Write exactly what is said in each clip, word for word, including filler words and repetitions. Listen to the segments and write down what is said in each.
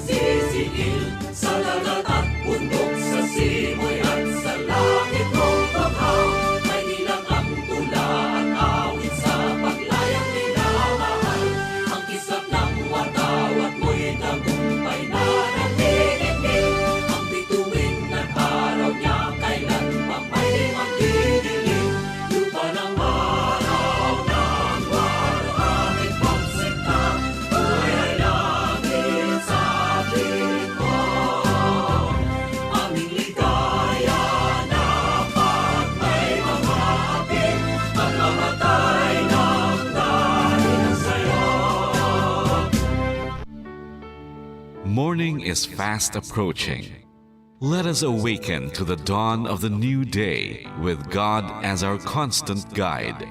Sisiil sa dagat at bundok, sa simoy at sa langit mong banghaw. May ilang ang tula at awit sa paglayang minamahal. Ang kisap ng watawat mo'y tagumpay na nanginginig. Ang bituin at araw niya kailan pang may magdidilim. Lupa ng araw ng waluhangit pagsinta, buhay ay langit sa piling mo. Aming ligaya na pag may mga hapit, pagmamatay ng dahil sa'yo. Morning is fast approaching. Let us awaken to the dawn of the new day with God as our constant guide.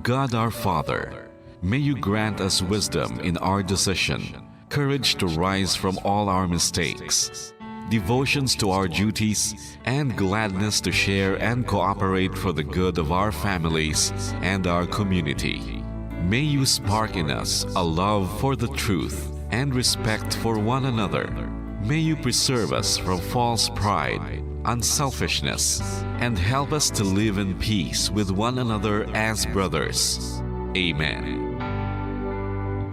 God our Father, may you grant us wisdom in our decision, courage to rise from all our mistakes, devotions to our duties, and gladness to share and cooperate for the good of our families and our community. May you spark in us a love for the truth and respect for one another. May you preserve us from false pride, unselfishness, and help us to live in peace with one another as brothers. Amen.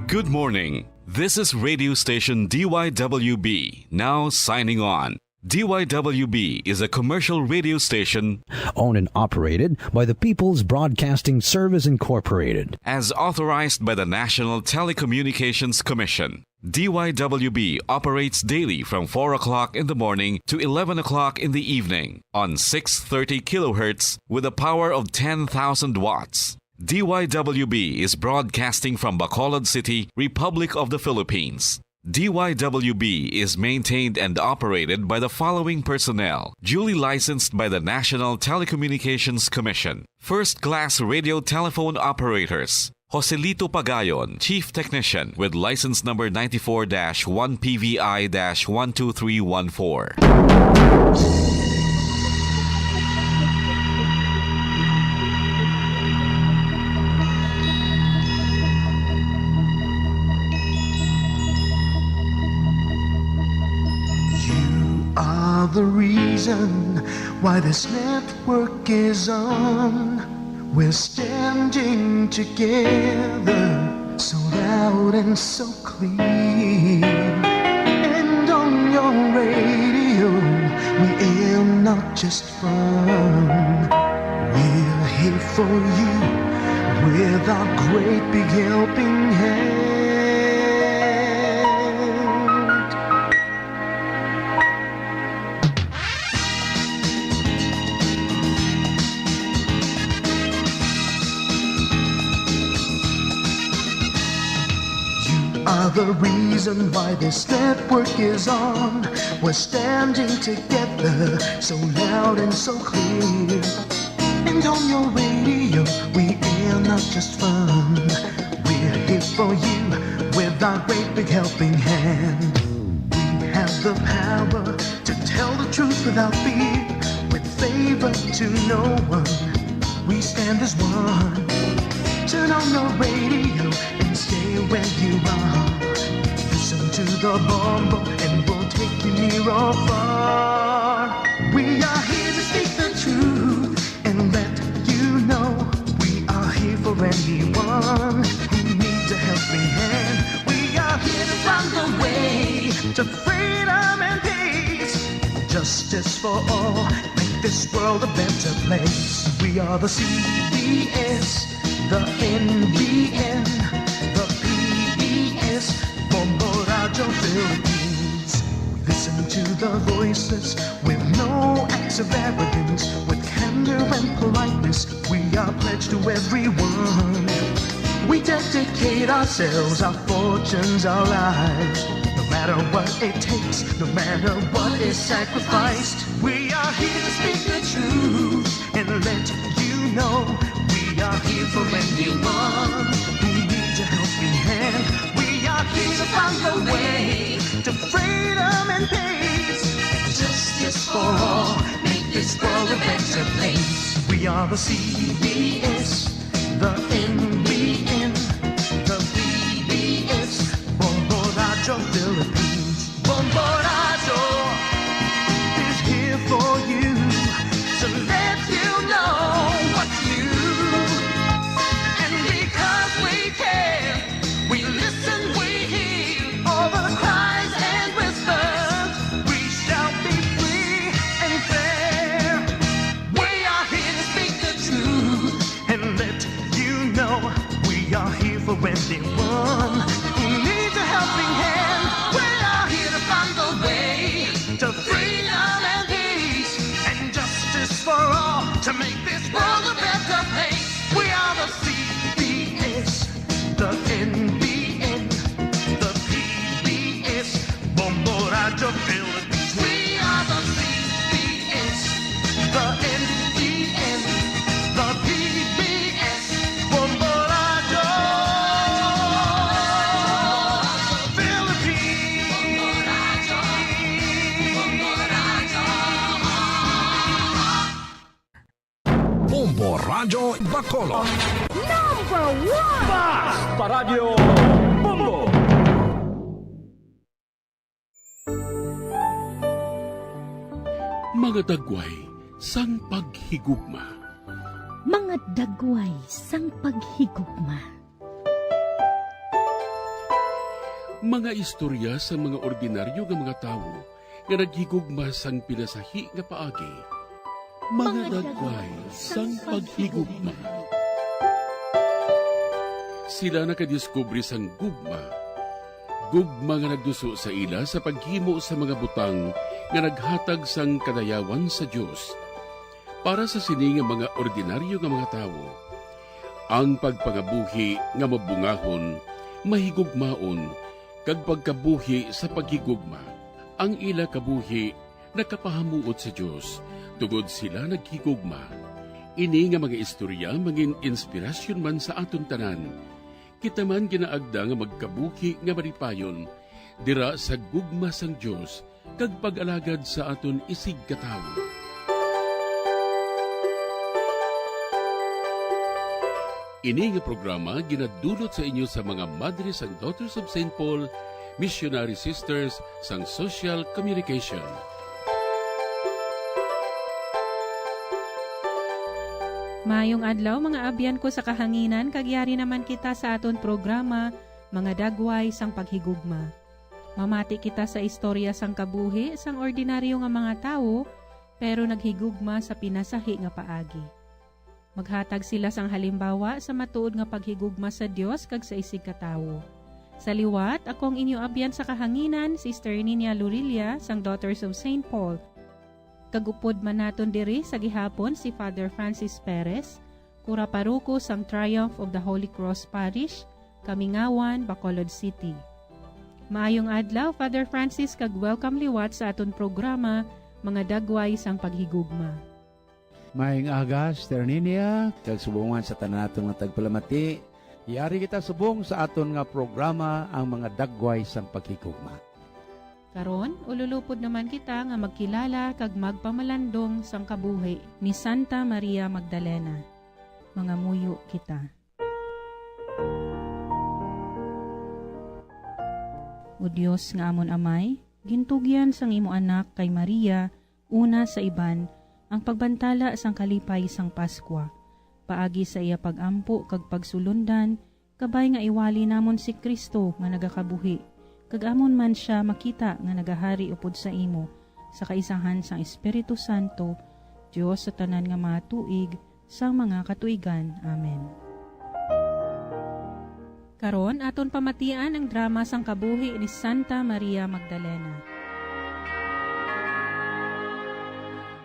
Good morning. This is radio station D Y W B, now signing on. D Y W B is a commercial radio station owned and operated by the People's Broadcasting Service Incorporated. As authorized by the National Telecommunications Commission. D Y W B operates daily from four o'clock in the morning to eleven o'clock in the evening on six thirty kilohertz with a power of ten thousand watts. D Y W B is broadcasting from Bacolod City, Republic of the Philippines. D Y W B is maintained and operated by the following personnel, duly licensed by the National Telecommunications Commission. First-class radio telephone operators, Joselito Pagayon, Chief Technician, with license number ninety-four dash one P V I dash one two three one four. You are the reason why this network is on. We're standing together, so loud and so clear. And on your radio, we aim not just fun. We're here for you with our great big helping hand. You are the reason why this network is on. We're standing together, so loud and so clear. And on your radio, we air not just fun. We're here for you with our great big helping hand. We have the power to tell the truth without fear, with favor to no one. We stand as one. Turn on your radio and stay where you are. Listen to the bombo and we'll take you near or far. We are here to speak the truth and let you know we are here for anyone who needs a helping hand. We are here to find the way to freedom and peace. Justice for all, make this world a better place. We are the C B S, the N B N, the P B S, Bombo Radyo Philippines. We listen to the voices with no acts of arrogance, with candor and politeness. We are pledged to everyone. We dedicate ourselves, our fortunes, our lives. No matter what it takes, no matter what is sacrificed, we are here to speak the truth and let you know we are here for anyone who needs a helping hand. We are here to find the way to freedom and peace. Justice for all, make this world a better place. We are the C B S, the N B N, the P B S, Bombo Radyo Philippines. Anyone who needs a helping hand, we are here to find the way to freedom and peace and justice for all, to make this world a better place. We are the C B S, the N B N, the P B S, Bombo Radyo Philippines. We are the C B S, the N B N, the P B S, Bombo Radyo Philippines. Bombo Radyo Bacolod. Number one! Bas! Paradyo Bombo! Mga dagway sang paghigugma. Mga dagway sang paghigugma. Mga istorya sang mga ordinaryo nga mga tawo nga naghigugma sang pinasahi nga paagi. Mga dagway sang paghigugma. Sila nakadiskubre sang gugma. Gugma nga nagduso sa ila sa paghimo sa mga butang nga naghatag sang kadayawan sa Dios para sa sini nga mga ordinaryo nga mga tawo. Ang pagpangabuhi nga mabungahon, mahigugmaon, kag pagkabuhi sa paghigugma. Ang ila kabuhi nakapahamuot sa Dios, tungod sila naghigugma. Ini nga mga istorya mangin-inspirasyon man sa aton tanan. Kita man ginaagda nga magkabuhi nga malipayon dira sa gugma sang Dios kag pag-alagad sa aton isigkatawo. Ini nga programa ginadulot sa inyo sa mga madre sang Daughters of Saint Paul, Missionary Sisters sang Social Communication. Maayong adlaw, mga abyan ko sa kahanginan, kag yari naman kita sa aton programa, Mga Dagway sang Paghigugma. Mamati kita sa istorya sang kabuhi sang ordinaryo nga mga tawo, pero naghigugma sa pinasahi nga paagi. Maghatag sila sang halimbawa sa matuod nga paghigugma sa Dios kag sa isigkatawo. Sa liwat, ako ang inyo abyan sa kahanginan, Sister Ninia Lorilla, sang Daughters of Saint Paul. Kag upod man naton diri sa gihapon si Father Francis Perez, kura paroko sang Triumph of the Holy Cross Parish, Kamingawan, Bacolod City. Maayong adlaw, Father Francis, kag welcome liwat sa aton programa, Mga Dagway sang Paghigugma. Maayong aga, Sister Ninia, kag subong man sa tanan naton nga tagpalamati. Yari kita subong sa aton nga programa, ang Mga Dagway sang Paghigugma. Karon, ululupod naman kita nga magkilala kag magpamalandong sang kabuhi ni Santa Maria Magdalena. Mangamuyo kita. O Dios nga amon Amay, gintugyan sang imo Anak kay Maria una sa iban ang pagbantala sang kalipay sang Paskwa, paagi sa iya pag-ampo kag pagsulondan, kabay nga iwali namon si Cristo nga nagakabuhi, kag amon man sia makita nga nagahari upod sa imo, sa kaisahan sang Espiritu Santo, Dios sa tanan nga mga tuig, sang mga katuigan. Amen. Karon, aton pamatian ang drama sang kabuhi ni Santa Maria Magdalena.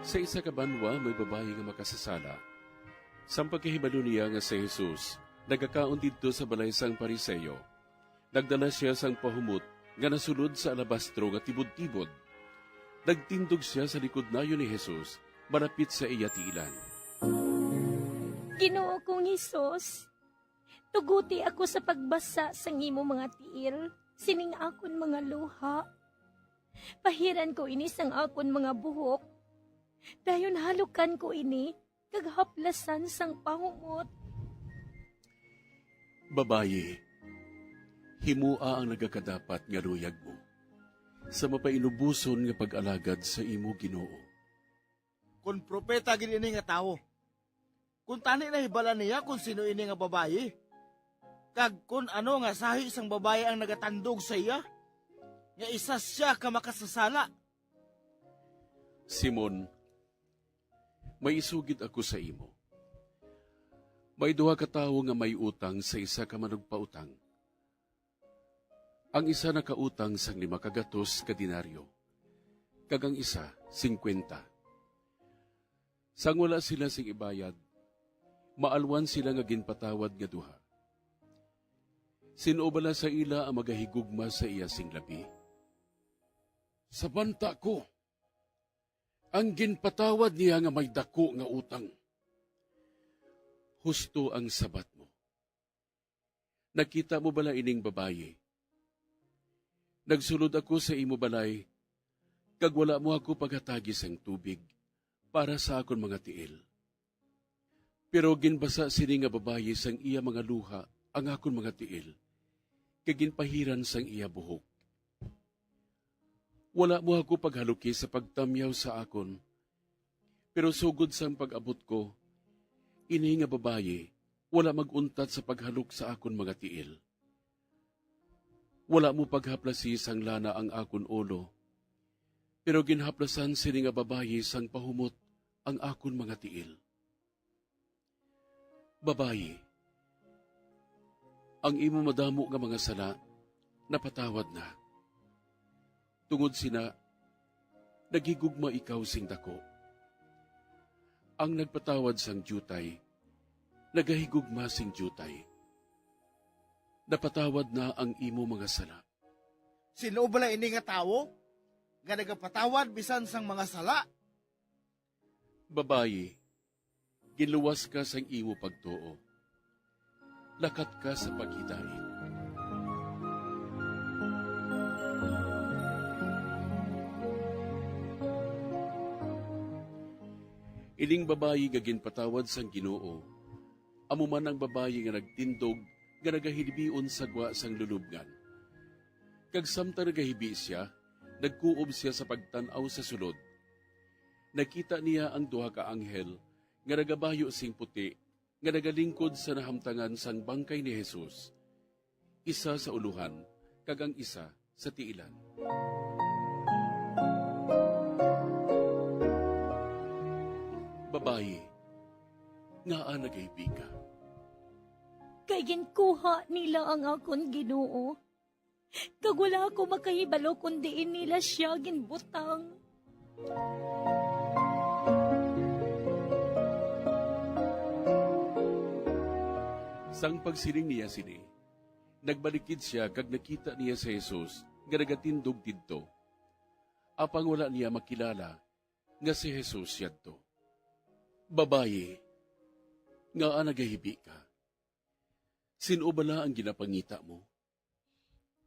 Sa isa ka banwa, may babayi nga makasasala. Sang pagkahibalo niya nga si Jesus nagakaon didto sa balay sang Fariseo, nagdala sia sang pahumot nga nasulod sa alabastro nga tibod-tibod. Nagtindog sia sa likod nayon ni Jesus, malapit sa iya tiilan. Ginoo kong Jesus, tuguti ako sa pagbasa sang imo mga tiil sining akon mga luha. Pahiran ko ini sang akon mga buhok. Dayon halukan ko ini kag haplasan sang pahumot. Babayi, himoa ang nagakadapat nga luyag mo sa mapainuboson nga pag-alagad sa imo Ginoo. Kon propeta gid ini nga tawo, kon tani nahibal-an niya kon sino ini nga babayi, kag kon ano nga sahi sang babayi ang nagatandog sa iya, nga isa sia ka makasasala. Simon, may isugid ako sa imo. May duha ka tawo nga may utang sa isa ka manugpautang. Ang isa nakautang sang lima ka gatos ka denaryo, kag ang isa singkwenta. Sang wala sila sing ibayad, maalwan sila nga ginpatawad nga duha. Sin-o bala sa ila ang magahigugma sa iya sing labi? Sa banta ko, ang ginpatawad niya nga may daku nga utang. Husto ang sabat mo. Nakita mo bala ining babayi? Nagsulod ako sa imo balay, kag wala mo ako paghatagi sang tubig para sa akon mga tiil. Pero ginbasa sini nga babayi sang iya mga luha ang akon mga tiil, kag ginpahiran sang iya buhok. Wala mo ako paghaluki sa pagtamyaw sa akon, pero sugod sang pag-abot ko, ini nga babayi wala mag-untat sa paghalok sa akon mga tiil. Wala mo paghaplasi sang lana ang akon ulo, pero ginhaplasan sini nga babayi sang pahumot ang akon mga tiil. Babayi, ang imo madamo nga mga sala napatawad na. Tungod sina, naghigugma ikaw sing daku. Ang nagpatawad sang diutay nagahigugma sing diutay. Napatawad na ang imo mga sala. Sin-o bala ini nga tawo nga nagapatawad bisan sang mga sala? Babayi, ginluwas ka sang imo pagtuo. Lakat ka sa paghidait. Ining babayi nga ginpatawad sang Ginoo, amo man ang babayi nga nagtindog nga nagahilibion sa gwa sang lulubngan. Kag samtang nagahibi sia, nagkuob sia sa pagtan-aw sa sulod. Nakita niya ang duha ka anghel nga nagabayo sing puti nga nagalingkod sa nahamtangan sang bangkay ni Jesus, isa sa ulohan kag ang isa sa tiilan. Babayi, ngaa nagahibi ka? Kay ginkuha nila ang akon Ginoo, kag wala ako makahibalo kon diin nila sia ginbutang. Sang pagsiling niya sini, nagbalikid sia kag nakita niya si Jesus nga nagatindog didto. Apang wala niya makilala nga si Jesus yadto. Babayi, ngaa nagahibi ka? Sin-o bala ang ginapangita mo?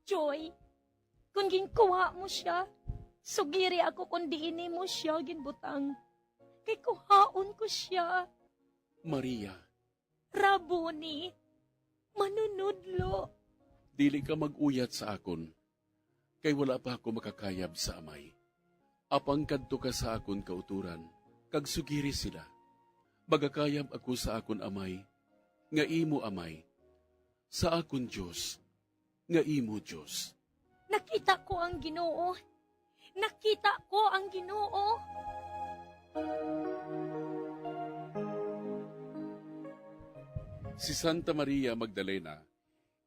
Joy, kon ginkuha mo sia, sugiri ako kon diin nimo sia ginbutang, kay kuhaon ko sia. Maria. Rabboni, Manunodlo. Dili ka mag-uyat sa akon, kay wala pa ako makakayab sa Amay. Apang kadto ka sa akon kautoran, kag sugiri sila. Magakayab ako sa akon Amay, nga imo Amay, sa akon Dios, nga imo Dios. Nakita ko ang Ginoo. Nakita ko ang Ginoo. Si Santa Maria Magdalena,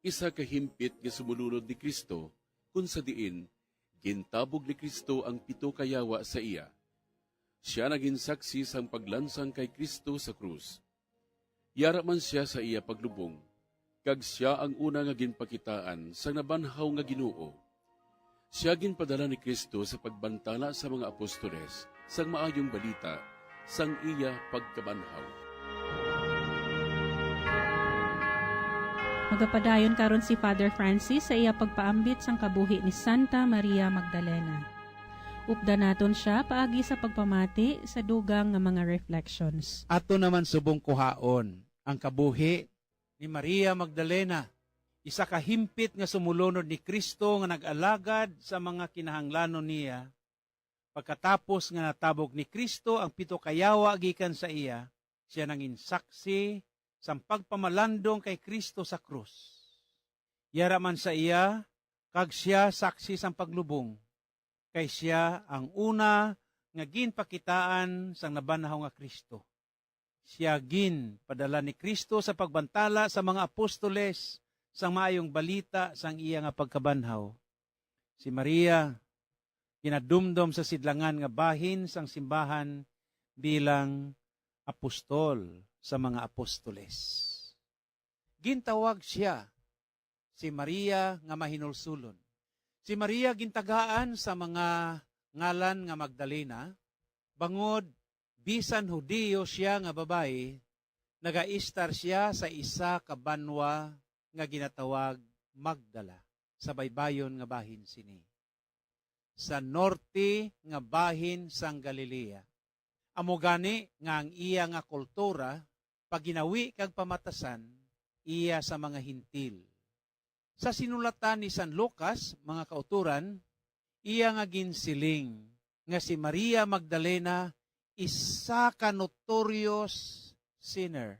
isa ka himpit nga sumulunod ni Cristo, kun sa diin gintabog ni Cristo ang pito ka yawa sa iya. Sia nagin saksi sang paglansang kay Cristo sa krus. Yara man sia sa iya paglubong, kag sia ang una nga ginpakitaan sang nabanhaw nga Ginoo. Sia ginpadala ni Cristo sa pagbantala sa mga apostoles sang Maayong Balita sang iya pagkabanhaw. Magapadayon karon si Father Francis sa iya pagpaambit sang kabuhi ni Santa Maria Magdalena. Updan naton sia paagi sa pagpamati sa dugang nga mga reflections. Ato naman subong kuhaon ang kabuhi ni Maria Magdalena, isa ka himpit nga sumulunod ni Cristo nga nag-alagad sa mga kinahanglanon niya. Pagkatapos nga natabog ni Cristo ang pito ka yawa gikan sa iya, sia nangin saksi sang pagpamalandong kay Cristo sa krus. Yara man sa iya, kag sia saksi sang paglubong, kay sia ang una nga ginpakitaan sang nabanhaw nga Cristo. Sia ginpadala ni Cristo sa pagbantala sa mga apostoles sang Maayong Balita sang iya nga pagkabanhaw. Si Maria ginadumdom sa sidlangan nga bahin sang simbahan bilang apostol sa mga apostoles. Gintawag sia si Maria nga mahinulsulon. Si Maria gintagaan sa mga ngalan nga Magdalena, bangod bisan Hudiyo sia nga babayi, nagaistar sia sa isa ka banwa nga ginatawag Magdala, sa baybayon nga bahin sini, sa norte nga bahin sang Galilea. Amo gani nga ang iya nga kultura, pagginawi kag pamatasan, iya sa mga Hentil. Sa sinulatan ni San Lucas, mga kauturan, iya nga ginsiling nga si Maria Magdalena isa ka notorious sinner,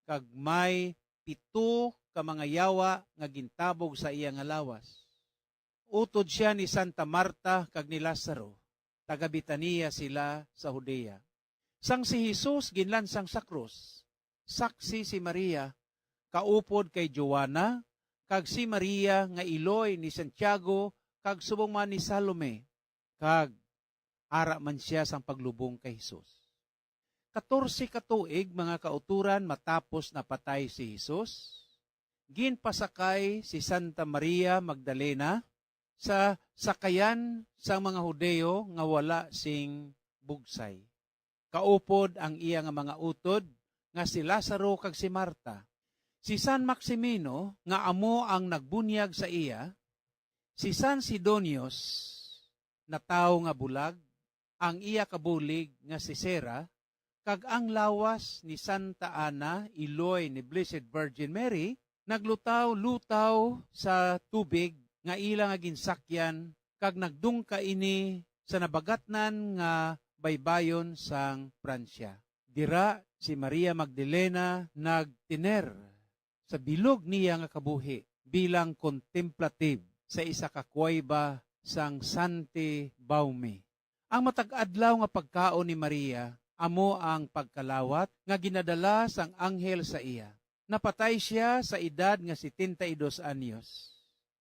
kag may pito ka mga yawa nga gintabog sa iya nga lawas. Utod sia ni Santa Marta kag ni Lazaro, taga Betania sila sa Judea. Sang si Jesus ginlansang sa krus, saksi si Maria, kaupod kay Joanna, kag si Maria nga iloy ni Santiago, kag subong man ni Salome, kag ara man sia sang paglubong kay Jesus. Katorse ka tuig, mga kauturan, matapos napatay si Jesus, ginpasakay si Santa Maria Magdalena sa sakayan sang mga Hudiyo nga wala sing bugsay. Kaupod ang iya nga mga utod nga si Lazaro kag si Marta. Si San Maximino, nga amo ang nagbunyag sa iya, si San Sidonius, natawo nga bulag, ang iya kabulig nga si Sera, kag ang lawas ni Santa Ana, iloy ni Blessed Virgin Mary, naglutaw-lutaw sa tubig nga ila nga ginsakyan, kag nagdungka ini sa nabagatnan nga baybayon sang Pransya. Dira si Maria Magdalena nagtener sa bilog niya nga kabuhi bilang contemplative sa isa ka kuwayba sang Santi Baume. Ang matag adlaw nga pagkaon ni Maria amo ang pagkalawat nga ginadala sang anghel sa iya. Napatay sia sa edad nga setenta y dos anyos.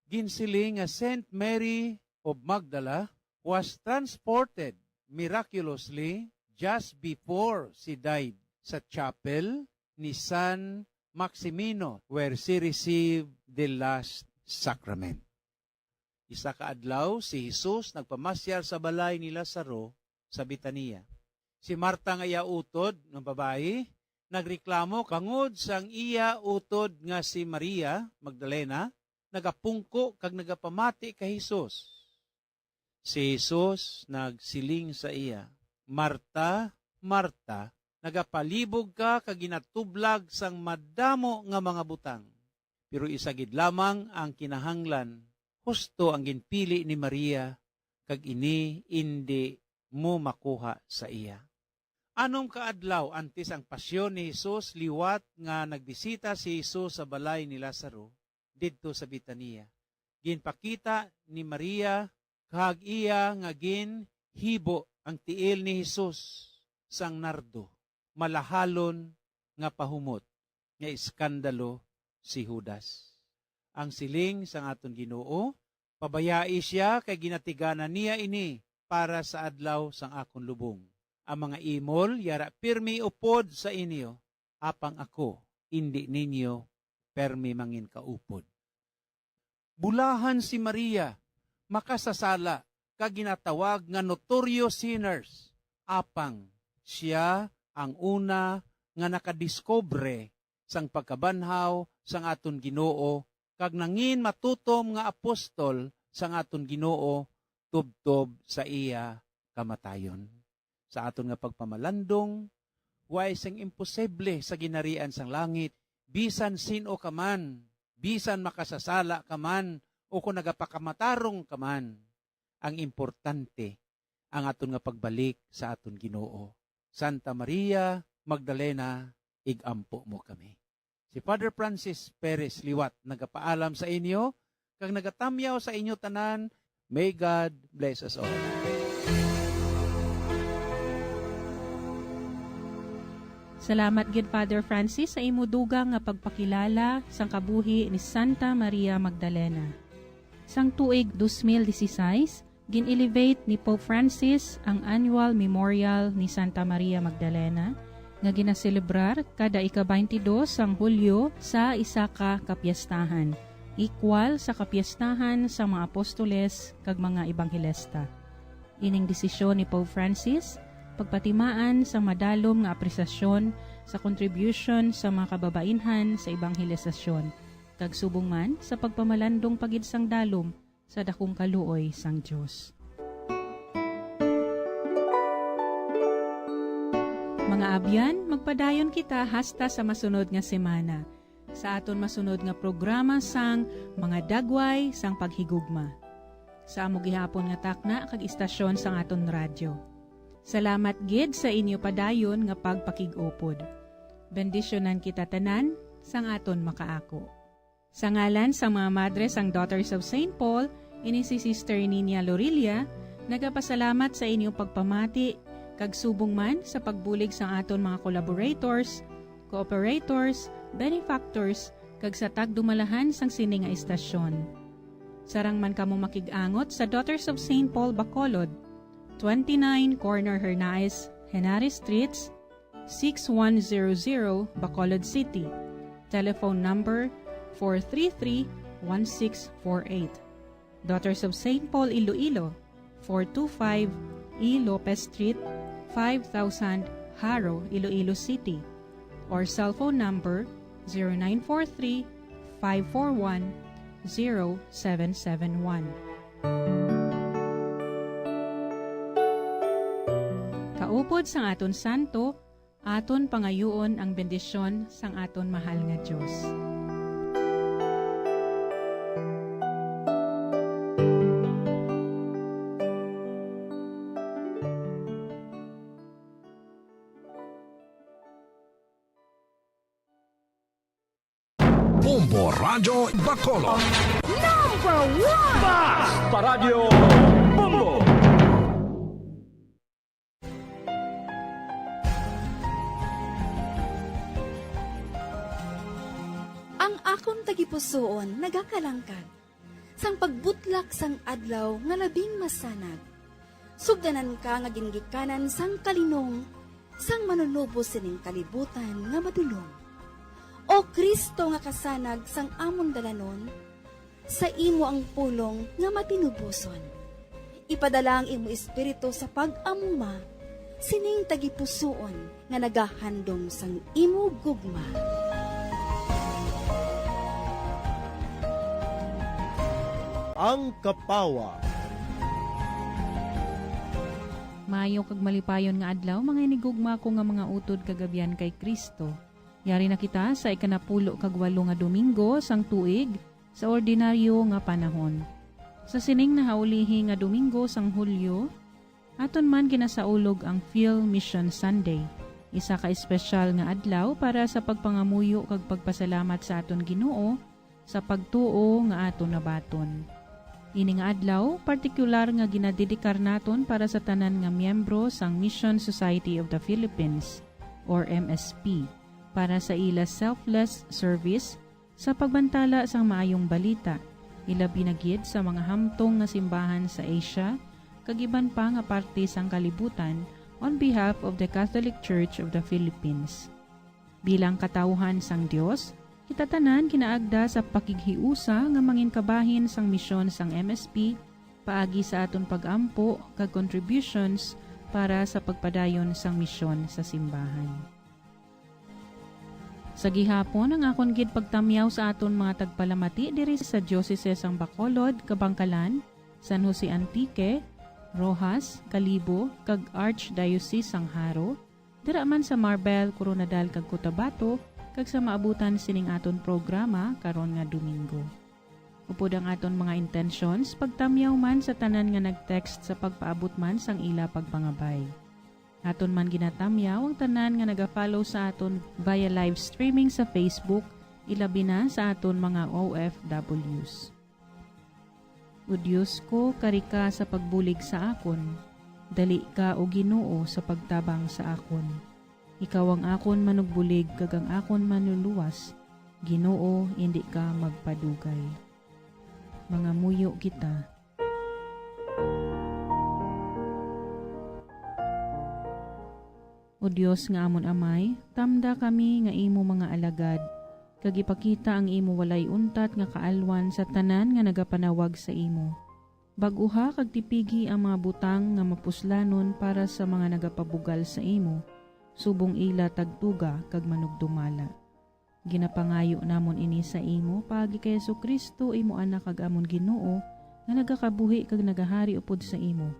Ginsiling nga Saint Mary of Magdala was transported miraculously just before she died sa chapel ni San Maximino, where she received the last sacrament. Isa ka adlaw, si Jesus nagpamasyal sa balay ni Lazaro sa Betania. Si Marta nga iya utod nga babayi nagreklamo bangod sang iya utod nga si Maria Magdalena nagapungko kag nagapamati kay Jesus. Si Jesus nagsiling sa iya, "Marta, Marta, nagapalibog ka kag ginatublag sang madamo nga mga butang. Pero isa gid lamang ang kinahanglan, husto ang ginpili ni Maria, kag ini indi mo makuha sa iya." Anom ka adlaw antes ang pasyon ni Jesus, liwat nga nagbisita si Jesus sa balay ni Lazaro didto sa Betania. Ginpakita ni Maria kag iya nga ginhibo ang tiil ni Jesus sang nardo, malahalon nga pahumot nga iskandalo si Judas. Ang siling sang aton Ginoo, "Pabayai sia, kay ginatiganan niya ini para sa adlaw sang akon lubong. Ang mga imol yara pirmi upod sa inyo, apang ako indi ninyo permi mangin kaupod." Bulahan si Maria, makasasala, kag ginatawag nga notorious sinners. Apang sia ang una nga nakadiskubre sang pagkabanhaw sang aton Ginoo, kag nangin matutom nga apostol sang aton Ginoo tubtob sa iya kamatayon. Sa aton nga pagpamalandong, way sing imposible sa ginharian sang langit, bisan sin-o ka man, bisan makasasala ka man, o kon nagapakamatarong ka man. Ang importante, ang aton nga pagbalik sa aton Ginoo. Santa Maria Magdalena, ig-ampo mo kami. Si Father Francis Perez liwat nagapaalam sa inyo kag nagatamyaw sa inyo tanan. May God bless us all. Salamat gid, Father Francis, sa imo dugang nga pagpakilala sang kabuhi ni Santa Maria Magdalena. Sang tuig dos mil dieciséis, gin-elevate ni Pope Francis ang annual memorial ni Santa Maria Magdalena nga ginaselebrar kada ika-twenty-dos sang Hulyo sa isa ka kapiestahan, ikwal sa kapiestahan sang mga apostoles kag mga ebanghelista. Ining desisyon ni Pope Francis pagpatimaan sang madalom nga apresasyon sa contribution sa mga kababainhan sa ebanghelisasyon, kag subong man sa pagpamalandong pa gid sang dalom sa dakong kaluoy sang Dios. Mga abyan, magpadayon kita hasta sa masunod nga semana, sa aton masunod nga programa sang Mga Dagway sang Paghigugma, sa amo gihapon nga takna kag istasyon sang aton radyo. Salamat gid sa inyo padayon nga pagpakig-upod. Bendisyonan kita tanan sang aton makaako. Sa ngalan sang mga madre sang Daughters of Saint Paul, ini si Sister Nina Lorilla, nagapasalamat sa inyong pagpamati, kag subong man sa pagbulig sang aton mga collaborators, cooperators, benefactors, kag sa tagdumalahan sang sini nga istasyon. Sarang man kamo makig-angot sa Daughters of Saint Paul Bacolod, twenty-nine Corner Hernaez, Henares Streets, six one zero zero, Bacolod City. Telephone number four three three, one six four eight. Daughters of Saint Paul Iloilo, four two five E Lopez Street, five thousand, Jaro, Iloilo City, or cell phone number zero nine four three, five four one, zero seven seven one. Kaupod sang aton santo, aton pangayuon ang bendisyon sang aton mahal nga Dios. Bombo Radyo Bacolod. Number one! Basta Radyo Bombo! Ang akon tagipusoon nagakalangkag sang pagbutlak sang adlaw nga labing masanag. Sugdanan ka nga gingikanan sang kalinong sang Manunubos sining kalibutan nga madulom. O Cristo nga kasanag sang amon dalanon, sa imo ang pulong nga matinuboson. Ipadala ang imo Espiritu sa pag-amuma sining tagipusoon nga nagahandom sang imo gugma. Ang Kapawa. Maayo kag malipayon nga adlaw, mga hinigugma ko nga mga utod kag abyan kay Cristo. Yari na kita sa ikanapulo kag walo nga Domingo sang tuig sa ordinaryo nga panahon. Sa sining nahaulihi nga Domingo sang Hulyo, aton man ginasaulog ang Phil Mission Sunday, isa ka espesyal nga adlaw para sa pagpangamuyo kag pagpasalamat sa aton Ginoo sa pagtuo nga aton nabaton. Ini nga adlaw, partikular nga ginadedikar naton para sa tanan nga miyembro sang Mission Society of the Philippines, or M S P, para sa ila selfless service sa pagbantala sang maayong balita, ilabi na gid sa mga hamtong nga simbahan sa Asia kag iban pa nga parte sang kalibutan, on behalf of the Catholic Church of the Philippines. Bilang katawuhan sang Dios, kita tanan ginaagda sa pakighiusa nga mangin kabahin sang misyon sang M S P paagi sa aton pag-ampo kag contributions para sa pagpadayon sang misyon sa simbahan. Sa gihapon, ang akon gid pagtamyaw sa aton mga tagpalamati diri sa Diocese sang Bacolod, Kabankalan, San Jose Antique, Roxas, Kalibo, kag Archdiocese sang Jaro, dira man sa Marbel, Koronadal, kag Cotabato, kag sa maabutan sining aton programa karon nga Domingo. Upod ang aton mga intentions, pagtamyaw man sa tanan nga nag-text sa pagpaabot man sang ila pagpangabay. Aton man ginatamyaw ang tanan nga naga-follow sa aton via live streaming sa Facebook, ilabi na sa aton mga O F Ws. O Dios ko, kari ka sa pagbulig sa akon. Dali ka, O Ginoo, sa pagtabang sa akon. Ikaw ang akon manugbulig kag ang akon manluluwas, Ginoo, indi ka magpadugay. Mangamuyo kita. O Dios nga amon Amay, tamda kami nga imo mga alagad, kag ipakita ang imo walay untat nga kaalwan sa tanan nga nagapanawag sa imo. Bag-uha kag tipigi ang mga butang nga mapuslanon para sa mga nagapabugal sa imo, subong ila tagtuga kag manugdumala. Ginapangayo namon ini sa imo paagi kay Jesu-Cristo, imo Anak kag amon Ginoo, nga nagakabuhi kag nagahari upod sa imo,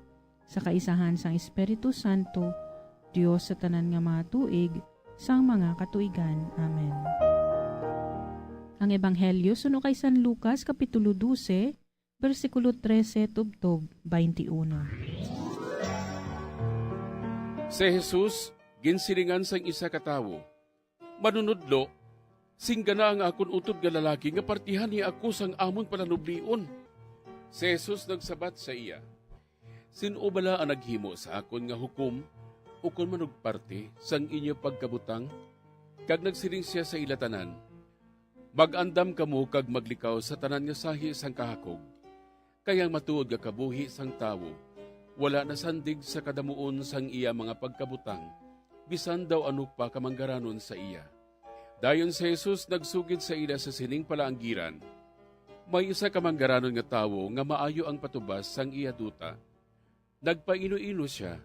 sa kaisahan sang Espiritu Santo, Dios sa tanan nga mga tuig, sang mga katuigan. Amen. Ang Ebanghelyo suno kay San Lucas, Kapitulo dose, bersikulo trese tubtob twenty-uno. Si Jesus ginsilingan sang isa ka tawo, "Manunodlo, singgana ang akon utod nga lalaki nga partihan niya ako sang amon palanublion." Si Jesus nagsabat sa iya, "Sin-o bala ang naghimo sa akon nga hukom ukon manugparti sang inyo pagkabutang?" Kag nagsiling sia sa ila tanan, "Mag-andam kamo kag maglikaw sa tanan nga sahi sang kahakog, kay ang matuod nga kabuhi sang tawo wala nasandig sa kadamuon sang iya mga pagkabutang, bisan daw ano pa ka manggaranon sa iya." Dayon si Jesus nagsugid sa ila sa sining palaanggiran, "May isa ka manggaranon nga tawo nga maayo ang patubas sang iya duta. Nagpaino-ino sia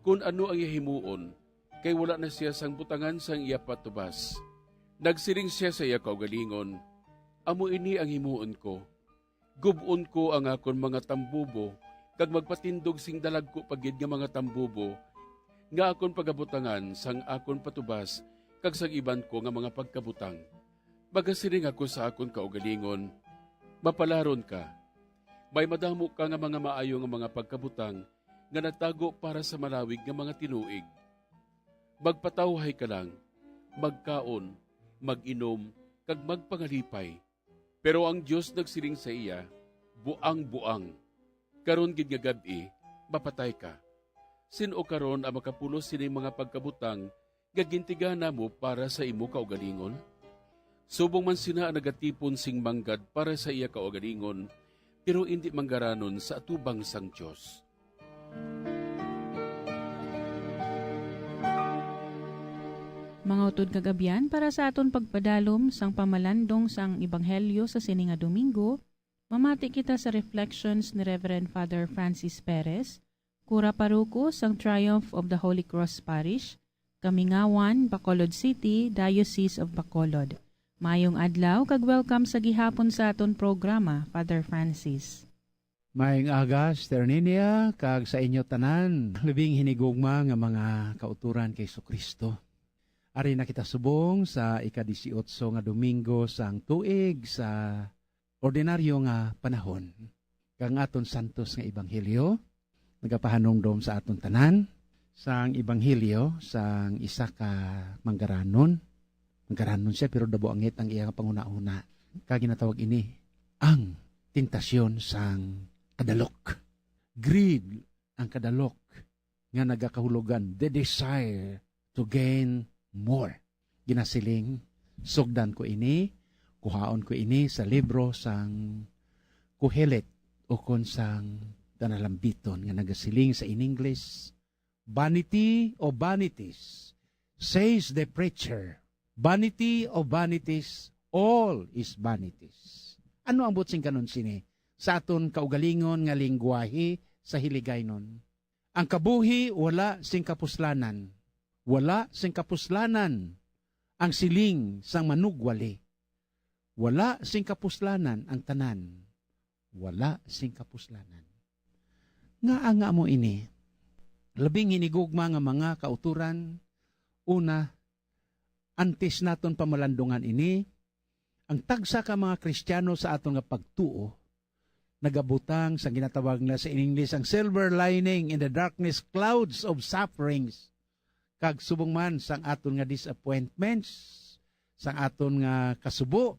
kon ano ang iya himuon, kay wala na sia sang butangan sang iya patubas. Nagsiling sia sa iya kaugalingon, 'Amo ini ang himuon ko: gub-on ko ang akon mga tambubo kag magpatindog sing dalagku pa gid nga mga tambubo nga akon pagabutangan sang akon patubas kag sang iban ko nga mga pagkabutang. Magasiling ako sa akon kaugalingon, 'Mapalaron ka, may madamo ka nga mga maayo nga mga pagkabutang nga natago para sa malawig nga mga tinuig. Magpatawhay ka lang, magkaon, mag-inom, kag magpangalipay.' Pero ang Dios nagsiling sa iya, 'Buang-buang, karon gid nga gab-i mapatay ka. Sin-o karon ang makapulos sining mga pagkabutang nga gintigana mo para sa imo kaugalingon?' Subong man sina ang nagatipon sing manggad para sa iya kaugalingon, pero indi manggaranon sa atubang sang Dios. Mga utod kag abyan, para sa aton pagpadalom sang pamalandong sang Ebanghelyo sa sini nga Domingo, mamati kita sa reflections ni Reverend Father Francis Perez, Kura Paroko sang Triumph of the Holy Cross Parish, Kamingawan, Bacolod City, Diocese of Bacolod. Maayong adlaw kag welcome sa gihapon sa aton programa, Father Francis. Maayong aga, Sister Ninia, kag sa inyo tanan, labing hinigugma nga mga kauturan kay Jesu-Cristo. Ari na kita subong sa ika-disiotso nga Domingo sang tuig sa ordinaryo nga panahon. Kag ang aton santos nga ebanghelyo nagapahanumdom sa aton tanan sang ebanghelyo sang isa ka manggaranon. Manggaranon sia, pero dabuangit ang iya nga panghunahuna. Kag ginatawag ini ang tentasyon sang kadalok. Greed ang kadalok nga nagakahulogan, the desire to gain more. Ginasiling, sugdan ko ini, kuhaon ko ini sa libro sang Kohelet, ukon sang Danalambiton, nga nagasiling sa in English, "Vanity of vanities, says the preacher. Vanity of vanities, all is vanities." Ano ang buot sing kanon sini sa aton kaugalingon nga lingwahe sa Hiligaynon? Ang kabuhi wala sing kapuslanan. Wala sing kapuslanan ang siling sang manugwali. Wala sing kapuslanan ang tanan. Wala sing kapuslanan. Ngaa nga amo ini? Labing hinigugma nga mga kauturan, una, antes naton pamalandungan ini, ang tagsa ka mga Kristiyano sa aton nga pagtuo nagabutang sa ginatawag na sa English ang silver lining in the darkness clouds of sufferings, kag subong man sang aton nga disappointments, sang aton nga kasubo,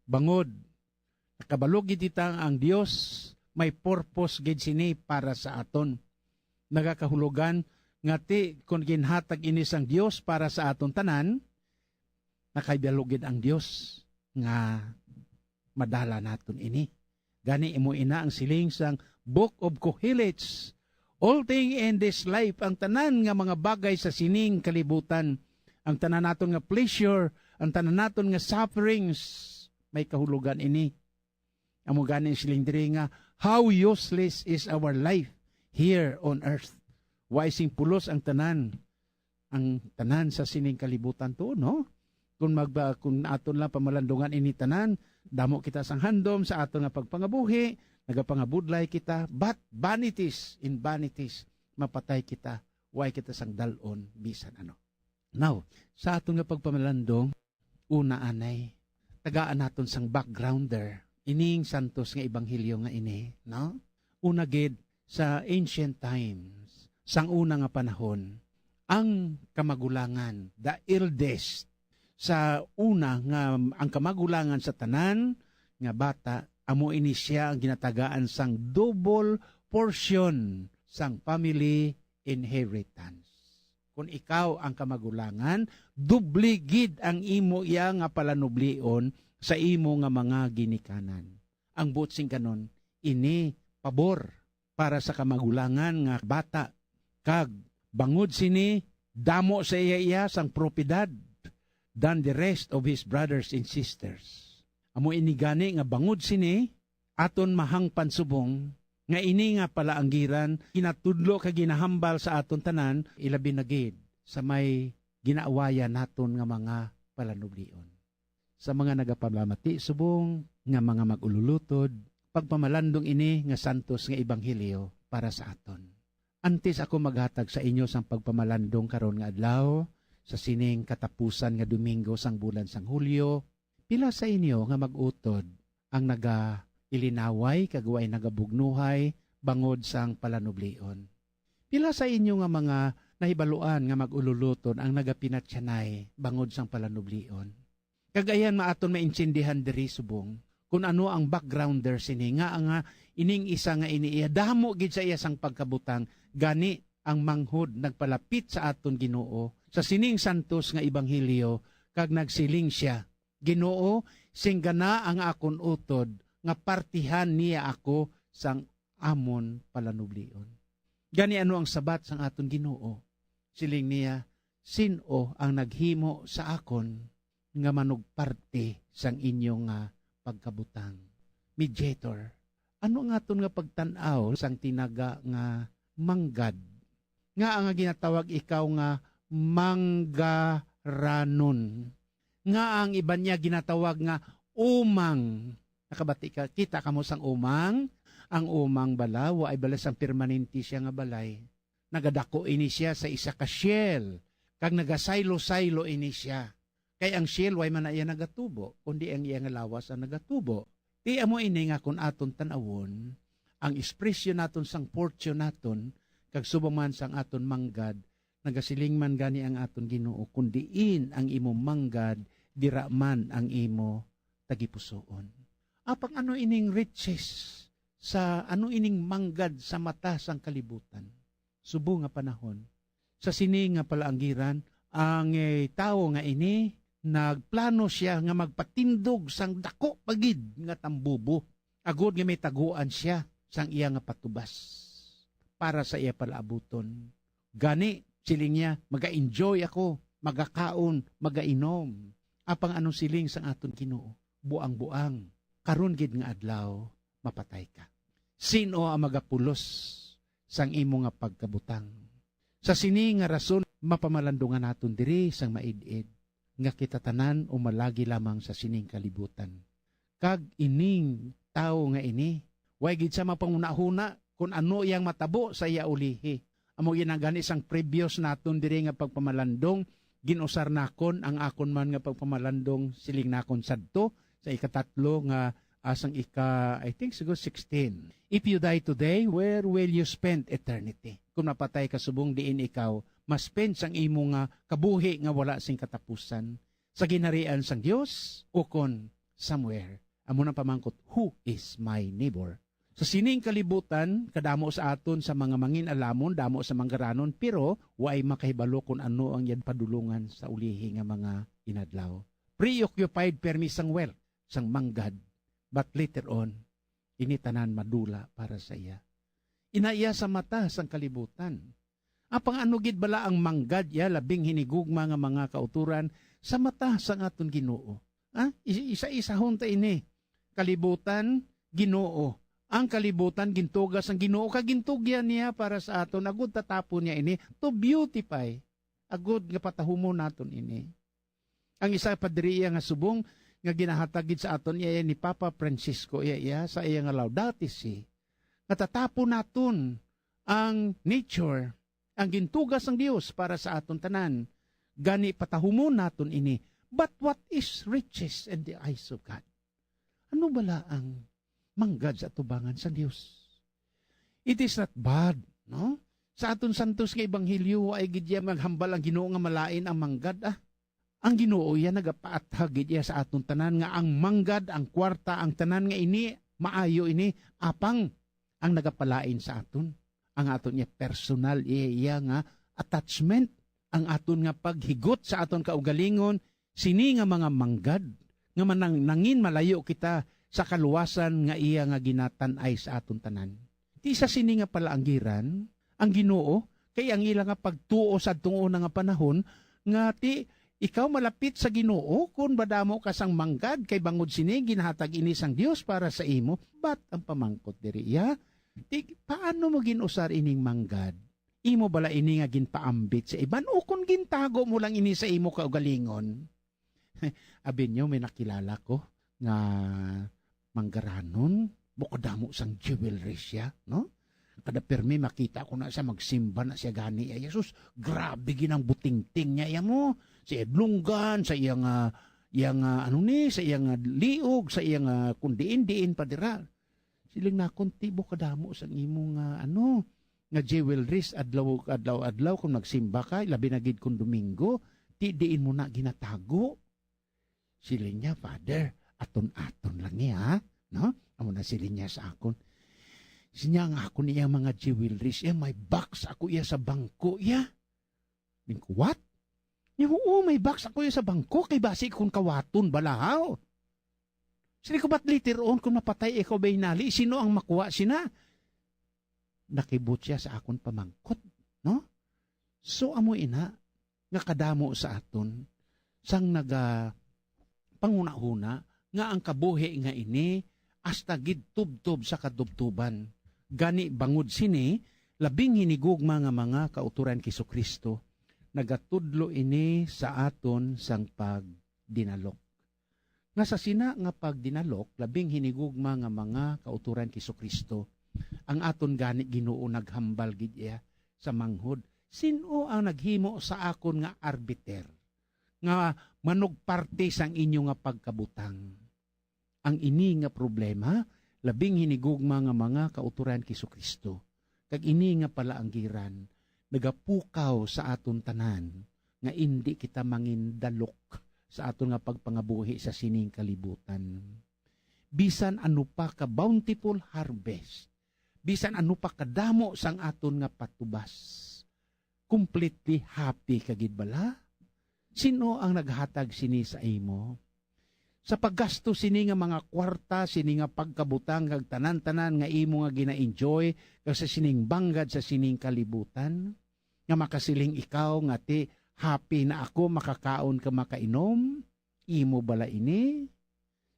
bangod nakabalo gid kita nga ang Dios may purpose gid sini para sa aton. Nagakahulogan nga ti kon ginhatag ini sang Dios para sa aton tanan, nakahibalo gid ang Dios nga madala naton ini. Gani amo ina ang siling sang Book of Koheleth, "All thing in this life," ang tanan nga mga bagay sa sining kalibutan, ang tanan naton nga pleasure, ang tanan naton nga sufferings, may kahulogan ini. Amo gani ang siling diri nga, "How useless is our life here on earth." Way sing pulos ang tanan, ang tanan sa sining kalibutan to, no? Kung magba-, kung aton lang pamalandungan ini tanan, damo kita sang handom sa aton nga pagpangabuhi, nagapangabudlay kita, but vanities in vanities, mapatay kita, way kita sang dal-on bisan ano. Now, sa aton nga pagpamalandong, una anay, tagaan naton sang backgrounder ining santos nga ebanghelyo nga ini, no? Una gid, sa ancient times, sang una nga panahon, ang kamagulangan, the eldest, sa una nga ang kamagulangan sa tanan nga bata, amo ini sia ang ginatagaan sang double portion sang family inheritance. Kon ikaw ang kamagulangan, doble gid ang imo iya nga palanublion sa imo nga mga ginikanan. Ang buot sing kanon, ini pabor para sa kamagulangan nga bata, kag bangod sini, damo sa iya iya sang propiedad than the rest of his brothers and sisters. Amo ini gani nga bangod sini, aton mahangpan subong nga ini nga palaanggiran ginatudlo kag ginahambal sa aton tanan, ilabi na gid sa may ginaawayan naton nga mga palanublion. Sa mga nagapalamati subong nga mga mag-ululutod, pagpamalandong ini nga santos nga ebanghelyo para sa aton. Antes ako maghatag sa inyo sang pagpamalandong karon nga adlaw, sa sining katapusan nga Domingo sang bulan sang Hulyo, pila sa inyo nga mag-utod ang nagailinaway kag way nagabugnuhay bangod sang palanublion? Pila sa inyo nga mga nahibaluan nga mag-ululutod ang nagapinatyanay bangod sang palanublion? Kag ayan, maaton maintindihan diri subong kun ano ang backgrounder sini, nga nga ining isa nga ini iya damo gid sa iya sang pagkabutang, gani ang manghod nagpalapit sa aton Ginoo sa sining santos nga ebanghelyo, kag nagsiling sia, "Ginoo, singgana ang akon utod nga partihan niya ako sang amon palanublion." Gani ano ang sabat sang aton Ginoo? Siling niya, "Sin-o ang naghimo sa akon nga manugparti sang inyo nga pagkabutang?" Mediator. Ano ang aton nga pagtan-aw sang tinaga nga manggad? Nga ang ginatawag ikaw nga manggaranon? Nga ang iban niya ginatawag nga umang? Nakabati ka, kita kamo sang umang? Ang umang bala, wa ay bala sang permanente siya nga balay. Nagadako ini sia sa isa ka shell, kag nagasaylo-saylo ini sia. Kay ang shell, way man na iya nagatubo, kundi ang iya nga lawas ang nagatubo. Ti amo ini nga kon aton tan-awon, ang ekspresyon naton sang fortune naton, kag subong man sang aton manggad, nagasiling man gani ang aton Ginoo, "Kon diin ang imo manggad, dira man ang imo tagipusoon." Apang ano ining riches sa, ano ining manggad sa mata sang kalibutan? Subong nga panahon, sa sini nga palaanggiran, ang, eh, tawo nga ini nagplano sia nga magpatindog sang dako pa gid nga tambubo, agod nga may taguan sia sang iya nga patubas para sa iya palaabuton. Gani, siling niya, "Maga-enjoy ako, magakaon, magainom." Apang anong siling sang aton Ginoo? Buang-buang, karon gid nga adlaw, mapatay ka. Sin-o ang magapulos sang imo nga pagkabutang? Sa sini nga rason, mapamalandungan naton diri sang maid-id nga kita tanan umalagi lamang sa sining kalibutan. Kag ining tawo nga ini, way gid siya mapanghunahuna kon ano iyang matabo sa iya ulihi. Amo gid ang gani sang previous naton diri nga pagpamalandong, gin-usar nakon ang akon man nga pagpamalandong, siling nakon sadto sa ikatatlo nga, ah, sang ika, I think, siguro sixteen. If you die today, where will you spend eternity? Kung mapatay ka subong, diin ikaw ma-spend sang imo nga kabuhi nga wala sing katapusan? Sa ginharian sang Dios, ukon somewhere? Amo nang pamangkot, "Who is my neighbor?" Sa sining kalibutan, kadamo sa aton sa mga mangin-alamon, damo sa manggaranon, pero waay makahibalo kon ano ang iya padulongan sa ulihi nga mga inadlaw. Preoccupied permi sang wealth, sang manggad, but later on, ini tanan madula para sa iya. Ina iya sa mata sang kalibutan. Apang ano gid bala ang manggad iya, labing hinigugma nga mga kauturan sa mata sang aton Ginoo? Ha? Is-, isa-isahon ta ini. Kalibutan, Ginoo. Ang kalibutan gintuga sang Ginoo, kag gintugyan niya para sa aton, agud tatapon niya ini to beautify, agud nga patahumon naton ini. Ang isa pa diri iya nga subong nga ginahatag gid sa aton iya ni Papa Francisco, iya, iya sa iya nga Laudato Si, nga tatapon naton ang nature, ang gintuga sang Dios para sa aton tanan. Gani patahumon naton ini. But what is riches in the eyes of God? Ano bala ang manggad sa atubangan sang Dios? It is not bad, no? Sa aton santos nga ebanghelyo, waay gid iya maghambal ang Ginoo nga malain ang manggad, ah. Ang Ginoo iya nagapaathag gid iya sa aton tanan nga ang manggad, ang kwarta, ang tanan nga ini maayo ini, apang ang nagapalain sa aton, ang aton iya personal iya, iya nga attachment, ang aton nga paghigot sa aton kaugalingon, sini nga mga manggad nga manang-, nangin malayo kita sa kaluwasan nga iya nga ginatan-ay sa aton tanan. Ti sa sini nga palaanggiran, ang Ginoo, kay ang ila nga pagtuo sa adtong una nga panahon, nga ti ikaw malapit sa Ginoo kon madamo ka sang manggad, kay bangod sini ginahatag ini sang Dios para sa imo. But ang pamangkot diri iya, ti, paano mo gin-usar ining manggad? Imo bala ini nga ginpaambit sa iban, o kon gintago mo lang ini sa imo kaugalingon? Abi niyo, may nakilala ko nga manggaranon, bukadamo sang jewelry siya, no? Kada pirmi makita ko na siya, magsimba na siya gani. Ay, Jesus, grabe ginang butingting niya, iya mo. Sa iya dulunggan, sa iya nga, iya nga, ano ni, sa iya nga liog, sa iya nga kung diin-diin pa dira. Siling nakon, "Ti, bukadamo sang imo nga, ano, nga jewelries adlaw, adlaw-adlaw kung nagsimba ka, labi na gid kung Domingo, ti diin mo na ginatago?" Siling niya, "Father, aton-aton lang ni, ha?" No? Amo na siling niya sa akon. Sinya nga akon iya mga jewelries, iya may box ako iya sa bangko, iya. Ning ko, "What?" Niya, "Oo, may box ako iya sa bangko, kay basi kon kawaton bala, haw?" Siling ko, "But later on, kung mapatay ikaw, bay nali, sino ang makuha sina?" Nakibot siya sa akon pamangkot, no? So, amo ina nga kadamo sa aton sang naga panghunahuna nga ang kabuhi nga ini hasta gid tubtob sa katubtoban. Gani, bangod sini, labing hinigugma nga mga kauturan kay Jesu-Cristo, nagatudlo ini sa aton sang pagdinalok. Nga sa sina nga pagdinalok, labing hinigugma nga mga kauturan kay Jesu-Cristo, ang aton gani Ginoo naghambal gid iya sa manghod, "Sin-o ang naghimo sa akon nga arbiter, nga manugparte sang inyo nga pagkabutang?" Ang ini nga problema, labing hinigugma nga mga kauturan kay Jesu-Cristo, kag ini nga palaanggiran nagapukaw sa aton tanan nga indi kita mangindalok sa aton nga pagpangabuhi sa sining kalibutan. Bisan ano pa ka bountiful harvest, bisan ano pa kadamo sang aton nga patubas, completely happy ka gid bala? Sin-o ang naghatag sini sa imo? Sa paggasto sini nga mga kwarta, sini nga pagkabutang, kag tanan-tanan nga imo nga gina-enjoy, kag sa sining banggad sa sining kalibutan, nga makasiling ikaw nga ti, "Happy na ako, makakaon ka, makainom"? Imo bala ini?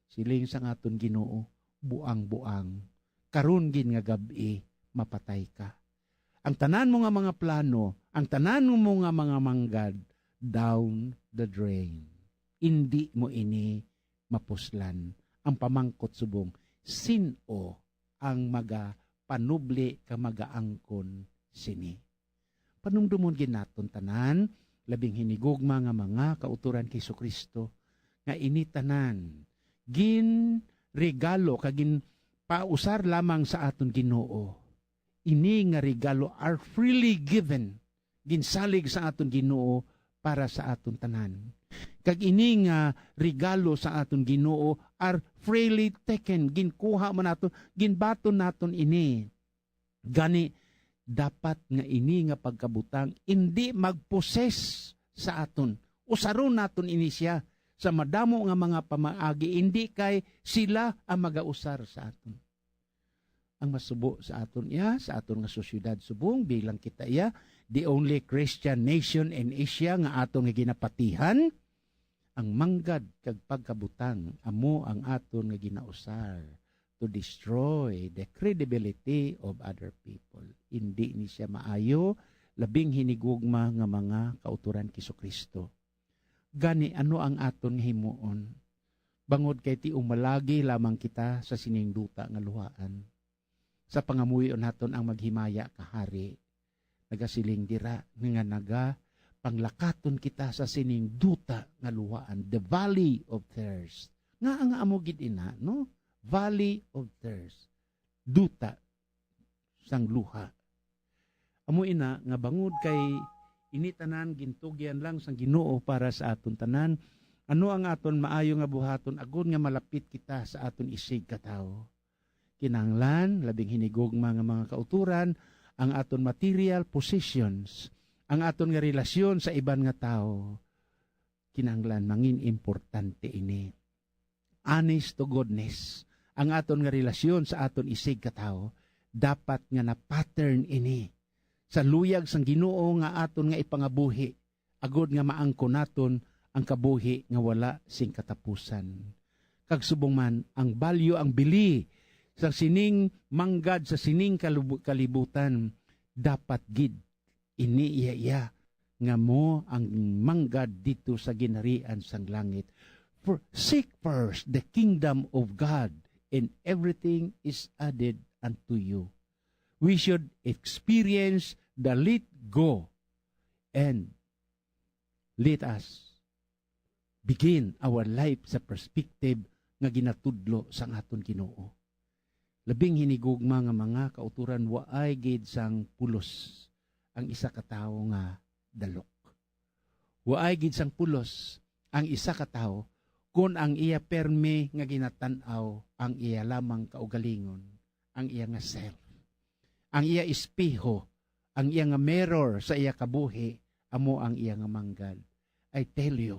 Siling sang aton Ginoo, "Buang-buang, karon gid nga gab-i mapatay ka. Ang tanan mo nga mga plano, ang tanan mo nga mga manggad, down the drain. Indi mo ini mapuslan." Ang pamangkot subong, sin-o ang magapanubli ka magaangkon sini? Panumdomon gid naton tanan, labing hinigugma nga mga kauturan kay Jesu-Cristo, nga ini tanan ginregalo kag ginpausar lamang sa aton Ginoo. Ini nga regalo are freely given, ginsalig sa aton Ginoo para sa aton tanan. Kag ini nga regalo sa aton Ginoo are freely taken, ginkuha man naton, ginbaton naton ini. Gani, dapat nga ini nga pagkabutang indi magposes sa aton. Usaron naton ini siya sa madamo nga mga pamaagi, indi kay sila ang magausar sa aton. Ang masubo sa aton iya, sa aton nga sosyedad subong, bilang kita iya, the only Christian nation in Asia nga aton nga ginapatihan, ang manggad kag pagkabutang amo ang aton nga ginausar to destroy the credibility of other people. Indi ni siya maayo, labing hinigugma nga mga kauturan Jesu-Cristo. Gani, ano ang aton nga himuon? Bangod kay ti umalagi lamang kita sa sining duta nga luhaan. Sa pangamuyo naton ang maghimaya ka hari, nagasiling dira nga naga panglakaton kita sa sining duta nga luhaan, the valley of thirst. Nga nga amo gid ina, no? Valley of thirst. Duta sang luha. Amo ina nga bangod kay ini tanan gintugyan lang sang Ginoo para sa aton tanan, ano ang aton maayo nga buhaton agod nga malapit kita sa aton isig ka tawo? Kinahanglan, labing hinigugma nga mga kauturan, ang aton material possessions, ang aton nga relasyon sa iban nga tawo. Kinahanglan mangin importante ini. Honest to goodness, ang aton nga relasyon sa aton isig ka tawo dapat nga na-pattern ini sa luyag sang Ginoo nga aton nga ipangabuhi, agod nga maangkon naton ang kabuhi nga wala sing katapusan. Kag subong man, ang balyo, ang bili sa sining manggad sa sining kalub-, kalibutan, dapat gid ini iya, iya nga mo ang manggad dito sa ginharian sang langit. For, seek first the kingdom of God, and everything is added unto you. We should experience the let go and let us begin our life sa perspective nga ginatudlo sang aton Ginoo. Labing hinigugma nga mga kauturan, waay gid sang pulos ang isa ka tawo nga dalok. Waay gid sang pulos ang isa ka tawo kon ang iya permi nga ginatan-aw ang iya lamang kaugalingon, ang iya nga self. Ang iya espeho, ang iya nga mirror sa iya kabuhi, amo ang iya nga manggad. I tell you,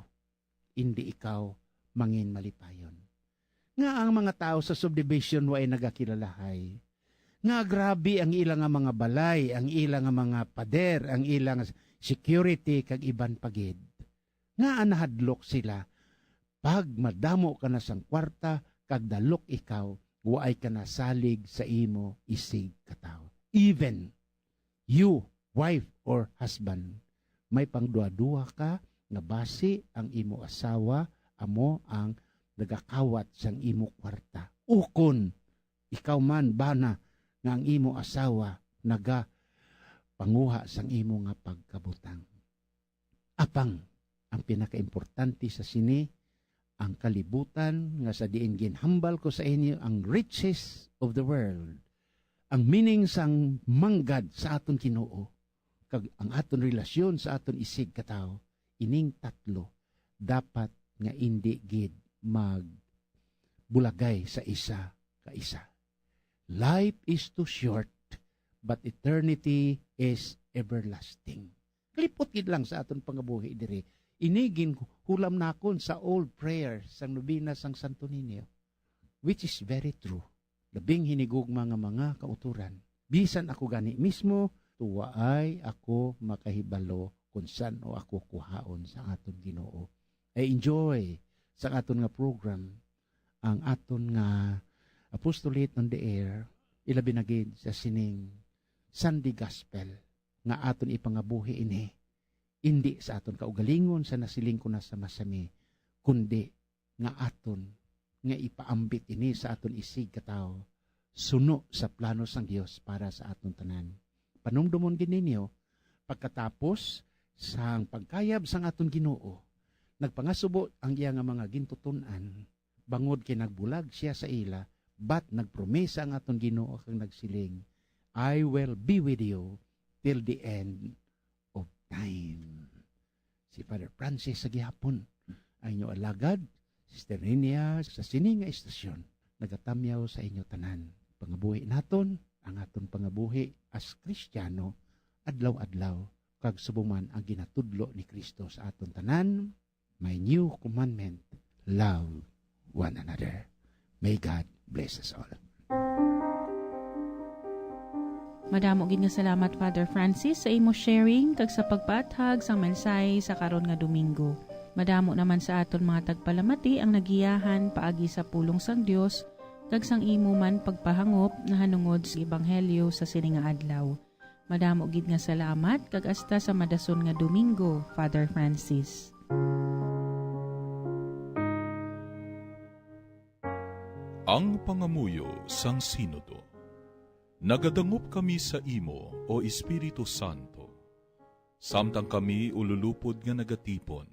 indi ikaw mangin malipayon. Nga ang mga tawo sa subdivision waay nagakilalahay, nga grabe ang ila nga mga balay, ang ila nga mga pader, ang ila nga security, kag iban pa gid. Nga nahadlok sila, pag madamo ka na sang kwarta kag dalok ikaw, waay ka na salig sa imo isig ka tawo. Even you, wife or husband, may pangduha-duha ka nga basi ang imo asawa amo ang nagakawat sang imo kwarta. Ukon ikaw man, bana, nga ang imo asawa nagapanguha sang imo nga pagkabutang. Apang ang pinakaimportante sa sini, ang kalibutan nga sa diin ginhambal ko sa inyo ang riches of the world. Ang meaning sang manggad sa aton Ginoo kag ang aton relasyon sa aton isig ka tawo, ining tatlo dapat nga indi gid magbulagay sa isa ka isa. Life is too short, but eternity is everlasting. Kalipot gid lang sa aton pangabuhi diri. Ini ginhulam nakon sa old prayer sang nobena sang Santo Niño, which is very true. Labing hinigugma nga mga kauturan. Bisan ako gani mismo, tuwaay ako makahibalo kung san-o ako kuhaon sa aton Ginoo. I enjoy sa aton nga program ang aton nga Apostolate on the Air, ilabi na gid sa sining Sunday Gospel nga aton ipangabuhi ini, indi sa aton kaugalingon sa nasiling ko na sa masami, kundi nga aton nga ipaambit ini sa aton isig ka tawo, suno sa plano sang Dios para sa aton tanan. Panumdomon gid ninyo, pagkatapos sang pagkayab sang aton Ginoo, nagpangasubo ang iya nga mga gintuton-an, bangod kay nagbulag sia sa ila, but nagpromesa ang aton Ginoo kag nagsiling, "I will be with you till the end of time." si Father Francis sa gihapon, ang inyo alagad, Sister Ninia, sa sini nga istasyon, nagatamyaw sa inyo tanan. Pangabuhi naton ang aton pangabuhi as Kristiyano adlaw-adlaw, kag subong man ang ginatudlo ni Cristo sa aton tanan, "My new commandment, love one another." May God bless us all. Madamo gid nga salamat, Father Francis, sa imo sharing kag sa pagpaathag sang mensahe sa karon nga Domingo. Madamo naman sa aton mga tagpalamati ang nagiyahan paagi sa pulong sang Dios kag sang imo man pagpahangop nahanungod sa ebanghelyo sa sini nga adlaw. Madamo gid nga salamat kag hasta sa madason nga Domingo, Father Francis. Ang pangamuyo sang Sinodo. Nagadangop kami sa imo, O Espiritu Santo, samtang kami ululupod nga nagatipon.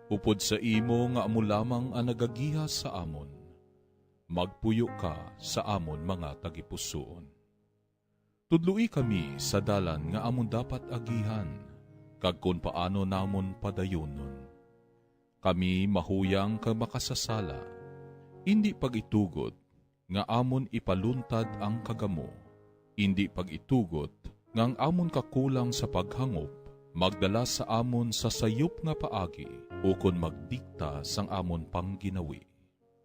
Upod sa imo nga amo lamang ang nagagiha sa amon, magpuyo ka sa amon mga tagipusoon. Tudloi kami sa dalan nga amon dapat agihan, kag kon paano namon padayonon. Kami mahuyang kag makasasala, indi pag-itugot nga amon ipaluntad ang kagamo, indi pag-itugot nga ang amon kakulang sa paghangop magdala sa amon sa sayop nga paagi ukon magdikta sang amon pangginawi.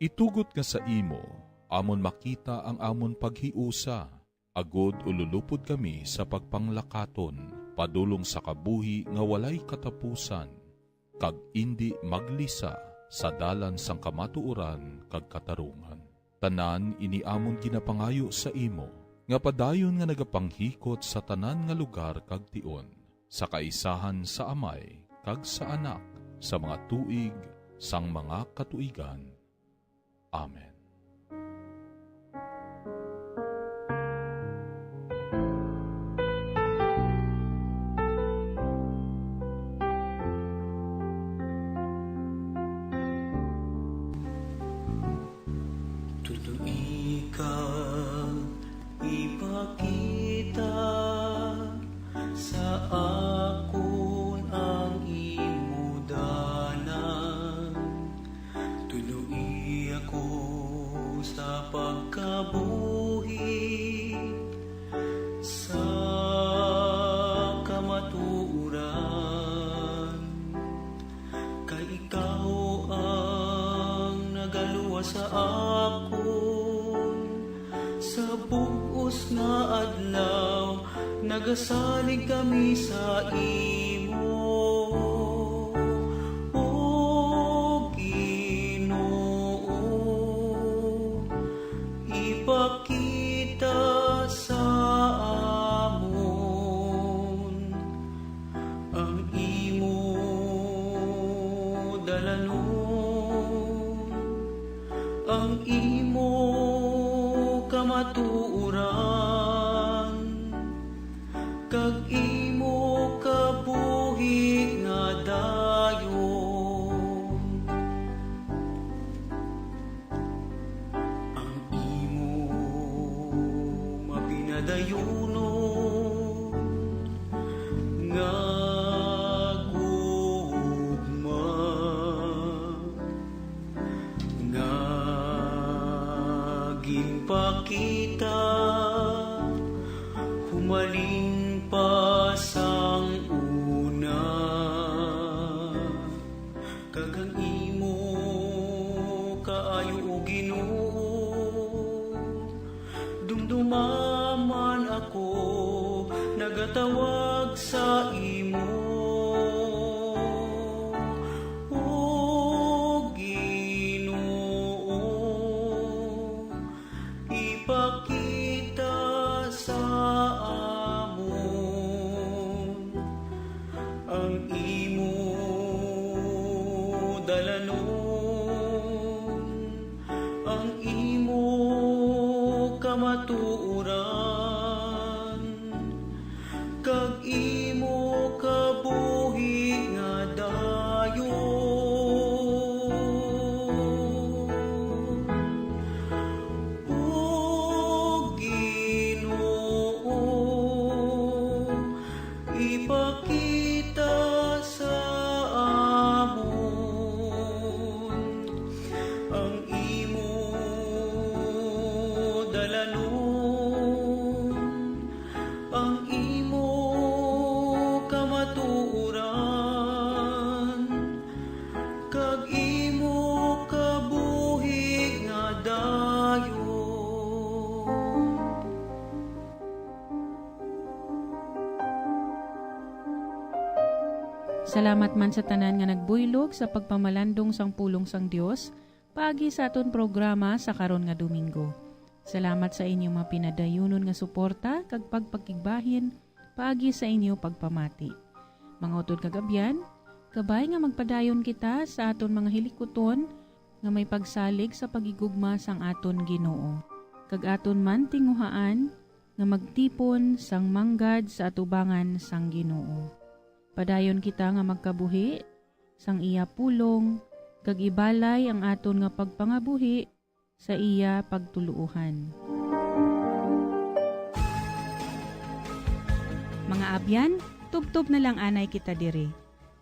Itugot nga sa imo amon makita ang amon paghiusa, agod ululupod kami sa pagpanglakaton padulong sa kabuhi nga walay katapusan, kag indi maglisa sa dalan sang kamatuoran kag katarungan. Tanan ini amon ginapangayo sa imo, nga padayon nga nagapanghikot sa tanan nga lugar kag tion, sa kaisahan sa Amay kag sa Anak, sa mga tuig sang mga katuigan. Amen. Tudloi ka, ipakita sa akon ang imo dalan. Tudloi ako sa pagkabuhi sa kamatuoran, kay ikaw ang nagaluwas sa akon. Sa bug-os nga adlaw, nagasalig kami sa imo, O Ginoo. Ipakita sa amon ang imo dalanon, ang imo kamatuoran, kag imo kabuhi nga dayon. Ang imo mapinadayunon nga gugma, nga ginpakita humalin pa sang una, kag ang imo kaayo, O Ginoo, dumduma man ako nagatawag sa imo, O Ginoo. Ipakita sa amon ang imo dalanon, ang imo kamatuoran, kag imo kabuhi nga dayon. O Ginoo, ipakita sa Salamat man sa tanan nga nagbuylog sa pagpamalandong sang pulong sang Dios paagi sa aton programa sa karon nga Domingo. Salamat sa inyo mga pinadayunon nga suporta kag pagpakigbahin paagi sa inyo pagpamati. Mga utod kag abyan, kabay nga magpadayon kita sa aton mga hilikuton nga may pagsalig sa paghigugma sang aton Ginoo, kag aton man tinguhaan nga magtipon sang manggad sa atubangan sang Ginoo. Padayon kita nga magkabuhi sang iya pulong, kag ibalay ang aton nga pagpangabuhi sa iya pagtuluohan. Mga abyan, tubtob na lang anay kita diri.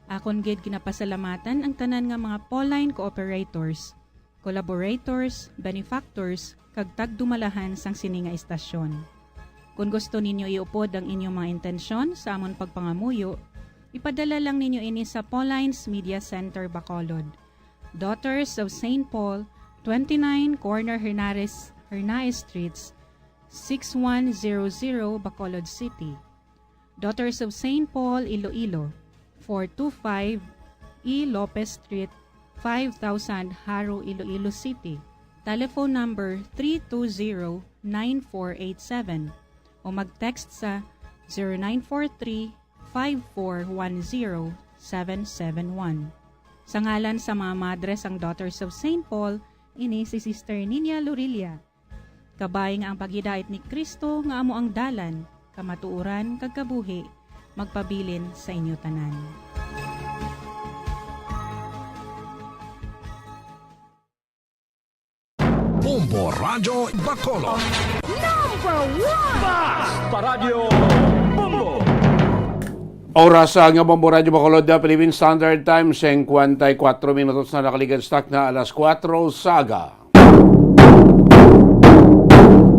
Akon gid ginapasalamatan ang tanan nga mga Pauline cooperators, collaborators, benefactors, kag tagdumalahan sang sini nga istasyon. Kon gusto ninyo iupod ang inyong mga intensyon sa amon pagpangamuyo, ipadala lang ninyo ini sa Pauline's Media Center, Bacolod, Daughters of Saint Paul, twenty-nine Corner Hernares, Hernaez Streets, six one zero zero, Bacolod City. Daughters of Saint Paul, Iloilo, four two five E Lopez Street, five thousand, Jaro, Iloilo City. Telephone number three two zero nine four eight seven o mag-text sa zero nine four three five four one zero seven seven one. Sa ngalan sa mga madre sang Daughters of Saint Paul, ini si Sister Ninia Lorilla. Kabay nga ang paghidait ni Cristo nga amo ang dalan, kamatuoran, kag kabuhi magpabilin sa inyo tanan. Bombo Radyo Bacolod. Number one! Basta Radyo Bombo! Oras sa nga Bombo Radyo Bacolod, the Philippine Standard Time, singkwenta y kuatro minutos na nakaligan stock na alas kuwatro sa aga.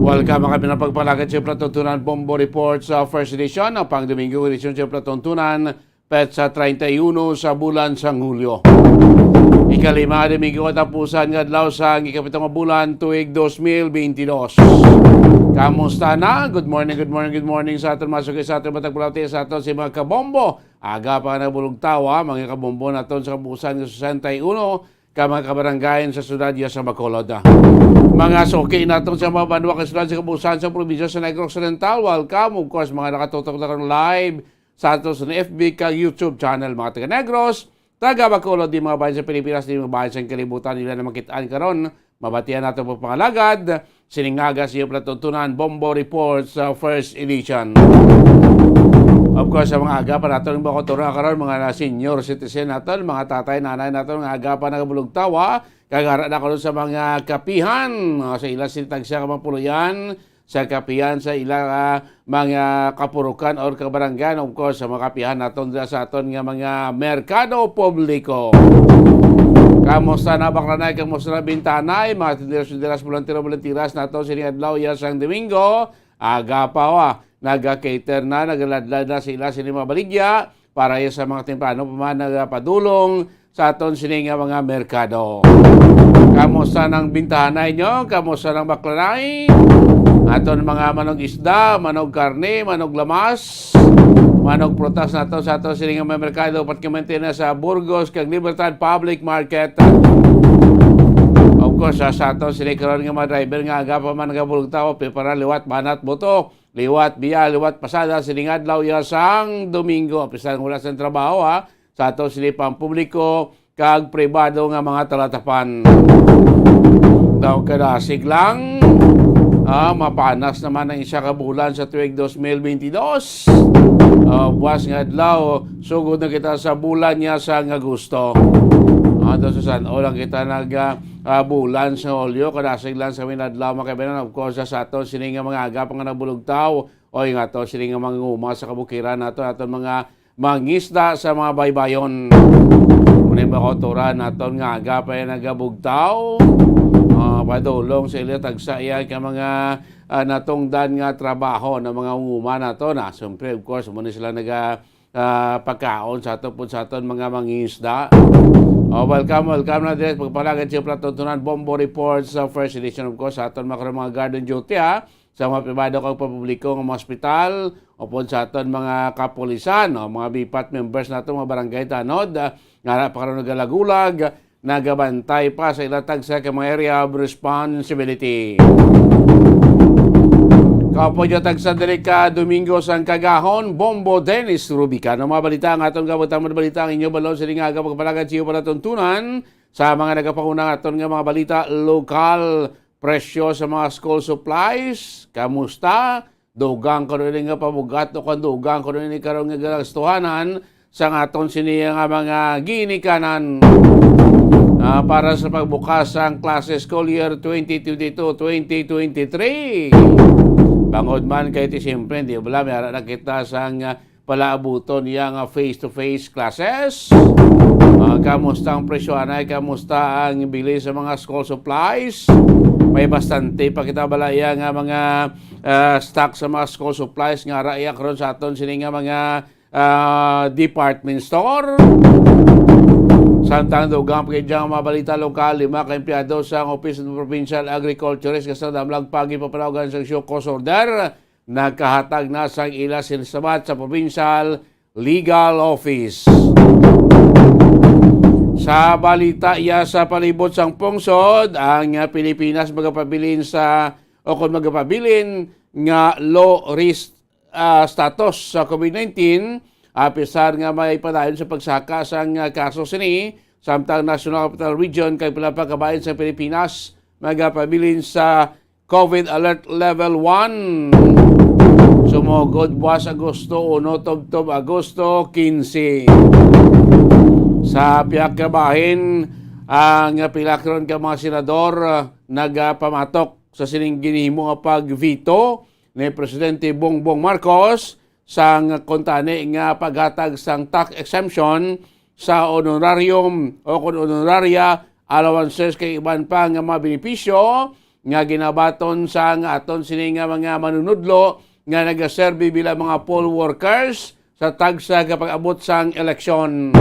Welcome, mga pinapagpalagad sa Platuntunan Bombo Report sa First Edition, ang pang Domingo edisyon sa Platuntunan, petsa treinta y uno sa bulan sang Hulyo. Ikalima, Domingo, katapusan nga adlaw sang ikapito nga bulan, tuig dos mil bentidós. Kamusta na? Good morning, good morning, good morning sa aton mga suki, sa aton matag pulati, sa aton si mga kabombo. Aga pa nga nabulog tawa, mga kabombo naton sa kabuusan nga sesenta y uno ka mga kabaranggayan sa siyudad ya sa Bacolod. Mga suki naton sa mga banwa kag siyudad sa kabuusan sa probinsya sa Negros Occidental, welcome. Of course, mga nakatutok na karon live sa aton sa F B kag YouTube channel, mga taga Negros, taga Bacolod, di mga bahin sa Pilipinas, di mga bahin sa kalibutan, ila na makit-an karon, mabatian nato pagpangalagad. Sining aga sa iyo palatuntunan, Bombo Report sa First Edition. Of course, sa mga aga pa nato, mga kultura karon, mga na senior citizen naton, mga tatay, nanay naton, nga aga pa nagabulog tawa, kag ara na karon sa mga kapihan, ah, sa ila sini tagsa ka mga puloy-an, sa kapihan sa ila, ah, mga kapurukan or kabaranggan, of course, sa mga kapihan naton dira sa aton nga mga merkado publiko. Kamusta na, Baklanay? Kamusta na, Bintanay? Mga tinderos-tinderas, bolantero-bolanteras naton sini adlaw ya sang Domingo, aga pa, wa, naga-cater na, nagaladlad na sila sini mga baligya para ya sa mga temprano pa man nagapadulong sa aton sini nga mga merkado. Kamusta nang bintahanay nyo? Kamusta nang baklanay? Aton mga manong isda, manong karne, manong lamas, manong prutas nato sa aton sini nga mga merkado, particularmente na sa Burgos kag Libertad Public Market. Of course, sa, sa aton sini karon nga mga driver nga aga pa man nagabulog tawa, prepara liwat, banat, buto, liwat, biya, liwat, pasada, sining adlaw ya sang Domingo. Bisan wala sang trabaho, ha, sa ato sini pampubliko kag pribado nga mga talatapan. Daw kadasig lang, ah, mapanas naman ang isa ka bulan sa tuig dos mil bentidós. Ah, buwas nga adlaw, sugod na kita sa bulan niya sa nga gusto. Ah, daw sa san-o lang kita nag, ah, ah, bulan sa Hulyo, kadasig lang sa winadlaw, mga kaibigan. Of course, sa ato sini nga mga aga pa nga nabulugtaw, oy, nga to sini nga mga nguma sa kabukiran nato, aton mga mangisda sa mga baybayon. Muna yung mga kultura naton nga aga pa yung nagabugtaw. Ah, padulong sa ila tagsa iya ka mga, ah, natungdan nga trabaho ng mga nguma nato na. Siyempre, of course, muna sila naga, ah, pagkaon sa aton pud sa aton mga mangisda. Oh, welcome, welcome na diri. Pagpalagad siya pala tuntunan Bombo Report sa first edition, of course, sa aton mga, mga garden duty, ha. sa mga pribado kag pampubliko nga mga ospital, upod sa aton mga kapulisan, no, mga BPAT members nato, mga barangay tanod, ah, nga ara pa karon nagalagulag, nagabantay pa sa ila tagsa ka mga area of responsibility. Kaupod niya tagsa diri ka Domingo sang Kagahon, Bombo Dennis Rubicano. Mga balita ang aton kabutang, mga balita ang inyo balon sa lingaga pagpalagad sa iyo palatuntunan sa mga nagapanguna nga aton nga mga balita lokal. Presyo sa mga school supplies, kamusta? Dugang ko rin nga pabugat o kung dugang ko rin karon nga galastuhanan sa aton sini nga mga ginikanan, ah, para sa pagbukas sang klase school year twenty twenty-two, twenty twenty-three. Bangod man kay ti siyempre, di bala, may ara na kita sang, ah, palaabuton niya nga face-to-face classes. Ah, kamusta ang presyo, anay? Kamusta ang bili sa mga school supplies? May bastante pa kita balaya nga mga, ah, stock sa mga school supplies nga ara iya karon sa aton sini nga mga, ah, department store. Samtang dugang pa gid ang mga balita lokal, lima ka empleyado sa Office of the Provincial Agriculturist nga sa damlag pagi papanawgan sa show cause order nagkahatag na sang ila sinasabat sa provincial legal office. Sa balita iya sa palibot sang pungsod, ang, ah, Pilipinas magapabilin sa, o kung magapabilin nga low risk, ah, status sa COVID nineteen, apisar nga may padayon sa pagsaka sang, ah, kaso sini, samtang National Capital Region kag pila pa ka bahin sa Pilipinas magapabilin sa COVID Alert Level one. Sumugod buwas Agosto uno tubtob Agosto quince. Sa pihak ka bahin, ang pila karon ka mga senador, ah, nagapamatok sa sining ginhimo nga pag-veto ni Presidente Bongbong Marcos sang kuntani nga paghatag sang tax exemption sa honorarium o kon honoraria, allowances kag iban pa nga mga benepisyo nga ginabaton sang aton sini nga mga manunudlo nga nagaserbi bilang mga poll workers sa tagsa ka pag-abot sang eleksyon.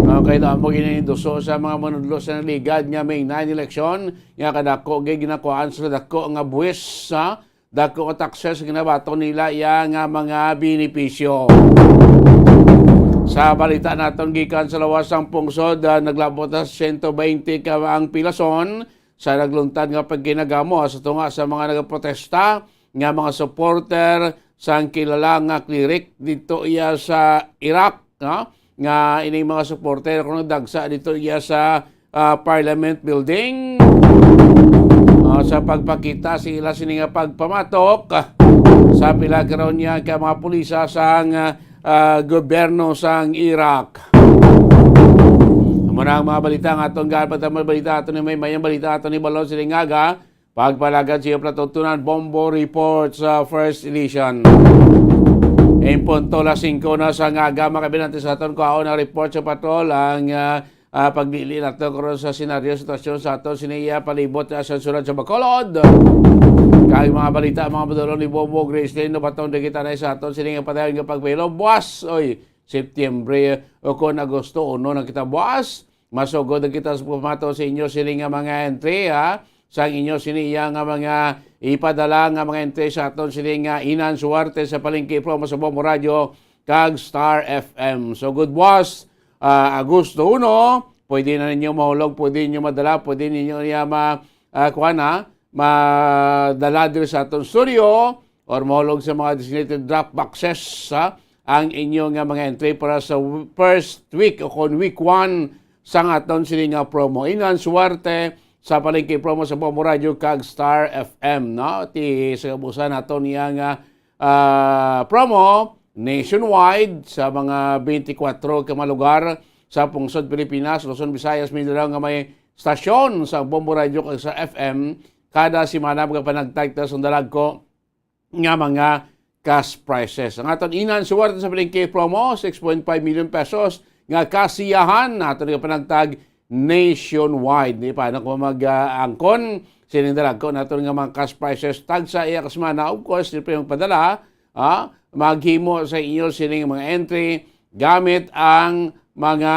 Okay, damo ginainduso sa mga manunudlo sa naligad nga May nine eleksyon nga kadako gid ginakuhaan sa dako nga buwis sa dako nga taxes ginabaton nila iya nga mga benepisyo. Sa balita naton gikan sa lawas sang pungsod, ah, naglabot na siyento baynte ka ang pilason sa nagluntad nga pagkinagamo sa tunga sa mga nagaprotesta nga mga supporter sang kilala nga cleric dito iya sa Iraq, no? Nga ining mga supporter kuno dagsa dito iya sa, ah, Parliament Building, ah, sa pagpakita sa ila sini nga pagpamatok, ah, sa pila karon niya ka mga pulisa sang, ah, gobyerno sang Iraq. Amo na ang mga balita nga aton gaan. Pagtapos balita aton ni may mayang balita aton ni Balon sining aga. Pagpalagad sa iyo palatuntunan, Bombo Report sa First Edition. En punto las singko na sa aga, makabinanti sa aton kuhaon ang report sa patrol, ang, ah, ah, pagdili nato karon sa senaryo, sitwasyon sa aton siniya palibot sa sulod sa Bacolod. Kag mga balita, mga padulong ni Bobo Gracelyn, no, patong di kita na sa aton sini nga padayon nga pagpahilom. Buwas, oy, Septyembre, o kon Agosto uno na kita buwas. Masugod na kita sa pagpamato sa inyo sini nga mga entry, ha? Sa inyo sini iya nga mga ipadala nga mga entry sa aton sini nga Inan Suwarte sa Palengke Promo sa Bombo Radio kag Star F M. So, good buwas, ah, Agosto uno, pwede na ninyo mahulog, pwede ninyo madala, pwede ninyo niya ma-, ah, kuha na, madala diri sa aton studio or mahulog sa mga designated drop boxes, ha, ang inyo nga mga entry para sa w-, first week o kon week one sang aton sini nga promo. Inan Suwarte sa Palengke Promo sa Bombo Radio kag Star F M, no? Ti sa kabuusan naton niya nga, ah, promo nationwide sa mga twenty-four ka mga lugar sa pungsod Pilipinas, Luzon, Visayas, Mindanao nga may stasyon sa Bombo Radio kag sa F M. Kada semana magapanagtag ta sang dalagko nga mga cash prizes. Ang aton Inan Suwerte sa Palengke promo, six point five million pesos nga kasiyahan. Aton nga panagtag nationwide. Di pa na ko mag-angkon sining dalagko naton nga mga cash prizes tagsa iya ka semana. Of course, siyempre magpadala, ah, maghimo sa inyo sining mga entry gamit ang mga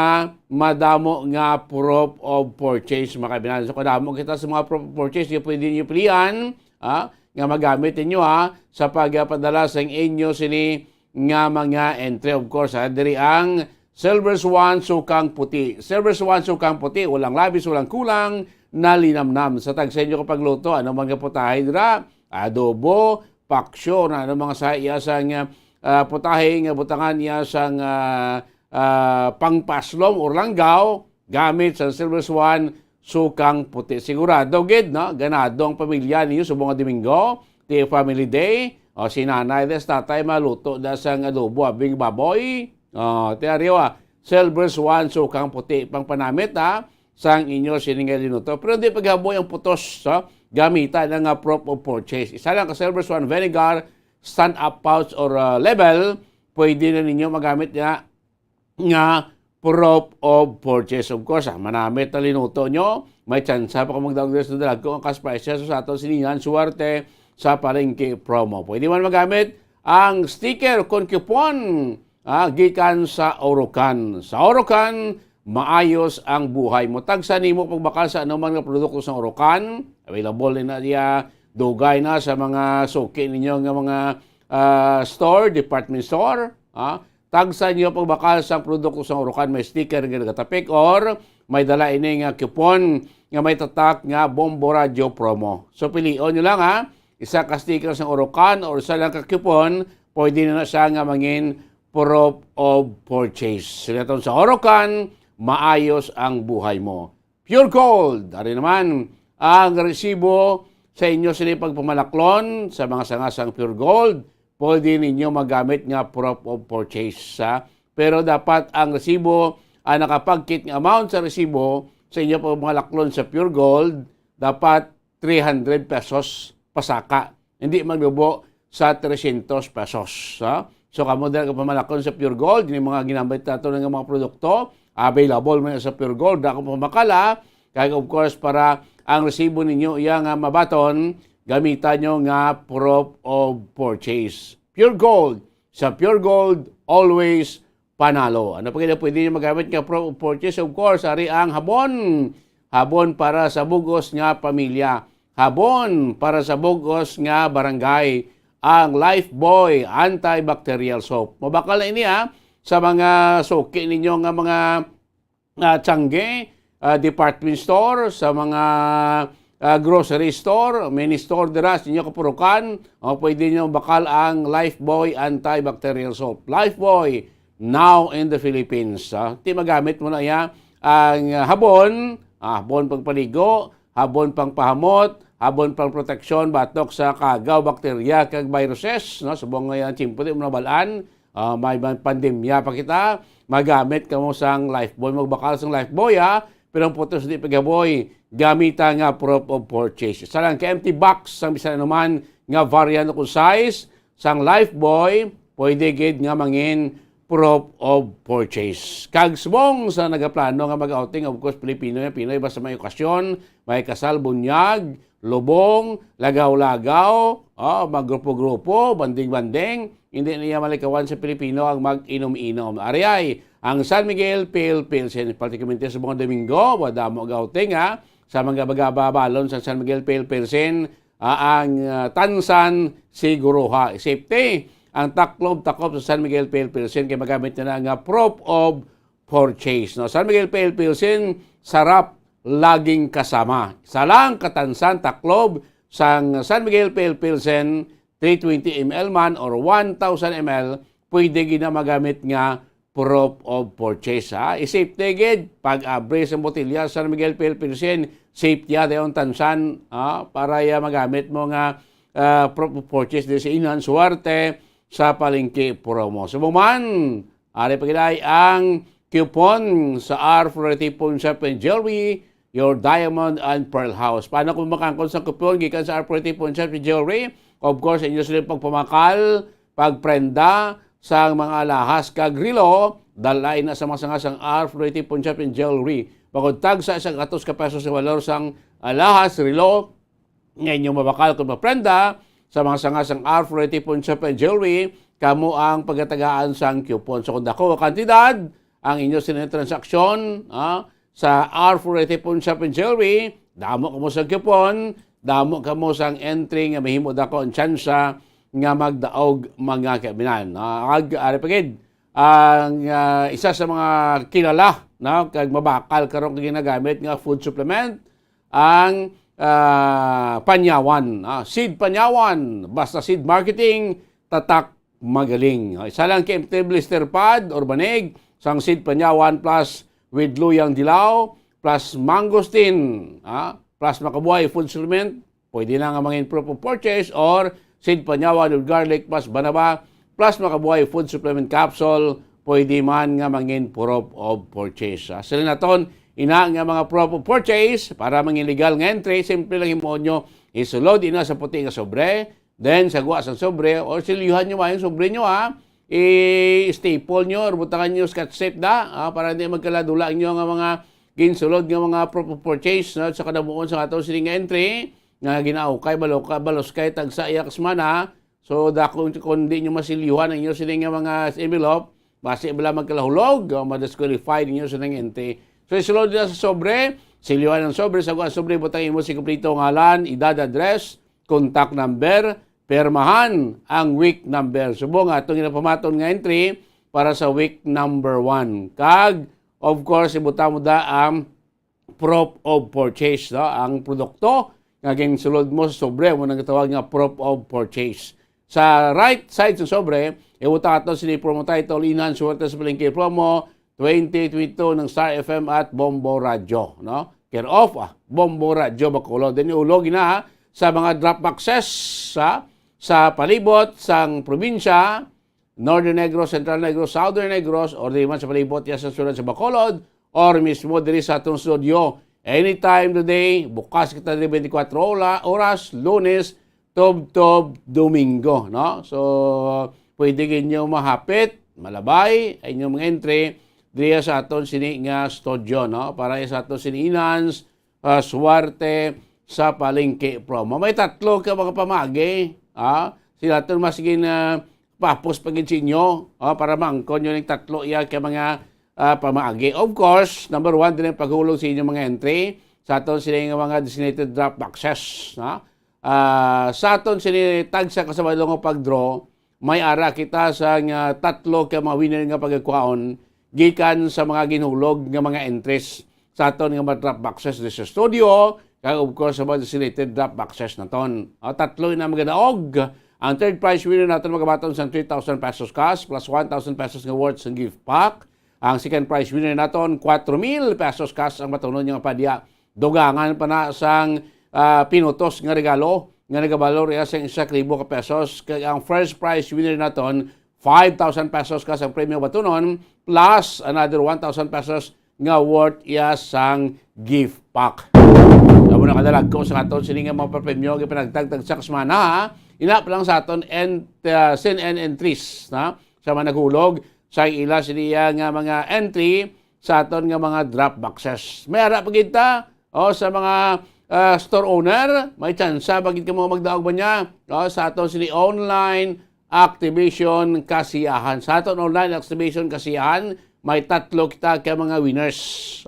madamo nga proof of purchase, mga kaibigan. So, kadamo kita sa mga proof of purchase, yung pwede nyo pilihan, ah, nga magamit ninyo, ha, sa pagpadala sa inyo sini nga mga entry. Of course, ha, diri ang Silver Swan Sukang Puti. Silver Swan Sukang Puti, walang labis, walang kulang, nalinamnam. Sa tag sa inyo kapagluto, ano man nga putahe dira, adobo, paksyo, na ano mga sa iya sang, ah, putahe nga butangan iya sang, ah, ah, pangpaslom or langgaw, gamit sa Silver Swan Sukang Puti. Sigurado gid, no? Ganado ang pamilya ninyo subong nga Domingo, ti Family Day. O, si nanay, des tatay, maluto da sang adobo, abing baboy. O, ti ariwa, Silver Swan Sukang Puti, pangpanamit, ha, sang inyo sini nga linuto. Pero di paghaboy ang putos, ha? Gamita na nga proof of purchase. Isa lang ka Silver Swan vinegar, stand-up pouch or, ah, label, pwede na ninyo magamit nga, nga proof of purchase. Of course, ah, manamit na linuto nyo, may tsansa pa kung magdaog diri sa dalagko ang cash prizes sa aton siningan Suwerte sa Palengke Promo. Pwede man magamit ang sticker kon coupon, ah, gikan sa Orocan. Sa Orocan, maayos ang buhay mo. Tagsa nimo pagbakal sa anuman nga produkto sa Orocan. Available na iya, dugay na sa mga suki ninyo nga mga, ah, store, department store, ah. Tagsa niyo pagbakal sa produkto sa Orocan, may sticker nga nagatapik or may dala ini nga coupon nga may tatak nga Bombo Radio Promo. So, pilion nyo lang, ha. Isa ka sticker sa Orocan or isa lang ka coupon, pwede na na siya nga mangin proof of purchase. Sila sa Orocan, maayos ang buhay mo. Pure Gold, ari naman ang resibo sa inyo sini pagpamalaklon sa mga sangasang Pure Gold, pwede ninyo magamit nga proof of purchase, ha? Pero dapat ang resibo, ang nakapagkit nga amount sa resibo sa inyo pagpamalaklon sa Pure Gold, dapat three hundred pesos pasaka. Hindi maglubo sa trescientos pesos, ha? So, kamo dira ka pamalakon sa Pure Gold, yung mga ginamit nato nga mga produkto, available man sa Pure Gold. Ako pamakala, kay of course, para ang resibo ninyo iya nga mabaton, gamitan nyo nga proof of purchase. Pure Gold, sa Pure Gold, always panalo. Ano pa gid ang pwede nyo magamit nga proof of purchase? Of course, ari ang habon. Habon para sa bugos nga pamilya. Habon para sa bugos nga barangay. Ang Lifebuoy Antibacterial Soap. Mabakal na ini, ha, sa mga suki ninyo nga mga, ah, tiyangge, ah, department store, sa mga, ah, grocery store, mini store dira sa inyo kapurukan, o pwede nyo bakal ang Lifebuoy Antibacterial Soap. Lifebuoy, now in the Philippines, ah. Ti magamit mo na iya ang, ah, habon, ah, habon pagpaligo, habon pangpahamot, habon pang proteksyon batok sa kagaw, bakterya, kag viruses, no? Subong nga yan, tiyempo di mo nabalaan, ah, may, may pandemya pa kita, magamit kamo sang Lifebuoy, magbakal sang Lifebuoy, ha? Pero ang putos di paghaboy, gamita nga proof of purchase. Sa lang ka empty box, sang bisan anuman nga variant o kung size, sang Lifebuoy, pwede gid nga mangin proof of purchase. Kag subong sa nagaplano nga mag-outing, of course, Pilipino yan, Pinoy, basta may okasyon, may kasal, bunyag, lubong, lagaw-lagaw, ah, maggrupo-grupo, banding-banding, hindi na iya malikawan sa Pilipino ang mag-inom-inom. Ari ay ang San Miguel Pale Pilsen, partikularmente sa mga Domingo, wala mo gauting, ha? Sa mga bagababalon sa San Miguel Pale Pilsen, ah, ang, ah, Tansan Siguruha. Safety, ang taklob takop sa San Miguel Pale Pilsen kay magamit na nga proof of purchase, no? San Miguel Pale Pilsen, sarap laging kasama. Isa lang ka tansan taklob sang San Miguel Pale Pilsen, three twenty M L man or one thousand M L, pwede gid na magamit nga proof of purchase, ha? I-safety gid pag abri sa botelya sa San Miguel Pale Pilsen, safety ya dayon tansan, ha? Para ya magamit mo nga, ah, proof of purchase di sa inan suwerte sa palengke promo. Subong man, ari pa gid ay ang coupon sa R forty Pawn Shop and Jewelry, your diamond and pearl house. Paano kung makangkon sa coupon gikan sa R forty Pawn Shop and Jewelry? Of course, inyo sila pagpamakal, pagprenda sa mga alahas kag relo, dalay na sa mga sangasang R forty Pawn Shop and Jewelry. Bangod tagsa sa gatos ka pesos sa walor sang alahas, relo, nga inyong mabakal kung maprenda sa mga sangasang R forty Pawn Shop and Jewelry, kamo ang pagatagaan sang coupon. So, kung dako nga kantidad ang inyo sini transaksyon, ah, sa R forty Pawn Shop and Jewelry, damo kamo sa coupon, damo kamo sang entry nga mahimo dako ang tsansa nga magdaog, mga kaibinan. Ah, ag-, ari pa gid, ang, ah, isa sa mga kilala, no, kag mabakal karon nga ginagamit nga food supplement, ang, ah, Panyawan, ah, Seed Panyawan. Basta seed marketing, tatak, magaling. Ah, isa lang ka empty blister pad or banig sang Seed Panyawan plus with luyang dilaw plus mangosteen, ah, plus Makabuhay food supplement, pwede na nga mangin proof of purchase, or Seed Panyawan with garlic plus banaba plus Makabuhay food supplement capsule, pwede man nga mangin proof of purchase. Ah, sila naton ina nga mga proof of purchase para mangin legal nga entry, simple lang himuon nyo, isulod ina sa puti nga sobre, then sa gwa sang sobre, or silyuhan nyo man yung sobre nyo, ha, i-staple nyo or butangan nyo scotch tape da, ah, para hindi magkaladula ang inyo nga mga ginsulod nga mga proof of purchase, no, sa kadamuon sa ato sining nga entry nga ginaukay, baloka, balos kay tagsa iya ka semana. So, dako, kung di nyo masilyuhan ang inyo sining nga mga envelope, basi bala magkalahulog, o ma-disqualify ninyo sining entry. So, isulod na sa sobre, silyuhan ang sobre, sa gwa sobre, butang imo si kompleto ngalan, edad, address, contact number, permahan ang week number. Subong nga atong ginapamaton nga entry para sa week number one. Kag, of course, ibutang mo da ang proof of purchase, no? Ang produkto nga ginsulod mo sa sobre, mo nang gitawag nga proof of purchase. Sa right side sa sobre, ibutang ato sini promo title, Inhan Suwerte sa Palengke Promo, twenty twenty-two ng Star F M at Bombo Radyo, no? Care of, ah, Bombo Radyo Bacolod. Then iulog na, ha, sa mga drop boxes, ha, sa palibot sang probinsya, Northern Negros, Central Negros, Southern Negros, or di man sa palibot ya sa sulod sa Bacolod, or mismo diri sa atong studio. Anytime today, bukas kita diri twenty-four ola-, oras, Lunes, tubtob Domingo, no? So, pwede gid nyo mahapit, malabay, ay inyong mga entry diri sa aton sini nga studio, no? Para sa aton sini Inhan's, ah, Suwerte sa Palengke Promo. May tatlo ka mga pamaagi, ah, sila aton mas gin, ah, papos pa gid sa inyo, ah, para maangkon nyo ning tatlo iya ka mga, ah, pamaagi. Of course, number one, din ang paghulog sa inyong mga entry sa aton sini nga mga designated drop boxes, no? Ah, sa aton sini tagsa ka Sabado nga pag-draw, may ara kita sa nga tatlo ka mga winner nga pagkakwaon gikan sa mga ginhulog nga mga entries sa aton nga mga drop boxes diri sa studio, kag of course sa mga designated drop boxes naton. Ah, tatlo na magadaog. Ang third prize winner naton magabaton sang three thousand pesos cash plus one thousand pesos nga worth sang gift pack. Ang second prize winner naton, kwatro mil pesos cash ang matunon nga padya. Dugangan pa na sang, ah, pinutos nga regalo nga nagabalor iya sang isa ka libo ka pesos. Kag ang first prize winner naton, five thousand pesos cash ang premyo batunon, plus another one thousand pesos nga worth iya sang gift pack. Amo na kadalagko sa aton sini nga mga papremyo, gipanagtag tagsa ka semana, ha? Ina pa lang sa aton and, ah, send and entries, na sa mga naghulog sa ila sini nga mga entry sa aton nga mga drop boxes. May ara pa gid ta, o, sa mga, ah, store owner, may tsansa pa gid kamo magdaog ba niya, o, sa aton sini online activation kasiyahan. Sa aton online activation kasiyahan, may tatlo kita ka mga winners,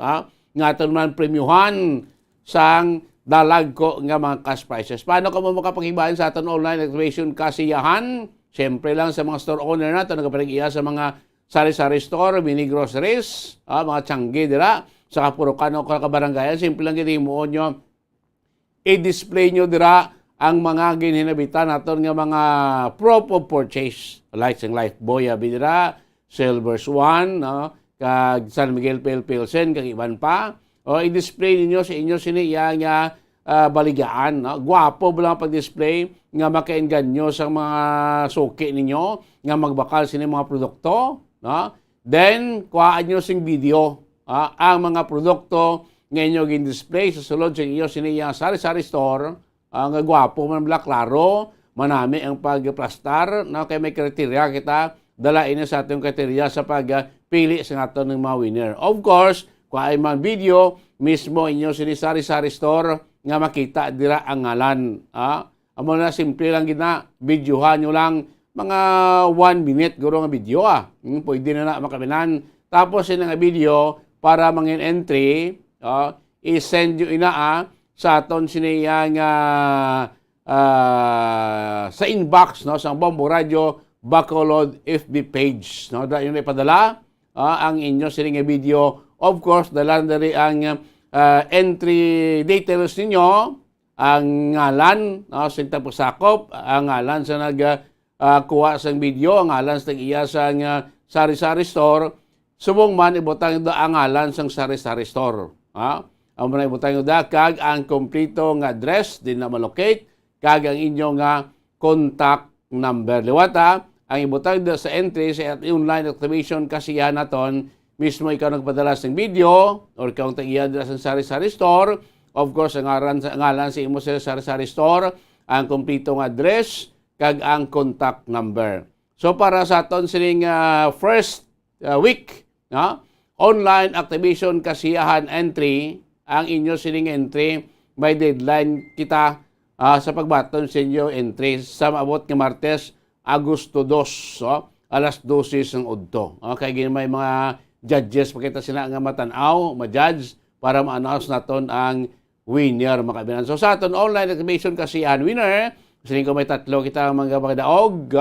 ha, nga aton man premyuhan sang dalagko nga mga cash prizes. Paano kamo makapaghibayan sa aton online activation kasiyahan? Siyempre lang sa mga store owner nato, nagapalig-iya sa mga sari-sari store, mini groceries, ah, mga tiyangge dira sa kapurukan o kabarangayan. Simple lang gid himuon nyo, i-display nyo dira ang mga ginhinabitan naton nga mga proof of purchase. Like sang Lifebuoy, abi dira, Silver Swan, no? Kag San Miguel Pale Pilsen, kag iban pa. O, i-display ninyo sa inyo sini iya nga, ah, baligyaan, no? Gwapo ba lang pag-display nga makaengganyo sa mga suki ninyo nga magbakal sini mga produkto, no? Then, kuhaan nyo sing video, ah, ang mga produkto nga inyo gin-display sa sulod sa inyo sini iya sari-sari store, ah, nga gwapo man bala, klaro, manami ang pagplastar, no? Kay may kriteriya kita, dala ini sa atong kriteriya sa pagpili sa aton nga mga winner. Of course, kung ay man video, mismo inyo sini sari-sari store nga makita dira ang ngalan, ah. Amo na, simple lang gid na, videohan nyo lang, mga one minute guro nga video, ah. Hmm, pwede na na makaminan. Tapos, yun nga video, para mangin entry, ah, i-send nyo ina, ah, sa aton sini nga, ah, sa inbox, no, sa Bombo Radio Bacolod F B page, no? Dira inyo ipadala, ah, ang inyo sini nga video. Of course, dala na diri ang, ah, entry details ninyo, ang ngalan, no, sing tagpasakop, ang ngalan sa nag, ah, kuha sang video, ang ngalan sa tag-iya sang, ah, sari-sari store, subong man ibutang da ang ngalan sang sari-sari store. Ha? Ang mga ibutang da kag ang kompleto nga address din na malocate kag ang inyo nga contact number. Liwat, ha, ang ibutang da sa entry sa online activation kasiyahan naton, mismo ikaw nagpadala sang video or ikaw ang tag-iya dira sa sari-sari store, of course, ang ngaran sa, ngalan sa imo sa sari-sari store, ang kompleto nga address, kag ang contact number. So, para sa aton sining, ah, first, ah, week, no? Online activation kasiyahan entry, ang inyo sining entry, may deadline kita, ah, sa pagbaton sa inyo entry sa maabot nga Martes, Agosto dos, oh, alas dose sang udto. Okay, gin may mga judges pa kita sina nga matan-aw, ma-judge para ma-announce naton ang winner, mga kaibigan. So, sa aton online activation kasiyahan winner, siling ko may tatlo kita mga magdaog,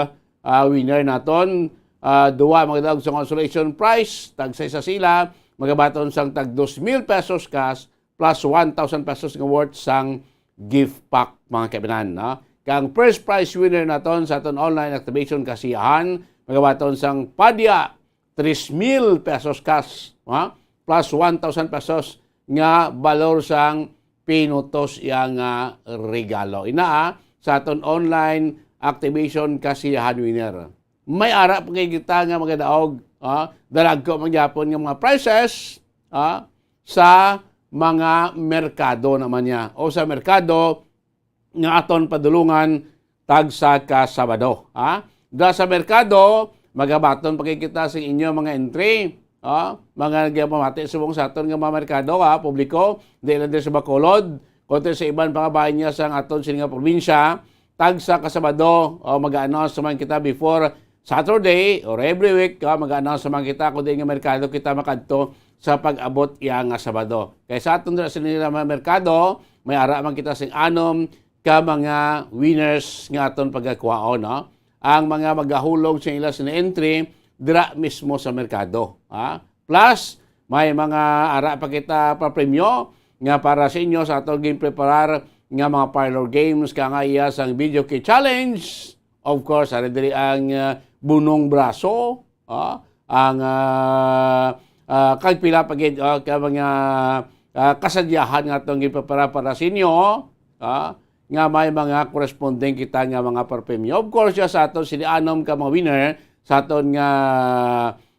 ah, winner naton. Ah, duwa magdaog sa consolation prize, tagsa isa sila, magabaton sang tag dos mil pesos cash plus one thousand pesos nga worth sang gift pack, mga kaibigan, no? Kang first prize winner naton sa aton online activation kasiyahan, magabaton sang padya tres mil pesos cash, ha? Plus one thousand pesos nga balor sang pinutos iya nga regalo. Ina, ah, sa aton online activation kasiyahan winner. May ara pa kay kita nga magadaog, ha? Dalagko man gyapon nga mga prizes, ha? Sa mga merkado naman niya. O sa merkado, nga aton padulungan tagsa ka Sabado, ha? Dira sa merkado, magabaton pa gid kita sa inyo mga entry, ha? Mga nagapamati subong sa aton nga mga merkado, ha? Publiko, di lang diri sa Bacolod, kundi sa iban pa nga bahin niya sa aton sini nga probinsya, tagsa ka Sabado, o, mag-announce naman kita before Saturday or every week, ha? Mag-announce naman kita kung diin nga merkado kita makadto sa pag-abot iya nga Sabado. Kay sa aton dira sa nila mga merkado, may ara man kita sing anom ka mga winners nga aton pagakwaon, no? Ang mga magahulog sa ila sini entry dira mismo sa merkado, ha? Plus, may mga ara pa kita pa premyo nga para sa inyo sa aton ginpreparar nga mga parlor games, ka nga iya sang video key challenge. Of course, ari diri ang, ah, bunong braso, ah, ang, ah, ah, kag pila pa gid, ah, ka mga, ah, kasadyahan nga atong ginprepara para sa inyo, ah, nga may mga corresponding kita nga mga papremyo. Of course, ya sa aton sini anom ka mga winner sa aton nga,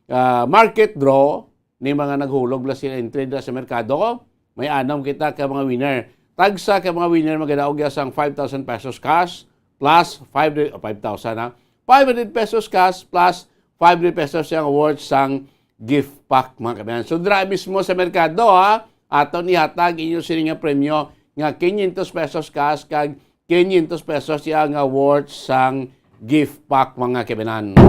ah, market draw, ni mga naghulog bala sila entry dira sa merkado, may anom kita ka mga winner. Tagsa ka mga winner magadaog ya sang five thousand pesos cash plus five hundred, oh, five thousand, ha? Five hundred pesos cash plus five hundred pesos yang worth sang gift pack, mga kaibigan. So, dira mismo sa merkado, ha? Aton ihatag inyo sini nga premyo nga quinientos pesos cash kag quinientos pesos iya nga worth sang gift pack, mga kaibigan.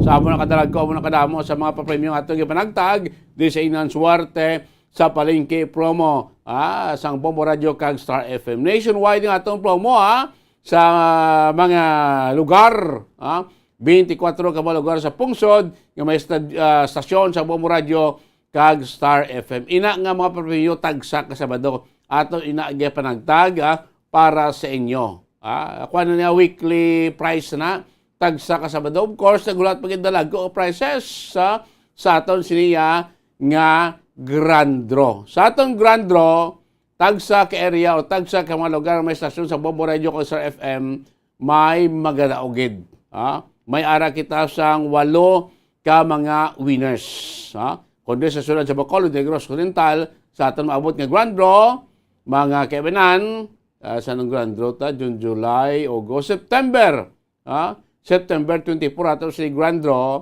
Sa amo na kadalagko, amo na kadamo sa mga papremyo nga atong gipanagtag di sa Inang Suwerte sa Palengke promo, ah, sang Bombo Radio kag Star F M. Nationwide ang atong promo, ah, sa mga lugar, ah, twenty-four ka mga lugar sa pungsod nga may stad-, ah, stasyon sa Bombo Radio kag Star F M. Ina nga mga papremyo tagsa ka Sabado ato ina gipanagtag, ah, para sa inyo. Ah, kuan na niya, weekly price na, tagsa ka Sabado. Of course, naghulat pa gid dalagko prizes sa, sa aton siniya nga grand draw. Sa aton grand draw, tagsa ka area o tagsa ka mga lugar may stasyon sa Bombo Radio kag Star F M, may magadaog gid. Ah, may ara kita sang walo ka mga winners, ha? Kundi sa siyudad sa Bacolod, Negros Occidental, sa aton maabot nga grand draw, mga kaibanan, ah, sa anong grand draw ta? June, July, August, September, ha? September twenty-four ato si grand draw.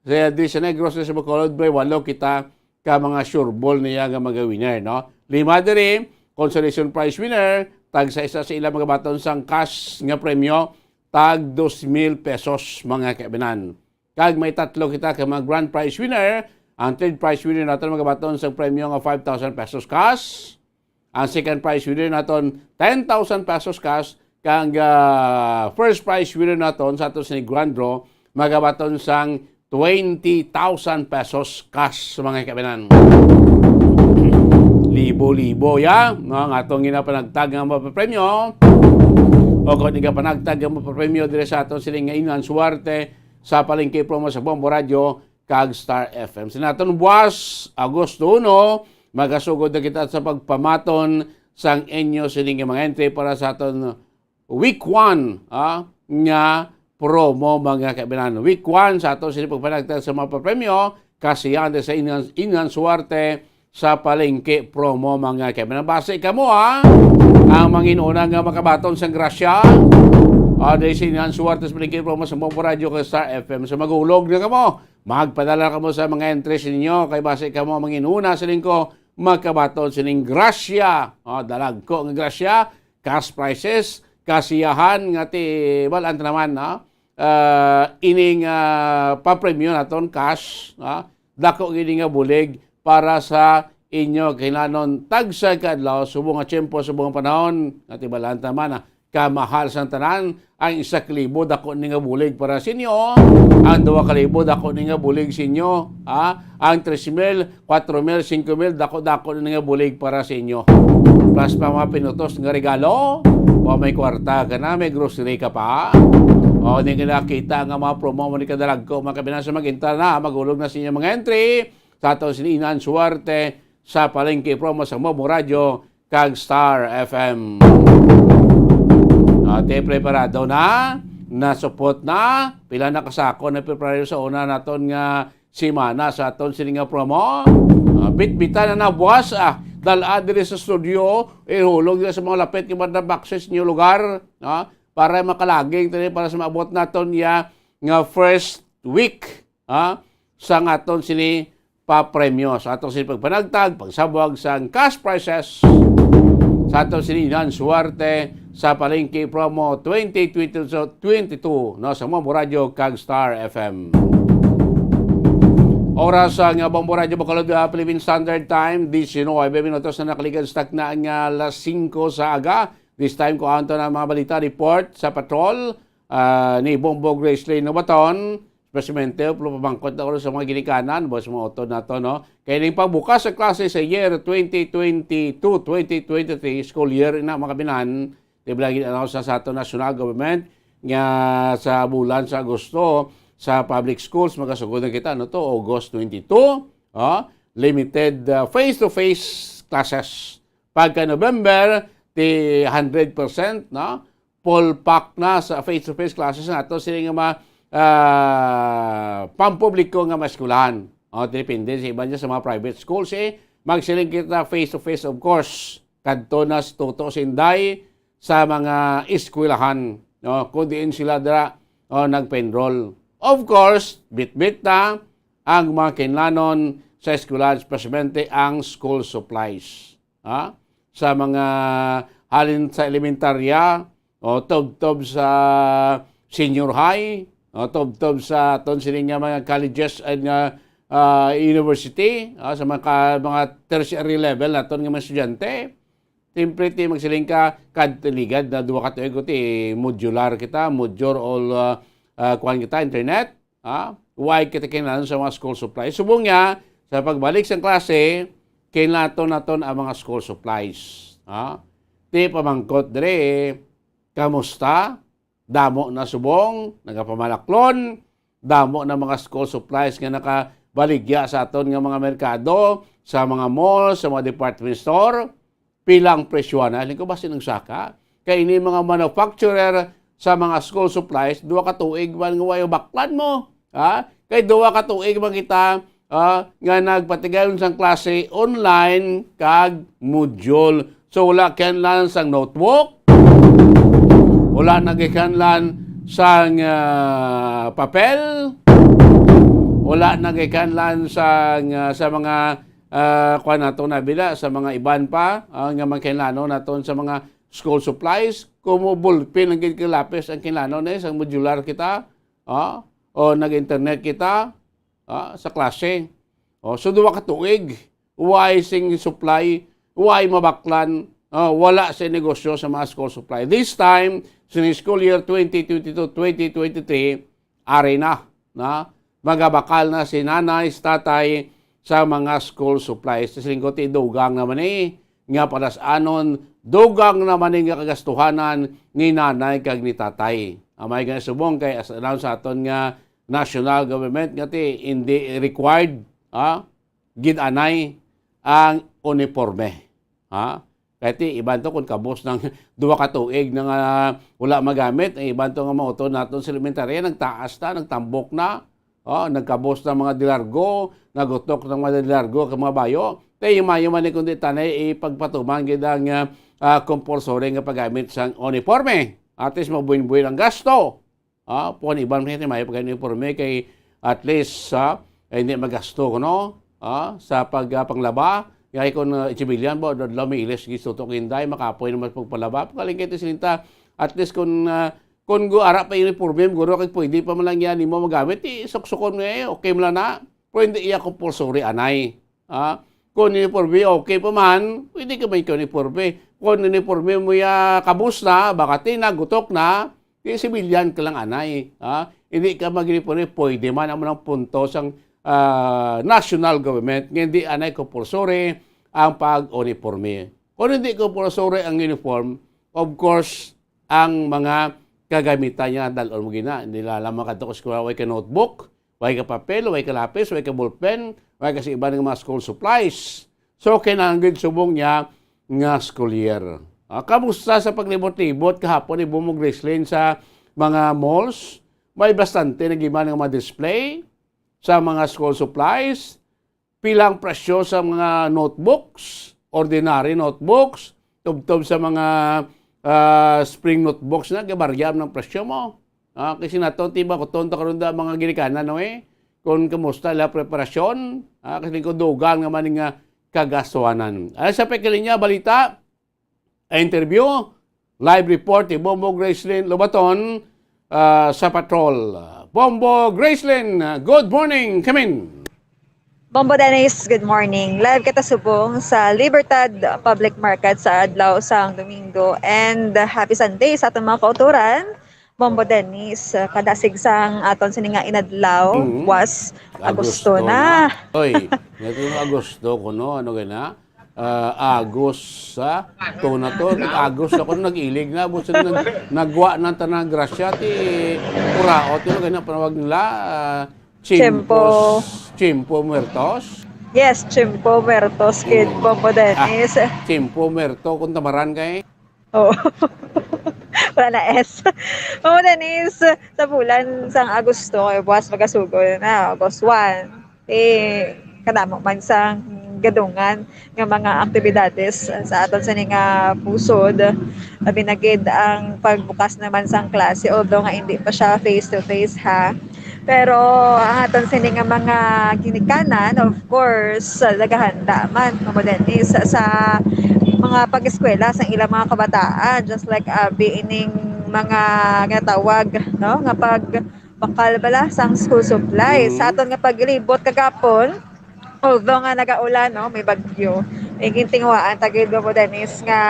Sa di sa Negros, sa Bacolod, may walo kita ka mga sure ball niya nga mga winner, no? Lima diri, consolation prize winner, tag sa isa sa ila magabaton sang cash nga premyo, tag dos mil pesos, mga kaibanan. Kag may tatlo kita ka mga grand prize winner. Ang third prize winner naton magabaton sa premyo nga five thousand pesos cash. Ang second prize winner naton, ten thousand pesos cash, kag, ah, first prize winner naton sa aton sini grand draw, magabaton sang twenty thousand pesos cash, mga kabinan. Libo-libo, ya, no, ang atong ginapanagtag nga mapapremyo. O kung di ka panagtag nga mapapremyo dire sa aton sining nga Inang Suwerte sa Palengke Promo sa Bombo Radio kag Star F M. Sa naton buwas, Agosto uno, magasugod na kita sa pagpamaton sang inyo sining mga entry para sa aton week one, ah, nga promo, mga kabinan. Week one sa ato sini pagpanagtag sa mga papremyo, kasiyahan sa Inang, Inang Suwerte sa Palengke Promo, mga kabinan. Basi kamo, ha? Ang manginuna nga makabaton sang grasya, ah, di sa Inang Suwerte sa Palengke Promo sa Mopo Radio kag Star F M. So, magulog na kamo. Magpadala kamo sa mga entries ninyo, kay basi kamo ang manginuna sa lingko makabaton sining grasya. Oh, dalagko nga grasya, cash prizes, kasiyahan nga ti balaan ta naman, no? Ah, ining, ah, papremyo naton cash, no? Dako gid nga bulig para sa inyo kinanon tagsa ka adlaw, subong nga tiyempo, subong nga panahon, nga ti balaan ta naman, ah, kamahal sang tanan ang isa ka libo, dako ni nga bulig para sa inyo. Ang duha ka libo, dako ni nga bulig sa inyo, ha? Ang tres mil, kwatro mil, singko mil, dako-dako na nga bulig para sa inyo. Plus pa mga pinutos nga regalo. O may kwarta ka na, may grocery ka pa. O di ka nakita nga mga promo mo ni kadalagko, mga kabinan sa mag-intra na, magulog na sa inyo mga entry. Sa ato si Inang Suwerte sa Palengke Promo sa Momo Radio kag Star F M. Ate, preparado na? Nasupot na? Pila na kasako na preparado sa una naton nga semana sa aton sini nga promo? Ah, bitbitan na na buwas, ah. Dal-a diri sa studio, ihulog diri sa mga lapit nga mga boxes inyo lugar, ah, para makalaging tani para sa maabot naton ya nga first week, ah, sang aton sini papremyo, sa aton sini pagpanagtag, pagsabwag sang cash prizes sa aton sini Inang Suwerte sa Palengke Promo twenty twenty-two, no, sa Bombo Radio kag Star F M. Oras sa nga Bombo Radio Bacolod, ah, Philippine Standard Time, diecinuebe minutos na nakaligad sa takna nga alas singko sa aga. This time, kuhaon ta na ang mga balita, report sa patrol, ah, ni Bombo Gracelyn Nobaton, especialmente, pamangkot na sa mga ginikanan, o sa mga utod nato, no? Kay ning pagbukas sa klase sa year twenty twenty-two, twenty twenty-three school year na, mga kabinan, di ba lagi announce na sa ato national government nga sa bulan sa Agosto, sa public schools, magasugod na kita, no, to, August twenty-two, oh, limited, ah, face-to-face classes. Pagka November, ti hundred percent, no? Full pack na sa face-to-face classes nato sini nga mga, ah, pampubliko nga mga eskwelahan. O, depende sa iban dyan sa mga private schools, eh. Magsiling kita face-to-face, of course. Kadto na si Toto, si Inday sa mga eskwelahan, no? Kung diin sila dira, o, nagpa-enroll. Of course, bitbit na ang mga kinlanon sa eskwelahan, especially ang school supplies. Ha? Sa mga halin sa elementarya, o tubtob sa senior high, o tubtob sa aton sini nga mga colleges and, ah, ah, university, ah, sa mga ka-, mga tertiary level naton nga mga estudyante. Siyempre, ti magsiling ka, kad ligad na duha ka tuig, ti modular kita, module all, ah, ah, kuwan kita, internet. Ha? Why kita kinahanglan sa mga school supplies? Subong niya, sa pagbalik sa klase, kinahanglan naton ang mga school supplies. Ha? Ti pamangkot diri, kamusta? Damo na subong, nagapamalaklon, damo na mga school supplies nga nakabaligya sa aton nga mga merkado, sa mga mall, sa mga department store. Pila ang presyo na? Lingko ba sinugsaka? Kay ini mga manufacturer sa mga school supplies, duha ka tuig man nga way baklan mo. Ha? Kay duha ka tuig man kita, ah, nga nagpatigayon sang klase online kag module. So, wala kinahanglan sang notebook, wala na gikanlan sang, ah, papel, wala na gikanlan sang, ah, sa mga ah, kuwan nato na bila sa mga iban pa, ah, nga mga kinahanglanon naton sa mga school supplies, kumo ballpen lang gid kag lapis ang kinahanglanon, eh, sa modular kita, ah, o nag-internet kita, ah, sa klase. O, so, duha ka tuig, why sing supply way mabaklan, ah, wala sa negosyo sa mga school supply. This time, sa school year twenty twenty-two twenty twenty-three, ari na, na, magabakal na si nanay, si tatay sa mga school supplies. Sa lingkod, idugang naman eh, nga padas-anon, dugang naman eh nga kagastuhanan ni nanay kag ni tatay. Amay nga subong kay as announce sa aton nga national government nga ti hindi required, ha? Gid anay ang uniforme. Ha? Kay ti iban to kung kabos ng duha ka tuig na nga wala magamit, ang iban to nga mauto naton sa elementarya, nagtaas na, nagtambok na. Oh, nagkabos ng mga dilargo, nagutok ng mga dilargo kag mga bayo. Tay mayo man ni kundi tanay ipagpatuman gid ang, ah, ah, compulsory nga paggamit sang uniforme. At least mabuin-buin ang gasto. Ah, pon iban man ni mayo pag uniforme kay at least, ah, eh, hindi magasto kuno, ah, sa pag, ah, panglaba. Kay kung, ah, civilian ba, adlaw may ilis gisutok inday, makapoy naman sa pagpalaba. Pagkaling kay ti silinta, at least kung, ah, kung gu-, ara pa uniforme, guro kay pwede pa man lang yan nimo magamit, eh, suksukon mo, eh, okay mo lang na. Pero hindi iya compulsory anay. Ah, kung uniforme, okay pa man, pwede ka may uniforme. Kung uniforme mo ya kabus na, baka tinagutok na, di civilian ka lang anay. Ah, hindi ka mag-uniforme, pwede man. Amo nang punto sang, ah, national government, nga hindi anay compulsory ang pag-uniforme. Kung hindi compulsory ang uniform, of course, ang mga kagamitan niya, dalon mo gina. Hindi lang makadto ka sa eskwela, way ka notebook, way ka papel, way ka lapis, way ka ballpen, way ka sa iban nga mga school supplies. So, kinahanglan gid subong niya nga school year. Ah, kamusta sa paglibot-libot kahapon ni Bumog Gracelyn sa mga malls? May bastante na giman nga mga display sa mga school supplies. Pila ang presyo sa mga notebooks, ordinary notebooks, tubtob sa mga, ah, spring notebooks na, gabarya ang presyo mo. Ah, kasi nato, tiba ko, tonto karon da mga ginikanan, no, eh? Kung kamusta la preparasyon, ah, kasi ko dugang naman nga kagastuhanan. Ano sa pagkalinya, balita? Interview, live report ni Bombo Gracelyn Lobaton, ah, sa Patrol. Bombo Gracelyn, good morning, come in. Bombo Dennis, good morning. Live kita subong sa Libertad Public Market sa adlaw sang Domingo. And, uh, happy Sunday sa aton mga kauturan. Bombo Dennis, uh, kadasig sang aton sini nga inadlaw, Mm. was Agosto Agosto na. na. Oy, nito yung Agosto ko, no? Ano gana? Ah, Agos, ha? Ito na to. Nag-Agos ako, nag-ilig na. Busa na, nagwa ng tanang grasya. Ti, puraot yun. Ganyan ang panawag nila. Ah, Tiempo. Chimpos, Tiempo Muertos? Yes, Tiempo Muertos, kid Mm. Bombo Dennis. Ah, Tiempo Muerto, kung tamaran kay? Oo. Wala na S. Bombo Dennis, sa bulan sang Agosto, kay buwas magasugo na, August one. Eh, kadamo man sang gadungan nga mga aktibidades sa aton sini nga pusod. Labi na gid ang pagbukas naman sang klase, although nga hindi pa siya face-to-face, ha. Pero ang aton sini nga mga ginikanan, of course, nagahanda man, Bombo Dennis, sa, sa mga pag-eskwela sa ilang mga kabataan, just like abi ining mga ginatawag, no, nga pag bakal bala sang school supplies. Mm. Sa aton nga paglibot kagapon, although nga nagaulan, no, may bagyo, may gintinguhaan ta gid, Bombo Dennis, nga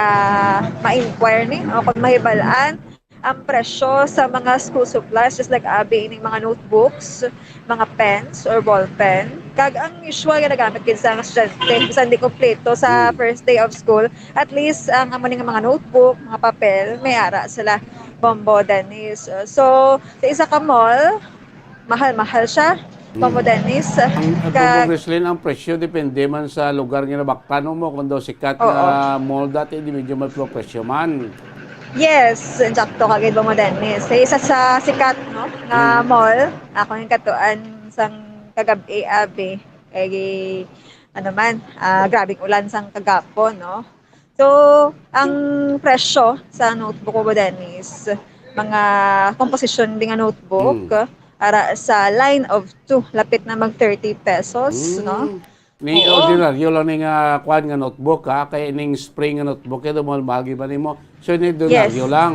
ma-inquire ni o kung mahibal-an ang presyo sa mga school supplies, just like abi ining mga notebooks, mga pens or ball pen, kag ang usual nga nagamit gid sa mga estudyante bisan di kompleto sa Mm. first day of school. At least ang amo ni nga mga notebook, mga papel, may ara sila, Bombo Dennis. Uh, so, sa isa ka mall, mahal-mahal siya, Bombo Mm. Dennis. Ang, ang Kag Bombo Gracelyn, ang presyo depende man sa lugar nga nabaktan mo. Kung daw sikat Oo. nga mall dati, di medyo may presyo man. Yes, insakto ka gid, Bombo Dennis. Sa isa sa sikat, no, nga Mm. mall, ako yung katuan sang kagab-i, abi. Kay, ano man, ah, grabing ulan sang kagapon, no? So, ang presyo sa notebook, Bombo Dennis, mga komposisyon din nga notebook, Mm. ara sa line of two, lapit na mag thirty pesos, Mm. no? Ni Oo. ordinaryo lang ni nga kuan nga notebook, ha? Kay ning spring nga notebook, ito, mahal-mahal gid ba nimo? So, ni ordinaryo Yes. lang.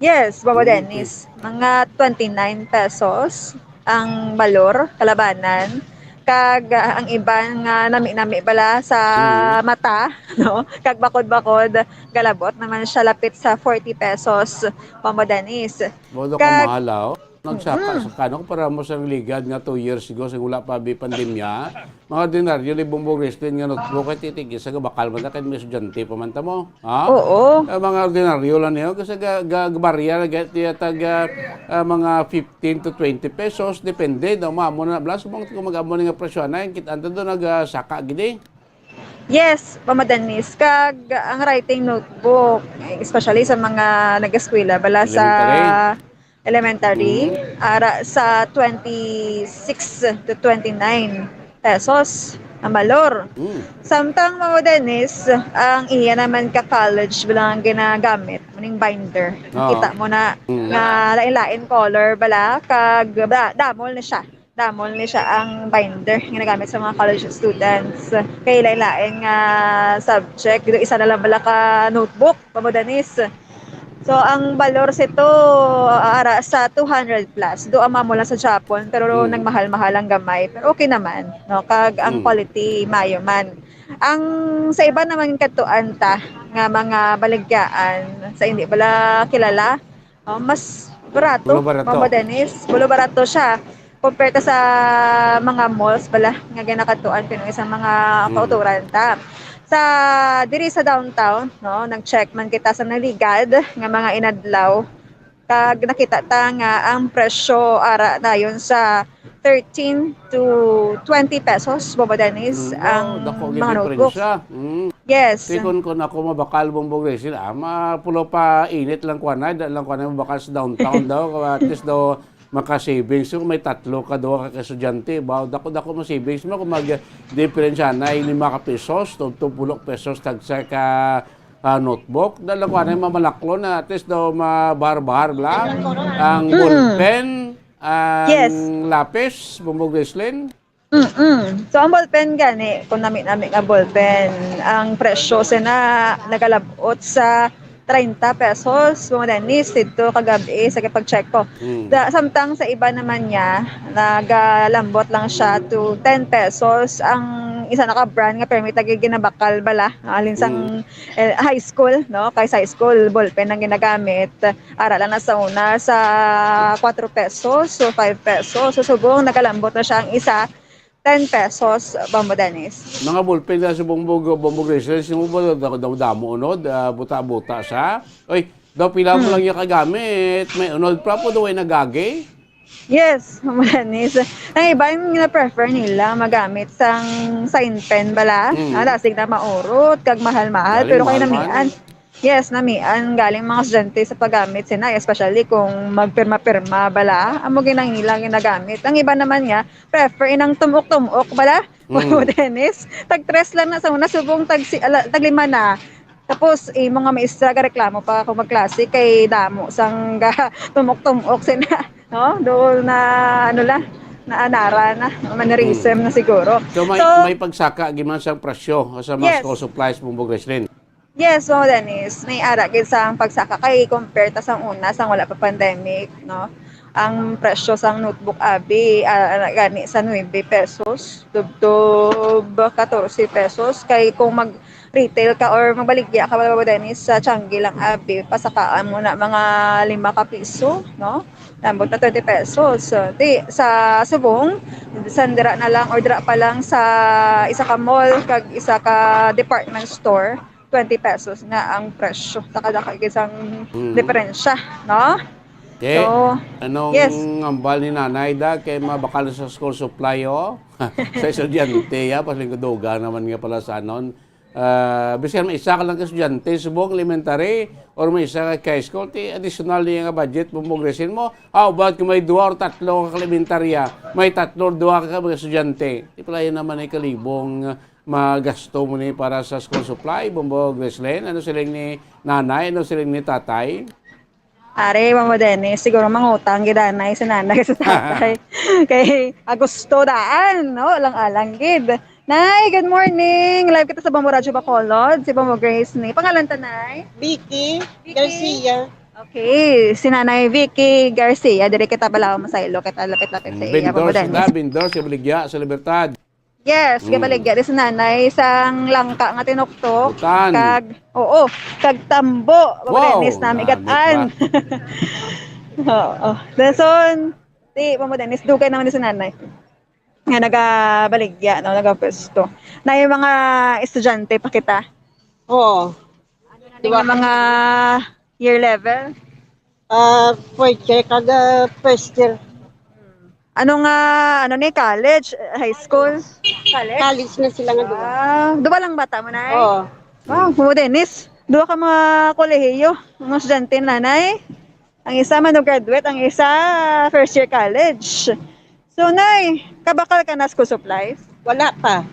Yes, Bombo Mm, okay. Dennis. Mga twenty-nine pesos ang balor, kalabanan. Kag, ah, ang iban nga nami-nami bala sa Mm. mata, no? Kag bakod-bakod, galabot naman siya lapit sa forty pesos, Mamo Dennis. Modo ka Kag mahal, ah, oh. Nagsaka-, Mm. saka, no? Para mo sa ligad nga two years ago, sa wala pa bi pandemya, mga ordinaryo ni Bongbong Reston nga notebook, ay titig isa ka bakal man na kay may estudyante pa man ta mo. Ha? Oo. Ah, mga ordinaryo lang niyo. Kasi ga-, ga-, gabarya na ga-, tiya tag, ah, ah, mga fifteen to twenty pesos. Depende daw, maamo na blas. Kung mag-amo na nga presyo na, kita ando doon nagsaka gidi. Yes, Mama Dennis. Kag ang writing notebook, especially sa mga nag-eskwela, bala sa Elementary. elementary, Mm. ara sa twenty-six to twenty-nine pesos ang balor. Mm. Samtang, Mama Dennis, ang iya naman ka college bala ang ginagamit, muning binder. Oo. Kita mo na Mm. nga lain-lain color bala, kag ba-, damol na siya. Damol ni siya ang binder nga ginagamit sa mga college students. Kay lain-lain nga subject, dito isa na lang bala ka notebook, Mamo Dennis. So, ang balor sito, ara sa two hundred plus. Do ang mamo lang sa Japon, pero Mm. nagmahal-mahal ang gamay. Pero okay naman, no? Kag ang Mm. quality, maayo man. Ang sa iba naman katuan ta nga mga baligyaan sa hindi bala kilala, oh, mas barato, Bulo barato. Mamo Dennis. Bulo barato siya. Compare ta sa mga malls bala nga ginakatuan, pero isang mga Mm. kauturan ta. Sa, diri sa downtown, no, nag-check man kita sa naligad nga mga inadlaw. Kag nakita ta nga ang presyo ara dayon sa thirteen to twenty pesos, Mamo Dennis, Mm, ang dako gyud mga notebooks. Diferensya. Mm. Yes. Kay kun, kun ako mabakal, Bongbong Reston, ah, mapulo pa init lang kuan na, da lang kuan na mabakal sa downtown daw, at least daw maka-savings. So, may tatlo ka, duha ka estudyante, ba, dako-dako mo savings mo kung mag-diferensya na, lima ka pesos, to, to pulo pesos, tagsa ka, ah, notebook. Da lang kuan na mamalaklo na, at least daw mabahar-bahar lang ang Mm. ballpen, ang Yes. lapis, Bongbong Reston. Mm-mm. So, ang ballpen gani, kung nami-nami nga ballpen, ang presyo sina nagalabot sa treinta pesos, Mamo Dennis, dito kagabi sa pag-check ko. Mm. Da-, samtang sa iba naman niya, nagalambot lang siya to ten pesos. Ang isa na ka brand nga permi tagi ginabakal bala, alin sang, Mm. eh, high school, no? Kay sa high school, ballpen ang ginagamit. Ara lang na sa una, sa kwatro pesos, so five pesos. So, subong, nagalambot na siya ang isa, ten pesos, Mamo Dennis. Mga ballpen na sa Bongbong, Bongbong Reston, sino ba daw, daw damo unod, ah, buta-buta sa? Oy, daw pila mo Hmm. lang yung kagamit, may unod pa po, daw ay nagagi? Yes, Mamo Dennis. Ang iba yung na-prefer nila magamit sang sign pen bala. Hmm. Ah, dasig na maurot, kag mahal-mahal, Galing pero kay mahal-mahal. namian. Yes, namian galing mga estudyante sa paggamit sina, especially kung magpirma-pirma bala, amo ginang ilang ginagamit. Ang iba naman nga, prefer inang tumok-tumok bala. Mm. Mamo Dennis, tag tres lang na sa una, subong tag si-, ala, tag lima na. Tapos, imo nga maestra, gareklamo pa ako magklase kay damo sang ga-, tumok-tumok sina, no? Doon na, ano la, na anara na, mannerism Mm. na siguro. So, may, So, may pagsaka, giman sang presyo sa mga Yes. school supplies, Bongbong Reston. Yes, Mamo Dennis, may ara gid sang pagsaka kay compare ta sang una, sang wala pa pandemic, no? Ang presyo sang notebook abi, ah, gani sa nuebe pesos, tubtob katorse pesos. Kay kung mag-retail ka or magbaligya ka, Mamo Dennis, sa Changi lang abi, pasakaan mo na mga lima ka piso, no? Ambot na twenty pesos. So, di, sa subong, sandira na lang or dira pa lang sa isa ka mall kag isa ka department store, twenty pesos na ang presyo. Takadaka gid sang Mm. diferensya, no? Okay. So, Anong yes. ambal ni Nanay da kay mabakal sa school supply, oh? Sa estudyante, ya, paslingkudugan naman nga pala sa anon. Ah, bisan may isa ka lang ka estudyante, subong elementary, or may isa ka high school, ti additional niya nga budget mo, mo mo. How about kung may duha or tatlo ka elementarya, may tatlo or duha ka mga estudyante? Di pala yun naman ay kalibong magasto mo ni para sa school supply, Bombo Greslen? Ano siling ni nanay? Ano siling ni tatay? Are, Mama Dennis, siguro mangutang gid anay si nanay sa tatay. Kay Agosto daan, no? Alang-alang gid. Nay, good morning. Live kita sa Bombo Radyo Bacolod. Si Bombo Grace ni. Pangalan ta, Nay? Vicky Vicky. Garcia. Okay, si Nanay Vicky Garcia. Diri kita balaw masaylo. Kita lapit-lapit sa iya, Bombo Dennis. Bindor, sila, Bindor, sa Baligya, sa Libertad. Yes, mm, gabaligya di si nanay sang langka nga tinuktok. Butan. Kag, oo, kag tambo. Wow, Dennis, namigat-an. Oo. Dason, di, Mama Dennis, dugay naman di si nanay. Nga nagabaligya, no, nagapwesto. Na yung mga estudyante, pakita. Oo. Ano yung mga year level? Ah, fourth year kag, ah, first year. Ano nga, ano ni, college, high school? College? College na sila nga duha. Ah, duha lang bata mo na eh? Oo. Wow, mo Dennis. Duha ka mga kolehiyo, mga estudyante nanay. Ang isa man graduate, ang isa first year college. So, nay, kabakal ka na school supplies? Wala pa.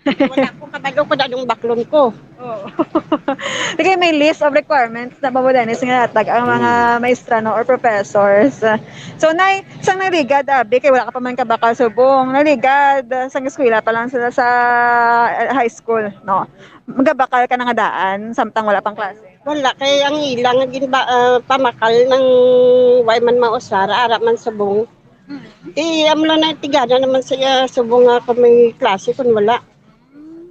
Wala ko kabalo kung anong baklon ko. Oo. Sige, may list of requirements na ba mo, Dennis, nga natag ang mga Mm. maestra, no, or professors. So, nay, sang naligad, abi, kay wala ka pa man kabakal subong. Naligad, ah, sang eskwela pa lang sila sa, ah, high school, no? Magabakal ka na nga daan, samtang wala pang klase. Wala, kay ang ila nga ginba-, ah, pamakal nang way man mausar, ara man subong. Mm. Ti, amo lang na tigana naman sa iya subong nga kung may klase, kung wala.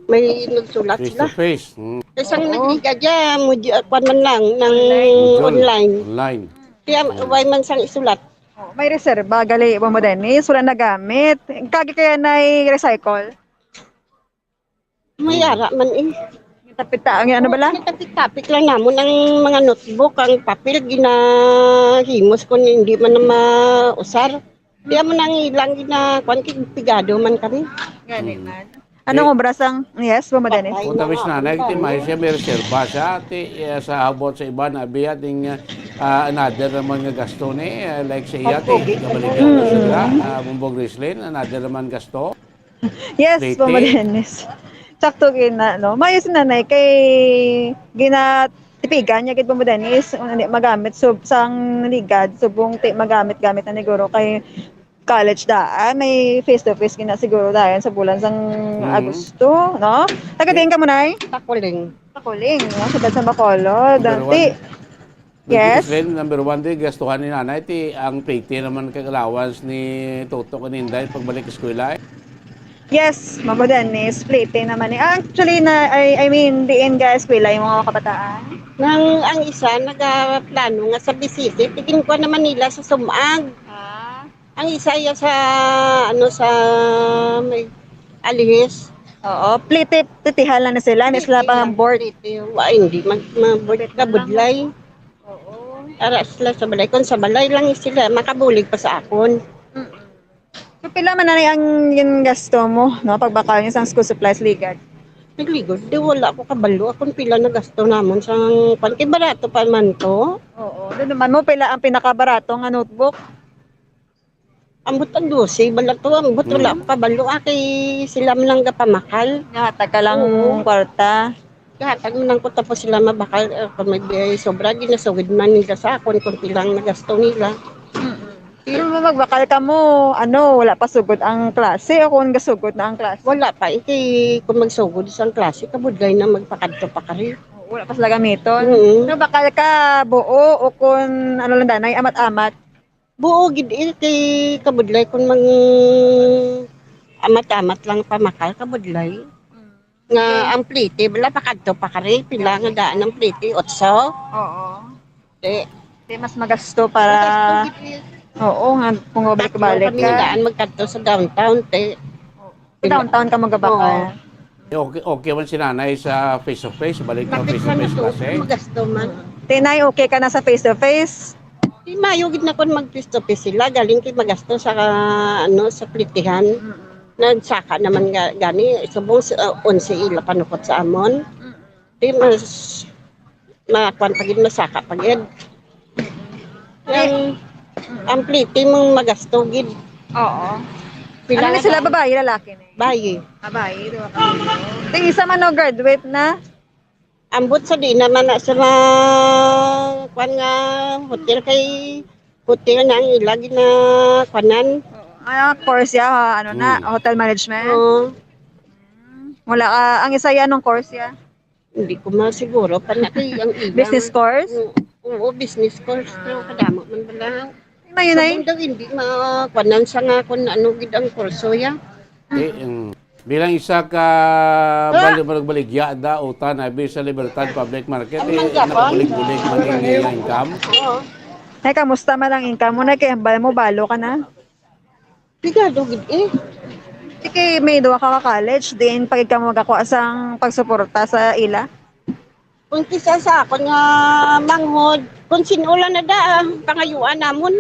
May nagsulat Face sila. To face. Mm. Kay sang Oo. nagligad ya, mo di, ah, kwan man lang, nang Online. Module. Online. Online. Kaya Mm. way man sang isulat. Oh, may reserba, gali mo, mo, Dennis, wala nagamit. Kagi kaya na recycle? May ara man eh. Tapita, ang ano bala? Tapit-tapit lang namon ang mga notebook, ang papel ginahimos kung hindi man na mausar. Di mo nang ilang gina-, kwan, kay pigado man kami. Gani man. Anong obra sang, yes, Mama Dennis? Patay na nga. Utawis na, nag-, ti, may siya, may reserba siya, ti, eh, sa abot sa iba na biya, ting, ah, another naman nga gasto ni, eh, like sa iya, ti, Pagpugi. Kabaligyan na sila, ah, Bumbog Rislin, another naman gasto. Yes, Liti. Mama Dennis. Sakto gina, no? Mayo si nanay kay ginatipigan niya gid, Mama Dennis, kung hindi magamit sub sang ligad, subong ti magamit-gamit na ni guro kay college daan, may face to face gina siguro dayon sa bulan sang Mm. Agosto, no? Taga diin ka mo, nay? Takuling. Takuling, no? Siyudad sa Bacolod. Number Dati, one. Yes. Miss Lynn, number one, di gastuhan ni nanay, ti ang plete naman kag allowance ni Toto kag ni Inday pagbalik eskwela, eh. Yes, Mamo Dennis, plete naman ni. Actually, na, I, I mean, diin ga eskwela yung mga kabataan? Nang ang isa nagaplano nga sa Bisite, tigin ko naman nila sa Sumag. Ah. Ang isa iya sa, ano, sa may Alihis. Oo, plete, pletihan lang na sila, ni sila Plete pang lang, board. Plete. Wa, hindi mag, mag-board Plete ka lang. Budlay. Oo. Ara sila sa balay. Kung sa balay lang sila, makabulig pa sa akon. Mm-mm. So, pila man na ang gingasto mo, no? Pagbakal niyo sang school supplies, ligad? Nagligod, di wala ko kabalo. Akon pila na gasto namon sa, kwan, kay barato pa man to. Oo. Doon naman mo, pila ang pinakabarato nga notebook? Ambot ang dose, bala to, ambot wala Mm. ko kabalo, ah, kay sila man lang gapamakal. Gahatag ka lang Oo. kwarta. Gahatag man lang ko, tapos sila mabakal, eh, kung may biyay sobra, ginasugid man nila sa akon kung pilang nagasto nila. Mm-mm. Pero mo magbakal ka mo, ano, wala pa sugod ang klase o kung gasugod na ang klase? Wala pa, eh, kay kung magsugod sa klase, kabudlay na magpakadto pa kari. Wala pa sila gamiton? Mm. Pero bakal ka buo o kung, ano lang, danay, amat-amat? Buo gid, eh, kay kabudlay kun mang amat-amat lang pamakal, kabudlay. Mm. Nga Okay. ang plete, bala, pakadto pa kari, pila nga daan ang plete, otso. Oo. Te. Te, mas magasto para Magasto gid, eh. Oo, nga kung Tatlo balik-balik kami ka. nga daan magkadto sa downtown, te. Oo. Sa downtown ka magabakal. Oo. Okay, okay man si nanay sa face to face, balik ka Lapit face to lang face ito, klase. Magasto man. Tinay, okay ka na sa face to face? Di mayo gid na kon mag face to face sila, galing kay magasto sa, ano, sa plitihan. Mm-mm. Nagsaka naman ga-, gani, subong sa, uh, onse ila panukot sa amon. Mm-mm. Di mas Makuan pa gid, masaka pa gid. Ang, ang pliti mong magasto gid. Oo. Pila Ano na na sila, ba? Babayi, lalaki ni? Bayi. Babayi, di ba? Ting isa man, no, graduate na? Ambot sa di naman na sa mga kuan nga hotel, kay hotel na ang ila ginakuanan. Oo. Ah, course ya, ha? Ano na, Hmm. hotel management? Oo. Hmm. Wala ka, ang isa ya, anong course ya? Hindi ko masiguro pa na kay ang iba. Business course? Oo, oo, business course. Pero Ah. kadamo man bala. Mayo na Sa eh. mundo, hindi makuanan sa nga kung ano gid ang kurso ya. Eh, ang Bilang isa ka bali-, baligya da utan abi sa Libertad Public Market, eh, nakabulig-bulig man ang iyang income. Oo. Hey, kamusta man ang income mo? Nakihambal mo, balo ka na? Pigado gid eh. Sige, may duha ka ka college, diin pa gid ka magakuha sang pagsuporta sa ila? Kung kisa sa akon nga manghod, kung sin-o lang na da, pangayuan namon.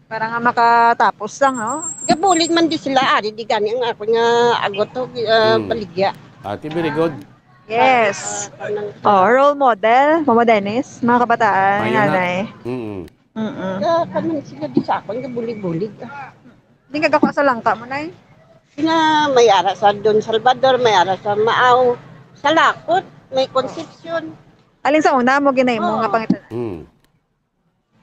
Para nga makatapos lang, no? Gabulig man di sila, ari di gani ang akon nga agot to, ah, Hmm. baligya. Ate, very good. Yes. Ah, kanang Oh, role model, Mama Dennis, mga kabataan, Mayo na. nanay. Mm-mm. Mm. Ka-, kaman sila di sa akon, gabulig-bulig. Di ka gakuha sa langka mo, Nay? Sina may ara sa Don Salvador, may ara sa Maaw, sa Lakot, may Concepcion. Alin sa una mo ginay mo Oo. nga pangit-, Mm.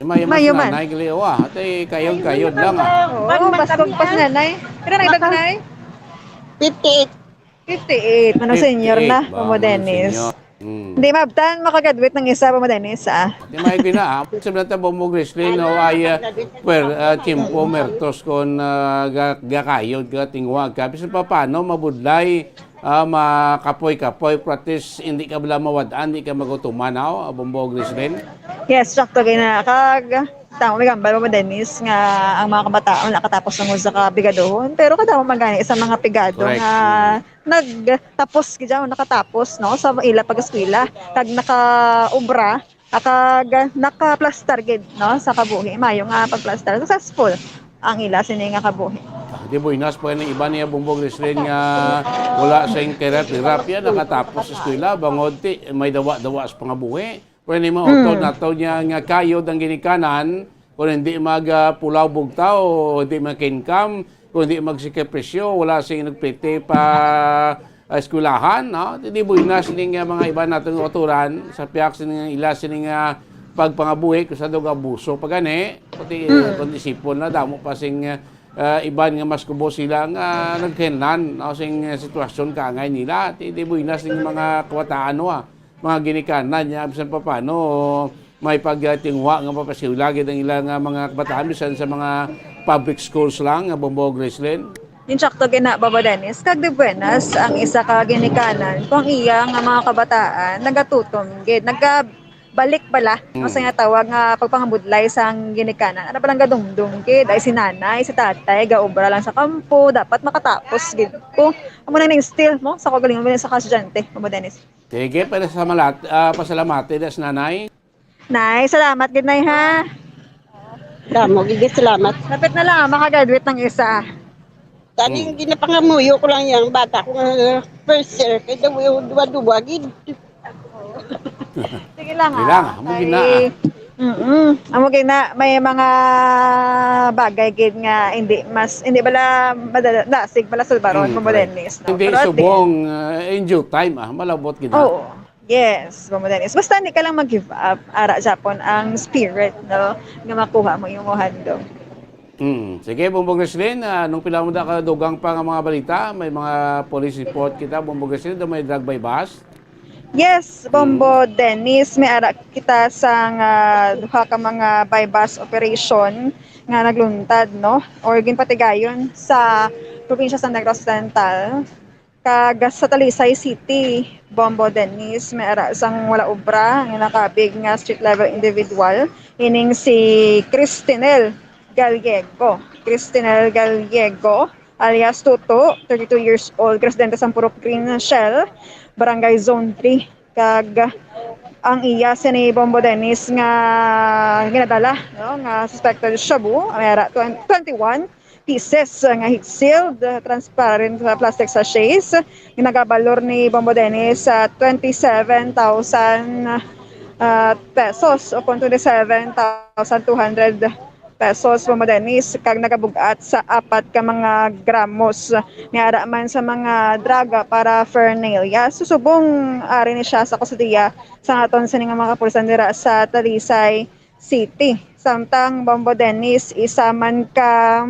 Mayo man Mayo si man. Nanay Glioa. Ate, kayod-kayod lang, ah. Oo, baskog pa si Nanay. Pila na edad, Nanay? Fifty-eight. Fifty-eight. Manang senior na, Fifty-eight ba, Mama manang Dennis. senior. Mm. Hindi, mabtan, makagraduate ng isa, Mama Dennis, ah. Di may gina, ah. Sa mga tabong mo, Grislin, no, ay, ah, well, ah, tiyempo, mertos kon, ah, ga-, gakayod ka, tingwa ka. Bisan pa paano, mabudlay, ah, makapoy-kapoy, practice, hindi ka bala mawad-an, hindi ka magutuman, ah, Bombo, Grislin? Yes, sakto gina. Kag, tama, may gambal, Mama Dennis, nga ang mga kabataan nakatapos lang sa kabigadohon. Pero kadamo man gani sa mga pigado Correct. nga Mm. nagtapos gid siya, nakatapos, no, sa ila pag-eskwela, kag nakaobra, kag nakaplastar gid, no, sa kabuhi. Mayo nga pagplastar, successful ang ila sini nga kabuhi. Ah, di buenas pa ning iba niya, Bumbog Rislin, nga wala sa hirap-hirap yan, nakatapos sa eskwela, bangod ti, may dawa-dawa sa pangabuhi. Pero ni mga Mm. utod nato niya nga kayod ang ginikanan, kung hindi mag, ah, pulaw bugtaw, hindi mag-income, kung hindi magsakripisyo, wala sing nagpiti pa, ah, eskwelahan, no? Di buenas ning, ah, mga iba nato nga uturan, sa piyak sini nga ila sini nga pagpangabuhi, kung sa dog abuso pa gani, pati, Mm. kung isipon na, damo pa sing, ah, iban nga mas kubo sila nga nagkinahanglan, no, sing, ah, sitwasyon kaangay nila. Di, di buenas ning mga kabataan, no, ah, mga ginikanan niya, bisan pa paano, may pagtingwa nga mapasiw lagi ang ilang, ah, mga kabataan, bisan sa mga public schools lang, nga Bombo Gracelyn. Insakto gina, Baba Dennis. Kag di buenas ang isa ka ginikanan kung iya nga mga kabataan nagatutom gid, nagabalik bala, no, Mm. sa nga tawag nga pagpangabudlay sang ginikanan. Ano ba lang gadumdum gid? Ay, si nanay, si tatay, gaobra lang sa kampo, dapat makatapos gid ko. Amo nang ning still mo sa kagalingon sa ka estudyante, Baba Dennis. Sige, para sa malat-, ah, pasalamati das nanay. Nay, salamat gid, Nay, ha? Damo gid, salamat. Lapit na lang, makagraduate ng isa. Tani, Hmm. ginapangamuyo ko lang yang bata ko nga first year, kay daw duwa-duwa gid. Sige lang, Sige ah. lang, amo Kay gina, ah. Mm-mm. Amo gina, may mga bagay gid nga hindi mas, hindi bala madala, dasig bala sa baron, Hmm, correct. Mamolenis, no? Hindi Pero at the subong, end, uh, in due time, ah, malabot gid, ha? Oo. Yes, Mama Dennis. Basta hindi ka lang mag-give up. Ara, Japon, ang spirit, no? Nga makuha mo yung handog. Mm. Sige, Bumbong Roslyn, ah, nung pila mo na kadugang pa nga mga balita, may mga police report kita, Bumbong Roslyn, daw may drug buy-bust? Yes, Bombo Mm. Dennis, may ara kita sang, ah, duha ka mga buy-bust operation nga nagluntad, no? Or ginpatigayon sa probinsya sa Negros Occidental. Kag sa Talisay City, Bombo Dennis, may ara sang wala obra nga nakabig nga street level individual, ining si Cristinel Gallego. Cristinel Gallego, alias Tuto, thirty-two years old, residente sa Purok Green Shell, Barangay Zone three. Kag ang iya sini Bombo Dennis nga ginadala, no, nga suspected shabu, may ara twen-, twenty-one pieces, uh, nga heat-sealed, uh, transparent, uh, plastic sachets. Ginagabalor ni Bombo Dennis sa twenty-seven thousand, uh, pesos o kung twenty-seven thousand two hundred pesos, Bombo Dennis, kag nagabug-at sa apat ka mga gramos. May ara man sa mga drug, uh, paraphernalia. Susubong ari ni siya sa kustodiya sa aton sini nga mga kapulisan dira sa Talisay City. Samtang Bombo Dennis, isa man ka,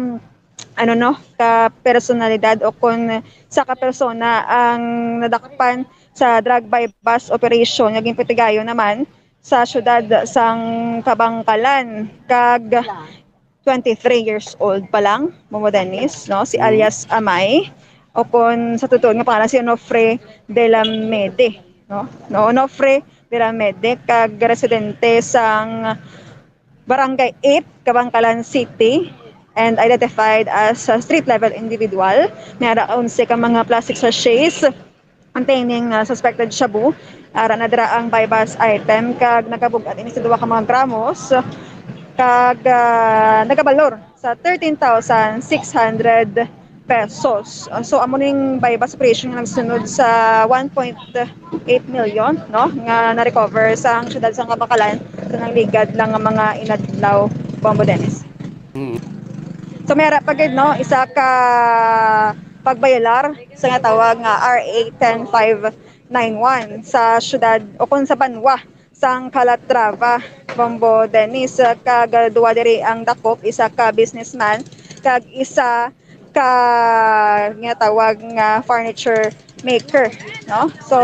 ano, no, ka personalidad o kon sa ka persona ang nadakpan sa drug buy-bust operation nga ginpatigayon naman sa siyudad sang Kabankalan, kag twenty-three years old pa lang, Bombo Dennis, no, si Mm. alias Amay. o kon sa tutuod nga pangalan, si Onofre de la Mede, no? No, Onofre de la Mede, kag residente sang Barangay eight, Kabankalan City, and identified as a street-level individual. May ara onse ka mga plastic sachets containing, ah, suspected shabu. Ara na dira ang buy-bust item, kag nagabug-at ini sa duha ka mga gramos, kag, ah, nagabalor sa thirteen thousand six hundred pesos. Uh, so, amo ning buy-bust operation nga nagsunod sa one point eight million, no, nga na-recover sa ang siyudad sa Kabankalan sa nangligad lang nga mga inadlaw, Bombo Dennis. Mm. So, may ara pa gid, no, isa ka pagbayolar sa nga tawag nga R A ten five nine one sa siyudad o kon sa banwa sang Calatrava, Bombo Dennis, kag duwa diri ang dakop, isa ka businessman kag isa ka ginatawag nga furniture maker, no? So,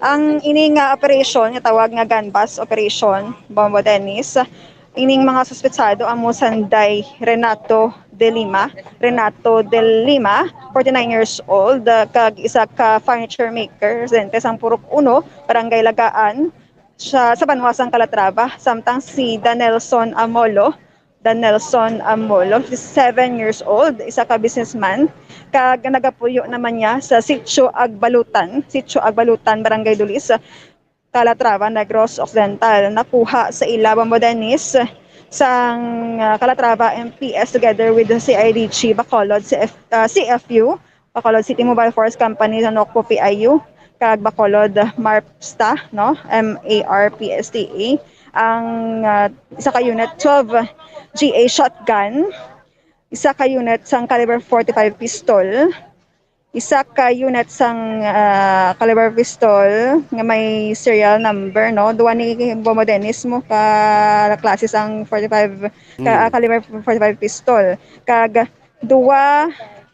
ang ini nga operation nga tawag nga gun bust operation, Bombo Dennis, ining mga suspetsado amo sanday Renato de Lima, Renato de Lima, forty-nine years old, kag isa ka furniture maker, residente sang Purok Uno, Barangay Lagaan, sa, sa banwa sang Calatrava, samtang si Danelson Amolo, Danelson Amolo, seven years old, isa ka businessman, kag nagapuyo naman niya sa Sitio Agbalutan, Sitio Agbalutan, Barangay Dulis, Calatrava, Negros Occidental. Nakuha sa ila, Bombo Dennis, sang, ah, Calatrava M P S together with the C I D G Bacolod, C F, ah, C F U, Bacolod City Mobile Force Company sa Nocpo P I U, kag Bacolod MARPSTA, no? M A R P S T A, ang, ah, isa ka unit twelve G A shotgun, isa ka unit sang caliber forty-five pistol, isa ka unit sang, ah, caliber pistol nga may serial number, no? Duwa ni Bombo Dennis mo ka klase sang forty-five, ka, Hmm. ah, caliber forty-five pistol. Kag duwa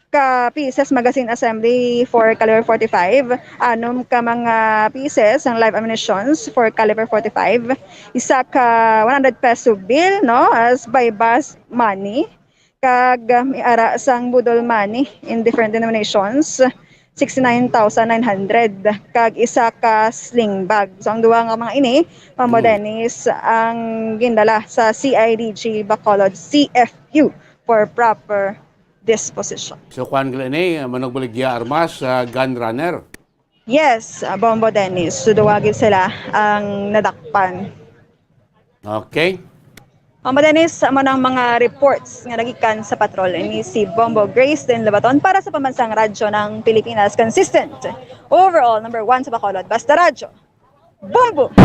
ka pieces magazine assembly for caliber forty-five, anom ka mga pieces ang live ammunitions for caliber forty-five, isa ka one hundred peso bill, no, as buy bust money, kag, ah, may ara sang budol money in different denominations, sixty-nine thousand nine hundred, kag isa ka sling bag. So, ang duha nga mga ini, Ma'am Mm. Dennis, ang gindala sa C I D G Bacolod C F U for proper disposition. So, kuwan gali ni, manugbaligya armas, ah, gun runner? Yes, ah, Bombo Dennis. So, duwa gid sila ang nadakpan. Okay. Bombo Dennis, amo nang mga reports nga nagikan sa patrol. Ini si Bombo Grace din Labaton para sa Pambansang Radyo ng Pilipinas. Consistent. Overall, number one sa Bacolod. Basta Radyo. Bombo!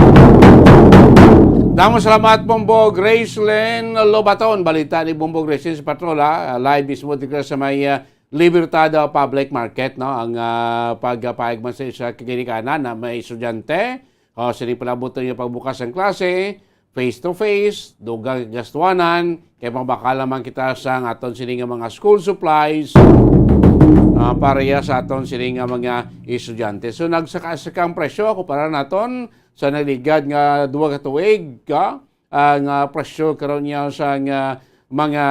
Damo salamat, Bombo Gracelyn Lobaton. Balita ni Bombo Gracelyn sa patrol, ha? Live mismo dito sa may, ah, Libertad, ah, Public Market, no? Ang, ah, pagpahayag man sa isa ka ginikanan na may estudyante, o, sini pala buto niya pagbukas ng klase, face to face, dugang gastuanan, kay mabakal naman kita sa aton sini nga mga school supplies, ah, para ya sa aton sini nga mga estudyante. So, nagsaka-saka ang presyo, kumpara naton sa nagligad nga duha ka tuig, ka, ang, ah, presyo karon niya sa nga mga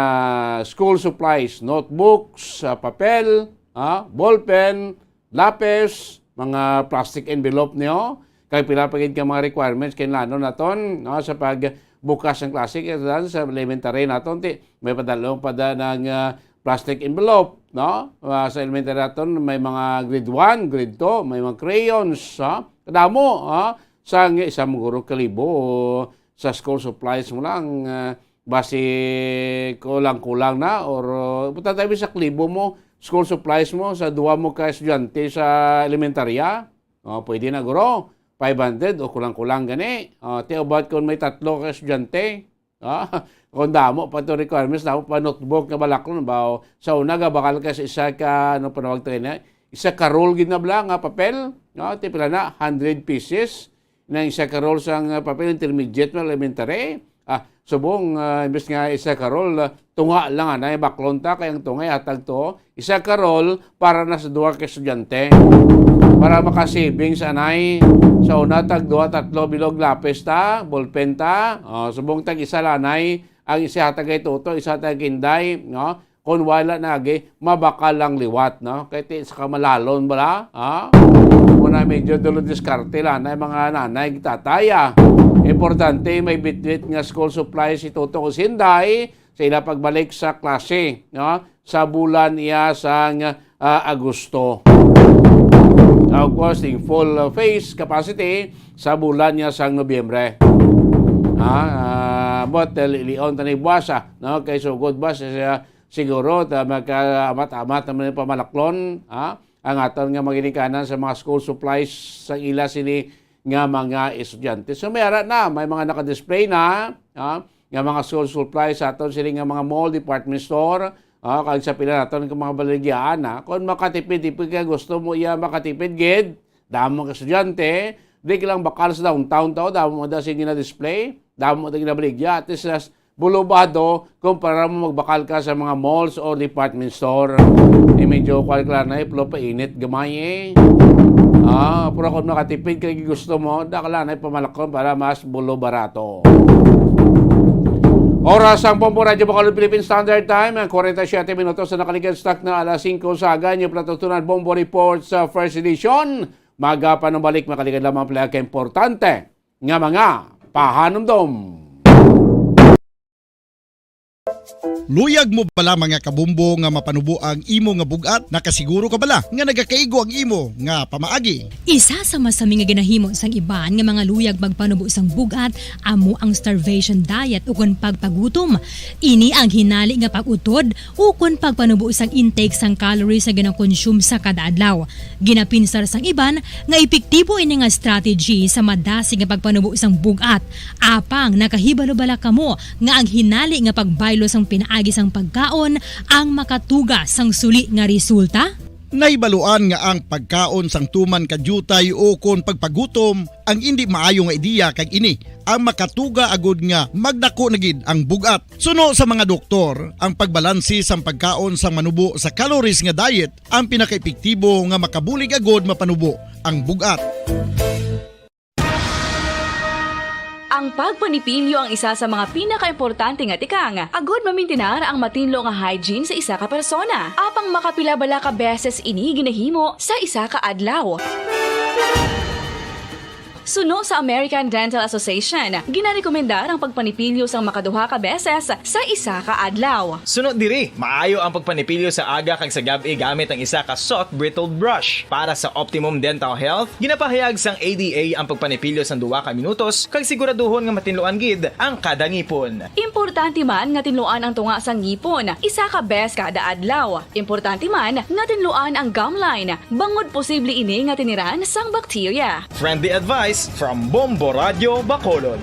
school supplies, notebooks, ah, papel, ah, ballpen, lapis, mga plastic envelope niyo, kag pila pa gid ka mga requirements kinahanglan naton, no, sa pagbukas ng klase, kay sa, sa elementary naton, ti, may padalong pa da ng, ah, plastic envelope, no? Ah, sa elementary naton, may mga grade one, grade two, may mga crayons, ha? Kadamo, ha? Sa nga isa mo guro kalibo, sa school supplies mo lang, ah, basi kulang-kulang na, or, uh, punta tayo sa kalibo mo, school supplies mo, sa duwa mo ka estudyante sa elementarya, oh, pwede na, guro, five hundred o kulang-kulang gani. Oh, ti, about kung may tatlo ka estudyante, ah, kung damo pa to requirements, damo pa notebook nga balaklon ba, o, sa una, gabakal ka sa isa ka, ano, panawag tayo na, isa ka roll gid na bala nga papel, no? Ti, pila na, hundred pieces, nang isa ka roll sang, ah, papel, intermediate man, elementary. Ah, subong, ah, imbes nga isa ka roll, ah, tunga lang anay, baklon ta, kay ang tunga ihatag to. Isa ka roll para na sa duha ka estudyante. Para makasaving sa anay, sa una, tag duha, tatlo, bilog lapis ta, ballpen ta. Oh, subong tag isa lanay, ang isa hatag kay Toto, isa hatag kay Inday, no? Kung wala na agi, mabakal lang liwat, no? Kay ti sa kamalalon bala, ha? Muna medyo dulo diskarte lang na mga nanay, tatay, ah. Importante may bitbit nga school supplies si Toto o Sinday sa ila pagbalik sa klase, no? Sa bulan iya sang, ah, Agosto. Of course, in full, uh, phase capacity sa bulan niya sang Nobyembre. Ah, ah, but, uh, li-, lion tani buwasa, no? Kay sugod ba siya, siguro, ta-, magkaamat-amat naman yung pamalaklon, ha? Ang aton nga maginikanan sa mga school supplies sa ila sini nga mga estudyante. So, may ara na, may mga nakadisplay na, ha? Nga mga school supplies sa aton sini nga mga mall, department store, ha? Kag sa pila naton nga mga baligyaan, ha? Kung makatipid, tipid ka, gusto mo iya makatipid, gid, damo ka estudyante, di ka lang bakal sa downtown tao, damo mo da sini na display, damo mo da ginabaligya, at least sa Bulubado, kumpara mo magbakal ka sa mga malls or department store. Eh, medyo kuwan ka lang na, eh, pero painit gamay, eh. Ah, pero kung makatipid ka, gusto mo, dakala na, eh, pamalakon para mas bulo barato. Oras ang Bombo Radyo Bacolod Philippine Standard Time, ang forty-seven minutos na nakaligad stock na alas singko sa aga. Inyo pala tutunan, Bombo Report sa first edition. Magapanubalik, makaligad lamang pala ka importante nga mga pahanumdom. Luyag mo bala, mga kabumbo, nga mapanubo ang imo nga bug-at? Nakasiguro ka bala nga nagakaigo ang imo nga pamaagi? Isa sa masami nga ginahimo sang iban nga mga luyag magpanubo sang bug-at amo ang starvation diet ukon pagpagutom. Ini ang hinali nga pag-utod ukon pagpanubo sang intake sang calories nga ginakonsume sa kada adlaw. Ginapinsar sang iban nga epektibo ini nga strategy sa madasig nga pagpanubo sang bug-at. Apang nakahibalo bala kamo nga ang hinali nga pagbaylo sang pinaagi sang pagkaon ang makatuga sang suli nga resulta? Nahibaluan nga ang pagkaon sang tuman ka diutay ukon pagpagutom ang indi maayo nga ideya, kag ini ang makatuga agud nga magdako na gid ang bug-at. Suno sa mga doktor, ang pagbalanse sang pagkaon sang manubo sa calories nga diet ang pinakaepektibo nga makabulig agud mapanubo ang bug-at. Ang pagpanipilyo ang isa sa mga pinakaimportante nga tikang agud mamintinar ang matinlo nga hygiene sa isa ka persona. Apang makapila bala ka beses ini ginahimo sa isa ka adlaw? Suno sa American Dental Association, ginarekomendar ang pagpanipilyo sang makaduha ka beses sa isa ka adlaw. Suno diri, maayo ang pagpanipilyo sa aga kag sa gab-i gamit ang isa ka soft bristled brush. Para sa optimum dental health, ginapahayag sang A D A ang pagpanipilyo sang duha ka minutos kag siguraduhon nga matinluan gid ang kada ngipon. Importante man nga tinluan ang tunga sang ngipon isa ka bes kada adlaw. Importante man nga tinluan ang gum line, bangod posible ini nga tiniran sang bakterya. Friendly advice from Bombo Radyo Bacolod.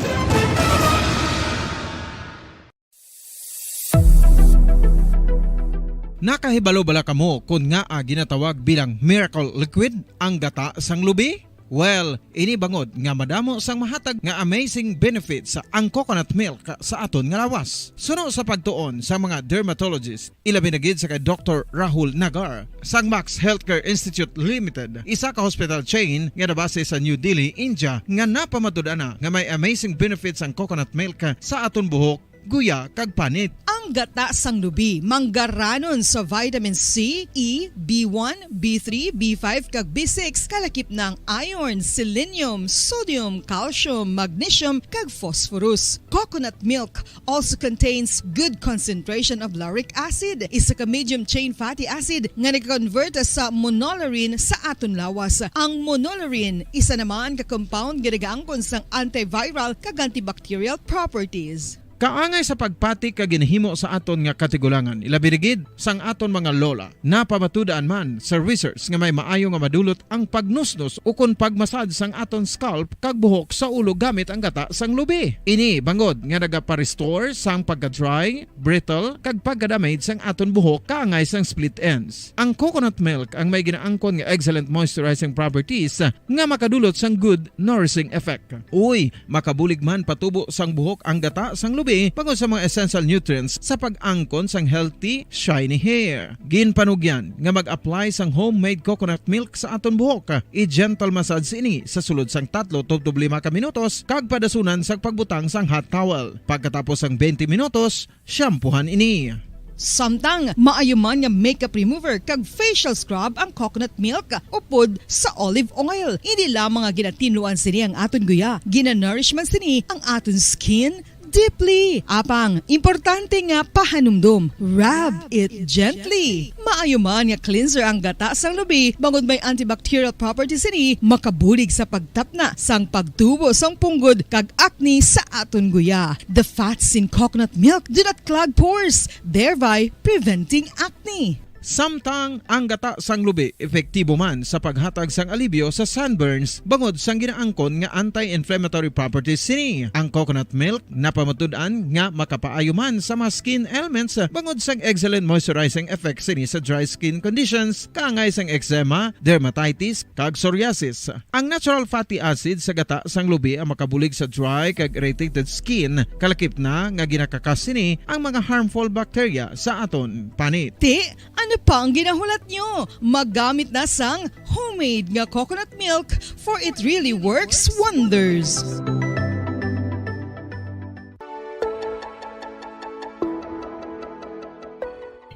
Nakahibalo bala kamo kon ngaa ginatawag bilang miracle liquid ang gata sang lubi? Well, ini bangod nga madamo sang mahatag nga amazing benefits ang coconut milk sa aton nga lawas. Suno sa pagtuon sa mga dermatologist, ilabi na gid sa kay Doktor Rahul Nagar sang Max Healthcare Institute Limited, isa ka hospital chain nga nabase sa New Delhi, India, nga napamatud-an na nga may amazing benefits ang coconut milk sa aton buhok, guya, kag panit. Ang gata sang lubi manggaranon sa vitamin C, E, B one, B three, B five, kag B six, kalakip na ang iron, selenium, sodium, calcium, magnesium, kag phosphorus. Coconut milk also contains good concentration of lauric acid, isa ka medium chain fatty acid nga nag-convert sa monolaurin sa aton lawas. Ang monolaurin, isa naman ka compound nga nagaangkon sang antiviral kag antibacterial properties. Kaangay sa pagpati ka ginahimo sa aton nga katigulangan, ilabi na gid sang aton mga lola. Napamatud-an man sa research nga may maayo nga madulot ang pagnusnos ukon pagmasad sang aton scalp kag buhok sa ulo gamit ang gata sang lubi. Ini bangod nga nagapa-restore sang pagka-dry, brittle, kag pagka-damage sang aton buhok kaangay sang split ends. Ang coconut milk ang may ginaangkon nga excellent moisturizing properties nga makadulot sang good nourishing effect. Uy, makabulig man patubo sang buhok ang gata sang lubi bangod sa mga essential nutrients sa pag-angkon sang healthy, shiny hair. Ginpanugyan nga mag-apply sang homemade coconut milk sa aton buhok. I-gentle massage ini sa sulod sang tatlo tubtob lima ka minutos kag padasunan sang pagbutang sang hot towel. Pagkatapos sang twenty minutos, shampoohan ini. Samtang maayo man nga makeup remover kag facial scrub ang coconut milk upod sa olive oil. Hindi lamang nga ginatinluan sini ang aton guya, ginanourish man sini ang aton skin deeply. Apang, importante nga pahanumdom, rub it gently. Maayo man nga cleanser ang gata sang lubi, bangod may antibacterial properties sini, makabulig sa pagtapna sang pagtubo sang punggod kag acne sa aton guya. The fats in coconut milk do not clog pores, thereby preventing acne. Samtang ang gata sang lubi epektibo man sa paghatag sang alibyo sa sunburns bangod sang ginaangkon nga anti-inflammatory properties sini, ang coconut milk napamatud-an nga makapaayo man sa mga skin ailments bangod sang excellent moisturizing effect sini sa dry skin conditions kaangay sang eczema, dermatitis, kag psoriasis. Ang natural fatty acid sa gata sang lubi ang makabulig sa dry kag irritated skin, kalakip na nga ginakakas sini ang mga harmful bacteria sa aton panit. Ti, ano pa ang ginahulat nyo? Magamit na sang homemade nga coconut milk, for it really works wonders.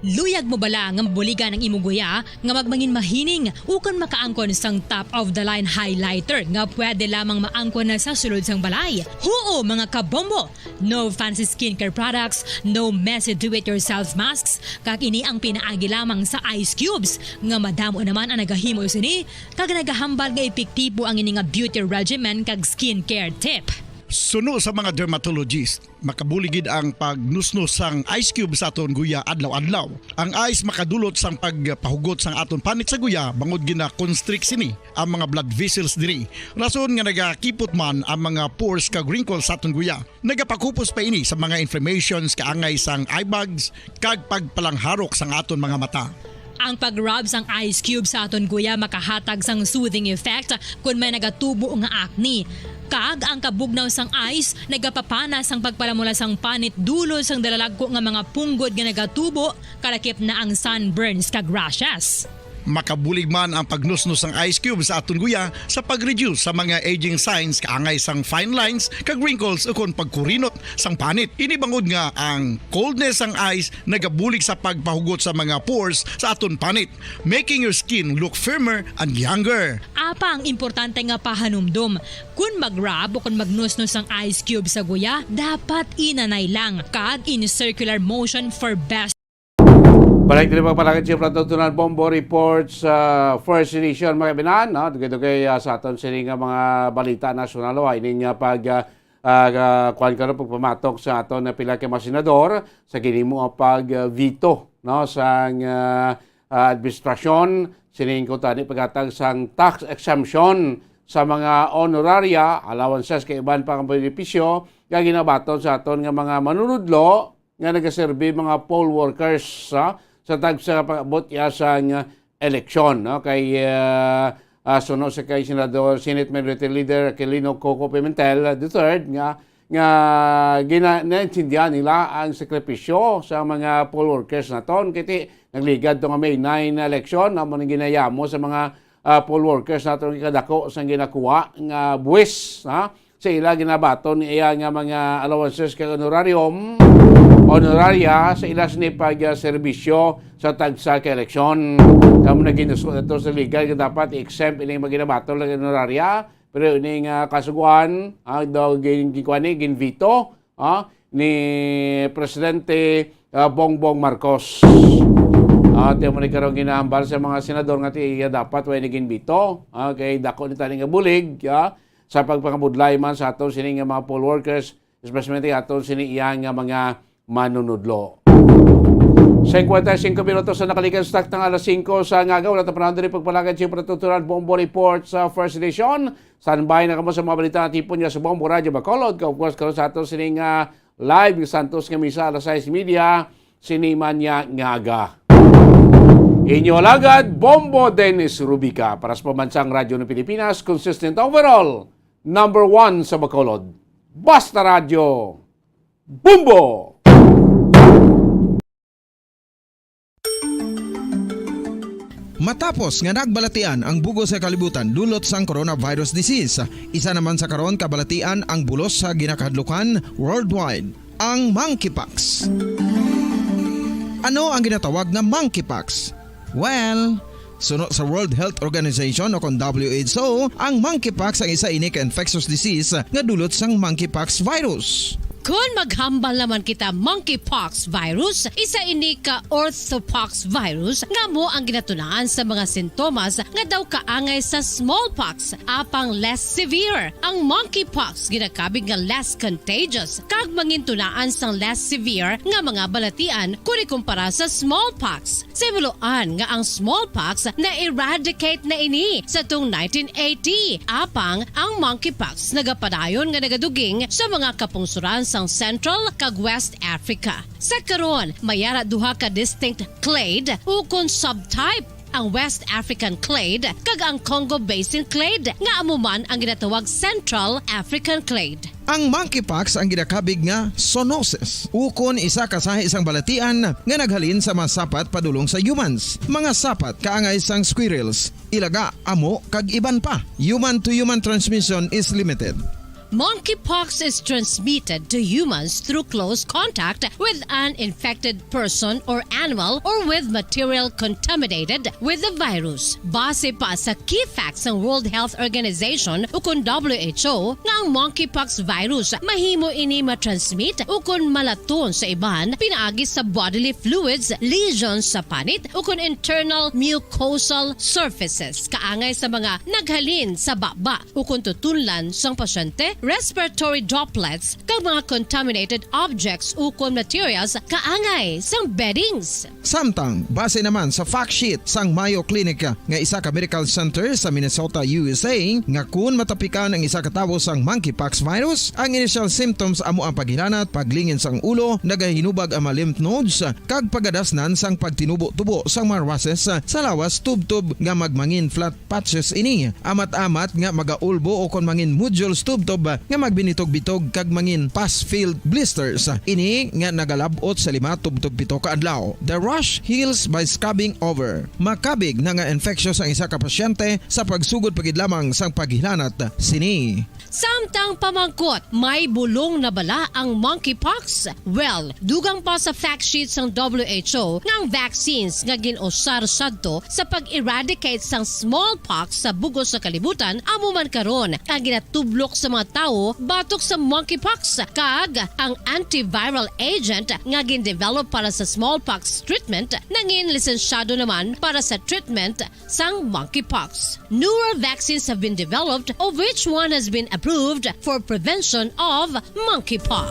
Luyag mo bala nga mabuligan ang imo guya nga magmangin mahining ukon makaangkon sang top of the line highlighter nga pwede lamang maangkon na sa sulod sang balay? Huo, mga kabombo! No fancy skincare products, no messy do-it-yourself masks, kag ini ang pinaagi lamang sa ice cubes nga madamo naman ang nagahimo sini kag nagahambal nga epektibo ang ini nga beauty regimen kag skincare tip. Suno sa mga dermatologist, makabulig gid ang pagnusnos sang ice cube sa aton guya adlaw-adlaw. Ang ice makadulot sang pagpahugot sang aton panit sa guya bangod gina-constrict sini ang mga blood vessels diri. Rason nga nagakipot man ang mga pores kag wrinkles sa aton guya. Nagapakupos pa ini sa mga inflammations kaangay sang eye bags kag pagpalangharok sang aton mga mata. Ang pag-rub sang ice cube sa aton guya makahatag sang soothing effect kon may nagatubo nga acne. Kag ang kabugnaw sang ice nagapapana sang pagpalamula sang panit dulot sang dalalagko nga mga punggod nga nagatubo, kalakip na ang sunburns kag rashes. Makabulig man ang pagnusnos sang ice cube sa aton guya sa pag-reduce sa mga aging signs kaangay sang fine lines kag wrinkles ukon pagkurinot sang panit. Ini bangod nga ang coldness sang ice nagabulig sa pagpahugot sa mga pores sa aton panit, making your skin look firmer and younger. Apang importante nga pahanumdom, kun mag-rub o kun magnusnos ang ice cube sa guya, dapat inanay lang kag in circular motion for best. Balik diri pagpalakad si Franz Tutunan Bombo Report sa First Edition, mga kaibigan, no? Dugay-dugay, ah, sa aton sini nga mga balita nasyonal, o, ining, ah, pag, ah, ah, ah, kuwan karon, pagpamatok sa aton na pila ka mga senador sa ginhimo nga pag, ah, veto, no, sang, ah, ah, administrasyon sining kuntani paghatag sang tax exemption sa mga honoraria, allowances kag iban pa nga benepisyo nga ginabaton sa aton nga mga manunudlo nga nagaserbi mga poll workers, ah, sa tagsa ka pag-abot iya sang eleksyon, no? Kay, ah, ah, suno sa kay Senador, Senate Minority Leader Aquilino Coco Pimentel the third nga, nga gina-, naintindihan nila ang sakripisyo sa mga poll workers naton. Kay ti, nagligad to nga May nine na eleksyon, amo nang ginayamo sa mga, ah, poll workers naton ang kadako sang ginakuha nga buwis, ha? Sa ila ginabaton niya nga mga allowances kag honorarium, honoraria sa ila sini pag, ah, serbisyo sa tagsa ka eleksyon. Kamo na ginuso nato sa legal nga dapat i-exempt ining mga ginabaton lang honoraria, pero ining, ah, kasugoan, ah, daw gin-, ginkuan ni, ginveto, ah, ni Presidente, ah, Bongbong Marcos. Ah, ti amo ni karong ginahambal sa mga senador nga ti iya dapat way ni ginveto. Ah, kay dako ni tani nga bulig, ah, sa pagpangabudlay man sa aton sini nga mga poll workers, especially aton sini iya nga mga manunudlo. Singkwenta y singko minutos na nakalikan sa taktang alas singko sa aga. Wala ta panahon diri pagpalagad sa pagpatuturan Bombo Report sa First Edition. Standby na kamo sa mga balita nga tipon niya sa Bombo Radyo Bacolod. Kag of course, karon sa aton sini nga live nga Santos nga Misa alas sais y media. Sini man niya nga aga. Inyo alagad, Bombo Dennis Rubica, para sa Pambansang Radyo ng Pilipinas, consistent overall, number one sa Bacolod. Basta Radyo, Bombo! Matapos nga nagbalatian ang bug-os nga kalibutan dulot sang coronavirus disease, isa naman sa karon kabalatian ang bulos sa ginakahadlukan worldwide, ang monkeypox. Ano ang ginatawag nga monkeypox? Well, suno sa World Health Organization o kon W H O, ang monkeypox ang isa ini ka infectious disease nga dulot sang monkeypox virus. Kon maghambal naman kita monkeypox virus, isa ini ka orthopox virus nga amo ang ginatunaan sa mga sintomas nga daw kaangay sa smallpox, apang less severe. Ang monkeypox ginakabig nga less contagious kag mangintunaan sang less severe nga mga balatian kon ikumpara sa smallpox. Sa himuloan nga ang smallpox na-eradicate na ini sa tong nineteen eighty, apang ang monkeypox nagapadayon nga nagaduging sa mga kapungsoran sang Central kag West Africa. Sa karon, may ara duha ka distinct clade ukon subtype, ang West African clade kag ang Congo Basin clade, nga amo man ang ginatawag Central African clade. Ang monkeypox ang ginakabig nga zoonosis, ukon isa ka sahi sang balatian nga naghalin sa mga sapat padulong sa humans, mga sapat kaangay sang squirrels, ilaga, amo, kag iban pa. Human to human transmission is limited. Monkeypox is transmitted to humans through close contact with an infected person or animal or with material contaminated with the virus. Base pa sa key facts sang World Health Organization ukon W H O nga ang monkeypox virus mahimo ini matransmit ukon malaton sa iban pinaagi sa bodily fluids, lesions sa panit ukon internal mucosal surfaces kaangay sa mga naghalin sa baba ukon tutunlan sang pasyente, respiratory droplets, kag mga contaminated objects ukon materials kaangay sang beddings. Samtang, base naman sa fact sheet sang Mayo Clinic nga isa ka medical center sa Minnesota, U S A, nga kun matapikan ang isa ka tawo sang monkeypox virus, ang initial symptoms amo ang paghilanat, paglingin sang ulo, nagahinubag ang mga lymph nodes, kag pagadasnan sang pagtinubo-tubo sang mga rashes sa lawas tubtob nga magmangin flat patches ini. Amat-amat nga magaulbo o kon mangin nodules tubtob nga magbinitog-bitog kag mangin pus-filled blisters. Ini nga nagalab-ot sa lima tubtob pito ka adlaw. The rash heals by scabbing over. Makabig na nga infectious ang isa ka pasyente sa pagsugod pa gid lamang sang paghilanat sini. Samtang pamangkot, may bulong na bala ang monkeypox? Well, dugang pa sa fact sheet sang W H O nga ang vaccines nga gin-usar sadto sa pag-eradicate sang smallpox sa bug-os nga kalibutan amo man karon ang ginatublok sa mga tawo batok sa monkeypox, kag ang antiviral agent nga gin-develop para sa smallpox treatment nangin lisensyado naman para sa treatment sang monkeypox. Newer vaccines have been developed, of which one has been approved for prevention of monkeypox.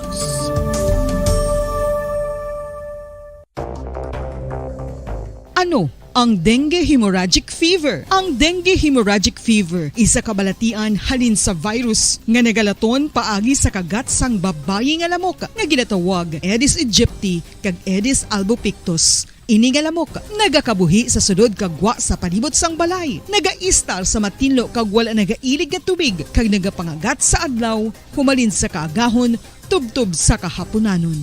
Ano ang dengue hemorrhagic fever? Ang dengue hemorrhagic fever isa ka balatian halin sa virus nga nagalaton paagi sa kagat sang babayi nga lamok nga ginatawag Aedes aegypti kag Aedes albopictus. Ini nga lamok nagakabuhi sa sulod kag gwa sa palibot sang balay, nagaistar sa matinlo kag wala nagailig nga tubig, kag nagapangagat sa adlaw humalin sa kaagahon tubtob sa kahapunanon.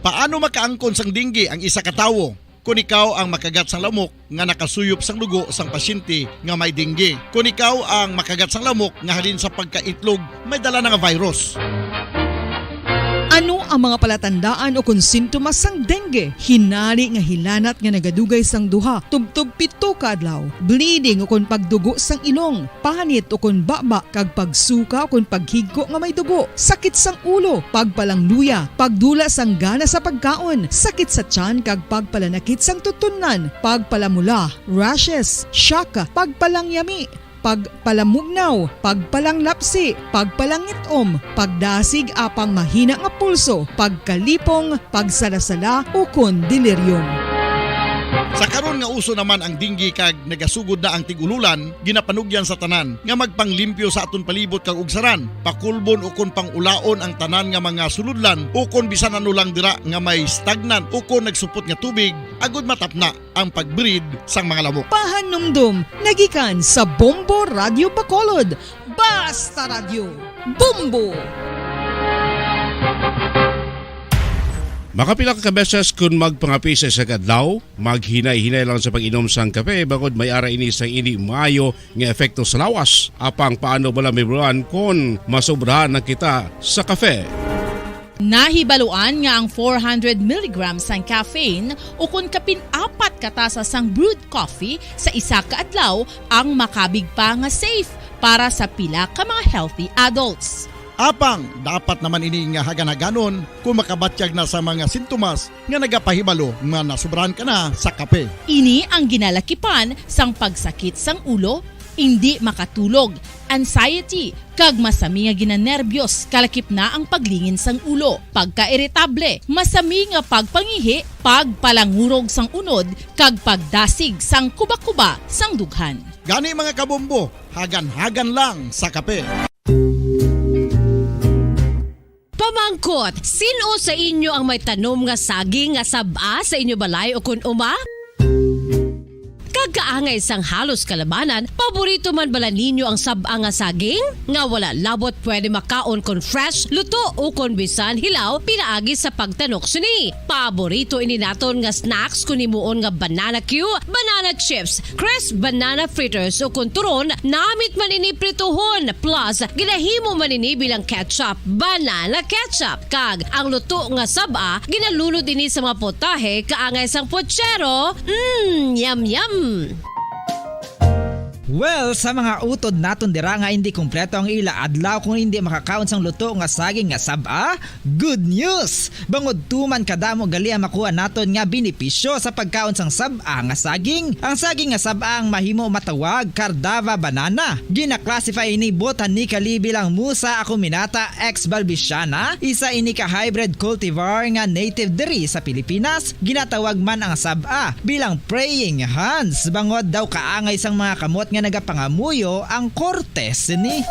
Paano makaangkon sang dengue ang isa ka tawo? Kon ikaw ang makagat sang lamok nga nakasuyop sang dugo sang pasyente nga may dengue, kon ikaw ang makagat sang lamok nga halin sa pagkaitlog may dala na nga virus. Ano ang mga palatandaan o kon sintomas sang dengue? Hinari nga hilanat nga nagadugay sang duha tubtob pito ka adlaw, bleeding o kon pagdugo sang ilong, panit o kon baba, kag pagsuka o kon paghigko nga may dugo, sakit sang ulo, pagpalangluya, pagdula sang gana sa pagkaon, sakit sa tiyan kag pagpalanakit sang tutunlan, pagpalamula, rashes, shock, pagpalangyami, pagpalamugnaw, pagpalanglapsi, pagpalangit-om, pagdasig apang mahina nga pulso, pagkalipong, pagsalasala, ukon delirium. Sa karon nga uso naman ang dengue kag nagasugod na ang tig-ululan, ginapanugyan sa tanan nga magpanglimpyo sa aton palibot kag ugsaran, pakulbon ukon pang-ulaon ang tanan nga mga sulodlan ukon bisan ano lang dira nga may stagnant ukon nagsupot nga tubig, agud matapna ang pag-breed sang mga lamok. Pahanumdom nagikan sa Bombo Radyo Bacolod. Basta Radyo, Bombo! Makapila ka beses kun magpangapi sa isa ka adlaw, maghinay-hinay lang sa pag-inom sang kape, bangod may ara ini sang indi maayo nga epekto sa lawas. Apang paano bala mahibaluan kon masobrahan na kita sa kape? Nahibaluan nga ang four hundred milligrams sang caffeine ukon kapin apat ka tasa sang brewed coffee sa isa ka adlaw ang makabig pa nga safe para sa pila ka mga healthy adults. Apang dapat naman ini nga hagan-haganon kung makabatyag na sa mga sintomas nga nagapahibalo nga nasubrahan ka na sa kape. Ini ang ginalakipan sang pagsakit sang ulo, indi makatulog, anxiety, kag masami nga ginanerbiyos, kalakip na ang paglingin sang ulo, pagkairitable, masami nga pagpangihi, pagpalangurog sang unod, kag pagdasig sang kuba-kuba sang dughan. Gani, mga kabombo, hagan-hagan lang sa kape. Pamangkot, sin-o sa inyo ang may tanom nga saging nga sab-a sa inyo balay ukon uma? Kag kaangay sang halos kalabanan, paborito man bala ninyo ang sab-a nga saging? Nga wala labot pwede makaon kon fresh, luto, ukon bisan hilaw pinaagi sa pagtanok sini. Paborito ini naton nga snacks kon himuon nga banana cue, banana chips, crisp banana fritters, ukon turon, namit man ini prituhon, plus ginahimo man ini bilang ketchup, banana ketchup, kag ang luto nga sab-a ginalunod ini sa mga potahe kaangay sang pochero. Mm, yum yum! Well, sa mga utod naton dira nga hindi kompleto ang ila adlaw kung hindi makakaon sang luto nga saging nga sab-a, good news! Bangod tuman kadamo gali ang makuha naton nga benepisyo sa pagkaon sang sab-a nga saging. Ang saging nga sab-a ang mahimo matawag Cardava banana. Gina-classify ini botanically bilang Musa acuminata ex balbisiana, isa ini ka hybrid cultivar nga native diri sa Pilipinas. Ginatawag man ang sab-a bilang praying hands, bangod daw kaangay sang mga kamot nga nagapangamuyo ang korte sini.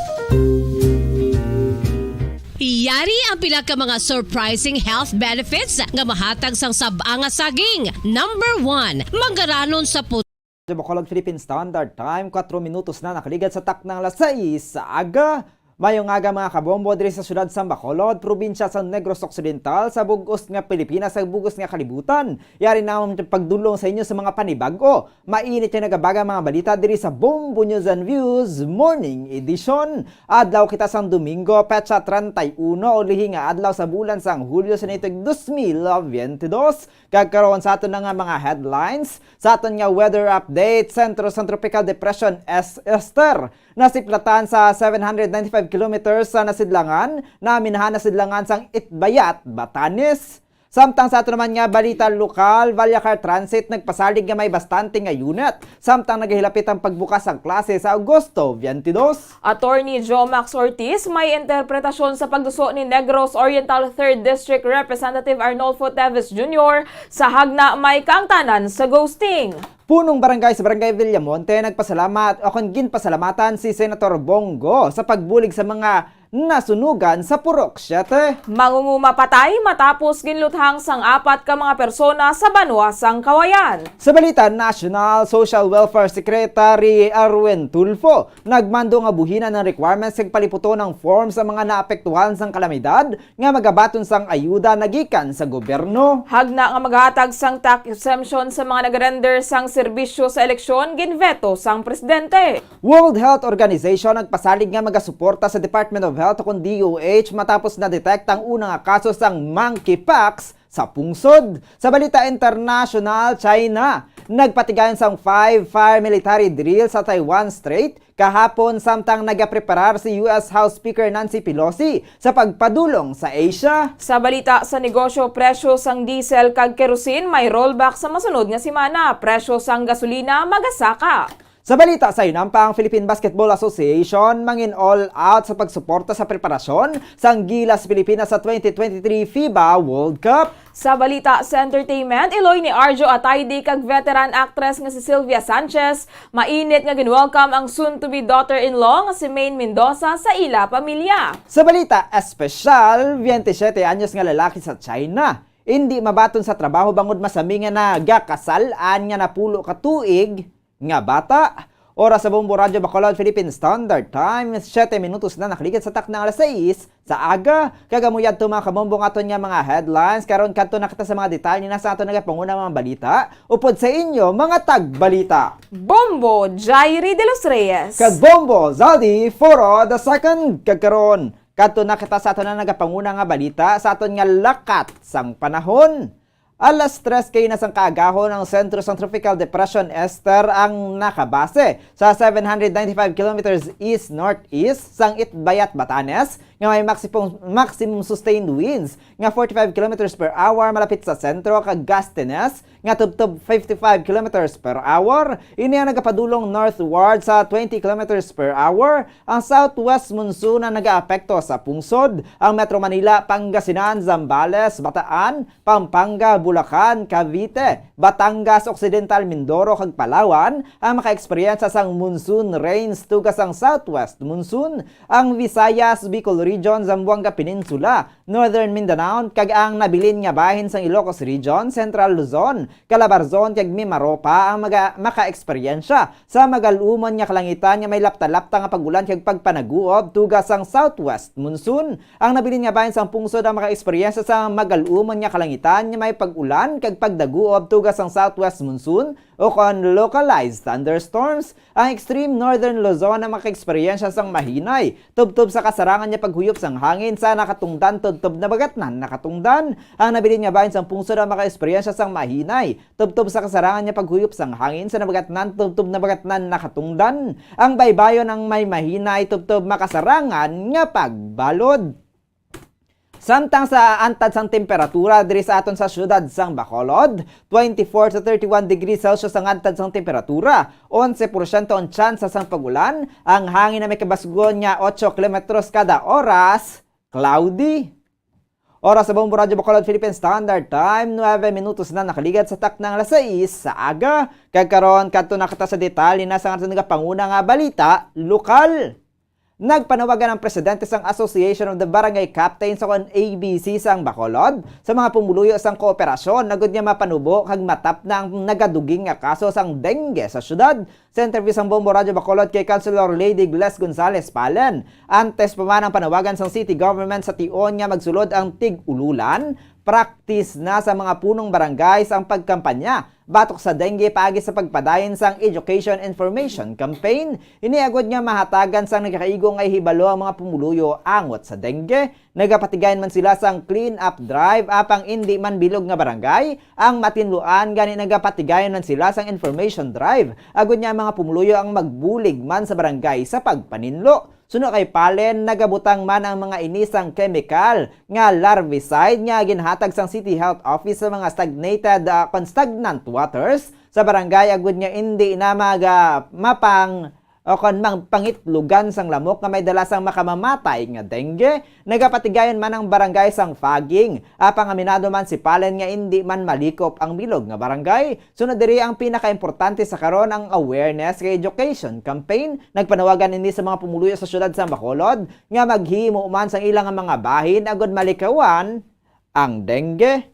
Yari ang pila ka mga surprising health benefits nga mahatag sang sab-a nga saging. Number one, manggaranon sa puso. Sa Bacolod, Philippine Standard Time, kuwatro minutos na nakaligad sa takna nga alas sais sa aga. Mayong aga, mga kabombo, diri sa siyudad sang Bacolod, probinsya sang Negros Occidental, sa bug-os nga Pilipinas, sa bug-os nga kalibutan. Yari namon pagdulong sa inyo sa mga panibag-o. Mainit nga nagabaga mga balita diri sa Bombo News and Views Morning Edition. Adlaw kita sang Domingo, petsa treinta y uno, ulihi nga adlaw sa bulan sang Hulyo sa nitog dos mil veintidós. Kag karon sa aton na nga mga headlines, sa aton nga weather update, sentro sang Tropical Depression Es-, Esther nasiplatan sa seven hundred ninety-five kilometers sa nasidlangan, naminhan nasidlangan sang Itbayat, Batanes. Samtang sa ato naman nga balita lokal, Vallecar Transit nagpasalig nga may bastante nga unit, samtang nagahilapit ang pagbukas sang klase sa Agosto twenty-two. Attorney Jomax Ortiz may interpretasyon sa pagduso ni Negros Oriental Third District Representative Arnolfo Teves Junior sa Hagna May Kaangtanan sa Ghosting. Punong barangay sa Barangay Villamonte nagpasalamat o kon ginpasalamatan si Senator Bongo sa pagbulig sa mga nasunugan sa Purok Siete. Mangunguma patay matapos ginluthang sang apat ka mga persona sa banwa sang Kawayan. Sa balita nasyonal, Social Welfare Secretary Erwin Tulfo nagmando nga buhinan ang requirements kag paliputon ang form sa mga naapektuhan sang kalamidad nga magabaton sang ayuda nagikan sa gobyerno. Hagna nga maghatag sang tax exemption sa mga nag-render sang serbisyo sa eleksyon ginveto sang presidente. World Health Organization nagpasalig nga magasuporta sa Department of Health ukon D O H matapos na-detect ang una nga kaso sang monkeypox sa pungsod. Sa balita internasyonal, China nagpatigayon sang five-fire military drill sa Taiwan Strait kahapon, samtang nagapreparar si U S House Speaker Nancy Pelosi sa pagpadulong sa Asia. Sa balita sa negosyo, presyo sang diesel kag kerosene may rollback sa masunod nga semana. Presyo sang gasolina magasaka. Sa balita sa hinampang, Philippine Basketball Association mangin all out sa pagsuporta sa preparasyon sang Gilas Pilipinas sa twenty twenty-three FIBA World Cup. Sa balita sa entertainment, iloy ni Arjo Atayde kag veteran actress nga si Sylvia Sanchez, mainit nga gin-welcome ang soon-to-be daughter-in-law nga si Maine Mendoza sa ila pamilya. Sa balita espesyal, twenty-seven anyos nga lalaki sa China indi mabaton sa trabaho bangod masami nga nagakasal-an nga napulo ka tuig nga bata. Oras sa Bombo Radyo Bacolod, Philippine Standard Time, siyete minutos na nakaligid sa takna nga alas sais sa aga. Kag amo yadto, mga kabombo, ang aton nga mga headlines. Karon kadto na kita sa mga detalye na sa aton nagapanguna mga balita. Upod sa inyo, mga tagbalita, Bombo Jairi de los Reyes kag Bombo Zaldi Foro the second. Kag karon, Kadto na kita sa aton na nagapanguna nga balita sa aton nga lakat sang panahon. Alas tres kaina sang kaagahon, ang sentro sang Tropical Depression Esther ang nakabase sa seven hundred ninety-five kilometers east-northeast sang Itbayat, Batanes, nga may maximum, maximum sustained winds nga forty-five kilometers per hour malapit sa sentro, kag gustines nga tubtob fifty-five kilometers per hour. Ini ang nagapadulong northward sa twenty kilometers per hour. Ang southwest monsoon ang nagaapekto sa pungsod. Ang Metro Manila, Pangasinan, Zambales, Bataan, Pampanga, Bulacan, Cavite, Batangas Occidental, Mindoro, kag Palawan ang makaeksperyensya sang monsoon rains tuga sang southwest monsoon. Ang Visayas, Bicol Region, Zamboanga Peninsula, Northern Mindanao, kag ang nabilin nga bahin sang Ilocos Region, Central Luzon, Calabarzon, kag Mimaropa ang maga-, makaeksperyensya sa magal-umon nga kalangitan nga may lapta-lapta nga pag-ulan kag pagpanaguob tuga sang southwest monsoon. Ang nabilin nga bahin sang pungsod ang makaeksperyensya sa magal-umon nga kalangitan nga may pag-ulan kag pagdaguob tuga sang southwest monsoon o kon localized thunderstorms. Ang extreme northern Luzon ang makaeksperyensya sang mahinay tubtob sa kasarangan nga paghuyop sang hangin sa nakatungdan tubtob nabagatnan nakatungdan. Ang nabilin nga bahin sang pungsod ang makaeksperyensya sang mahinay tubtob sa kasarangan nga paghuyop sang hangin sa nabagatnan tubtob nabagatnan nakatungdan. Ang baybayon ang may mahinay tubtob makasarangan nga pagbalod. Samtang sa antad sang temperatura diri sa aton sa siyudad sang Bacolod, twenty-four to thirty-one degrees Celsius ang antad sang temperatura, onse porsyento ang tsansa sang pag-ulan, ang hangin na may kabasgon nga ocho kilometros kada oras, cloudy. Oras sa Bombo Radyo Bacolod Philippine Standard Time, nuebe minutos na nakaligad sa takna nga alas sais sa aga. Kag karon, kadto na kita sa detalye na sa aton nagapanguna nga balita lokal. Nagpanawagan ang presidente sang Association of the Barangay Captains o kon A B C sang Bacolod sa mga pumuluyo sang kooperasyon agud nga mapanubo kag matapna ang nagaduging nga kaso sang dengue sa syudad. Sa interview sang Bombo Radyo Bacolod kay Councilor Lady Gles Gonzales Palen, antes pa man ang panawagan sang city government sa tion nga magsulod ang tig-ululan, practice na sa mga punong barangay ang pagkampanya batok sa dengue paagi sa pagpadayon sang education information campaign. Ini agud nga mahatagan sang nagakaigo nga hibalo ang mga pumuluyo angot sa dengue. Nagapatigayon man sila sang clean-up drive, apang indi man bilog nga barangay ang matinluan, gani nagapatigayon man sila sang information drive agud nga ang mga pumuluyo ang magbulig man sa barangay sa pagpaninlo. Suno kay Palen, nagabutang man ang mga ini sang kemikal nga larvicide nga ginhatag sang City Health Office sa mga stagnated, ah, kon stagnant waters sa barangay, agud nga indi na maga-, mapang-, o kon mang-, pangitlugan sang lamok nga may dala sang makamamatay nga dengue. Nagapatigayon man ang barangay sang fogging, apang aminado man si Palen nga indi man malikop ang bilog nga barangay. Sunod diri, ang pinakaimportante sa karon ang awareness kag education campaign. Nagpanawagan ini sa mga pumuluyo sa siyudad sa Bacolod nga maghimo man sang ila nga mga bahin agud malikawan ang dengue.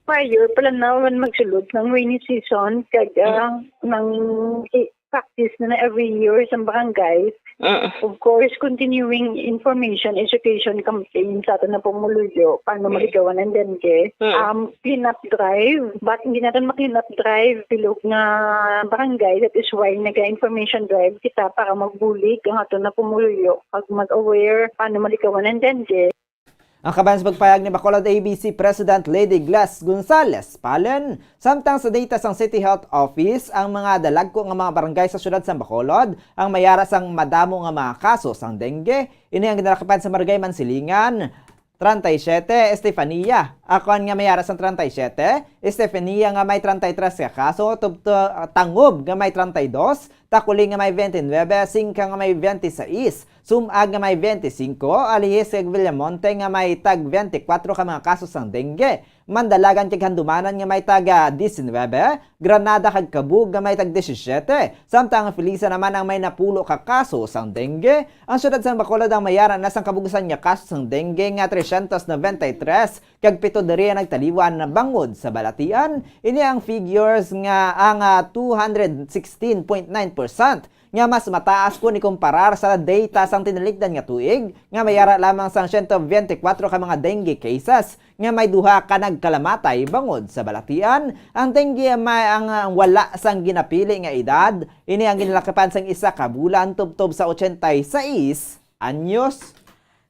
Prior, planawan magsulod ng rainy season kag, ah, ng i-, practice na, na every year sa barangay. Mm. Of course, continuing information, education campaign sa aton na pumuluyo, paano Mm. maligawan ang dengue. Mm. Um, clean up drive, but hindi natin ma-clean up drive bilog nga barangay. That is why naga-information drive kita para magbulig ang aton na pumuluyo pag mag-aware paano maligawan ang dengue. Ang kabayan sa pagpayag ni Bacolod A B C President Lady Gles Gonzales Palen, samtang sa data sang City Health Office, ang mga dalagko nga mga barangay sa siyudad sang Bacolod ang may ara sang madamo nga mga kaso sang dengue. Ini ang ginalakapan sa Barangay Mansilingan, treinta y siete, Estefania, Akon nga may ara sang treinta y siete, Estefania nga may treinta y tres ka kaso, Tubto-, Tangob nga may treinta y dos, Takuling nga may twenty-nine, Singka nga may twenty-six, Sumag nga may twenty-cinco, Alihis kag Villamonte nga may tag twenty-four ka mga kaso sang dengue. Mandalagan kag Handumanan nga may tag, ah, diecinuebe, Granada kag Cabug nga may tag disisyete, samtang ang Felisa naman ang may napulo ka kaso sang dengue. Ang siyudad sang Bacolod ang may ara na sang kabugusan nga kaso sang dengue nga trescientos noventa y tres, kag pito diri ang nagtaliwan bangod sa balatian. Ini ang figures nga ang, ah, two hundred sixteen point nine percent nga mas mataas kon ikumparar sa data sang tinalikdan nga tuig, nga may ara lamang sang siyento biyente kwatro ka mga dengue cases, nga may duha ka nagkalamatay bangod sa balatian. Ang dengue may ang, ah, wala sang ginapili nga edad. Ini ang ginalakapan sang isa ka bulan tubtob sa ochenta y seis anyos.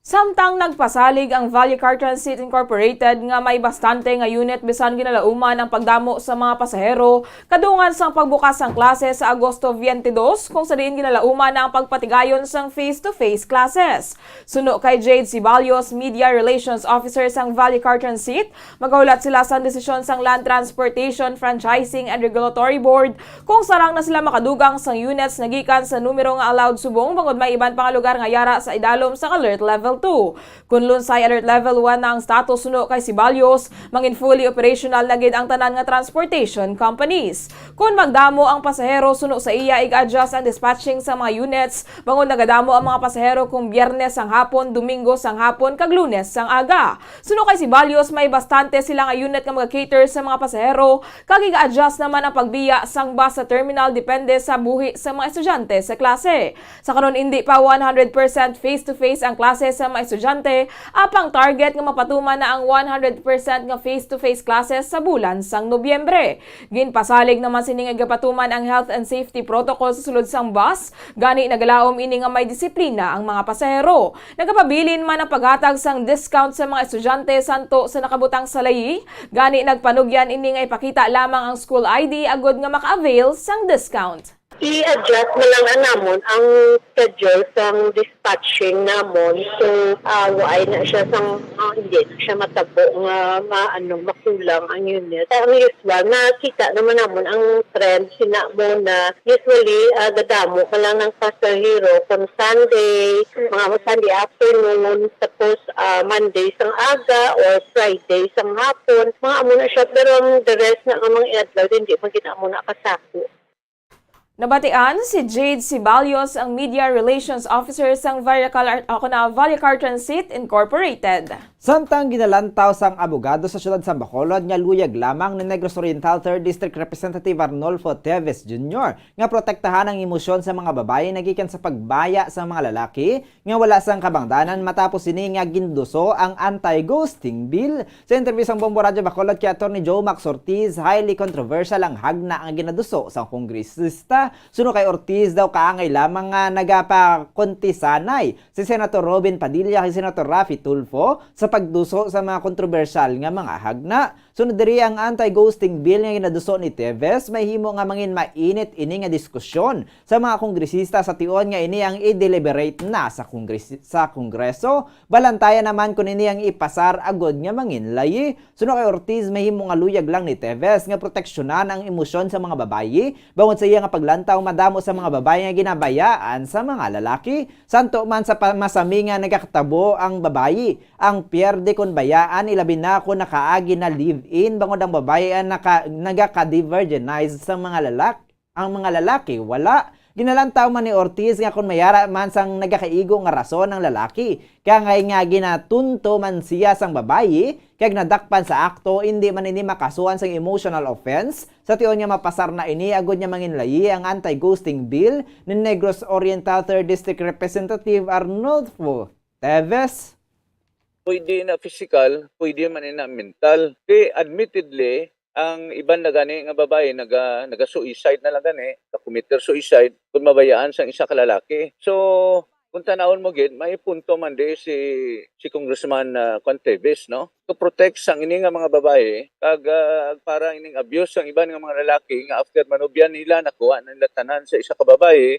Samtang nagpasalig ang Vallecar Transit Incorporated nga may bastante nga unit bisan ginalauman ang pagdamo sa mga pasahero kadungan sang pagbukas sang klase sa Agosto twenty-two, kung sa diin ginalauman na ang pagpatigayon sang face-to-face classes. Suno kay Jade Sibalios, Media Relations Officer sang Vallecar Transit, magahulat sila sang desisyon sang Land Transportation Franchising and Regulatory Board kung sarang na sila makadugang sang units nga gikan sa numero nga allowed subong bangod may iban pa nga lugar nga yara sa idalom sang Alert Level two. Kun lunsay Alert Level one na ang status suno kay Sibalios, mangin fully operational na gid ang tanan nga transportation companies. Kun magdamo ang pasahero suno sa iya, iga-adjust ang dispatching sa mga units bangod nagadamo ang mga pasahero kung Biyernes sang hapon, Domingo sang hapon, kag Lunes sang aga. Suno kay Sibalios, may bastante sila nga unit nga mag-cater sa mga pasahero, kag iga-adjust naman ang pagbiya sang bus sa terminal depende sa buhi sa mga estudyante sa klase. Sa karon, indi pa one hundred percent face-to-face ang klase sa mga estudyante, apang target nga mapatuman na ang one hundred percent nga face-to-face classes sa bulan sang Nobyembre. Ginpasalig naman sini nga gapatuman ang health and safety protocol sa sulod sang bus, gani nagalaom ini nga may disiplina ang mga pasahero. Nagapabilin man ang paghatag sang discount sa mga estudyante santo sa nakabutang sa layi, gani nagpanugyan ini nga ipakita lamang ang school I D agud nga maka-avail sang discount. I-adjust na lang namon ang schedule sang dispatching namon. So, ah, waay na siya sang, ah, hindi na siya matabo nga ma-, ano, makulang ang unit. Ang usual, nakita naman namon ang trend sina mo na usually, ah, gadamo ka lang ng pasahero kung Sunday, mga Sunday afternoon, tapos, ah, Monday sang aga or Friday sang hapon. Mga amo na siya, pero ang the rest na nga mga adlaw, hindi man gid amo na kasako. Nabatian si Jade Sibalios, ang Media Relations Officer sang Vallecar, ako na, Vallecar Transit Incorporated. Samtang ginalantaw sang abogado sa siyudad sang Bacolod nga luyag lamang ni Negros Oriental Third District Representative Arnulfo Teves Junior nga protektahan ang emosyon sa mga babayi nagikan sa pagbaya sa mga lalaki nga wala sang kabangdanan matapos sini nga ginduso ang Anti-Ghosting Bill. Sa interview sang Bombo Radyo Bacolod kay Attorney Joe Max Ortiz, highly controversial ang hagna nga ginaduso sang kongresista. Suno kay Ortiz daw, kaangay lamang nga nagapakuntisanay si Senator Robin Padilla kay Senator Raffy Tulfo sa pagduso sa mga kontrobersyal nga mga hagna. Sunod diri, ang Anti-Ghosting Bill nga ginaduso ni Teves, mahimo nga mangin mainit ini nga diskusyon sa mga kongresista sa tion nga ini ang i-deliberate na sa Kongres-, sa Kongreso. Balantayan naman kon ini ang ipasar agud nga mangin layi. Suno kay Ortiz, mahimo nga luyag lang ni Teves nga proteksyonan ang emosyon sa mga babayi, bangod sa iya nga paglantaw, madamo sa mga babayi nga ginabayaan sa mga lalaki. Santo man sa pa-, masami nga nagakatabo ang babayi ang pierde kon bayaan, ilabi na kon nakaagi na live-in, bangod ang babayi ang naka-, nagaka-de-virginize sa mga lalak-, ang mga lalaki wala. Ginalantaw man ni Ortiz nga kon mayara man sang nagakaigo nga rason ang lalaki, kay nga ginatunto man siya sang babayi, kag nadakpan sa akto, indi man ini makasuhan sang emotional offense, sa tion nga mapasar na ini agud nga manginlayi ang Anti-Ghosting Bill ni Negros Oriental Third District Representative Arnulfo Teves. Pwede na physical, pwede man na mental. Kay admittedly, ang iban na gani nga babae naga-, naga-suicide na lang gani, nag-commit suicide kung mabayaan sang isa ka lalaki. So, kung tanawon mo gid, may punto man di si, si Congressman, ah, Juan Teves, no? To protect sang ini nga mga babae, kag, ah, para ining abuse sang iban nga mga lalaki nga after manubyan nila, nakuha na nila tanan sa isa ka babae,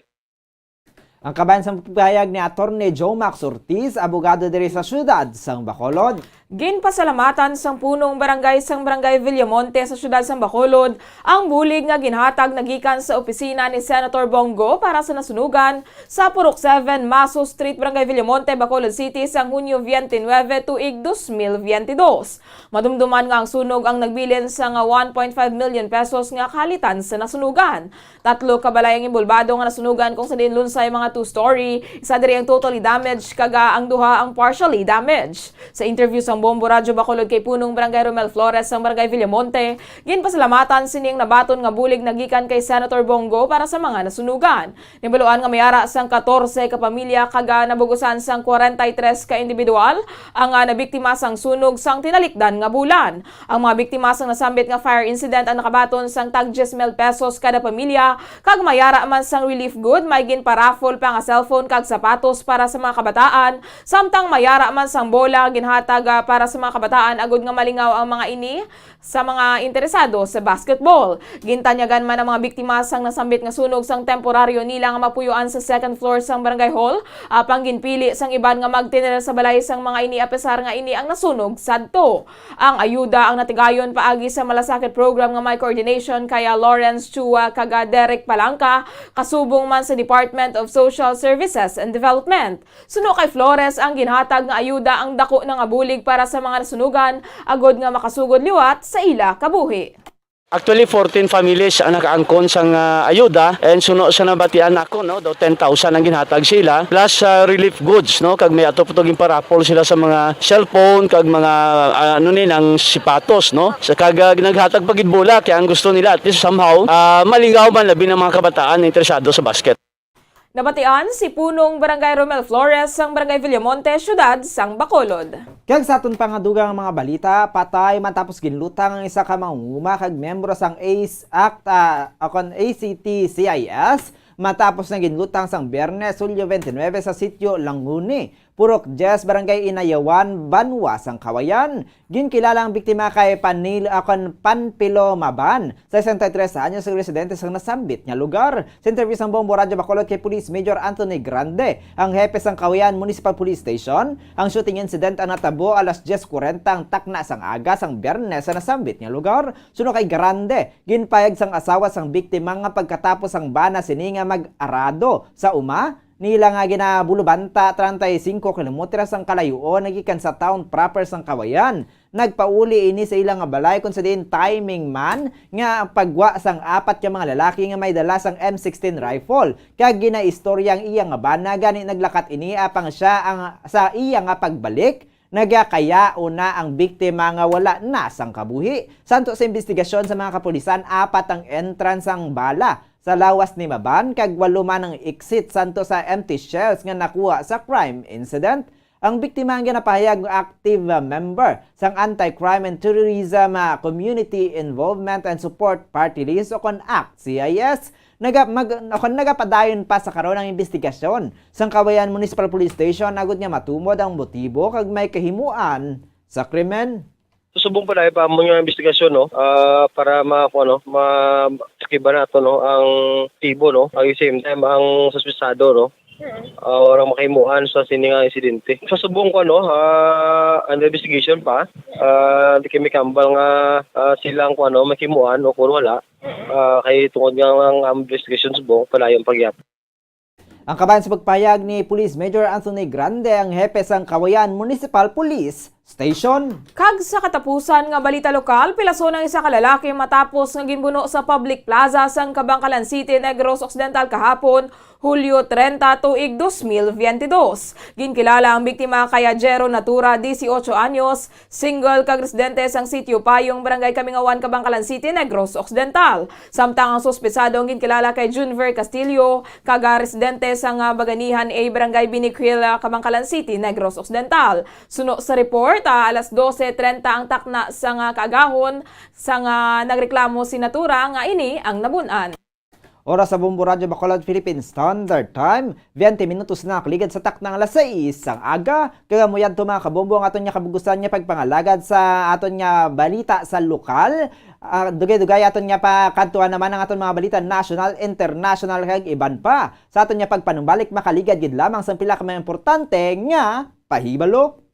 Ang kabayan sang pahayag ni Attorney Joe Max Ortiz, abogado diri sa siyudad sang Bacolod. Ginpasalamatan sang punong barangay sang Barangay Villamonte sa siyudad sang Bacolod ang bulig nga ginhatag na gikan sa opisina ni Senator Bong Go para sa nasunugan sa Purok seven, Maso Street, Barangay Villamonte, Bacolod City, sang Hunyo twenty-nine, tuig dos mil veinte dos. Madumduman nga ang sunog ang nagbilin sa nga one point five million pesos nga kahalitan sa nasunugan. Tatlo ka balay ang inbolbado nga nasunugan, kung sa diin lunsay mga two-story, isa diri ang totally damaged, kag, ah, ang duha ang partially damaged. Sa interview sa Bombo Radyo Bacolod kay Punong Barangay Romel Flores sang Barangay Villamonte, ginpasalamatan sini ang nabaton nga bulig nagikan kay Senator Bong Go para sa mga nasunugan. Nahibaluan nga may ara sang katorse ka pamilya kag, ah, nabug-usan sang kwarenta y tres ka individual ang, ah, nabiktima sang sunog sang tinalikdan nga bulan. Ang mga biktima sang nasambit nga fire incident ang nakabaton sang tag diyes mil pesos kada pamilya, kag may ara man sang relief good, may ginpa-raffle pa nga cellphone kag sapatos para sa mga kabataan, samtang may ara man sang bola ginhatag, ah, para sa mga kabataan agud nga malingaw ang mga ini sa mga interesado sa basketball. Gintanyagan man ang mga biktima sang nasambit nga sunog sang temporaryo nila nga mapuyoan sa second floor sang barangay hall, apang ginpili sang iban nga magtener sa balay sang mga ini, apesar nga ini ang nasunog sadto. Ang ayuda ang natigayon paagi sa malasakit program nga may coordination kay, ah, Lawrence Chua kag, ah, Derek Palangka, kasubong man sa Department of Social Services and Development. Suno kay Flores, ang ginhatag nga ayuda ang dako na nga bulig para sa mga nasunugan, agod nga makasugod liwat sa ila kabuhi. Actually, fourteen families ang nakaangkon sang, ah, ayuda, and suno sa nabatian nako, no, daw ten thousand ang ginhatag sila, plus, ah, relief goods, no, kag may ato pa to ginpa-raffle sila sa mga cellphone kag mga, ah, ano ni, ang sipatos, no. Sa kag, ah, naghatag pa gid bola, kay ang gusto nila at least somehow, ah, malingaw man labi ng mga kabataan na interesado sa basket. Nabatian si Punong Barangay Romel Flores sang Barangay Villamonte, Siyudad sang Bacolod. Kag sa aton pa nga dugang mga balita, patay matapos ginlutang ang isa ka mangunguma kag miyembro sang ACE Act, ah, akon A C T C I S, matapos na ginlutang sang Biyernes, Hulyo twenty-nine, sa Sitio Languni, Purok diyes, Barangay Inayawan, Banwa sang Kawayan. Ginkilala ang biktima kay Panil-, ah, kon Panpilo Maban, sesenta y tres anyos, ang residente sa nasambit nga lugar. Sa interview sang Bombo Radyo Bacolod kay Police Major Anthony Grande, ang hepe sang Kawayan Municipal Police Station, ang shooting incident ang natabo alas diyes kwarenta ang takna sang aga sang Biyernes sa nasambit nga lugar. Suno kay Grande, ginpayag sang asawa sang biktima nga pagkatapos sang bana sini nga mag-arado sa uma, nila nga ginabulubanta treinta y cinco kilometros ang kalayuon nagikan sa town proper sang Kawayan. Nagpauli ini sa ila nga balay, kung sa diin timing man nga pagwa sang apat ka mga lalaki nga may dala sang M sixteen rifle, kag ginaistorya ang iya nga bana, gani naglakat ini apang siya ang, sa iya nga pagbalik, nagakaya una ang biktima nga wala na sang kabuhi. Santo sa investigasyon sa mga kapulisan, apat ang entrance sang bala sa lawas ni Maban, kag walo man ang exit santo sa empty shells nga nakuha sa crime incident. Ang biktima ang ginapahayag nga active, ah, member sang Anti-Crime and Terrorism, ah, Community Involvement and Support Party List, o kon act C I S. Naga-, mag-, o kon nagapadayon pa sa karon ang investigasyon sang Kawayan Municipal Police Station agud nga matumod ang motibo kag may kahimuan sa krimen. Subong pa dahil pa mo yung investigasyon, no? Ah, para ma-, kung ano, ma-, sakiban nato, no, ang motibo, no? At the same time, ang suspetsado, no? Ah, orang makahimuan sa sini nga insidente. Sa subong ko, ano, ah, under investigation pa. Ah, di kami kambal nga, ah, silang, kung ano, makimuan o kung wala. Ah, kay tungod nga ang, ang investigation subong, palayon pagyap. Ang kabahin sa pagpahayag ni Police Major Anthony Grande, ang hepe sang Kawayan Municipal Police Station. Kag sa katapusan nga balita lokal, pilason ang isa ka lalaki matapos nga ginbuno sa public plaza sang Kabankalan City, Negros Occidental kahapon, Hulyo treinta, tuig dos mil veintidós. Ginkilala ang biktima kay Jero Natura, dieciocho anyos, single kag residente sang Sitio Payong, Barangay Kamingawan, Kabankalan City, Negros Occidental. Samtang ang suspetsado ang ginkilala kay Junver Castillo, kag, ah, residente sang, ah, Baganihan A, Barangay Binicuil, ah, Kabankalan City, Negros Occidental. Suno sa report, ah, alas dose treinta ang takna sang, ah, kaagahon, sang, ah, nagreklamo si Natura nga ini ang nabun-an. Oras sa Bombo Radyo Bacolod, Philippine Standard Time, veinte minutos na nakaligad sa takna nga alas sais sang aga. Kag amo yadto, mga kabombo, ang aton nga kabug-usan nga pagpangalagad sa aton nga balita sa lokal. Ah, dugay-dugay aton nga pakadtuan naman ang aton mga balita national, international, kag iban pa. Sa aton nga pagpanumbalik, makaligad gid lamang sa pila ka mga importante nga pahibalo.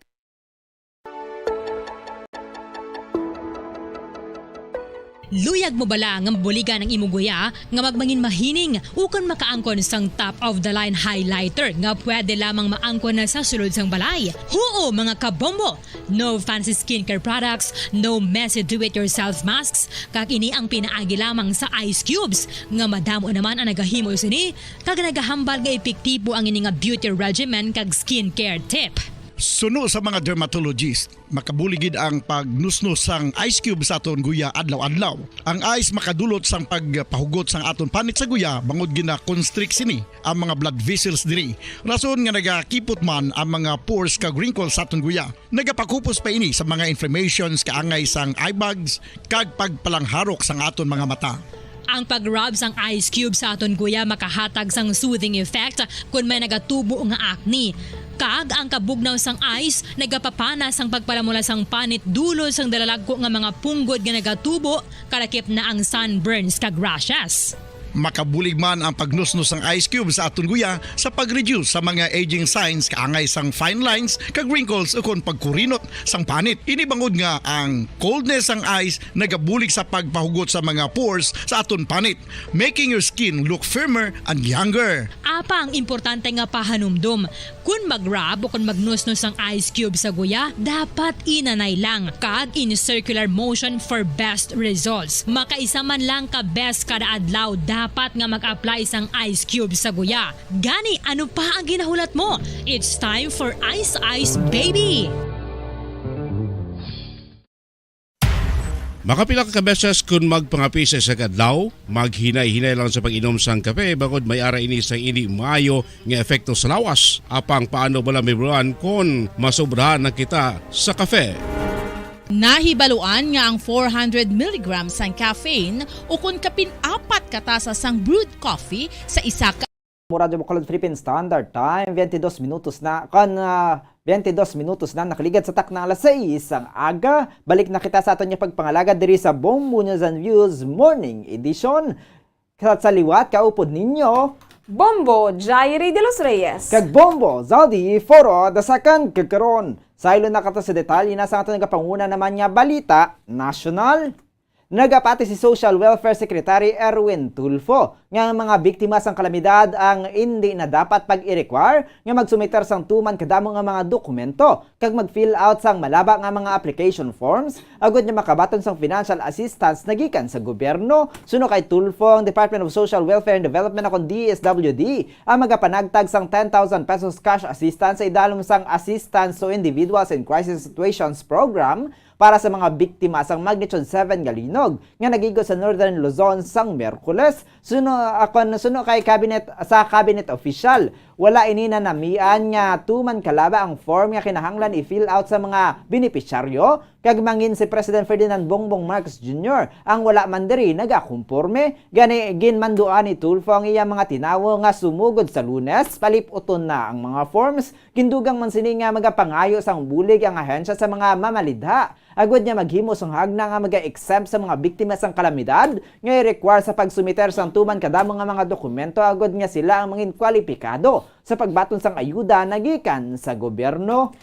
Luyag mo bala nga mabuligan ang imo guya nga magmangin mahining ukon makaangkon sang top of the line highlighter nga pwede lamang maangkon na sa sulod sang balay? Huo, mga kabombo! No fancy skincare products, no messy do-it-yourself masks, kag ini ang pinaagi lamang sa ice cubes, nga madamo naman ang nagahimo sini, kag nagahambal nga epektibo ang ini nga beauty regimen kag skincare tip. Suno sa mga dermatologist, makabulig gid ang pagnusnos sang ice cube sa aton guya adlaw-adlaw. Ang ice makadulot sang pagpahugot sang aton panit sa guya bangod gina-constrict sini ang mga blood vessels diri. Rason nga nagakipot man ang mga pores kag wrinkles sa aton guya. Nagapakupos pa ini sa mga inflammations kaangay sang eye bags kag pagpalangharok sang aton mga mata. Ang pag-rub sang ice cube sa aton guya makahatag sang soothing effect kon may nagatubo nga acne. Kag ang kabugnaw sang ice nagapapana sang pagpalamula sang panit dulot sang dalalagko nga mga punggod nga nagatubo, kalakip na ang sunburns kag rashes. Makabulig man ang pagnusnos sang ice cube sa aton guya sa pag-reduce sa mga aging signs kaangay sang fine lines kag wrinkles ukon pagkurinot sang panit. Ini bangod nga ang coldness sang ice nagabulig sa pagpahugot sa mga pores sa aton panit, making your skin look firmer and younger. Apa ang importante nga pahanumdom, kon mag-rub o kon magnusnos sang ice cube sa guya, dapat inanay lang kag in circular motion for best results. Makaisa man lang ka beses kada adlaw dapat nga mag-apply sang ice cube sa guya. Gani, ano pa ang ginahulat mo? It's time for Ice Ice Baby! Makapila ka beses kon magpangape sa isa ka adlaw, maghinay-hinay lang sa pag-inom sang kape bangod may ara ini sang indi maayo nga epekto sa lawas. Apang paano bala, Ma'am Ron, kon masobrahan na kita sa kape? Nahibaluan nga ang four hundred milligrams sang caffeine ukon kapin apat ka tasa sang brewed coffee sa isa ka Mo Radyo Bacolod Philippine Standard Time, twenty-dos minutos na, kan, ah, twenty-dos minutos na nakaligad sa takna alas sais sang aga. Balik na kita sa aton nga pagpangalagad diri sa Bombo News and Views Morning Edition. Sa, sa liwat, kaupod ninyo, Bombo Jairi de los Reyes. Kag Bombo Zaldi Foro the second. Kag karon, saylo na kato sa detalye na sa aton nagapanguna naman nga balita nasyonal. Nagapati si Social Welfare Secretary Erwin Tulfo nga ang mga biktima sang kalamidad ang indi na dapat pag-i-require nga magsumiter sang tuman kadamo nga mga dokumento kag mag-fill out sang malaba nga mga application forms agud nga makabaton sang financial assistance na gikan sa gobyerno. Suno kay Tulfo, ang Department of Social Welfare and Development, akon D S W D, ang magapanagtag sang ten thousand pesos cash assistance sa idalom sang Assistance to Individuals in Crisis Situations Program para sa mga biktima sang magnitude seven nga linog nga nagigo sa Northern Luzon sang Miyerkules. Suno, akon, suno kay cabinet, sa cabinet official, wala ini nanamian nga tuman kalaba ang form nga kinahanglan i-fill out sa mga benepisyaryo, kag mangin si President Ferdinand Bongbong Marcos Junior ang wala man diri nagakomporme. Gani, ginmanduan ni Tulfo ang iya mga tinawo nga sumugod sa Lunes, palip-uton na ang mga forms. Gindugang man sini nga magapangayo sang bulig ang ahensya sa mga mamalidha agud nga maghimo sang hagna nga maga-exempt sa mga biktima sang kalamidad nga i-require sa pagsumiter sang tuman kadamo nga mga dokumento agud nga sila ang mangin kwalipikado sa pagbaton sang ayuda na gikan sa gobyerno.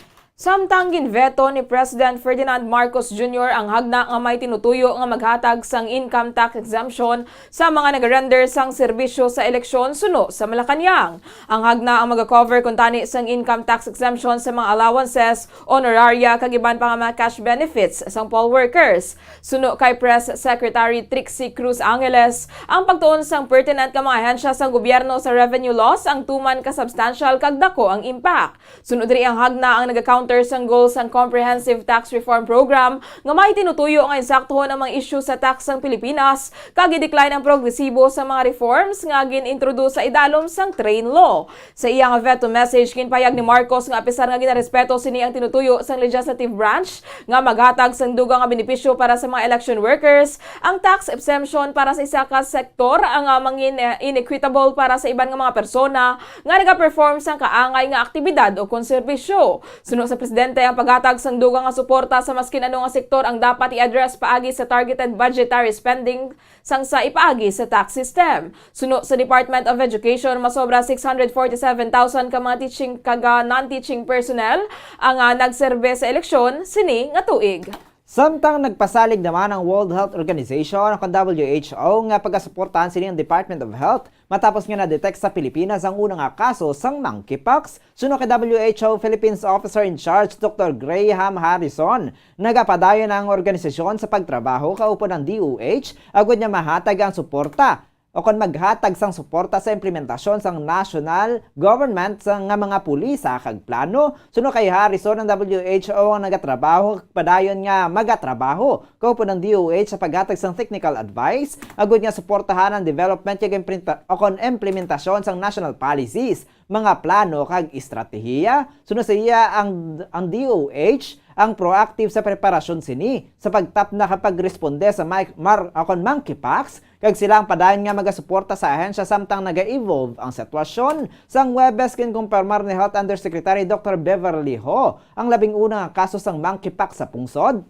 Samtang ginveto ni President Ferdinand Marcos Junior ang hagna nga may tinutuyo nga maghatag sang income tax exemption sa mga nagarender sang serbisyo sa eleksyon suno sa Malacañang. Ang hagna ang magakover kuntani sang income tax exemption sa mga allowances, honoraria, kag iban pa nga mga cash benefits sang poll workers. Suno kay Press Secretary Trixie Cruz Angeles, ang pagtuon sang pertinent nga mga ahensya sang gobyerno sa revenue laws ang tuman ka substantial kag dako ang impact. Suno diri, ang hagna ang naga-counter sang goal sang Comprehensive Tax Reform Program nga may tinutuyo nga insaktuhon ang mga isyu sa tax sang Pilipinas kag i-decline ang progresibo sa mga reforms nga gin-introduce sa idalom sang Train Law. Sa iya nga veto message, ginpahayag ni Marcos nga apisar nga ginarespeto sini ang tinutuyo sang legislative branch nga maghatag sang dugang nga benepisyo para sa mga election workers, ang tax exemption para sa isa ka sektor ang, ah, mangin, eh, inequitable para sa iban nga mga persona nga nagaperform sang kaangay nga aktibidad o kon serbisyo. Suno sa presidente, ang paghatag sang dugang nga suporta sa maskin ano nga sektor ang dapat i-address paagi sa targeted budgetary spending sang sa ipaagi sa tax system. Suno sa Department of Education, masobra six hundred forty-seven thousand ka mga teaching kag, ah, non-teaching personnel ang, ah, nagserbe sa eleksyon sini nga tuig. Samtang nagpasalig naman ang World Health Organization o kon W H O nga pagasuportahan sini ang Department of Health matapos nga na-detect sa Pilipinas ang una nga kaso sang monkeypox. Suno kay W H O Philippines Officer in Charge, Doktor Graham Harrison, nagapadayon ang organisasyon sa pagtrabaho kaupod ang D O H agud nga mahatag ang suporta o kon maghatag sang suporta sa implementasyon sang national government sa, nga mga pulisa kag plano. Suno kay Harrison, ang W H O ang nagatrabaho kag padayon nga magatrabaho kaupod ang D O H sa paghatag sang technical advice, agud nga suportahan ang development kag imprinta-, o kon implementasyon sang national policies, mga plano kag estratehiya. Suno sa iya, ang, ang D O H ang proactive sa preparasyon sini sa pagtapna kag pagresponde sa mic-, mar-, o kon monkeypox, kag sila ang padayon nga magasuporta sa ahensya samtang naga-evolve ang sitwasyon. Sang Huwebes, ginkumpirmar ni Health Undersecretary Doctor Beverly Ho ang labing una nga kaso sang monkeypox sa pungsod,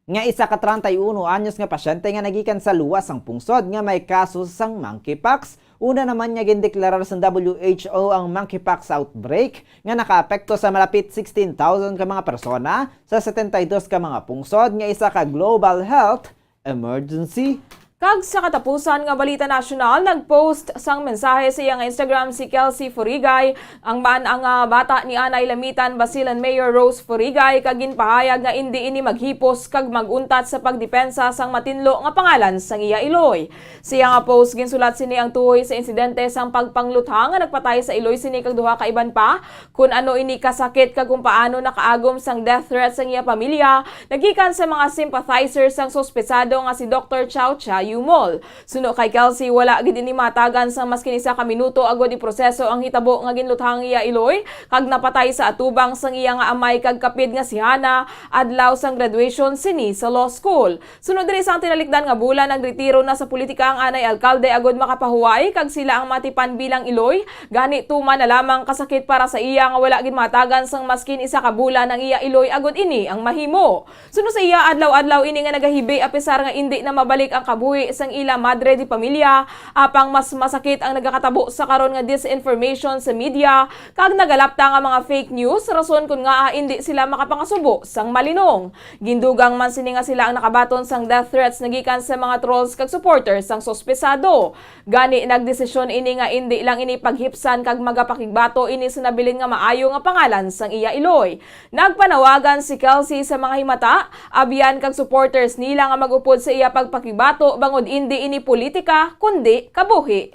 nga isa ka treinta y uno anyos nga pasyente nga nagikan sa luwas sang pungsod nga may kaso sang monkeypox. Una naman nga gindeklarar sang W H O ang monkeypox outbreak nga nakaapekto sa malapit sixteen thousand ka mga persona sa setenta y dos ka mga pungsod, nga isa ka global health emergency. Kag sa katapusan nga balita nasyonal, nag-post sang mensahe sa iya nga Instagram si Kelsey Furigay, ang man ang, ah, bata ni Anay Lamitan, Basilan Mayor Rose Furigay, kag ginpahayag nga indi ini maghipos kag mag-untat sa pagdepensa sang matinlo nga pangalan sang iya iloy. Sa iya nga post, ginsulat sini ang tuhoy sa insidente sang pagpangluthang nga nagpatay sa iloy sini kag duha ka iban pa, kun ano ini kasakit kag kung paano nakaagom sang death threat sang iya pamilya nagikan sa mga sympathizer sang suspetsado nga si Doktor Chow Cha Yumol. Suno kay Kelsey, wala gid ini matagan sang maskin isa ka minuto agod iproseso ang hitabo nga ginluthang iya iloy kag napatay sa atubang sang iya nga amay kag kapid nga si Hana adlaw sang graduation sini sa law school. Sunod diri sang tinalikdan nga bulan, nagretiro na sa politika ang anay alkalde agod makapahuway kag sila ang matipan bilang iloy. Gani, tuman na lamang kasakit para sa iya nga wala gid matagan sang maskin isa ka bulan ang iya iloy agod ini ang mahimo. Suno sa iya, adlaw-adlaw ini nga nagahibi, apisar nga indi na mabalik ang kabuhi sang ila madre de pamilya. Apang mas masakit ang nagakatabo sa karon nga disinformation sa media kag nagalapta nga mga fake news, rason kun ngaa indi sila makapangasubo sang malinong. Gindugang man sini nga sila ang nakabaton sang death threats nagikan sa mga trolls kag supporters sang suspesado. Gani, nagdesisyon ini nga indi lang ini paghipsan kag magapakigbato ini sa nabilin nga maayo nga pangalan sang iya iloy. Nagpanawagan si Kelsey sa mga himata, abyan kag supporters nila nga mag-upod sa iya pagpakigbato bangod indi ini politika, kundi kabuhi.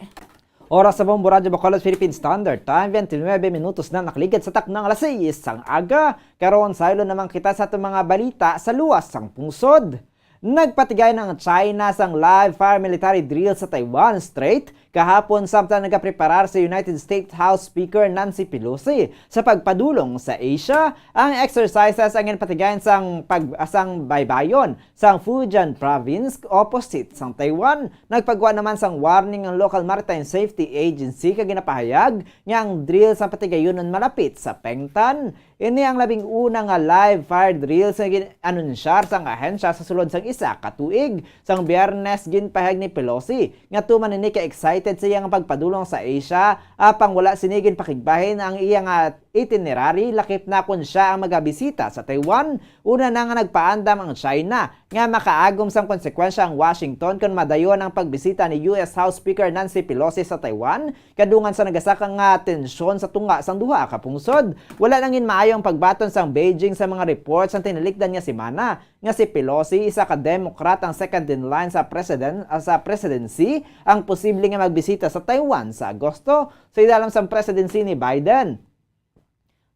Oras sa Bombo Radyo Bacolod, Philippine Standard Time, twenty-nine minutos na nakaligad sa taknang alas sais sang aga. Karon, saylo naman kita sa atong mga balita sa luwas sang pungsod. Nagpatigay ang China sang live-fire military drill sa Taiwan Strait kahapon, samtang nagapreparar si United States House Speaker Nancy Pelosi sa pagpadulong sa Asia. Ang exercises ang ginpatigayon sang pag-, sang baybayon sang Fujian Province, opposite sang Taiwan. Nagpagwa naman sang warning ang local maritime safety agency kag ginapahayag nga ang drill sang patigayonon malapit sa Pengtan. Ini ang labing una nga live fire drills nga gin-anunsyar sang ahensya sa sulod sang isa ka tuig. Sang Biyernes, ginpahayag ni Pelosi nga tuman ini ka-excited sa iya nga pagpadulong sa Asia, apang wala sini ginpakigbahin ang iya nga itinerary, lakip na kon sia ang magabisita sa Taiwan. Una na nga nagpaandam ang China nga makaagom sang konsekwensya ang Washington kon madayon ang pagbisita ni U S House Speaker Nancy Pelosi sa Taiwan, kadungan sa nagasaka nga tensyon sa tunga sang duha ka pungsod. Wala lang gid maayo ang pagbaton sang Beijing sa mga report sang tinalikdan nga semana nga si Pelosi, isa ka Democrat ang second in line sa presiden-, ah, sa presidency, ang posible nga magbisita sa Taiwan sa Agosto sa ilalim sang presidency ni Biden.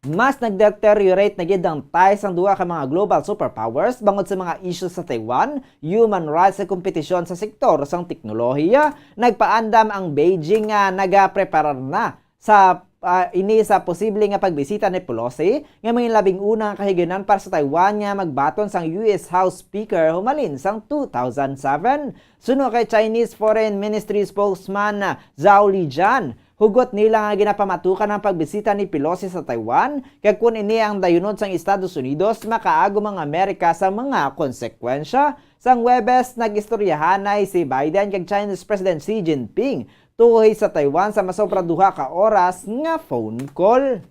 Mas nag-deteriorate na gid ang ties sang duha ka mga global superpowers bangod sa mga issues sa Taiwan, human rights, sa kompetisyon sa sektor sang teknolohiya. Nagpaandam ang Beijing nga nagapreparar na sa, ah, ini sa posible nga pagbisita ni Pelosi, nga may labing una nga kahigayonan para sa Taiwan nga magbaton sang U S House Speaker humalin sang two thousand seven. Suno kay Chinese Foreign Ministry spokesman, ah, Zhao Lijian, hugot nila nga ginapamatukan ang pagbisita ni Pelosi sa Taiwan, kag kun ini ang dayunon sang Estados Unidos, makaagom ang Amerika sa mga konsekwensya. Sang Huwebes, nag-istoryahanay si Biden kag Chinese President Xi Jinping tuhoy sa Taiwan sa masobra duha ka oras nga phone call.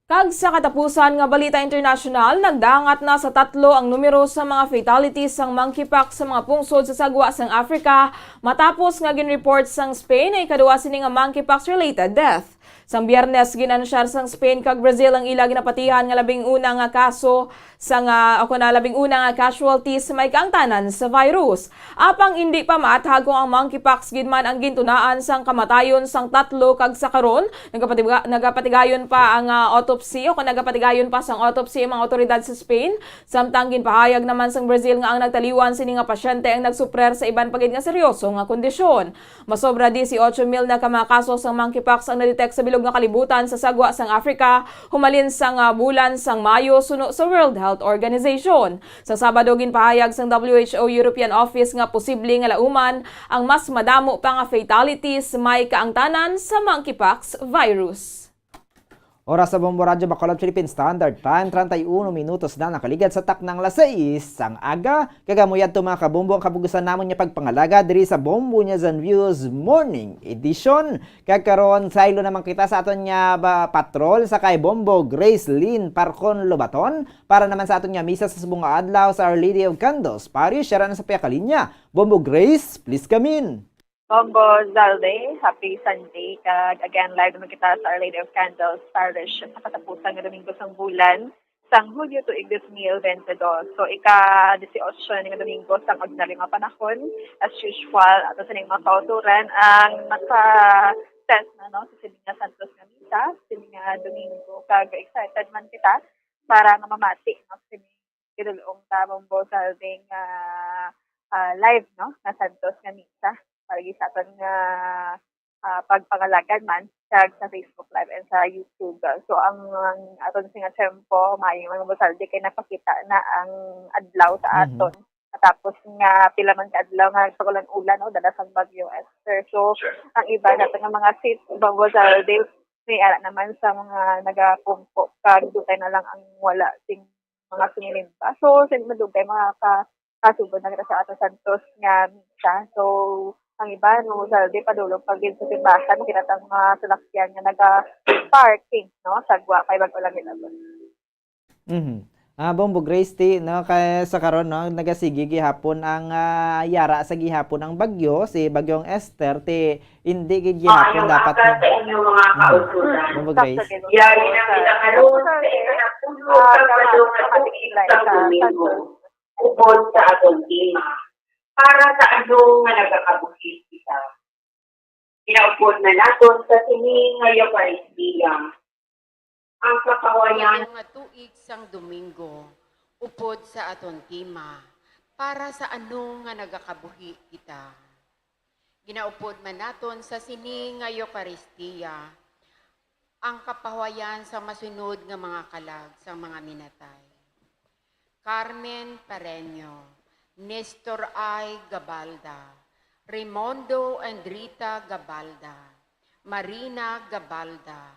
Kag sa katapusan nga balita internasyonal, nagdangat na sa tatlo ang numero sa mga fatalities sang monkeypox sa mga pungsod sa sagwa sang Africa, matapos nga ginreport sang Spain ang ikaduha sini nga monkeypox-related death. Sang Biyernes, gin-anunsyar sang Spain kag Brazil ang ila ginapatihan nga labing una nga kaso sang, ah, ako na, labing una nga casualties may kaangtanan sa virus. Apang indi pa maathag kung ang monkeypox gid man ang gintunaan sang kamatayon sang tatlo, kag sa karon, nagapatiga-, nagapatigayon pa ang, ah, autopsy, o kung nagapatigayon pa sang autopsy ang mga awtoridad sa Spain, samtang ginpahayag naman sang Brazil nga ang nagtaliwan sini nga pasyente ang nagsuprer sa iban pa gid nga seryoso nga kondisyon. Masobra dieciocho mil na ka mga kaso sang monkeypox ang na-detect sa bilog nga kalibutan sa sagwa sang Africa humalin sang, ah, bulan sang Mayo, suno sa World Health Organization. Sa Sabado, ginpahayag sang W H O European Office nga posible nga lauman ang mas madamo pa nga fatalities may kaangtanan sa monkeypox virus. Oras sa Bombo Radyo Bacolod Philippine Standard Time, treinta y uno minutos na nakaligad sa taknang las seis sang aga. Kag amo yadto, mga kabombo, ang kabugusan namon nga pagpangalaga diri sa Bombo News and Views Morning Edition. Kag karon, saylo naman kita sa aton nga ba, patrol sa kay Bombo Grace Lynn Parcon Lobaton para naman sa aton nga misa sa subong nga adlaw sa Our Lady of Candles Parish. Siya na sa piyakalinya. Bombo Grace, please come in. Bombo Zalde, happy Sunday. Kag again, live naman kita sa Our Lady of Candles Parish sa katapusan nga Domingo sang bulan sang Hulyo tuig dos mil bente dos. So, ika-dieciocho ni nga Domingo sang ordinaryo nga panahon. As usual, ato sa ning mga kauturan ang naka-test na, no, sa sini nga Santos nga Misa, sini nga Domingo. Kag excited man kita para nga mamati, no, sini gidulong ta, Bombo Salving, ah, ah, live, no, nga Santos nga Misa. Para gid sa aton nga, ah, pagpangalagad man, kag sa Facebook Live and sa YouTube. So, ang, ang aton sini nga tiyempo, maayo man, Bombo Salving, kay napakita na ang adlaw sa Mhm. aton. Tapos nga, pila man ka adlaw nga nagpag-ulan-ulan, no, dala sang Bagyo Esther. So, ang iba nato nga mga seats, Bombo Salving, may ara naman sa mga nagapungko, kag dugay na lang ang wala sing mga sumilimba. So, sin-, madugay mga ka-, kasugod na kita sa ato Santos nga Misa. So, ang iba, no, sa di padulong pa gid sa simbahan, kita ang mga salakyan nga naga-parking, no, sagwa kay bag-o lang gid abot. Mhm. Ah, Bombo Grace, ti, no, kay sa karon, no, nagasigi gihapon ang, ah, yara sa gihapon ang bagyo, si Bagyong Esther, ti, hindi gid gihapon dapat, no? Sa inyong mga Mhm. kauturan. Bombo Grace. Yari na kita karon sa ikanapulo ka padong nga tuig sa Domingo, upod sa aton tema, para sa ano nga nagakabuhi kita. Ginaupod na naton sa sini nga Eukaristia ang kapawayan. Ikanapulo nga tuig sang Domingo, upod sa aton tema, para sa ano nga nagakabuhi kita. Ginaupod man naton sa sini nga Eukaristia ang kapahuwayan sa masunod nga mga kalag sang mga minatay: Carmen Pareño, Nestor I. Gabalda, Raymundo and Rita Gabalda, Marina Gabalda,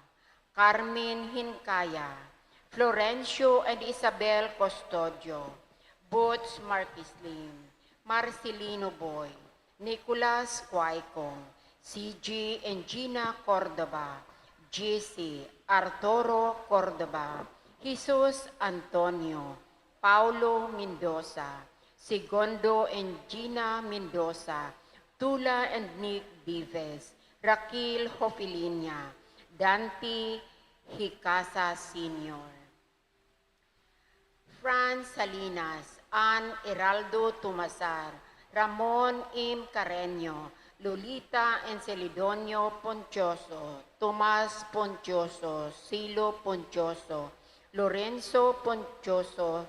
Carmen Hincaya, Florencio and Isabel Custodio, Boots Marquisling, Marcelino Boy, Nicolas Cuaicong, C G and Gina Cordova, G C, Arturo Cordova, Jesus Antonio, Paulo Mendoza, Segundo and Gina Mendoza, Tula and Nick Dives, Raquel Hofilinia, Dante Hicasa Senior, Franz Salinas, Ann Heraldo Tumasar, Ramon M. Carreño, Lolita and Celidonio Ponchoso, Tomas Ponchoso, Silo Ponchoso, Lorenzo Ponchoso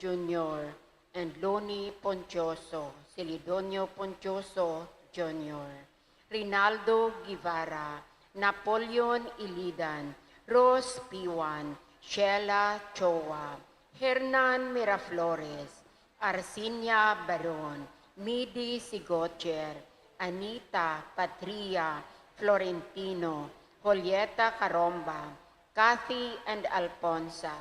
Junior, and Loni Ponchoso, Celidonio Ponchoso Junior, Rinaldo Guevara, Napoleon Ilidan, Rose Piwan, Sheila Choa, Hernan Miraflores, Arsinia Baron, Midi Sigotier, Anita Patria, Florentino, Julieta Caromba, Kathy and Alfonsa,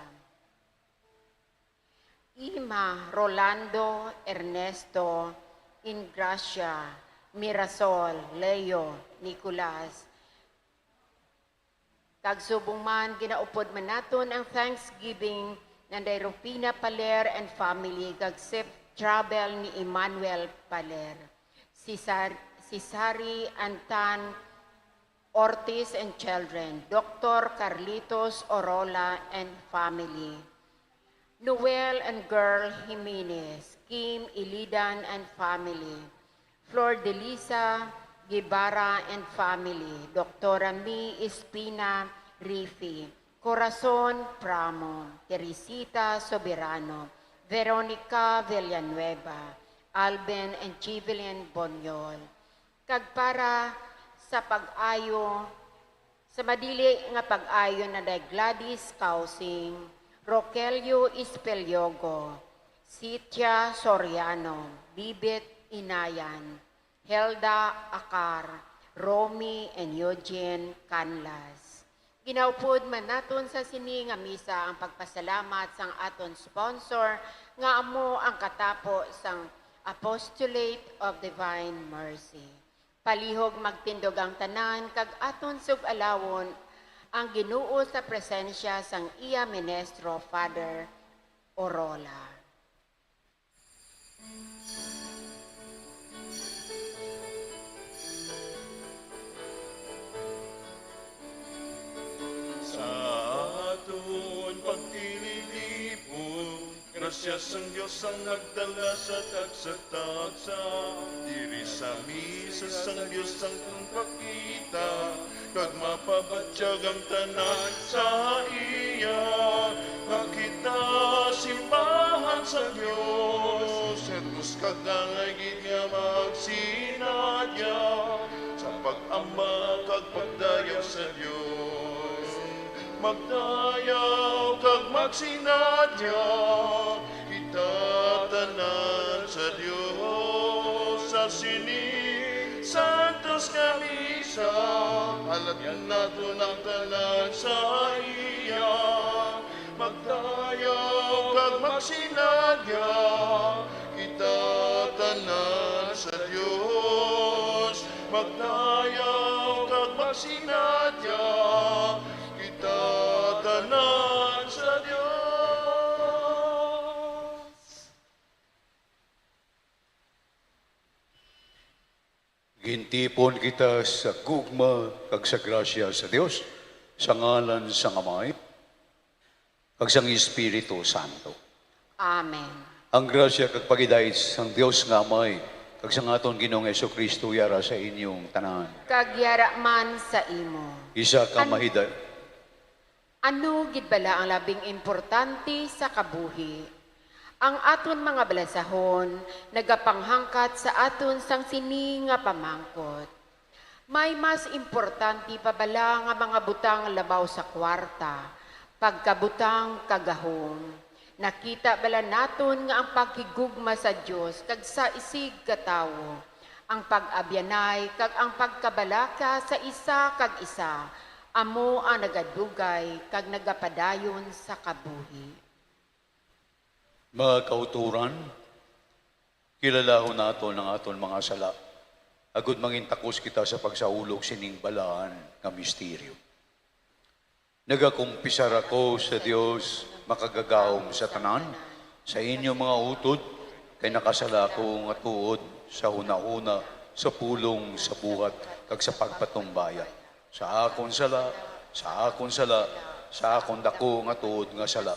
Ima, Rolando, Ernesto, Ingracia, Mirasol, Leo, Nicolas. Kag subong man, ginaupod man naton ang Thanksgiving nanday Rufina Paler and family, kag safe travel ni Emmanuel Paler, si Sar-, si Sari Antan Ortiz and children, Doctor Carlitos Orola and family, Noel and girl Jimenez, Kim Ilidan and family, Flor Delisa Guevara and family, Doctora Mi Espina Rifi, Corazon Pramo, Teresita Soberano, Veronica Villanueva, Alvin and Jevelyn Boniol, kag para sa pag-ayo, sa madili nga pag-ayo na day Gladys Causing, Rogelio Espeliogo, Sitia Soriano, Bibit Inayan, Helda Acar, Romy and Eugene Canlas. Ginaupod man naton sa sini nga misa ang pagpasalamat sang aton sponsor nga amo ang katapo sang Apostolate of Divine Mercy. Palihog magtindog ang tanan kag aton sug-alawon ang Ginoo sa presensya sang iya ministro, Father Orola. Sa aton pagtililipon, grasya sang Dios ang nagdala sa tagsa-tagsa. Diri sa misa sang Dios ang pagpakita, kag mapabatyag ang tanan sa iya. Nga kita simbahan sa Dios, sermos kag angay gid nga magsinadya sa pag-ama kag pagdayaw sa Dios. Magdayaw kag magsinadya kita tanan sa Dios sa sini santos nga misa. Alatyon naton ang tanan sa iya. Magdayaw kag magsinadya kita tanan sa Dios. Magdayaw kag magsinadya kita tanan sa Dios. Gintipon kita sa gugma kag sa grasya sa Dios, sa ngalan sang Amay, kag sang Espiritu Santo. Amen. Ang grasya kag paghidait sang Dios nga Amay, kag sang aton Ginoong Jesu-Cristo, yara sa inyong tanan. Kag yara man sa imo. Isa ka An- mahida- Ano gid bala ang labing importante sa kabuhi? Ang aton mga balasahon nagapanghangkat sa aton sang sini nga pamangkot. May mas importante pa bala nga mga butang labaw sa kwarta, pagkabutang kag gahom? Nakita bala naton nga ang paghigugma sa Dios kag sa isig ka tawo, ang pag-abyanay kag ang pagkabalaka sa isa kag isa, amo ang nagadugay kag nagapadayon sa kabuhi. Mga kauturan, kilalahon naton ang aton mga sala, agod mangin takos kita sa pagsaulog sining balaan nga misteryo. Nagakumpisar ako sa Dios Makagagahom sa tanan, sa inyo mga utod, kay nakasala ako nga tuod sa hunahuna, sa pulong, sa buhat, kag sa pagpatumbaya. Sa akon sala, sa akon sala, sa akon daku nga tuod nga sala.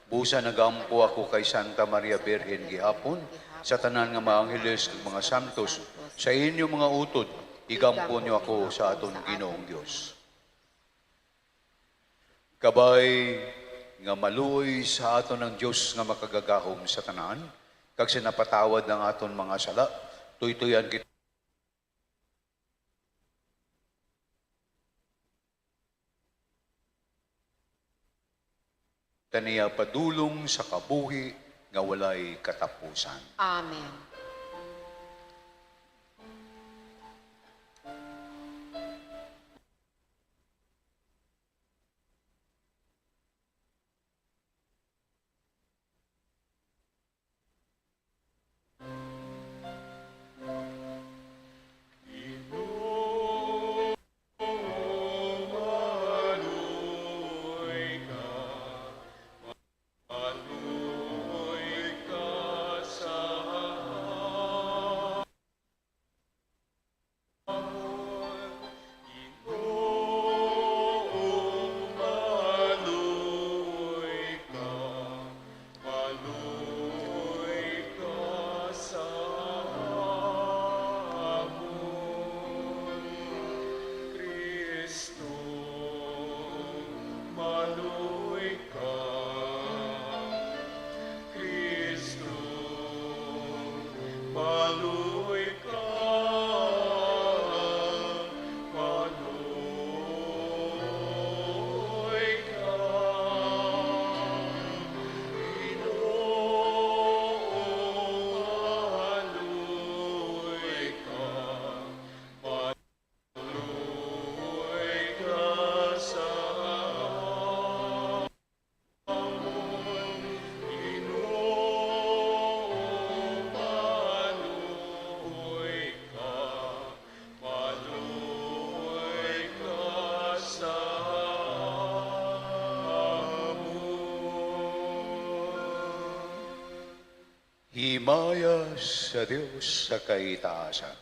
Busa nagampo ako kay Santa Maria Birhen gihapon, sa tanan nga mga angheles kag mga santos, sa inyo mga utod, igampo niyo ako sa aton Ginoong Dios. Kabay nga maluoy sa aton ang Dios nga Makagagahom sa tanan, kag sa napatawad ang aton mga sala, tuytoyan kita niya padulong sa kabuhi nga walay katapusan. Amen. Himaya sa Dios sa kaitaasan.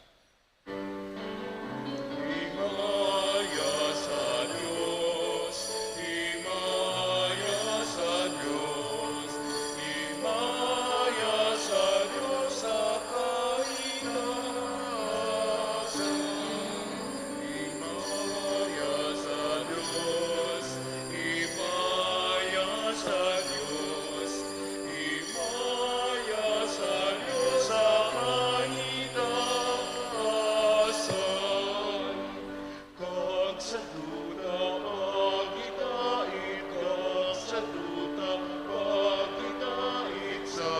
Himaya sa Dios, himaya sa Dios, himaya sa Dios sa kaitaasan. Himaya sa Dios, himaya sa Dios, himaya sa Dios sa kaitaasan. Kag sa duta paghidait, kag sa duta paghidait sa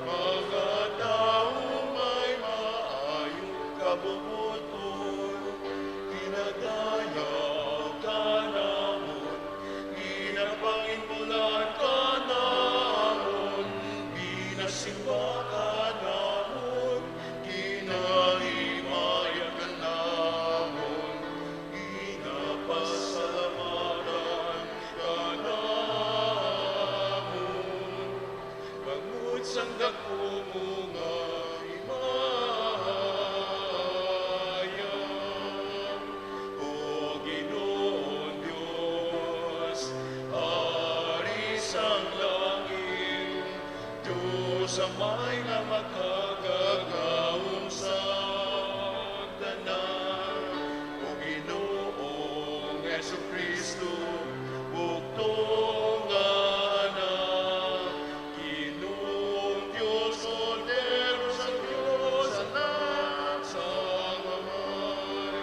mga tawo may maayo kabubot-on, ginadayaw ka namon, ginapanginbulan ka namon, ginasimba ka namon, ginahimaya ka namon, ginapasalamatan ka namon. Bangod sang dako mo nga himaya, O Ginoon Dios, Ari sang langit, Dios Amay nga makagagahom sa tanan, O Ginoong Jesu-Cristo, bugtong nga Anak, Ginoong Dios, Kordero sang Dios, Anak sang Amay.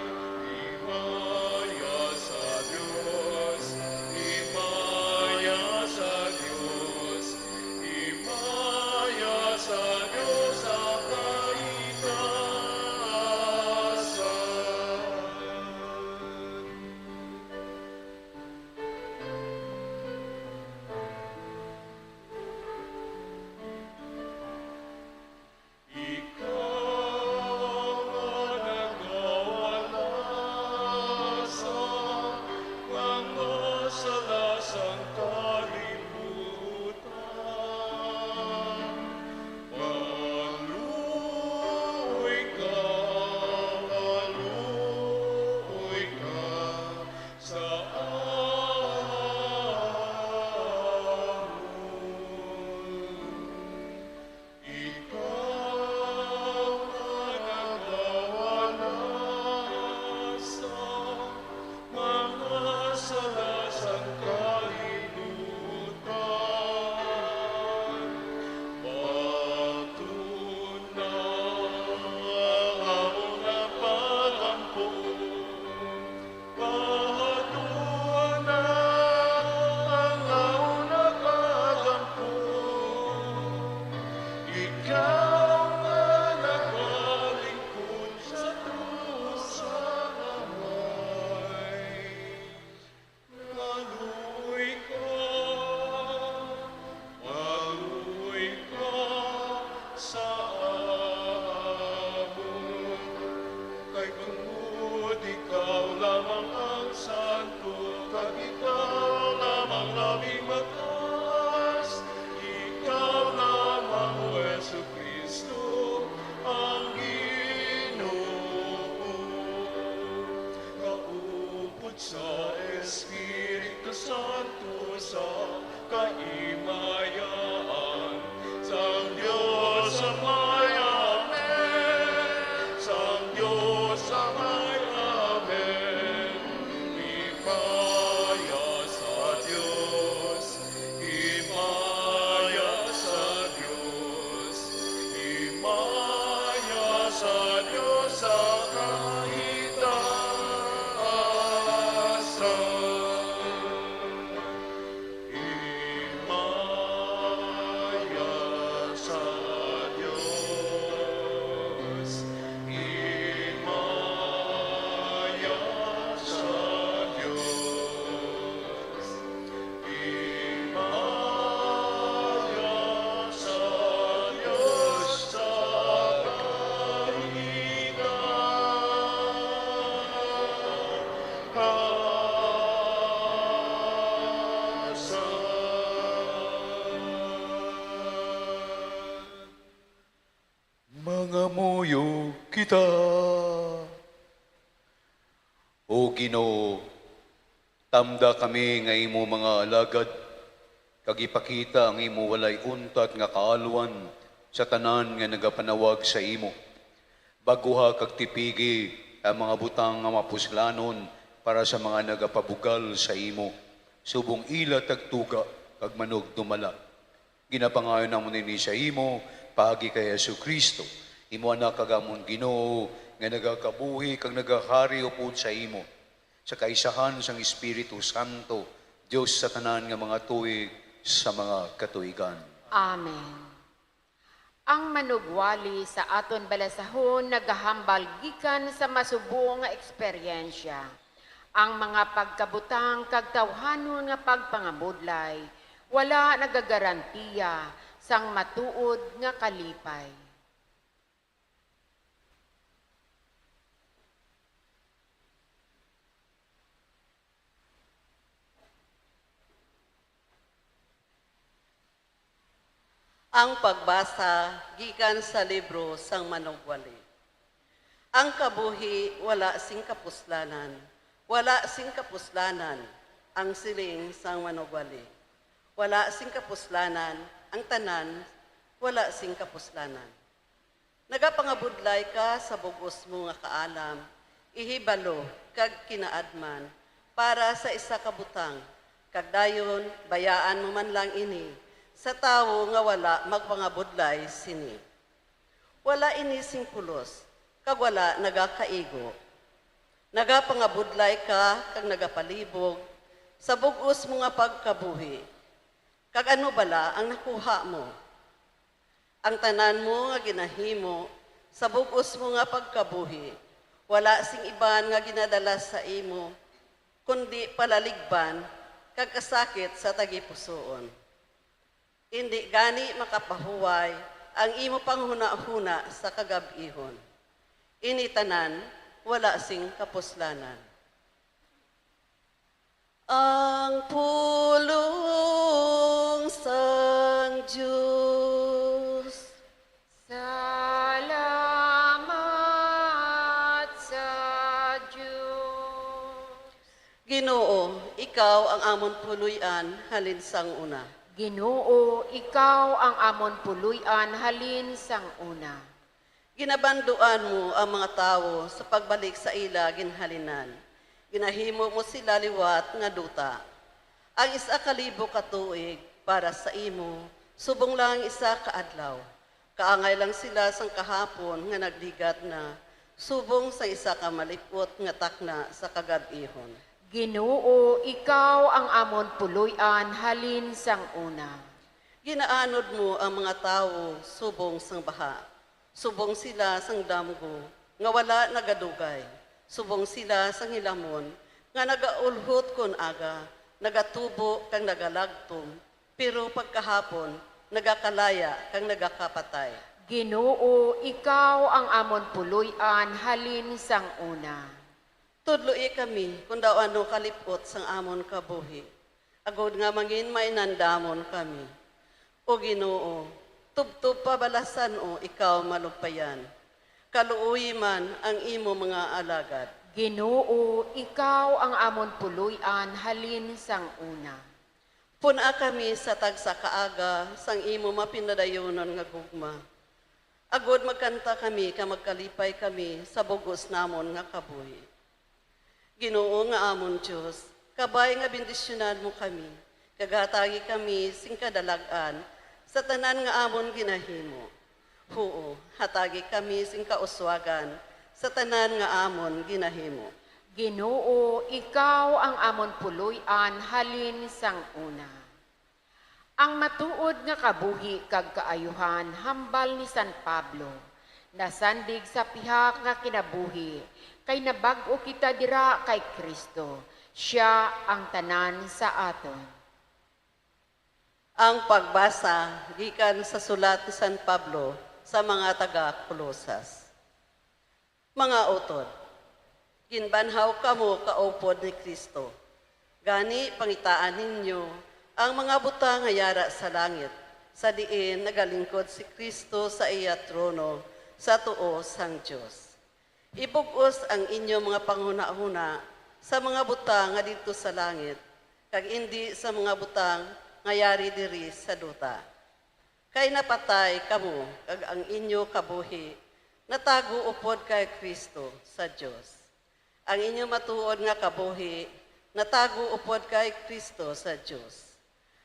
Himaya sa Dios, himaya sa Dios, himaya sa Dios sa kaitaasan. Ikaw nga nagawala sa mga sala sang kalibutan, maluoy ka, maluoy ka sa amon. Ikaw nga nagawala sa mga sala sang kalibutan, pagtun-an ang amon nga pag-ampo. Pahadlungan ang amon nga pag-ampo, ikaw nga nagalingkod sa tuo sang Amay. Maluoy ka, maluoy ka sa amon, kay bangod ikaw lamang ang santo, kag ikaw lamang labing mataas, ikaw lamang, O Jesu-Cristo, ang Ginoo. Kaupod sa Espiritu Santo, sa kaimayaan sang Dios Amay. Amen. Sang Dios Amay. Amen. Himaya sa Dios, himaya sa Dios, himaya sa Dios sa kaitaasan. Himaya sa Dios, himaya sa Dios, himaya sa Dios sa kaitaasan. ta. O Ginoo, tamda kami nga imo mga alagad, kag ipakita ang imo walay untat nga kaalwan sa tanan nga nagapanawag sa imo. Baguha kag tipigi ang mga butang nga mapuslanon para sa mga nagapabugal sa imo, subong ila tagtuga kag manugdumala. Ginapangayo namon ini sa imo paagi kay Jesu-Cristo, imo Anak kag amon Ginoo, nga nagakabuhi kag nagakari upod sa imo, sa kaisahan sang Espiritu Santo, Dios sa tanan nga mga tuig sa mga katuigan. Amen. Ang manugwali sa aton balasahon nagahambal gikan sa masubo nga eksperyensya. Ang mga pagkabutang kag tawhanon nga pagpangabudlay wala nagagarantiya sang matuod nga kalipay. Ang pagbasa gikan sa libro sang Manugwali. Ang kabuhi wala sing kapuslanan, wala sing kapuslanan, ang siling sang Manugwali. Wala sing kapuslanan ang tanan, wala sing kapuslanan. Nagapangabudlay ka sa bug-os mo nga kaalam, ihibalo, kag kinaadman para sa isa ka butang, kag dayon bayaan mo man lang ini sa tawo nga wala magpangabudlay sini. Wala ini sing pulos, kag wala nagakaigo. Nagapangabudlay ka kag nagapalibog sa bug-os mo nga pagkabuhi. Kag ano bala ang nakuha mo? Ang tanan mo nga ginahimo sa bug-os mo nga pagkabuhi, wala sing iban nga ginadala sa imo, kundi palaligban kag kasakit sa tagipusoon. Indi gani makapahuway ang imo panghunahuna sa kagab-ihon. Ini tanan wala sing kapuslanan. Ang pulong sang Dios. Salamat sa Dios. Ginoo, ikaw ang amon puloy-an halin sang una. Ginoo, ikaw ang amon puloy-an halin sang una. Ginabanduan mo ang mga tawo sa pagbalik sa ila ginhalinan. Ginahimo mo sila liwat nga duta. Ang isa ka libo ka tuig para sa imo, subong lang ang isa ka adlaw. Kaangay lang sila sang kahapon nga nagligat na, subong sa isa ka malip-ot nga takna sa kagab-ihon. Ginoo, ikaw ang amon puloy-an halin sang una. Ginaanod mo ang mga tawo subong sang baha. Subong sila sang damgo nga wala nagadugay, subong sila sang hilamon nga nagaulhot kon aga, nagatubo kag nagalagtom, pero pagkahapon nagakalaya kag nagakapatay. Ginoo, ikaw ang amon puloy-an halin sang una. Tudloi kami kon daw ano kalip-ot sang amon kabuhi, agod nga mangin mainandamon kami. O Ginoo, tubtob pa bala san-o ikaw malugpayan. Kaluoyi man ang imo mga alagad. Ginoo, ikaw ang amon puloy-an halin sang una. Pun-a kami sa tagsa ka aga sang imo mapinadayunon nga gugma, agod magkanta kami kag magkalipay kami sa bug-os namon nga kabuhi. Ginoo nga amon Dios, kabay nga bendisyunan mo kami, kag hatagi kami sing kadalag-an sa tanan nga amon ginahimo. Huo, hatagi kami sing kauswagan sa tanan nga amon ginahimo. Ginoo, ikaw ang amon puloy-an halin sang una. Ang matuod nga kabuhi kag kaayuhan hambal ni San Pablo nasandig sa pihak nga kinabuhi, kay nabag-o kita dira kay Cristo, sia ang tanan sa aton. Ang pagbasa gikan sa sulat ni San Pablo sa mga taga-Colosas. Mga utod, ginbanhaw kamo kaupod ni Cristo. Gani, pangitaan ninyo ang mga butang nga yara sa langit, sa diin nagalingkod si Cristo sa iya trono sa tuo sang Dios. Ibug-os ang inyo mga panghunahuna sa mga butang nga didto sa langit, kag indi sa mga butang nga yari diri sa duta. Kay napatay kamo, kag ang inyo kabuhi natago upod kay Cristo sa Dios. Ang inyo matuod nga kabuhi natago upod kay Cristo sa Dios.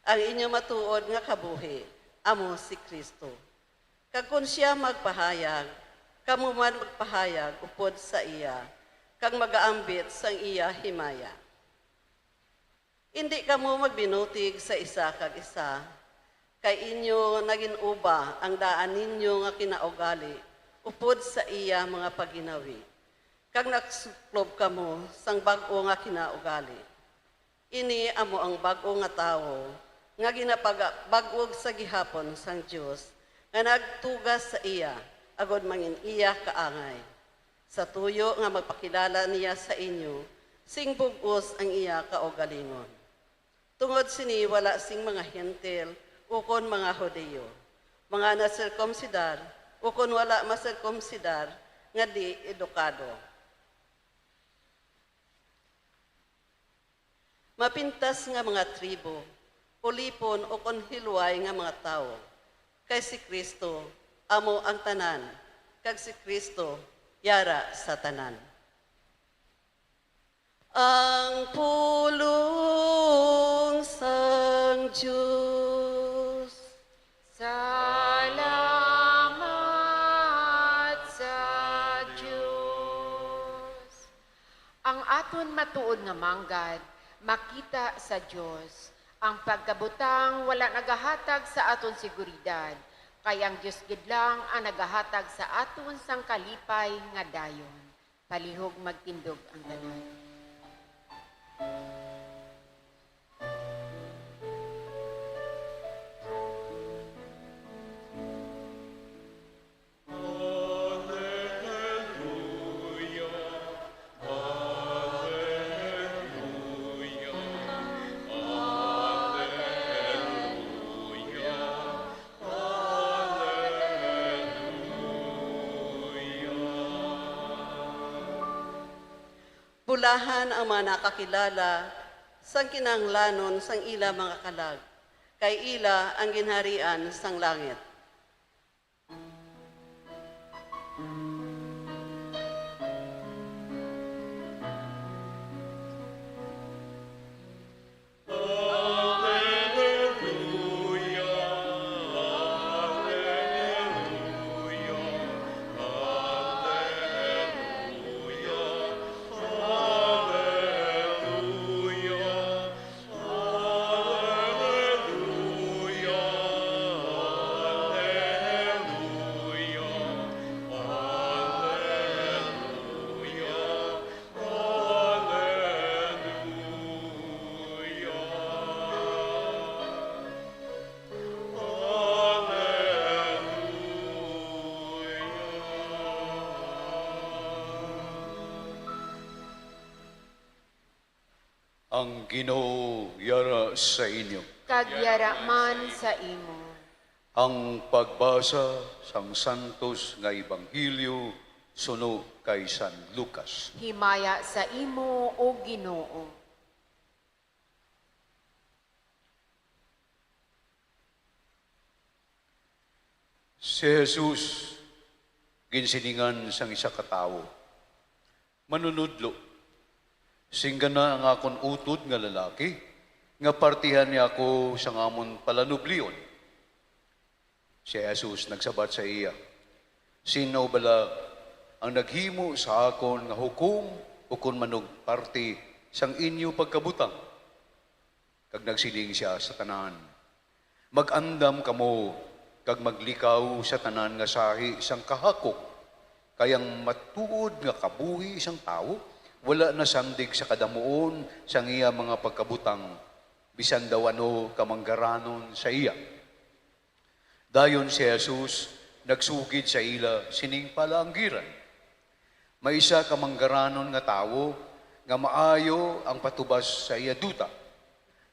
Ang inyo matuod nga kabuhi amo si Cristo. Kag kon sia magpahayag, kamo man magpahayag upod sa iya, kag magaambit sang iya himaya. Indi kamo magbinutig sa isa kag isa, kay inyo nagin-uba ang daan ninyo nga kinaugali upod sa iya mga pagginawi, kag nagsuklob kamo sang bag-o nga kinaugali. Ini amo ang bag-o nga tawo nga ginapagabag-og sa gihapon sang Dios, nga nagtuga sa iya agod mangin-iya kaangay, sa tuyo nga magpakilala niya sa inyo sing bug-os ang iya kaugalingon. Tungod sini wala sing mga Gentil ukon mga Hudiyo, mga nasirkumsidar ukon wala masirkumsidar nga di edukado, mapintas nga mga tribo, ulipon ukon hilway nga mga tawo, kay si Cristo amo ang tanan, kag si Cristo yara sa tanan. Ang pulong sang Dios. Salamat sa Dios. Ang aton matuod nga manggad makita sa Dios. Ang pagkabutang wala nagahatag sa aton seguridad, kay ang Dios gid lang ang nagahatag sa aton sang kalipay nga dayon. Palihog magtindog ang tanan. Bulahan ang mga nakakilala sang kinahanglanon sang ila mga kalag, kay ila ang ginharian sang langit. Ang Ginoo yara sa inyo. Kag yara man sa imo. Ang pagbasa sang santos nga ebanghelyo suno kay San Lucas. Himaya sa imo, O Ginoo. Si Jesus ginsilingan sang isa ka tawo, "Manunodlo, singgana ang akon utod nga lalaki, nga partihan niya ako sang amon palanublion." Si Jesus nagsabat sa iya, "Sin-o bala ang naghimo sa akon nga hukom ukon manugparti sang inyo pagkabutang?" Kag nagsiling sia sa tanan, "Mag-andam kamo kag maglikaw sa tanan nga sahi sang kahakok, kay ang matuod nga kabuhi sang tawo wala nasandig sa kadamuon sang iya mga pagkabutang, bisan daw ano ka manggaranon sa iya." Dayon si Jesus nagsugid sa ila sining palaanggiran, "May isa ka manggaranon nga tawo nga maayo ang patubas sa iya duta.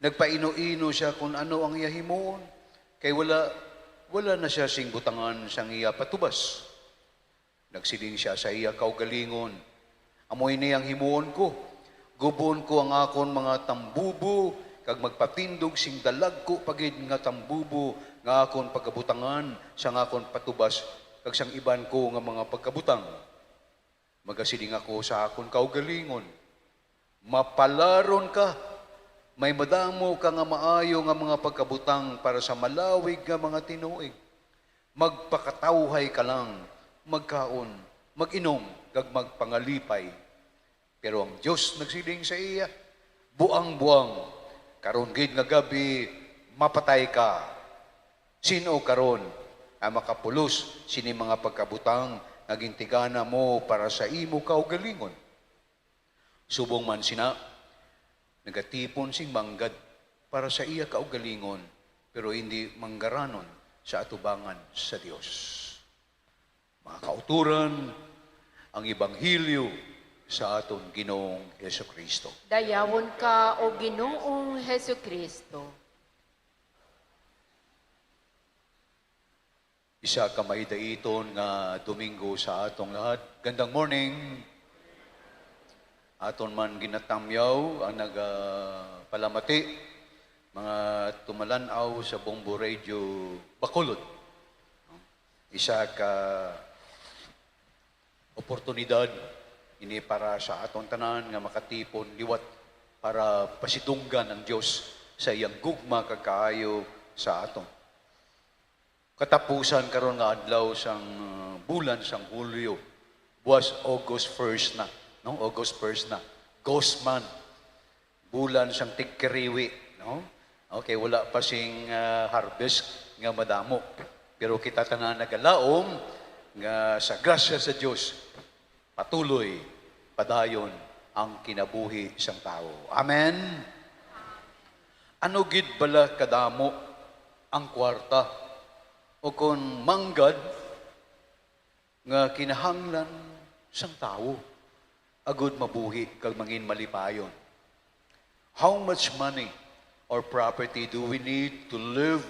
Nagpaino-ino sia kon ano ang iya himuon, kay wala, wala na sia sing butangan sang iya patubas. Nagsiling sia sa iya kaugalingon, "Amo ini ang himuon ko: gub-on ko ang akon mga tambubo, kag magpatindog sing dalagku pa gid nga tambubo nga akon pagabutangan sang akon patubas kag sang iban ko nga mga pagkabutang." Magasiling ako sa akon kaugalingon, "Mapalaron ka! May madamo ka nga maayo nga mga pagkabutang para sa malawig nga mga tinuig. Magpakatawhay ka lang, magkaon, mag-inom, kag magpangalipay." Pero ang Dios nagsiling sa iya, "Buangboang, karon gid nga gab-i mapatay ka. Sin-o karon ang makapulos sini mga pagkabutang nga gintigana mo para sa imo kaugalingon?" Subong man sina, nagatipon sing manggad para sa iya kaugalingon, pero indi manggaranon sa atubangan sa Dios. Mga kauturan, ang ebanghelyo sa aton Ginoong Jesu-Cristo. Dayawon ka, O Ginoong Jesu-Cristo. Isa ka maidaiton nga Domingo sa atong lahat. Gandang morning. Aton man ginatamyaw ang nagapalamati, mga tumalan-aw sa Bombo Radio Bacolod. Isa ka oportunidad ini para sa aton tanan nga makatipon liwat para pasidunggan ang Dios sa iyang gugma kag kaayo sa aton. Katapusan karon nga adlaw sang, uh, bulan sang Hulyo, buwas August first na, no? August first na. Ghost month. Bulan sang tigkariwi, no? Okay, wala pa sing, ah, harvest nga madamo. Pero kita tanan nagalaom nga sa grasya sa Dios, patuloy, padayon ang kinabuhi sang tawo. Amen? Ano gid bala kadamo ang kwarta o kon manggad nga kinahanglan sang tawo agud mabuhi kag mangin malipayon? How much money or property do we need to live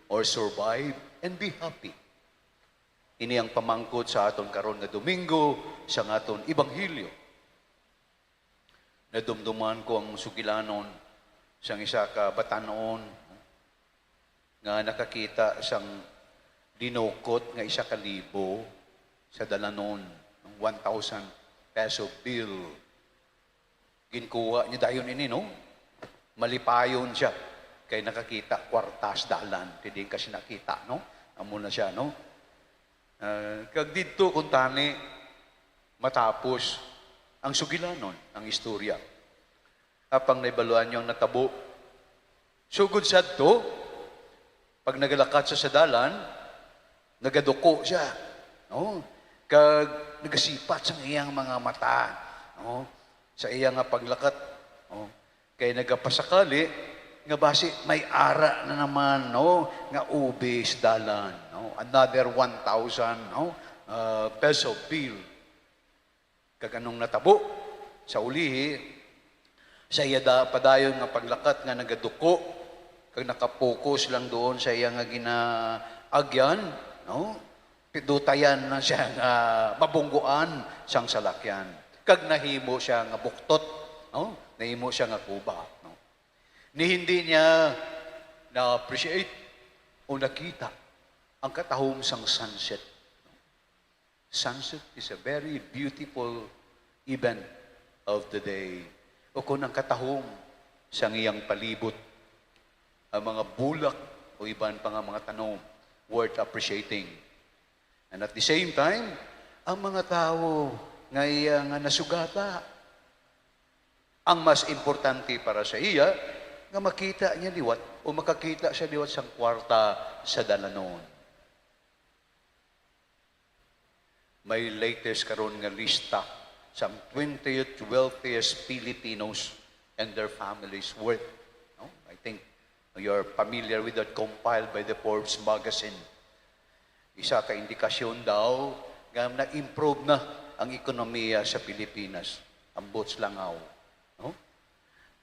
or survive and be happy? Ini ang pamangkot sa aton karon nga Domingo sang aton Ebanghelyo. Nadumduman ko ang sugilanon sang isa ka batan-on nga nakakita sang dinukot nga isa ka libo sa dalanon, ang one thousand peso bill. Ginkuha niya dayon ini, no? Malipayon siya kay nakakita kwarta sa dalan. Pwede kasi nakita, no? Amo na siya, no? Ah, kag didto kuntani matapos ang sugilanon, ang istorya. Apang nahibaluan niyo ang natabo. Sugod sadto, pag nagalakat siya sa dalan, nagaduko siya, no? Kag nagasipat sang iyang mga mata, no? Sa iya nga paglakat, no? Kay nagapasakali nga basi may ara na naman, no, nga ubi sa dalan, no? Another one thousand, no, uh, peso bill. Kag anong natabo? Sa ulihi, sa iya da-, padayon nga paglakat nga nagaduko, kag nakapokus lang doon sa iya nga ginaagyan, no? Pidutayan na siya nga mabungguan sang salakyan. Kag nahimo siya nga buktot, no? Nahimo siya nga kuba, no? Ni hindi niya na-appreciate o nakita ang katahom sang sunset. Sunset is a very beautiful event of the day. O kung ang katahom sang iyang palibot, ang mga bulak o iban pa nga mga tanom worth appreciating. And at the same time, ang mga tawo nga iya nga nasugata, ang mas importante para sa iya, nga makita niya liwat o makakita siya liwat sang kwarta sa dalanon. May latest karon nga lista sang twentieth wealthiest Filipinos and their families' worth. No? I think you're familiar with that, compiled by the Forbes magazine. Isa ka indikasyon daw nga na-improve na ang ekonomiya sa Pilipinas, ambot sa langaw, no?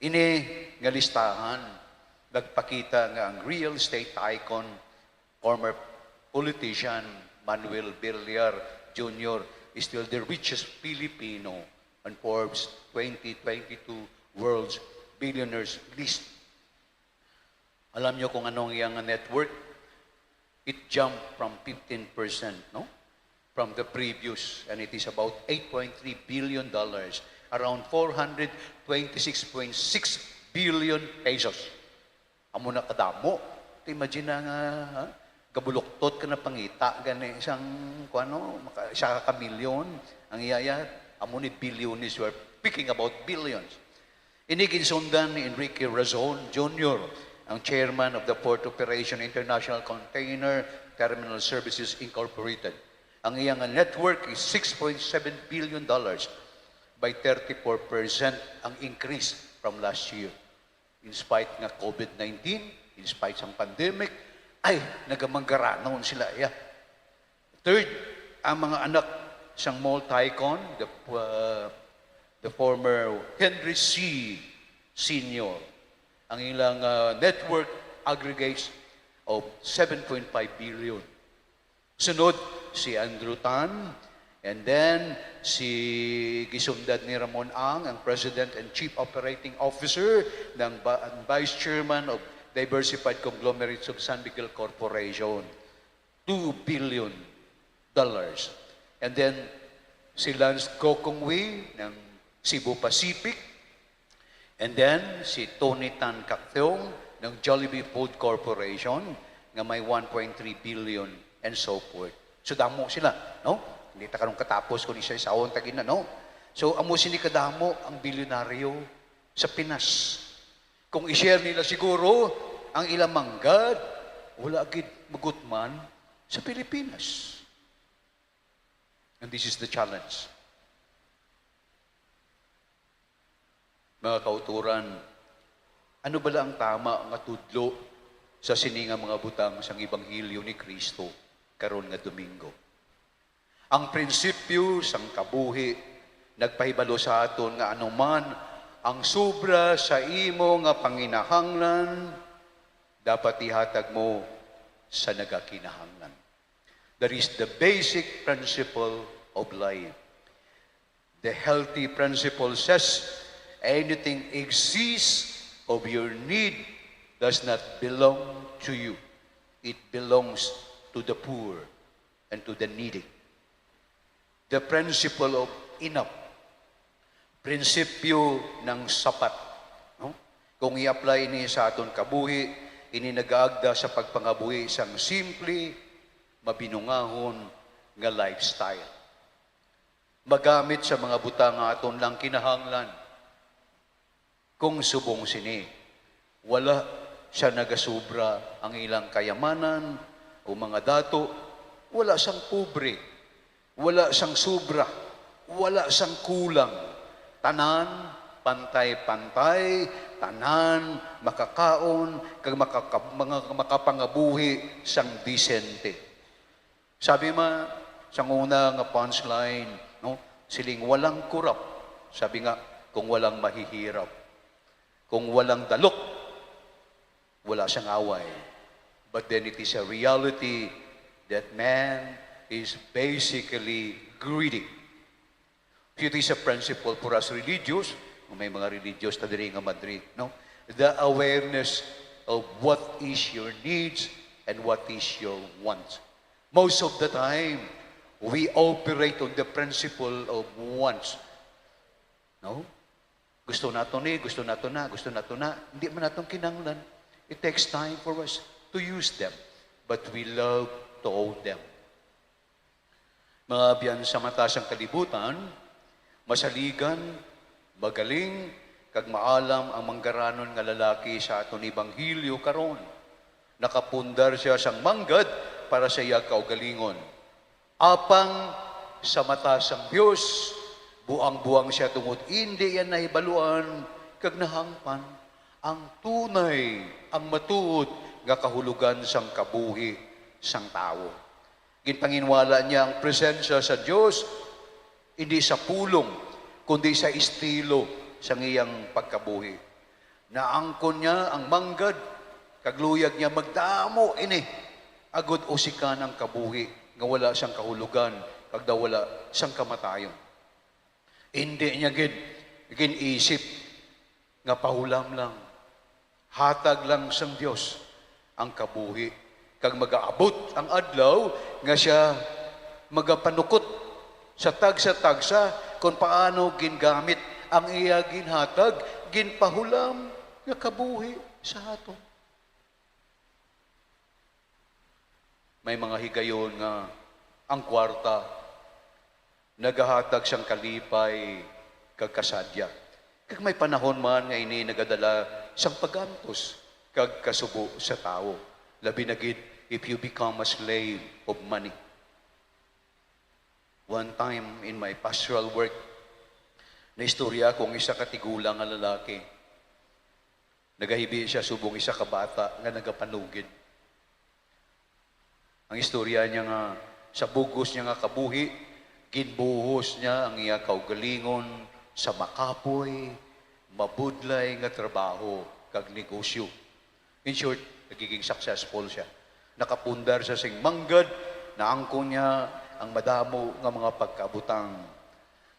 Ini nga listahan nagpakita nga ang real estate tycoon, former politician Manuel Villar Junior, is still the richest Filipino on Forbes twenty twenty-two World's Billionaires list. Alam niyo kung ano ang iyang net worth? It jumped from fifteen percent, no? From the previous, and it is about eight point three billion dollars, around four hundred twenty-six point six billion pesos. Amo na kadamo. Imagine na nga, ha? Gabuluktot ka na pangita gani isang, kuano, maka, isa ka milyon ang iyaya. Amo ni bilyones. We're speaking about billions. Ini ginsundan ni Enrique Razon Junior, ang chairman of the Port Operation International Container Terminal Services Incorporated. Ang iyang net worth is six point seven billion dollars. By thirty-four percent ang increase from last year. In spite nga COVID nineteen, in spite sang pandemic, ay, nagamanggaranon sila, ya. Third, ang mga anak sang mall tycoon, the, uh, the former Henry Sy Senior, ang ilang, uh, net worth aggregates of seven point five billion. Sunod, si Andrew Tan, and then si gisundan ni Ramon Ang, ang President and Chief Operating Officer ng ba-, Vice Chairman of Diversified Conglomerates of San Miguel Corporation. Two billion dollars. And then, si Lance Gokongwei ng Cebu Pacific. And then, si Tony Tan Cacteong ng Jollibee Food Corporation nga may one point three billion and so forth. So, damo sila, no? Hindi ta karon katapos kung isa-isahon ta gina, no? So, amo sini kadamo ang bilyonaryo sa Pinas. Kung i-share nila siguro ang ilang manggad, wala gid magutman sa Pilipinas. And this is the challenge. Mga kauturan, ano bala ang tama nga tudlo sa sini nga mga butang sang Ebanghelyo ni Cristo karon nga Domingo? Ang prinsipyo sang kabuhi nagpahibalo sa aton nga anuman ang sobra sa imo nga panginahanglan, dapat ihatag mo sa nagakinahanglan. That is the basic principle of life. The healthy principle says, anything excess of your need does not belong to you. It belongs to the poor and to the needy. The principle of enough. Prinsipyo ng sapat, no? Kung i-apply ini sa aton kabuhi, ini nagaagda sa pagpangabuhi sang simple, mabinungahon nga lifestyle. Magamit sa mga butang nga aton lang kinahanglan. Kung subong sini, wala sa nagasubra ang ilang kayamanan o mga dato, wala sang pobre, wala sang sobra, wala sang kulang. Tanan pantay-pantay, tanan makakaon kag makaka-, mga, makapangabuhi sang disente. Sabi ma, sang una nga punchline, no? Siling walang kurap. Sabi nga, kung walang mahihirap, kung walang dalok, wala sang away. But then it is a reality that man is basically greedy. It is a principle for us religious, kung may mga religious ta diri nga madri, no? The awareness of what is your needs and what is your wants. Most of the time, we operate on the principle of wants. No? Gusto nato ni, gusto nato na, gusto nato na. Hindi man naton kinahanglan. It takes time for us to use them. But we love to own them. Mga abyan sa mata sang kalibutan, masaligan, magaling, kag maalam ang manggaranon nga lalaki sa aton ebanghelyo karon. Nakapundar sia sang manggad para sa iya kaugalingon. Apang sa mata sang Dios, buang-buang sia tungod indi iya nahibaluan kag nahangpan ang tunay, ang matuod nga kahulogan sang kabuhi sang tawo. Ginpanginwala niya ang presensya sa Dios, hindi sa pulong, kundi sa estilo sang iyang pagkabuhi. Naangkon niya ang manggad, kag luyag niya magdamo ini, agod usikan ang kabuhi nga wala sang kahulogan, pagdawala sang kamatayon. Hindi niya gid gin-isip nga pahulam lang, hatag lang sang Dios ang kabuhi, kag magaabot ang adlaw nga siya magapanukot sa tagsa-tagsa kon paano gingamit ang iya ginhatag, ginpahulam nga kabuhi sa aton. May mga higayon nga ang kwarta nagahatag sang kalipay kag kasadya, kag may panahon man nga ini nagadala sang pag-antos kag kasubo sa tawo, labi na gid if you become a slave of money. One time in my pastoral work, naistorya ko ang isa ka tigulang nga lalaki. Nagahibi siya subong isa ka bata nga nagapanugid. Ang istorya niya nga sa bug-os niya nga kabuhi, ginbuhos niya ang iya kaugalingon sa makapoy, mabudlay nga trabaho kag negosyo. In short, nagiging successful siya. Nakapundar siya sing manggad, naangkon niya ang madamo nga mga pagkabutang.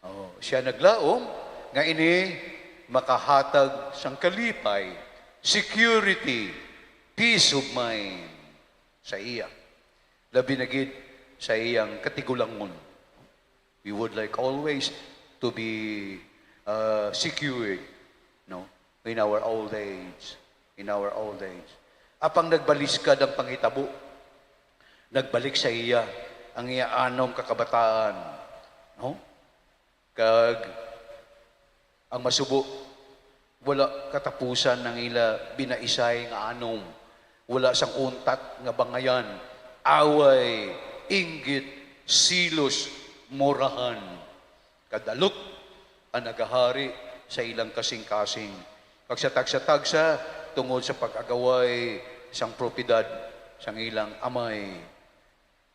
Oh, siya naglaom nga ini makahatag sang kalipay, security, peace of mind sa iya. Labi na gid sa iyang katigulangon. We would like always to be uh, secured, no, in our old age, in our old age. Apang nagbaliskad ang panghitabo, nagbalik sa iya ang iya anom ka kabataan, no? Kag ang masubo, wala katapusan ang ila binaisay nga anom. Wala sang untat nga bangayan, away, inggit, silos, murahan. Kadalot ang nagahari sa ilang kasing-kasing, kag sa tagsa-tagsa tungod sa pag-agaway sang propiedad sang ilang amay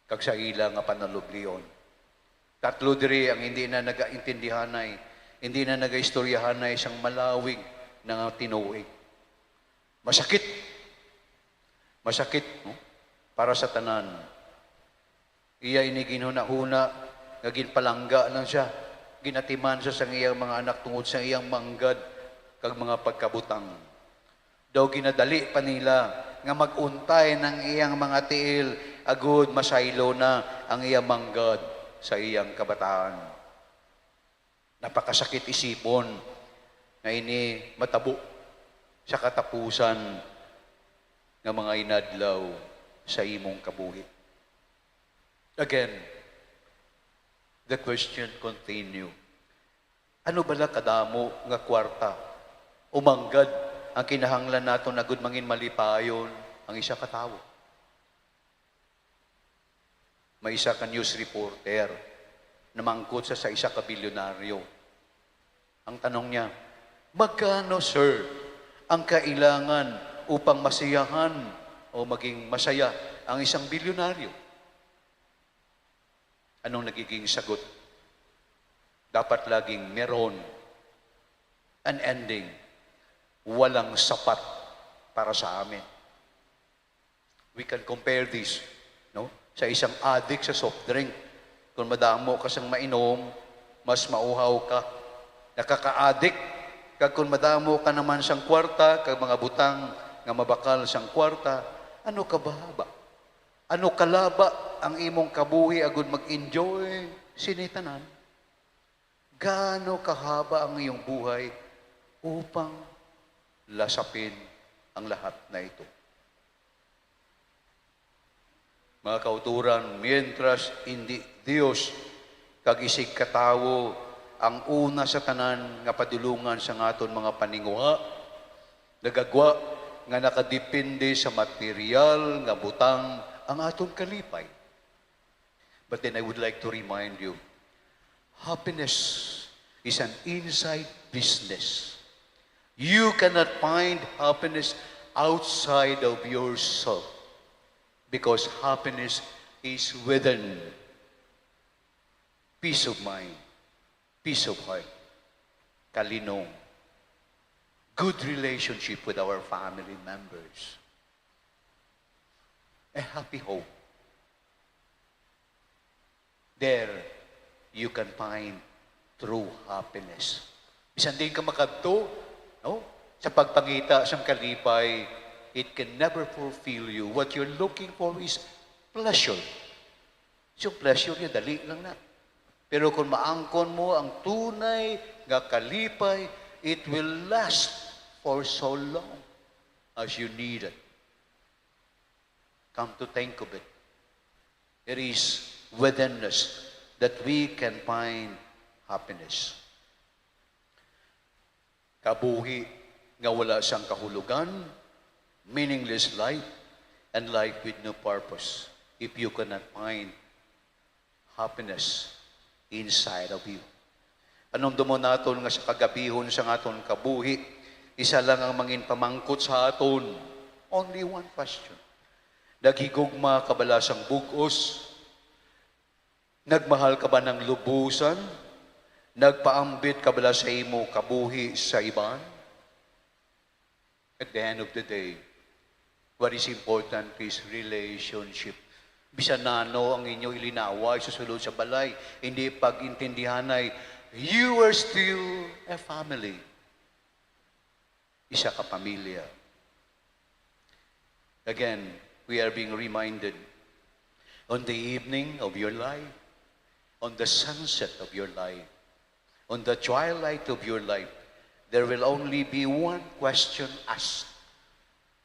kag sa ila nga panalublion. Tatlo diri ang hindi na nagaintindihanay, hindi na nagaistoryahanay sang malawig na nga tinuig. Masakit. Masakit, no? Para sa tanan. Iya ini ginhunahuna nga ginpalangga lang siya. Ginatiman siya sang iyang mga anak tungod sa iyang manggad kag mga pagkabutang. Daw ginadali pa nila nga mag-untay ang iyang mga tiil agud masaylo na ang iya manggad sa iyang kabataan. Napakasakit isipon nga ini matabo sa katapusan nga mga inadlaw sa imong kabuhi. Again, the question continue. Ano bala kadamo nga kwarta o manggad ang kinahanglan naton agud mangin malipayon ang isa ka tawo? May isa ka news reporter namangkot sa, sa isa ka bilyonaryo. Ang tanong niya, "Magkano, sir, ang kailangan upang masiyahan o maging masaya ang isang bilyonaryo?" Anong nagiging sagot? Dapat laging meron. An ending, walang sapat para sa amin. We can compare this, no? Sa isang adik sa soft drink. Kung madamo ka sang mainom, mas mauhaw ka. Nakaka-adik, kag kung madamo ka naman sang kwarta, kag mga butang nga mabakal sang kwarta, ano ka ba ba? Ano kalaba ang imong kabuhi agud mag-enjoy sini tanan? Gaano kahaba ang iyong buhay upang lasapin ang lahat na ito? Mga kauturan, mientras indi Dios kag isig katawo ang una sa tanan nga padulongan sa aton mga paninguha, nagagwa nga nakadepende sa material nga butang ang aton kalipay. But then I would like to remind you, happiness is an inside business. You cannot find happiness outside of yourself because happiness is within. Peace of mind, peace of heart, kalinong, good relationship with our family members, a happy home. There you can find true happiness. Bisan diin ka makadto, no? Sa pagpangita sang kalipay, it can never fulfill you. What you're looking for is pleasure. So, pleasure niya, dali lang na. Pero kung maangkon mo ang tunay nga kalipay, it will last for so long as you need it. Come to think of it, it is within us that we can find happiness. Kabuhi nga wala sang kahulogan, meaningless life, and life with no purpose if you cannot find happiness inside of you. Panumdumon naton nga sa kagabihon sang aton kabuhi, isa lang ang mangin pamangkot sa aton. Only one question. Naghigugma ka bala sang bug-os? Nagmahal ka ba ng lubusan? Nagpaambit ka bala sa imo kabuhi sa iban? At the end of the day, what is important is relationship. Bisan na ano ang inyo ilinawa, isusulod sa balay, hindi pag-intindihanay, you are still a family. Isa ka pamilya. Again, we are being reminded, on the evening of your life, on the sunset of your life, on the twilight of your life, there will only be one question asked.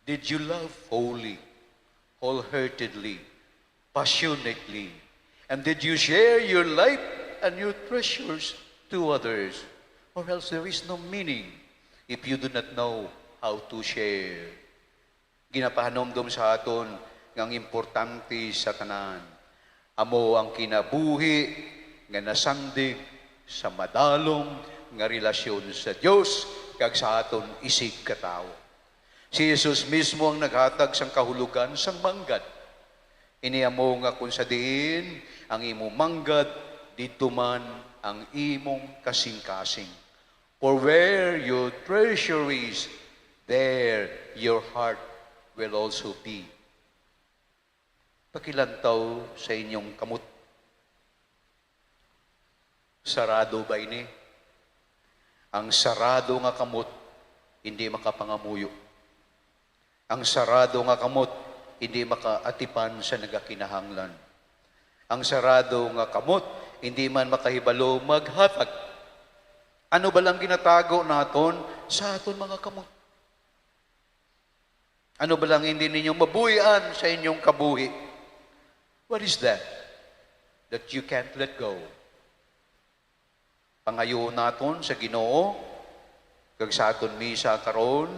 Did you love fully, wholeheartedly, passionately? And did you share your life and your treasures to others? Or else there is no meaning if you do not know how to share. Ginapahanumdom sa aton nga ang importante sa tanan amo ang kinabuhi nga nasandig sa madalom nga relasyon sa Dios kag sa aton isigkatawo. Si Jesus mismo ang naghatag sang kahulogan sang manggad. Ini amo nga kon sa diin ang imo manggad, didto man ang imong kasingkasing. For where your treasure is, there your heart will also be. Pakilantaw sa inyong kamot. Sarado ba ini? Ang sarado nga kamot hindi makapangamuyo. Ang sarado nga kamot hindi makaatipan sa nagakinahanglan. Ang sarado nga kamot hindi man makahibalo maghatag. Ano ba lang ginatago naton sa aton mga kamot? Ano ba lang hindi ninyo mabuhian sa inyong kabuhi? What is that that you can't let go? Pangayo naton sa Ginoo kag sa aton misa karon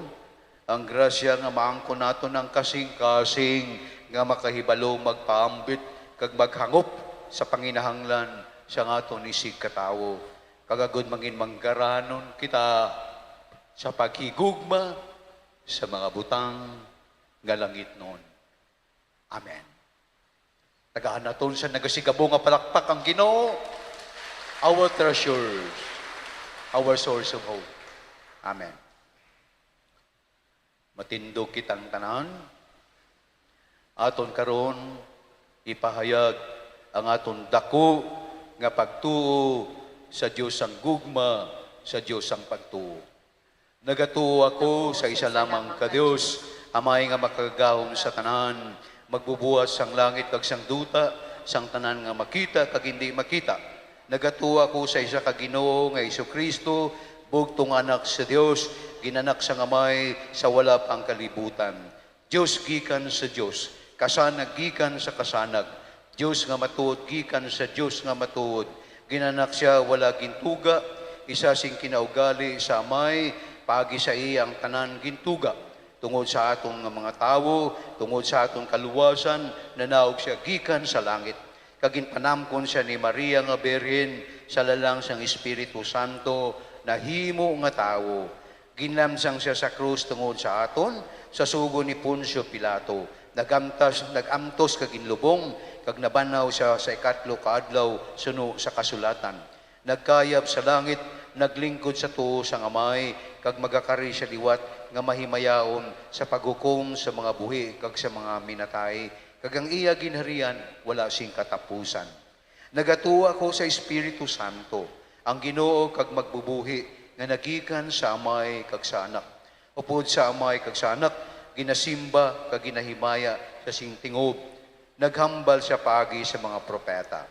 ang grasya nga maangkon naton ang kasing-kasing nga makahibalo magpaambit kag maghangop sa panginahanglan sang aton isigkatawo, kag agud mangin manggaranon kita sa paghigugma sa mga butang nga langitnon. Amen. Tagaan naton sa nagasigabo nga palakpak ang Ginoo, our treasures, our source of hope. Amen. Matindog kitang tanan. Aton karon ipahayag ang aton daku nga pagtuo sa Dios sang gugma, sa Dios sang pagtuo. Nagatuo ako sa isa lamang ka Dios, Amay nga makagagahom sa tanan, magbubuhat sang langit kag sang duta, sang tanan nga makita kag indi makita. Nagatuo ako sa isa ka Ginoo nga Jesu-Cristo, bugtong Anak sa Dios, ginanak sang Amay sa wala pa ang kalibutan. Dios gikan sa Dios, kasanag gikan sa kasanag, Dios nga matuod gikan sa Dios nga matuod. Ginanak sia wala gintuga, isa sing kinaugali sa Amay, paagi sa iya ang tanan gintuga. Tungod sa aton nga mga tawo, tungod sa aton kaluwasan, nanaog sia gikan sa langit. Kag ginpanamkon sia ni Maria nga Birhen sa lalang sang Espiritu Santo, nahimo nga tawo. Ginlamsang sia sa krus tungod sa aton, sa sugo ni Poncio Pilato. Nagamtas, nag-amtos kag ginlubong, kag nabanhaw sia sa ikatlo ka adlaw suno sa kasulatan. Nagkayab sa langit, naglingkod sa tuo sang Amay, kag magakari sa liwat nga mahimayaon sa paghukom sa mga buhi kag sa mga minatay, kag ang iya ginharian wala sing katapusan. Nagatuo ako sa Espiritu Santo, ang Ginoo kag magbubuhi nga nagikan sa Amay kag sa Anak. Upod sa Amay kag sa Anak, ginasimba kag ginahimaya sa sing tingob. Naghambal sia paagi sa mga propeta.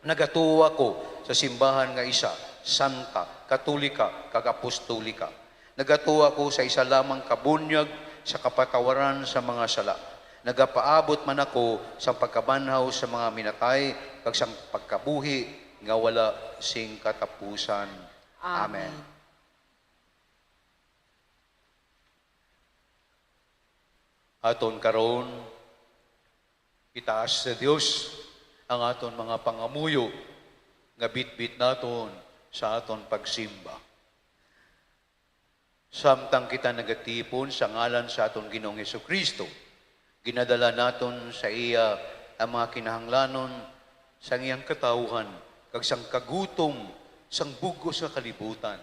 Nagatuo ako sa simbahan nga isa, santa, katolika, kag apostolika. Nagatuo ako sa isa lamang ka bunyag sa kapatawaran sa mga sala. Nagapaabot man ako sa pagkabanhaw sa mga minatay kag sang pagkabuhi nga wala sing katapusan. Amen. Amen. Aton karon, itaas sa Dios ang aton mga pangamuyo nga bitbit naton sa aton pagsimba. Samtang kita nagatipon sa ngalan sa aton Ginoong Jesu-Cristo, ginadala naton sa iya ang mga kinahanglanon sang iyang katawuhan kag sang kagutom sang bug-os nga kalibutan.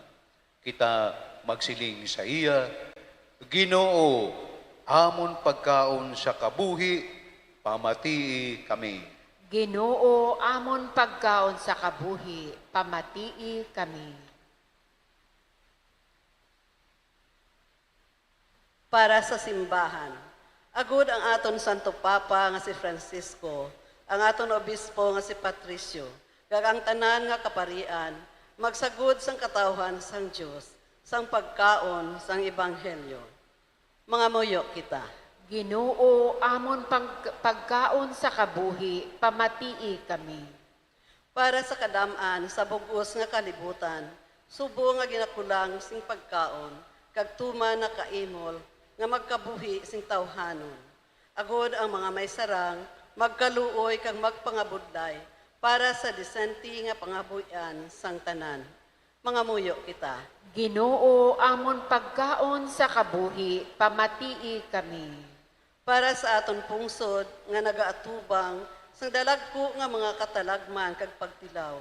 Kita magsiling sa iya, "Ginoo, amon pagkaon sa kabuhi, pamatii kami." Ginoo, amon pagkaon sa kabuhi, pamatii kami. Para sa simbahan, agud ang aton Santo Papa nga si Francisco, ang aton obispo nga si Patricio, kag ang tanan nga kaparian, magsagod sang katawhan sang Dios, sang pagkaon sang ebanghelyo. Mangamuyo kita. Ginoo, amon pang-, pagkaon sa kabuhi, pamatii kami. Para sa kadam-an sa bug-os nga kalibutan, subong nga ginakulang sing pagkaon, kag tuman nakaimol nga magkabuhi sing tawhanon. Agod ang mga may sarang magkaluoy kag magpangabudlay para sa disente nga pangabuhian sang tanan. Mangamuyo kita. Ginoo, amon pagkaon sa kabuhi, pamatii kami. Para sa aton pungsod nga nagaatubang sang dalagku nga mga katalagman kag pagtilaw,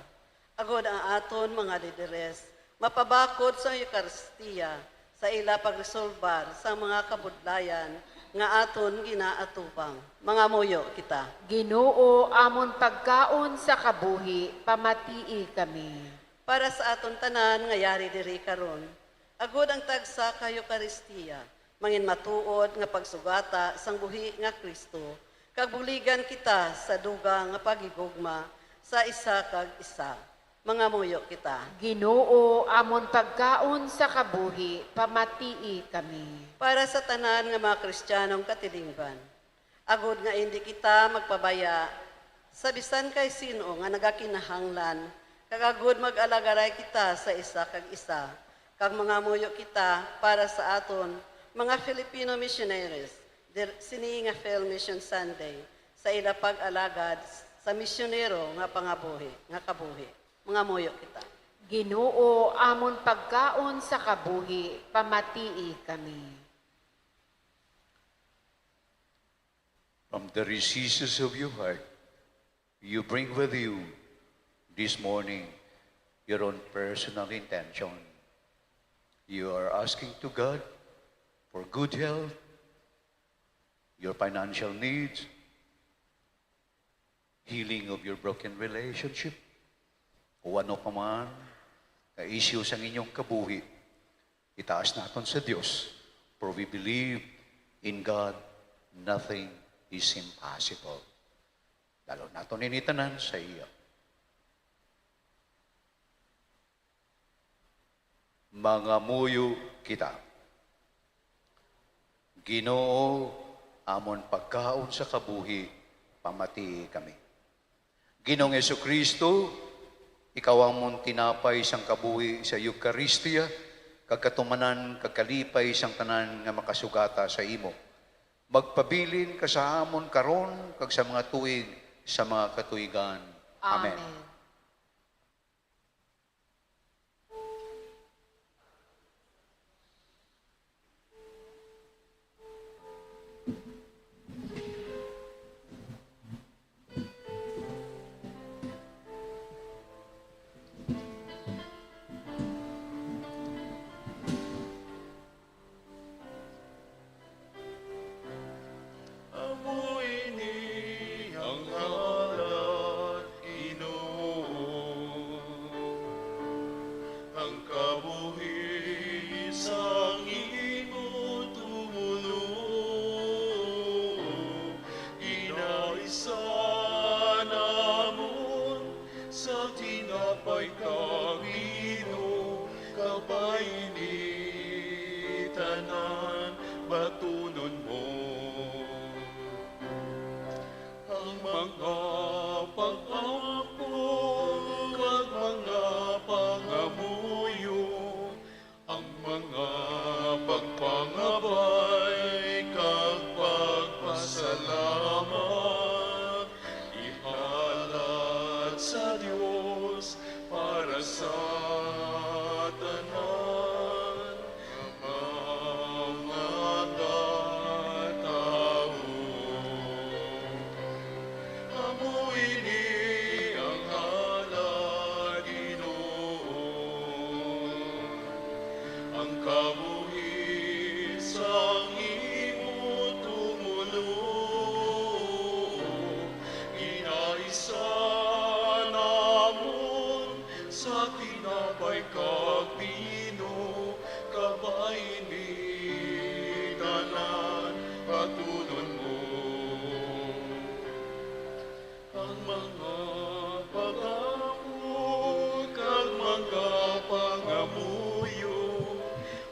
agod ang aton mga lideres mapabakod sa Eukaristia sa ila pagresolbar sang mga kabudlayan nga aton ginaatubang. Mangamuyo kita. Ginoo, amon pagkaon sa kabuhi, pamatii kami. Para sa aton tanan nga yari diri karon, agod ang tagsa ka Eukaristia, manginmatuod nga pagsugata sang buhi nga Cristo, kag buligan kita sa dugang nga paghigugma sa isa kag isa. Mangamuyo kita. Ginoo, amon pagkaon sa kabuhi, pamatii kami. Para sa tanan nga mga Kristiyanong katilingban, agod nga indi kita magpabaya sa bisan kay sin-o nga nagakinahanglan, kag agud mag-alagaray kita sa isa kag isa, kag mangamuyo kita para sa aton mga Filipino missionaries, dir-, sini nga Phil Mission Sunday, sa ila pag-alagad sa misyonero nga pangabuhi, nga kabuhi. Mangamuyo kita. Ginoo, amon pagkaon sa kabuhi, pamatii kami. From the recesses of your heart, you bring with you this morning your own personal intention. You are asking to God for good health, your financial needs, healing of your broken relationship, o ano pa man nga issue sang inyong kabuhi, itaas naton sa Dios, for we believe in God, nothing is impossible. Dalhon naton ini tanan sa iya. Mangamuyo kita. Ginoo, amon pagkaon sa kabuhi, pamatii kami. Ginoong Jesu-Cristo, ikaw amon tinapay sang kabuhi sa Eukaristia, kag katumanan kag kalipay sang tanan nga makasugata sa imo. Magpabilin ka sa amon karon kag sa mga tuig sa mga katuigan. Amen. Amen. Amo ini ang ngalan, Kabay ni tanan batunon mo ang mga pag-ampo kag mga pangamuyo, ang mga pagpangabay kag pagpasalamat, ihalat sa Dios para sa tanan nga mga tawo. Amo ini ang halad, Ginoo, ang kabuhi sang imo tumoluo, ginaisa namon sa tinapay kag bino, kabay ni tanan batunon mo ang mga pag-ampo kag mga pangamuyo,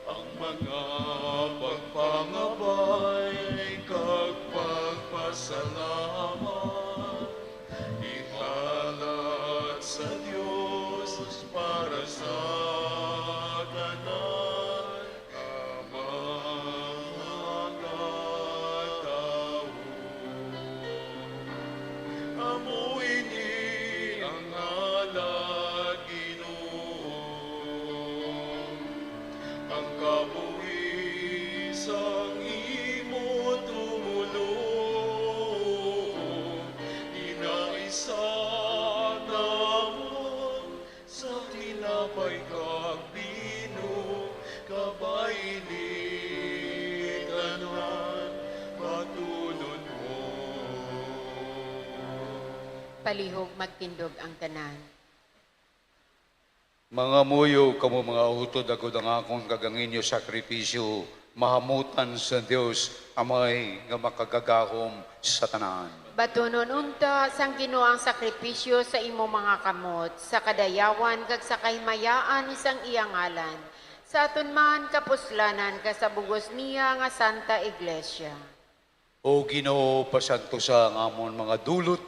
ang mga pagpangabay kag pagpasalamat, ihalat sa Dios para sa tanan nga mga tawo. Amo ini ang halad, Ginoo, ang kabuhi sang imo tumoluo, ginaisa namon sa tinapay kag bino, kabay ni tanan batunon mo. Palihog, magtindog ang tanan. Mangamuyo kamo, mga utod, agod ang akon kag ang inyo sakripisyo mahamutan sa Dios Amay nga makagagahom sa tanan. Batunon unta sang Ginoo ang sakripisyo sa imo mga kamot, sa kadayawan kag sa kahimayaan sang iya ngalan, sa aton man kapuslanan kag sa bug-os niya nga Santa Iglesia. O Ginoo, pasantusa ang amon mga dulot,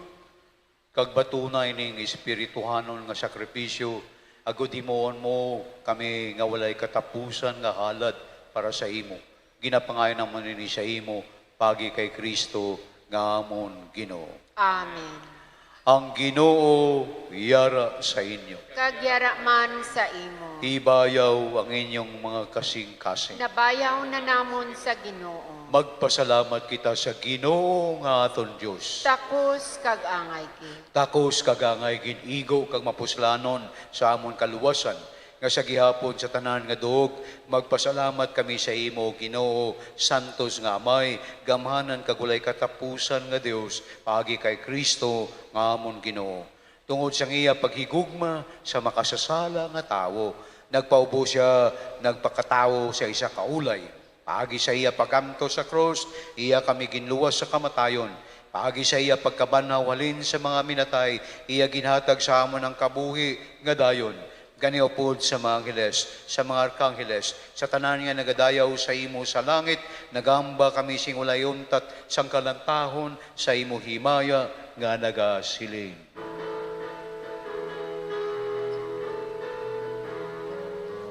kag batuna ining espirituhanon nga sakripisyo, agod himuon mo kami nga walay katapusan nga halad para sa imo. Ginapangayo namon ini sa imo, paagi kay Cristo nga amon Ginoo. Amen. Ang Ginoo yara sa inyo. Kag yara man sa imo. Ibayaw ang inyong mga kasingkasing. Nabayaw na namon sa Ginoo. Magpasalamat kita sa Ginoo nga aton Dios. Takos kag angay gid. Takos kag angay gid, igo kag mapuslanon sa amon kaluwasan, nga sa gihapon sa tanan nga duog magpasalamat kami sa imo, Ginoo, santos nga Amay, gamhanan kag walay katapusan nga Dios, paagi kay Cristo nga amon Ginoo. Tungod sang iya paghigugma sa makasasala nga tawo, nagpaubo sia, nagpakatawo sa isa ka ulay. Paagi sa iya pag-amtos sa krus, iya kami ginluwas sa kamatayon. Paagi sa iya pagkabanhaw halin sa mga minatay, iya ginhatag sa amon ang kabuhi nga dayon. Gani upod sa mga angheles, sa mga arkangheles, sa tanan nga nagadayaw sa imo sa langit, nagamba kami sing walay untat sang kalantahon sa imo himaya nga nagasiling: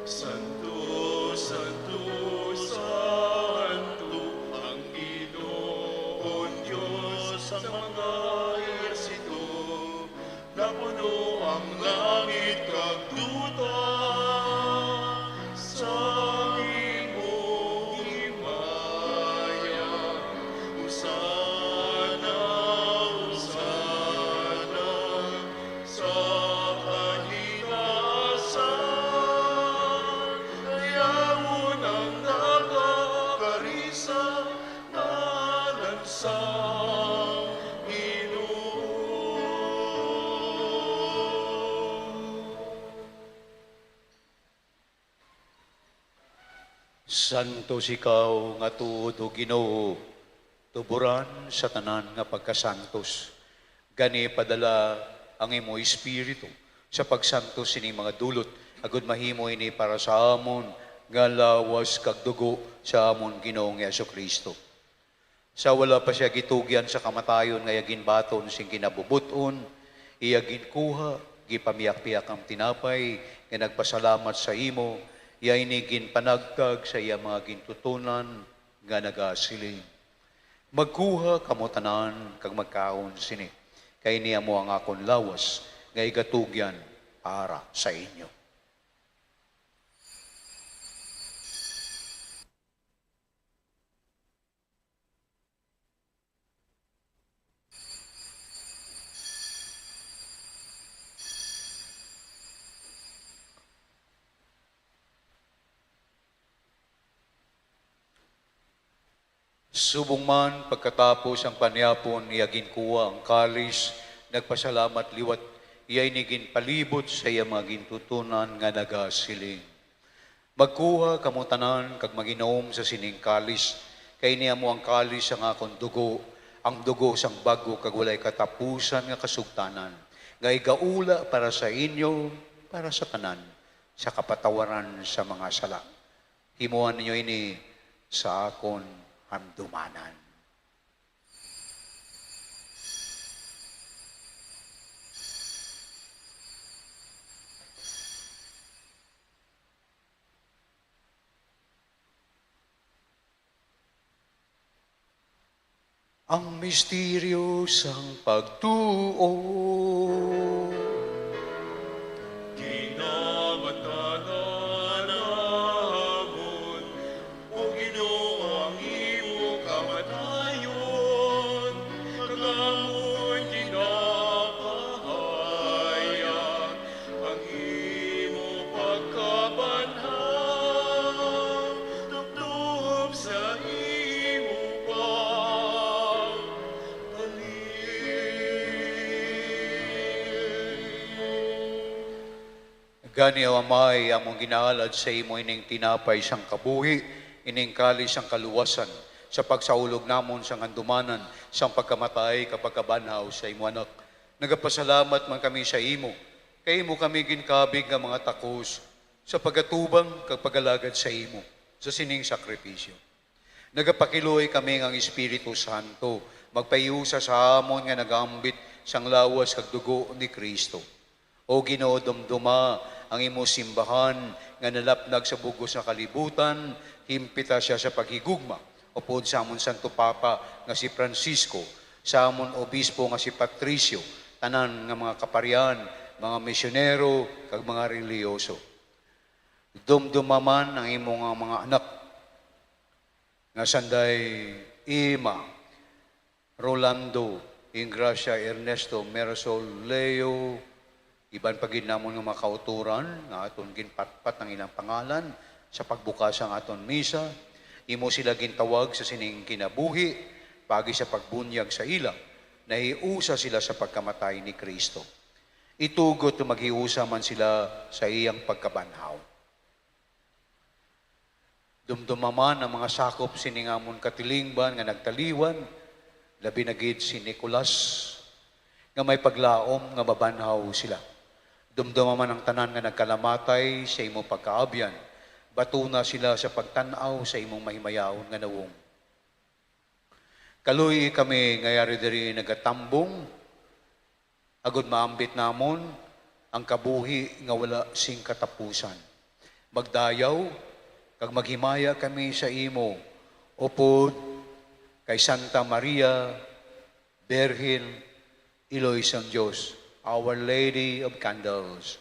Santo, santo, santo, ang Ginoong Dios sa mga ehersito. Napuno ang langit kag duta sa imo himaya. Hosanna, Hosanna sa kahitaasan. Dayawon ang nagakari sa ngalan sang Ginoo. Santos ikaw nga tuod, O Ginoo, tuboran sa tanan nga pagkasantos. Gani, padala ang imo Espiritu sa pagsantos sining mga dulot, agod mahimo ini para sa amon nga lawas kag dugo sa amon Ginoong Jesu-Cristo. Sa wala pa sia gitugyan sa kamatayon nga iya ginbaton sing kinabubot-on, iya ginkuha, gipamiyakpiyak ang tinapay, nga nagpasalamat sa imo, iya ini ginpanagtag sa iya mga gintuton-an, nga nagasiling, "Magkuha kamo tanan kag magkaon sini, kay ini amo ang akon lawas nga igatugyan para sa inyo." Subong man, pagkatapos ang panyapon, iya ginkuha ang kalis, nagpasalamat liwat, iya ini ginpalibot sa iya mga gintuton-an nga nagasiling, "Magkuha kamo tanan kag mag-inom sa sining kalis, kay ini amo ang kalis sang akon dugo, ang dugo sang bag-o kag walay katapusan nga kasugtanan, nga igaula para sa inyo, para sa tanan, sa kapatawaran sa mga sala. Himuan ninyo ini sa akon handumanan." Ang misteryo sang pagtuo. Ginamatanan namon, O Ginoo, ang imo kamatayon, kag amon ginapahayag ang imo pagkabanhaw, tubtob sa imo pagbalik. Gani, O Amay, among ginaalad sa imo ining tinapay sang kabuhi, ining kalis sang kaluwasan, sa pagsaulog namon sang handumanan sang pagkamatay kag pagkabanhaw sa imo Anak. Nagapasalamat man kami sa imo, kay imo kami ginkabig nga mga takos sa pagatubang kag pagalagad sa imo sa sining sakripisyo. Nagapakiluoy kami nga ang Espiritu Santo magpahiusa sa amon nga nagaambit sang lawas kag dugo ni Cristo. O Ginoo, dumduma ang imo simbahan nga nalapnag sa bug-os nga kalibutan, himpita sia sa paghigugma upod sa amon Santo Papa nga si Francisco, sa amon obispo nga si Patricio, tanan nga mga kaparian, mga misyonero, kag mga relihiyoso. Dumduma man ang imo nga mga anak nga sanday Ima, Rolando, Ingracia, Ernesto, Marisol, Leo, iban pa gid namon nga mga kautoran nga aton ginpatpat ang ilang pangalan sa pagbukas sang aton misa. Imo sila gintawag sa sining kinabuhi, paagi sa pagbunyag sa ila, nahiusa sila sa pagkamatay ni Cristo. Itugot nga maghiusa man sila sa iyang pagkabanhaw. Dumduma man ang mga sakop sining amon katilingban nga nagtaliwan, labi na gid si Nicolas, nga may paglaom nga mabanhaw sila. Dumduma man ang tanan nga nagkalamatay sa imo pagkaabyan, batuna sila sa pagtan-aw sa imong mahimayaon nga nawong. Kaluy-i kami nga yari diri nagatambong, agod maambit namon ang kabuhi nga wala sing katapusan. Magdayaw kag maghimaya kami sa imo upod kay Santa Maria, Birhen, Iloy sang Dios, Our Lady of Candles,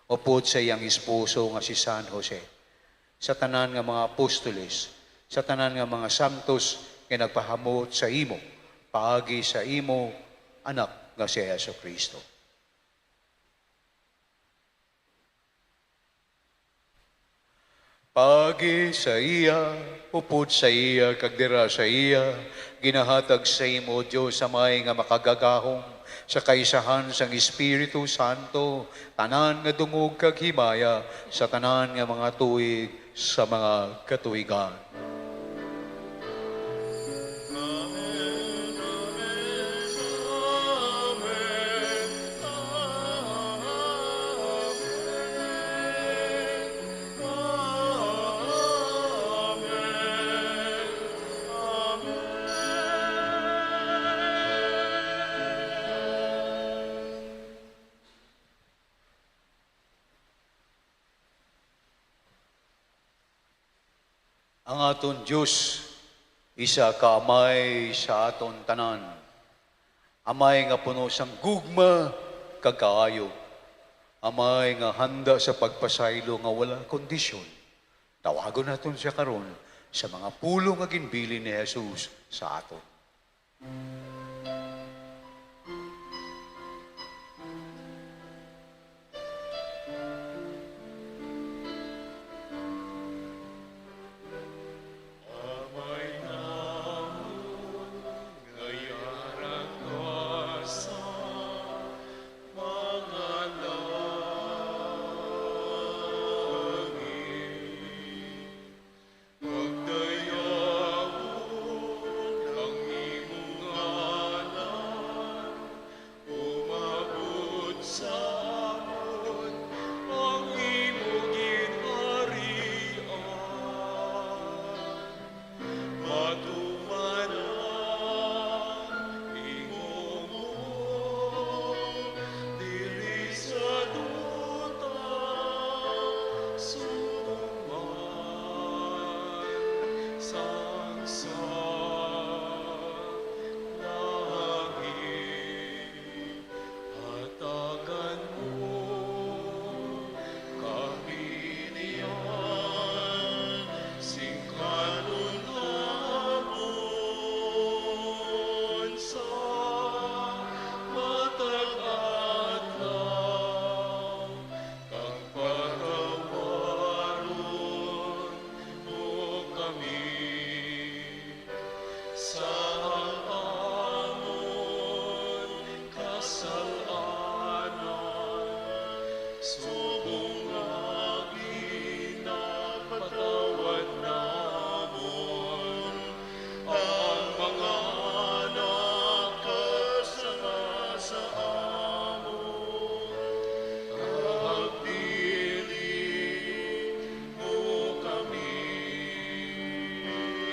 upod sa iyang esposo nga si San Jose, sa tanan nga mga apostoles, sa tanan nga mga santos nga nagpahamot sa imo, paagi sa imo Anak nga si Jesu-Cristo. Paagi sa iya, upod sa iya, kag dira sa iya, ginahatag sa imo, Dios Amay nga makagagahom, sa kaisahan sang Espiritu Santo, tanan nga dungog kag himaya sa tanan nga mga tuig sa mga katuigan. Ang aton Dios, isa ka Amay sa aton tanan. Amay nga puno sang gugma kag kaayo. Amay nga handa sa pagpasaylo nga wala kondisyon. Tawagon naton siya karon sa mga pulong nga ginbilin ni Jesus sa aton. Amay namon nga yara ka sa mga langit, pagdayawon ang imong ngalan, umabot sa amon ang imo ginharian. Matuman ang imo buot diri sa duta, subong man sang sa langit. Hatagan mo kami niyan sing kanon namon sa matag adlaw, kag patawaron mo kami sa amon kasal-anan, subong nga ginapatawad namon ang mga nakasala sa amon. Kag dili mo kami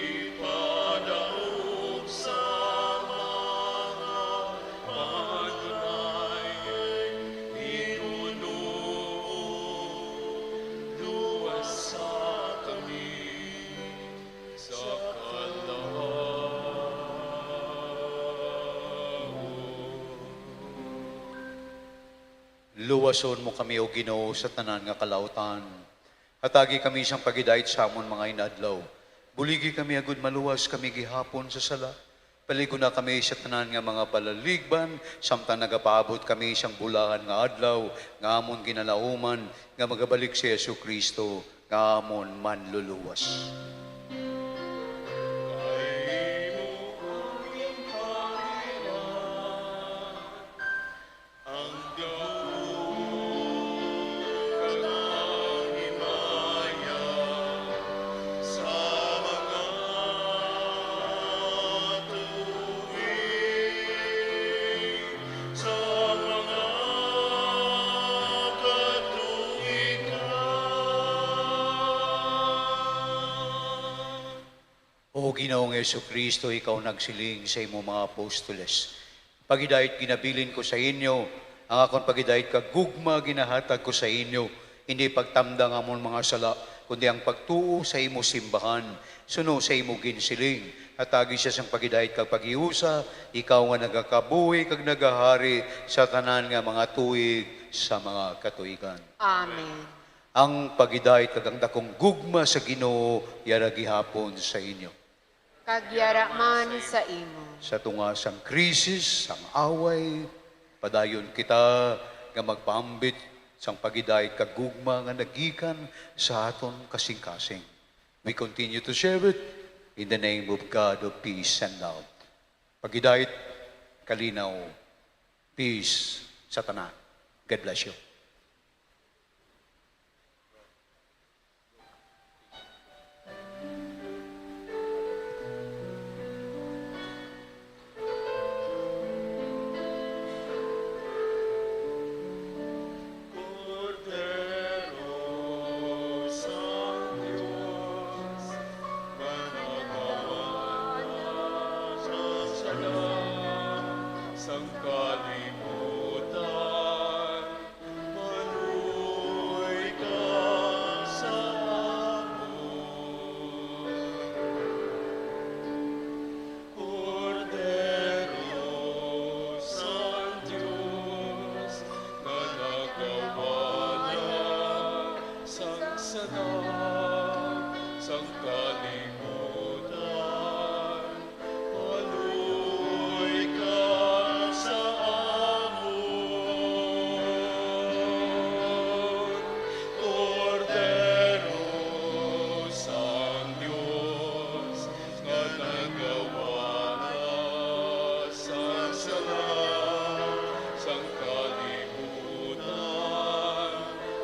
ipadaog sa mga panulay, hinunoo luwasa kami sa kalaut. Luwason mo kami, O Ginoo, sa tanan nga kalautan. Hatagi kami sang paghidait sa amon mga inadlaw. Buligi kami agud maluwas kami gihapon sa sala. Palig-ona kami sa tanan nga mga palaligban, samtang nagapaabot kami sang bulahan nga adlaw nga amon ginalauman, nga magabalik si Jesu-Cristo nga amon Manluluwas. Kay imo ang kaharian, ang gahom kag ang himaya sa mga tuig, sa mga katuigan. O Ginoong Jesu-Cristo, ikaw nagsiling sa imo mga apostoles, "Paghidait ginabilin ko sa inyo, ang akon paghidait kag gugma ginahatag ko sa inyo, hindi pagtamda nga amon mga sala, kundi ang pagtuo sa imo simbahan. Suno sa imo ginsiling, hatagi siya sang paghidait kag paghiusa, ikaw nga nagakabuhi kag nagahari sa tanan nga mga tuig sa mga katuigan." Amen. Ang paghidait kag ang dakong gugma sa Ginoo yara gihapon sa inyo. Kag yara man sa imo. Sa tunga sang krisis, sang away, padayon kita nga magpaambit sang paghidait kag gugma nga nagikan sa aton kasingkasing. We continue to share it in the name of God of peace and love. Paghidait, kalinaw, peace sa tanan. God bless you. Kordero sang Dios, managawad sa sala sang kalibutan. sang kalibutan, maluoy ka sa amon. Kordero sang Dios, nga nagawala sang sala sang kalibutan,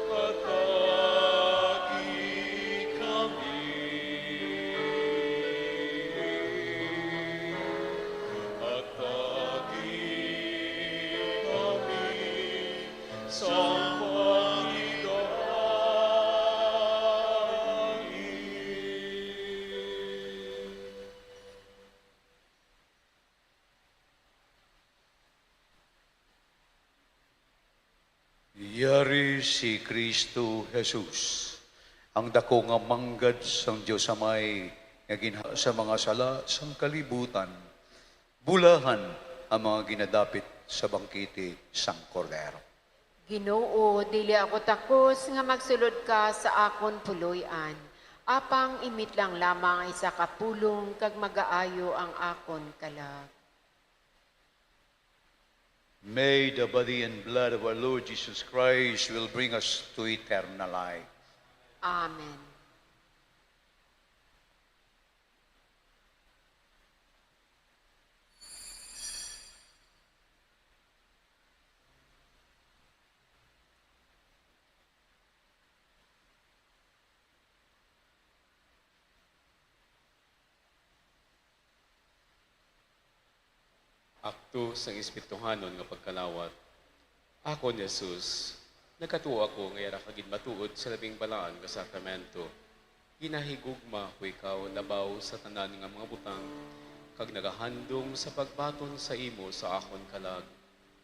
atagi kami, atagi kami sa pagidait. Yari si Cristo Jesus, ang daku nga manggad sang Dios Amay, nga ginha sa mga sala sang kalibutan. Bulahan ang mga ginadapit sa bangkete sang Kordero. Ginoo, dili ako takos nga magsulod ka sa akon puloy-an, apang imitlang lamang isa ka pulong kag magaayo ang akon kalag. May the body and blood of our Lord Jesus Christ will bring us to eternal life. Amen. Akto sang espirituhanon nga pagkalawat. Akon, Jesus, nagatuo ako nga yara ka gid matuod sa labing balaan nga sakramento. Ginahigugma ko ikaw labaw sa tanan nga mga butang, kag nagahandom sa pagbaton sa imo sa akon kalag.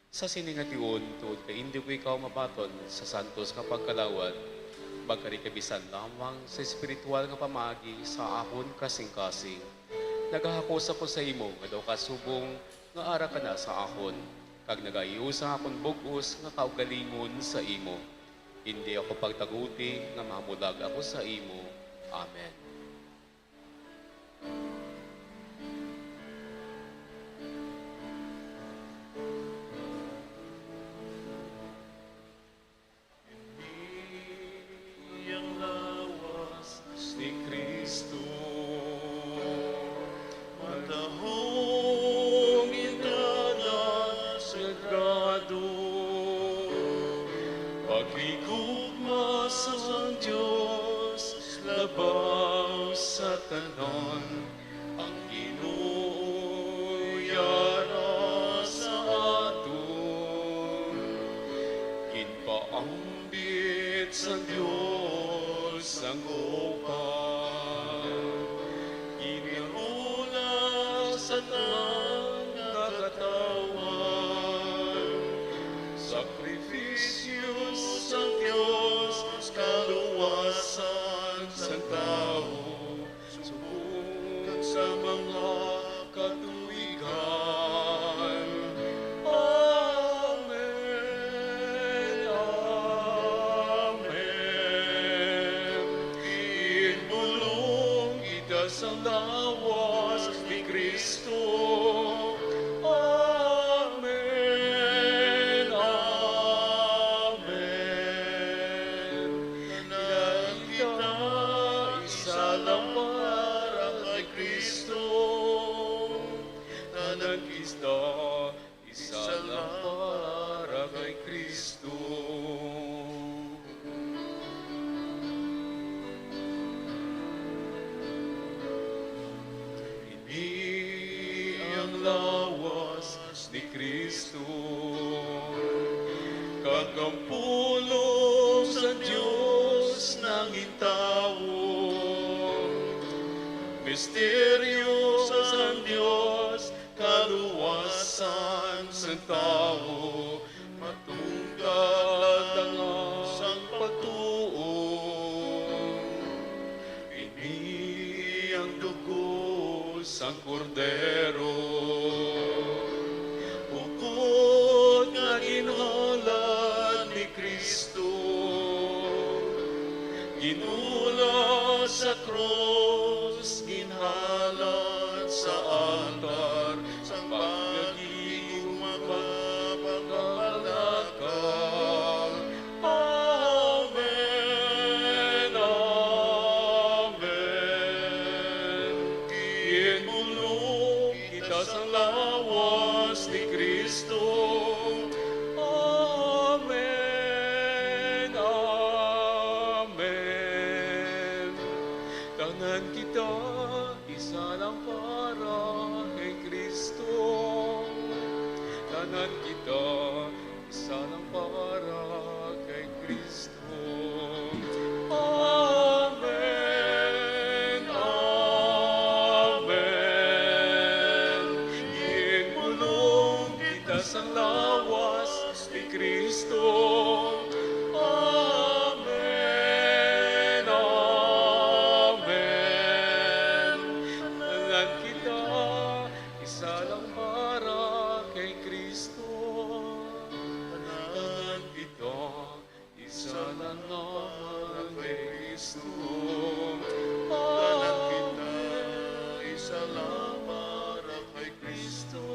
Sa sini nga tion, tuod kay indi ko ikaw mabaton sa santos nga pagkalawat, magkari ka bisan lamang sa espiritual nga pamaagi sa akon kasingkasing. Nagahakos ako sa imo nga daw ka subong nga ara ka na sa akon, kag nagaiyo sa akon bug-os nga kaugalingon sa imo. Indi ako pagtaguti nga mamulag ako sa imo. Amen. Ini ang lawas ni Cristo, matahom intana sagrado, paghigugma sang Dios labaw sa tanan. Ang Ginoo yara sa aton, ginpaambit sang Dios ang upod, ginhula sa tanan nga katawhan, sakrifisyo sang Dios, kaluwasan sang tawo. Subong kag sa mga katuigan. Amen, amen. Ginbulong kita sa lawas ni Cristo. Amen, amen. Tanan kita isa lang para kay Cristo. Tanan kita isa lang para kay Cristo. Ini ang lawas ni Cristo, kag ang pulong sa Dios nangin tawo. Misteryo sang Dios, kaluwasan sang tawo, matungkad latang sang pagtuo. Ini ang dugo sang Kordero, bukod nga ginhalad ni Cristo, ginula sa Krus, ginhalad sa altar, sang pagkagiging mga pagpapalaka. Amen, amen. Ginbulong kita sang lawas ni Cristo. Amen, amen. Tanan kita isa lang para kay Cristo. Tanan kita isa lang para kay Cristo. Amen, amen. Ginbulong kita sang lawas ni Cristo. Amen, amen. Tanan kita isa lang para kay Cristo. Tanan kita isa lang para kay Cristo. Tanan kita isa lang para kay Cristo.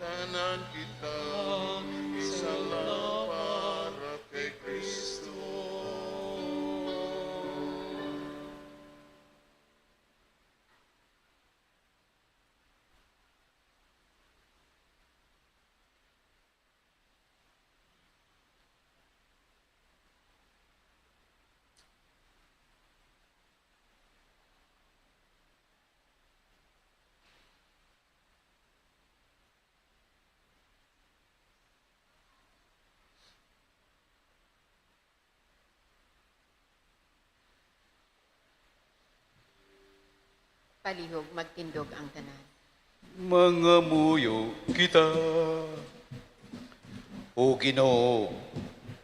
Tanan kita isa lang para kay Cristo. Palihog, magtindog ang tanan. Mangamuyo kita. O Ginoo,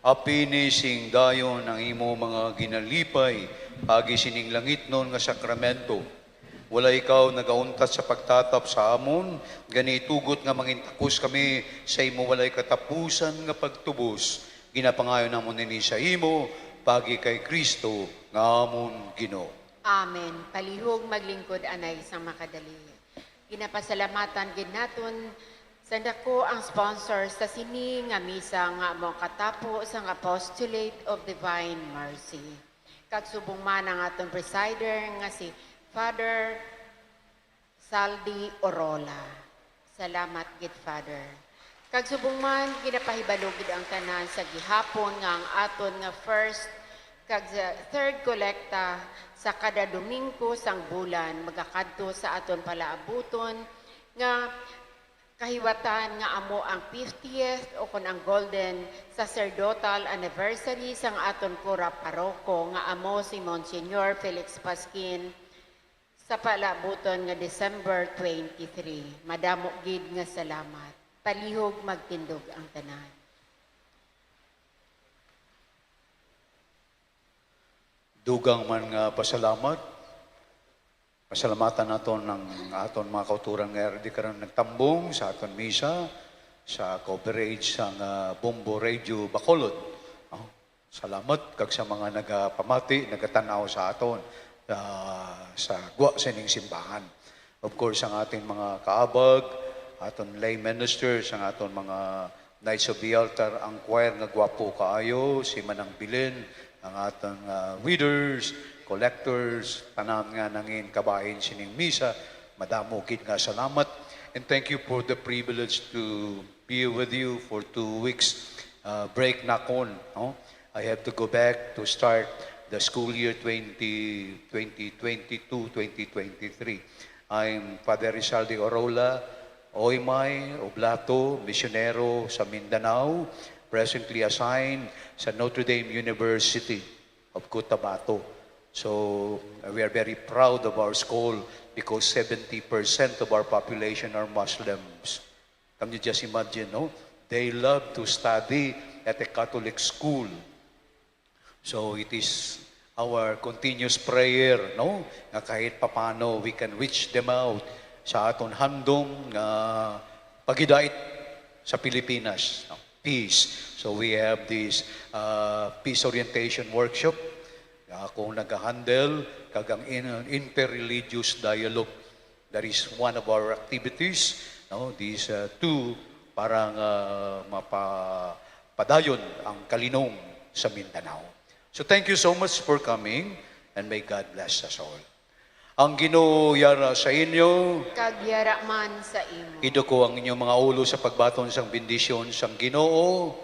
apini sing dayon ang imo mga ginalipay agi sining langitnon nga sakramento. Wala ikaw nagauntat sa pagtatap sa amon, gani itugot nga mangintakos kami sa imo walay katapusan nga pagtubos. Ginapangayo namon ini sa imo, pagi kay Cristo nga amon Ginoo. Amen. Palihog, maglingkod anay sang makadali. Ginapasalamatan gid naton sa dako ang sponsor sa sini nga misa nga amo ang katapo sang Apostolate of Divine Mercy. Kag subong man ang aton presider nga si Father Saldi Orola. Salamat gid, Father. Kag subong man, ginapahibalo gid ang tanan sa gihapon nga ang aton nga first kag sa third kolekta sa kada Domingo sang bulan magakadto sa aton palaabuton nga kahiwatan nga amo ang fiftieth o kon ang golden sacerdotal anniversary sang aton kura paroko nga amo si Monsignor Felix Pasquin. Sa palaabuton nga December twenty-three, madamo gid nga salamat. Palihog magtindog ang tanan. Dugang man nga pasalamat. Pasalamatan naton ang aton mga kauturan nga R D karon nagtambong sa aton misa sa coverage sang, ah, Bombo Radio Bacolod. Oh. Salamat kag sa mga nagapamati, nagatan-aw sa aton, ah, sa gwa sining simbahan. Of course, ang ating mga kaabag, aton lay ministers, ang aton mga Knights of the Altar, ang choir nga gwapo kaayo, si Manang Bilin, ang aton, ah, readers, collectors, tanan nga nangin kabahin sining misa, madamo gid nga salamat. And thank you for the privilege to be with you for two weeks, uh, break na kon, no? I have to go back to start the school year twenty, twenty twenty-two, twenty twenty-three. I'm Father Rizaldi Orola, Oymay, Oblato, misyonero sa Mindanao, presently assigned sa Notre Dame University of Cotabato. So, uh, we are very proud of our school because seventy percent of our population are Muslims. Can you just imagine, no? They love to study at a Catholic school. So, it is our continuous prayer, no? Nga kahit papano we can reach them out sa aton handom nga paghidait sa Pilipinas, no? Peace. So, we have this, uh, peace orientation workshop. Uh, akong nagahandle, kag ang in-, interreligious dialogue. That is one of our activities, no? These, uh, two, para nga mapapadayon ang kalinom sa Mindanao. So thank you so much for coming, and may God bless us all. Ang Ginoo yara sa inyo. Kag yara man sa imo. Iduko ang inyong mga ulo sa pagbaton sang bendisyon sang Ginoo.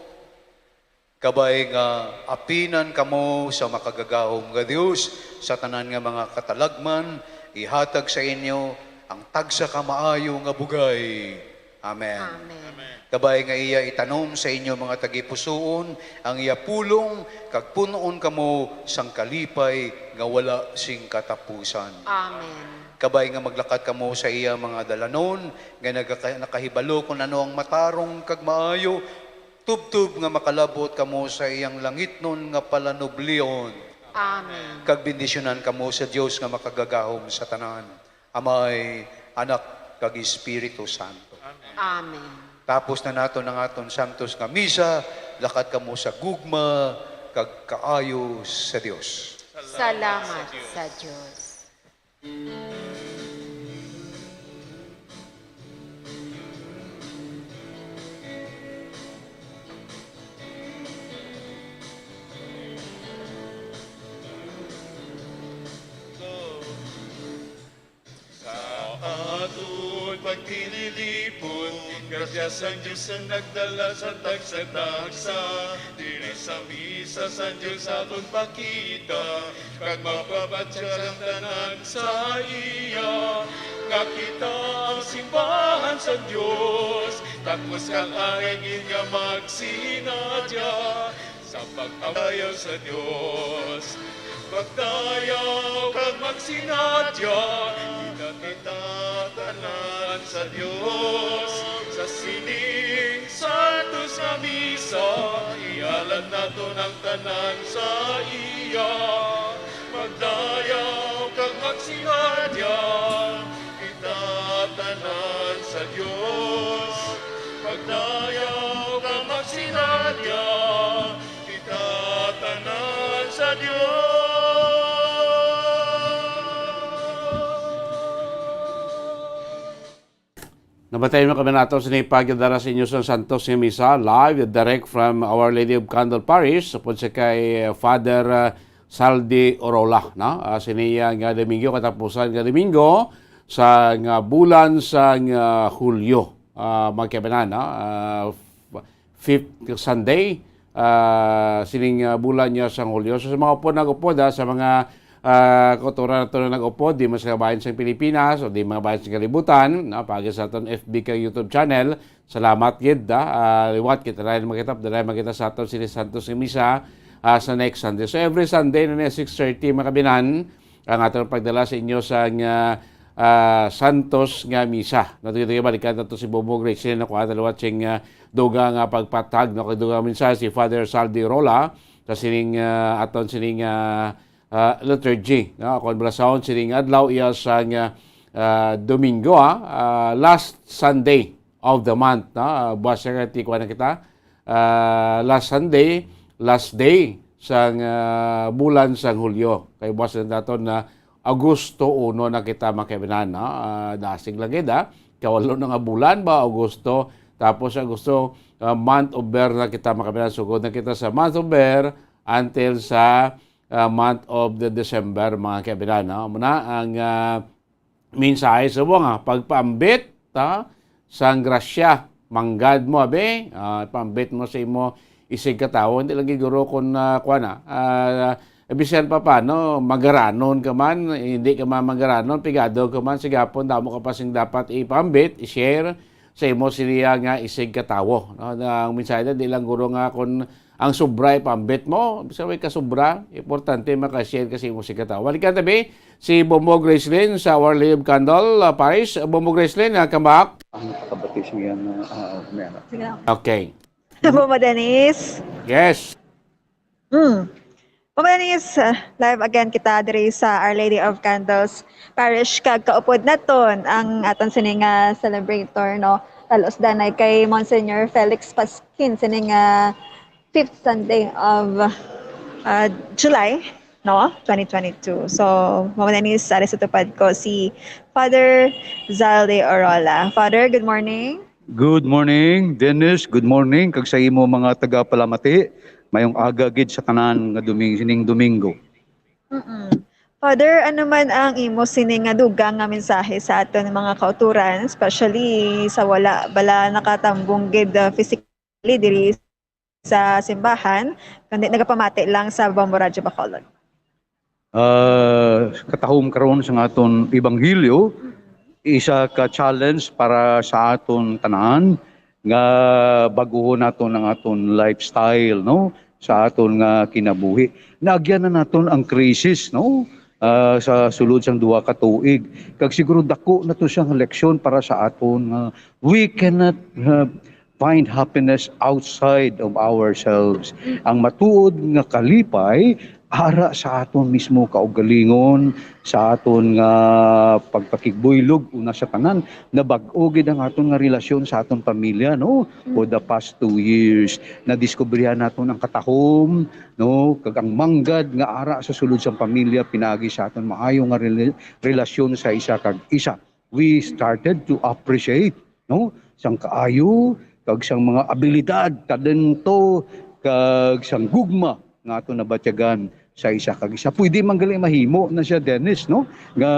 Kabay nga apinan kamo sa makagagahom nga Dios, sa tanan nga mga katalagman, ihatag sa inyo ang tagsa ka maayo nga bugay. Amen. Amen. Kabay nga iya itanom sa inyo mga tagipusoon ang iya pulong, kag pun-on kamo sang kalipay nga wala sing katapusan. Amen. Kabay nga maglakat kamo sa iya mga dalanon, nga nagaka-, nakahibalo kon ano ang matarong kag maayo, tubtob nga makalabot kamo sa iyang langitnon nga palanublion. Amen. Kag bendisyonan kamo sa Dios nga makagagahom sa tanan, Amay, Anak, kag Espiritu Santo. Amen. Tapos na naton ang aton santos nga misa, lakat kamo sa gugma kag kaayo sa Dios. Salamat sa Dios. Sa aton pagtililipon, grasya sang Dios ang nagdala sa tagsa-tagsa. Diri sa misa sang Dios aton pakita, kag mapabatya ang tanan sa iya. Nga kita ang simbahan sa Dios, takos kag anay gid nga magsinadya sa pagdayaw sa Dios. Pagdayaw kag magsinadya, kita, kita tanan sa Dios. Sa sining santos nga misa, ihalad naton ang tanan sa iya. Magdayaw kag magsinadya, kita tanan sa Dios. Magdayaw kag magsinadya, kita tanan sa Dios. Nabatian mo kami nato sa ni pagdara sa inyo sa Santos nga Misa, live, direct from Our Lady of Candle Parish, upod sa kay Father, uh, Saldi Orola, no? Ah, sini, uh, nga Domingo, katapusan nga Domingo sa nga bulan sa nga Hulyo, ah, mga kaibanan, no? Ah, fifth Sunday, ah, sining, ah, bulan niya sang Hulyo. So, sa mga upod, nag-upod, ah, sa mga, ah, kautoran nato na nag-upod, di man sa kabahin sang Pilipinas o di mga bahin sa kalibutan, no? Paagi sa aton F B kag YouTube channel, salamat gid, ah, ah, liwat kita na makita, dala makita sa aton sini Santos nga Misa, ah, sa next Sunday. So, every Sunday na niya, six thirty, mga kabinan, ang aton pagdala sa inyo sang, ah, ah, Santos nga Misa. Natuyod balikan nato si Bobo Grace, sila nakuha na liwat sing, ah, dugang, ah, pagpatag, no, kag dugang mensahe si Father Saldi Rola sa sining, ah, aton sining, ah, ah, liturgy, no? Kon bala sound sining adlaw iya sang, ah, ah, Domingo, ah, ah, last Sunday of the month, no? Ah, buwas sa kati, kuha na kita. Ah, last Sunday, last day sang, ah, bulan sang Hulyo. Kay buwas na naton na Agosto uno na kita, mga kaibanan, no? Ah, dasig lang gid, ah. Kawalo na nga bulan ba, Agosto. Tapos Agosto, ah, month of Ber na kita, mga kaibanan. Sugod na kita sa month of Ber until sa, ah, month of the December, mga kaibanan, no? Muna ang, ah, mensahe sa mga pagpaambit, ta, sang grasya. Manggad mo, abi, ah, paambit mo sa imo isig ka tawo. Hindi lagi guro kung, ah, kuwan na, ah, bisan pa paano, magaranon ka man, hindi ka man magaranon, pigado ka man, sige hapon, damo ka pa sing dapat ipaambit, i-share sa imo siniya nga isig ka tawo, no? Na ang mensahe na, di lang guro nga kung ang sobra ipaambit mo, bisan may kasubra, importante maka-share ka sa imo isig ka tawo. Balikan tabi, si Bombo Gracelyn sa Our Lady of Candle, ah, Parish. Bombo Gracelyn, ah, come back. Ang nakabati siya na, ah, meron. Sige lang. Okay. Bombo Dennis. Yes. Mm. Bombo Dennis, ah, live again kita diri sa Our Lady of Candles Parish, kag kaupod naton ang aton sini nga celebrator, no? Talos danay kay Monsignor Felix Pasquin, sini nga fifth Sunday of, ah, July. no? Twenty twenty-two. So, Mama Denise, ari sa tupad ko si Father Zalde Orola. Father, good morning. Good morning, Dennis. Good morning kag sa imo mga tagapalamati. Mayong aga gid sa tanan nga Doming-, sining Domingo. Mm-mm. Father, ano man ang imo sini nga dugang nga mensahe sa aton mga kauturan, especially sa wala bala nakatambong gid, uh, physically diri sa simbahan, kundi nagapamati lang sa Bombo Radyo Bacolod? Ah, katahom karon sa aton ebanghelyo, isa ka challenge para sa aton tanan nga baguhon naton ang aton lifestyle, no? Sa aton nga kinabuhi. Naagyan na naton ang krisis, no? Ah, sa sulod sang duha ka tuig. Kag siguro dako na to siyang leksyon para sa aton nga we cannot, uh, find happiness outside of ourselves. Ang matuod nga kalipay ara sa aton mismo kaugalingon, sa aton nga pagpakigbuylog, una sa tanan, nabag-o gid ang aton nga relasyon sa aton pamilya, no? For the past two years, nadiskubrihan naton ang katahom, no? Kag ang manggad nga ara sa sulod sang pamilya, pinagi sa aton maayo nga rela-, relasyon sa isa kag isa. We started to appreciate, no, sang kaayo kag sang mga abilidad, talento, kag sang gugma nga aton nabatyagan sa isa kag isa. Pwede man gali mahimo na siya, Dennis, no, nga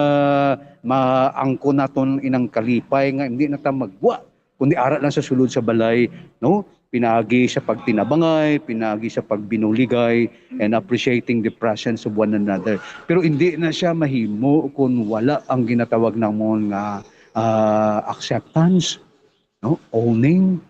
maangkon naton inang kalipay nga hindi na ta magwa, kundi ara lang sa sulod sa balay, no? Pinagi sa pagtinabangay, pinagi sa pagbinuligay, and appreciating the presence of one another. Pero hindi na siya mahimo kung wala ang ginatawag namon nga, ah, acceptance, no? Owning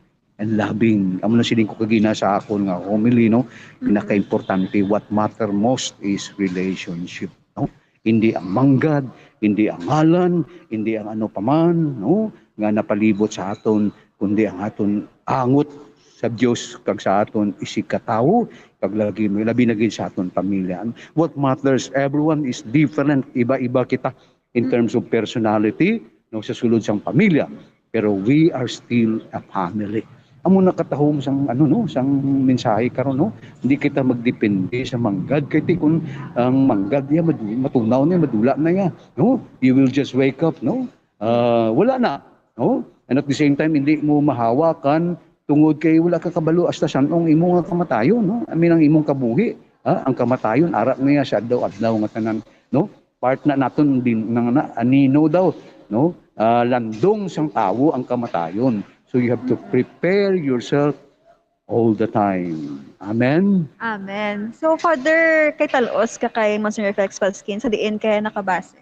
and loving. Amo na siling ko kagina sa akon nga homily, no? Pinakaimportante, what matter most is relationship, no? Hindi ang manggad, hindi ang ngalan, hindi ang ano pa man, no? Nga napalibot sa aton, kundi ang aton angot sa Dios kag sa aton isigkatawo, kag lagi, labi na gid sa aton pamilya. What matters, everyone is different, iba-iba kita in terms of personality, no, sa sulod sang pamilya. Pero we are still a family. Amo na katahom sang, ano, no, sang mensahe karon, no? Hindi kita magdepende sa manggad. Kay ti kun ang manggad niya, madu-, matunaw niya, madula na niya, no? You will just wake up, no? Ah, wala na, no? And at the same time, hindi mo mahawakan tungod kay wala ka kabalo hasta san-o ang imo nga kamatayon, no? I mean, ang imong kabuhi, ha? Ang kamatayon, ara niya sa adlaw-adlaw nga tanan, no? Part na naton din, nang na, anino daw, no? Ah, landong sang tawo ang kamatayon. So you have to prepare yourself all the time. Amen? Amen. So, Father, kay talos ka kay Monsignor Felix Pasquin, sa diin kaya nakabase?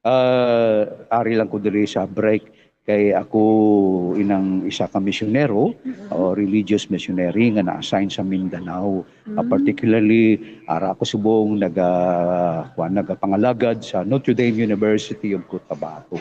Ah, ari lang ko diri sa break kay ako inang isa ka misyonero o religious missionary nga na-assign sa Mindanao. Ah, particularly, ara ako subong naga-, kuwan, nagapangalagad sa Notre Dame University of Cotabato.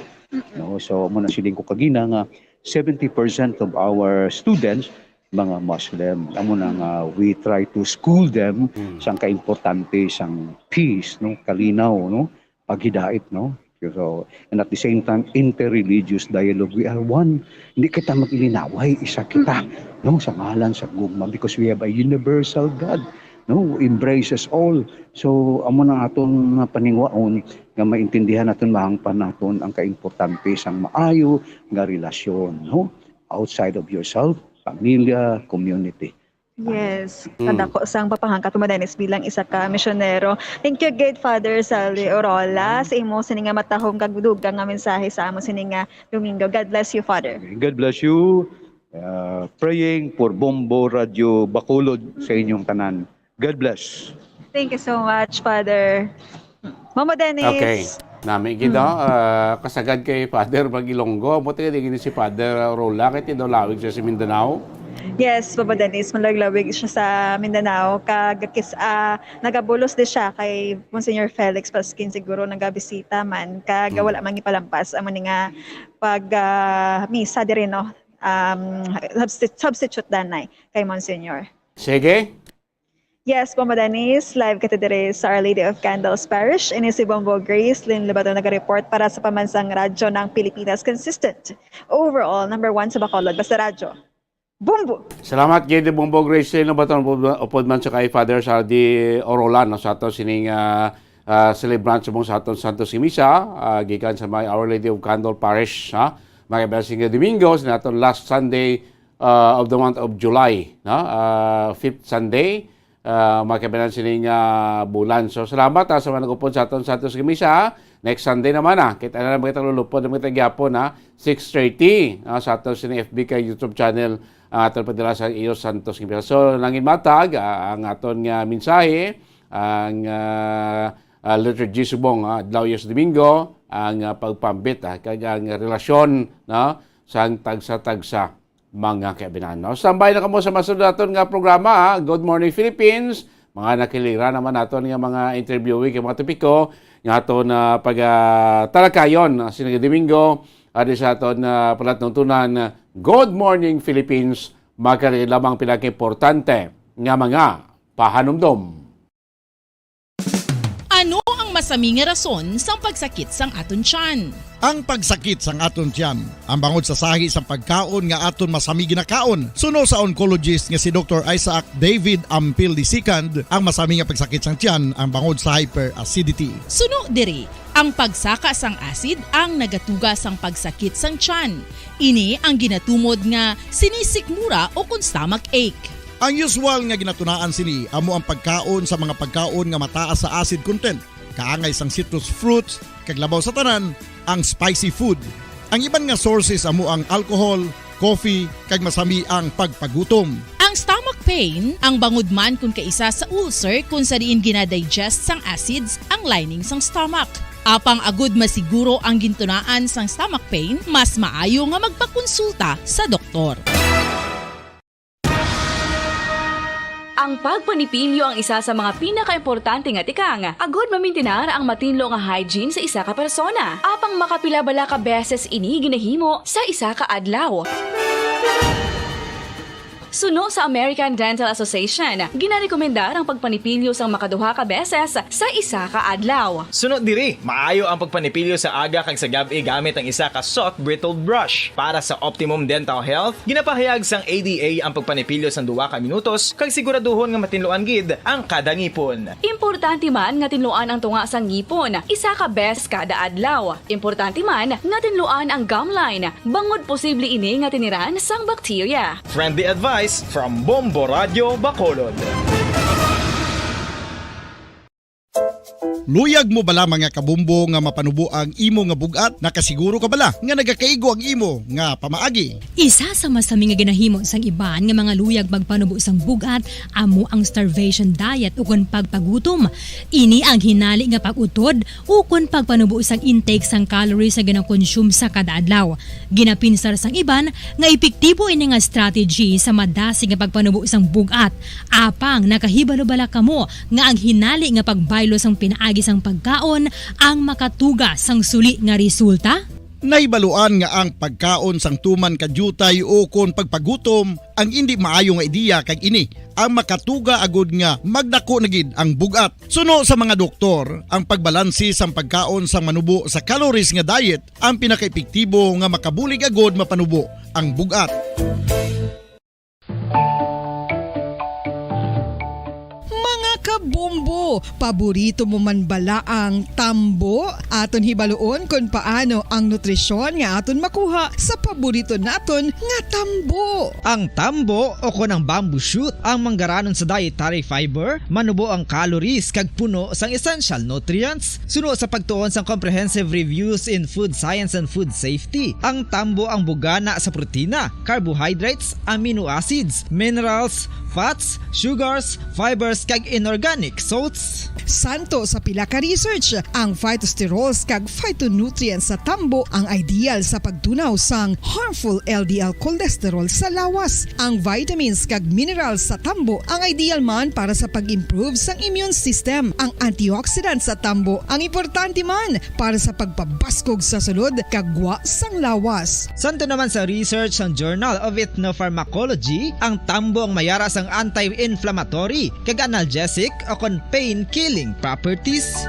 No? So, amo na siling ko kagina nga seventy percent of our students mga Muslim. Amo na nga we try to school them sang kaimportante sang peace, no? Kalinaw, no? Paghidait, no? So, and at the same time, interreligious dialogue. We are one. Hindi kita mag-ilinaway, isa kita, no? Sa ngalan sa gugma, because we have a universal God, no? Who embraces all. So, amo na aton nga paningwaon nga maintindihan naton, mahangpan naton ang kaimportante sang maayo nga relasyon, no? Outside of yourself, pamilya, community. Yes, kadako sang papahangkat mo, Dennis, bilang isa ka misyonero. Thank you gid, Father Sally Orola, sa imo sini nga matahom kag dugang nga mensahe sa amo sini nga Domingo. God bless you, Father. God bless you. Uh, praying for Bombo Radio Bacolod sa inyong tanan. God bless. Thank you so much, Father. Mama Dennis. Okay. Nami gid, ah, kasagad kay Father Magilonggo. Buti di gini si Father Rola, kay ti daw lawig siya sa Mindanao. Yes, Papa Dennis, malaglawig siya sa Mindanao. Kag kis-, ah, nagabulos di siya kay Monsignor Felix Pasquin, siguro nagabisita man. Kag wala man gipalampas amo ni nga pag, ah, misa diri, no? Um, substi-, substitute danay kay Monsignor. Sige. Yes, Bombo Dennis, live kita diri sa Our Lady of Candles Parish. Ini si Bombo Grace Lynn Lobato naga-report para sa Pambansang Radyo ng Pilipinas, consistent, overall, number one sa Bacolod. Basta Radyo. Bumbo. Salamat gid, Bumbo Grace, no, baton upod man sa kay Father Saldi Orolan, no, sa aton sining, ah, ah, celebrant subong sa aton Santos nga Misa, ah, gikan sa may Our Lady of Candle Parish, ha. Mga kaibigan, sining Domingo, sa aton last Sunday, ah, of the month of July, no? Ah, fifth Sunday, ah, mga kaibigan, sining, ah, bulan. So, salamat, ah, sa mga nag-upod sa aton Santos nga Misa, ha. Next Sunday naman, ah, kita na lang kita, lulupod na kita gyapon, ha. Six thirty, ah, sa aton sining F B kag YouTube channel, ang aton padala sa iyo Santos nga Misa. So, nangin matag, ah, ang aton nga mensahe, ang, ah, ah, liturgy subong, ah, adlaw yes Domingo, ang, ah, pagpambit, ah, kag ang relasyon, no, sang tagsa-tagsa, mga kaibigan, no? Standby na kamo sa masunod naton nga programa, ha? Good Morning Philippines. Mga nakilira naman naton nga mga interviewee kag mga topiko nga aton na pag, ah, talakayon, ah, sining Domingo, ah, di sa aton, ah, palatnuntunan, Good Morning Philippines. Magkari lamang pinakaimportante nga mga pahanumdom. Ano ang masami nga rason sang pagsakit sang aton tiyan? Ang pagsakit sang aton tiyan, ang bangod sa sahi sang pagkaon nga aton masami ginakaon. Suno sa oncologist nga si Doktor Isaac David Ampil the second, ang masami nga pagsakit sang tiyan ang bangod sa hyperacidity. Suno diri, ang pagsaka sang acid ang nagatuga sang pagsakit sang tiyan. Ini ang ginatumod nga sinisikmura o kon stomach ache. Ang usual nga ginatunaan sini amo ang pagkaon sa mga pagkaon nga mataas sa acid content, kaangay sang citrus fruits, kag labaw sa tanan, ang spicy food. Ang iban nga sources amo ang alcohol, coffee, kag masami ang pagpagutom. Ang stomach pain, ang bangod man kon kaisa sa ulcer kon sa diin ginadigest sang acids ang lining sang stomach. Apang agud masiguro ang gintunaan sang stomach pain, mas maayo nga magpakonsulta sa doktor. Ang pagpanipilyo ang isa sa mga pinakaimportante nga tikang agud mamintinar ang matinlo nga hygiene sa isa ka persona. Apang makapila bala ka beses ini ginahimo sa isa ka adlaw? Suno sa American Dental Association, ginarekomendar ang pagpanipilyo sang makaduha ka beses sa isa ka adlaw. Suno diri, maayo ang pagpanipilyo sa aga kag sa gab-i gamit ang isa ka soft bristled brush. Para sa optimum dental health, ginapahayag sang A D A ang pagpanipilyo sang duha ka minutos kag siguraduhon nga matinluan gid ang kada ngipon. Importante man nga tinluan ang tunga sang ngipon isa ka beses kada adlaw. Importante man nga tinluan ang gum line, bangod posible ini nga tiniran sang bakterya. Friendly advice from Bombo Radio Bacolod. Luyag mo bala, mga kabombo, nga mapanubo ang imo nga bug-at? Nakasiguro ka bala nga nagakaigo ang imo nga pamaagi? Isa sa masami nga ginahimo sang iban nga mga luyag magpanubo sang bug-at amo ang starvation diet ukon pagpagutom. Ini ang hinali nga pag-utod ukon pagpanubo sang intake sang calories nga gina-consume sa kada adlaw. Ginapinsar sang iban nga epektibo ini nga strategy sa madasig nga pagpanubo sang bug-at. Apang nakahibalo bala kamo nga ang hinali nga pagbaylo sang pinaagi sang pagkaon ang makatuga sang suli nga resulta? Nahibaluan nga ang pagkaon sang tuman ka diutay ukon pagpagutom ang indi maayo nga ideya, kag ini ang makatuga agud nga magdako na gid ang bug-at. Suno sa mga doktor, ang pagbalanse sang pagkaon sang manubo sa calories nga diet ang pinakaepektibo nga makabulig agud mapanubo ang bug-at. Mga kabombo, paborito mo man bala ang tambo? Aton hibaluon kon paano ang nutrisyon nga aton makuha sa paborito naton nga tambo. Ang tambo, o kon ang bamboo shoot, ang manggaranon sa dietary fiber, manubo ang calories kag puno sang essential nutrients. Suno sa pagtuon sang Comprehensive Reviews in Food Science and Food Safety, ang tambo ang bugana sa protina, carbohydrates, amino acids, minerals, fats, sugars, fibers, kag inorganic salts. Santo sa pila ka research, ang phytosterols kag phytonutrients sa tambo ang ideal sa pagtunaw sang harmful L D L cholesterol sa lawas. Ang vitamins kag minerals sa tambo ang ideal man para sa pag-improve sang immune system. Ang antioxidants sa tambo ang importante man para sa pagpabaskog sa sulod kag gwa sang lawas. Santo naman sa research sang Journal of Ethnopharmacology, ang tambo ang mayara sang anti-inflammatory kag analgesic o kon pain-killing properties.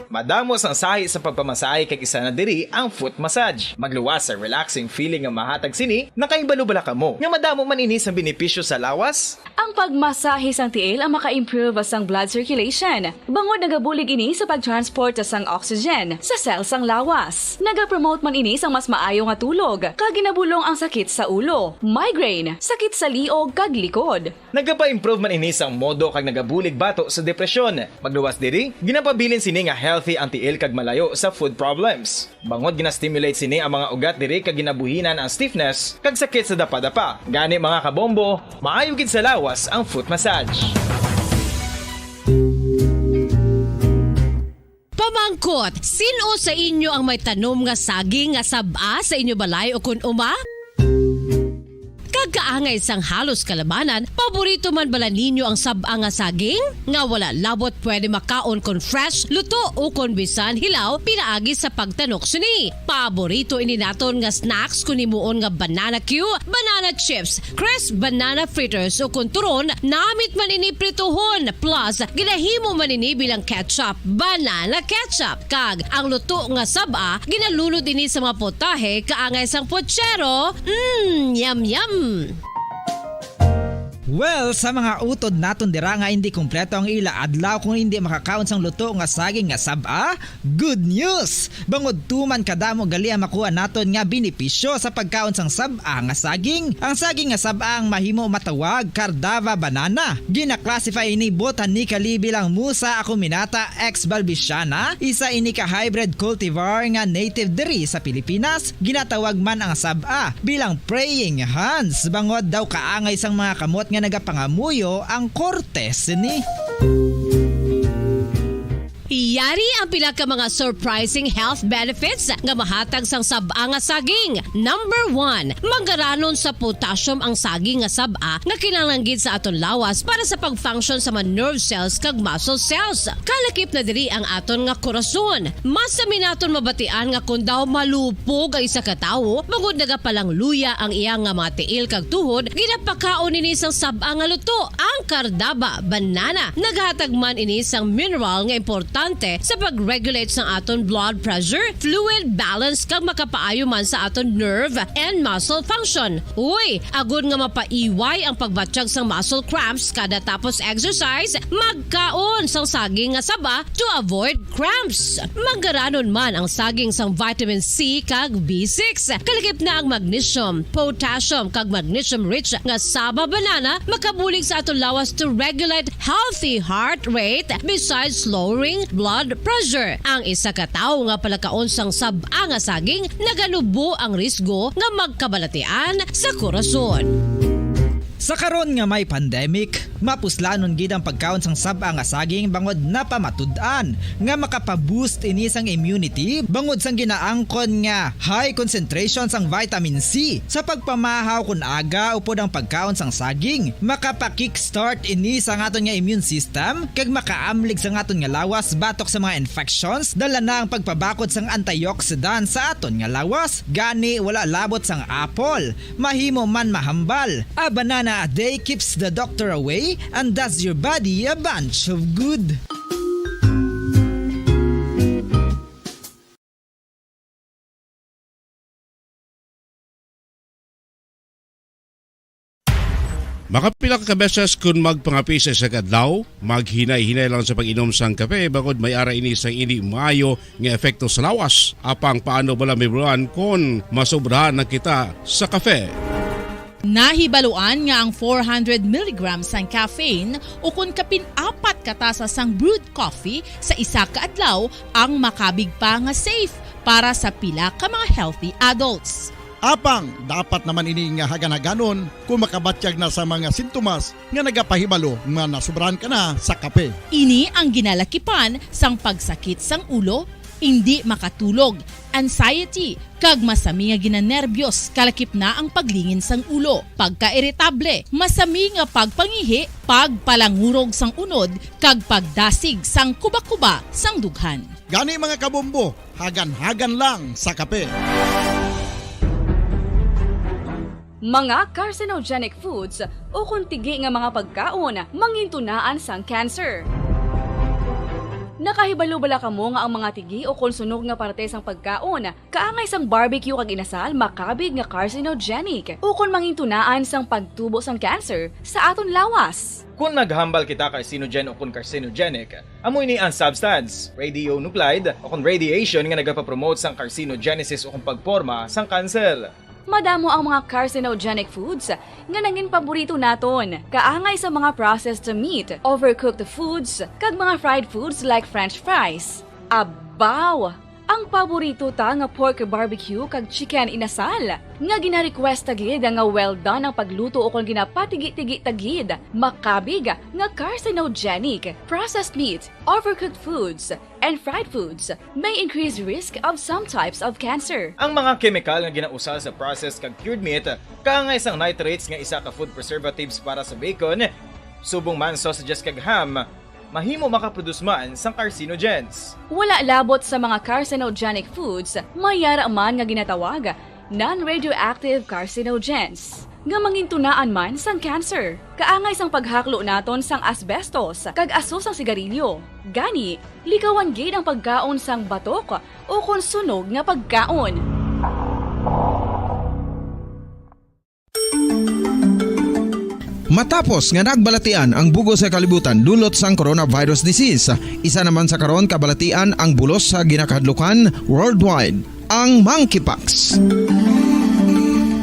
Madamo sang sahi sa pagpamasahe, kag isa na diri ang foot massage. Magluwas sa relaxing feeling nga mahatag sini. Nakahibalo bala kamo nga madamo man ini sang benepisyo sa lawas? Ang pagmasahe sang tiil ang maka-improve sang blood circulation, bangod nagabulig ini sa pag-transport sang oxygen sa cell sang lawas. Nagapromote man ini sang mas maayo nga tulog, kag ginabulong ang sakit sa ulo, migraine, sakit sa liog, kag likod. Nagapa-improve man ini sang modo kag nagabulig bato sa depresyon. Magluwas diri, ginapabilin sini nga healthy ang tiil kag malayo sa foot problems. Bangod gina-stimulate sini ang mga ugat diri kag ginabuhinan ang stiffness kag sakit sa dapadapa. Gani, mga kabombo, maayo gid sa lawas ang foot massage. Pamangkot, sin-o sa inyo ang may tanom nga saging nga sab-a sa inyo balay ukon uma? Kag kaangay sang halos kalabanan, paborito man bala ninyo ang sab-a nga saging? Nga wala labot pwede makaon kon fresh, luto, o kon bisan hilaw, pinaagi sa pagtanok sini. Paborito ini naton nga snacks kon himuon nga banana cue, banana chips, crisp banana fritters, o kon turon, namit man ini prituhon, plus ginahimo man ini bilang ketchup, banana ketchup. Kag ang luto nga sab-a, ginalunod ini sa mga putahe kaangay sang puchero. Mm, yum, yum! Well, sa mga utod naton dira nga hindi kompleto ang ila adlaw kung hindi makakaon sang luto nga saging nga sab-a, good news! Bangod tuman kadamo gali ang makuha naton nga benepisyo sa pagkaon sang sab-a nga saging. Ang saging nga sab-a ang mahimo matawag Cardava banana. Gina-classify ini botanically bilang Musa acuminata ex balbisiana, isa ini ka hybrid cultivar nga native diri sa Pilipinas. Ginatawag man ang sab-a bilang praying hands, bangod daw kaangay sang mga kamot nga nagapangamuyo ang korte sini. Yari ang pila ka mga surprising health benefits nga mahatag sang sab-a nga saging. Number one, manggaranon sa potassium ang saging nga sab-a nga kinahanglan gid sa aton lawas para sa pag-function sa mga nerve cells kag muscle cells. Kalakip na diri ang aton nga korason. Masami naton mabatian nga kon daw malupog ang isa ka tawo, bangod nagapalangluya ang iya nga mga tiil kag tuhod, ginapakaon ini sang sab-a nga luto, ang Cardava banana. Naghatag man ini sang mineral nga importante sa pag-regulate sang aton blood pressure, fluid balance, kag makapaayo man sa aton nerve and muscle function. Uy, agod nga mapaiway ang pagbatyag sang muscle cramps kada tapos exercise, magkaon sang saging nga saba to avoid cramps. Manggaranon man ang saging sang vitamin C kag B six. Kalakip na ang magnesium, potassium, kag magnesium-rich nga saba banana makabulig sa aton lawas to regulate healthy heart rate, besides lowering blood pressure. Ang isa ka tawo nga palakaon sang sab-a nga saging naganubo ang risgo nga magkabalatian sa korason. Sa karon nga may pandemic, mapuslanon gid ang pagkaon sang sab-a nga saging bangod napamatud-an nga makapa-boost ini sang immunity bangod sang ginaangkon nga high concentration sang vitamin C. Sa pagpamahaw kon aga upod ang pagkaon sang saging, makapa-kickstart ini sa aton nga immune system kag makaamlig sa aton nga lawas batok sa mga infections, dala na ang pagpabakod sang antioxidant sa aton nga lawas. Gani, wala labot sang apple, mahimo man mahambal. A banana a day keeps the doctor away and does your body a bunch of good. Makapila ka beses kun magpangape sa isa ka adlaw, maghinay-hinay lang sa pag-inom sang kape, bangod may ara ini sang indi maayo nga epekto sa lawas. Apang paano bala mahibaluan kon masobrahan na kita sa kape? Nahibaluan nga ang four hundred milligrams sang caffeine o kon kapin apat ka tasa sang brewed coffee sa isa ka adlaw ang makabig pa nga safe para sa pila ka mga healthy adults. Apang dapat naman ini nga hagan-haganon kon makabatyag na sa mga sintomas nga nagapahibalo nga nasobrahan ka na sa kape. Ini ang ginalakipan sang pagsakit sang ulo, indi makatulog, anxiety, kag masami nga ginanerbiyos, kalakip na ang paglingin sang ulo, pagkairitable, masami nga pagpangihi, pagpalangurog sang unod, kag pagdasig sang kubakuba sang dughan. Gani, mga kabombo, hagan-hagan lang sa kape. Mga carcinogenic foods o kon tigi nga mga pagkaon mangintunaan sang cancer. Nakahibalo bala kamo nga ang mga tigi o kon sunog nga parte sang pagkaon kaangay sang barbecue kag inasal makabig nga carcinogenic o kon mangintunaan sang pagtubo sang cancer sa aton lawas? Kon maghambal kita carcinogen o kon carcinogenic, amo ini ang substance, radionuclide o kon radiation nga nagapapromote sang carcinogenesis o kon pagporma sang cancer. Madamo ang mga carcinogenic foods nga nangin paborito naton, kaangay sa mga processed meat, overcooked foods, kag mga fried foods like french fries. Abaw! Ang paborito ta nga pork barbecue kag chicken inasal, nga gina-request ta gid nga well done ang pagluto o kon ginapatigi-tigi ta gid, makabig nga carcinogenic. Processed meat, overcooked foods, and fried foods may increase risk of some types of cancer. Ang mga kemikal nga ginausar sa processed kag cured meat, kaangay sang nitrates nga isa ka food preservatives para sa bacon, subong man sausages kag ham, mahimo makaproduce man sang carcinogens. Wala labot sa mga carcinogenic foods, may yara man nga ginatawag non-radioactive carcinogens nga mangintunaan man sang cancer, kaangay sang paghaklo naton sang asbestos kag aso sang sigarilyo. Gani, likawan gid ang pagkaon sang batok o kon sunog nga pagkaon. Matapos nga nagbalatian ang bug-os nga kalibutan dulot sang coronavirus disease, isa naman sa karon kabalatian ang bulos sa ginakahadlukan worldwide, ang monkeypox.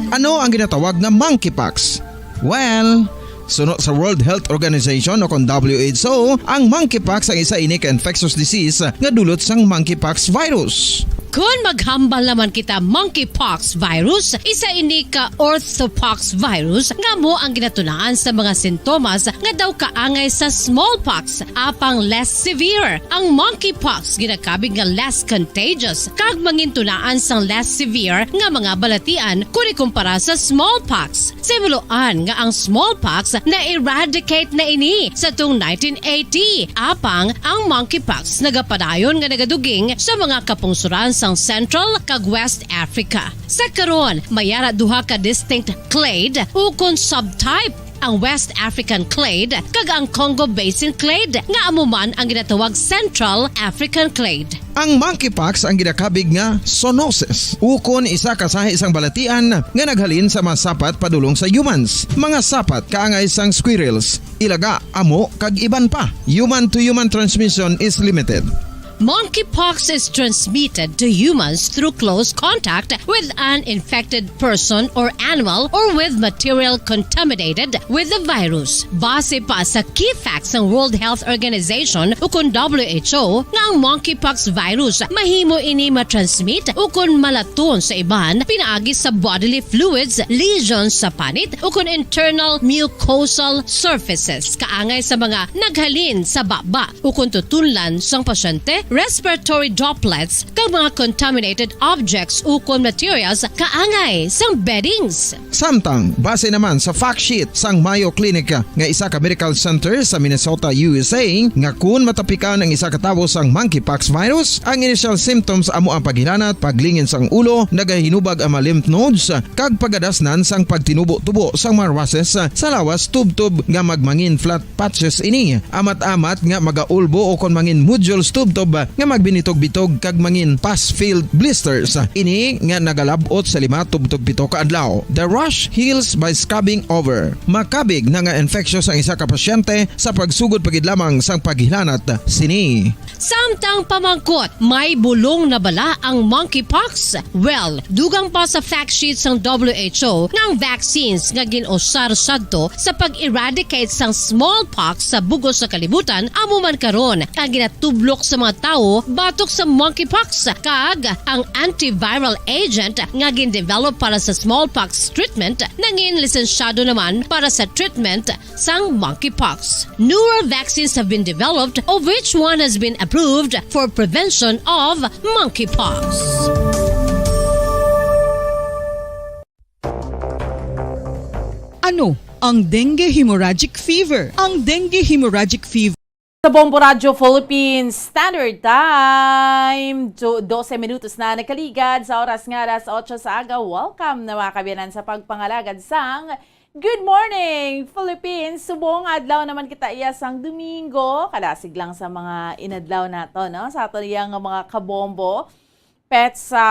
Ano ang ginatawag nga monkeypox? Well, suno sa World Health Organization o kon W H O, ang monkeypox ang isa ini ka infectious disease nga dulot sang monkeypox virus. Kon maghambal naman kita monkeypox virus, isa ini ka orthopox virus nga amo ang ginatunaan sa mga sintomas nga daw kaangay sa smallpox, apang less severe. Ang monkeypox ginakabig nga less contagious kag mangintunaan sang less severe nga mga balatian kon ikumpara sa smallpox. Sa himuloan nga ang smallpox na-eradicate na ini sa tung nineteen eighty, apang ang monkeypox nagapadayon nga nagaduging sa mga kapungsoran sang Central kag West Africa. Sa karon, may ara duha ka distinct clade ukon subtype, ang West African clade kag ang Congo Basin clade, nga amo man ang ginatawag Central African clade. Ang monkeypox ang ginakabig nga zoonosis, ukon isa ka sahi sang balatian nga naghalin sa mga sapat padulong sa humans. Mga sapat kaangay sang squirrels, ilaga, amo, kag iban pa. Human to human transmission is limited. Monkeypox is transmitted to humans through close contact with an infected person or animal or with material contaminated with the virus. Base pa sa key facts sang World Health Organization ukon W H O nga ang monkeypox virus mahimo ini matransmit ukon malaton sa iban pinaagi sa bodily fluids, lesions sa panit ukon internal mucosal surfaces kaangay sa mga naghalin sa baba ukon tutunlan sang pasyente, respiratory droplets, kag mga contaminated objects ukon materials kaangay sang beddings. Samtang, base naman sa fact sheet sang Mayo Clinic nga isa ka medical center sa Minnesota, U S A, nga kun matapikan ang isa ka tawo sang monkeypox virus, ang initial symptoms amo ang paghilanat, paglingin sang ulo, nagahinubag ang mga lymph nodes, kag pagadasnan sang pagtinubo-tubo sang mga rushes sa lawas tubtob nga magmangin flat patches ini, amat-amat nga magaulbo ukon mangin nodules tubtob nga magbinitog-bitog kag mangin pus-filled blisters. Ini nga nagalab-ot sa lima tubtob pito ka adlaw. The rash heals by scabbing over. Makabig na nga infectious ang isa ka pasyente sa pagsugod pa gid lamang sang paghilanat sini. Samtang pamangkot, may bulong na bala ang monkeypox? Well, dugang pa sa fact sheet sang W H O nga ang vaccines nga gin-usar sadto sa pag-eradicate sang smallpox sa bug-os nga kalibutan amo man karon ang ginatublok sa mga tawo batok sa monkeypox, kag ang antiviral agent nga gin-develop para sa smallpox treatment nangin lisensyado naman para sa treatment sang monkeypox. Newer vaccines have been developed, of which one has been approved for prevention of monkeypox. Ano ang dengue hemorrhagic fever? Ang dengue hemorrhagic fever Sa Bombo Radyo Philippines Standard Time, do-, dose minutos na nakaligad sa oras nga alas otso sa aga. Welcome na, mga kaabyanan, sa pagpangalagad sang Good morning, Philippines! Subong adlaw naman kita iya sang Domingo. Kadasig lang sa mga inadlaw nato, no? Sa aton iya nga mga kabombo. Petsa...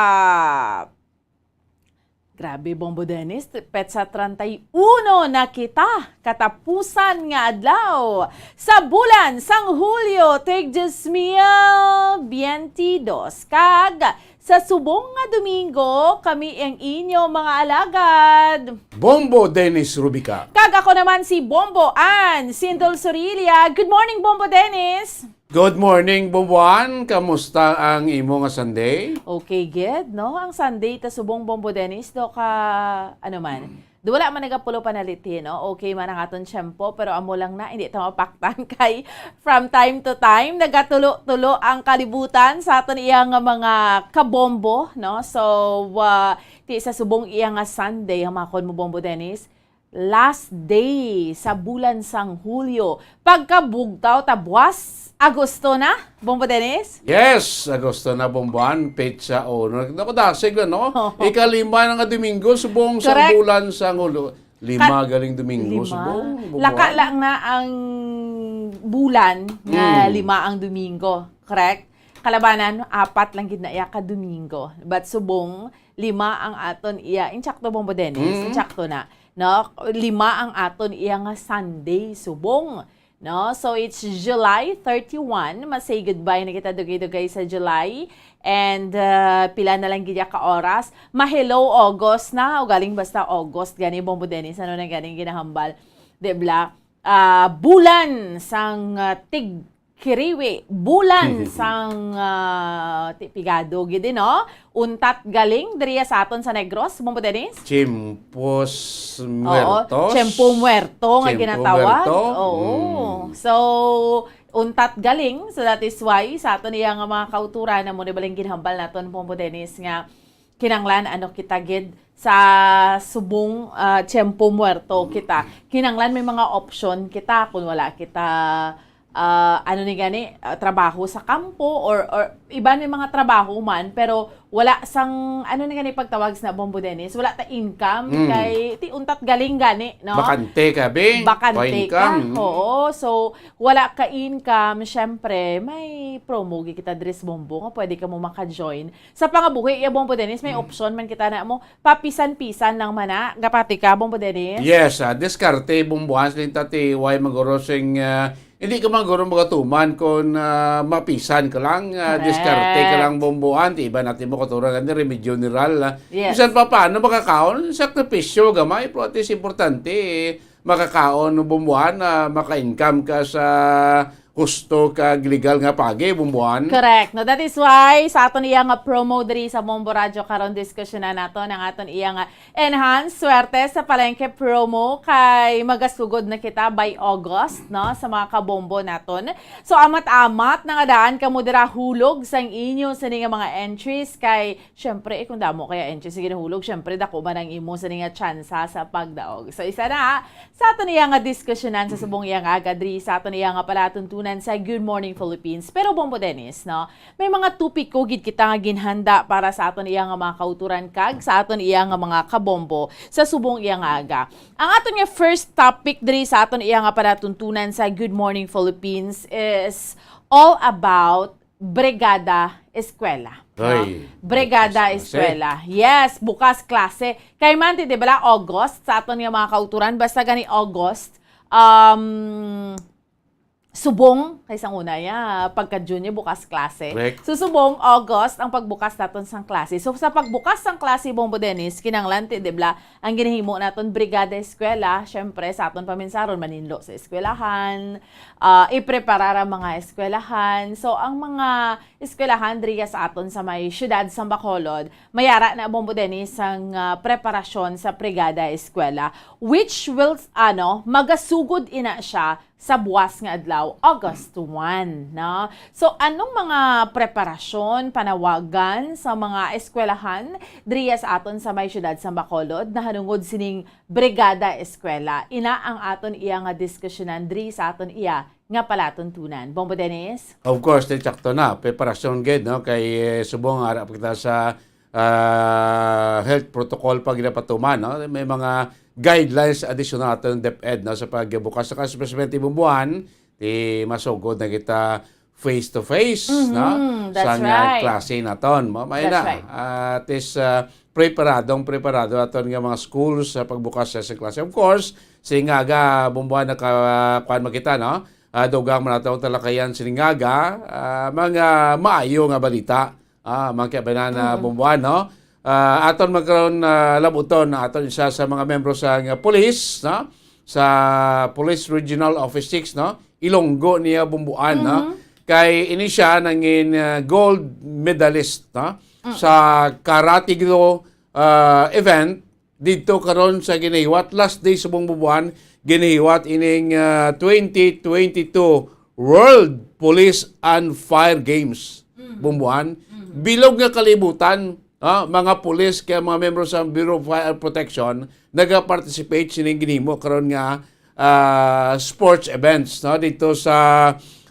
Grabe, Bombo Dennis. Petsa treinta y uno na kita. Katapusan nga adlaw sa bulan sang Hulyo, tig dos mil biyente dos. Kag sa subong nga Domingo, kami ang inyo mga alagad. Bombo Dennis Rubica. Kag ako naman si Bombo Ann Sindol Sorilia. Good morning, Bombo Dennis. Good morning, Bombo Ann. Kamusta ang imo nga Sunday? Okay, good, no? Ang Sunday ta subong, Bombo Dennis, do ka, ano man, do wala man nagapulo panalitin, no? Okay man ang aton tiyempo, pero amo lang na, hindi ta mapaktan kay from time to time, nagatulo-tulo ang kalibutan sa aton iya nga mga kabombo, no? So, ah, ti sa subong iya nga Sunday, hamakon mo, Bombo Dennis, last day sa bulan sang Hulyo. Pagkabugtaw ta buwas, Agosto na, Bombo Dennis? Yes, Agosto na, Bombo Ann, petsa uno. Naku, dasig, ano? Ikalima na nga Domingo, subong sa Correct. Bulan sang Hulyo. Lima Kat-, galing Domingo, lima. Subong, Bombo Ann. Laka lang na ang bulan nga Mm. lima ang Domingo, correct? Kalabanan, apat lang gid na iya ka Domingo. But subong, lima ang aton iya. Insakto, Bombo Dennis? Mm. Insakto na. No? Lima ang aton iya nga Sunday, subong. No? So, it's July thirty-one. Ma-say goodbye na kita dugay-dugay sa July. And, uh, pila na lang gid ya ka oras. Ma-hello August na. O galing basta August. Gani, Bombo Dennis. Ano na ganing ginahambal? Di bla? Ah, bulan sang, ah, tig kiriwi. Bulan sang, ah, ti-, pigado gid, no? Untat galing diriya sa aton sa Negros, Bombo Dennis? Tiempos Oo, Muertos. Tiempo Muerto nga Tiempo ginatawag. Muerto. Oo. Mm. So, untat galing. So, that is why sa aton iya nga mga kauturan, amo ni baling ginhambal naton, Bombo Dennis, nga kinanglan, ano, kita gid sa subong, ah, tiempo muerto kita. Kinanglan may mga option kita kung wala kita, ah, ano ni gani, ah, trabaho sa kampo or, or iban may mga trabaho man, pero wala sang, ano ni gani pagtawag sa Bombo Dennis, wala ta income Mm. kay ti untat galing gani, no? Bakante ka, be? Bakante Wa ka. income. Oo. So, wala ka income, syempre, may promo gi kita dres Bombo nga pwede ka mo maka-join. Sa pangabuhi, iya, Bombo Dennis, may Mm. option man kita na mo, papisan-pisan lang man na. Gapati ka, Bombo Dennis? Yes, ah, diskarte, Bombo Ann, siling ta ti, way maguro sing, ah, hindi ka maguro magatuman kung, ah, mapisan ka lang, ah, Correct. diskarte ka lang, Bombo Ann, ti iba natin mo katuran, ano, remedyo ni Ral, ah. Yes. Bisan pa paano makakaon, sakripisyo, gamay, pero at least importante, eh, makakaon, no, Bombo Ann, ah, maka-income ka sa husto kag legal nga pagi, Bombo Ann. Correct. No, that is why sa aton iya nga promo diri sa Bombo Radyo karon, diskusyonan naton ang aton iya nga enhanced swerte sa palengke promo kay magasugod na kita by August, no, sa mga kabombo naton. So, amat-amat na nga daan kamo dira hulog sang inyo sini nga mga entries kay Siyempre, eh, kung damo kaya entries nga ginahulog, siyempre, dako man ang imo sa nga tsansa sa pagdaog. So, isa na sa aton iya nga diskusyonan sa subong iya nga aga diri sa aton iya nga palatuntunan sa Good Morning Philippines. Pero, Bombo Dennis, no, may mga topiko gid kita nga ginhanda para sa aton iya nga mga kauturan kag sa aton iya nga mga kabombo sa subong iya nga aga. Ang aton nga first topic diri sa aton iya nga palatuntunan sa Good Morning Philippines is all about Brigada Eskwela, no? Ay, Brigada bukas klase. Eskwela. Yes, bukas klase. Kay man, ti, di ba, August, sa aton nga mga kauturan, basta gani August, um, subong, kay sang una ya, pagka-June ya, bukas klase. Correct. So, subong, August, ang pagbukas naton sang klase. So, sa pagbukas sang klase, Bombo Dennis, kinanglan, ti, di ba, ang ginahimo naton, Brigada Eskwela, syempre, sa aton paminsaron, maninlo sa eskwelahan, ah, ipreparar ang mga eskwelahan. So, ang mga eskwelahan diriya sa aton sa may siyudad sa Bacolod, mayara na, Bombo Dennis, ang, ah, preparasyon sa Brigada Eskwela, which will, ano, magasugod ina siya sa buwas nga adlaw, August one, no? So, anong mga preparasyon, panawagan sa mga eskwelahan diriya sa aton sa may siyudad sa Bacolod nahanungod sining Brigada Eskwela? Ina ang aton iya nga diskusyonan diri sa aton iya nga palatuntunan. Bombo Dennis? Of course, ti, sakto na. Preparasyon gid, no? Kay, eh, subong ara pa kita sa, ah, health protocol pa ginapatuman, no? May mga guidelines additional aton DepEd, no, sa pagbukas sa, especially Bumboan, ti masugod na kita face to face, no, Mhm, that's sa nga right. klase naton. Mo may That's na. Right. Ah, at least, ah, preparadong preparado aton nga mga schools sa pagbukas sa, sa klase. Of course, si nga aga Bumboan naka kuan makita, no? Ah, dugang man atong talakayan sining aga, ah, mga maayo nga balita. Ah, mga kabanan na Mm. Bumboan, no? Ah, aton magkaroon na labuton na aton isa sa mga membro sa nga police, no? Sa Police Regional Office six, no? Ilonggo niya Bumboan, no? Mhm. Kay ini siya nangin ah, gold medalist, no? Mm. Sa karate do ah, event dito karon sa ginahiwat last day sa Bumboan, ginahiwat ining ah, twenty twenty-two World Police and Fire Games. Mm. Bumboan, Mhm. bilog nga kalibutan, ah, mga pulis kay mga membro sa Bureau of Fire Protection nagaparticipate sining ginhimo karon nga ah, sports events, no, dito sa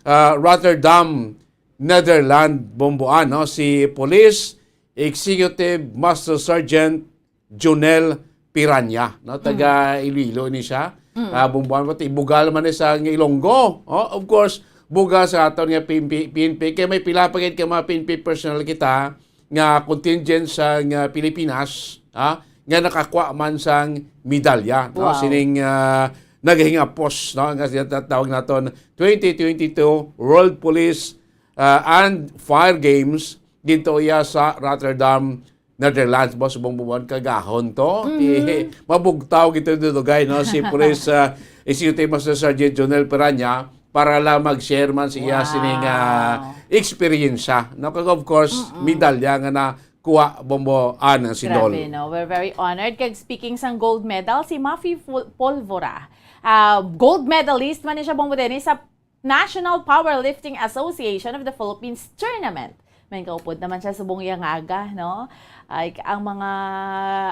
ah, Rotterdam, Netherlands, Bumboan, no, si Police Executive Master Sergeant Jonel Piranya, no, taga Iloilo ni siya. Mm. Ah, Bumboan, pati bugal man ni sa Ilonggo. Oh, of course, bugal sa aton nga P N P, P N P, kay may pila pa gid ka mga P N P personnel kita nga contingent sa nga Pilipinas, ha, nga nakakuha man sang medalya, no? Wow. Sining ah, nagahingapos, no, nga siya tatawag naton twenty twenty-two World Police ah, and Fire Games dito iya sa Rotterdam, Netherlands, boss, Bumboan, kagahon to. Mhm. Ti, mabugtaw gito dugay, no, si Police ah, Executive Master Sergeant Jonel Peranya para lang mag-share man siya Wow. sining ah, eksperyensya, no? Kag of course, Mm-mm. medalya nga nakuha Bumboan ang sindol. Grabe, no? We're very honored. Kag speaking sang gold medal, si Mafi Ful- Polvora, ah, gold medalist man ni siya, Bumbo Dennis, sa National Powerlifting Association of the Philippines Tournament. May kaupod naman siya subong iya nga aga, no? Ay, ang mga,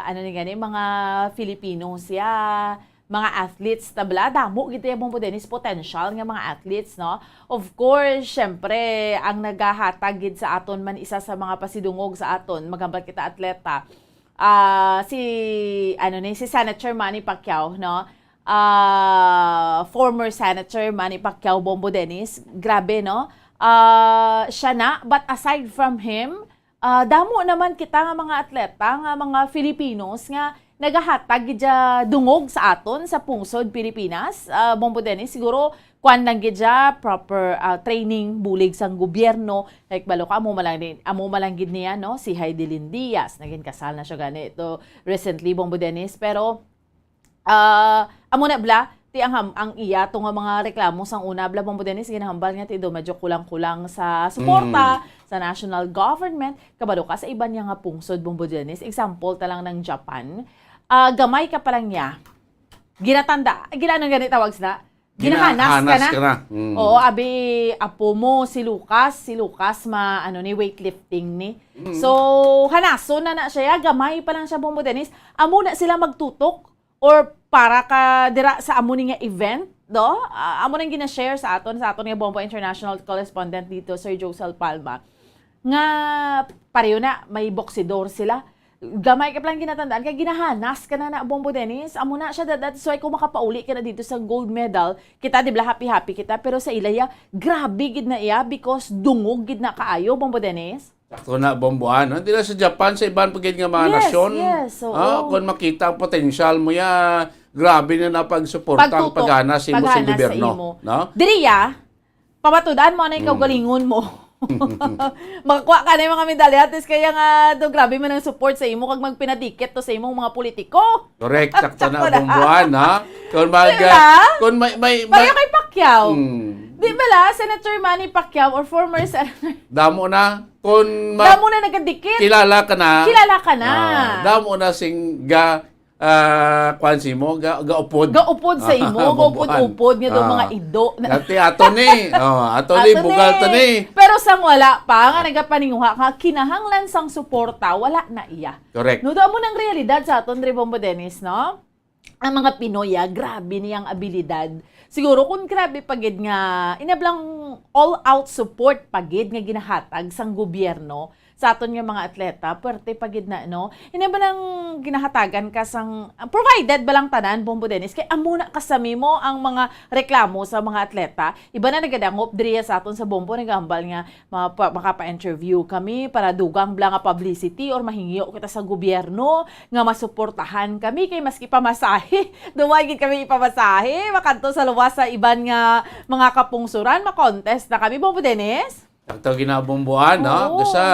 ano ni gani, mga Filipino siya, mga athletes, tabla, damo gid iya, Bumbo Dennis, potential nga mga athletes, no? Of course, syempre, ang nagahatag gid sa aton man isa sa mga pasidungog sa aton, maghambal kita atleta, ah, si, ano ni, si Senator Manny Pacquiao, no? Ah, former Senator Manny Pacquiao, Bumbo Dennis, grabe, no? Ah, siya na, but aside from him, ah, damo naman kita nga mga atleta, nga mga Filipinos nga nagahatag gid siya dungog sa aton sa pungsod Pilipinas. Ah, Bumbo Dennis, siguro kuan lang gid siya, proper ah, training, bulig sang gobyerno. Like, balo ka, amo man lang, ni- amo man lang gid niya, no? Si Heidi Lynn Diaz, naging kasal na siya gani ito recently, Bumbo Dennis. Pero, ah, amo na bla, ti ang, ham- ang iya to nga mga reklamo sang una bla, Bumbo Dennis, ginahambal nga ti do medyo kulang-kulang sa suporta sa national government. Kabalo ka sa iban niya nga pungsod, Bumbo Dennis. Example ta lang ng Japan. Ah, gamay ka pa lang niya. Ginatanda, gila nang gani tawag sila? Ginahanas ka Ginahanas na. ka na. Mm. Oo, abi, apo mo, si Lucas, si Lucas ma, ano ni, weightlifting ni. Mm. So, hanason na na siya, gamay pa lang siya, Bumbo Dennis. Amo na sila magtutok or para ka dira sa amo ni nga event, do? Ah, amo nang gina-share sa aton, sa aton nga Bumbo International correspondent dito, Sir Josel Palma. Nga, pareho na, may boksidor sila. Gamay ka pa lang ginatandaan, kay ginahanas ka na na, Bumbo Dennis. Amo na siya, that, that's why kung makapauli ka na dito sa gold medal, kita, di ba, happy-happy kita, pero sa ilaya, grabe gid na iya, because dungog gid na kaayo, Bumbo Dennis. Sakto na, Bumboan, no? Di lang sa Japan, sa iban pa gid nga mga Yes, nasyon. yes, oo. Ah, kung makita ang potensyal mo ya, grabe na na pagsuporta ang Pagtutok, paghanas sa imo sa paghanas sa gobyerno, imo. No? Diri ya, pamatudan mo na yung Mm. kaugalingon mo. Makakuha ka na yung mga medalya, at least kaya nga do, grabe man ang support sa imo kag magpinadikit to sa imong mga politiko. Correct, sakto na, Sakto na. Bumboan, ha? Kung mag, Diba? kung may, may, Pareho may, kay Pacquiao. Mm. Di ba la, Senator Manny Pacquiao or former Senator? Damo na. Kung ma- Damo na nagadikit. Kilala ka na. Kilala ka na. Ah, damo na sing ga ah, kwan si mo, ga, gaupod. Gaupod sa imo, Ah, gaupod-upod nga do ah. mga ido. Dati ato ni. Oh, ato ni, Ato bugal ni. to ni. Pero sang wala pa nga nagapaninguha nga kinahanglan sang suporta, wala na iya. Correct. No, do amo nang realidad sa aton, Rebombo Dennis, no? Ang mga Pinoy, ah, grabe niyang abilidad. Siguro kung grabe pa gid nga, inablang all-out support pa gid nga ginahatag sang gobyerno sa aton nga mga atleta, puwerte pa gid na, no? Hindi ba nang ginahatagan ka sang, ah, provided ba lang tanan, Bombo Dennis? Kay amo na kasami mo ang mga reklamo sa mga atleta. Iba na nagadangop diriya sa aton sa Bombo, nagahambal nga mapa-, makapa-interview kami para dugang bala nga publicity or mahingyo kita sa gobyerno nga masuportahan kami kay maski pamasahe, duway gid kami ipamasahe, makadto sa luwas sa iban nga mga kapungsuran, ma-contest na kami, Bombo Dennis. Sakto, ginabumbuan, no? Oo. Sa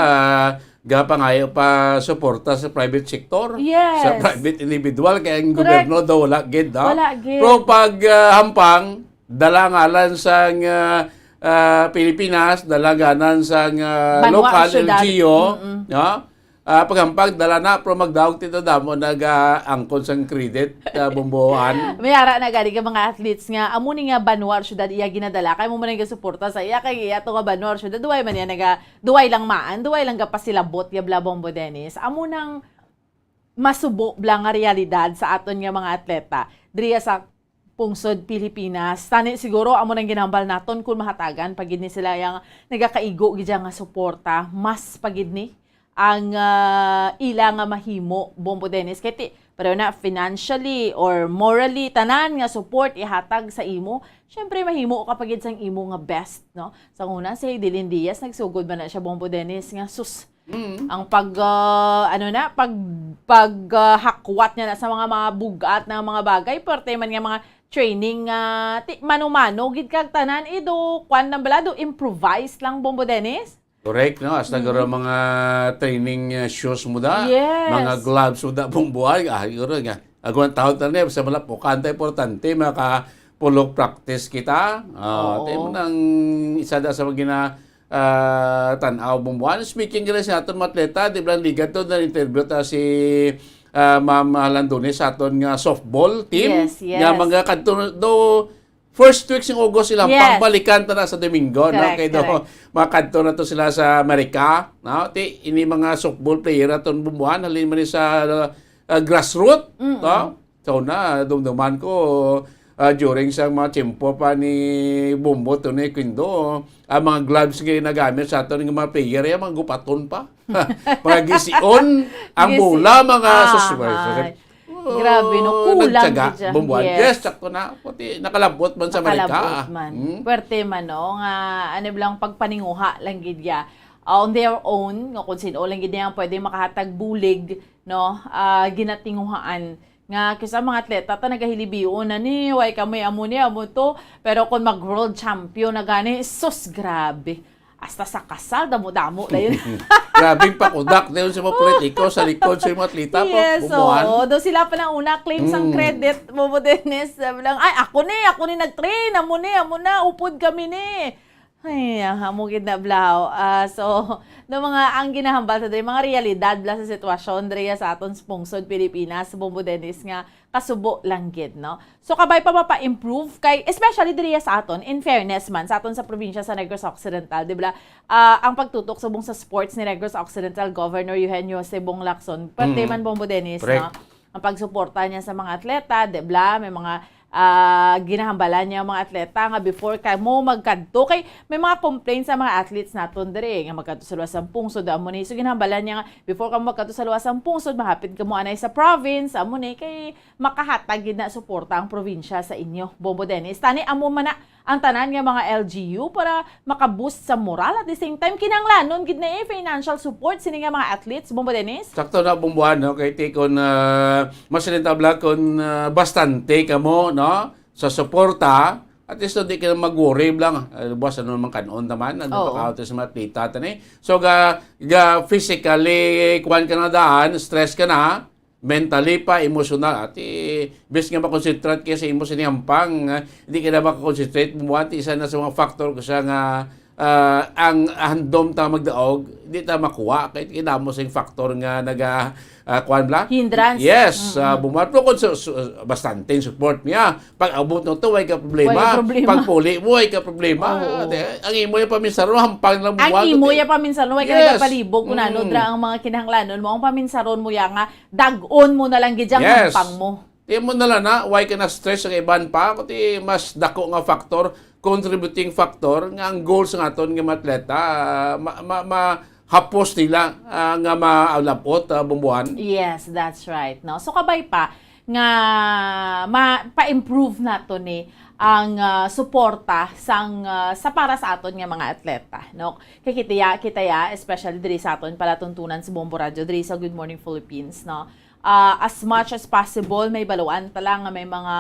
gapangayo pa suporta sa private sector, Yes. sa private individual, kay ang Correct. gobyerno daw wala gid, no? Wala gid. Pero pag, ah, hampang, dala ngalan sang, ah, ah, Pilipinas, dala ngalan sang, ah, Banwa, lokal syudad. L G U, Mm-mm. no? Ah, paghampang, dala na, pero magdaog tito damo nag-aangkon sang credit, ah, bumbuhan. May ara na gani ka mga athletes nga, amo ni nga banwa or syudad iya ginadala, kay mo man ang gasuporta sa iya, kay iya to nga banwa or syudad, duway man niya naga, duway lang maan, duway lang gapasilabot, ya bla, Bombo Dennis. Amo nang masubo bla nga realidad sa aton nga mga atleta diriya sa pungsod Pilipinas. Tani siguro amo nang ginhambal naton kung mahatagan pa gid ni sila yang nagakaigo gid nga suporta, mas pa gid ni ang, ah, ila nga mahimo, Bombo Dennis. Kay ti, pero na financially or morally, tanan nga support ihatag sa imo, syempre mahimo ka pa gid sang imo nga best, no? Sa una, si Dylan Diaz, nagsugod ba na siya, Bombo Dennis, nga sus, Mm. ang pag, ah, ano na, pag, pag, ah, hakwat niya na sa mga, mga bugat na mga bagay, parte man nga mga training, ah, ti-, mano-mano gid kag tanan, eh, do, kwan lang bala, do improvise lang, Bombo Dennis? Correct, no? Hasta Mm. garo mga training, ah, shoes mo da, Yes. mga gloves mo da, bumbuhay, ah, garo nga. Ako ang tao tanan, sa malapukan ta, importante, makapulok practice kita. Ah, Oo. tayo mo nang isa da sa mga gina-, ah, tan-aw, bumbuhan. Speaking rin sa aton mga atleta, di ba, liga to, na-interview ta si, ah, Ma'am Landones sa aton nga softball team. Yes, yes. Nga mga kadto do, first week sing August ilang Yes. pangbalikan ta na sa Domingo, no? Correct, Kay do, correct. makadto na to sila sa Amerika, no? Ti, ini mga softball player aton bumbuhan, halin man ni sa, ah, grassroot, Mm-mm. no? So na, dumduman ko, ah, during sa mga tiyempo pa ni Bombo to ni Quindo, ang mga gloves nga ginagamit sa aton nga mga player, yung mga gupaton pa. Mga gision, ang Gisi-, bola, mga aha. sus-, sus-, Grabe, no? Oh, Kulang nagtyaga, gid siya. Bumbuhan. Yes. Yes, sakto na. Pati nakalabot man sa Amerika. Nakalabot man. Hmm? Pwerte man, no? Nga, ano lang, pagpaninguha lang gid ya. On their own, nga kung sino lang gid niya ang pwede makahatag bulig, no? Ah, ginatinguhaan. Nga, kisa mga atleta, ta nagahilibion na ni, way kami amo ni, amo to. Pero kung mag-world champion na gani, sus, grabe. Hasta sa kasal, damo-damo na yun. Grabing pakudak na yun sa mga Oo. politiko, sa likod sa mga atleta, pa Yes, bumuhan. oo. Daw sila pa na una, claim sang Mm. credit, Bobo Dennis. Sabi lang, "Ay, ako ni, ako ni nag-train, amo ni, amo na, upod kami ni." Ay, ah, amo gid na, Blau. Ah, so, no, mga, ang ginahambal sa diri, mga realidad, bla, sa sitwasyon, diri sa aton sa pungsod Pilipinas, Bombo Dennis, nga kasubo lang gid, no? So, kabay pa mapa-improve kay, especially diriya sa aton, in fairness man, sa aton sa probinsya sa Negros Occidental, di ba? Ah, ang pagtutok subong sa sports ni Negros Occidental Governor Eugenio Cebong Lacson, parte Mm. man, Bombo Dennis, Correct. no? Ang pagsuporta niya sa mga atleta, di ba? May mga, ah, ginahambalan niya ang mga atleta nga before ka mo magkadto. Kay may mga complaints sa mga athletes naton diri nga magkadto sa luwas sang pungsod, amo ni. So, ginahambalan niya nga, before ka mo magkadto sa luwas sang pungsod, mahapit ka mo anay sa province, amo ni. Kay makahatag gid na suporta ang probinsya sa inyo, Bombo Dennis. Tani amo man na ang tanan nga mga L G U para maka-boost sa moral. At the same time, kinahanglanon gid na, eh, financial support sini nga mga athletes, Bombo Dennis. Sakto na, Bombuhan, no? Kay ti kon, ah, mas rin tabla kon, ah, bastante kamo, no? Sa suporta, at least di ka na mag-worry lang. Ah, buwas ano naman kanon naman, ano Oo. pa ka sa mga atleta, tani? So, ga, ga physically, kuwan ka na daan, stress ka na, mentally pa, emotional. At, eh, bis nga makonsentrate ka sa imo sinihampang, ah, hindi ka na makakonsentrate, bumuhat, isa na sa mga factor ko siya nga, ah, ang handom ta magdaog, di ta makuha, kay kinamo sa factor nga naga, ah, kuwan bla? Hindrance. Yes, Mm-mm. ah, bumuhat. Pero kung su-, su-, bastante yung support niya, pag abot na to, way ka problema. Way problema. Pag puli mo, way ka problema. Oo. Ate, ang imo yung paminsaron, hampang lang Ang bumuhat, imo ate. yung paminsaron, way ka Yes. nagapalibog, kung ano, Mm. dra ang mga kinahanglanon mo, ang paminsaron mo ya nga, dag-on mo na lang gid yang Yes. hampang mo. Di mo na lang na, why ka na-stress sa iban pa? Kundi mas dako nga factor, contributing factor, nga ang goals nga aton nga mga atleta, ma, ma, ma, hapos nila, ah, nga malab-ot, ah, Bombohan. Yes, that's right, no? So, kabay pa nga ma-, pa-improve nato ni ang, ah, suporta sang, ah, sa para sa aton nga mga atleta, no? Kay kita ya, kita ya, especially diri sa aton palatuntunan sa Bombo Radyo, diri sa Good Morning Philippines, no? Ah, as much as possible, may baluan ta lang nga may mga,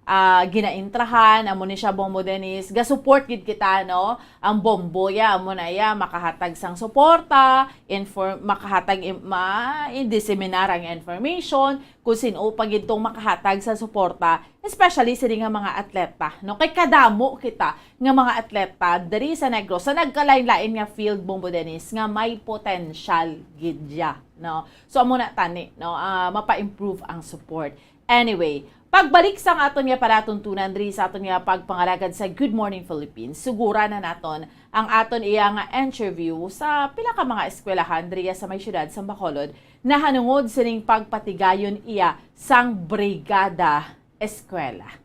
ah, ginaintrahan, amo ni siya, Bombo Dennis. Ga-support gid kita, no? Ang Bombo ya, amo na ya, makahatag sang suporta, inform-, makahatag im-, ma-, i-disseminar ang information, kung sino pa gid tong makahatag sa suporta, especially sini nga mga atleta, no? Kay kadamo kita nga mga atleta diri sa Negros, sa nagkalain-lain nga field, Bombo Dennis, nga may potensyal gid ya, no? So, amo na tani, no? Ah, mapa-improve ang support. Anyway, pagbalik sang aton nga palatuntunan diri sa aton nga pagpangalagad sa Good Morning Philippines, suguran na naton ang aton iya nga interview sa pila ka mga eskwelahan diri sa may siyudad sa Bacolod, nahanungod sining pagpatigayon iya sang Brigada Eskwela.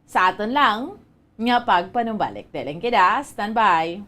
Sa aton lang nga pagpanumbalik. Deleng kita, standby.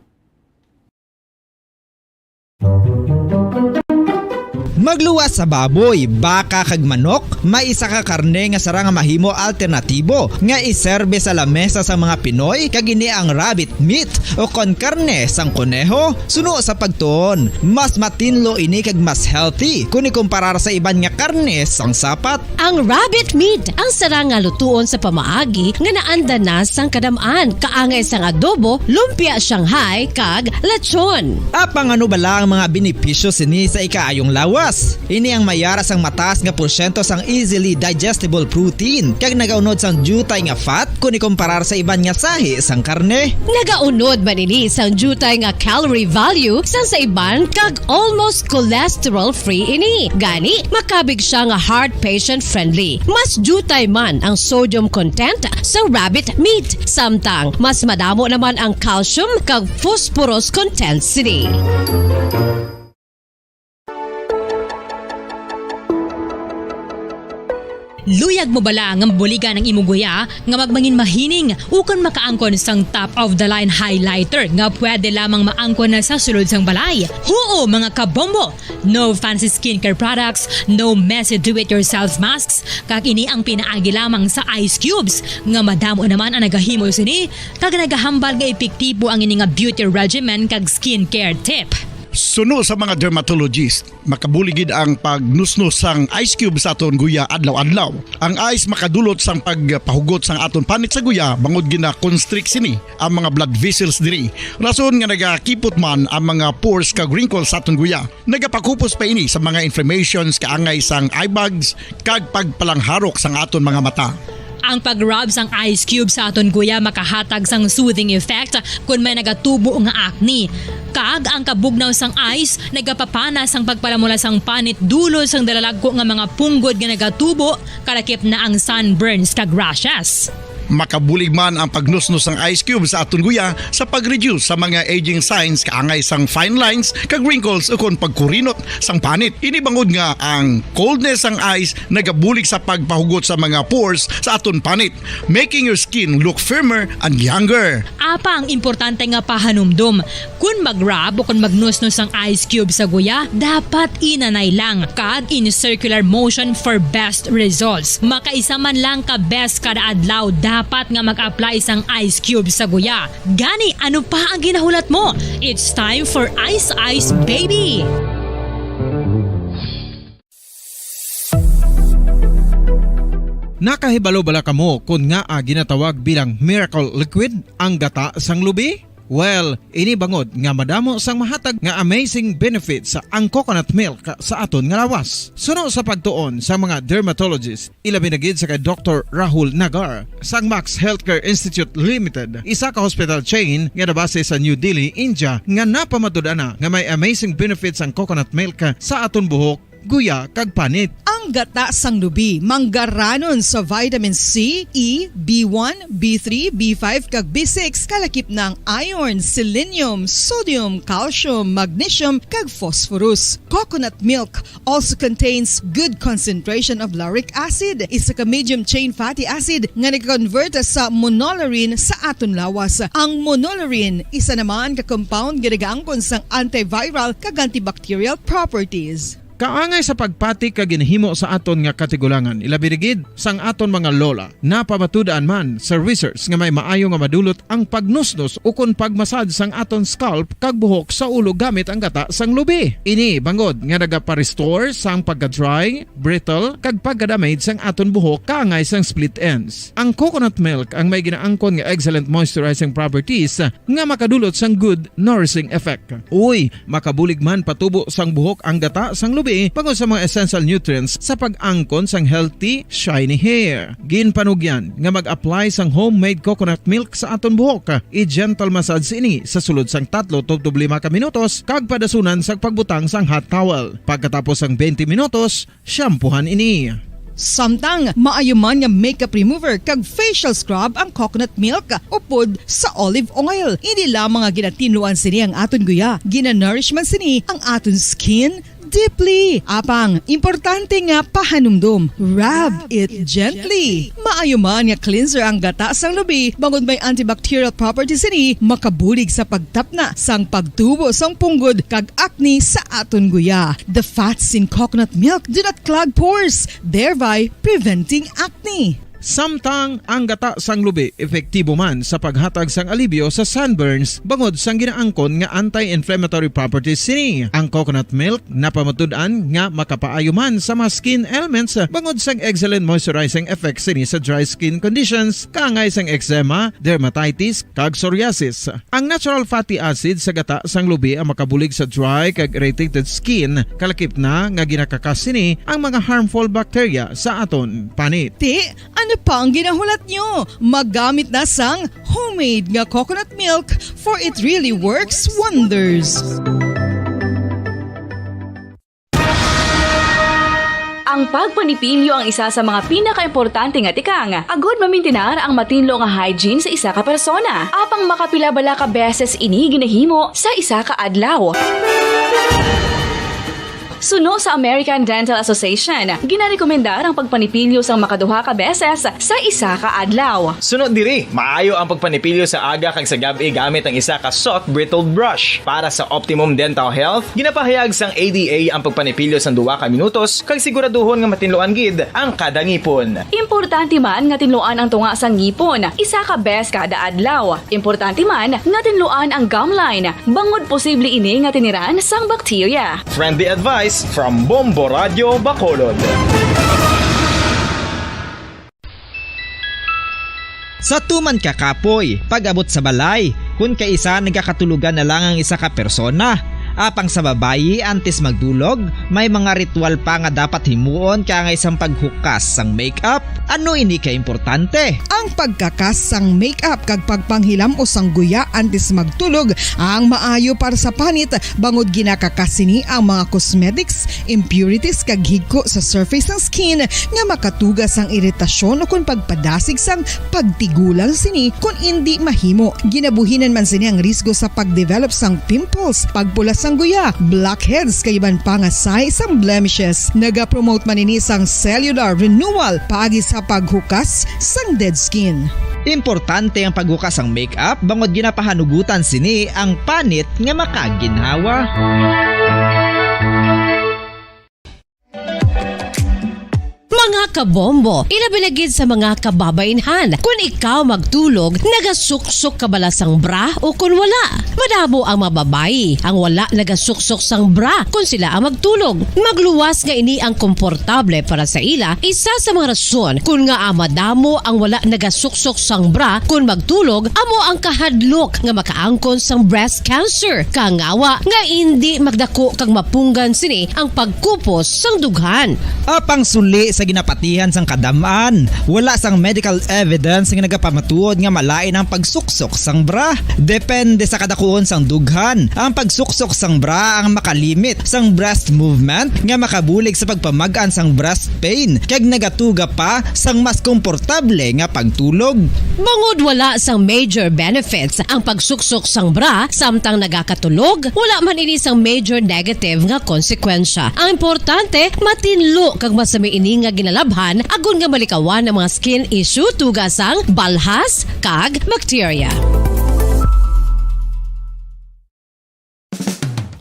Magluwas sa baboy, baka, kag manok, may isa ka karne nga sara nga mahimo alternatibo nga iserbe sa lamesa sa mga Pinoy, kag ini ang rabbit meat o kon karne sang koneho. Suno sa pagtuon, mas matinlo ini kag mas healthy kon ikumparar sa iban nga karne sang sapat. Ang rabbit meat ang sara nga lutuon sa pamaagi nga naanda na sang kadam-an, kaangay sang adobo, lumpia Shanghai, kag lechon. Apang ano bala ang mga benepisyo sini sa ikaayong lawas? Ini ang mayara sang mataas nga porsyento sang easily digestible protein, kag nagaunod sang diutay nga fat kon ikumparar sa iban nga sahi sang karne. Nagaunod man ini sang diutay nga calorie value sang sa iban, kag almost cholesterol-free ini. Gani, makabig siya nga heart patient-friendly. Mas diutay man ang sodium content sa rabbit meat, samtang mas madamo naman ang calcium kag phosphorus content sini. Luyag mo bala nga mabuligan ang imo guya nga magmangin mahining ukon makaangkon sang top of the line highlighter nga pwede lamang maangkon na sa sulod sang balay? Huo, mga kabombo! No fancy skincare products, no messy do-it-yourself masks, kag ini ang pinaagi lamang sa ice cubes nga madamo naman ang nagahimo sini kag nagahambal nga epektibo ang ini nga beauty regimen kag skincare tip. Suno sa mga dermatologist, makabulig gid ang pagnusnos sang ice cube sa aton guya adlaw-adlaw. Ang ice makadulot sang pagpahugot sang aton panit sa guya bangod gina-constrict sini ang mga blood vessels diri, rason nga nagakipot man ang mga pores kag wrinkles sa aton guya. Nagapakupos pa ini sa mga inflammations kaangay sang eye bags kag pagpalangharok sang aton mga mata. Ang pag-rub sang ice cube sa aton guya makahatag sang soothing effect kon may nagatubo nga acne. Kag ang kabugnaw sang ice nagapapana sang pagpalamula sang panit dulot sang dalalagko nga mga punggod nga nagatubo, kalakip na ang sunburns kag rashes. Makabulig man ang pagnusnos sang ice cube sa aton guya sa pag-reduce sa mga aging signs kaangay sang fine lines kag wrinkles ukon pagkurinot sang panit. Ini bangod nga ang coldness sang ice nagabulig sa pagpahugot sa mga pores sa aton panit, making your skin look firmer and younger. Apa ang importante nga pahanumdom, kon mag-rub o kon magnusnos sang ice cube sa guya, dapat inanay lang kag in circular motion for best results. Makaisa man lang ka beses kada adlaw dapat nga mag-apply sang ice cube sa guya. Gani, ano pa ang ginahulat mo? It's time for Ice Ice Baby! Nakahibalo bala kamo kon ngaa ginatawag bilang miracle liquid ang gata sang lubi? Well, ini bangod nga madamo sang mahatag nga amazing benefits ang coconut milk sa aton nga lawas. Suno sa pagtuon sa mga dermatologist, ilabi na gid sa kay Doktor Rahul Nagar sang Max Healthcare Institute Limited, isa ka hospital chain nga nabase sa New Delhi, India, nga napamatud-an na nga may amazing benefits ang coconut milk sa aton buhok, guya, kag panit. Ang Gata sang lubi, manggaranon sa vitamin C, E, B one, B three, B five, kag B six, kalakip na ang iron, selenium, sodium, calcium, magnesium, kag phosphorus. Coconut milk also contains good concentration of lauric acid, isa ka medium chain fatty acid nga nag-convert sa monolaurin sa aton lawas. Ang monolaurin, isa naman ka compound nga nagaangkon sang antiviral kag antibacterial properties. Kaangay sa pagpati ka ginhimo sa aton nga katigulangan, ilabi na gid sang aton mga lola. Napamatud-an man sa research nga may maayo nga madulot ang pagnusnos ukon pagmasad sang aton scalp kag buhok sa ulo gamit ang gata sang lubi. Ini bangod nga nagapa-restore sang pagka-dry, brittle, kag pagka-damage sang aton buhok kaangay sang split ends. Ang coconut milk ang may ginaangkon nga excellent moisturizing properties nga makadulot sang good nourishing effect. Uy, makabulig man patubo sang buhok ang gata sang lubi bangod sa mga essential nutrients sa pag-angkon sang healthy, shiny hair. Ginpanugyan nga mag-apply sang homemade coconut milk sa aton buhok. I-gentle massage ini sa sulod sang tatlo tubtob lima ka minutos kag padasunan sa pagbutang sang hot towel. Pagkatapos sang twenty minutos, shampoohan ini. Samtang maayo man nga makeup remover kag facial scrub ang coconut milk upod sa olive oil. Hindi lamang nga ginatinluan sini ang aton guya, ginanourish man sini ang aton skin deeply. Apang, importante nga pahanumdom, rub it gently. Maayo man nga cleanser ang gata sang lubi, bangod may antibacterial properties sini, makabulig sa pagtapna sang pagtubo sang punggod kag acne sa aton guya. The fats in coconut milk do not clog pores, thereby preventing acne. Samtang ang gata sang lubi epektibo man sa paghatag sang alibyo sa sunburns bangod sang ginaangkon nga anti-inflammatory properties sini. Ang coconut milk napamatud-an nga makapaayo man sa mga skin ailments bangod sang excellent moisturizing effect sini sa dry skin conditions, kaangay sang eczema, dermatitis, kag psoriasis. Ang natural fatty acid sa gata sang lubi ang makabulig sa dry kag irritated skin, kalakip na nga ginakakas sini ang mga harmful bacteria sa aton panit. Ti, ano pa ang ginahulat nyo? Maggamit na sang homemade nga coconut milk, for it really works wonders. Ang pagpanipilyo ang isa sa mga pinakaimportante nga tikang agod mamintinar ang matinlo nga hygiene sa isa ka persona. Apang makapila bala ka beses ini ginahimo sa isa ka adlaw? Suno sa American Dental Association, ginarekomendar ang pagpanipilyo sang makaduha ka beses sa isa ka adlaw. Suno diri, maayo ang pagpanipilyo sa aga kag sa gab-i gamit ang isa ka soft bristled brush. Para sa optimum dental health, ginapahayag sang A D A ang pagpanipilyo sang duha ka minutos kag siguraduhon nga matinluan gid ang kada ngipon. Importante man nga tinluan ang tunga sang ngipon isa ka bes kada adlaw. Importante man nga tinluan ang gum line, bangod posible ini nga tiniran sang bakterya. Friendly advice from Bombo Radio Bacolod. Sa tuman ka kapoy, pag-abot sa balay, kun kaisa nagakatulogan na lang ang isa ka persona. Apang sa babayi, antes magdulog, may mga ritual pa nga dapat himuon kaangay sang paghukas sang makeup. Ano ini ka importante? Ang pagkakas sang makeup kag pagpanghilam-os sang guya antes magtulog ang maayo para sa panit, bangod ginakakas sini ang mga cosmetics, impurities kag higko sa surface sang skin nga makatuga sang iritasyon ukon pagpadasig sang pagtigulang sini kon indi mahimo. Ginabuhinan man sini ang risgo sa pagdevelop sang pimples, pagpula sang guya, blackheads kag iban pa nga sign sang blemishes. Nagapromote man ini sang cellular renewal paagi sa paghukas sang dead skin. Importante ang paghukas sang makeup bangod ginapahanugutan sini ang panit nga makaginhawa. Mga kabombo, ilabi na gid sa mga kababainhan, kun ikaw magtulog, nagasuksok ka bala sang bra o kun wala? Madamo ang mga babayi ang wala nagasuksok sang bra kun sila ang magtulog. Magluwas nga ini ang komportable para sa ila, isa sa mga rason kun ngaa madamo ang wala nagasuksok sang bra kun magtulog amo ang kahadlok nga makaangkon sang breast cancer, kangawa nga indi magdako kag mapunggan sini ang pagkupos sang dughan. Apang suli sa ginapati Ihan sang kadam-an, wala sang medical evidence nga nagapamatuod nga malain ang pagsuksok sang bra. Depende sa kadakuon sang dughan, ang pagsuksok sang bra ang makalimit sang breast movement nga makabulig sa pagpamag-an sang breast pain kag nagatuga pa sang mas komportable nga pagtulog. Bangod wala sang major benefits ang pagsuksok sang bra samtang nagakatulog, wala man ini sang major negative nga konsekwensya. Ang importante, matinlo kag masami ini nga ginalabhan agod nga malikawan ang mga skin issue tuga sang balhas kag bakterya.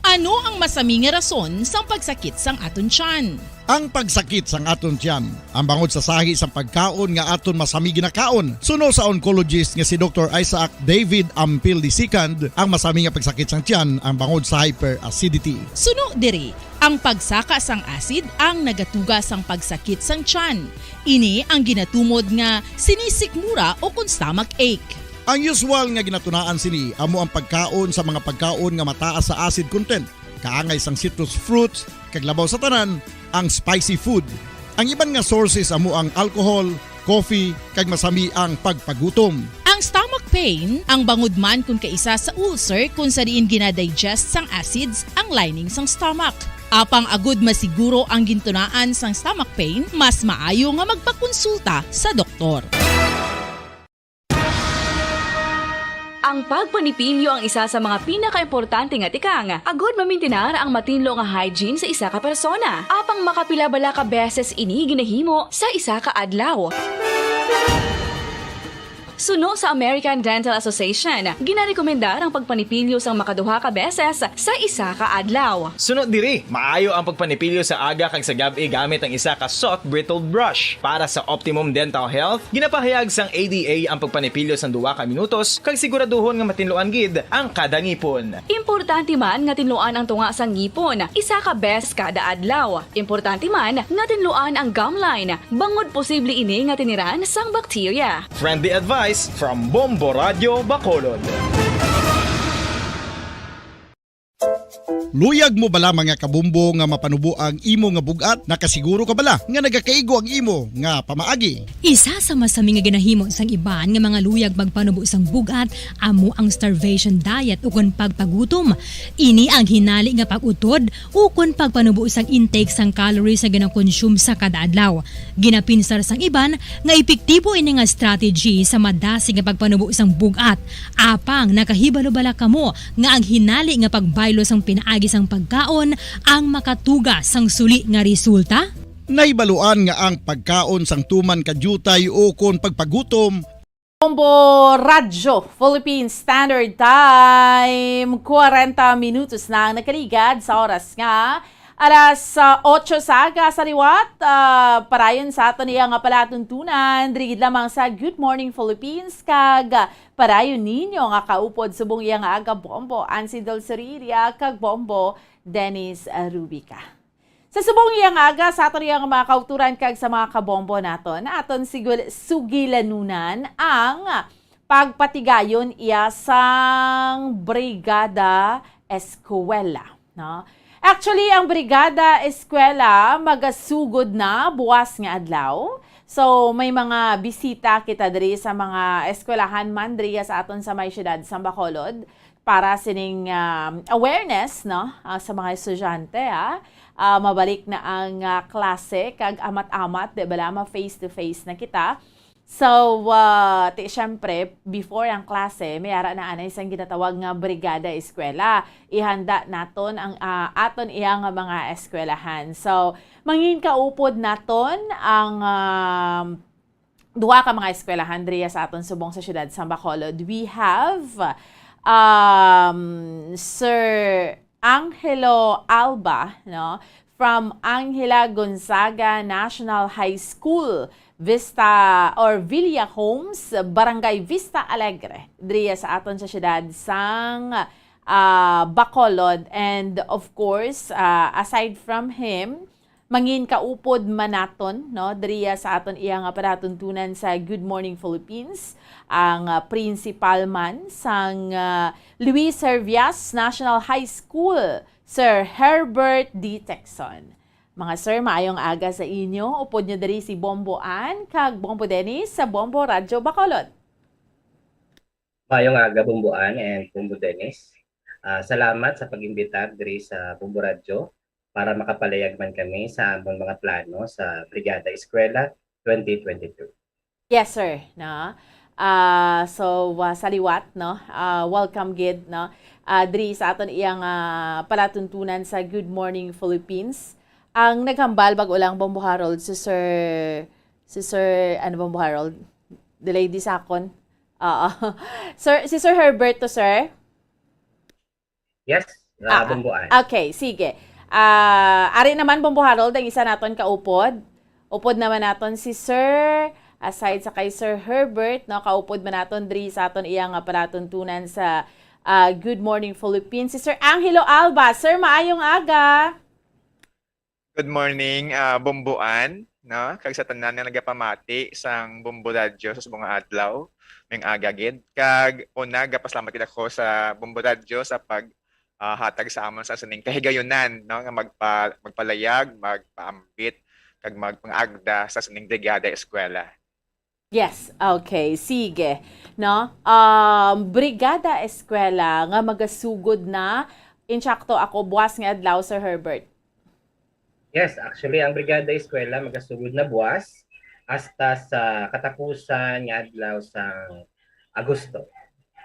Ano ang masami nga rason sang pagsakit sang aton tiyan? Ang pagsakit sang aton tiyan, ang bangod sa sahi sang pagkaon nga aton masami ginakaon. Suno sa oncologist nga si Doktor Isaac David Ampil the second, ang masami nga pagsakit sang tiyan ang bangod sa hyperacidity. Suno diri, ang pagsaka sang acid ang nagatuga sang pagsakit sang tiyan. Ini ang ginatumod nga sinisikmura o kon stomach ache. Ang usual nga ginatunaan sini amo ang pagkaon sa mga pagkaon nga mataas sa acid content, kaangay sang citrus fruits, kag labaw sa tanan, ang spicy food. Ang iban nga sources amo ang alcohol, coffee, kag masami ang pagpagutom. Ang stomach pain ang bangod man kon kaisa sa ulcer, kon sa diin ginadigest sang acids ang lining sang stomach. Apang agud masiguro ang gintunaan sang stomach pain, mas maayo nga magpakonsulta sa doktor. Ang pagpanipilyo ang isa sa mga pinakaimportante nga tikang agud mamintinar ang matinlo nga hygiene sa isa ka persona. Apang makapila bala ka beses ini ginahimo sa isa ka adlaw? Suno sa American Dental Association, ginarekomendar ang pagpanipilyo sang makaduha ka beses sa isa ka adlaw. Suno diri, maayo ang pagpanipilyo sa aga kag sa gab-i gamit ang isa ka soft bristled brush. Para sa optimum dental health, ginapahayag sang A D A ang pagpanipilyo sang duha ka minutos kag siguraduhon nga matinluan gid ang kada ngipon. Importante man nga tinluan ang tunga sang ngipon isa ka beses kada adlaw. Importante man nga tinluan ang gum line, bangod posible ini nga tiniran sang bakterya. Friendly advice from Bombo Radio Bacolod. Luyag mo bala, mga kabombo, nga mapanubo ang imo nga bug-at? Nakasiguro ka bala nga nagakaigo ang imo nga pamaagi? Isa sa masami nga ginahimo sang iban nga mga luyag magpanubo sang bug-at amo ang starvation diet ukon pagpagutom. Ini ang hinali nga pag-utod ukon pagpanubo sang intake sang calories nga ginakonsume sa kada adlaw. Ginapinsar sang iban nga epektibo ini nga strategy sa madasig nga pagpanubo sang bug-at. Apang nakahibalo bala kamo nga ang hinali nga pagbaylo sang pinaagi sang pagkaon ang makatuga sang suli nga resulta? Nahibaluan nga ang pagkaon sang tuman ka diutay ukon pagpagutom. Bombo Radyo Philippine Standard Time, kwarenta minutos na ang nakaligad sa oras nga alas, ah, otso sa aga sa liwat. Ah, parayon sa aton iya nga palatuntunan, diri gid lamang sa Good Morning Philippines, kag parayon ninyo nga kaupod subong iya nga aga, Bombo Ansi Del Cerilia kag Bombo Dennis Rubica. Sa subong iya nga aga, sa aton iya nga mga kauturan kag sa mga kabombo naton, aton sigul-, sugilanunan ang pagpatigayon iya sang Brigada Eskwela, no? Actually, ang Brigada Eskwela magasugod na buwas nga adlaw. So, may mga bisita kita diri sa mga eskwelahan man diri sa aton sa may siyudad sa Bacolod para sining, um, awareness, no, ah, sa mga estudyante, ah. Ah, mabalik na ang, ah, klase kag amat-amat, di bala, ma face to face na kita. So, ah, ti, syempre, before ang klase, may ara na anay sang ginatawag nga Brigada Eskwela. Ihanda naton ang, ah, aton iya nga mga eskwelahan. So, mangin kaupod naton ang, um, duha ka mga eskwelahan diriya sa aton subong sa siyudad sa Bacolod. We have, um, Sir Angelo Alba, no, from Angela Gonzaga National High School, Vista or Villa Homes, Barangay Vista Alegre, diriya sa aton sa siyudad sang, ah, Bacolod. And of course, ah, aside from him, mangin kaupod man naton, no, diriya sa aton iya nga palatuntunan sa Good Morning Philippines, ang, ah, principal man sang, ah, Luis Servias National High School, Sir Herbert D. Texon. Mga sir, maayong aga sa inyo. Upod nyo diri si Bombo Ann kag Bombo Dennis sa Bombo Radyo Bacolod. Maayong aga, Bombo Ann and Bombo Dennis. Ah, salamat sa pag-imbitar diri sa Bombo Radyo para makapalayag man kami sa amon mga plano sa Brigada Eskwela twenty twenty-two. Yes, sir, no? Ah, so, ah, sa liwat, no? Ah, welcome gid, no? Ah, diri sa aton iyang, ah, palatuntunan sa Good Morning Philippines. Ang naghambal bag-o lang, Bombo Harold, si Sir, si Sir, ano, Bombo Harold? The lady sa akon. Oo. Sir, si Sir Herbert to, sir? Yes, ah, Ah, ah. Bombo Ann. Okay, sige. Ah, ari naman, Bombo Harold, ang isa naton kaupod. Upod naman naton si Sir, aside sa kay Sir Herbert, no, kaupod man naton diri sa aton iya nga palatuntunan sa, ah, Good Morning Philippines, si Sir Angelo Alba. Sir, maayong aga. Good morning, ah, Bombo Ann, no? Kag sa tanan nga nagapamati sang Bombo Radyo sa subong nga adlaw, maayong aga gid. Kag una, gapasalamat gid ako sa Bombo Radyo sa pag, ah, hatag sa amon sa sining kahigayunan, no, nga magpa-, magpalayag, magpaambit, kag magpangagda sa sining Brigada Eskwela. Yes, okay, sige. No? Um, Brigada Eskwela nga magasugod na, insakto ako, buwas nga adlaw, Sir Herbert. Yes, actually, ang Brigada Eskwela magasugod na buwas hasta sa katapusan nga adlaw sa Agosto.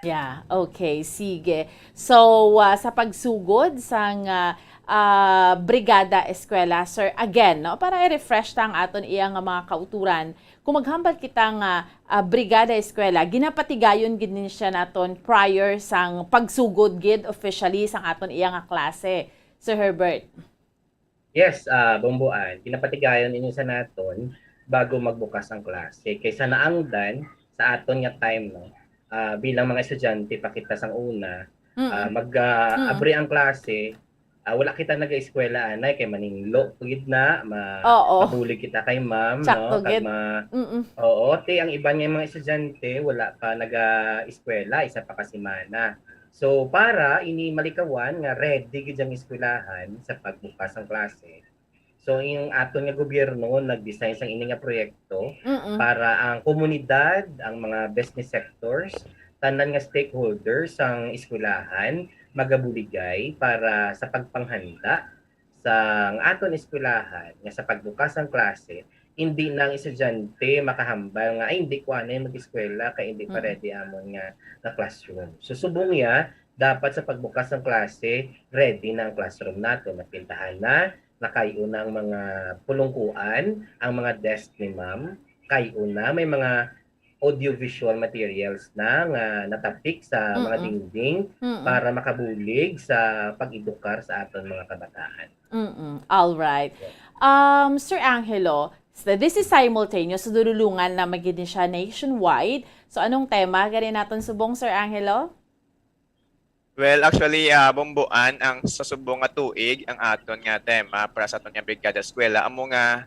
Yeah, okay, sige. So, ah, sa pagsugod sang, ah, ah, Brigada Eskwela, sir, again, no, para i-refresh ta ang aton iya nga mga kauturan, kung maghambal kita nga, ah, Brigada Eskwela, ginapatigayon gid ni siya naton prior sang pagsugod gid officially sang aton iya nga klase, Sir Herbert. Yes, ah, Bombo Ann, ginapatigayon ini sa naton bago magbukas ang klase. Kay sa naangdan, sa aton nga time, no, ah, bilang mga estudyante pa kita sang una, Mm. ah, mag, ah, Mm. abri ang klase, ah, wala kita nag-eskwela anay kay maninlo gid na, ma-, Oo. mabulig kita kay ma'am, Sakto no, kag gid. ma-, Mm. oo, ti ang iban nga mga estudyante wala pa naga-eskwela, isa pa ka semana. So, para ini malikawan nga ready gid ang eskwelahan sa pagbukas ang klase, so, yung aton nga gobyerno nag-design sang ini nga proyekto Mm-mm. para ang komunidad, ang mga business sectors, tanan nga stakeholders sang eskwelahan magabuligay para sa pagpanghanda sa ang aton eskwelahan nga sa pagbukas ang klase, hindi na ang estudyante makahambal nga, "Ay, hindi ko anay mag-eskwela kay hindi pa Mm. ready amon nga, nga classroom." So, subong niya, dapat sa pagbukas ng klase, ready na ang classroom nato. Napintahan na, nakayo na ang mga pulungkuan, ang mga desk ni ma'am, kayo na, may mga audiovisual materials na nga natapik sa mga Mm-mm. dingding Mm-mm. para makabulig sa pag-edukar sa aton mga kabataan. Mm-mm. All right. Yeah. Um, Sir Angelo, s-, this is simultaneous, so dululungan na magid siya nationwide. So, anong tema gani naton subong, Sir Angelo? Well, actually, ah, Bombo Ann, ang sa subong nga tuig, ang aton nga tema para sa aton nga Brigada Eskwela, amo nga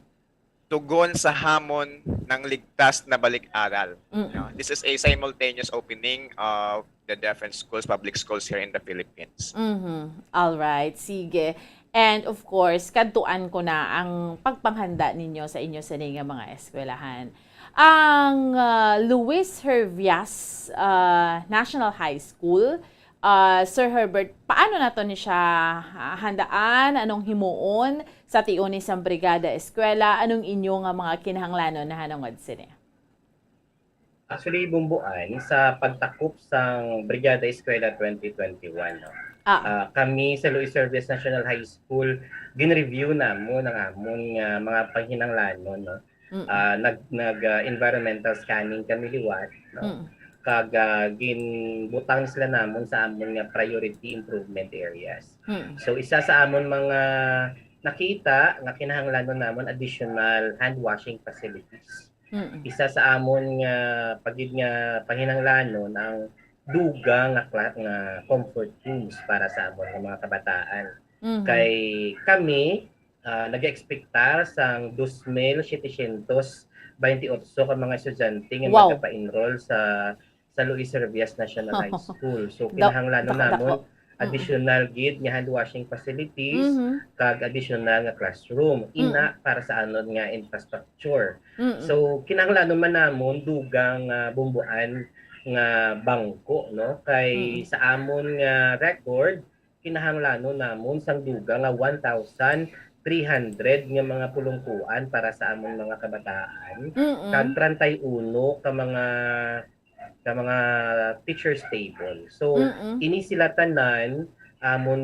tugon sa hamon ng ligtas na balik-aral. Mm. No? This is a simultaneous opening of the different schools, public schools here in the Philippines. Mhm. All right, sige. And of course, kadtuan ko na ang pagpanghanda ninyo sa inyo sini nga mga eskwelahan. Ang, ah, Luis Hervias, ah, National High School, ah, Sir Herbert, paano nato ni siya, ah, handaan? Anong himuon sa tion ni sang Brigada Eskwela? Anong inyo nga mga kinahanglanon nahanungod sini? Actually, Bombo Ann, sa pagtakop sang Brigada Eskwela twenty twenty-one, no? Ah. Ah, kami sa Luis Servias National High School, gin-review namon ang amon nga mga panghinanglanon, no? Mm-mm. Ah, nag-, nag, ah, environmental scanning kami liwat, no? Mm. Kag, ah, ginbutang sila namon sa amon nga priority improvement areas. Mm. So, isa sa amon mga nakita nga kinahanglanon namon additional hand washing facilities. Mm. Isa sa amon nga pagid nga panginahanglanon ang dugang nga kla-, nga comfort rooms para sa amon nga mga kabataan. Mhm. Kay kami, ah, nag-eekspektar sang dos mil setecientos baynte otso ka mga estudyante nga Wow. magapa-enroll sa, sa Luis Servias National High School. So, Da-, kinahanglanon dako-dako. namon additional gid nga hand washing facilities, Mhm. kag additional nga classroom. Ina Mm. para sa anon nga infrastructure. Mm-mm. So, kinahanglan man namon dugang nga bumbuan nga bangko, no? Kay Mm-mm. sa amon nga record, kinahanglanon namon sang dugang nga one thousand three hundred nga mga pulungkuan para sa amon mga kabataan, Mm-mm. kag treinta y uno ka mga, ka mga teacher's table. So, Mm-mm. ini sila tanan amon,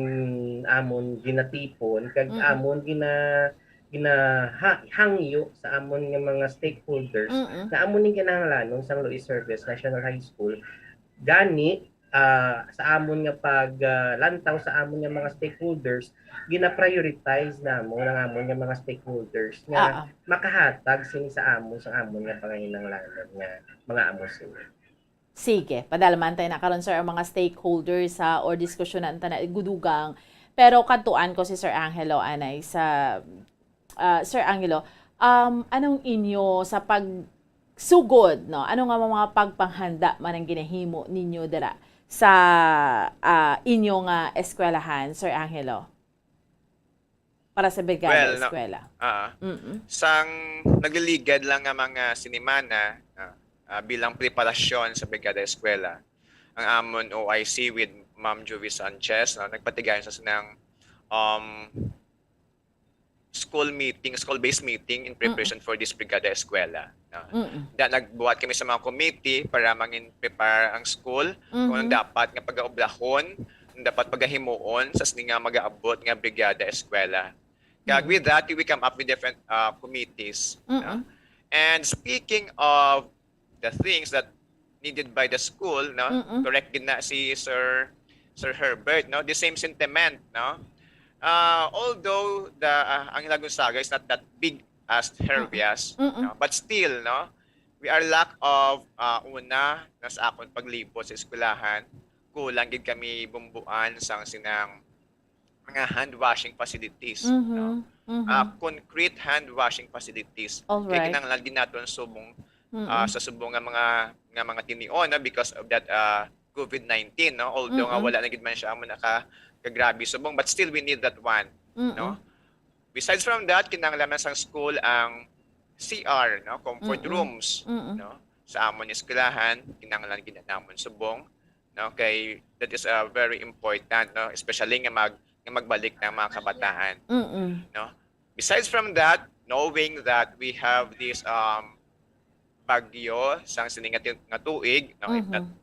amon ginatipon kag Mm-mm. amon gina-, ginaha-, hangyo sa amon nga mga stakeholders Mm-mm. na amo ning kinahanglanon sang Luis Service National High School. Gani, ah, sa amon nga pag, ah, lantaw sa amon nga mga stakeholders, gina-prioritize namon ang amon nga mga stakeholders nga Ah, ah. makahatag sini sa amon, sa amon nga panginahanglanon nga mga amo sini. Sige, padalaman tayo na karon, sir, ang mga stakeholders, ha, or diskusyonan ta na gudugang. Pero kadtuan ko si Sir Angelo anay sa, ah, Sir Angelo, um, anong inyo sa pagsugod, no? Ano nga mga pagpanghanda man ang ginahimo ninyo dira sa, ah, inyo nga eskwelahan, Sir Angelo? Para sa Brigada Well, no, Eskwela. ah, Mm-mm. sang nagliligad lang nga mga sinimana, ah, ah, bilang preparasyon sa Brigada Eskwela, ang amon O I C with Ma'am Juvie Sanchez, no, nagpatigayon sa sinang, um, school meeting, school-based meeting in Mm-mm. preparation for this Brigada Eskwela, no. Mm-mm. Da, nagbuhat kami sa mga committee para mangin-prepare ang school kung anong Mm-hmm. dapat nga pagaobrahon, ang dapat pagahimuon sa sini nga magaabot nga Brigada Eskwela. Kag Mm-hmm. with that, we come up with different, uh, committees, no? Mm-mm. And speaking of the things that needed by the school, no? Mm-mm. Correct gid na si Sir, Sir Herbert, no? The same sentiment, no? Uh, although the, uh, Anghela Gonzaga is not that big as Mm-mm. Herbias, Mm-mm. no? But still, no? We are lack of, uh, una, no, sa akon paglibot sa eskwelahan, kulang gid kami bumbuan sang sinang mga hand washing facilities, Mm-hmm. no? Mm-hmm. Ah, concrete hand washing facilities. All right. Kay kinahanglan din naton subong, Mm-mm. ah, sa subong nga mga, nga mga tinion, no? Because of that, ah, COVID nineteen, no? Although nga Mm-mm. wala na gid man siya amo naka-, kagrabe subong, but still we need that one, Mm-mm. no? Besides from that, kinahanglan man sang school ang C R, no? Comfort Mm-mm. rooms, Mm-mm. no? Sa amon eskwelahan, kinahanglan gid namon subong, no? Kay that is, uh, very important, no? Especially nga mag-, nga magbalik na ang mga kabataan, Mm-mm. no? Besides from that, knowing that we have this, um, bagyo sang sini nga ti-, nga tuig, no? If not, Mm-hmm.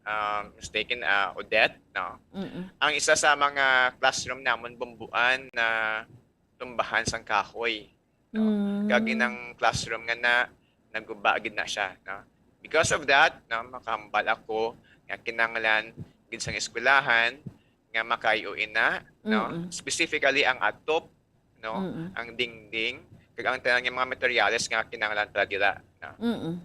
um, mistaken, uh, Odette, no? Mm-mm. Ang isa sa mga classroom namon bumbuan na tumbahan sang kahoy, no? Mm. Kag inang classroom nga na, naguba gid na siya, no? Because of that, no, makahambal ako nga kinahanglan gid sang eskwelahan nga makayo ina, no? Mm-mm. Specifically ang atop, no? Mm-mm. Ang dingding, kag ang tanan nga mga materyales nga kinahanglan para dira, no? Mm-mm.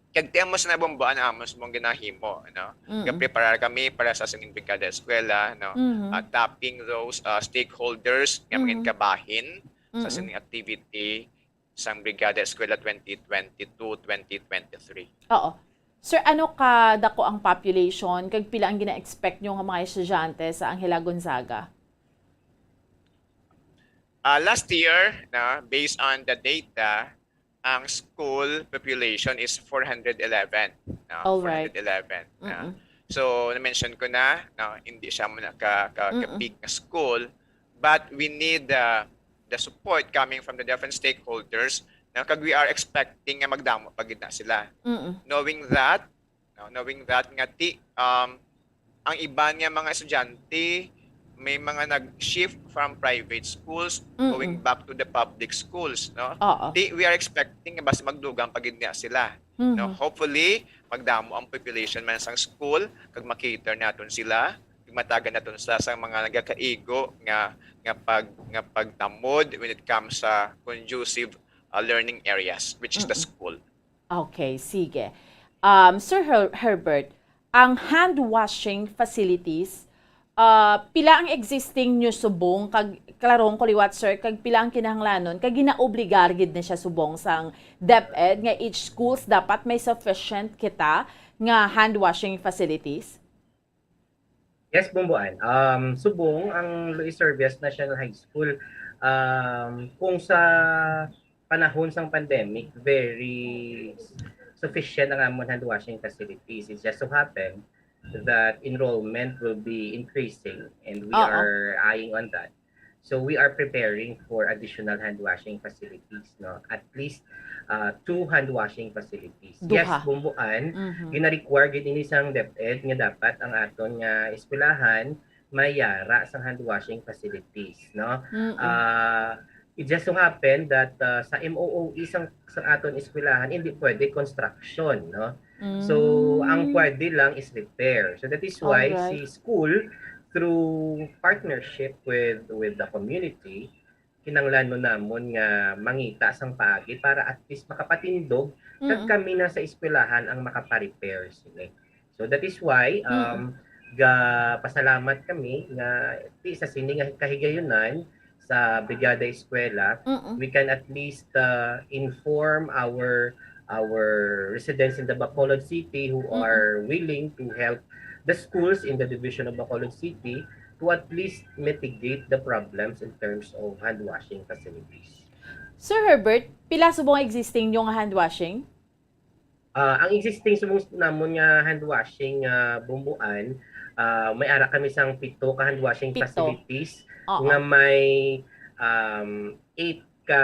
Kag ti amo sa nabumbuan ang amo sa mong ginahimo, no? Mm-mm. Gapreparar kami para sa sining Brigada Eskwela, no? Mm-hmm. Ah, tapping those, ah, stakeholders nga Mm-hmm. mangin kabahin sa Mm-mm. sining activity sang Brigada Eskwela twenty twenty-two, twenty twenty-three. Oo. Sir, ano ka dako ang population kag pila ang gina-expect nyo nga mga estudyante sa Anghela Gonzaga? Ah, last year, na, based on the data, ang school population is four hundred eleven, no? All right. Four hundred eleven, no? Mm-mm. So, na-mention ko na, no, hindi siya muna ka, ka, ka Mm-mm. big na school, but we need, uh, the support coming from the different stakeholders, no? Kag we are expecting nga magdamo pa gid na sila. Mm-mm. Knowing that, no, knowing that nga ti, um, ang iban nga mga estudyante may mga nag-shift from private schools Mm-mm. going back to the public schools, no? Oo. Ti, we are expecting nga basi magdugang pa gid niya sila, no? Mm-hmm. Hopefully, magdamo ang population man sang school, kag ma-cater naton sila, kag matagan naton sila sa mga nagakaigo nga, nga pag-, nga pagtamod when it comes sa conducive, uh, learning areas, which is the Mm-mm. school. Okay, sige. Um, Sir Her-, Herbert, ang hand washing facilities, ah, pila ang existing nyo subong, kag klarong ko liwat, sir, kag pila ang kinahanglanon, kag ginaobligar gid na siya subong sang DepEd nga each schools dapat may sufficient kita nga hand washing facilities? Yes, Bumbuan. Um, subong ang Luis Servias National High School, um, kung sa panahon sang pandemic, very sufficient ang amon hand washing facilities. It just so happen that enrollment will be increasing, and we Oo. are eyeing on that. So we are preparing for additional hand washing facilities, no? At least uh, two hand washing facilities. Yes, Duha. Bumbuan, Mhm. gina-require gid ini sang DepEd nga dapat ang aton nga eskwelahan may yara sang hand washing facilities, no? Mm-mm. Ah, it just so happen that uh, sa M O O E sang, sang aton eskwelahan, hindi pwede construction, no? So, ang Mm. pwede lang is repair. So that is why Alright. si school, through partnership with with the community, kinanglanon namon nga mangita sang paagi para at least makapatindog kag Mm. kami na sa eskwelahan ang makaparepair sini. So that is why Mm. um gapasalamat kami nga ti sa sini nga kahigayunan sa Brigada Eskwela, Mm. we can at least uh, inform our our residents in the Bacolod City who Mm-mm. are willing to help the schools in the division of Bacolod City to at least mitigate the problems in terms of hand washing facilities. Sir Herbert, pila subong ang existing nyo nga hand washing? Ah, ang existing subong namon nga hand washing nga Bumbuan, ah, may ara kami sang pito ka hand washing Pito. facilities Oo. nga may um, eight ka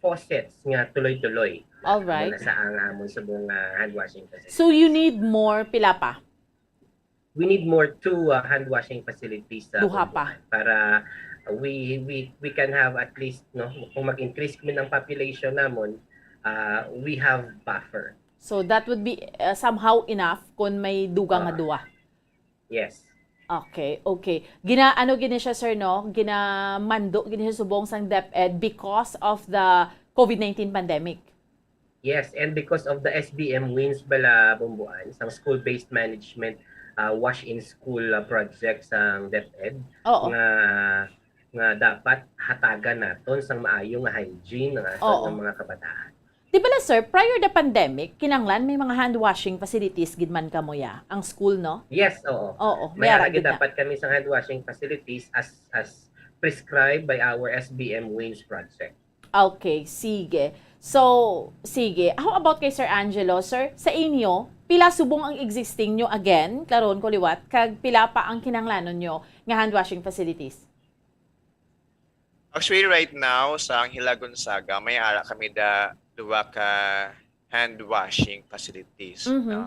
faucets nga tuloy-tuloy. All right. Muna sa ang amon subong nga hand washing facilities. So you need more, pila pa? We need more two uh, hand washing facilities sa Duha pa. Bumbuan para we we we can have at least, no, kung mag-increase kami ng population namon, uh, we have buffer. So that would be uh, somehow enough kung may dugang nga Ah. duha. Yes. Okay, okay. Gina ano gini siya, sir, no? Ginamando gini siya subong sang DepEd because of the COVID nineteen pandemic. Yes, and because of the S B M wins bala Bumbuan, sang school-based management uh, wash in school uh, project sang DepEd Oo. nga nga dapat hatagan naton sang maayo nga hygiene ang aton Oo. nga mga kabataan. Di bala, sir, prior the pandemic, kinanglan may mga hand washing facilities gid man kamo ya, ang school, no? Yes, oo. Oo, may May ara ara gid gid na. dapat kami sang hand washing facilities as as prescribed by our S B M wins project. Okay, sige. So, sige. How about kay Sir Angelo, sir? Sa inyo, pila subong ang existing nyo again? Klaron ko liwat, kag pila pa ang kinanglanon nyo nga hand washing facilities? Actually, right now, sa Anghela Gonzaga, may ara kami da duwa ka hand washing facilities, Mhm. no?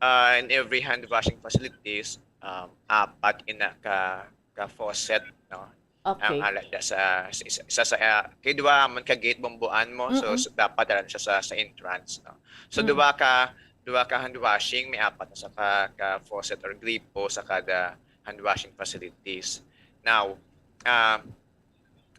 Uh, in every hand washing facilities, um, apat ina ka, ka faucet, no? Ang Okay. Ala da sa, sa, sa, sa, sa, ah, kay duwa man ka gate Bumbuan mo, so, Mm-mm. so dapat dala siya sa, sa entrance, no? So, Mm. duwa ka, duwa ka hand washing, may apat na sa ka, ka faucet or gripo sa kada hand washing facilities. Now, ah,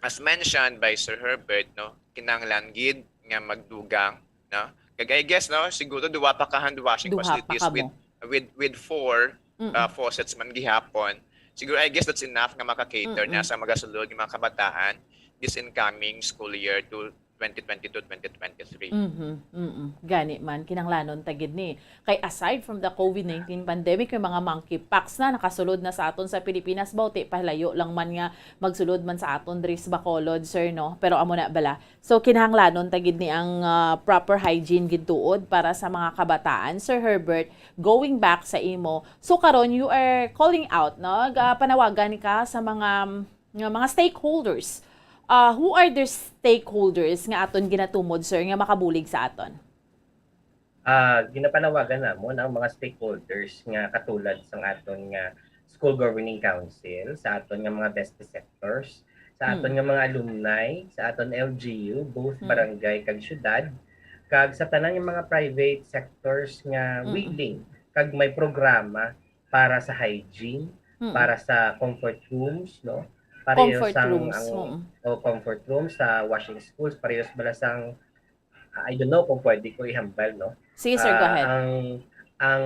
as mentioned by Sir Herbert, no, kinahanglan gid nga magdugang, no? Kag I guess, no, siguro duwa pa ka hand washing Duha pa facilities ka with, mo. with, with four, Mm-mm. uh, faucets man gihapon. Siguro, I guess that's enough nga maka-cater na Mm-mm. sa magasulod nga mga kabataan this incoming school year to twenty twenty-two, twenty twenty-three. Mhm, mm. Gani man, kinahanglanon ta gid ni. Kay aside from the COVID nineteen pandemic, may mga monkeypox na nakasulod na sa aton sa Pilipinas, bawti palayo lang man nga magsulod man sa aton diri sa Bacolod, sir, no? Pero amo na bala. So, kinahanglanon ta gid ni ang, ah, proper hygiene gid tuod para sa mga kabataan. Sir Herbert, going back sa imo, so karon you are calling out, no? Ga-, panawagan ka sa mga, nga mga stakeholders. Ah, who are the stakeholders nga aton ginatumod, sir, nga makabulig sa aton? Ah, ginapanawagan namon ang mga stakeholders nga katulad sang aton nga school governing council, sa aton nga mga best sectors, sa aton Mm. nga mga alumni, sa aton L G U, both Mm. barangay kag syudad, kag sa tanan nga mga private sectors nga Mm. willing kag may programa para sa hygiene, Mm. para sa comfort rooms, no? Pareho Comfort sang rooms, ang, oo. o comfort rooms sa washing schools, pareho bala sang, I don't know kung pwede ko ihambal, no? Sige, sir, go Ah, ahead. ang, ang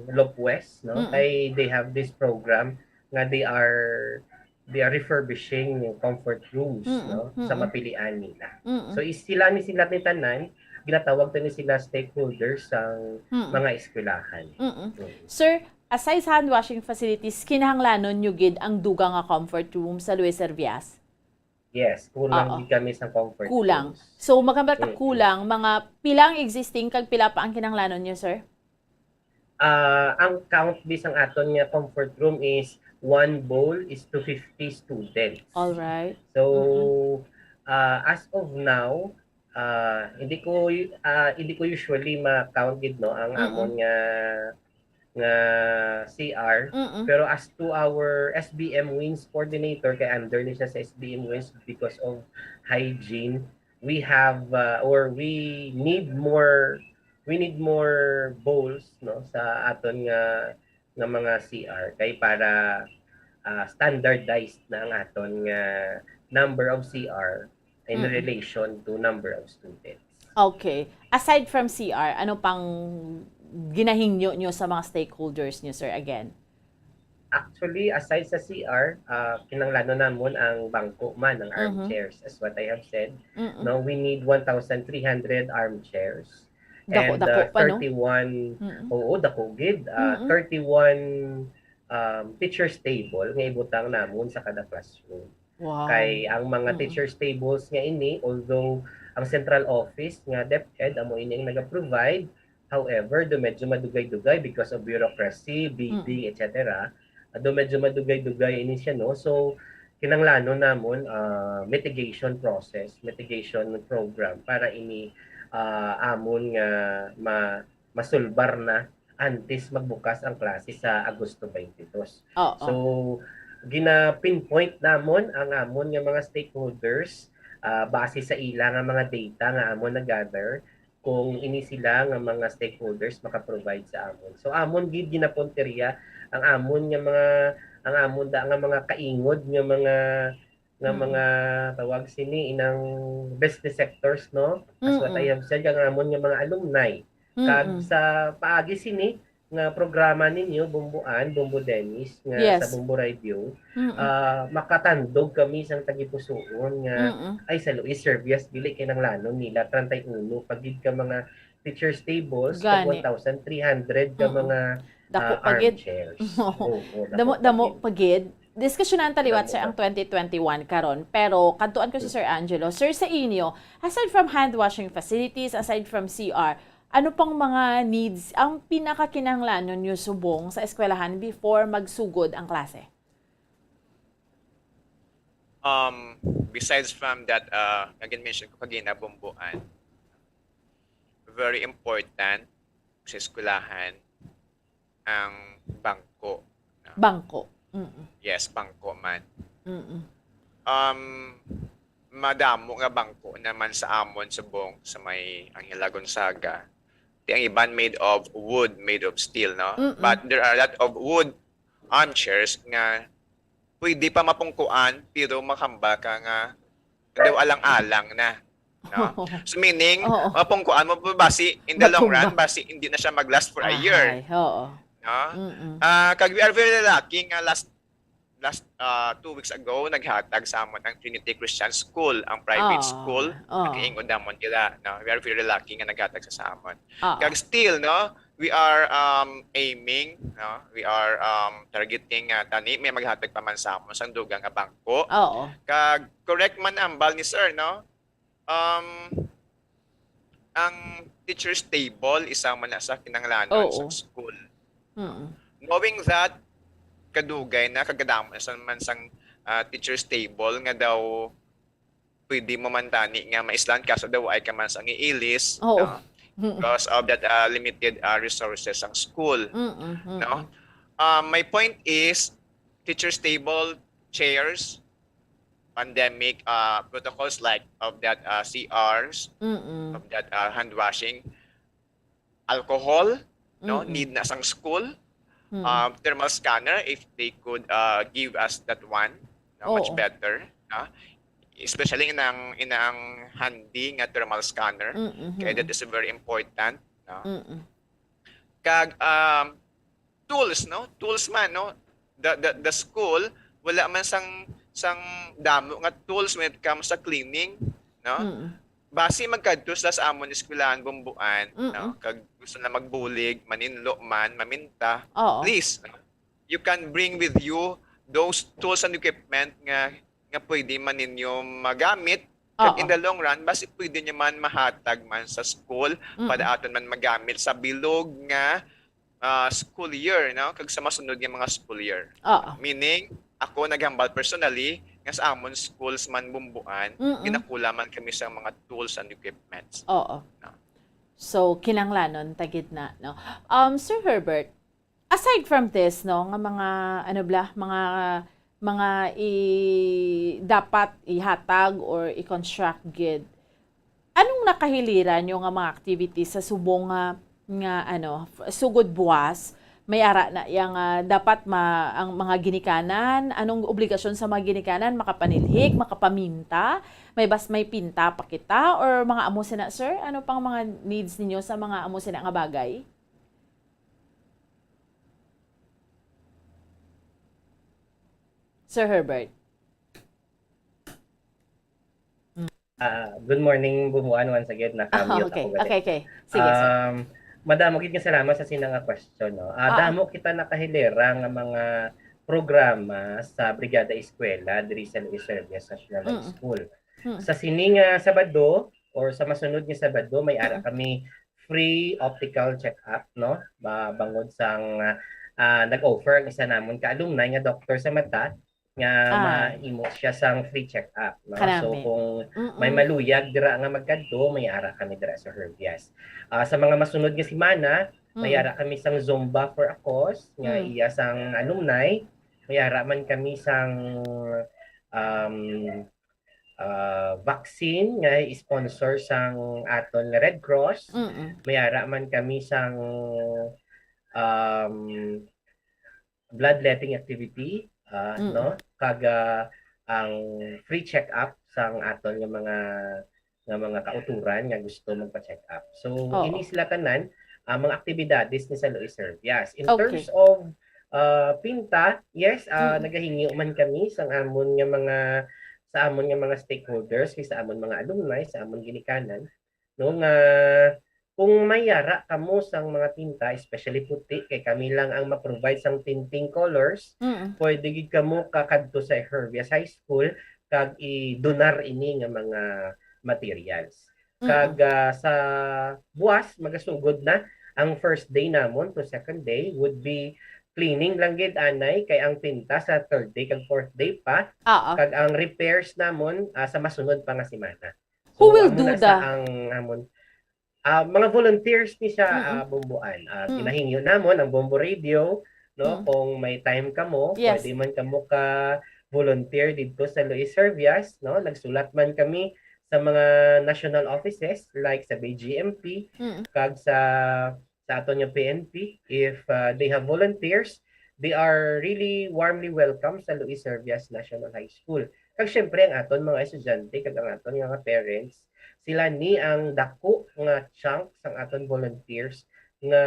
Lopwes, no? Mm-mm. Kay they have this program nga they are, they are refurbishing yung comfort rooms, Mm-mm. no? Sa Mm-mm. mapilian nila. Mm-mm. So, is sila ni sila ni tanan, ginatawag to ni sila stakeholders sa Mm-mm. mga eskwelahan. Mm-mm. Mm. Sir, Aside sa hand washing facilities, kinahanglanon nyo gid ang dugang nga comfort room sa Luis Servias? Yes, kulang Oo. gid kami sa comfort Kulang. rooms. So, magambal ta Mm-mm. kulang, mga pila ang existing kag pila pa ang kinahanglanon nyo, sir? Ah, ang count bisang aton nga comfort room is one bowl is to fifty students. All right. So, Mm-mm. ah, as of now, ah, hindi ko y-, ah, hindi ko usually ma-count gid, no, ang Mm-mm. amon nga, nga C R. Mm-mm. Pero as to our S B M Wings coordinator, kay under ni siya sa S B M Wings because of hygiene, we have, ah, or we need more, we need more bowls, no, sa aton nga, nga mga C R kay para, ah, standardized na ang aton nga number of C R in Mm-mm. relation to number of students. Okay. Aside from C R, ano pang ginahingyo nyo sa mga stakeholders nyo, sir, again? Actually, aside sa C R, ah, kinahanglanon namon ang bangko man, ang Mhm. armchairs, as what I have said. Mm-mm. No, we need one thousand three hundred armchairs. Dako, And, dako ah, pa, no? thirty-one, Mm-mm. oo, dako gid. Ah, Mm-mm. thirty-one, um, teacher's table nga ibutang namon sa kada classroom. Wow. Kay ang mga Mm-mm. teacher's tables nga ini, although ang central office nga DepEd amo ini ang naga-provide, however, do medyo madugay-dugay because of bureaucracy, bidding, Mm-mm. et cetera. Do medyo madugay-dugay ini siya, no? So, kinahanglanon namon, ah, mitigation process, mitigation program para ini, ah, amon nga ma-, masulbar na antes magbukas ang klase sa Agosto twenty-two. Oo. So, gina-pinpoint namon ang amon nga mga stakeholders, ah, base sa ila nga mga data nga amon na-gather, kung ini sila nga mga stakeholders maka-provide sa amon. So, amon gid ginapuntirya ang amon nga mga, ang amon da nga mga kaingod nga mga, nga Mm. mga tawag sini inang business sectors, no? As what I Mm-mm. have said, ang amon nga mga alumni. Kag Mm-mm. sa paagi sini nga programa ninyo, Bomboan, Bombo Dennis, nga Yes. sa Bombo Radio, Mm-mm. ah, makatandog kami sang tagipusoon nga, Mm-mm. ay, sa Luis Servias, dili kinahanglanon nila treinta y uno pa gid ka mga teacher's tables, kag Gani. one thousand three hundred ka Mm-mm. mga, Dako ah, pa gid. armchairs. Oo, dako Damo, pa damo gid. pa gid. Diskasyonan ta liwat, Damo sir, ang pa. twenty twenty-one karon. Pero kadtuan ko si Mm. Sir Angelo. Sir, sa inyo, aside from hand washing facilities, aside from C R, ano pang mga needs ang pinakakinahanglanon nyo subong sa eskwelahan before magsugod ang klase? Um, besides from that, uh, nga gin-mention ko kagina, Bomboan, very important sa eskwelahan ang bangko, no? Bangko. Mm-mm. Yes, bangko man. Mm-mm. Um, madamo nga bangko naman sa amon subong sa may Angela Gonzaga. Ti ang iban made of wood, made of steel, no? Mm-mm. But there are a lot of wood armchairs nga pwede pa mapungkuan, pero makambal ka nga daw alang-alang na, no? So, meaning, Oo. mapungkuan mo pa basi, in the long Matumba. run, basi hindi na siya mag-last for a year, Ahay, oo. no? Mm-mm. Ah, kag we are very lucky nga last, last, ah, two weeks ago, naghatag sa amon ang Trinity Christian School, ang private Oo. school. Oo. Nakaingon namon nila, no? We are very lucky nga naghatag sa, sa amon. Oo. Kag still, no, we are, um, aiming, no? We are, um, targeting, ah, tani may maghatag pa man sa amon sang dugang nga bangko. Oo. Kag correct man ang hambal ni sir, no? Um, ang teacher's table, isa man na sa kinahanglanon Oo. sa school. Mm. Knowing that, kadugay na, kag kadamo na sa man sang, ah, teacher's table nga daw pwede mo man tani nga maislan ka, so daw ay ka man sang iilis, Oo. no? Mm. Because of that, ah, limited, ah, resources ang school, Mm-mm, mm-mm. no? Ah, my point is, teacher's table, chairs, pandemic, ah, protocols like of that, ah, C Rs, Mm-mm. of that, ah, hand washing, alcohol, no? Mm-mm. Need na sang school. Mm-mm. Um, thermal scanner, if they could, uh, give us that one, no? Much Oo. better, no? Especially in ang, in ang handy nga thermal scanner. Mm-mm. Kaya that is very important, no? Mm-mm. Kag, um, tools, no? Tools man, no? The, the, the school, wala man sang, sang damo nga tools when it comes sa cleaning, no? Mm. basi magkadto sila sa amon eskwelahan Bumbuan, no? Mm-mm. Kag gusto na magbulig, maninlo man, maminta, Oo. please, no? You can bring with you those tools and equipment nga, nga pwede man ninyo magamit. Kag Oo. in the long run, basi pwede nyo man mahatag man sa school, Mm-mm. para aton man magamit sa bilog nga, ah, school year, no? Kag sa masunod nga mga school year. Oo. Meaning, ako naghambal personally nga sa amon schools man Bumbuan, Mm-mm. ginakula man kami sa mga tools and equipments. Oo. No. So, kinahanglanon ta gid na, no? Um, Sir Herbert, aside from this, no, nga mga, ano bala, mga, mga i-, dapat ihatag or i-construct gid, anong nakahiliran nyo nga mga activities sa subong nga, nga, ano, f-, sugod buwas, may ara na iya nga dapat ma-, ang mga ginikanan, anong obligasyon sa mga ginikanan, makapanilhig, makapaminta, may bas-, may pinta pa kita, or mga amo sina, sir? Ano pang mga needs ninyo sa mga amo sina nga bagay? Sir Herbert? Ah, good morning, Bumbuan, once again. Ah, Naka-mute okay. ako gali. Okay, okay. Sige, sir. Um, madamo gid nga salamat sa sina nga question, no? Ah, Ah, ah. damo kita nakahilera nga mga programa sa Brigada Eskwela diri sa Luis Servias National High Mm. School. Mm. Sa sini nga Sabado or sa masunod nga Sabado, may ara Mm. kami free optical check-up, no? Ba-, bangod sang, ah, ah, nag-offer ang isa namon ka alumni nga doktor sa mata nga Ah. mahimo siya sang free check-up, no? So, Kanami. kung may Mm-mm. maluyag dira nga magkadto, may ara kami dira sa Herbias. Ah, sa mga masunod nga semana, may Mm. ara kami sang Zumba for a Cause nga Mm. iya sang alumni. May ara man kami sang, um, ah, vaccine nga sponsor sang aton nga Red Cross. Mm-mm. May ara man kami sang, um, bloodletting activity, ah, Mm. no? Kag, ah, ang free check-up sang aton nga mga, nga mga kauturan nga gusto magpa-check-up. So, Oo. ini sila tanan, ah, mga aktibidades ni sa Luis Servias. In Okay. terms of, ah, pinta, yes, ah, Mm. nagahingyo man kami sang amon nga mga, sa amon nga mga stakeholders, kay sa amon mga alumni, sa amon ginikanan, no, nga kung may ara kamo sang mga tinta, especially puti, kay kami lang ang ma-provide sang tinting colors, Mm. pwede gid kamo kakadto sa Herbias High School kag i-donar ini nga mga materials. Mm. Kag, ah, sa buwas, magasugod na ang first day namon to second day would be cleaning lang gid anay, kay ang pinta sa third day kag fourth day pa, Oo. kag ang repairs namon, ah, sa masunod pa nga semana. Who So, will amo do na sa the ang amon, ah, mga volunteers ni siya, Mm-mm. ah, Bumbuan. Ah, Mm. ginahingyo namon ang Bumbu Radio, no? Mm. Kung may time kamo, Yes. pwede man kamo ka volunteer didto sa Luis Servias, no? Nagsulat man kami sa mga national offices like sa B G M P, Mm. kag sa, sa aton nga P N P. If, ah, they have volunteers, they are really warmly welcome sa Luis Servias National High School. Kag syempre, ang aton mga estudyante kag ang aton nga mga parents, sila ni ang dako nga chunk sang aton volunteers nga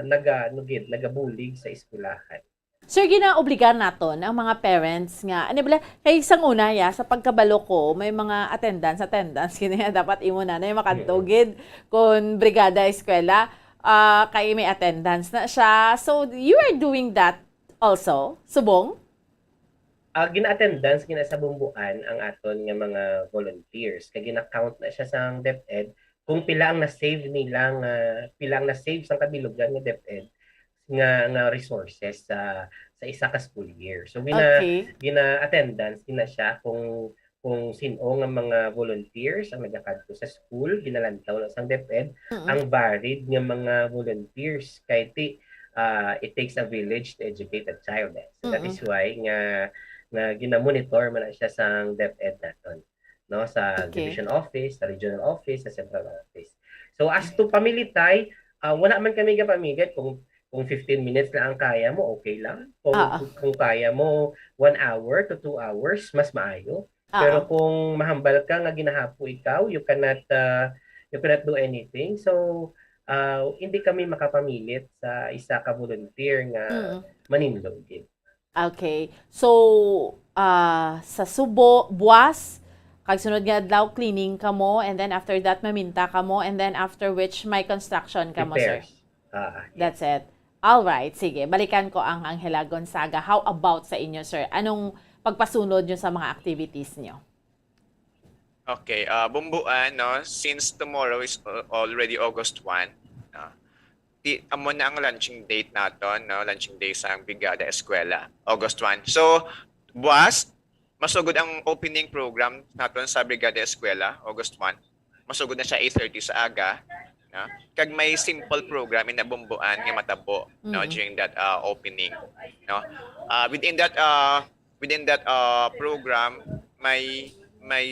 naga-, ano gid, nagabulig sa eskwelahan. Sir, ginaobligar naton ang mga parents nga, ano bala, kay sang una, ya, sa pagkabalo ko, may mga attendance, attendance, kini nga dapat imo nanay makadto Mm. gid kon brigada eskwela, ah, kay may attendance na siya. So, you are doing that also, subong? Ah, gina-attendance, gina-, sa Bumbuan ang aton nga mga volunteers. Kay gina-count na siya sa DepEd kung pila ang na-save nila nga, pila ang na-save sa kabilugan nga DepEd nga, nga resources sa, sa isa ka school year. So, gina-, Okay. gina-attendance, gina siya kung, kung sin-o nga mga volunteers ang nagakadto sa school, ginalantaw na sang DepEd, Mm. ang varied nga mga volunteers. Kay ti, ah, it takes a village to educate a child, eh. So, that Mm-mm. is why nga, nga gina-monitor man na siya sang DepEd naton, no? Sa Okay. division office, sa regional office, sa central office. So, as to pamilitay, ah, wala man kami gapamilit kung, kung fifteen minutes lang ang kaya mo, okay lang. Kung, Oo. kung kaya mo, one hour to two hours, mas maayo. Oo. Pero kung mahambal ka nga ginahapo ikaw, you cannot, ah, you cannot do anything. So, ah, hindi kami makapamilit sa isa ka volunteer nga Mm. maninlo gid. Okay. So, ah, sa subo, buwas, Kag sunod nga adlaw, cleaning kamo, and then after that, maminta kamo, and then after which, may construction kamo, sir. Repairs. Ah, yes. That's it. All right, sige. Balikan ko ang Angela Gonzaga. How about sa inyo, sir? Anong pagpasunod nyo sa mga activities nyo? Okay, ah, Bumbuan, no? Since tomorrow is al-, already August one, no? Ti-, amo na ang launching date naton, no? Launching day sa Brigada Eskwela, August one. So, buwas, masugod ang opening program naton sa Brigada Eskwela, August one. Masugod na siya eight thirty sa aga, no? Kag may simple program in Bumbuan nga matabo, no, Mm. during that, ah, opening, no? Ah, within that, ah, within that, ah, program, may, may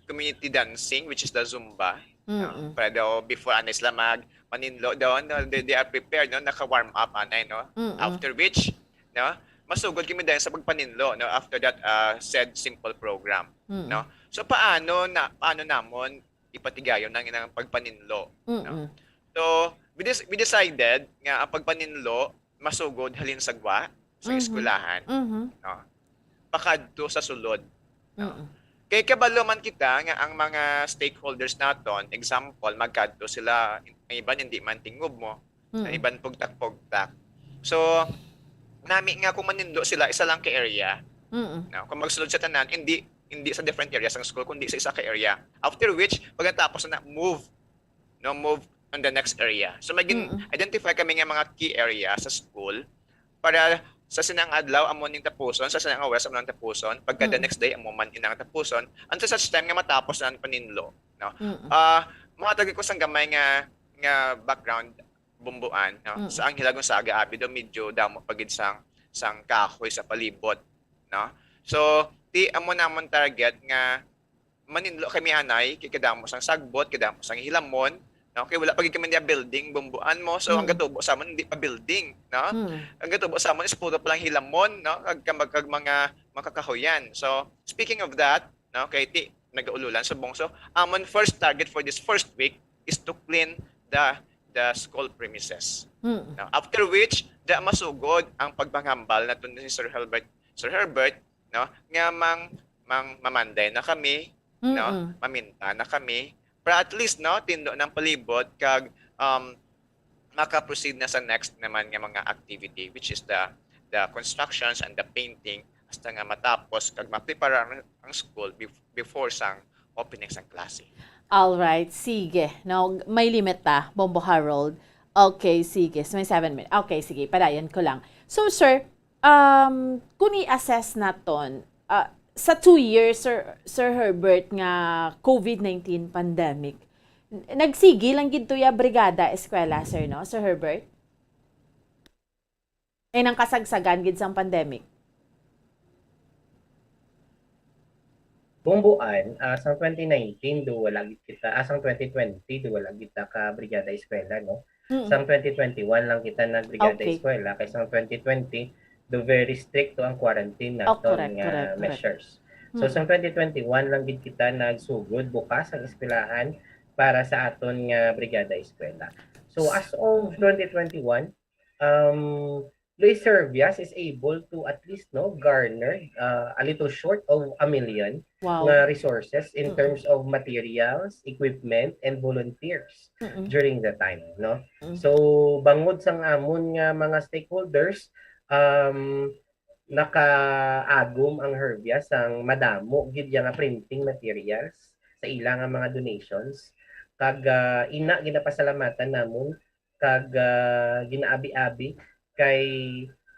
community dancing, which is the Zumba, no? Mm-mm. Para daw before, ano, sila mag-, maninlo daw, no? They, they are prepared, no? Naka-warm up, anay, no? Mm-mm. After which, no? Masugod kami dahil sa pagpaninlo, no? After that, ah, said simple program, Mm. no? So, paano na, paano namon ipatigayon ang inang pagpaninlo, no? Mm-mm. So, we des-, we decided nga ang pagpaninlo masugod halin sa gwa, sa Mhm. eskwelahan, Mhm. no? Pakadto sa sulod, no? Mm-mm. Kay kabalo man kita nga ang mga stakeholders naton, example, magkadto sila, ang iban hindi man tingob mo, ang Mm. iban pugtak-pugtak. So, nami nga kung maninlo sila, isa lang ka area, Mm-mm. no? Kung magsulod sa tanan, hindi, hindi sa different areas ang school, kundi sa isa ka area. After which, pagkatapos na, move, no, move on the next area. So, magin-, Mm-mm. identify kami nga mga key area sa school para sa sinang adlaw, amo ning tapuson, sa sinang oras, amo nang tapuson, pagka the Mm-mm. next day, amo man inang tapuson, until such time nga matapos na ang paninlo, no? Mm-mm. Ah, mga tagi ko sang gamay nga, nga background, Bumbuan, no? Mm. Sa Angela Gonzaga, abi daw medyo damo pa gid sang, sang kahoy sa palibot, no? So, ti amo namon target nga maninlo kami anay, kay kadamo sang sagbot, kadamo sang hilamon, no? Kay wala pa gid kami niya building, Bumbuan mo. So, ang Mm. gatubo sa amon, hindi pa building, no? Mm. Ang gatubo sa amon is puro pa lang hilamon, no? Kag, kag, kag mga makakahuyan. So, speaking of that, no, kay ti nagaululan subong. So, amon first target for this first week is to clean the, the school premises. Mm. No? After which, da masugod ang pagpanghambal naton ni Sir Herbert, Sir Herbert, no, nga mang, mang mamanday na kami, no, Mm-mm. maminta na kami, para at least, no, tindo ng palibot kag, um, maka-proceed na sa next naman nga mga activity, which is the, the constructions and the painting, hasta nga matapos kag maprepara ang, ang school bef-, before sang opening sang klase. All right, sige. Now, may limit ta, Bombo Harold. Okay, sige. So, may seven minutes. Okay, sige. Padayon ko lang. So, sir, um, kung i-assess naton, ah, sa two years, Sir, Sir Herbert, nga covid nineteen pandemic, n-, nagsigi lang gid to ya Brigada Eskwela, sir, no, Sir Herbert? Ay, nang kasagsagan gid sang pandemic. Bumbuan, ah, sang twenty nineteen, do wala gid kita, ah, sang twenty twenty, do wala gid ta ka Brigada Eskwela, no? Mm. Sang twenty twenty-one lang kita nag-Brigada Okay. Eskwela, kay sang twenty twenty, do very strict to ang quarantine Oh, naton correct, nga correct, correct. measures. So, Mm. sang twenty twenty-one lang gid kita nagsugod bukas ang eskwelahan para sa aton nga Brigada Eskwela. So, as of twenty twenty-one, um, Luis Servias is able to at least, no, garner, uh, a little short of a million Wow. nga resources in Mm. terms of materials, equipment, and volunteers Mm-mm. during the time, no? Mm. So, bangod sang amon nga mga stakeholders, um, nakaagom ang Hervia sang madamo gid ya nga printing materials sa ila nga mga donations. Kag, ah, ina ginapasalamatan namon kag, ah, ginaabi-abi kay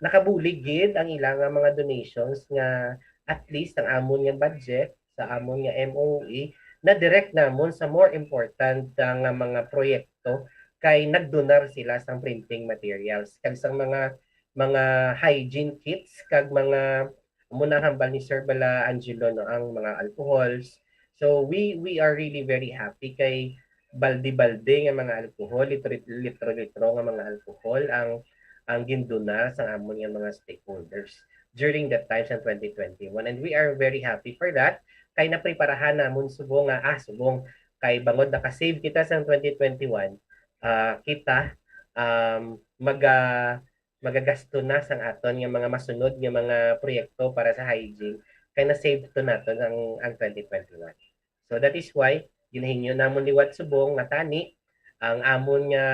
nakabulig gid ang ila nga mga donations nga at least ang amon nga budget sa amon nga M O E na-direct namon sa more important, ah, nga mga proyekto kay nagdonar sila sang printing materials kag sang mga, mga hygiene kits kag mga, amo na hambal ni Sir bala Angelo, no, ang mga alcohols. So we, we are really very happy kay balde-balde nga mga alcohol, litro-, litro-litro nga mga alcohol ang, ang ginduna sa amon nga mga stakeholders during that time sa twenty twenty-one. And we are very happy for that. Kay napreparahan namon subong nga, ah, subong kay bangod naka-save kita sa twenty twenty-one, ah, kita, um, maga-, magagasto na sang aton nga mga masunod nga mga proyekto para sa hygiene, kay na-save to naton ang, ang twenty twenty-one. So that is why ginahingyo namon liwat subong nga tani ang amon nga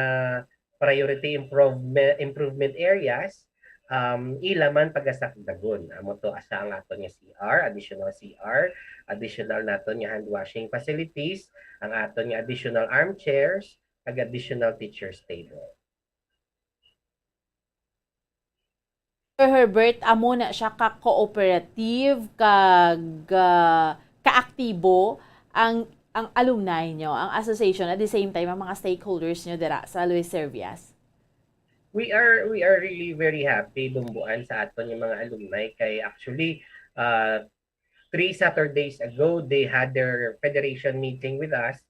priority improvement improvement areas, um, ila man pagasakdagon. Amo to, asa ang aton nga C R, additional C R, additional naton nga hand washing facilities, ang aton nga additional armchairs, kag additional teacher's table. Sir Herbert, amo na siya ka cooperative, kag ah, kaaktibo ang ang alumni nyo, ang association, at the same time ang mga stakeholders nyo dira sa Luis Servias? We are we are really very happy, Bumbuan, sa aton nga mga alumni, kay actually, uh, three Saturdays ago they had their federation meeting with us,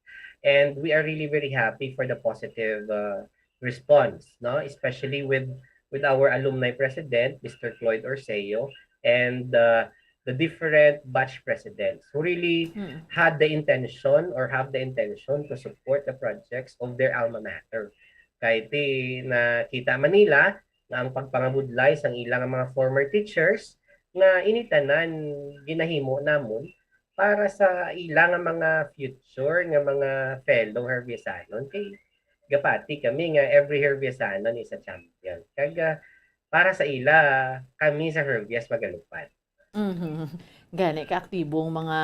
and we are really very happy for the positive uh, response, no, especially with with our alumni president, Mr. Cloyd Orseo, and uh, the different batch presidents who really Mm. had the intention or have the intention to support the projects of their alma mater. Kay ti nakita man nila nga ang pagpangabudlay sang ilang mga former teachers nga ini tanan ginahimo namon para sa ilang mga future nga mga fellow Herbiasanon, kay gapati kami nga every Herbiasanon is a champion. Kag ah, para sa ila, kami sa Herbias magalupad. Mhm. Gani ka aktibong mga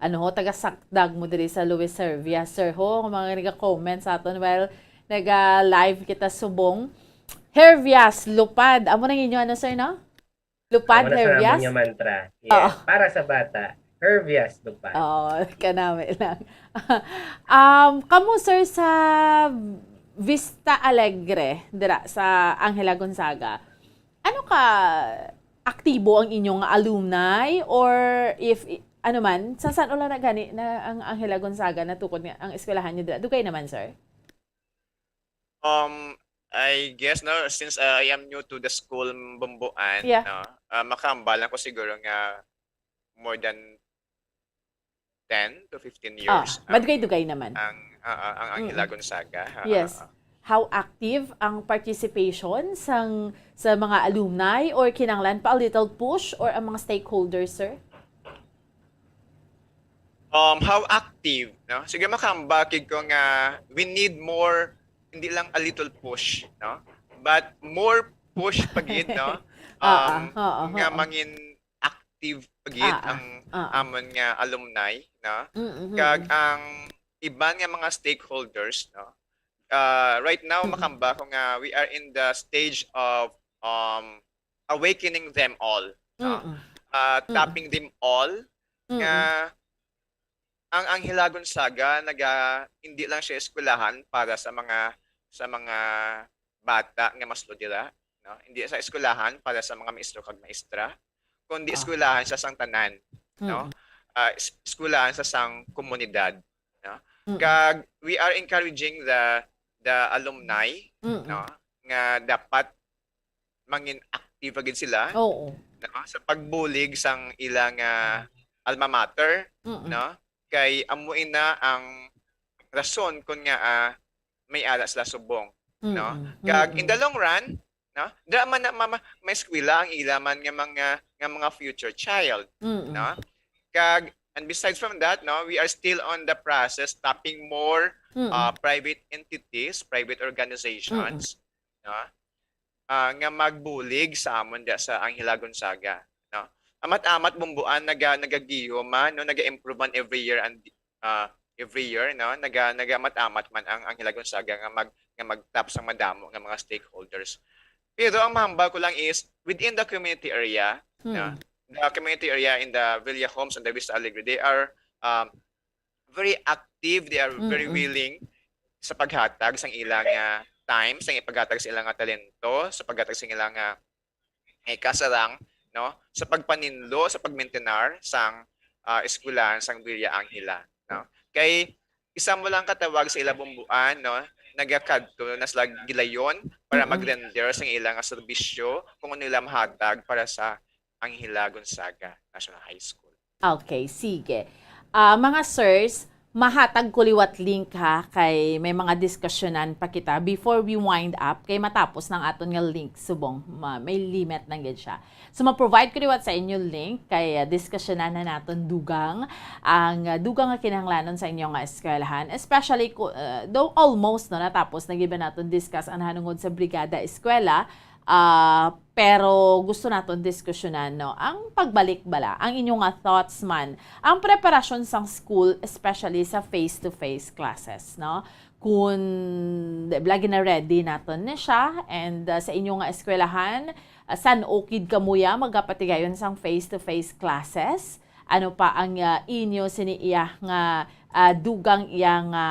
ano ho, taga-sakdag mo diri sa Luis Servias, sir ho, ang mga naga-comment sa aton while naga-live kita subong. Hervias, lupad. Amo nang inyo ano, sir, no? Lupad, Amo na sa Hervias? Nga mantra. Yes. Oo. Para sa bata, Hervias, lupad. Oo, kanami lang. um, kamo, sir, sa Vista Alegre, dira sa Angela Gonzaga, ano ka aktibo ang inyong alumni, or if i- ano man, sa san ulan na gani na ang Angela Gonzaga natukod nga ang eskwelahan niyo dira? Dugay naman, sir. Um, I guess, no, since uh, I am new to the school, Bumbuan, Yeah. No, uh, makahambal lang ko siguro nga more than ten to fifteen Ah, years ang madugay-dugay naman. ang ah, ah, ang ang Mm-mm. Hilagon Saga. Ah, Yes. ah, ah. How active ang participation sang sa mga alumni, or kinahanglan pa a little push, or ang mga stakeholders, sir? Um, how active, no? Sige, makahambal gid ko nga we need more, hindi lang a little push, no? But more push pa gid, no? Ah, ah, Um, ah, ah, nga ah. Mangin active pa gid Ah, ah, ang ah, ah. amon nga alumni, no? Mm-mm. Kag ang iban nga mga stakeholders, no? Uh, right now, Mm-mm. makahambal ko nga we are in the stage of um awakening them all, no? Mm-mm. Uh, Mm-mm. tapping them all Mm-mm. nga ang ang Hilagon Saga naga hindi lang siya eskwelahan para sa mga sa mga bata nga maslo dira, no? Hindi sa eskwelahan para sa mga maestro kag maestra, kundi Ah. eskwelahan sa sang tanan, no? Mm-mm. Ah, es- eskwelahan sa sang komunidad, no? Mm-mm. Kag we are encouraging the the alumni, Mm-mm. no? Nga dapat mangin active pa gid sila, Oo. no? Sa pagbulig sang ila nga alma mater, Mm-mm. no? Kay amo ina ang rason kun nga ah, may ara sila subong, no? Mm-mm. Kag in the Mm-mm. long run, no? Dira man na mama, may eskwela ang ila man nga mga nga mga future child, Mm-mm. no? Kag and besides from that, no, we are still on the process tapping more Mm-mm. uh, private entities, private organizations, no? Ah, nga magbulig sa amon diha sa Angela Gonzaga, no? Amat-amat, Bumbuan, naga nagagihom man, no, naga-improve man every year and uh, every year, no? Naga nagamat-amat man ang Angela Gonzaga nga mag nga magtap sa madamo nga mga stakeholders. Pero ang mahambal ko lang is within the community area, no? Hmm. The community area in the Villa Homes and the Vista Alegre, they are um, very active, they are very Mm-mm. willing sa paghatag sang ila nga time, sa paghatag sa ila nga talento, sa paghatag sa ila nga eh, kasarang, no, sa pagpaninlo, sa pagmintenar sang ah, eskwelahan sang Villa Angela, no. Kay isa mo lang katawag sa ila, Bumbuan, no, nagakadto na sila gilayon para Mm-mm. mag-render sang ila nga serbisyo kung ano nila mahatag para sa Angela Gonzaga National High School. Okay, sige. Ah, mga sirs, mahatag ko liwat link, ha, kay may mga diskusyonan pa kita before we wind up, kay matapos ng aton nga link subong, ma-, may limit na gid siya. So, ma-provide ko liwat sa inyo link kay, ah, diskusyonan na naton dugang ang, ah, dugang nga kinahanglanon sa inyo nga eskwelahan, especially ku-, ah, though almost, no, natapos na gid ba naton discuss ang nahanungod sa Brigada Eskwela, ah, pero gusto naton diskusyonan, no, ang pagbalik bala, ang inyo nga thoughts man, ang preparasyon sang school, especially sa face-to-face classes, no? Kun, di, lagi na ready naton ni siya, and, ah, sa inyo nga eskwelahan, ah, san-o gid kamo ya magapatigayon sang face-to-face classes? Ano pa ang, ah, inyo sini iya nga, ah, dugang iya nga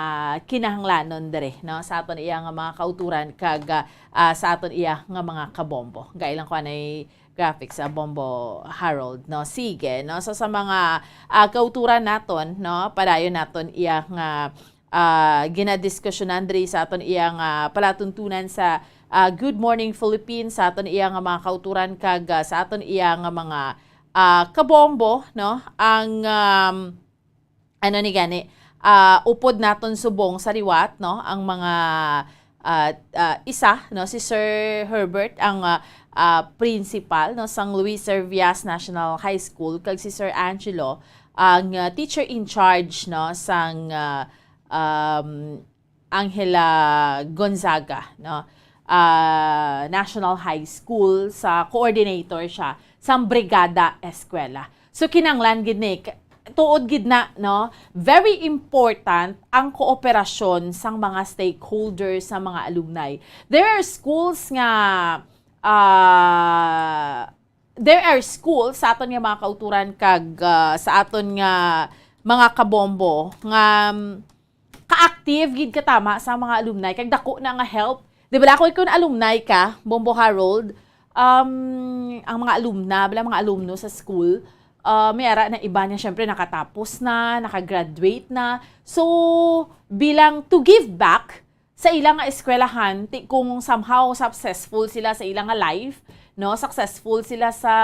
kinahanglanon diri, no? Sa aton iya nga mga kauturan kag, ah, ah, sa aton iya nga mga kabombo. Gailang ko anay graphics, ah, Bombo Harold, no? Sige, no? So, sa mga, ah, kauturan naton, no? Padayon naton iya nga, ah, ginadiskusyonan diri sa aton iya nga palatuntunan sa, ah, Good Morning Philippines, sa aton iya nga mga kauturan kag, ah, sa aton iya nga mga, ah, kabombo, no? Ang, um, ano ni gani, ah, upod naton subong sa liwat, no? Ang mga, ah, ah, isa, no? Si Sir Herbert ang, ah, ah, principal, no? Sang Luis Servias National High School, kag si Sir Angelo ang, ah, teacher in charge, no? Sang, ah, um, Angela Gonzaga, no? Ah, National High School, sa coordinator siya sang Brigada Eskwela. So, kinanglan gid ni, k-, tuod gid na, no? Very important ang kooperasyon sang mga stakeholders, sa mga alumni. There are schools nga, ah, there are schools sa aton nga mga kauturan kag, ah, sa aton nga mga kabombo nga, mm, ka-active gid katama sa mga alumni, kag dako na nga help. Di ba, ako, kung alumni ka, Bombo Harold, um, ang mga alumna, bala, mga alumno sa school, ah, may ara na iba niya, syempre, nakatapos na, nakagraduate na. So, bilang to give back sa ila nga eskwelahan, ti kung somehow successful sila sa ila nga life, no? Successful sila sa,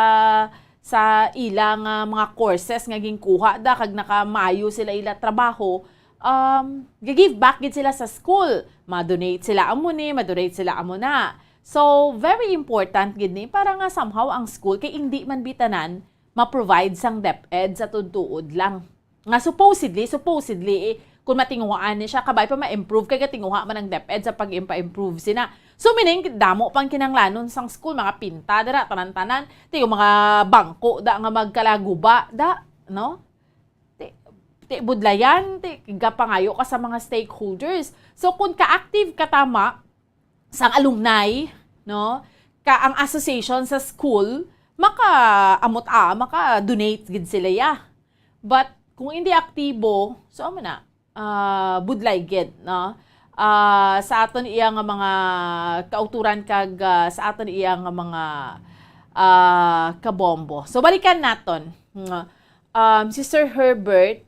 sa ila nga mga courses nga ginkuha da, kag nakamayo sila ila trabaho, um, gi-give back gid sila sa school. Ma-donate sila amo ni, ma-donate sila amo na. So, very important gid ni para nga somehow ang school, kay indi man bitanan ma-provide sang DepEd sa tuod-tuod lang. Nga supposedly, supposedly, eh, kung matinguhaan ni siya, kabay pa ma-improve, kay gatinguha man ang DepEd sa pag-impa-improve sina. So, meaning, damo pang kinanglanon sang school, mga pinta, dira, tanan-tanan, ti, yung mga bangko, da, nga magkalaguba, da, no? Ti, ti budlayan, ti, gapangayo ka sa mga stakeholders. So, kung ka-active ka tama, sang alumni, no? Ka, ang association sa school, maka-, amot, ah, maka-donate gid sila, ya. But, kung hindi aktibo, so, amo na, ah, budlay gid, no? Ah, sa aton iya nga mga kauturan kag, ah, sa aton iya nga mga, ah, kabombo. So, balikan naton. Nga, um, si Sir Herbert,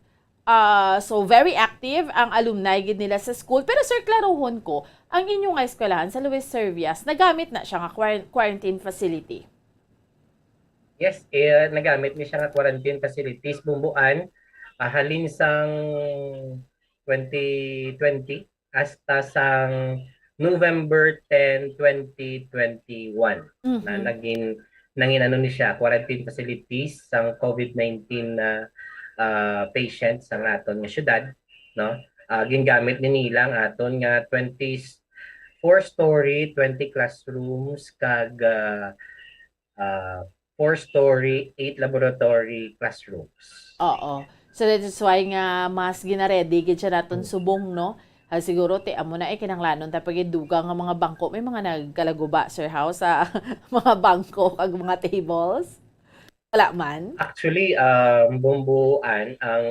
ah, so, very active ang alumni gid nila sa school. Pero, sir, klaruhon ko, ang inyo nga eskwelahan sa Luis Servias, nagamit na siya nga quar-, quarantine facility? Yes, eh, nagamit ni siya nga quarantine facilities, Bumbuan, ah, halin sang twenty twenty hasta sang November ten, twenty twenty-one, na Mhm. naging, nangin ano ni siya, quarantine facilities sang COVID nineteen na, ah, patients sa aton nga syudad, no? Ah, gingamit ni nila ang aton nga twenty, four story, twenty classrooms, kag, ah, ah, four story, eight laboratory classrooms. Oo. So, that is why nga mas gina-ready gid siya naton Mm. subong, no? Ah, siguro, ti, amo na, eh, kinahanglanon ta pag dugang nga mga bangko. May mga nagkalaguba, Sir House, sa mga bangko kag mga tables? Wala man? Actually, um, Bumbuan, ang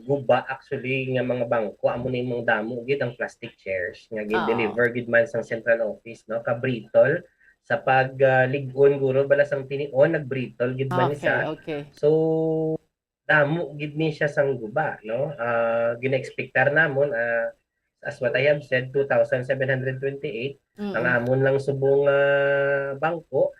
guba, actually, nga mga bangko, amo na yung mga damo gid ang plastic chairs nga Oo. gin-deliver gid man sang central office, no? Kabritol, sa pag, ah, lig-on guro bala sang tinion, nagbritol gid man ni Okay, siya. okay. So, damo gid ni siya sang guba, no? Ah, gina-expectar namon, ah, as what I have said, two thousand seven hundred twenty-eight ang Mm. amon lang subong, ah, bangko.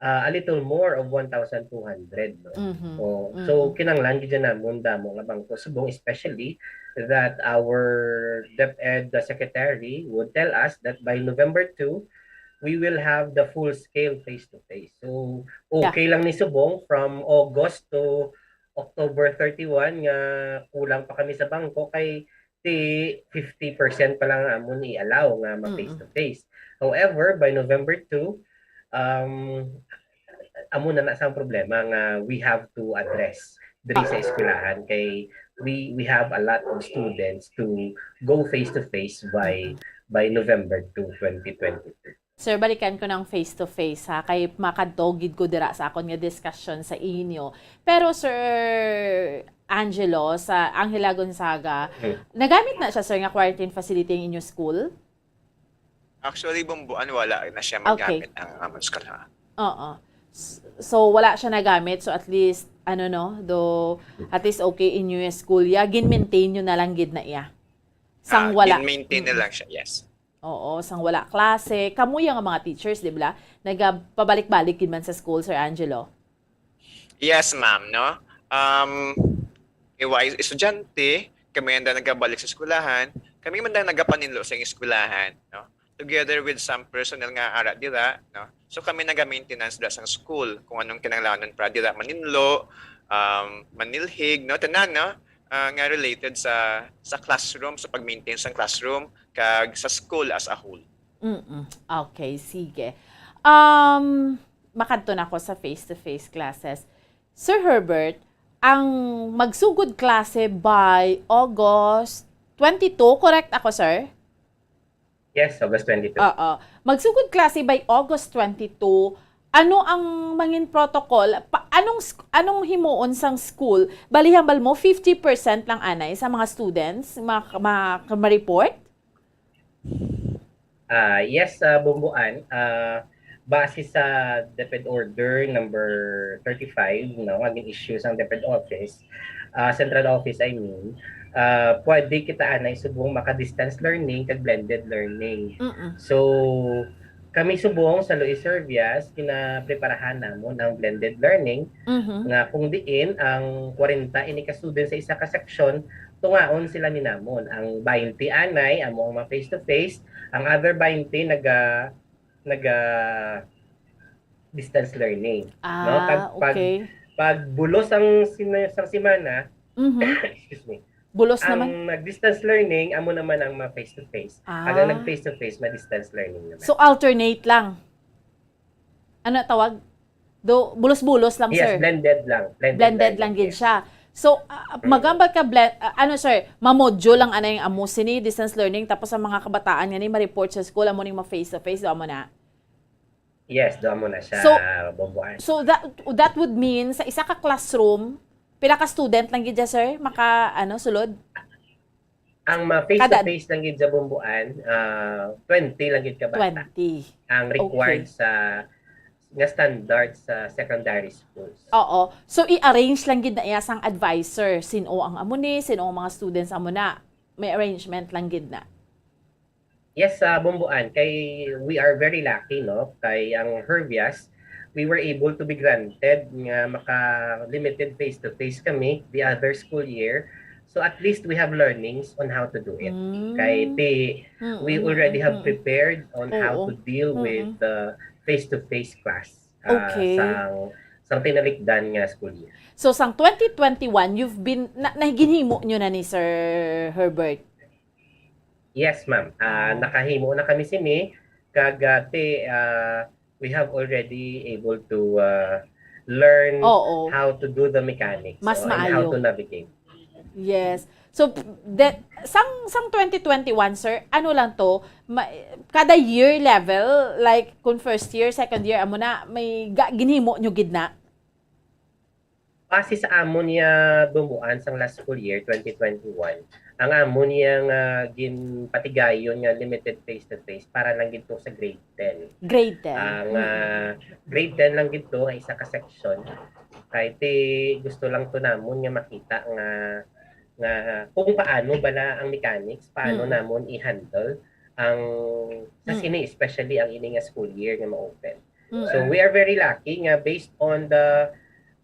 ah, a little more of one thousand two hundred, no? Mhm. Oh, Mhm. so kinahanglan gid namon damo nga bangko subong, especially that our DepEd secretary would tell us that by November two, we will have the full scale face to face. So okay lang ni subong from August to October thirty-one nga kulang pa kami sa bangko kay ti fifty percent pa lang ang amon i-allow nga ma Mm-mm. face to face. However, by November two, um, amo na na sa problema nga we have to address diri sa eskwelahan kay we we have a lot of students to go face to face by by November two, twenty twenty-two. Sir, balikan ko ng face to face ha, kay makadto gid ko dira sa akon nga discussion sa inyo. Pero Sir Angelo, sa Angela Gonzaga, Hmm. nagamit na siya, sir, nga quarantine facility ang inyo school? Actually, Bumbuan, wala na siya Okay. magamit ang amon school, ha? Oo. S- So, wala siya nagamit. So, at least, ano no, do, at least okay in your school. Ya, gin-maintain nyo na lang gid na iya. Sang Ah, wala. Gin-maintain na Mm. lang siya, yes. Oo, sang wala klase. Kamo yung mga teachers, di ba? Nagapabalik-balik gid man sa school, Sir Angelo? Yes, ma'am, no? Um, iway estudyante, kami ang nagabalik sa eskwelahan, kami man ang nagapaninlo sa eskwelahan, no? Together with some personnel nga ara dira, no? So kami naga-maintenance dira sa school kung anong kinahanglanon para dira maninlo, um, manilhig, no? Tanan, no? Ah, nga related sa sa classroom, sa pag-maintain sa classroom kag sa school as a whole. Mm-mm. Okay, sige. Um, makadto na ko sa face-to-face classes. Sir Herbert, ang magsugod klase by August twenty-two, correct ako, sir? Yes, August twenty-two. Oo. Magsugod klase by August twenty-two. Ano ang mangin protocol? Pa, anong sk- anong himuon sang school? Balihambal mo fifty percent lang anay sa mga students ma, ma, ma-report? Ah, yes, sa Bumbuan, ah, base sa DepEd Order number thirty-five, no, nga gin-issue sang DepEd Office, ah, Central Office, I mean, ah, pwede kita anay subong maka-distance learning kag blended learning. Mm-mm. So, kami subong sa Luis Servias, ginapreparahan namon ang blended learning Mhm. nga kung diin ang kwarenta ini ka students sa isa ka section, tungaon sila ni namon. Ang baynte anay amo ang mga face to face, ang other baynte naga naga distance learning. Ah, No? Pag- pag- okay. Pag bulos ang sina- sa semana, Mhm. excuse me, Bulos ang naman. nag-distance learning amo naman ang mga face to face. Ah. Ang nag face to face, ma-distance learning naman. So alternate lang. Ano tawag? Do bulos-bulos lang, Yes, sir. Blended lang. Blended, Blended learning, lang gid yes. Siya. So ah, magambal ka blend, ah, ano sir, ma-module lang anay ang amo sini distance learning tapos ang mga kabataan nga ni ma-report sa school amo ning ma face to face do amo na. Yes, do amo na siya, So, Bumbuan. So that that would mean sa isa ka classroom pila ka student lang gid siya, sir, maka ano sulod? Ang ma face Kada- to face lang gid sa Bumbuan, ah, twenty lang gid ka bata. Twenty. Ang required Okay. sa nga standard sa secondary schools. Oo. So i-arrange lang gid na iya sang advisor, sin-o ang amo ni, sin-o ang mga students amo na. May arrangement lang gid na. Yes, sa Bumbuan, kay we are very lucky, no? Kay ang Hervias, we were able to be granted nga maka-limited face-to-face kami the other school year. So at least we have learnings on how to do it. Mm. Kay ti, we Mm-mm, already have mm-mm. prepared on how Oo. to deal with Mm-mm. the face-to-face class ah, Okay. sang, sang tinalikdan nga school year. So sang twenty twenty-one, you've been na, naginhimo nyo na ni Sir Herbert? Yes, ma'am. Ah, Oh. Nakahimo na kami sini kag ah, ti, ah, we have already able to ah, learn Oo. how to do the mechanics Mas oh, and how maayo. to navigate. Yes. So that sang sang twenty twenty-one, sir, ano lang to, ma, kada year level, like kung first year, second year amo na, may ga, ginhimo nyo gid na? Base sa amon niya Bumbuan sang last school year, twenty twenty-one, ang amon niya nga ginpatigayon nga limited face-to-face para lang gid to sa grade ten. Grade ten. Ang Mm. ah, grade ten lang gid to nga isa ka section. Kay ti gusto lang to namon nga makita nga nga kung paano bala ang mechanics, paano Mm. namon i-handle ang sa Mm. sini, especially ang ini nga school year nga ma-open. So, Mm. we are very lucky nga based on the,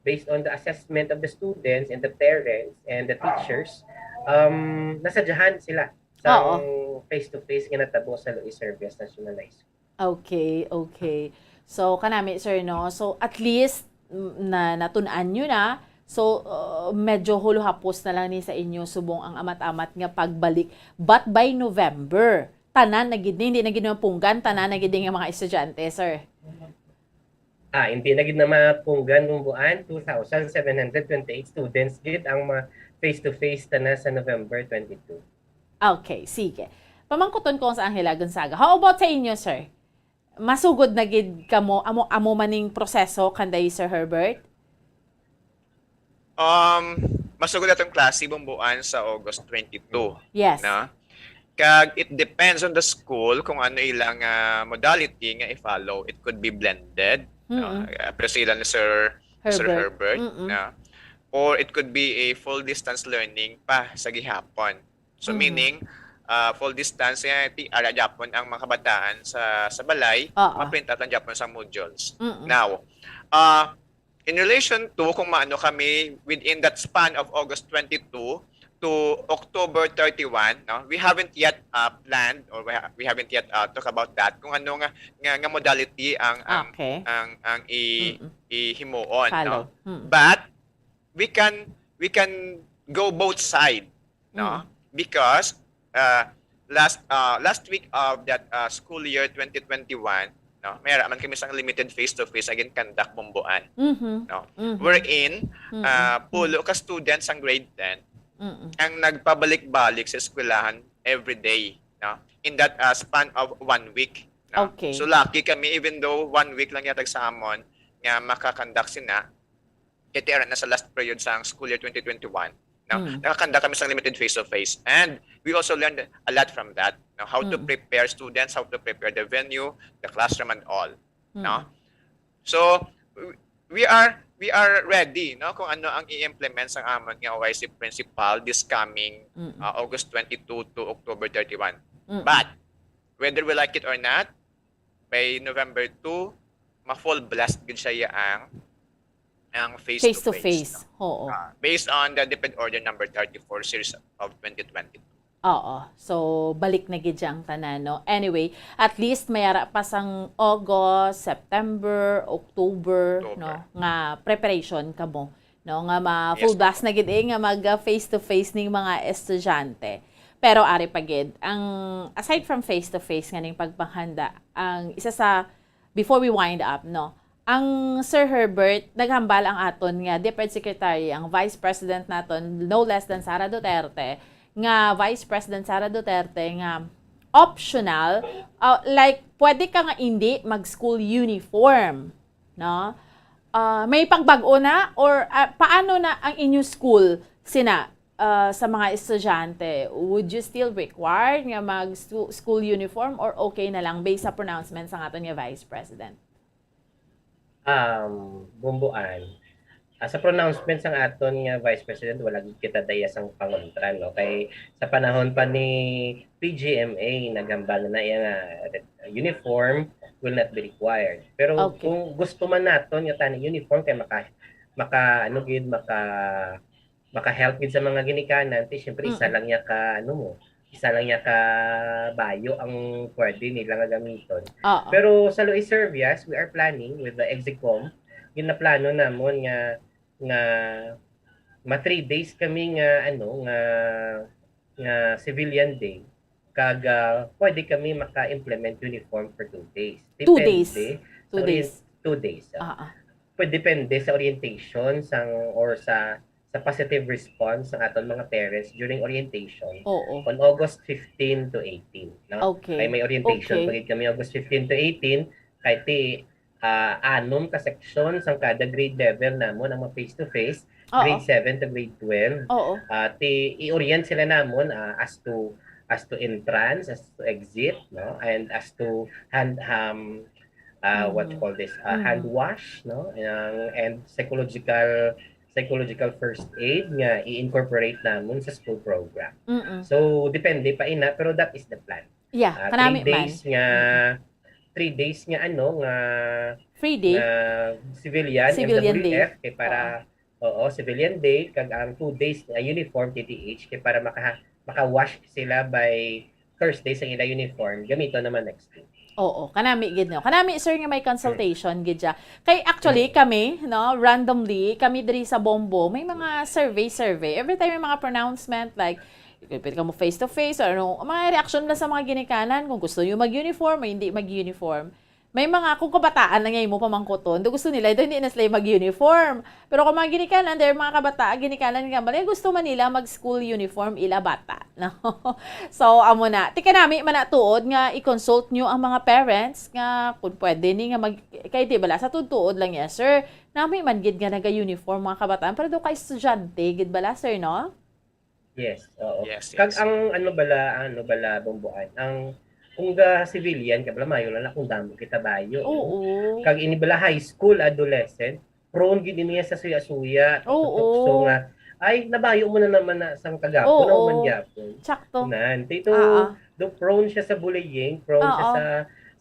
based on the assessment of the students and the parents and the teachers, um, nasadyahan sila sa Oo. face-to-face nga natabo sa Luis Servias National High School. Okay, okay. So, kanami, sir, no? So, at least, mm, na, natun-an nyo na. So, uh, medyo huluhapos na lang ni sa inyo subong ang amat-amat nga pagbalik. But by November, tanan na gid ni, hindi na gid mapunggan, tanan na gid ni nga mga estudyante, sir. Ah, hindi na gid na mapunggan, Bumbuan, two thousand seven hundred twenty-eight students gid ang ma-, face-to-face tanan sa November twenty-two. Okay, sige. Pamangkuton ko sa Angela Gonzaga. How about sa inyo, sir? Masugod na gid kamo, amo, amo maning proseso kanday, Sir Herbert? Um, masugod atong klase, Bumbuan, sa August twenty-two. Yes. Na? Kag it depends on the school kung ano ilang, ah, modality nga i-follow. It could be blended, no? Mm-mm. Ah, pero sila ni Sir, Sir Herbert. Herbert, Mm-mm. na? Or it could be a full distance learning pa sa gihapon. So, Mhm. meaning, ah, full distance, eh, ti-, ara gyapon ang mga kabataan sa, sa balay, Oo. ma-print out lang gyapon sa modules. Mm-mm. Now, ah, in relation to kung maano kami within that span of August twenty-two to October thirty-one, no, we haven't yet, ah, planned or we ha-, we haven't yet, ah, talk about that kung ano nga, nga, nga modality ang, ang, Okay. ang, ang i-, Mm-mm. ihimuon, no? Follow. Mm. But we can, we can go both side, no? Mm. Because, uh, last, uh, last week of that, uh, school year twenty twenty-one, no, may ara man kami sang limited face-to-face nga gin-conduct, Bumbuan, Mhm. no? Mhm. Wherein, Mm-mm. uh, pulo ka students sang grade ten Mm-mm. ang nagpabalik-balik sa eskwelahan every day, no? In that, uh, span of one week, no? Okay. So, lucky kami, even though one week lang yata sa amon nga maka-conduct sina, kay ti ara na sa last period sang school year twenty twenty-one, no? Mm. Nakakanda kami sa limited face-to-face. And we also learned a lot from that, no? How to Mm. prepare students, how to prepare the venue, the classroom, and all, Mm. no? So, w-, we are, we are ready, no? Kung ano ang i-implement sang amon nga O I C principal this coming, Mm. uh, August twenty-two to October thirty-one. Mm. But, whether we like it or not, by November two, ma-full blast gid siya ang, ang face-to-face, Face-to-face, no? Oo. Ah, based on the DepEd Order number thirty-four, series of twenty twenty. Oo. So, balik na gid siya ang tanan, no? Anyway, at least may ara pa sang August, September, October, October. no, nga preparation kamo, no, nga ma Yes, full blast ma'am. na gid, eh, nga mag, ah, face-to-face ning mga estudyante. Pero ari pa gid, ang, aside from face-to-face nga ning pagpanghanda, ang isa sa, before we wind up, no, ang Sir Herbert, naghambal ang aton nga DepEd Secretary, ang Vice President naton, no less than Sara Duterte, nga Vice President Sara Duterte nga optional, uh, like, pwede ka nga hindi mag-school uniform, no? Uh, may pagbag-o na, or, uh, paano na ang inyo school sina, uh, sa mga estudyante? Would you still required nga mag stu-, school uniform, or okay na lang based sa pronouncement sa aton nga Vice President? Um, Bumbuan, ah, sa pronouncement sang aton nga Vice President, wala gid kita daya sang pangontra, no? Kay sa panahon pa ni P G M A, naghambal na iya nga uniform will not be required. Pero Okay. kung gusto man naton nga tani uniform kay maka-, maka-, ano gid, maka-, maka-help gid sa mga ginikanan, ti, syempre, isa Mm. lang niya ka, ano mo, isa lang niya ka bayo ang pwede nila nga gamiton. Oo. Pero sa Luis Servias, we are planning with the EXICOM, ginaplano namon nga, nga ma three days kami nga, ano, nga, nga civilian day. Kag, ah, pwede kami maka-implement uniform for two days. Two days. Depende Two sa orien-, days. two days, ah. Ah, ah. Pwede, depende sa orientation sang, or sa, sa positive response sang aton mga parents during orientation Oo. on August fifteen to eighteen, no? Okay. Kay may orientation Okay. pa gid kami August fifteen to eighteen, kay ti, ah, anom ka section sang kada grade level namon ang mga face-to-face, Oo. grade seven to grade twelve. Oo. Ah, ti, i-orient sila namon, ah, as to, as to entrance, as to exit, no? And as to hand, um, ah, what you Mm. call this, ah, Mm. hand wash, no? Ang, and psychological, psychological first aid nga i-incorporate namon sa school program. Mm-mm. So, depende pa ina, pero that is the plan. Yeah, Ah, kanami three man. days nga, Mm-mm. three days nga, ano, nga Free day? Na civilian, Civilian M W F, day. Kay para, oo, civilian day, kag ang two days nga uniform, T T H, kay para maka, maka-wash sila by Thursday sa ila uniform. Gamito naman next week. Oo, kanami gid, no. Kanami, sir, nga may consultation gid siya. Kay actually Mm. kami, no, randomly kami diri sa Bombo, may mga survey survey. Every time may mga pronouncement like, pwede ka mo face to face or ano, mga reaction lang sa mga ginikanan kung gusto niyo mag-uniform o hindi mag-uniform. May mga, kung kabataan lang nga imo pamangkuton, do gusto nila, do hindi na sila mag-uniform. Pero kung mga ginikanan, there mga kabataan, ginikanan nga, bali, gusto man nila mag-school uniform, ila bata, no? So, amo na. Tika nami man na tuod nga i-consult nyo ang mga parents nga kung pwede ni nga mag, kay di bala sa tuod-tuod lang yan, sir. Nami man gid nga naga-uniform mga kabataan, pero do ka estudyante gid bala, sir, no? Yes, oo. Yes, Kag yes. ang ano bala, ano bala, Bomboan, ang kung ga civilian ka bala, mayo lang na kung damo kita bayo. Oo. Kag ini bala high school, adolescent, prone gid niya sa suya-suya. Oo. Tukso nga, ay, nabayo mo na naman na sang kagapon, Oo. na man gyapon. Sakto. Nan, ito, Ah, ah. do prone siya sa bullying, prone siya Oo. sa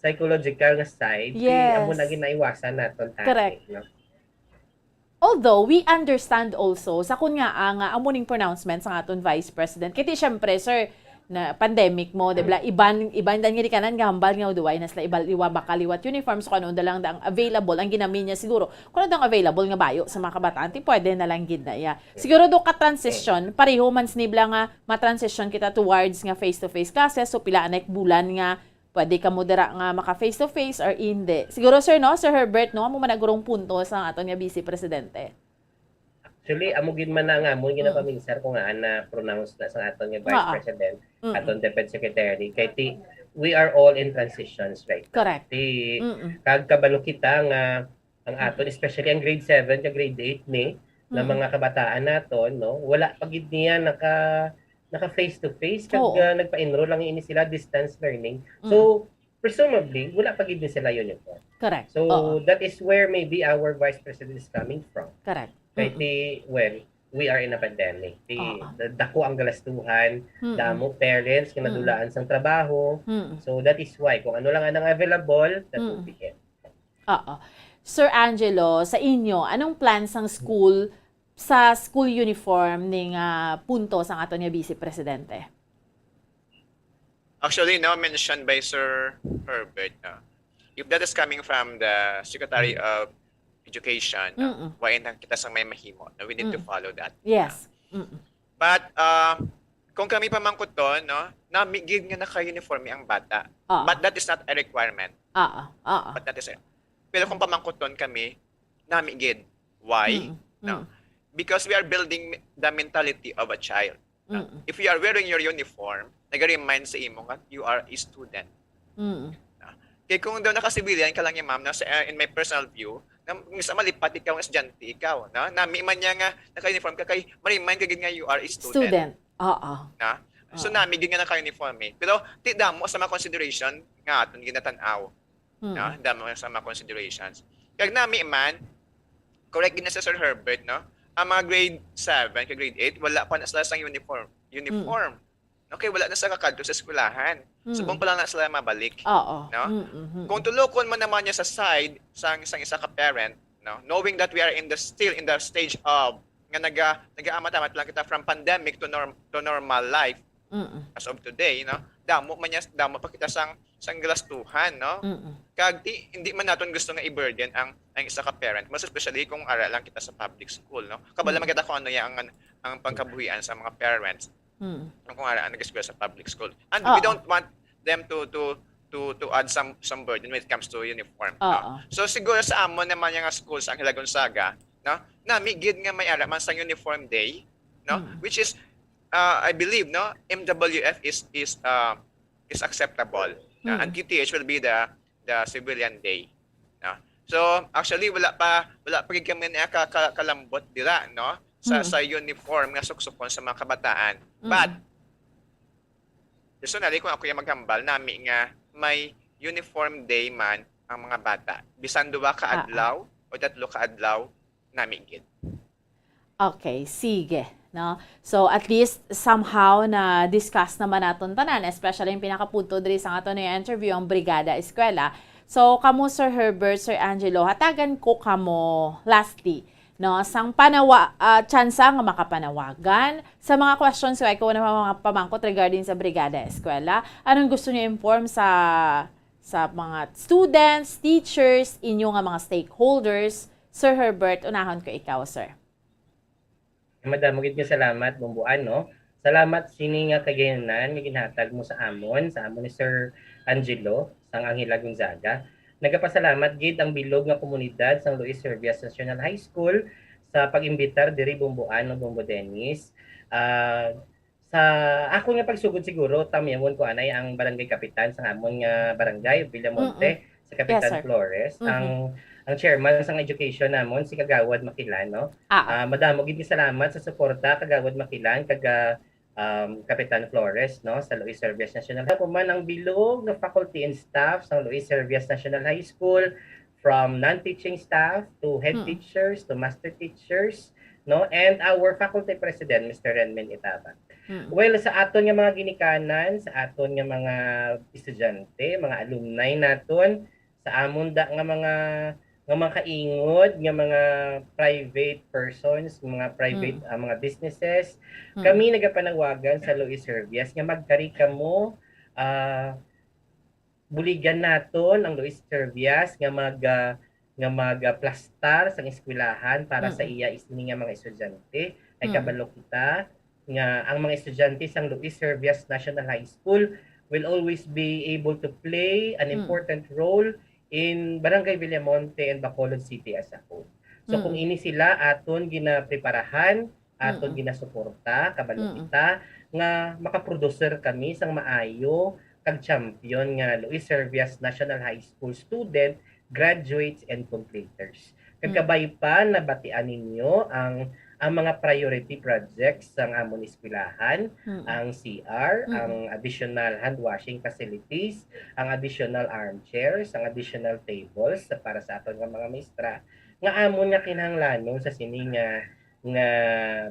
psychological nga side. Yes. Amo na ginaiwasan naton tani, Correct. No? Although we understand also sa kun nga ang uh, amo ning pronouncement sa aton Vice President. Kay ti syempre, sir, na pandemic mo, di ba? Iban iban dan nga di kanan gahambal nga duway na sila ibal iwa baka liwat uniform, so kung ano na lang ang available, ang ginami niya siguro kung ano ang available nga bayo sa mga kabataan, ti pwede na lang gid na iya. Siguro do ka transition, pareho man snibla nga ma-transition kita towards nga face-to-face classes, so pila na bulan nga pwede ka mo dira nga maka face to face or hindi. Siguro, sir, no, Sir Herbert, no, amo man na gurong punto sa aton nga Vice Presidente. Actually, amo gid man na nga mo Mm. ginapaminsar ko nga na pronounce na sa aton nga Vice Ah, ah. President, Mm-mm. aton Defense Secretary, kay ti, we are all in transitions right now. Correct. Ti, Mm-mm. kag kabalo kita nga ang aton, especially ang grade seven kag grade eight ni, na Mm-mm. mga kabataan naton, no, wala pa gid niya naka naka face to face kag Oo. ah, nagpa-enroll lang ini sila distance learning. So, presumably, wala pa gid ni sila uniform. Correct. So, Oo. that is where maybe our Vice President is coming from. Correct. Kay Mm-mm. ti, well, we are in a pandemic. Ti, Oo. dako ang galastuhan, Mm-mm. damo parents nga Mm-mm. nadulaan sang trabaho. Mm-mm. So, that is why, kung ano lang ang available, that would Mm. be it. Oo. Sir Angelo, sa inyo, anong plan sang school sa school uniform ning ah, punto sang aton nga Vice Presidente? Actually, no, mentioned by Sir Herbert, no? If that is coming from the Secretary of Education, no? Mm-mm. Why na kita sang may mahimo? No? We need to Mm. follow that. Yes. Mm-mm. But uh, kung kami pamangkuton, no, nami gid nga naka-uniforme ang bata. Ah. But that is not a requirement. Ah, ah, ah, ah. But that is a, pero kung pamangkuton kami, nami gid. Why? Mm, No? mm, Because we are building the mentality of a child. No? mm, If you are wearing your uniform, nag-remind sa imo nga you are a student. mm. Kay kung daw naka-civilian ka lang yan, ma'am, no, sa, uh, in my personal view, na, sa malipat ikaw nga estudyante ikaw, no? Nami man niya nga naka-uniform ka kay ma-remind ka gid nga you are a student. Student. Oo. No? So Oo. Nami gid nga naka-uniform eh. Pero ti damo sa mga consideration nga aton ginatan-aw. Mm. No? Damo sa mga considerations. Kag nami man, correct gid na si Sir Herbert, no? Ang mga grade seven kag grade eight, wala pa na sila sang uniform. Uniform. Okay, wala na sa kakadto sa eskwelahan. Mm. Subong pa lang na sila mabalik. Oo. No? Mm, mhm. Kung tulokon mo naman niya sa side sang isang isa ka parent, no, knowing that we are in the still in the stage of nga naga nagaamatamat lang kita from pandemic to norm to normal life Mm, as of today, no, damo man niya, damo pa kita sang sang galastuhan, no. mm. Kag di, hindi man naton gusto nga i-burden ang ang isa ka parent, mas especially kung ara lang kita sa public school, no. Kabalo Mm. man kita kung ano ya ang ang pangkabuhian sa mga parents Mm. kung ara ang nag-eskwela sa public school. And Oo. We don't want them to to to to add some some burden when it comes to uniform. No? Oo. So siguro sa amon naman nga school sa Anguila Gonzaga, no? Nami gid nga may ara man sang uniform day, no? Mm. Which is uh, I believe, no, M W F is is uh, is acceptable. No? Mm. And Q T H will be the the civilian day. No? So actually wala pa wala pa gid kami na ka, ka, kalambot dira, no? Sa Mm. Sa uniform nga suksukon sa mga kabataan. Mm. But personally, kung ako yung maghambal, nami nga may uniform day man ang mga bata. Bisan duwa ka Ah, ah. Adlaw o tatlo ka adlaw, nami gid. Okay, sige, no? So at least somehow na discuss naman naton tanan, especially yung pinakapunto diri sa aton nga interview ang Brigada Eskwela. So, kamo, Sir Herbert, Sir Angelo, hatagan ko kamo, lastly, no, sang panawa-, ah, tsansa nga makapanawagan sa mga questions, kay ko na mga pamangkot regarding sa Brigada Eskwela. Anong gusto niyo inform sa, sa mga students, teachers, inyo nga mga stakeholders? Sir Herbert, unahon ko ikaw, sir. Madamo gid nga salamat, Bumbuan, no? Salamat sini nga kagayunan nga ginhatag mo sa amon, sa amon ni Sir Angelo, sang Angela Gonzaga. Nagapasalamat gid ang bilog nga komunidad sang Luis Servias National High School sa pag-imbitar diri, Bumbuan, no, Bumbo Dennis. Ah, sa akon nga pagsugod siguro, tamyawon ko anay ang barangay kapitan sang amon nga barangay, Villamonte, sa Kapitan sir. Flores, Mhm. ang ang chairman sang education namon, si Kagawad Makilan, no? Ah, Ah, madamo gid nga salamat sa suporta, Kagawad Makilan, kag, ah, um, Kapitan Flores, no, sa Luis Servias National. Ako man ang bilog nga faculty and staff sang Luis Servias National High School, from non-teaching staff to head Mm. teachers to master teachers, no, and our faculty president, Mister Renmen Itabag. Mm. Well, sa aton nga mga ginikanan, sa aton nga mga estudyante, mga alumni naton, sa amon da nga mga, nga mga kaingod, nga mga private persons, mga private, Mm. ah, mga businesses, Mm. kami nagapanawagan sa Luis Servias nga magkari kamo, ah, buligan naton ang Luis Servias nga mag, ah, nga magaplastar sang eskwelahan para sa Mm. iya sini nga mga estudyante. Ay Mm. kabalo kita nga ang mga estudyante sang Luis Servias National High School will always be able to play an Mm. important role in Barangay Villamonte and Bacolod City as a whole. So, Mm. kung ini sila aton ginapreparahan, aton Mm. ginasuporta, kabalo Mm. kita nga makaproducer kami sang maayo kag champion nga Luis Servias National High School student, graduates, and completers. Kag Mm. kabay pa, nabatian ninyo ang, ang mga priority projects sang amon eskwelahan, Mm. ang C R, Mm. ang additional hand washing facilities, ang additional armchairs, ang additional tables sa, para sa aton nga mga maestra, nga amon nga kinahanglanon sa sini nga, nga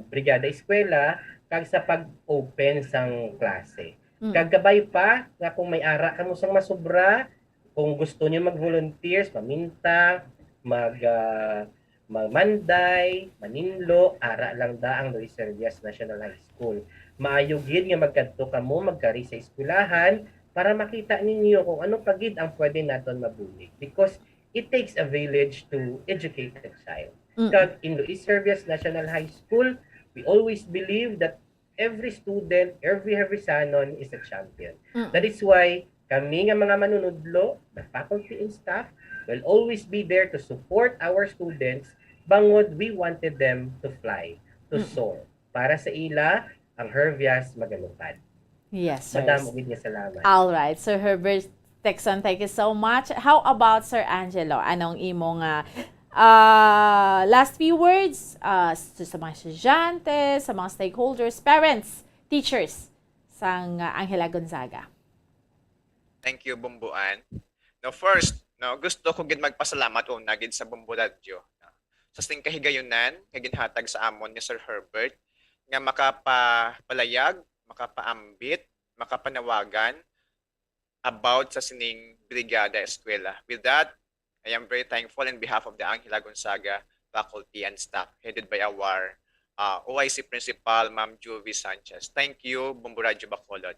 Brigada Eskwela kag sa pag-open sang klase. Mm. Kag kabay pa nga kung may ara kamo sang masubra, kung gusto niyo mag-volunteers, maminta, mag, ah, mamanday, maninlo, ara lang da ang Luis Servias National High School. Maayo gid nga magkadto kamo, magkari sa eskwelahan para makita ninyo kung ano pa gid ang pwede naton mabulig, because it takes a village to educate a child. Mm. Kag in Luis Servias National High School, we always believe that every student, every Servisanon is a champion. Mm. That is why kami nga mga manunudlo, the faculty and staff, will always be there to support our students, bangod we wanted them to fly, to Mm. soar. Para sa ila, ang Hervias magalupad. Yes, sir. Madamo gid nga salamat. All right, Sir Herbert Texon, thank you so much. How about Sir Angelo? Anong imong, ah, ah, last few words, ah, sa, sa mga estudyante, sa mga stakeholders, parents, teachers sang, ah, Angela Gonzaga? Thank you, Bumbuan. Now, first, no, gusto ko gid magpasalamat una gid sa Bumbu Radyo, no, sa sining kahigayunan nga ginhatag sa amon ni Sir Herbert nga makapapalayag, makapaambit, makapanawagan about sa sining Brigada Eskwela. With that, I am very thankful in behalf of the Angela Gonzaga faculty and staff, headed by our, uh, O I C principal, Ma'am Juvie Sanchez. Thank you, Bumbu Radyo Bacolod.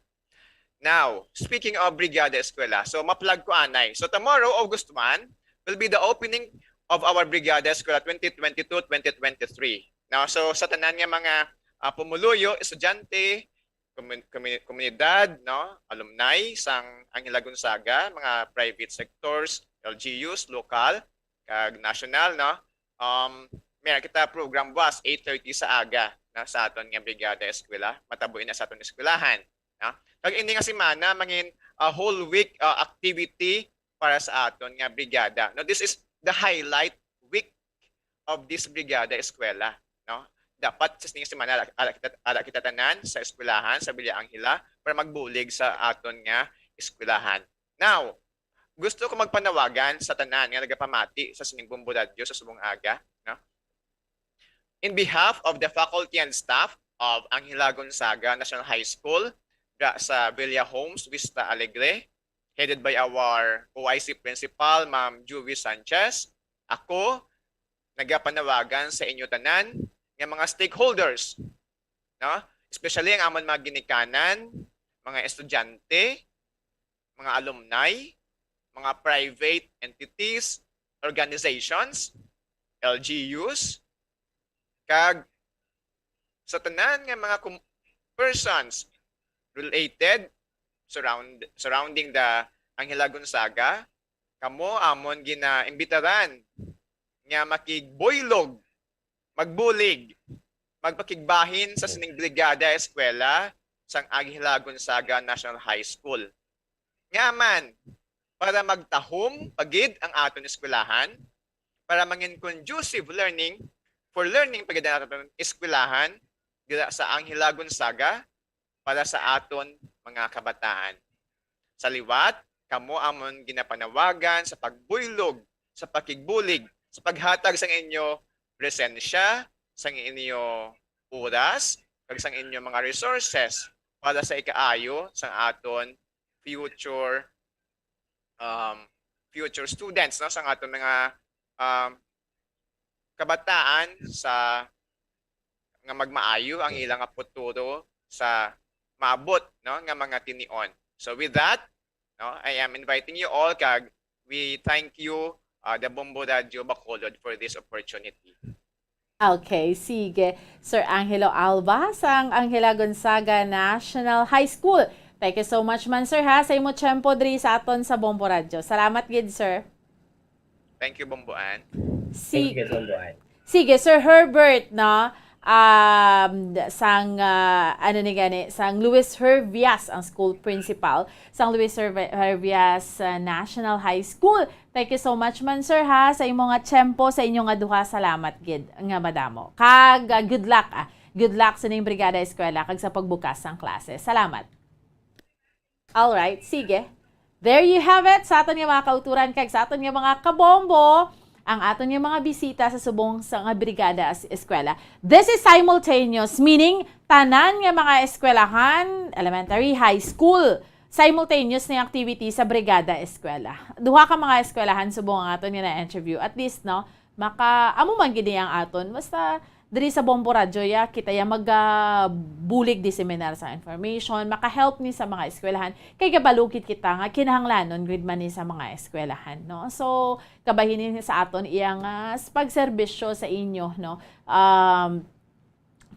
Now, speaking of Brigada Eskwela, so ma-plug ko anay. So tomorrow, August one, will be the opening of our Brigada Eskwela twenty twenty-two, twenty twenty-three. Now, so sa tanan nga mga, ah, pumuluyo, estudyante, komun-, komu-, komunidad, no, alumni sang Angela Gonzaga, mga private sectors, L G Us, local, kag national, no. Um, may kita program buwas, eight thirty sa aga, na sa aton nga Brigada Eskwela, matabo ina sa aton eskwelahan, no. Kag ini nga semana mangin, ah, whole week, ah, activity para sa aton nga brigada. No, this is the highlight week of this Brigada Eskwela, no. Dapat sa sining semana ara, ara kita, ara kita tanan sa eskwelahan sa Villa Angela para magbulig sa aton nga eskwelahan. Now, gusto ko magpanawagan sa tanan nga nagapamati sa sining Bumbu Radyo sa subong aga, no? In behalf of the faculty and staff of Angela Gonzaga National High School, dra sa Villa Homes, Vista Alegre, headed by our O I C principal, Ma'am Juvie Sanchez, ako nagapanawagan sa inyo tanan nga mga stakeholders, no? Especially ang amon mga ginikanan, mga estudyante, mga alumni, mga private entities, organizations, L G Us, kag sa tanan nga mga kum- persons related surround surrounding the Angela Gonzaga, kamo amon ginaimbitaran nga makigbuylog, magbulig, magpakigbahin sa sining brigada eskwela sang Angela Gonzaga National High School. Nga man, para magtahom pa gid ang aton eskwelahan, para mangin conducive learning for learning pa gid ang aton eskwelahan dira sa Angela Gonzaga para sa aton mga kabataan. Sa liwat, kamo amon ginapanawagan sa pagbuylog, sa pakigbulig, sa paghatag sang inyo presensya, sang inyo oras, kag sang inyo mga resources para sa ikaayo sang aton future, um, future students, no, sang aton mga, um, kabataan sa nga magmaayo ang ilang nga futuro sa maabot, no, nga mga tinion. So with that, no, I am inviting you all, kag we thank you, uh, the Bombo Radio Bacolod, for this opportunity. Okay, sige. Sir Angelo Alba sang Angela Gonzaga National High School. Thank you so much man, sir, ha, sa imo tiyempo diri sa aton sa Bombo Radio. Salamat gid, sir. Thank you, Bomboan. Si Thank you, Bomboan. Sige, Sir Herbert, no? Um, sang, ah, ano ni gani, sang Luis Hervias ang school principal, sang Luis Herve- Hervias ah, National High School. Thank you so much man, sir, ha, sa imo nga tiyempo, sa inyo nga duha. Salamat gid nga madamo. Kag ah, good luck, ah. Good luck sa ning Brigada Eskwela kag sa pagbukas sang klase. Salamat. All right, sige. There you have it. Sa aton nga mga kauturan kag sa aton nga mga kabombo, ang aton nga mga bisita sa subong sa nga brigada sa eskwela. This is simultaneous, meaning tanan nga mga eskwelahan, elementary, high school, simultaneous na yung activity sa brigada eskwela. Duha ka mga eskwelahan subong ang aton nga na-interview. At least, no, maka amo man gid ang aton, basta diri sa Bombo Radyo ya kita ya magabulig, diseminar sa information, maka-help ni sa mga eskwelahan, kay gabalukit kita nga kinahanglanon gid man ni sa mga eskwelahan, no? So kabahin ni sa aton iya nga s- pagserbisyo sa inyo, no? Um,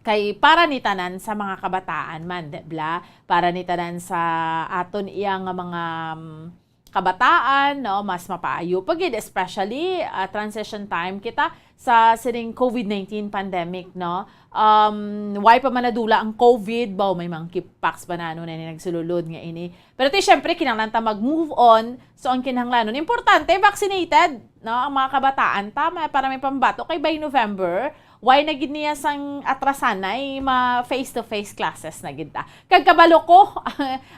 kay para ni tanan sa mga kabataan man, di bla? Para ni tanan sa aton iya nga mga um, kabataan, no, mas mapaayo pa gid, especially ah, transition time kita sa sining covid nineteen pandemic, no. Um, why pa man nadula ang covid, baw may monkeypox ba nano na ni nagsululod nga ini. Pero ti syempre kinahanglan ta mag-move on. So ang kinahanglanon importante vaccinated, no, ang mga kabataan ta may para may pambato kay by November, why na gid niya sang atrasanay ma face to face classes na gid ta. Kag kabalo ko,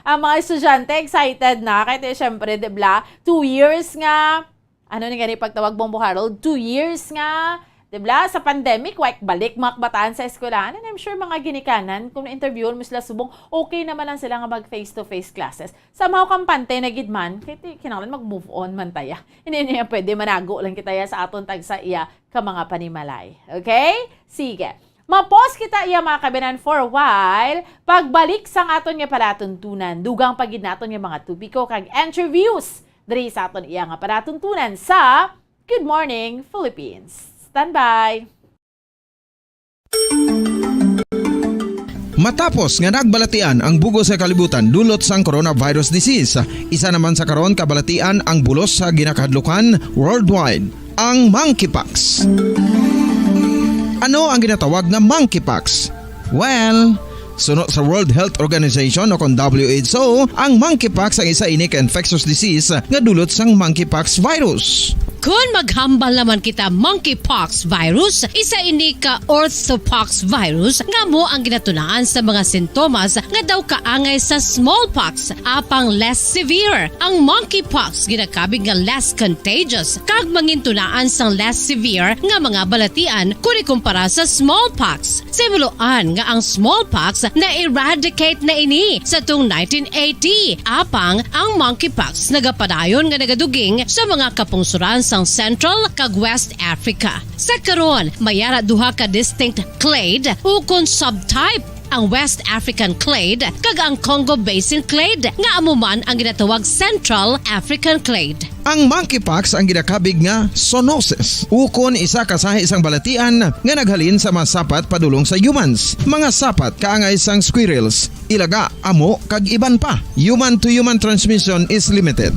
ang mga estudyante excited na kay ti syempre, di bla, two years nga ano ni gani pagtawag, Bombo Harold, two years nga, di bla, sa pandemic, wa balik mga kabataan sa eskwelahan. And I'm sure mga ginikanan, kung na-interview mo sila subong, okay naman lang sila nga mag face to face classes. Somehow kampante na gid man, kay ti- kinahanglan mag move on man taya. Hindi niya pwede manago lang kita ya sa aton tagsa iya ka mga panimalay. Okay? Sige. Mapos kita iya mga kabinan for a while. Pagbalik sang aton nga palatuntunan, dugang pa gid naton nga mga topiko kag interviews diri sa aton iya nga palatuntunan sa Good Morning Philippines. Standby! Matapos nga nagbalatian ang bug-os nga kalibutan dulot sang coronavirus disease, isa naman sa karon kabalatian ang bulos sa ginakahadlukan worldwide, ang monkeypox. Ano ang ginatawag na monkeypox? Well, suno sa World Health Organization o kon W H O, ang monkeypox ang isa ini ka infectious disease nga dulot sang monkeypox virus. Kon maghambal naman kita monkeypox virus, isa ini ka orthopox virus nga amo ang ginatunaan sa mga sintomas nga daw kaangay sa smallpox, apang less severe. Ang monkeypox ginakabig nga less contagious kag mangintunaan sang less severe nga mga balatian kon ikumpara sa smallpox. Simuloan nga ang smallpox na-eradicate na ini sa tung nineteen eighty, apang ang monkeypox nagapadayon nga nagaduging sa mga kapungsuran sang Central kag West Africa. Sa karon, may ara duha ka distinct clade ukon subtype, ang West African clade kag ang Congo Basin clade, nga amo man ang ginatawag Central African clade. Ang monkeypox ang ginakabig nga zoonosis, ukon isa ka sahi sang balatian nga naghalin sa mga sapat padulong sa humans, mga sapat kaangay sang squirrels, ilaga, amo, kag iban pa. Human-to-human transmission is limited.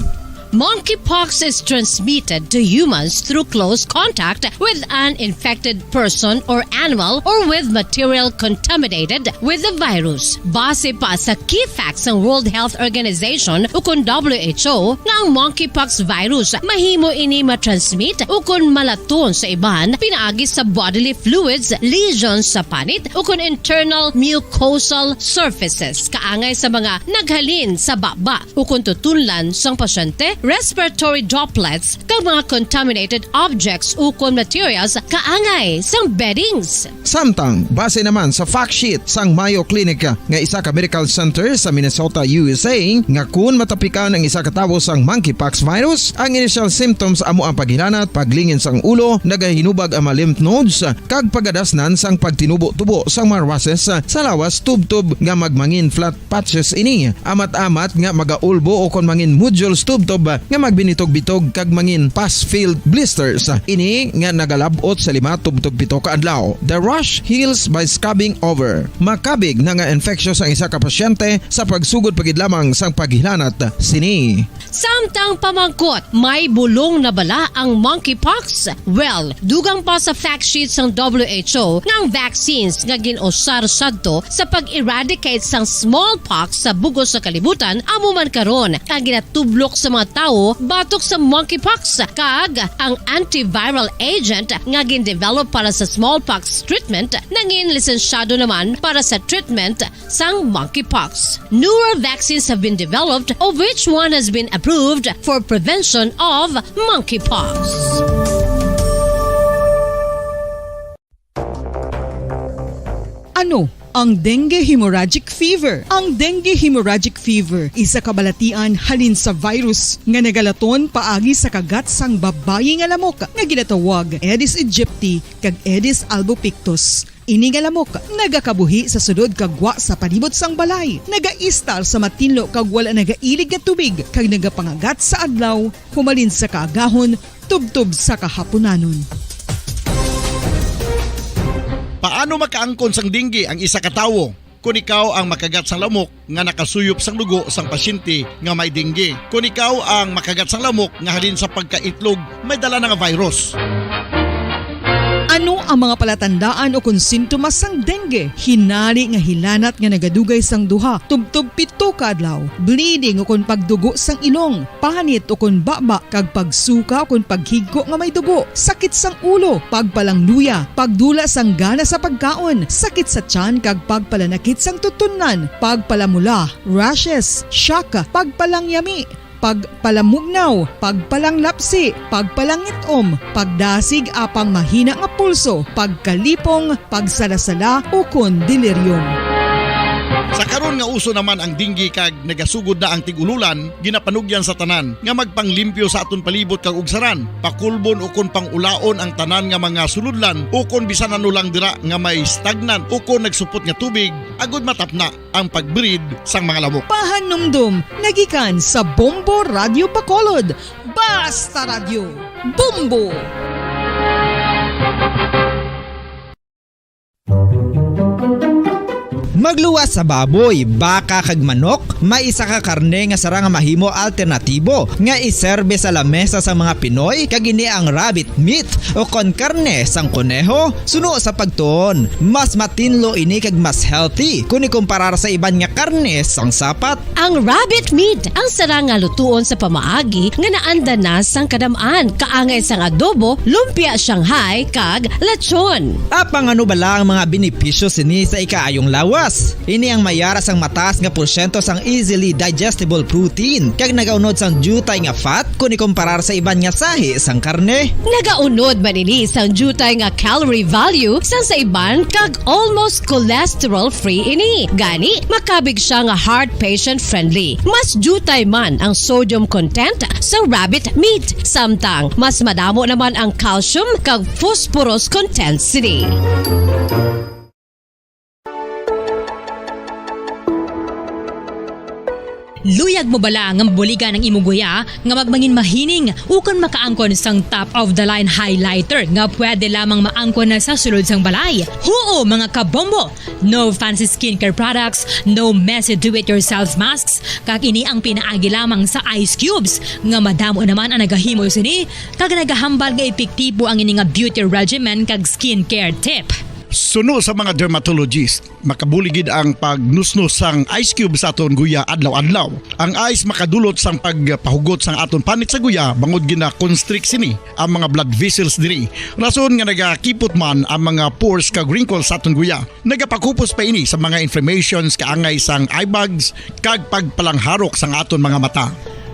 Monkeypox is transmitted to humans through close contact with an infected person or animal or with material contaminated with the virus. Base pa sa key facts sang World Health Organization ukon W H O, nga ang monkeypox virus mahimo ini matransmit ukon malaton sa iban pinaagi sa bodily fluids, lesions sa panit, ukon internal mucosal surfaces kaangay sa mga naghalin sa baba ukon tutunlan sang pasyente, respiratory droplets, kag mga contaminated objects ukon materials kaangay sang beddings. Samtang, base naman sa fact sheet sang Mayo Clinic nga isa ka medical center sa Minnesota, U S A, nga kun matapikan ang isa ka tawo sang monkeypox virus, ang initial symptoms amo ang paghilanat, paglingin sang ulo, nagahinubag ang mga lymph nodes, kag pagadasnan sang pagtinubo-tubo sang mga rashes sa lawas tubtob nga magmangin flat patches ini, amat-amat nga magaulbo ukon mangin nodules tubtob nga magbinitog-bitog kag mangin pus-filled blisters. Ini nga nagalab-ot sa lima tubtob pito ka adlaw. The rash heals by scabbing over. Makabig na nga infectious ang isa ka pasyente sa pagsugod pa gid lamang sang paghilanat sini. Samtang pamangkot, may bulong na bala ang monkeypox? Well, dugang pa sa fact sheet sang W H O nga ang vaccines nga gin-usar sadto sa pag-eradicate sang smallpox sa bug-os sa kalibutan amo man karon ang ginatublok sa mga tawo batok sa monkeypox, kag ang antiviral agent nga gin-develop para sa smallpox treatment nangin lisensyado naman para sa treatment sang monkeypox. Newer vaccines have been developed, of which one has been approved for prevention of monkeypox. Ano ang dengue hemorrhagic fever? Ang dengue hemorrhagic fever isa ka balatian halin sa virus nga nagalaton paagi sa kagat sang babayi nga lamok nga ginatawag Aedes aegypti kag Aedes albopictus. Ini nga lamok nagakabuhi sa sulod kag gwa sa palibot sang balay, nagaistar sa matinlo kag wala nagailig nga tubig, kag nagapangagat sa adlaw humalin sa kaagahon tubtob sa kahapunanon. Paano makaangkon sang dengue ang isa ka tawo? Kon ikaw ang makagat sang lamok nga nakasuyop sang dugo sang pasyente nga may dengue. Kon ikaw ang makagat sang lamok nga halin sa pagkaitlog may dala na nga virus. Ano ang mga palatandaan o kon sintomas sang dengue? Hinari nga hilanat nga nagadugay sang duha tubtob pito ka adlaw, bleeding o kon pagdugo sang ilong, panit o kon baba, kag pagsuka o kon paghigko nga may dugo, sakit sang ulo, pagpalangluya, pagdula sang gana sa pagkaon, sakit sa tiyan kag pagpalanakit sang tutunlan, pagpalamula, rashes, shock, pagpalangyami, pagpalamugnaw, pagpalanglapsi, pagpalangit-om, pagdasig apang mahina nga pulso, pagkalipong, pagsalasala, ukon delirium. Sa karon nga uso naman ang dengue kag nagasugod na ang tig-ululan, ginapanugyan sa tanan nga magpanglimpyo sa aton palibot kag ugsaran, pakulbon ukon pang-ulaon ang tanan nga mga sulodlan ukon bisan ano lang dira nga may stagnant ukon nagsupot nga tubig, agud matapna ang pag-breed sang mga lamok. Pahanumdom nagikan sa Bombo Radyo Bacolod. Basta Radyo, Bombo! Magluwas sa baboy, baka kag manok, may isa ka karne nga sarang nga mahimo alternatibo nga iserbe sa lamesa sa mga Pinoy, kag ini ang rabbit meat o kon karne sang koneho. Suno sa pagtuon, mas matinlo ini kag mas healthy kon ikumparar sa iban nga karne sang sapat. Ang rabbit meat ang sarang nga lutuon sa pamaagi nga naanda na sang kadam-an, kaangay sang adobo, lumpia Shanghai, kag lechon. Apang ano bala ang mga benepisyo sini sa ikaayong lawas? Ini ang may ara sang mataas nga porsyento sang easily digestible protein kag nagaunod sang diutay nga fat kon ikumparar sa iban nga sahi sang karne. Nagaunod man ini sang diutay nga calorie value sang sa iban kag almost cholesterol-free ini. Gani, makabig siya nga heart patient-friendly. Mas diutay man ang sodium content sa rabbit meat, samtang mas madamo naman ang calcium kag phosphorus content sini. Luyag mo bala nga mabuligan ang imo guya nga magmangin mahining ukon makaangkon sang top of the line highlighter nga pwede lamang maangkon na sa sulod sang balay? Huo, mga kabombo! No fancy skincare products, no messy do-it-yourself masks, kag ini ang pinaagi lamang sa ice cubes nga madamo naman ang nagahimo sini kag nagahambal nga epektibo ang ini nga beauty regimen kag skincare tip. Suno sa mga dermatologist, makabulig gid ang pagnusnos sang ice cube sa aton guya adlaw-adlaw. Ang ice makadulot sang pagpahugot sang aton panit sa guya bangod gina-constrict sini ang mga blood vessels diri. Rason nga nagakipot man ang mga pores kag wrinkles sa aton guya. Nagapakupos pa ini sa mga inflammations kaangay sang eye bags kag pagpalangharok sang aton mga mata.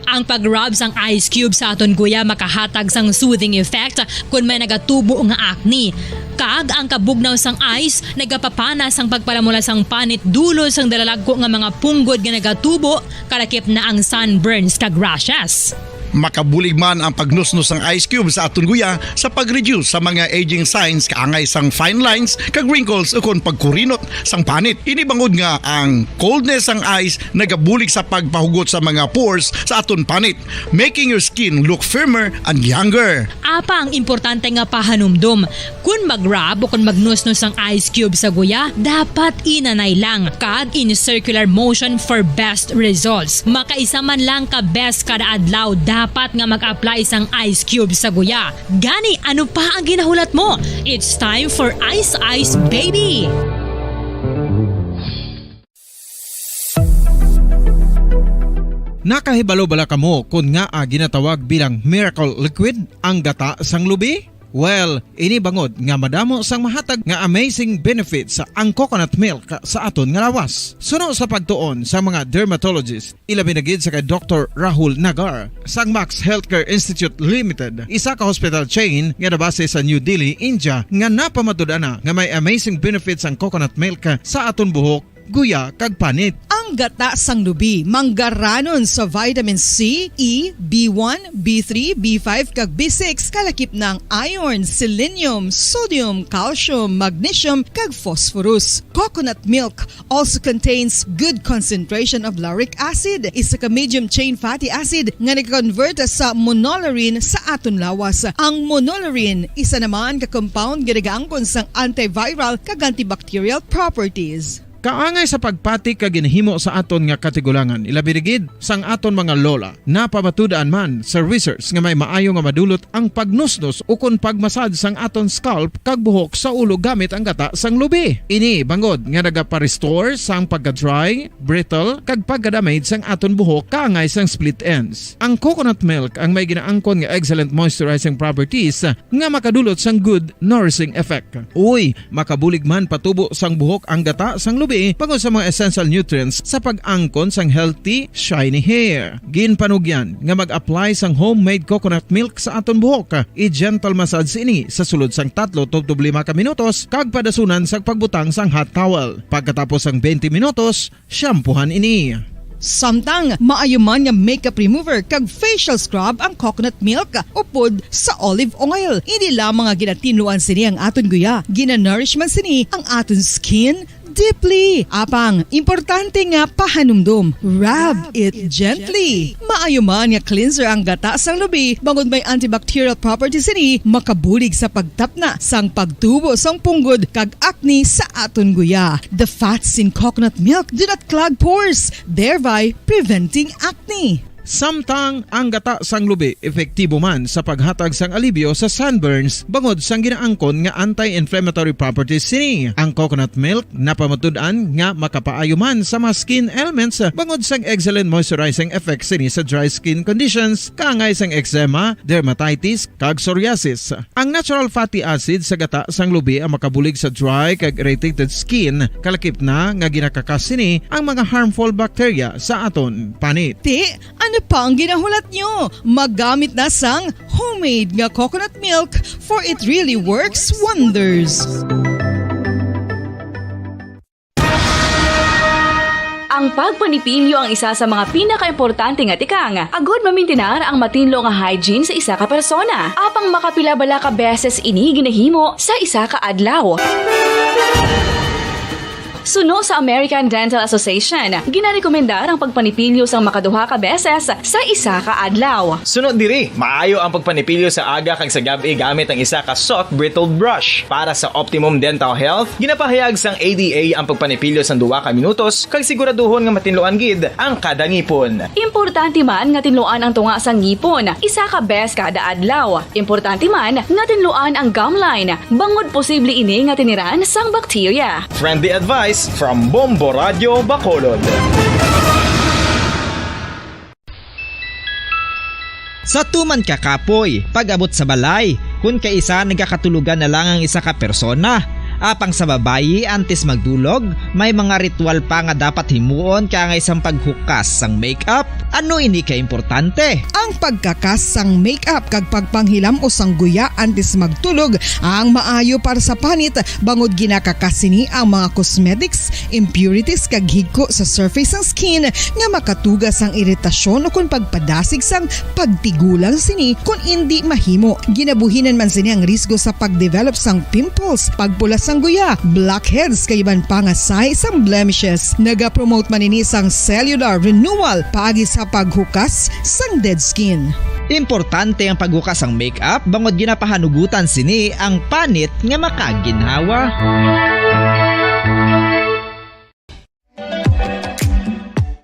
Ang pag-rub sang ice cube sa aton guya makahatag sang soothing effect kon may nagatubo nga acne. Kag ang kabugnaw sang ice nagapapana sang pagpalamula sang panit dulot sang dalalagko nga mga punggod nga nagatubo, kalakip na ang sunburns kag rashes. Makabulig man ang pagnusnos sang ice cube sa aton guya sa pag-reduce sa mga aging signs kaangay sang fine lines kag wrinkles ukon pagkurinot sang panit. Ini bangod nga ang coldness sang ice nagabulig sa pagpahugot sa mga pores sa aton panit, making your skin look firmer and younger. Apa ang importante nga pahanumdom, kon mag-rub o kon magnusnos sang ice cube sa guya, dapat inanay lang kag in circular motion for best results. Makaisa man lang ka beses kada adlaw dapat nga mag-apply sang ice cube sa guya. Gani, ano pa ang ginahulat mo? It's time for Ice Ice Baby! Nakahibalo bala kamo kon ngaa ginatawag bilang miracle liquid ang gata sang lubi? Well, ini bangod nga madamo sang mahatag nga amazing benefits ang coconut milk sa aton nga lawas. Suno sa pagtuon sa mga dermatologist, ilabi na gid sa kay Doktor Rahul Nagar sang Max Healthcare Institute Limited, isa ka hospital chain nga nabase sa New Delhi, India, nga napamatud-an na nga may amazing benefits ang coconut milk sa aton buhok, guya, kag panit. Ang gata sang lubi manggaranon sa vitamin C, E, B one, B three, B five, kag B six, kalakip na ang iron, selenium, sodium, calcium, magnesium, kag phosphorus. Coconut milk also contains good concentration of lauric acid, isa ka medium chain fatty acid nga nag-convert sa monolaurin sa aton lawas. Ang monolaurin isa naman ka compound nga nagaangkon sang antiviral kag antibacterial properties. Kaangay sa pagpati kag ginhimo sa aton nga katigulangan, ilabi na gid sang aton mga lola, napamatud-an man sa research nga may maayo nga madulot ang pagnusnos ukon pagmasad sang aton scalp kag buhok sa ulo gamit ang gata sang lubi. Ini bangod nga nagapa-restore sang pagka-dry, brittle, kag pagka-damage sang aton buhok kaangay sang split ends. Ang coconut milk ang may ginaangkon nga excellent moisturizing properties nga makadulot sang good nourishing effect. Uy, makabulig man patubo sang buhok ang gata sang lubi bangod sa mga essential nutrients sa pag-angkon sang healthy, shiny hair. Ginpanugyan nga mag-apply sang homemade coconut milk sa aton buhok. I-gentle massage ini sa sulod sang tatlo tubtob lima ka minutos kag padasunan sang pagbutang sang hot towel. Pagkatapos sang twenty minutos, shampoohan ini. Samtang maayo man nga makeup remover kag facial scrub ang coconut milk upod sa olive oil. Ini lamang nga ginatinluan sini ang aton guya. Gina-nourish man sini ang aton skin, Deeply. Apang, importante nga pahanumdom. Rub it gently. Maayo man nga cleanser ang gata sang lubi, bangod may antibacterial properties ini, makabulig sa pagtapna sang pagtubo sang punggod kag acne sa aton guya. The fats in coconut milk do not clog pores, thereby preventing acne. Samtang ang gata sang lubi epektibo man sa paghatag sang alibyo sa sunburns bangod sang ginaangkon nga anti-inflammatory properties sini. Ang coconut milk napamatud-an nga makapaayo man sa mga skin ailments bangod sang excellent moisturizing effect sini sa dry skin conditions, kaangay sang eczema, dermatitis, kag psoriasis. Ang natural fatty acid sa gata sang lubi ang makabulig sa dry kag irritated skin, kalakip na nga ginakakas sini ang mga harmful bacteria sa aton panit. Ti, ano pa ang ginahulat nyo? Maggamit na sang homemade nga coconut milk, for it really works wonders. Ang pagpanipilyo ang isa sa mga pinakaimportante nga tikang agud mamintinar ang matinlo nga hygiene sa isa ka persona. Apang makapila bala ka beses ini ginahimo sa isa ka adlaw? Suno sa American Dental Association, ginarekomendar ang pagpanipilyo sang makaduha ka beses sa isa ka adlaw. Suno diri, maayo ang pagpanipilyo sa aga kag sa gab-i gamit ang isa ka soft bristled brush. Para sa optimum dental health, ginapahayag sang A D A ang pagpanipilyo sang duha ka minutos kag siguraduhon nga matinluan gid ang kada ngipon. Importante man nga tinluan ang tunga sang ngipon isa ka bes kada adlaw. Importante man nga tinluan ang gum line, bangod posible ini nga tiniran sang bakterya. Friendly advice from Bombo Radio Bacolod. Sa tuman ka kapoy, pag-abot sa balay, kun kaisa nagakatulogan na lang ang isa ka persona. Apang sa babayi, antes magdulog, may mga ritual pa nga dapat himuon kaangay sang paghukas sang makeup. Ano ini ka importante? Ang pagkakas sang makeup kag pagpanghilam-os sang guya antes magtulog ang maayo para sa panit, bangod ginakakas sini ang mga cosmetics, impurities kag higko sa surface sang skin nga makatuga sang iritasyon ukon pagpadasig sang pagtigulang sini kon indi mahimo. Ginabuhinan man sini ang risgo sa pagdevelop sang pimples, pagpula sang guya, blackheads kag iban pa nga sahi sang blemishes. Nagapromote man ini sang cellular renewal paagi sa paghukas sang dead skin. Importante ang paghukas sang makeup bangod ginapahanugutan sini ang panit nga makaginhawa.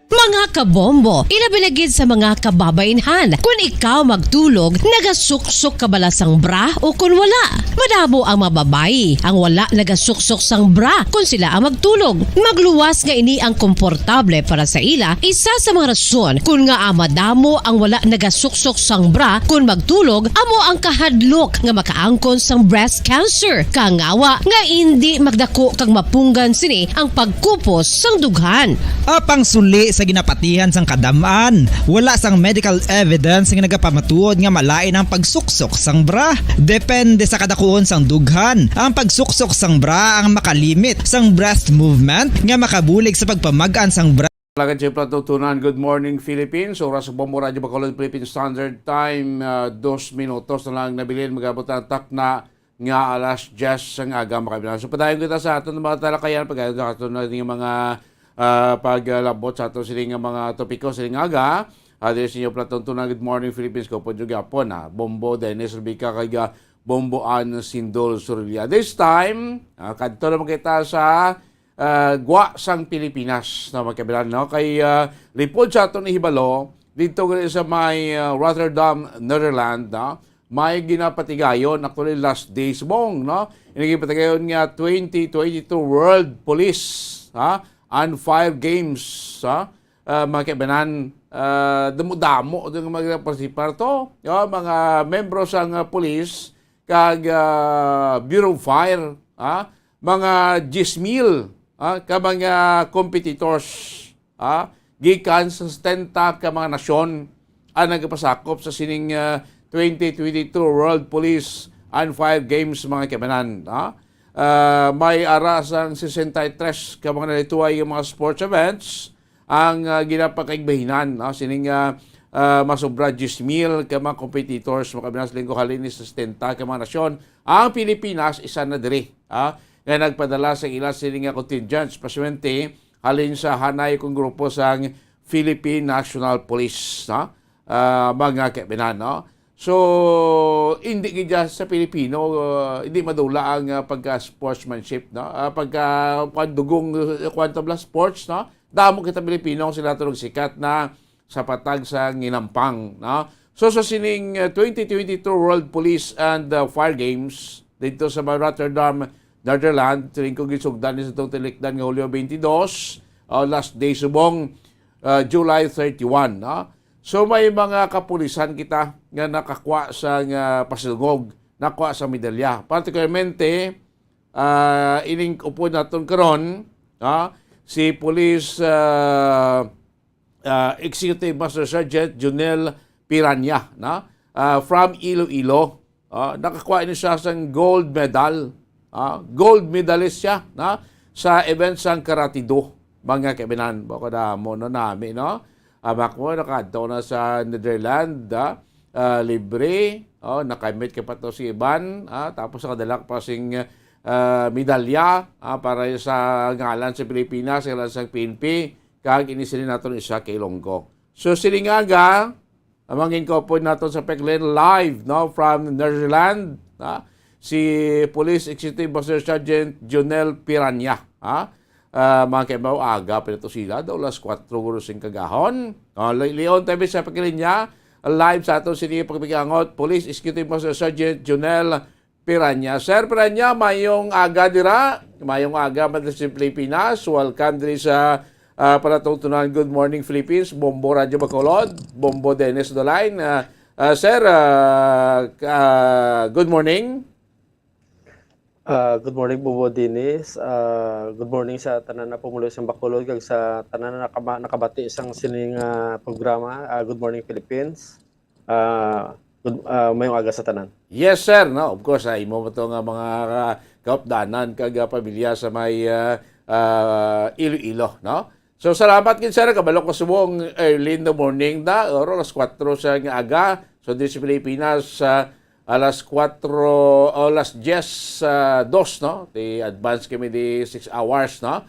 Mga kabombo, ilabi na gid sa mga kababainhan. Kun ikaw magtulog, nagasuksok ka bala sang bra o kun wala? Madamo ang mga babayi ang wala nagasuksok sang bra kun sila ang magtulog. Magluwas nga ini ang komportable para sa ila, isa sa mga rason kun ngaa madamo ang wala nagasuksok sang bra kun magtulog amo ang kahadlok nga makaangkon sang breast cancer, kangawa nga indi magdako kag mapunggan sini ang pagkupos sang dughan. Apang suli sa ginapatihan sang kadam-an, wala sang medical evidence nga nagapamatuod nga malain ang pagsuksok sang bra. Depende sa kadakuon sang dughan, ang pagsuksok sang bra ang makalimit sang breast movement nga makabulig sa pagpamag-an sang bra. Talaga, Chief Plato Tunan, Good Morning Philippines. Oras sa Bombo Radyo Bacolod, Philippine Standard Time, ah, dos minutos na lang nabilin. Mag-abot ang takna nga alas diyes sang aga, mga kaibigan. So, padayon kita sa aton mga talakayan, pag-ayon sa aton na ning mga, ah, paglabot sa aton sining nga mga topiko sining aga. Ah, diri sa inyo, Plato Tunan, Good Morning Philippines. Ko po, Jugapon, ah, Bombo Dennis Rubica, kay, ah, Bombo Ann Sindol Surilla. This time, ah, kadto naman kita sa ah, gwa sang Pilipinas, no, mga kaibigan, no? Kay, ah, lipod sa aton nahibalo, dito gali sa may, ah, Rotterdam, Netherlands, no? May ginapatigayon, actually, last day subong, no? Ini ginapatigayon nga twenty twenty-two World Police, ha? And Fire Games, ha? Ah, mga kaibanan, ah, damo-damo din nga mga participar to, no? Mga membro sang, ah, police, kag, ah, Bureau of Fire, ah, mga diyes mil, ah, ka mga competitors, ah, gikan sa setenta ka mga nasyon ang nagapasakop sa sining, ah, twenty twenty-two World Police and Fire Games, mga kaibanan, ah. Ah, may ara sang sesenta y tres ka mga nalituway nga mga sports events, ang, ah, ginapakaigbahinan, no? Sining, ah, ah, masobra diyes mil ka mga competitors, mga kaibanan, sa linggo halin ni setenta ka mga nasyon. Ang Pilipinas, isa na diri, ah. nga nagpadala sa ila sini nga contingent, especially halin sa hanay kong grupo sang Philippine National Police, no? Ah, mga kaibinan, no? So, hindi gid sa Pilipino, ah, hindi madula ang, ah, pagka-sportsmanship, no? Ah, pagka, kwan, dugong, ah, kwan ta bala, sports, no? Damo kita Pilipino sila tulog sikat na sa patag sa nginampang, no? So, sa sining, uh, twenty twenty-two World Police and, uh, Fire Games dito sa Rotterdam, Netherlands, siling ko gisugdan ni sa itong tilikdan nga Hulyo twenty-two, uh, last day subong, uh, July thirty-one, no? So, may mga kapulisan kita nga nakakwa sa nga pasilngog, nakwa sa medalya. Particularmente, uh, ining upod naton karon, no? Si Police, uh, uh, Executive Master Sergeant Junel Piranya, no? Uh, from Iloilo. Uh, nakakuha ini siya sang gold medal, uh, gold medalist siya, no? Sa event sang Karate Do, mga kaibinan. Bako na mo, no, nami, no? Amak mo, nakadto na sa Netherlands, ah, ah, libre, oh, nakamit ka pa to si Iban, ah, tapos nakadala ka pa sing, ah, medalya, ah, para sa ngalan sa Pilipinas, sa ngalan sa P N P, kag ini sini naton isa ka Ilonggo. So, sining aga, ang mga inkopon naton sa Peklen live, no, from Netherlands, ah, si Police Executive Master Sergeant Jonel Piranya, ah, ah, mga kaibaw, aga pa na to sila, daw alas kuwatro guro sing kagahon. Ah, li-, lion tayo sa pakilinya, live sa aton sini pagpikangot, Police Executive Master Sergeant Jonel Piranya. Sir Piranya, mayong aga dira. Mayong aga, Madre sa Pilipinas. Welcome diri sa, ah, palatuntunan Good Morning Philippines, Bombo Radyo Bacolod, Bombo Dennis Dolay. Ah, ah, sir, ah, ah, good morning. Ah, good morning, Bombo Dennis. Ah, good morning sa tanan na pumuloy sa Bacolod kag sa tanan na nakama-, nakabati sang sining, ah, programa, ah, Good Morning Philippines. Ah, good, ah, mayong aga sa tanan. Yes, sir. No, of course, ah, imo mo to nga mga, ah, kaupdanan kag, ah, pamilya sa may, ah, ah, Iloilo, no? So, salamat gid, sir. Kabalo ko subong early in the morning na, oro, alas kuwatro sa nga aga. So, diri sa Pilipinas, ah, alas kuwatro o alas diyes, ah, dos, no? Ti advance kami di six hours, no?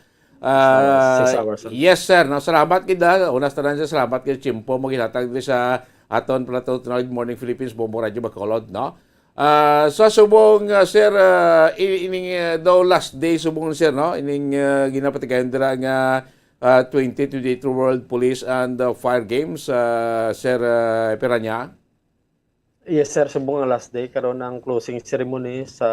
Ah, Six hours, sir. Yes, sir. No, salamat gid, ah. Una sa tanan, sir, salamat gid, tiyempo mo ginhatag diri sa aton pala to, Good Morning Philippines, Bombo Radyo Bacolod, no? Ah, sa subong, ah, sir, ah, i-, ining, ah, daw last day subong, sir, no? Ining, ah, ginapatigayon dira nga, ah, twenty twenty-two World Police and, ah, Fire Games, ah, Sir, ah, Piranya? Yes, sir. Subong ang last day, karon ang closing ceremony sa,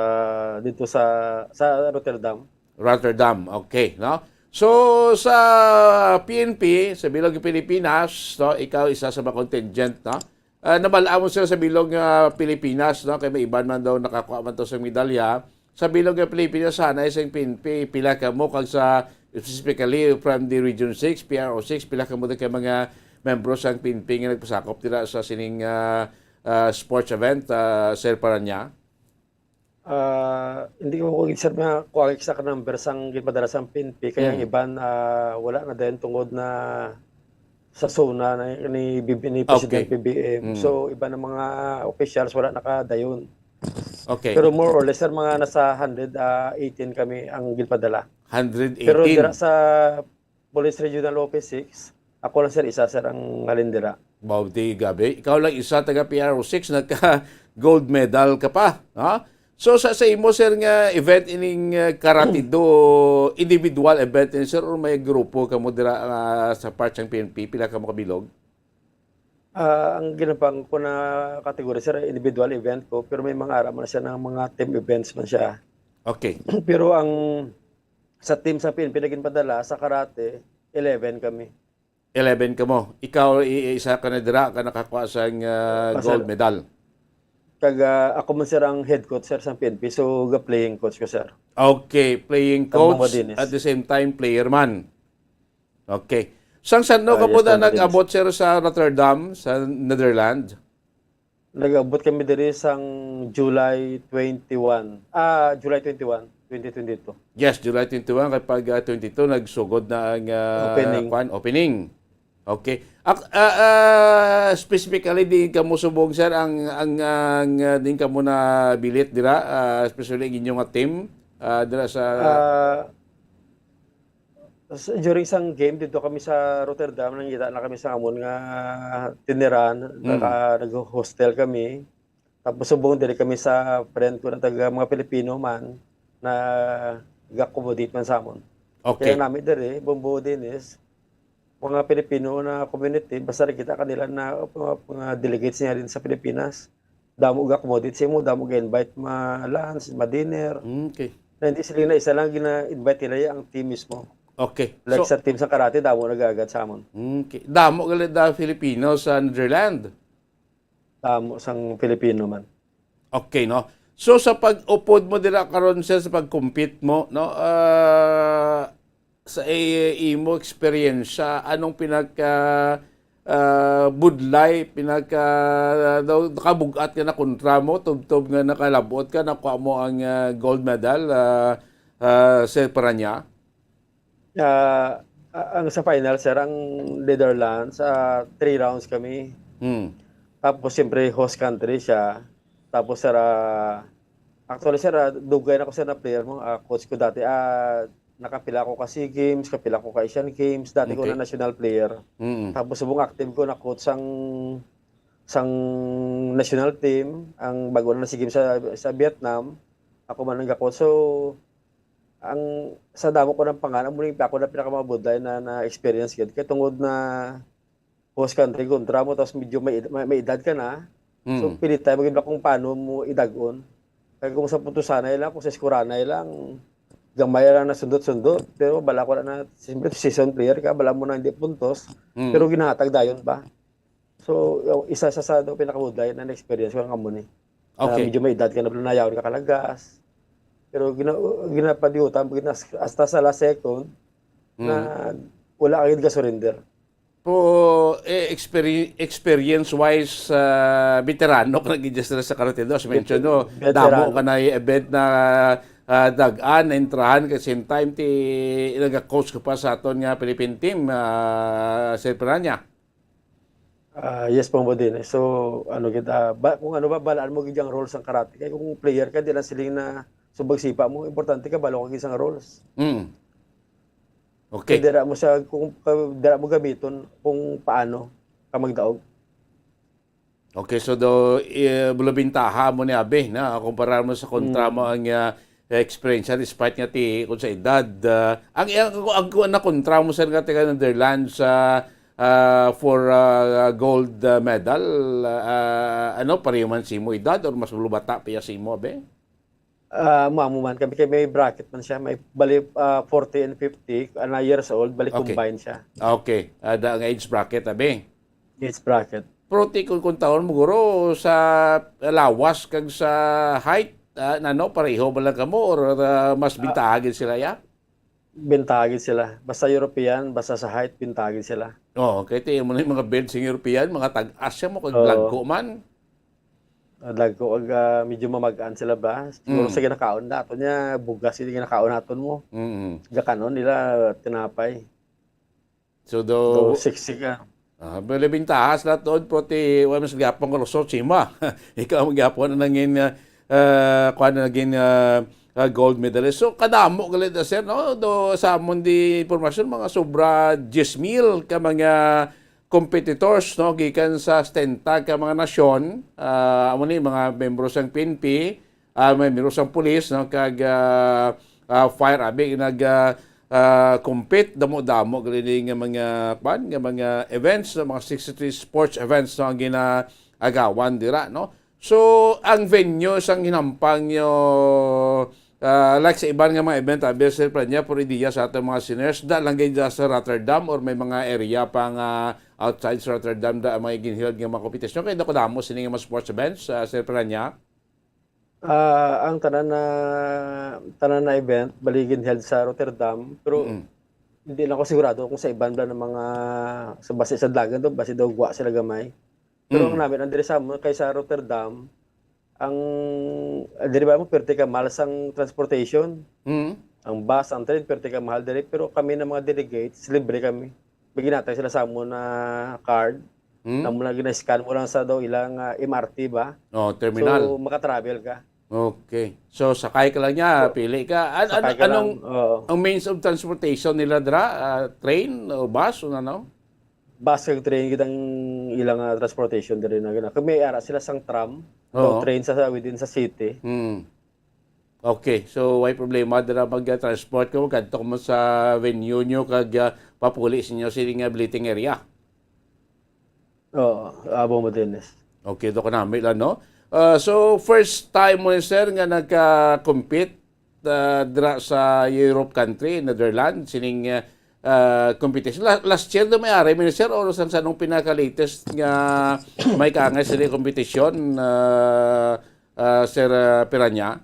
dito sa, sa Rotterdam. Rotterdam, okay, no? So, sa P N P, sa Bilog ng Pilipinas, no, ikaw isa sa mga contingent, no? Ah, nabal-an mo, sir, sa Bilog nga Pilipinas, no? Kay may iban man daw nakakuha man to sa medalya. Sa Bilog nga Pilipinas, sana sa P N P, pila ka mo, kag sa, specifically from the Region six, P R O six, pila ka mo din kay mga membro sa P N P nga nagpasakop dira sa sining, ah, ah, sports event, ah, Sir Paranya? Ah, hindi ko, sir, makuha ang exact number sang ginpadala sang P N P, kaya ang Mm. iban, ah, wala na dayon tungod na sa SONA na ni B B, ni Okay. President P B M. Mm. So, iban ang mga officials wala nakadayon. Okay. Pero more or less, sir, mga nasa hundred, ah, eighteen kami ang ginpadala. Hundred eighteen. Pero dira sa Police Regional Office six, ako lang, sir, isa, sir, ang halin dira. Mao di, gabi. Ikaw lang isa taga P R O six, nagka gold medal ka pa, ha? So, sa, sa imo, sir, nga event ining, uh, Karate Do, individual event ini, sir, or may grupo kamo dira, ah, sa part sang P N P? Pila kamo kabilog? Ah, ang ginapang ko na category, sir, individual event ko, pero may mga ara man siya ng mga team events man siya. Okay. Pero ang sa team sa P N P na ginpadala, sa karate, eleven kami. Eleven kamo. Ikaw, i-, isa ka na dira, ka nakakuha sang, ah, Ah, sir. Gold medal. Kag, ah, ako man, sir, ang head coach, sir, sa P N P. So, ga-playing coach ko, sir. Okay, playing Kag Bombo coach, Dennis. At the same time, player man. Okay. Sang sano Ah, ka po yes, na Bombo Dennis. Nag-abot, sir, sa Rotterdam, sa Netherlands? Nag-abot kami diri sang July twenty-one. Ah, July twenty-one, twenty twenty-two. Yes, July twenty-one, kay pag, ah, twenty-two, nagsugod na ang, ah, Opening. Kwan, opening. Okay. Ak-, ah, ah, specifically, di kamo subong, sir, ang, ang, ang, ah, din kamo na bilit dira, ah, especially ang inyong nga team? Ah, dira sa Ah, s-, during sang game, dito kami sa Rotterdam, nangita na kami sa amon nga tiniran, Mm. naka-, nag-hostel kami. Tapos subong diri kami sa friend ko na taga mga Pilipino man, nag-accommodate man sa amon. Okay. Kaya nami diri, Bombo Dennis, mga Pilipino na community, basta nakita kanila na mga, mga delegates niya din sa Pilipinas. Damo ga-accommodate sa imo, damo ga-invite ma-lunch, ma-dinner. Okay. Na hindi sila na isa lang gina-invite nila ang team mismo. Okay. Like So sa team sa karate, damo nag-agad sa amon. Okay. Damo gali da Filipino sa Netherlands. Damo sang Filipino man. Okay, no? So, sa pag-upod mo dira karon, sir, sa pag-compete mo, no? Ah, sa i-, imo eksperyensya, anong pinaka, ah, budlay, pinaka, daw, nakabug-at ka na kontra mo, tubtob nga nakalabot ka, nakuha mo ang, ah, gold medal, ah, ah, Sir Paranya? Ah, a-, ang sa final, sir, ang Netherlands, ah, three rounds kami. Hmm. Tapos, siyempre, host country siya. Tapos, sir, ah, actually, sir, ah, dugay na ko, sir, na player mo. Ah, coach ko dati, ah, nakapila ko ka SEA Games, kapila ko ka Asian Games, dati ko Okay. na national player. Mm. Tapos, subong active ko na coach sang, sang national team, ang bago na SEA Games sa, sa Vietnam, ako man ang ga-coach. So, ang, sa damo ko ng pangalan, muli pa ako na pinakamabudlay na, na experience gid. Kaya tungod na host country kontra mo, tapos medyo may, may, may edad ka na. So, Mm. pilit tayo maging kung paano mo idagon. Kaya kung sa putusanay lang, kung sa eskuranay lang, gamay lang na sundot-sundot. Pero bala ko lang na, siyempre, season player ka, bala mo na hindi puntos. Mm. Pero ginahatag dayon ba? So, yung isa sa, sa pinakabudlay na na-experience ko ang amo ni. Ah, Okay. medyo may edad ka na, nayaw ka kalagas. Pero gina-, ginapadiutan, gina-, hasta sa last second, Mm. na wala ka gid ga-surrender. Po, eh, experi-, experience-wise, ah, veterano ka na gid sa karate do. As mentioned, Veter-, no, veterano. damo ka na event na, ah, dagan, na intrahan, kay same time, ti, nag-coach ka pa sa aton nga Philippine team, ah, Sir Peranya. Ah, yes, Pambo din. So, ano kita, ba, kung ano ba, balaan mo gid ang rules ng karate. Kaya kung player ka, di lang siling na subag sipa mo, importante ka, balo ka gid sa rules. Mm. Okay. Kaya dira mo siya, kung, ka-, dira mo gamiton kung paano ka magdaog. Okay, so do, eh, bulabintaha mo ni Abe, na kumpara mo sa kontra Mm. mo ang, ah, experience, despite nga ti, kung sa edad, ah, ang, ang, ang, ang nakontra mo sa nga taga Netherlands, ah, ah, for, ah, gold, ah, medal, ah, ano, pareho man sa imo edad or mas lubata pa iya sa imo, Abe? Ah, amo, amo man kami kay may bracket man siya, may bali, ah, forty and fifty, ah, na years old, bali Okay. combined siya. Okay. Ah, da, ang age bracket, abi? Age bracket. Pero ti, kung, kung taon mo, guro, sa lawas kag sa height, ah, nano, pareho ba lang kamo or, ah, mas Ah. bintaha gid sila, ya? Bintaha gid sila. Basta European, basta sa height, bintaha gid sila. Oo, kay ti mo na yung mga build sing European, mga tag-as siya mo, kag Oo. lagko man. Ah, lagko, ag, ah, medyo mamag-an sila ba? Siguro Mm. sa ginakaon na, ato niya, bugas yung ginakaon naton mo. Mm. Gakanon nila, tinapay. So, do, Daw siksik, ah. Ah, bali bintaha sila tuod, pero ti, wa man sila gapon kalusot, sima. Ikaw ang gapon ang nangin, ah, ah, kuwan na naging, ah, ah, gold medalist. So, kadamo gali na, sir, no? Do, sa amon di impormasyon, mga sobra diyes mil ka mga competitors, no? Gikan sa setenta ka mga nasyon, ah, amo ni mga membro sang P N P, ah, may membro sang pulis, no? Kag, ah, ah, fire, abi, nag, ah, ah, compete, damo-damo gali ni nga mga, kwan, nga mga events, no? Mga sixty-three sports events, no? Ang ginaagawan dira, no? So, ang venue sang hinampang nyo, ah, like sa iban nga mga event, abi, Sir Pranya, for idea sa ating mga seniors, da lang gid sa Rotterdam or may mga area pa nga outside sa Rotterdam da ang mga ginhilad nga mga kompetisyon? Kaya dako damo sini nga mga sports events, ah, Sir Pranya? Ah, ang tanan na, tanan na event, bali ginheld sa Rotterdam, pero Mm. hindi lang ako sigurado kung sa iban ba ng mga, sa base sa Dagan to, base daw gwa sila gamay. Pero ang Mm. namin, ang diri sa amon, kay sa Rotterdam, ang, ah, diri ba mo, perte ka mahal sang transportation. Mm. Ang bus, ang train, perte ka mahal diri. Pero kami na mga delegates, libre kami. May ginatag sila sa amon na card. Mm. Na mo na gina-scan mo lang sa daw ilang, ah, M R T ba? Oh, terminal. So, makatravel ka. Okay. So, sakay ka lang niya, So, pili ka. An-, an-, sakay ka anong, lang, oo. Ang means of transportation nila dira? Ah, train o bus o ano? Bus kag train gid ang ilang, ah, transportation diri na gina-, kung may ara sila sang tram, daw Oo. train sa, sa within sa city. Mm. Okay. So, way problema dira mag-transport ka mo, kadto ka mo sa venue nyo, kag, ah, papuli sa inyo sini nga billeting area. Oo, amo mo, Dennis. Okay, do kanami lang, no? Ah, so, first time mo ni, sir, nga nagka-compete, ah, dira sa Europe country, Netherlands, sining, ah, ah, competition. La-, last year, do may ari, mi ni, sir, o sang sanong pinaka-latest nga may kaangay sa competition, ah, ah, Sir, ah, Piranya?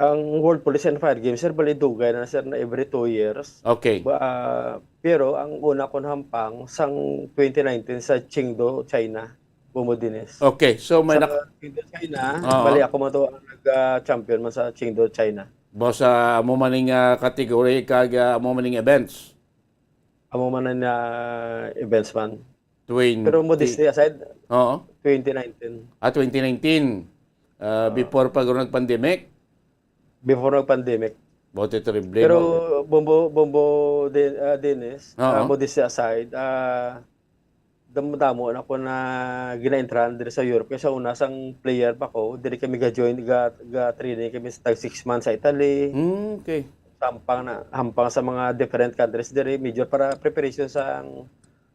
Ang World Police and Fire Games, sir, bali dugay na, sir, na every two years. Okay. Ba, ah, pero ang una kong hampang sang twenty nineteen sa Chengdu, China, Bumbo Dennis. Okay, so may Sa nak- Chengdu, China, Oo. bali ako man to ang nag-, ah, champion man sa Chengdu, China. Boss, ah, amo man ning, ah, category kag, ah, amo man ning events? Amo man na events man. Twenty. Pero modesty aside, Oo. twenty nineteen. Ah, twenty nineteen. Ah, Oo. Before pa guro nag-pandemic? Before nag-pandemic. Bote terrible, Pero no? Bombo, Bombo Din-, ah, Dennis, Oo. ah, modesty aside, ah, damo-damo na ko na ginaentrahan diri sa Europe. Kay sa una, sang player pa ko, diri kami ga-join, ga-, ga-training kami sa tag six months sa Italy. Mm, okay. Hampang na, hampang sa mga different countries diri, major para preparation sa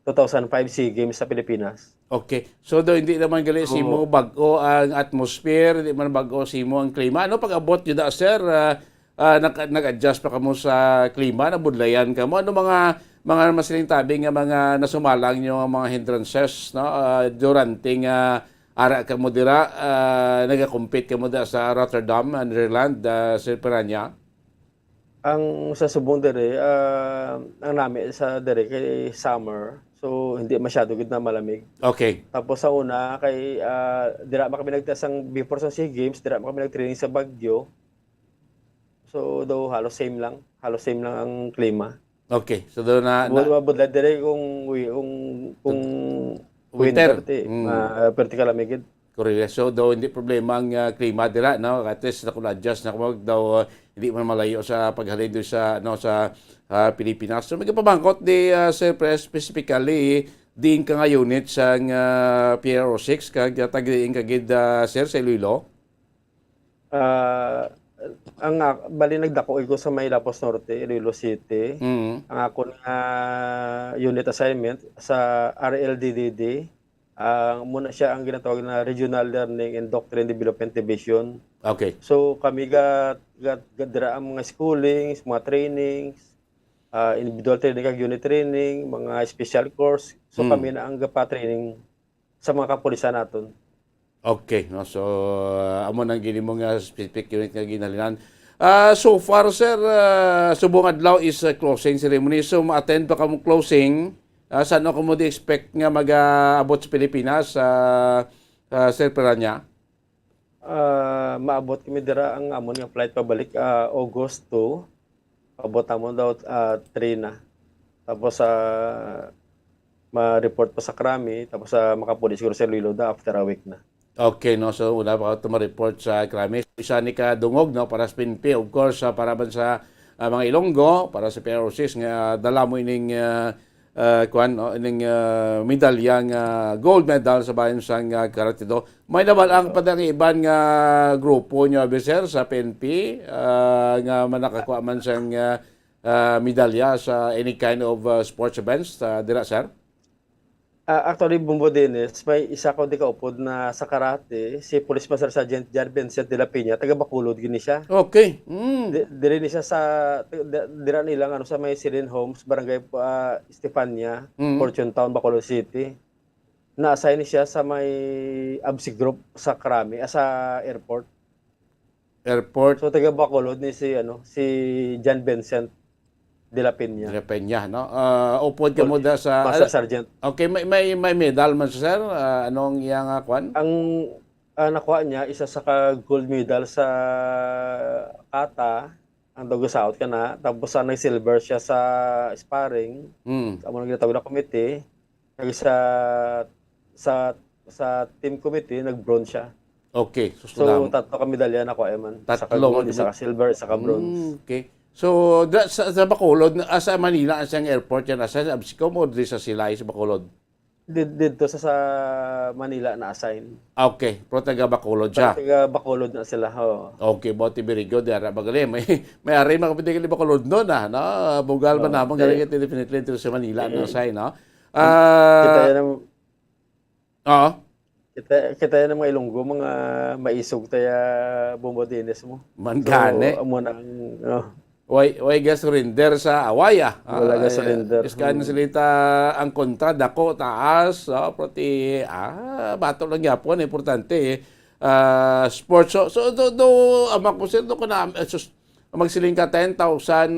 two thousand five SEA Games sa Pilipinas. Okay. So, do, hindi naman gali sa Oo. imo bag-o ang atmosphere, hindi man bag-o sa imo ang klima. Ano pag-abot yun na, sir? Ah, ah, nag-, nag-adjust pa kamo sa klima, nabudlayan kamo? Ano mga, mga masiling tabi nga mga nasumalang nyo nga mga hindrances, no? Ah, durante nga ara kamo dira, ah, nagakompete kamo dira sa Rotterdam, Netherlands, ah, Sir Piranya? Ang sa subong diri, ah, ang nami sa diri kay summer. So, hindi masyado gid na malamig. Okay. Tapos sa una kay, ah, dira man kami nagta-, sang before sa SEA Games, dira man kami nag-training sa Baguio. So, daw halos same lang. Halos same lang ang klima. Okay. So, daw na, na Mabudlad diri kung wi-, kung, kung Winter. winter, ti, Mm. ah, perti ka lamig gid. Correct. So, daw hindi problema ang, ah, klima dira, no? At least, naku, na-adjust na kamo, daw, ah, hindi man malayo sa paghalin doon sa, ano, sa, ah, Pilipinas. So, may kapamangkot di, ah, Sir Pres, specifically, diin ka nga unit sang, ah, P R O six, kag, ah, tagdiin ka gid, ah, sir, sa Iloilo? Ah, ang ak-, bali, nagdako ko sa may Ilapos Norte, Iloilo City. Mm. Ang akon nga unit assignment sa R L D D D, ah, muna siya ang ginatawag na Regional Learning and Doctrine Development Division. Okay. So, kami ga-, ga-, ga-, dira ang mga schoolings, mga trainings, ah, individual training kag unit training, mga special course. So, Hmm. kami na ang gapa-training sa mga kapulisan naton. Okay, no? So, ah, amo nang gini mo nga specific unit nga ginhalinan. Ah, so far, sir, ah, subong adlaw is, ah, closing ceremony. So, ma-attend pa kamo closing. Ah, san-o kamo di-expect nga mag-aabot sa Pilipinas, ah, ah, Sir Piranya? Ah, maabot kami dira ang amon nga flight pabalik, ah, August two. Abot namon daw, ah, three na. Tapos, ah, ma-report pa sa Krami, tapos, ah, makapuli siguro sa Iloilo da after a week na. Okay, no? So, una pa ito ma-report sa Krami. Isa ni ka dungog, no? Para sa P N P, of course, ah, para man sa, ah, mga Ilonggo, para sa P R O six nga dala mo ining, ah, ah, kuwan, no? Ining, ah, medalya nga gold medal sa bayan sang, ah, karate do. May nabal-an pa ang iban nga grupo nyo, abi, sir, sa P N P, ah, nga manakakuha man sang, ah, ah, medalya sa any kind of, ah, sports events, ah, dira, sir? Ah, actually, Bumbo Dennis, may isa ko di kaupod na sa karate, si Police Master Sergeant John Vincent de la Peña, taga Bacolod gini siya. Okay. Mm. Di-, diri ni siya sa, di-, dira nilang, ano, sa may Silin Homes, Barangay, ah, Estefania, Mm. Fortune Town, Bacolod City. Na-assign ni siya sa may ABSI group sa Krami, ah, sa airport. Airport. So, taga Bacolod ni si, ano, si John Vincent de la Peña. De la Peña, no? Ah, upod ka Pol-, mo da sa, Master ah, Sergeant. Okay, may, may, may medal man siya, sir. Ah, anong iyang, ah, kwan? Ang, ah, nakuha niya, isa sa ka gold medal sa kata, ang daw gisaot ka na, tapos sa nag-silver siya sa sparring, Mm. sa amo nang ginatawag na committee, kag sa, sa, sa team committee, nag-bronze siya. Okay, sus, So, madamo. tatlo ka medalya na ko man. Isa ka Tatlo gold, man isa kami. ka silver, isa ka bronze. Mm, okay. So, da, sa, sa Bacolod, na, ah, sa Manila, sa airport yan, sa Absecom o di sa Silay, sa Bacolod? Did-, didto sa, sa Manila na-assign. Ah, okay. Pero taga Bacolod siya. Taga Bacolod na sila, oo. Okay, buti very good. Ara, magaling. May, may ari, mga kapatid, ni Bacolod nun, ah, no? Bugal man Oo, namang kaya galing ito, definitely, ito sa Manila, Mm. na-assign, no? Kita Ah, yan ang oo. Kita, kita yan ang mga Ilonggo, mga maisog taya Bombo Dennis mo. Man So, gani. amo na ang, oh. Way, way ga surrender sa away, ah. Wala Ah, ga eh, surrender. Iskan Hmm. sila ta ang kontra, dako, taas, oh, proti, ah, bato lang gyapon, importante, eh. Ah, sports. So, so, do, do, ama ko, sir, do ko na, eh, sus-, magsiling ka, ten thousand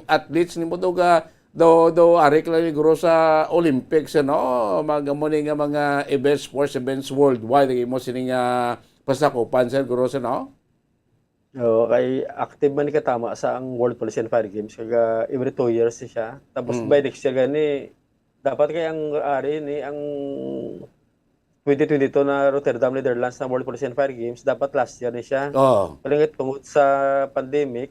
athletes, nimo do ga, do, do, ari ka lang siguro sa Olympics, ano? Mag-, amo ni nga mga events, sports events worldwide, ang imo sining, ah, pasakupan, sir, guro, sir, no? Oo, kay active man ni katama sa ang World Police and Fire Games, kag, ah, every two years ni siya. Tapos Mm. by next year gani, dapat kay ang ari ni, ang twenty twenty-two na Rotterdam, Netherlands na World Police and Fire Games, dapat last year ni siya. Oo. Palingit tungod sa pandemic,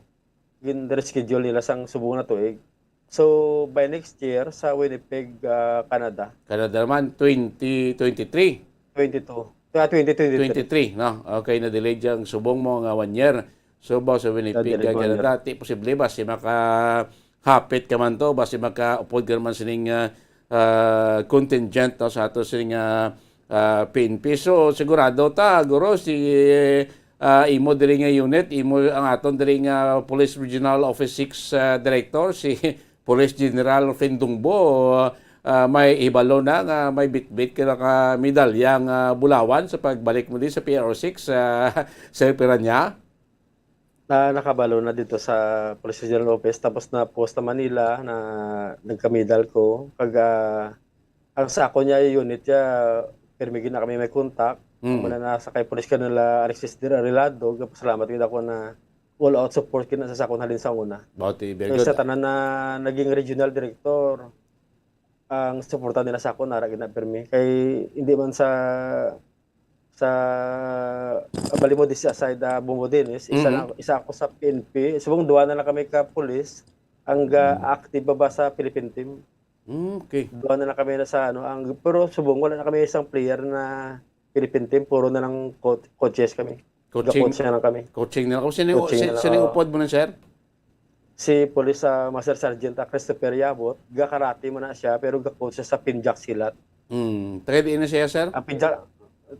gin-reschedule nila sang subong na tuig. So, by next year, sa Winnipeg, ah, Canada. Canada naman, twenty twenty-three. Twenty-two. Ah, twenty twenty-three. Twenty-three, no? Okay, na-delay ang subong mo nga one year. So, ba sa Winnipeg, Na-delay ah, one year. Canada, ti posible ba si makahapit ka man to, ba si makaupod ka naman sining, ah, ah, contingent, no, sa ato sining, ah, ah, P N P. So, sigurado ta, guro, si, ah, imo diri nga unit, imo ang aton diri nga Police Regional Office six, ah, Director, si Police General Findungbo, ah, may hibalo na nga may bitbit ka na ka medalya nga bulawan sa pagbalik mo di sa P R O six, ah, Sir Piranya? Na, nakabalo na dito sa Police General Office, tapos na post sa Manila na nagkamedal ko. Kag, ah, ang sa ako niya unit niya, pirmi gid na kami may contact. Mm. Amo na, na sa kay Police Colonel, ah, Alexis Dir Arreglado, gapasalamat gid ako na all out support gid na sa sakon halin sa una. Buti, very Kay good. sa tanan na naging regional director, ang suporta nila sa akon, nara gid na pirmi. Kay hindi man sa, sa, bali mo, this aside, ah, Bombo Dennis, isa Mm-hmm. lang, isa ako sa P N P. Subong duha na lang kami ka pulis ang ga Mm. active ba, ba sa Philippine team. Mm, okay. Duha na lang kami na sa, ano, ang, pero subong wala na kami isang player na Philippine team, puro na lang co-, coaches kami. Coaching, Ga-coach na lang kami. coaching na lang. O, sino, Coaching si-, na lang, sino yung oo. upod mo na, sir? Si Police, ah, Master Sergeant, ah, Christopher Yabot, ga-karate mo na siya, pero ga-coach siya sa Pinjak Silat. Hmm. Taga diin na siya, sir? Ang Pinjak,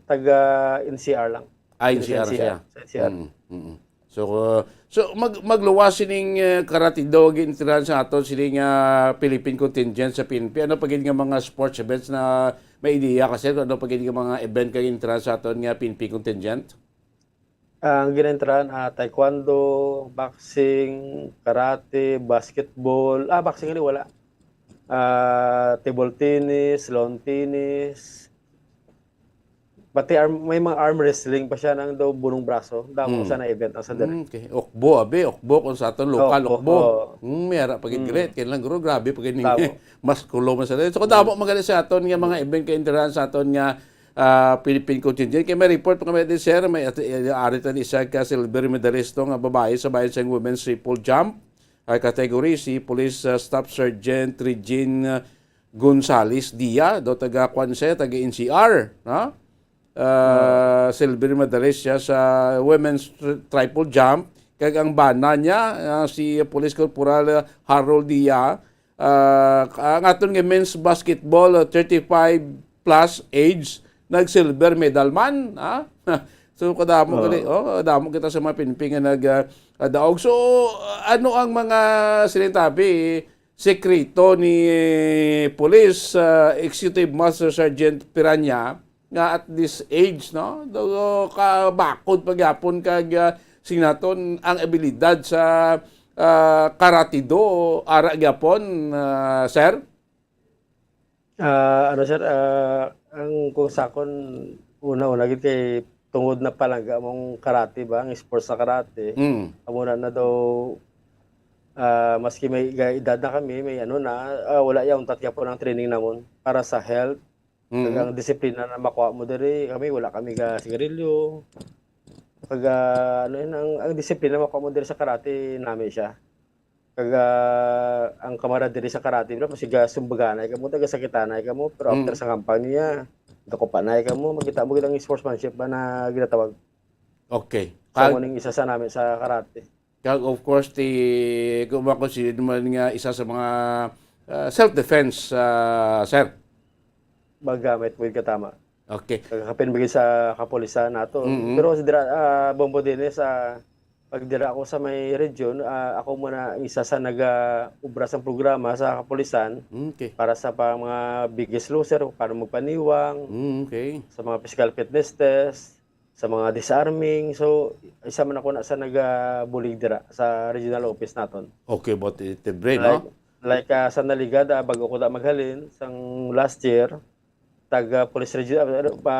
taga N C R lang. Ah, Taga N C R sa siya. N C R, sa N C R. Mm, mm. So, uh, so mag-, magluwas sining, uh, karate do, gintiran sa aton sining, uh, Philippine contingent sa P N P. Ano pa gid nga mga sports events na may ideya ka, sir, kung ano pa gid nga mga event kag entrance sa aton nga P N P contingent? Ang ginaentrahan, ah, taekwondo, boxing, karate, basketball. Ah, boxing gali wala. Ah, table tennis, lawn tennis. Pati arm, may mga arm wrestling pa siya nang daw bunong braso. Damo Hmm. sa na event ang sa dire. Hmm, okay. Okbo, abi, okbo kung sa aton lokal, Okbo, okbo. oo. Hmm, may ara pa gid Hmm. great. Kaya lang, guro, grabe pa gid ning Damo. mas kulo man sa dire. So, kadamo Hmm. man gani sa aton nga mga event kay interahan sa aton nga, ah, Philippine contingent. Kay may report pa kami din, sir, may at-, eh, ari ta ni isa ka silver medalist nga babae sa bayan sa women's triple jump, ah, category, si Police, ah, Staff Sergeant Regine, ah, Gonzales Dia, daw taga kwan siya, taga N C R, no? Ah, Ah. silver medalist siya sa women's tri-, triple jump. Kag ang bana niya, ah, si Police Corporal, ah, Harold Dia, ah, ang aton nga men's basketball, ah, thirty-five plus age, nag-silver medal man, ha? So, kadamo Oo. gali, oh, damo kita sa mga P N P nga nag, ah, ah, daog. So, ano ang mga silintabi, sekreto ni Police, ah, Executive Master Sergeant Piranya nga at this age, no? Do, kabakod pa gyapon kag, ah, sinaton ang abilidad sa, ah, karate do, ara gyapon, ah, sir? Ah, ano, sir, ah, ang kung sakon, una-una gid kay tungod na palangga mong karate ba, ang sports na karate, Mm. amo na, na daw, ah, maski may ga-, edad na kami, may ano na, ah, wala ya untat gyapon ang training namon para sa health. Mm. Kag ang disiplina na makuha mo diri, kami, wala kami ga sigarilyo. Kag, ah, ano yun, ang, ang disiplina makuha mo diri sa karate, nami siya. Kag, ah, ang camaraderie sa karate, bro, siga sumbaganay kamo, taga sakitanay kamo, pero after Mm. sa kampanya, dakupanay kamo, makita mo gid ang sportsmanship ba na ginatawag. Okay. So, Kag, mo ning isa sa nami sa karate. Kag, of course, ti, kung makonsider man nga isa sa mga, ah, self-defense, ah, sir. Magamit mo yung katama. Okay. Kapin bigay sa kapulisan nato. Mm-mm. Pero sa dira, ah, Bombo Dines, ah, pag dira ako sa may region, ah, ako muna ang isa sa naga-ubra sa programa sa kapulisan Okay. para sa pa-, mga biggest loser, paano magpaniwang, Mm, okay. sa mga physical fitness test, sa mga disarming. So, isa man ako na sa nagabulig dira sa regional office naton. Okay, but it, Like, no? like, ah, sa Naligada, bago ko da maghalin, sang last year, taga police region, ah, ano, pa,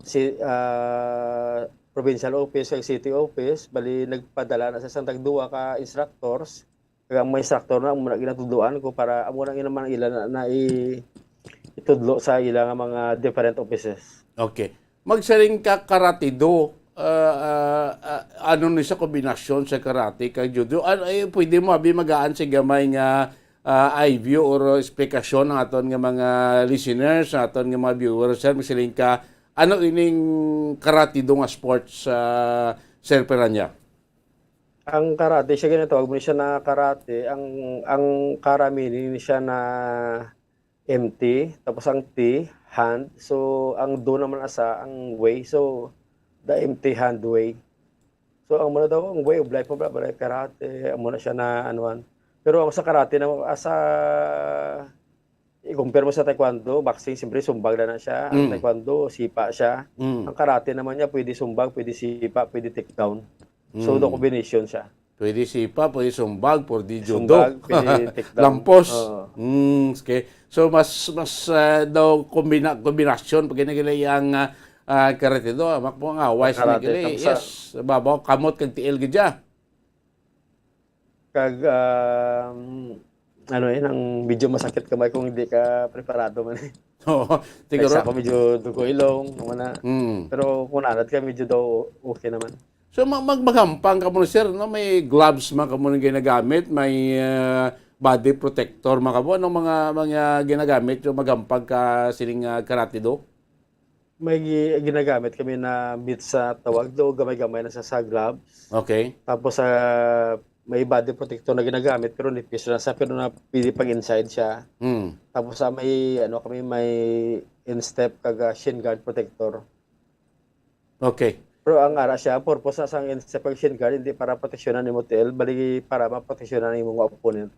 si, ah, provincial office, kag city office, bali nagpadala na sa isang tagduwa ka instructors, kag ang mga instructor na, amo na ginatudloan ko para amo na ginaman ila na, na i-, itudlo sa ila nga mga different offices. Okay. Magsiling ka karate do, ah, ah, ah, ano ni sa kombinasyon sa karate kag judo? Ano, eh, pwede mo abi magaan sa gamay nga, ah, eye view or explanation ang aton nga mga listeners, ang aton nga mga viewers, sir, magsiling ka, ano ining karate do nga sports, ah, Sir Peranya? Ang karate, siya ginatawag mo siya na karate. Ang, ang kara meaning ni siya na empty, tapos ang T, hand. So, ang do naman asa, ang way. So, the empty hand way. So, ang muna daw, ang way of life mo, bla, bla, karate, ang muna siya na, anuan. Pero ang sa karate na, asa, i-compare mo sa taekwondo, boxing, siyempre, sumbag na na siya. Ang Mm. taekwondo, sipa siya. Mm. Ang karate naman niya, pwede sumbag, pwede sipa, pwede takedown. So, Mm. the combination siya. Pwede sipa, pwede sumbag, pwede judo. Sumbag, pwede takedown. Lampos. Oo. Mm, okay. So, mas, mas, ah, daw kombina-, kombinasyon, pag ginagilay ang, ah, ah, karate do, ah, makmo nga, wise na Karate, gilay. Tapos sa Yes, babaw, kamot kag tiil gid siya. Kag, um, ano eh, nang medyo masakit ka ba kung hindi ka preparado man eh. Oo, Kaya siguro. sa ako medyo dugo ilong, ano na. Mm. Pero kung nanad ka, medyo daw okay naman. So, ma-, mag-, magampang ka mo, sir, no? May gloves man ka mo nga ginagamit, may, ah, body protector man ka mo. Anong mga, mga ginagamit yung magampang ka sining, ah, karate do? May gi-, ginagamit kami na meat sa tawag do, gamay-gamay na sa, sa gloves. Okay. Tapos, ah, may body protector na ginagamit, pero nipis lang sa, pero na pili pang inside siya. Mm. Tapos, ah, may, ano, kami, may instep kag, ah, shin guard protector. Okay. Pero ang ara siya, purpose sa sang instep kag shin guard, hindi para proteksyonan nimo tiil, bali para maproteksyonan nimo nga opponent.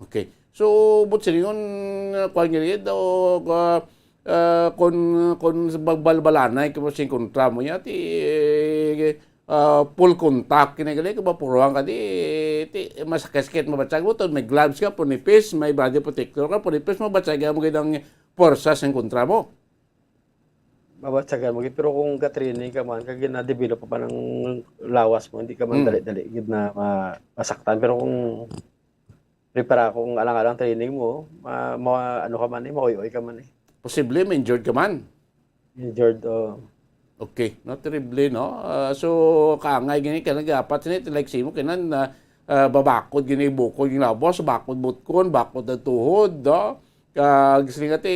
Okay. So, but silingon, uh, kuwan nga rin, o, uh, uh, kung, kung sa bagbalbalanay ka mo sing kontra mo, ya, ti, uh, full contact, kinagali, kung mapuruhan ka, di, ti, masakit-sakit, mabatsag mo, to, may gloves ka, punipis, may body protector ka, punipis, mabatsag mo, gandang pwersa sa kontra mo. Mabatsagan mo gid, pero kung ka-training ka man, kag gina-develop pa man ang lawas mo, hindi ka man Mm. dali-dali gid na ma-, masaktan. Pero kung prepara, kung alang-alang training mo, ma-, ma-, ano ka man eh, maoy-oy ka man eh. Posible, ma-injured ka man. Injured, oh. Okay, no, terrible, no? Ah, so, kaangay gini ka nagapat sini, like simo, kinan, ah, ah, babakod gini bukod yung labos, bakod butkon, bakod ang tuhod, no? Kag sini nga ti,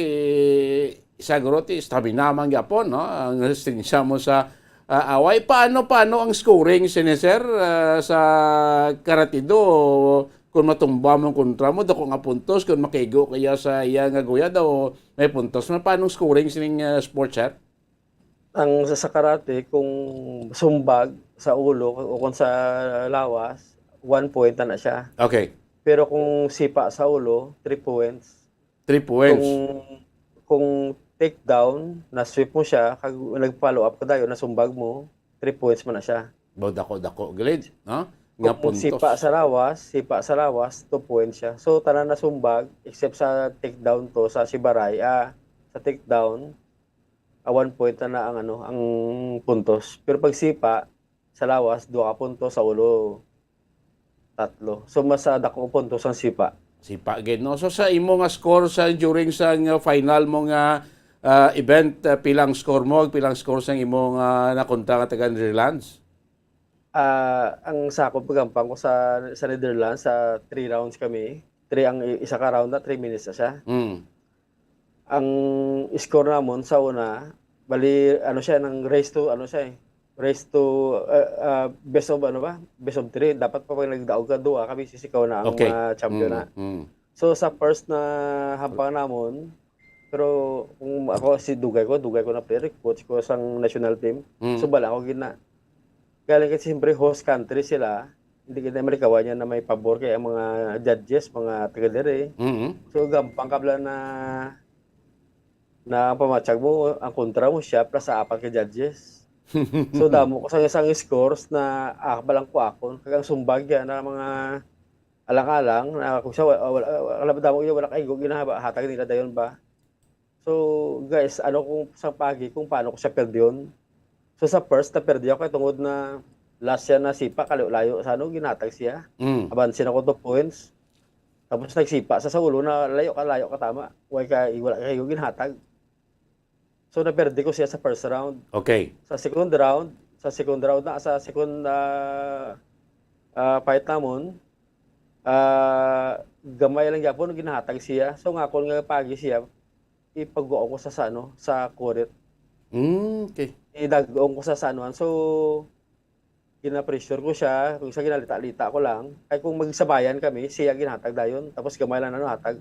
siguro ti stamina man gyapon, no? Ang resistensya mo sa, ah, away. Paano, paano ang scoring sini, sir, ah, sa karate do? Kung matumba mo ang kontra mo, dako nga puntos. Kung makigo kaya sa iya nga guya daw, may puntos man. Paano ang scoring sining, ah, sport, sir? Ang sa, sa karate, kung sumbag sa ulo o kung sa lawas, one point na na siya. Okay. Pero kung sipa sa ulo, three points. Three points. Kung, kung takedown, na-sweep mo siya, kag nag-follow up ka dayon, nasumbag mo, three points man na siya. Baw dako-dako gilid, no? Nga Kung puntos. sipa sa lawas, sipa sa lawas, two points siya. So, tanan na sumbag, except sa takedown to, sa sibaray, ah, sa takedown, ah, one point na na ang, ano, ang puntos. Pero pag sipa, sa lawas, duha ka puntos, sa ulo, tatlo. So, mas, ah, dako puntos ang sipa. Sipa gid, no? So, sa imo nga score sa, during sa nga final mo nga, ah, event, ah, pilang score mo, pilang score sa imo nga nakontra nga taga Netherlands? Ah, ang sa akon paggampang ko sa, sa Netherlands, sa three rounds kami. Three ang i-, isa ka round na, three minutes na siya. Mm. Ang score namon sa una, bali, ano siya, nang race to, ano siya eh, race to, ah, ah, best of, ano ba? Best of three. Dapat pa pag nagdaog ka, duha kami sisikaw na ang Okay. mga champion Mm, na. mm. So, sa first na hampang namon, pero kung ako, si dugay ko, dugay ko na player, coach ko sang national team. Mm. So, bala ako gina. Galing kasi siyempre host country sila, hindi kita malikawan yan na may pabor kay ang mga judges, mga taga dere. Mm. So, gampang kabla na, na ang pamatsag mo, ang kontra mo siya, plus sa apat ka judges. So, damo ko sa isang scores na, ah, balang ko akon. Kag ang sumbag yan na mga alang-alang, na kung siya, wa-, wala, wala, wala, damo yun, wala kaigo, ginahaba, hatag nila dayon ba? So, guys, ano kung sa pagi, kung paano ko siya perdyon? So, sa first, na-perdi ako, eh, tungod na last siya na sipa, kalayo-layo sa ano, ginhatag siya. Mm. Abansin ako two points. Tapos nagsipa sa, sa ulo na layo ka, layo ka tama. Way ka, wala ka kayo ginhatag. So, naperdi ko siya sa first round. Okay. Sa second round, sa second round na, sa second, ah, ah, fight namon, ah, gamay lang gyapon, ginhatag siya. So, nga akon nga pagi siya, ipagwaon ko sa, sa ano, sa kurit. Mm, okay. Idag-on ko sa, sa ano. So, gina-pressure ko siya, kung sa ginalita-lita ko lang. Kay kung magsabayan kami, siya ginhatag dayon, tapos gamay lang ano hatag.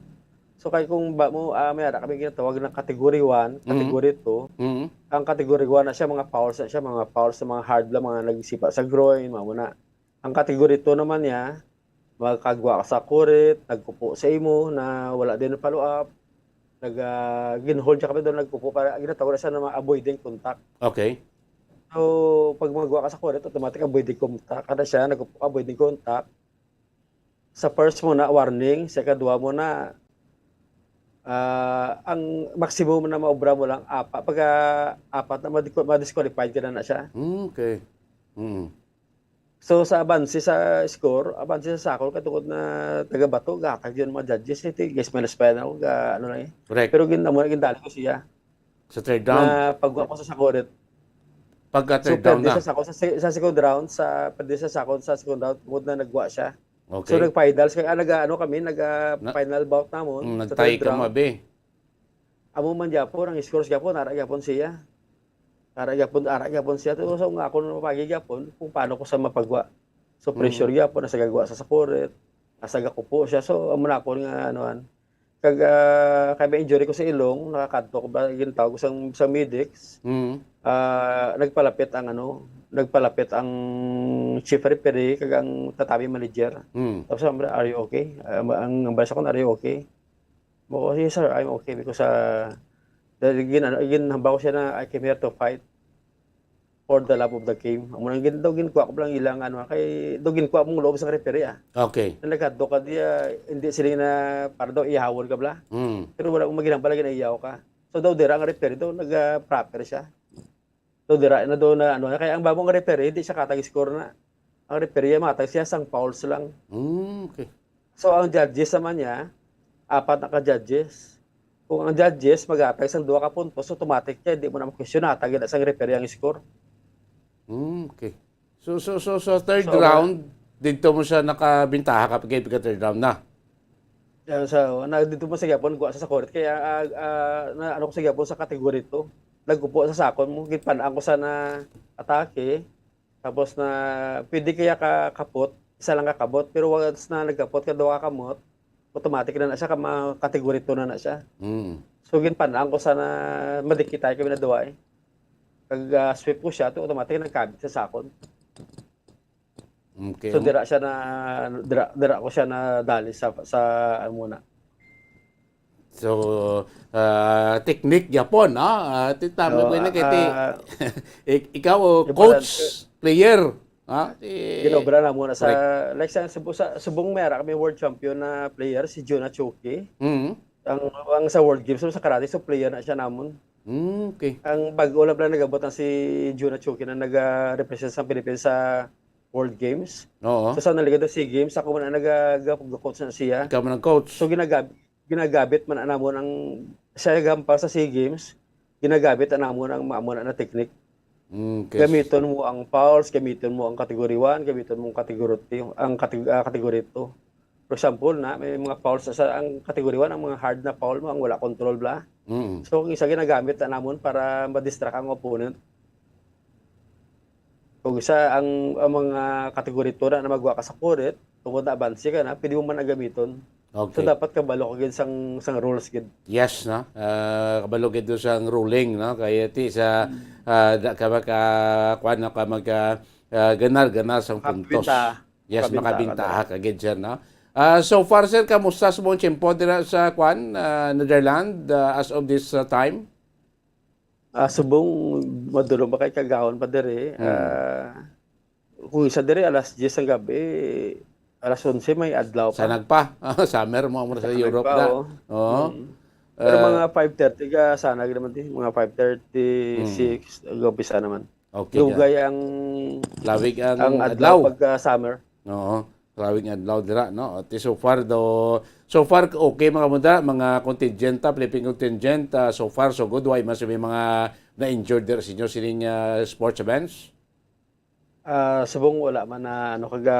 So, kay kung ba mo, ah, may ara kami ginatawag na category one, Mhm. category two. Mhm. Ang category one na siya, mga fouls na siya, mga fouls sa mga hard lang, mga nagsipa sa groin, mga muna. Ang category two naman niya, makagwa ka sa kurit, nagkupo sa imo na wala din follow up. Nag, ah, ginhold siya kami doon, nagkupo para, ginatawag na siya na mga avoiding contact. Okay. So, pag magwa ka sa kurit, automatic avoiding contact ka na siya, nagkupo ka, avoiding contact. Sa first mo na, warning, sa ikadwa mo na, ah, ang maximum na maobra mo lang, apa, pagka apat na, madi-, ma-disqualified ka na na siya. Mm, okay. Mm. So, sa abanse sa score, abanse sa sakol, katungod na taga-bato, gatag yun mga judges, eh, ti-, guys, minus pa yan ako, ga-, ano lang eh. Correct. Pero gin-, amo na, gindali ko siya. Sa third round? Na pagwa ko sa sakurit. Pagka So, third round pwede na? sa sako-, sa se-, sa second round, sa, pwede sa sakon, sa second round, tungod na nagwa siya. Okay. So, nag-finals, kaya, ah, nag-, ano kami, nag, ah, Na-, final bout namon, mm, sa nag-tie third ka mo, round. Abi. Amo man gyapon, ang scores gyapon, ara gyapon siya. Ara gyapon, ara gyapon siya. So, nga ako na mapagi gyapon kung paano ko sa mapagwa. So, Mm. pressure gyapon, nasa gagwa sa sakurit, nasa gakupo siya. So, amo na ako nga, ano, an-, kag, ah, kay may injury ko sa ilong, nakakadto ko ba, gintawag ko sang, sa medics. Mm. Ah, nagpalapit ang, ano, nagpalapit ang chief referee kag ang tatami manager. Mm. Tapos, "Are you okay?" Ah, ang, ang balsa ko, "Are you okay?" Mo ko, "Yes, sir, I'm okay," because, ah, dahil gin-, ano, ginhambal ko siya na, "I came here to fight for the love of the game." Amo nang gin-, daw ginkuha ko lang ilang, ano, kay daw ginkuha mong loob sa referee, ah. Okay. Na nagkadto ka di, ah, hindi sila na para daw ihawon ka bala. Mm. Pero wala akong maginambal, ginaiyaw ka. So, daw dira ang referee daw, nag, ah, proper siya. So, dira na daw na, ano, kaya ang babong referee, hindi siya katag score na. Ang referee, matag siya sang fouls lang. Mm, okay. So, ang judges naman niya, apat na ka judges. Kung ang judges magatag sang duha ka puntos, automatic siya, hindi mo na ma-question, natag na sang referee ang score. Mm, okay. So, so, so, so, third So, round, dito mo siya nakabintaha ka, kay pagka third round na? Yan, so, na, dito mo sa gyapon, kuha sa, sa kurit. Kaya, ah, ah, na, ano ko sa gyapon sa category two. Nagkupo sa sakon mo, ginpanaan ko sa na atake. Tapos na, pwede kaya ka kapot, isa lang ka kabot. Pero once na nagkapot ka, duha ka kamot, automatic na na siya, ka mga category two na na siya. Mm. So, ginpanaan ko sa na madikit tayo kami na duha eh. Kag, ah, sweep ko siya, to automatic nagkabit sa sakon. Okay, So, um, dira siya na, dira, dira ko siya na dali sa, sa, ano muna. So, ah, technique gyapon, no? Ah, ti-, tama So, ko yun, ah, kay ti-, ah, ik-, ikaw, oh, yung coach, balance. player, ha? Eh, Ginobra na muna sa, correct. like, sa, sa, sa subong mera kami world champion na player, si Jun Achuki. Mm. Ang, ang sa World Games, sa karate, so player na siya namon. Mm, okay. Ang bago lang pala nag-abot ang si Jun Achuki na nag-, ah, represent sa Pilipinas sa World Games. Oo. So, sa naligad sa SEA Games, ako man ang naga-, ga-, ga-coach na siya. Ikaw man ang coach. So, ginagab-, ginagabit man namon ang, sa gampang sa SEA Games, ginagabit na namon ang, amo na, na technique. Mm, okay. Gamiton mo ang fouls, gamiton mo ang category one, gamiton mo ang category two, ang categ-, ah, category two. For example, na may mga fouls sa, ang category one, ang mga hard na foul mo, ang wala control bla. Mm. So, ang isa ginagamit na namon para ma-distract ang opponent. Kung isa ang, ang mga category two na, na magwa ka sa kurit, tungod na abansi ka na, pwede mo man na gamiton. Okay. So, dapat kabalo ka gid sang, sang rules gid. Yes, no? Ah, kabalo gid do sang ruling, no? Kaya ti sa, Mm. ah, da ka maka-, kuwan, no, ka magka-, ah, ganar-ganar sang puntos. Makabintaha. Yes, makabintaha ka gid, sir, no? Ah, so far, sir, kamusta sa mong tiyempo dira sa, kwan, ah, Netherlands, ah, as of this, ah, time? Ah, subong madulom ba kay kagahon pa diri? Hmm. Ah, kung isa diri, alas diyes ang gabi, alas onse may adlaw pa. Sanag pa. Summer mo, mo sa Sanag Europe pa, na. Oh. Oo. Hmm. Pero Ah, mga five thirty ka, sanag naman din. Mga five thirty, Hmm. six, nag-umpisa naman. Okay, Dugay yeah. ang, Lawig ang ang adlaw adlaw. pagka summer. Oo. Lawig ang adlaw dira, no? At so far, do, so far, okay, mga muda, mga contingent, ah, Philippine contingent, ah, so far, so good. Why mas may mga na-injured dira sa inyo sining, ah, sports events? Ah, subong wala man na, ano, kaga,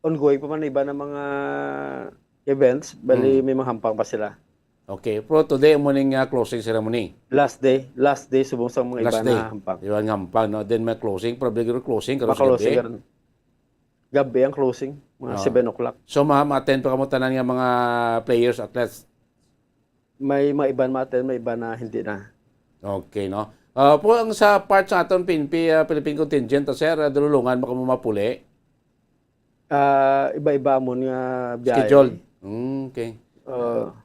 ongoing pa man iba na mga events, bali Hmm. may mga hampang pa sila. Okay. Pero today, mo ning, ah, closing ceremony? Last day. Last day, subong sa mga iba Last day. na hampang. Iba nga hampang, no? Then may closing, probably yung closing, karon sa Ma-closing gabi. karon. Gabi ang closing, mga Oo. seven o'clock. So, ma-, ma-attend pa kamo tanan nga mga players, athletes? May mga iban ma-attend, may iban na hindi na. Okay, no? Ah, po ang sa part sa aton P N P, ah, Philippine Contingent, ah, sir, ah, dululungan ba kamo mapuli? Ah, iba-iba amon nga biyahe. Schedule? Mm, okay. Oo.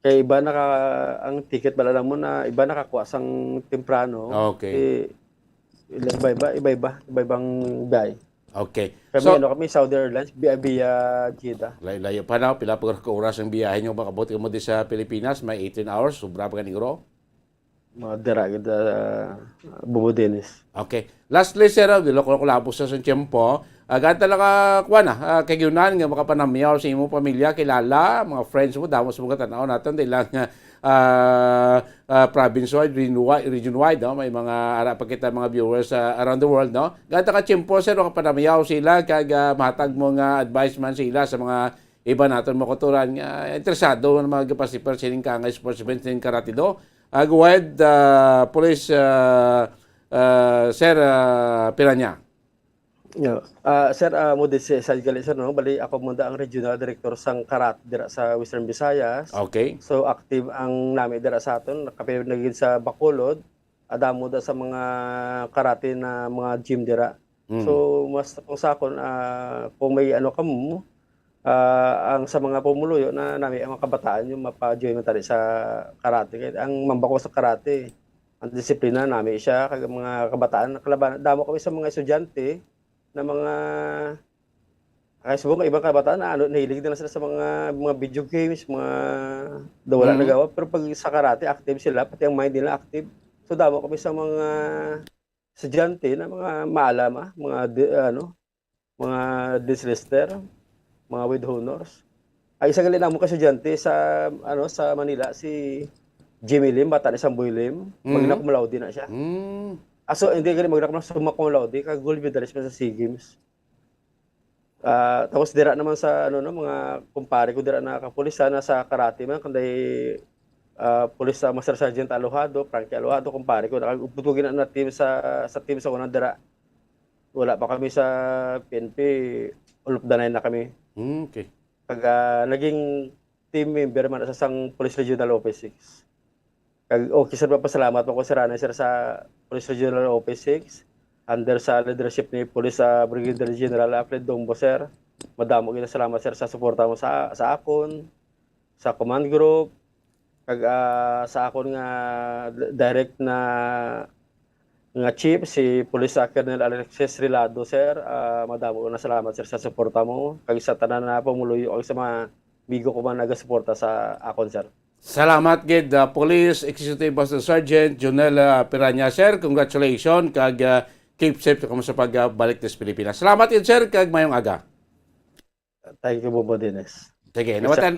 Kay iba naka-, ang ticket bala lang mo na iba nakakuha sang temprano. Okay. Eh, iba-iba, iba-iba, iba-ibang biyahe. Okay. Kami, So, ano, kami Saudi Airlines, via, via Jeddah. Layo-layo pa na, pila pa ka oras ang biyahe nyo, makabot kamo di sa Pilipinas, may eighteen hours, sobra pa ganigro? Mga dira gid, ah, Bubo Dennis. Okay. Lastly, sir, ah, dilo ko kulabos sa siyang tiyempo. Ah, gata lang ka, kuwan na, ah, kagyunan nga makapanamyaw sa imong pamilya, kilala, mga friends mo, damo sa mga tanaw natin, dahil lang, ah, ah, province-wide, region-wide, region-wide, no? May mga ara pa kita mga viewers, ah, around the world, no? Gata ka tiyempo, sir, makapanamyaw sila, kag, ah, mahatag mo nga advice man sila sa mga iba naton mga kautoran nga interesado nga magpasipar sining ka nga sports event sining karate do. Ah, go ahead, ah, Police, ah, ah, Sir, ah, Piranya. Yeah. Ah, sir, ah, mo di si side gali, sir, no? Bali, ako muna ang regional director sang karate dira sa Western Visayas. Okay. So, active ang nami dira sa aton. Kapag naging sa Bacolod, adamo da sa mga karate na mga gym dira. Mm. So, mas kung sa akon, ah, kung may ano ka mo, ah, ang sa mga pumuluyo na nami ang mga kabataan yung mapa-join man tani sa karate. Kaya ang mambako sa karate, ang disiplina nami siya, kag ang mga kabataan, kalaban, damo kami sa mga estudyante na mga, ay, subong ang ibang kabataan na ano, nahilig na lang sila sa mga, mga video games, mga daw wala Mm. nagawa. Pero pag sa karate, active sila, pati ang mind nila active. So, damo kami sa mga estudyante na mga maalam, ah, mga di-, ano, mga dislister, mga with honors. Ay, isa gali namo ka estudyante sa, ano, sa Manila, si Jimmy Lim, bata ni Samboy Lim. Mhm. Magna cum laude na siya. Mm. Aso, hindi gali magna cum laude, summa cum laude, kag gold medalist pa sa SEA Games. Ah, tapos dira naman sa, ano, no, mga kumpare ko dira na kapulisan, na sa karate man, kanday, ah, pulis sa Master Sergeant Alojado, Frankie Alojado, kumpare ko, nakag-, upod ko gina na team sa, sa team sa unang dira. Wala pa kami sa P N P, all of the nine na kami. Hmm, okay. Pag, ah, naging team member man sa sang Police Regional Office six. Kag, okay, sir, papasalamat po ko, sir, ano, sir, sa Police Regional Office six, under sa leadership ni Police, ah, Brigadier General Alfred Dongbo, sir. Madamo gid salamat, sir, sa suporta mo sa, sa akon, sa command group, kag, ah, sa akon nga d-, direct na, nga chief, si Police, ah, Colonel Alexis Relado, sir. Ah, madamo na salamat, sir, sa suporta mo, kag sa tanan na pumuluyo, kag sa mga bigo ko man nagasuporta sa akon, sir. Salamat gid, ah, Police Executive Master Sergeant Jonel, ah, Piranya, sir. Congratulations, kag, ah, keep safe kamo sa pagbalik sa Pilipinas. Salamat yun, sir, kag mayong aga. Thank you, Bobo Dennis. Sige, Yes, nawatan.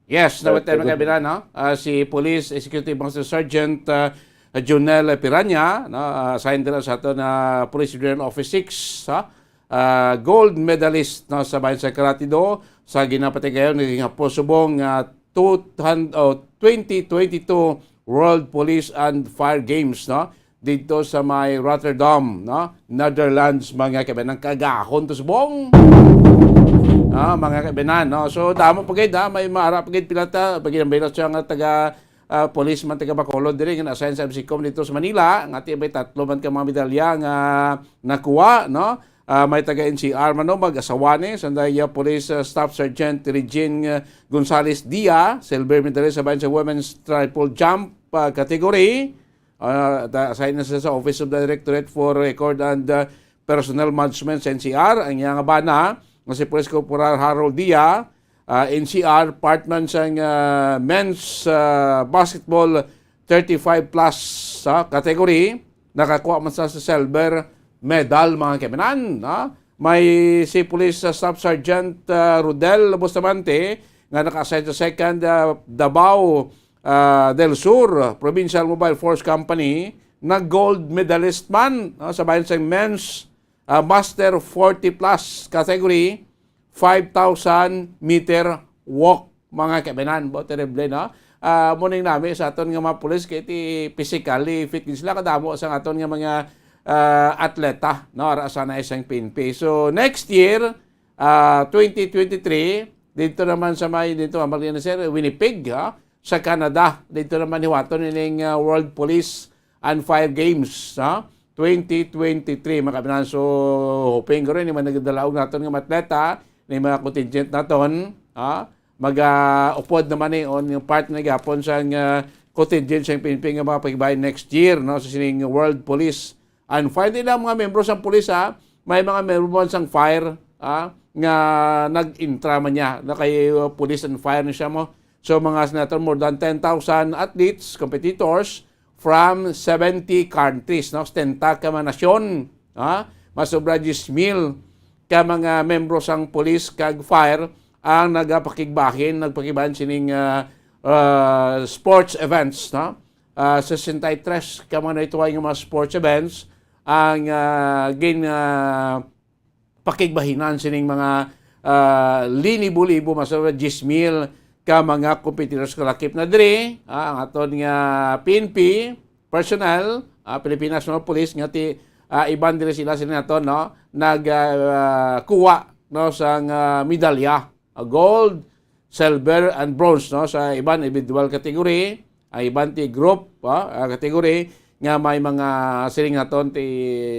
Yes, Sir, nawatan good mga kabinan, no? Ah, si Police Executive Master Sergeant ah, Junel Piranya, no? Ah, assigned dira sa ato na Police Regional Office six, ha? Ah, gold medalist, no, sa bayan sa Karate Do sa ginapatigayon nga gihapon subong nga two hundred, oh, twenty twenty-two World Police and Fire Games, no? Dito sa may Rotterdam, no? Netherlands, mga kabinan, kagahon to subong. Ah, mga kabinan, no? So, damo pa gid, ha? May mara pa gid pila ta, pag ginambaylo siya nga taga ah, policeman taga Bacolod diri nga na-assign sa M C com dito sa Manila, nga ti may tatlo man ka mga medalya nga nakuha, no? Ah, may taga N C R man, no, mag-asawa ni, sanday, ah, Police ah, Staff Sergeant Regine ah, Gonzales Dia, silver medalist sa bayan sa women's triple jump ah, category. Ah, ta- assign na siya sa Office of the Directorate for Record and ah, Personnel Management sa N C R. Ang iyang bana nga si Police Corporal Harold Dia, ah, N C R, part man sang ah, men's ah, basketball thirty-five plus sa category. Nakakuha man sa, sa silver medal, mga kabinan, no? May si Police ah, Staff Sergeant ah, Rodel Bustamante nga naka-assign sa second ah, Davao ah, del Sur Provincial Mobile Force Company, nag-gold medalist man, no, sa bayan sa men's ah, master forty plus category, five thousand meter walk, mga kabinan. Bo, terrible, no? Ah, muning nami sa aton nga mga pulis kay ti physically fit gid sila, kadamo sa aton nga mga ah, atleta, no, ara sa na isang P N P. So next year, ah, twenty twenty-three, dito naman sa may, dito, Marlene, sir, Winnipeg, ha? Sa Canada, dito naman hiwaton ining ah, World Police and Fire Games, ha? twenty twenty-three, mga kabinan. So, hoping ko rin, yung mga nagdalaog naton nga mga atleta, yung mga contingent naton, ha? Mag-upod naman ni on yung part na gapon sa ah, contingent sa P N P nga mga pakibahin next year, no, sa sining World Police and Fire. Di lang mga membro sa pulis, ha, may mga membro man sang fire, ha, nga nag-intra man niya na kay uh, Police and Fire ni siya mo. So mga senator, more than ten thousand athletes, competitors from seventy countries, no? Setenta ka mga nasyon, ha? Mas sobra diyes mil ka mga membro sang pulis kag fire ang nagapakigbahin, nagpakigbahin sining ah, ah, sports events, no? Ah, sesenta y tres ka mga naituway nga mga sports events ang ah, gin ah, pakigbahinan sining mga ah, linibo-libo, mas sobra diyes mil ka mga competitors kalakip na diri, ah, ang aton nga P N P personnel, ah, Pilipinas National Police, nga ti ah, iban diri sila sila naton, no, nag ah, kuha, no, sang ah, medalya, ah, gold, silver and bronze, no, sa iban individual category, ang iban ti group ah, ah, category nga may mga siling naton ti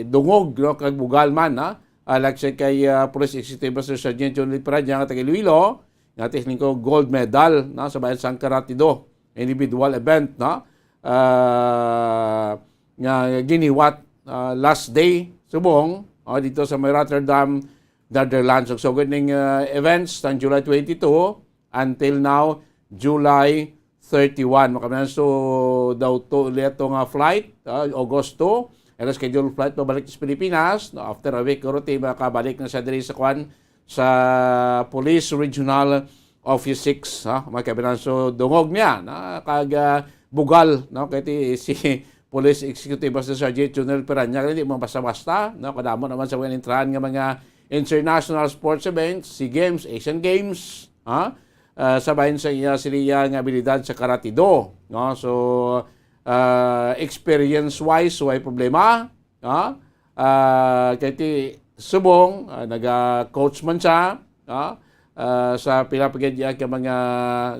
dungog, no, kag bugal man, ha. Ah, like sa kay ah, Police Executive Master Sergeant John Lee Peradya nga taga Iloilo, nga ti siling ko gold medal, no, sa bayan sang Karate Do individual event, no, ah, nga giniwat ah, last day subong, ah, dito sa may Rotterdam, Netherlands. Ug sugod ning ah, events sang July twenty-two until now, July thirty-one. Mga kabinan, so daw to ulit to nga flight, ah, August two, ang scheduled flight pabalik sa Pilipinas, no, after a week, guro ti makabalik na siya diri sa kwan, sa Police Regional Office six, ha, mga kabinan. So dungog niya na kag ah, bugal, no, kay ti si Police Executive Master Sergeant Junel Peranyaga, hindi mo basta-basta, no, kadamo naman sa mga intrahan nga mga international sports events, SEA Games, Asian Games, ha, ah, sa bahin sa iya siliya nga abilidad sa karate do, no. So ah, experience wise, way problema, ha. Ah, kay ti subong ah, naga-coach man siya, ha, ah, sa pila pa gid iya ka mga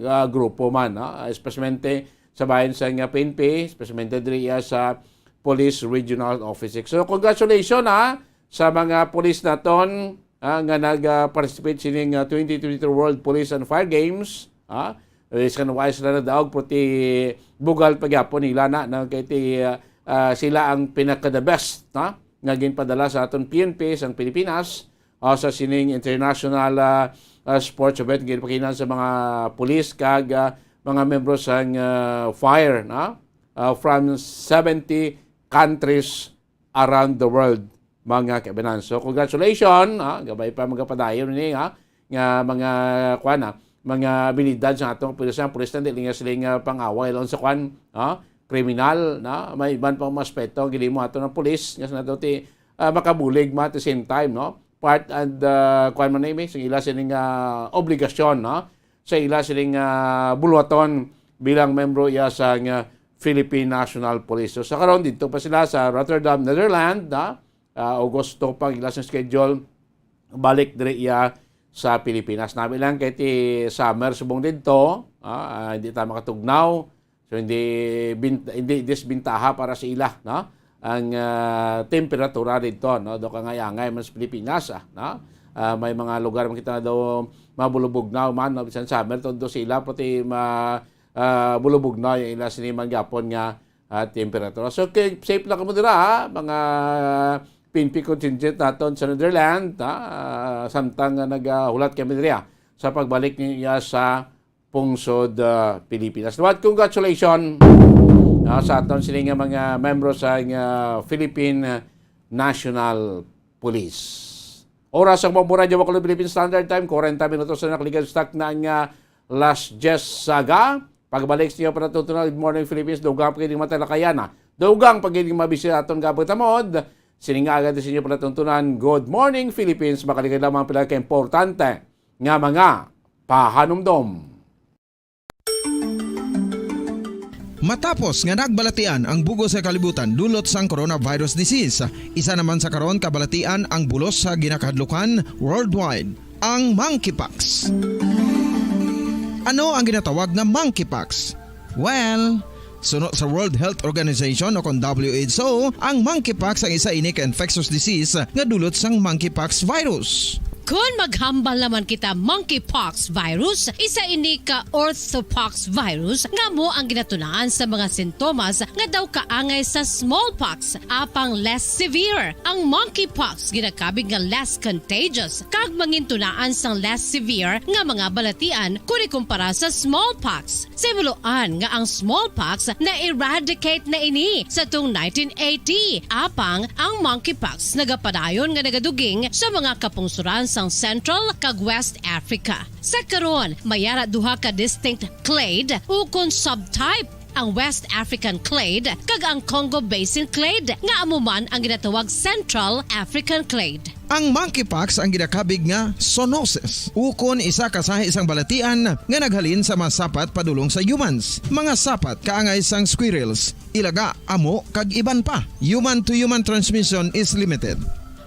ah, grupo man, ha, especially sa bahin sa nga P N P, especially diri iya sa Police Regional Office six. So congratulations, ha, sa mga police naton, ah, nga nag-participate sining ah, twenty twenty-two World Police and Fire Games, ha. Is kan wise na nadaog, puti bugal pagyapon nila na, na kay ti ah, ah, sila ang pinaka the best, ha, nga ginpadala sa aton P N P sang Pilipinas, ah, sa sining international ah, ah, sports event, ginpakinan sa mga pulis kag ah, mga membro sang ah, fire, na, ah, from seventy countries around the world. mga kaibanan. So, congratulations, ha? Gamay pa magapadayon ni, ha? Nga mga, kuwan, ha? Mga abilidad sa atong pulis, ang pulis na dili nga sila nga pang-away lang sa, kuwan, ha? Kriminal, na may iban pang mga aspeto ang ginhimo ato ng pulis, nga sa nato ti, ah, makabulig man at the same time, no? Part and, ah, kuwan man nimi, sa ila sining, ah, obligasyon, no? Sa ila sining, ah, buluhaton bilang membro iya sa nga Philippine National Police. So, sa karon, dito pa sila sa Rotterdam, Netherlands, na, ah, Agosto pa ang ila sa schedule, balik diri iya sa Pilipinas. Nami lang kay ti summer subong didto, ah, ah, hindi ta makatugnaw. So, hindi bin-, hindi disbintaha para sa ila, no? Ang, ah, temperatura didto, no? Do kangay-angay man sa Pilipinas, ah, no? Ah, may mga lugar man kita daw mabulubugnaw man, no? Bisan summer, todo sila, pati ma-, ah, bulubugnaw yung ila sini man gyapon nga, ah, temperatura. So, kay safe lang kamo dira, ha? Mga P N P contingent naton sa Netherlands, ha? Ah, samtang nga nagahulat kami diri, ha, sa pagbalik niya sa pungsod, ah, Pilipinas. But congratulations, ah, sa aton sini nga mga membro sa, ah, Philippine National Police. Oras ang Bombo Radyo Bacolod Philippine Standard Time, kwarenta minutos na nakaligad sa takna nga alas diyes sa aga. Pagbalik sa inyo para tutunan, Good Morning Philippines, dugang pa gid ang matalakayan na. Dugang pa gid ang mabisita aton gabot amod. Sining nga agad sa inyo para tutunan, Good Morning Philippines, makaligad lamang pila ka importante nga mga pahanumdom. Matapos nga nagbalatian ang bugos sa kalibutan dulot sang coronavirus disease, isa naman sa karon kabalatian ang bulos sa ginakahadlukan worldwide, ang monkeypox. Ano ang ginatawag nga monkeypox? Well, suno sa World Health Organization o kon W H O, ang monkeypox ang isa ini ka infectious disease nga dulot sang monkeypox virus. Kon maghambal naman kita, monkeypox virus, isa ini ka orthopox virus nga amo ang ginatunaan sa mga sintomas nga daw kaangay sa smallpox, apang less severe. Ang monkeypox ginakabig nga less contagious kag mangintunaan sang less severe nga mga balatian kon ikumpara sa smallpox. Sa himuloan nga ang smallpox na-eradicate na ini sa tuong nineteen eighty, apang ang monkeypox nagapadayon nga nagaduging sa mga kapungsuran sang Central kag West Africa. Sa karon, may ara duha ka distinct clade ukon subtype, ang West African clade kag ang Congo Basin clade, nga amo man ang ginatawag Central African clade. Ang monkeypox ang ginakabig nga zoonosis, ukon isa ka sahi sang balatian nga naghalin sa mga sapat padulong sa humans, mga sapat kaangay sang squirrels, ilaga, amo, kag iban pa. Human to human transmission is limited.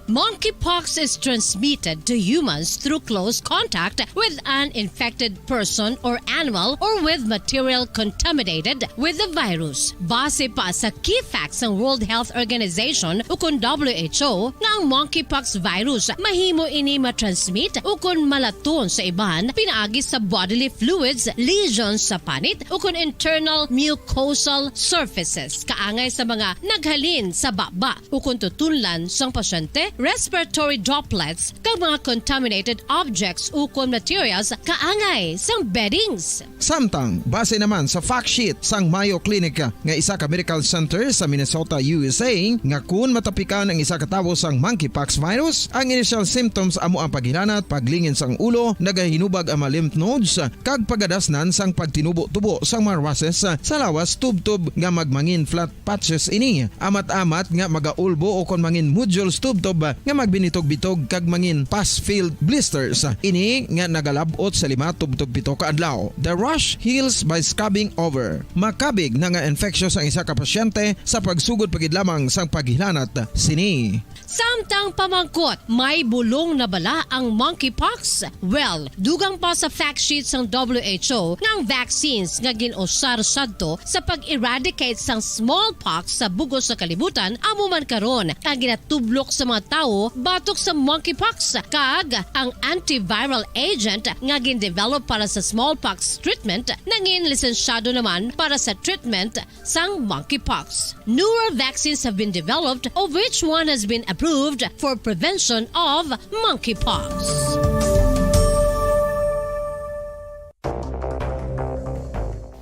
Monkeypox is transmitted to humans through close contact with an infected person or animal or with material contaminated with the virus. Base pa sa key facts sang World Health Organization ukon W H O nga ang monkeypox virus mahimo ini matransmit ukon malaton sa iban pinaagi sa bodily fluids, lesions sa panit ukon internal mucosal surfaces kaangay sa mga naghalin sa baba ukon tutunlan sang pasyente, respiratory droplets, kag mga contaminated objects ukon materials kaangay sang beddings. Samtang, base naman sa fact sheet sang Mayo Clinic nga isa ka medical center sa Minnesota, U S A, nga kun matapikan ang isa ka tawo sang monkeypox virus, ang initial symptoms amo ang paghilanat, paglingin sang ulo, nagahinubag ang mga lymph nodes, kag pagadasnan sang pagtinubo-tubo sang mga rushes sa lawas tubtob nga magmangin flat patches ini. Amat-amat nga magaulbo o kon mangin nodules tubtob nga magbinitog-bitog kag mangin pus-filled blisters. Ini nga nagalab-ot sa lima tubtob pito ka adlaw. The rash heals by scabbing over. Makabig na nga infectious ang isa ka pasyente sa pagsugod pa gid lamang sang paghilanat sini. Samtang pamangkot, may bulong na bala ang monkeypox? Well, dugang pa sa fact sheet sang W H O nga ang vaccines nga gin-usar sadto sa pag-eradicate sang smallpox sa bugos sa kalibutan amo man karon ang ginatublok sa mga tawo batok sa monkeypox, kag ang antiviral agent nga gin-develop para sa smallpox treatment nangin lisensyado naman para sa treatment sang monkeypox. Newer vaccines have been developed, of which one has been approved for prevention of monkeypox.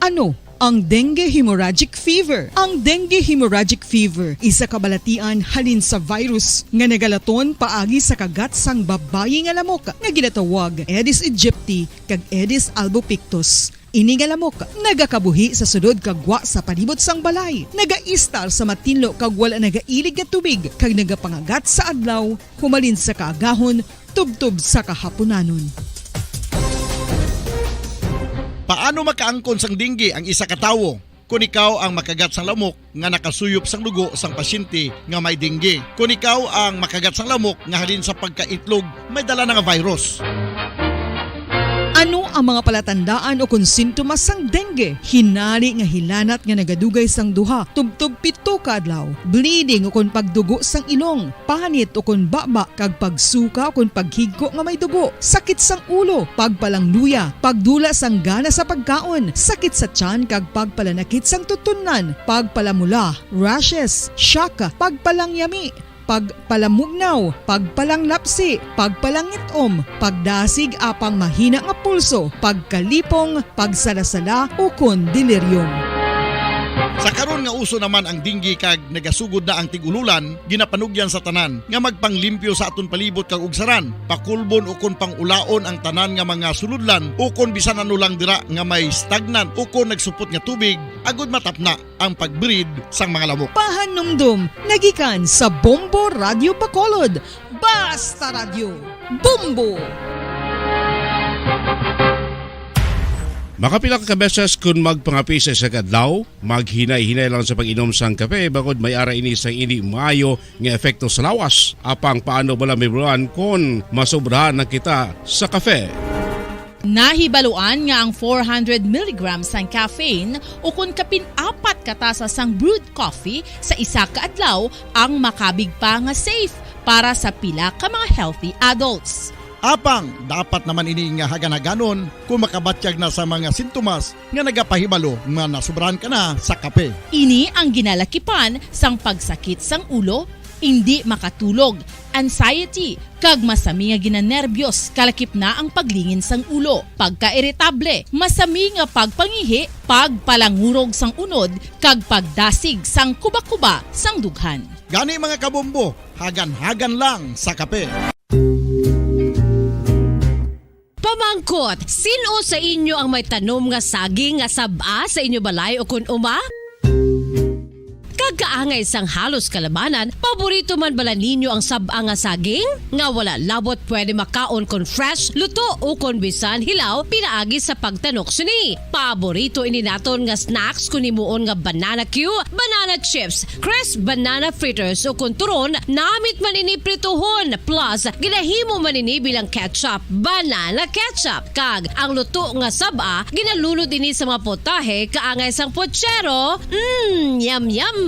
Ano Ang dengue hemorrhagic fever. Ang dengue hemorrhagic fever, isa ka balatian halin sa virus nga nagalaton paagi sa kagat sang babayi nga lamok nga ginatawag Aedes aegypti kag Aedes albopictus. Ini nga lamok nagakabuhi sa sulod kag gwa sa palibot sang balay, nagaistar sa matinlo kag wala nagailig nga tubig, kag nagapangagat sa adlaw humalin sa kaagahon tubtob sa kahapunanon. Paano makaangkon sang dengue ang isa ka tawo? Kon ikaw ang makagat sang lamok nga nakasuyop sang dugo sang pasyente nga may dengue, kon ikaw ang makagat sang lamok nga halin sa pagkaitlog may dala na nga virus. Ano ang mga palatandaan ukon sintomas sang dengue? Hinari nga hilanat nga nagadugay sang duha tubtob pito ka adlaw, bleeding ukon pagdugo sang ilong, panit ukon baba, kag pagsuka ukon paghigko nga may dugo, sakit sang ulo, pagpalangluya, pagdula sang gana sa pagkaon, sakit sa tiyan kag pagpalanakit sang tutunlan, pagpalamula, rashes, shock, pagpalangyami, pagpalamugnaw, pagpalanglapsi, pagpalangit-om, pagdasig apang mahina nga pulso, pagkalipong, pagsalasala, ukon delirium. Sa karon nga uso naman ang dengue kag nagasugod na ang tig-ululan, ginapanugyan sa tanan nga magpanglimpyo sa aton palibot kag ugsaran, pakulbon ukon pangulaon ang tanan nga mga sulodlan ukon bisan ano lang dira nga may stagnant ukon nagsupot nga tubig, agud matapna ang pag-breed sang mga lamok. Pahanumdom nagikan sa Bombo Radio Bacolod. Basta Radyo, Bombo! Makapila ka beses kon magpangape sa isa ka adlaw, maghinay-hinay lang sa pag-inom sang kape, bangod may ara ini sang indi maayo nga epekto sa lawas. Apang paano bala mahibaluan kon masobrahan na kita sa kape? Nahibaluan nga ang four hundred milligrams sang caffeine ukon kapin apat ka tasa sang brewed coffee sa isa ka adlaw ang makabig pa nga safe para sa pila ka mga healthy adults. Apang dapat naman ini nga hagan-haganon kon makabatyag na sa mga sintomas nga nagapahibalo nga nasobrahan ka na sa kape. Ini ang ginalakipan sang pagsakit sang ulo, indi makatulog, anxiety, kag masami nga ginanerbyos, kalakip na ang paglingin sang ulo, pagkairitable, masami nga pagpangihi, pagpalangurog sang unod, kag pagdasig sang kubakuba sang dughan. Gani, mga kabombo, hagan-hagan lang sa kape. Pamangkot, sin-o sa inyo ang may tanom nga saging nga sab-a sa inyo balay ukon uma? Kag kaangay sang halos kalabanan, paborito man bala ninyo ang sab-a nga saging? Nga wala labot pwede makaon kon fresh, luto, ukon bisan hilaw pinaagi sa pagtanok sini. Paborito ini naton nga snacks kon himuon nga banana cue, banana chips, crisp banana fritters, ukon turon, namit man ini prituhon, plus ginahimo man ini bilang ketchup, banana ketchup. Kag ang luto nga sab-a, ginalunod ini sa mga potahe kaangay sang pochero. Mm, yum, yum!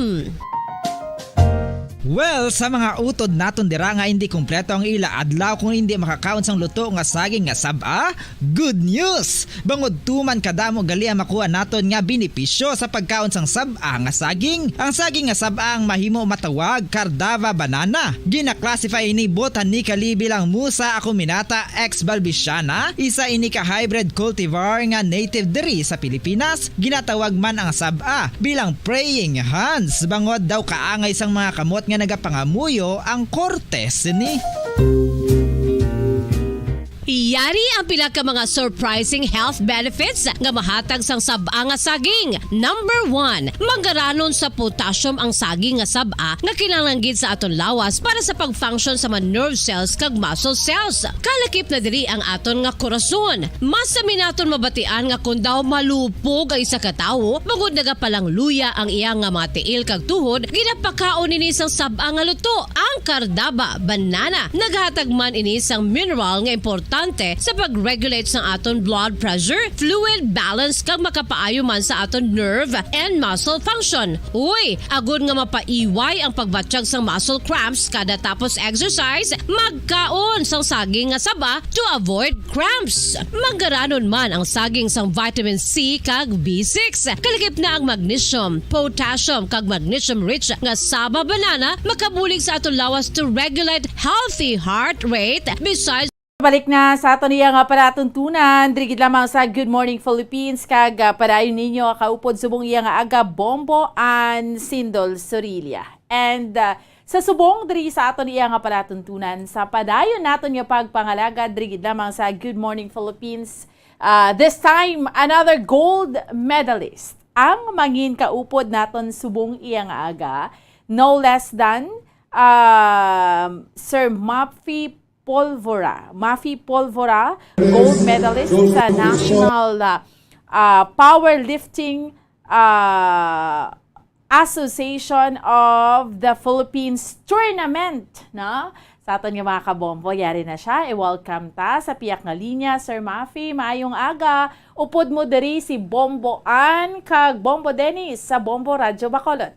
Well, sa mga utod naton dira nga indi kompleto ang ila adlaw kung indi makakaon sang luto nga saging nga sab-a, good news! Bangod tuman kadamo gali ang makuha naton nga benepisyo sa pagkaon sang sab-a nga saging. Ang saging nga sab-a ang mahimo matawag Cardava banana. Gina-classify ini botanically bilang Musa acuminata ex balbisiana, isa ini ka hybrid cultivar nga native diri sa Pilipinas. Ginatawag man ang sab-a bilang praying hands, bangod daw kaangay sang mga kamot nga nagapangamuyo ang korte sini. Yari ang pila ka mga surprising health benefits nga mahatag sang sab-a nga saging. Number one, manggaranon sa potassium ang saging nga sab-a nga kinahanglan gid sa aton lawas para sa pag-function sa mga nerve cells kag muscle cells. Kalakip na diri ang aton nga korason. Masami naton mabatian nga kon daw malupog ang isa ka tawo, bangod nagapalangluya ang iya nga mga tiil kag tuhod, ginapakaon ini sang sab-a nga luto, ang Cardava banana. Naghatag man ini sang mineral nga importante sa pag-regulate sang aton blood pressure, fluid balance, kag makapaayo man sa aton nerve and muscle function. Uy, agod nga mapaiway ang pagbatyag sang muscle cramps kada tapos exercise, magkaon sang saging nga saba to avoid cramps. Manggaranon man ang saging sang vitamin C kag B six. Kalakip na ang magnesium, potassium, kag magnesium-rich nga saba banana makabulig sa aton lawas to regulate healthy heart rate. Besides, Balik na sa aton iya nga palatuntunan, diri gid lamang sa Good Morning Philippines, kag, ah, padayon ninyo kaupod subong iya nga aga, Bombo Ann Sindol Sorilla. And, ah, sa subong diri sa aton iya nga palatuntunan, sa padayon naton nga pagpangalagad, diri gid lamang sa Good Morning Philippines, ah, this time, another gold medalist. Ang mangin kaupod naton subong iya nga aga, no less than, um, Sir Mafi Polvora. Mafi Polvora, gold medalist sa National, ah, ah, Powerlifting, ah, Association of the Philippines Tournament, no? Sa aton nga mga kabombo, yari na siya. I-welcome ta sa piyak nga linya, Sir Mafi. Maayong aga. Upod mo diri si Bombo Ann kag Bombo Dennis sa Bombo Radyo Bacolod.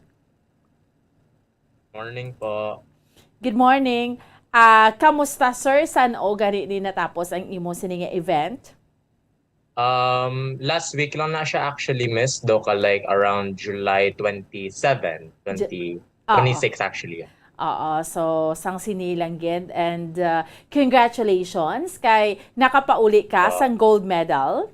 Morning po. Good morning. Ah, kamusta, sir? San-o gani ni natapos ang imo sini nga event? Um, last week lang na siya actually, miss. Do ka, like, around July twenty-seven, Ju- twenty, Oo. twenty-six actually. Oo, so sang sini lang gid, and, uh, congratulations kay nakapauli ka Oo. sang gold medal.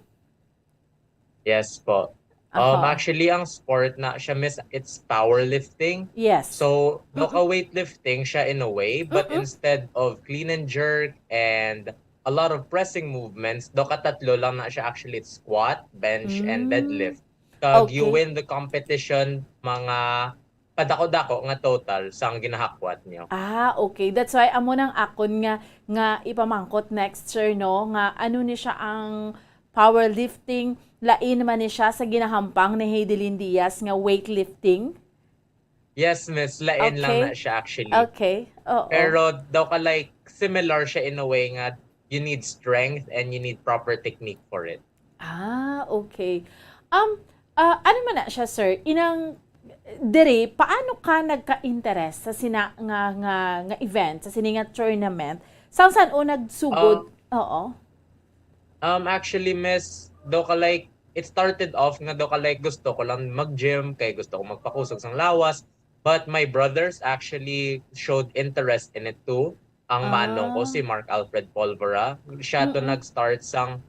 Yes po. Um, Aha. Actually, ang sport na siya, miss, it's powerlifting. Yes. So, do Mm-mm. ka weightlifting siya in a way, but Mm-mm. instead of clean and jerk and a lot of pressing movements, do ka tatlo lang na siya actually. It's squat, bench, and Mm. deadlift. Kag you Okay. win the competition, mga padako-dako nga total sang ginahakwat nyo. Ah, okay. That's why amo nang akon nga nga ipamangkot next, sir, no, nga ano ni siya ang powerlifting, lain man ni siya sa ginahampang ni Heidelin Diaz nga weightlifting. Yes, miss. Lain lang Okay. na siya actually. Okay. Oo. Pero daw ka, like, similar siya in a way nga you need strength and you need proper technique for it. Ah, okay. Um, ah, ano man na siya, sir? Inang diri, paano ka nagka-interest sa sina nga nga nga event, sa sini nga tournament? Sang san-o nagsugod? Um, Oo. Um, actually, miss, do ka, like, it started off nga do ka, like, gusto ko lang mag-gym kay gusto ko magpakusog sang lawas. But my brothers actually showed interest in it too. Ang manong ko, Ah. si Mark Alfred Polvora, siya to Mm-mm. nag-start sang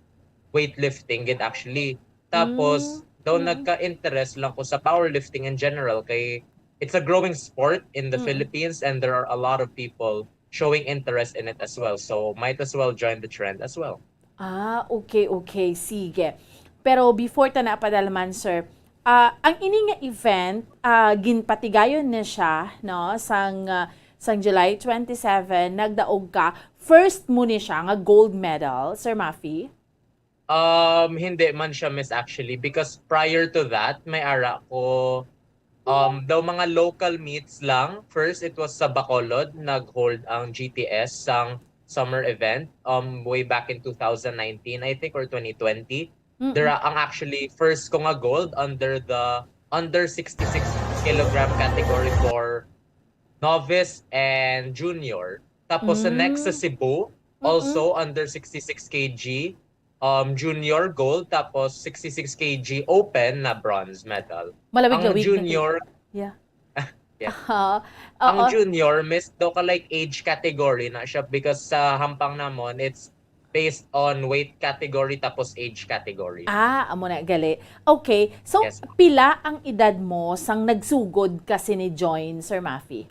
weightlifting gid actually. Tapos, Mm, daw mm. nagka-interest lang ko sa powerlifting in general kay it's a growing sport in the Mm. Philippines and there are a lot of people showing interest in it as well. So, might as well join the trend as well. Ah, okay, okay. Sige. Pero before ta na padalman, sir, ah, ang ini nga event, ah, ginpatigayon na siya, no, sang, ah, sang July twenty-seven, nagdaog ka. First mo ni siya nga gold medal, Sir Mafi? Um, hindi man siya, miss, actually, because prior to that, may ara ko, um, daw mga local meets lang. First, it was sa Bacolod, nag-hold ang G T S sang summer event, um, way back in two thousand nineteen, I think, or twenty twenty. Mm-mm. Dira ang actually first ko nga gold under the under sixty-six kilogram category for novice and junior. Tapos sa next sa Mm. Cebu, Mm-mm. also under sixty-six K G, um, junior gold, tapos sixty-six K G open na bronze medal. Ang Malawig-lawig na kay junior, Yeah. Yeah. Aha. Ang Oo. junior, miss, do ka, like, age category na siya because sa hampang namon, it's based on weight category tapos age category. Ah, amo na gali. Okay. So, Yes, ma'am. Pila ang edad mo sang nagsugod ka sini join, Sir Mafi?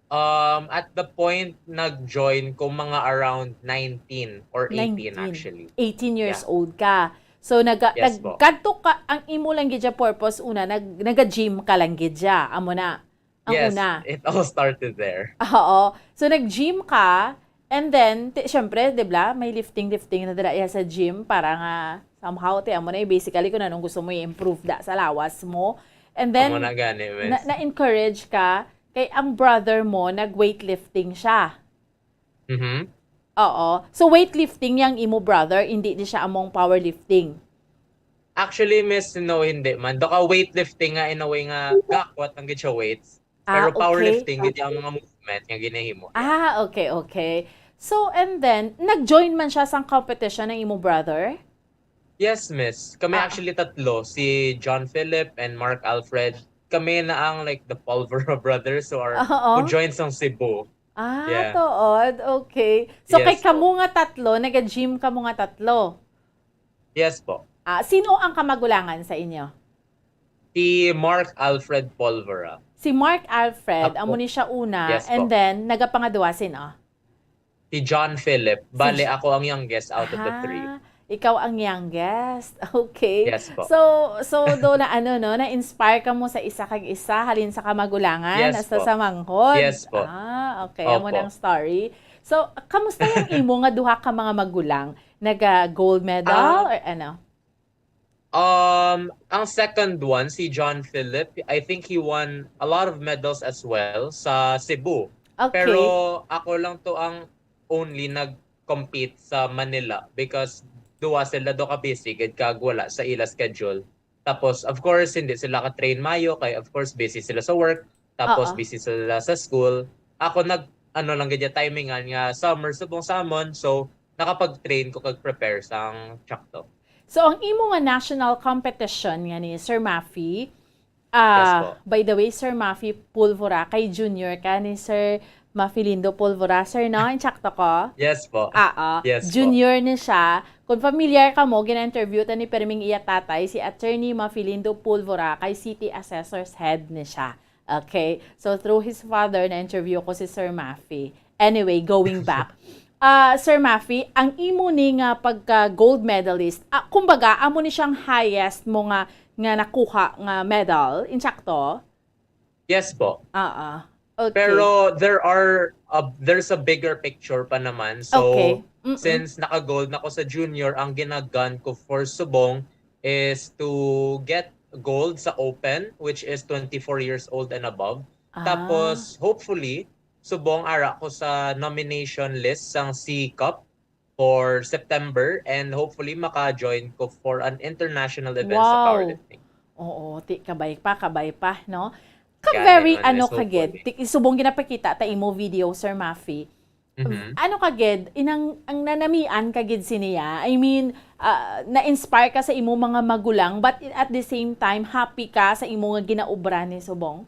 Um, at the point nag-join ko, mga around nineteen or eighteen, Nineteen. Actually. Eighteen years Yeah. old ka. So, naga, Yes po. nagkadto ka, ang imo lang gid siya purpose una, nag, naga-gym ka lang gid siya. Amo na. Ang Yes, una. It all started there. Oo. So, nag-gym ka, and then, ti, syempre, di ba, may lifting-lifting na dira iya sa gym para nga, somehow, ti, amo na, eh, basically, kung anong gusto mo i-improve da sa lawas mo. And Amo then, na gani, na, miss. na-encourage ka, kay ang brother mo, nag-weightlifting siya. Mhm. Oo. So, weightlifting yang imo brother, hindi ni siya among powerlifting? Actually, miss, no, hindi man. Do ka weightlifting nga in a way nga gakwat lang gid siya weights. Ah, Pero okay. Powerlifting gid ang mga movement nga ginahimo niya. Ah, okay, okay. So, and then, nag-join man siya sang competition ng imo brother? Yes, miss. Kami Ah. Actually tatlo, si John Philip and Mark Alfred. Kami na ang, like, the Polvora brothers who are Oo. who joined sang Cebu. Ah, Yeah. tuod. Okay. So, kay Yes po. Kamo nga tatlo, naga-gym kamo nga tatlo? Yes po. Ah, sino ang kamagulangan sa inyo? Si Mark Alfred Polvora. Si Mark Alfred, Apo. Amo ni siya una, Yes and po. Then, nagapangadawa sino? Si John Philip. Bale, Si- ako ang youngest out of the three. Ah, ikaw ang youngest. Okay. Yes po. So, so do na ano, no, na-inspire ka mo sa isa kag isa, halin sa kamagulangan, Yes hasta po. Sa manghod. Yes po. Ah, okay. Amo Opo. Nang story. So, kamusta yung imo nga duha ka mga magulang? Naga gold medal Ah. Or ano? Um, ang second one, si John Philip, I think he won a lot of medals as well sa Cebu. Okay. Pero ako lang to ang only nag-compete sa Manila because duwa sila do ka busy gid kag wala sa ila schedule. Tapos, of course, hindi sila ka-train mayo kay, of course, busy sila sa work. Tapos, Oo. Busy sila sa school. Ako nag, ano lang gid, timingan nga summer subong sa amon. So, nakapag-train ko kag prepare sang Chakto. So, ang imo nga national competition nga ni Sir Maffy, ah, Yes po. By the way, Sir Maffy Pulvora, kay junior ka ni Sir Maffy Lindo Pulvora, sir, no? Insakto ko? Yes po. Ah, ah. Yes po. Junior ni siya. Kung familiar ka mo, gina-interview ta ni Perming iya tatay, si Attorney Maffy Lindo Pulvora, kay City Assessor's Head ni siya. Okay? So, through his father, na-interview ko si Sir Maffy. Anyway, going back. Ah, Sir Maffy, ang imo ni nga pagka gold medalist, ah, kumbaga, amo ni siyang highest mo nga, nga nakuha nga medal, insakto? Yes po. Ah, ah. Okay. Pero there are, uh, there's a bigger picture pa naman. So, Okay. Mm-mm. Since naka-gold na ko sa junior, ang ginagan ko for subong is to get gold sa open, which is twenty-four years old and above. Ah. Tapos, hopefully, subong ara ko sa nomination list sang C Cup for September, and hopefully maka-join ko for an international event sa Wow. powerlifting. Oo, ti kabay pa, kabay pa, no? Ka Gani very, man, ano yes, ka gid, hopefully. ti- subong ginapakita ta imo video, Sir Maffy. Mhm. Ano ka gid, inang, ang nanamian ka gid siniya? I mean, ah, na-inspire ka sa imo mga magulang, but at the same time, happy ka sa imo nga ginaobra ni subong?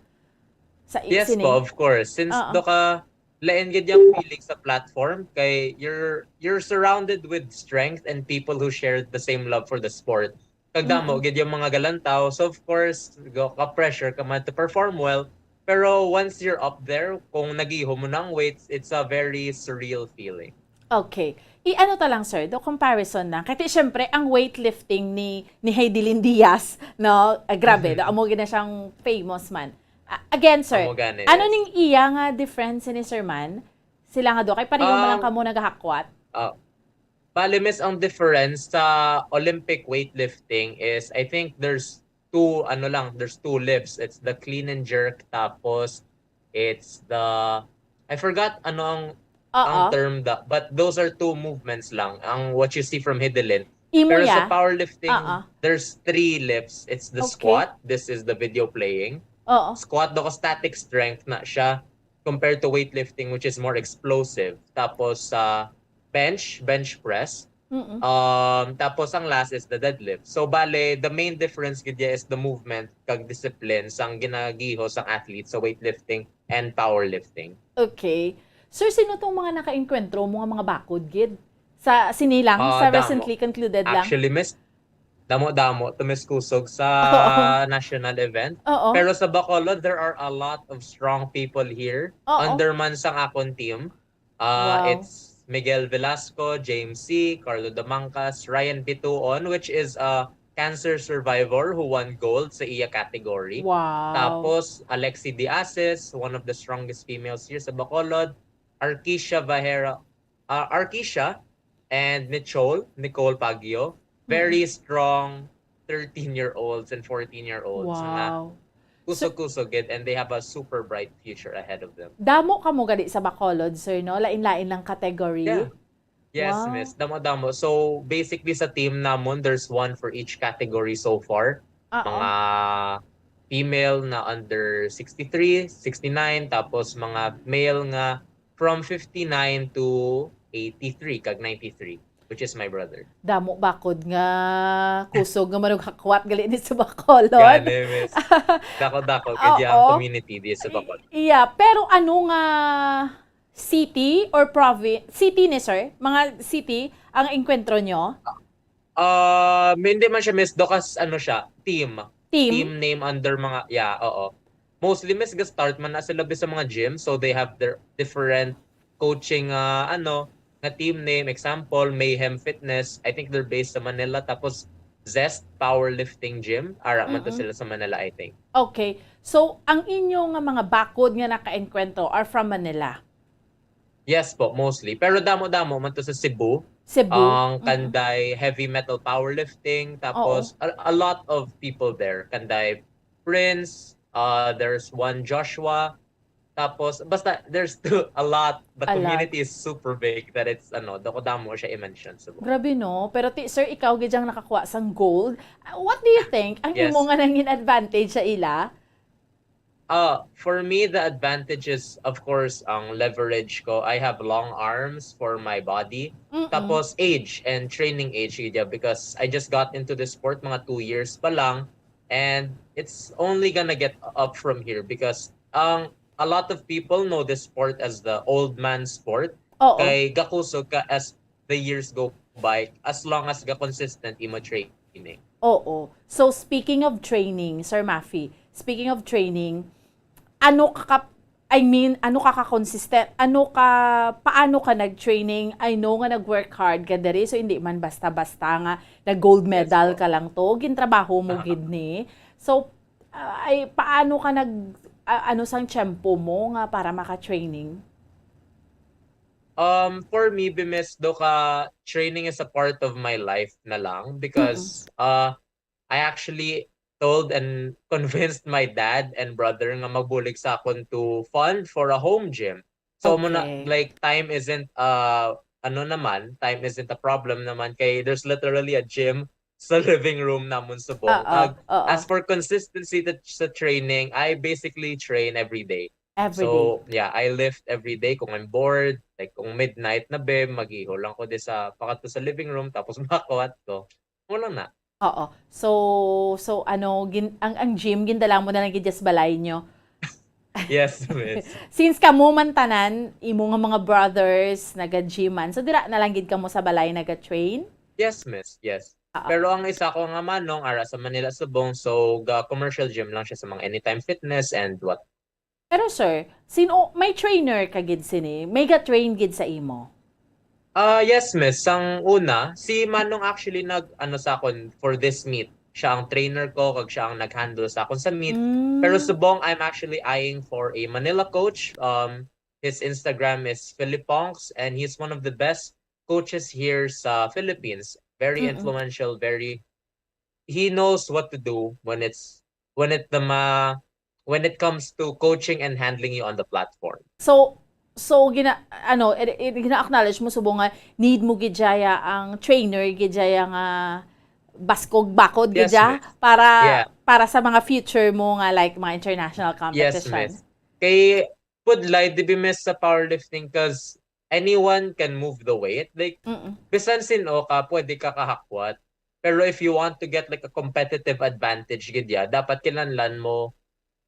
Sa i- Yes sini? Po, of course. Since Oo. Do ka, lain gid yung feeling sa platform, kay you're, you're surrounded with strength and people who shared the same love for the sport. Kag damo Mm-mm. gid yung mga galantaw. So, of course, go, ka-pressure ka man to perform well. Pero once you're up there, kung nagihom mo ng weights, it's a very surreal feeling. Okay. I-ano ta lang, sir, do comparison na. Kasi, syempre, ang weightlifting ni, ni Heidelin Diaz, no? Ah, grabe, Mhm. no? Amo gina siyang famous man. Ah, again, sir, Amo gani, ano yes. Ning iya nga difference ni Sir Man? Sila nga do, kay pareho mo lang Um, kamo nagahakwat? Ah, bale, miss, ang difference sa Olympic weightlifting is, I think there's two, ano lang, there's two lifts. It's the clean and jerk, tapos it's the, I forgot ano ang, ang Oo. term da, but those are two movements lang, ang what you see from Heidelin. Imo Pero sa ya? powerlifting, Oo. There's three lifts. It's the Okay. Squat. This is the video playing. Oo. Squat, do ka static strength na siya compared to weightlifting, which is more explosive. Tapos sa bench, bench press. Mm-mm. Um, tapos ang last is the deadlift. So, bale, the main difference gid niya is the movement kag discipline sang ginagiho sang athlete sa weightlifting and powerlifting. Okay. Sir, sino tong mga nakaengkwentro mo nga mga bakod gid? Sa sini lang, Ah, sa damo. Recently concluded lang? Actually, miss, damo-damo to, miss, kusog sa Oo. National event. Oo. Pero sa Bacolod, there are a lot of strong people here. Oo. Under man sang akon team, uh, Wow. It's Miguel Velasco, James C, Carlo Damangcas, Ryan Bituon, which is a cancer survivor who won gold sa iya category. Wow. Tapos, Alexi Diases, one of the strongest females here sa Bacolod. Arkisha Vahera, uh, Arkisha and Nicole, Nicole Pagio. Very strong thirteen-year-olds and fourteen-year-olds nga Wow. kusog-kusog gid, and they have a super bright future ahead of them. Damo kamo gani sa Bacolod, sir, no? Lain-lain lang category. Yeah. Yes, Wow. miss. Damo-damo. So, basically sa team namon, there's one for each category so far. Oo. Mga female na under sixty-three, sixty-nine, tapos mga male nga from fifty-nine to eighty-three, kag ninety-three, which is my brother. Damo bakod nga kusog nga manughakwat gali ni sa Bacolod. Gani, miss. Dako-dako, gid ang Oo. community di sa Bacolod. Iya, pero ano nga city or province? City ni, sir? Mga city ang enkwentro nyo? Ah, may hindi man siya, miss, do kas ano siya, team. Team? Team name under mga, yeah, oo. Mostly, miss, ga-start man na sila sa mga gym, so they have their different coaching, ah, ano, nga team name. Example, Mayhem Fitness. I think they're based sa Manila. Tapos, Zest Powerlifting Gym. Ara man to Mm-mm. Sila sa Manila, I think. Okay. So, ang inyo nga mga bakod nga nakaengkwentro are from Manila? Yes po, mostly. Pero damo-damo man to sa Cebu. Cebu? Ang Mm-mm. Kanday heavy metal powerlifting, Oo. Tapos a, a lot of people there. Kanday Prince, uh, there's one Joshua. Tapos basta there's still a lot. The A lot. Community is super big that it's ano, dako damo siya i-mention Cebu. Grabe, no? Pero ti, sir, ikaw gid ang nakakuha sang gold. Uh, What do you think? Ang Yes. Imo nga nangin advantage sa ila? Uh, for me, the advantage is, of course, ang leverage ko. I have long arms for my body. Mm-mm. Tapos age and training age, gid ya, because I just got into the sport mga two years pa lang, and it's only gonna get up from here because ang a lot of people know this sport as the old man sport. Oo. Kay gakusog ka as the years go by, as long as ga consistent imo training. Oo. So, speaking of training, Sir Maffy, speaking of training, ano ka, ka- I mean, ano ka ka-consistent? Ano ka, paano ka nag-training? I know nga nag-work hard ka diri, so hindi man basta-basta nga nag-gold Yes medal po. ka lang to. Gintrabaho mo Aha. gid ni. So, ah, ay, paano ka nag, ah, ano sang tiyempo mo nga para maka-training? Um, for me, Bimes, do ka training is a part of my life na lang Mm-mm. Because uh, I actually told and convinced my dad and brother nga magbulig sa akon to fund for a home gym. So mo na, Okay. Like, time isn't uh ano naman, time isn't a problem naman kay there's literally a gym sa living room namon subong. Oo, Ag oo. As for consistency to, sa training, I basically train every day. Every day. So, yeah, I lift every day kung I'm bored, like kung midnight na, be, mag-iho lang ko di sa pakadto sa living room tapos makawat ko. Mo lang na. Oo. So, so ano, gin, ang, ang gym, gindala mo na lang gid sa balay nyo. Yes, miss. Since kamo man tanan, imo nga mga brothers, naga-gym man. So, dira na lang gid kamo sa balay naga-train? Yes, miss. Yes. Oo. Pero ang isa ko nga manong ara sa Manila subong, so ga commercial gym lang siya sa mga Anytime Fitness and what. Pero sir, sino, may trainer ka gid sini? May ga-train gid sa imo? Ah, yes, miss. Sang una, si Manong actually nag, ano, sa akon for this meet. Siya ang trainer ko, kag siya ang nag-handle sa akon sa meet. Pero Mm. Subong, I'm actually eyeing for a Manila coach. Um, his Instagram is Philiponks, and he's one of the best coaches here sa Philippines. Very Mm-mm. Influential, very, he knows what to do when it's, when it the ma, when it comes to coaching and handling you on the platform. So, so gina, ano, i- i- gina-acknowledge mo subong nga need mo gid jaya ang trainer gid jaya nga baskog bakod gid Yes, ya miss. Para Yeah. Para sa mga future mo nga, like, mga international Yes, competition. Miss. Kay pudlay, di bi, Miss, sa powerlifting, 'cause anyone can move the weight. Like, Mm-mm. Bisan sin-o ka, pwede ka kahakwat. Pero if you want to get, like, a competitive advantage gid ya, dapat kinahanglan mo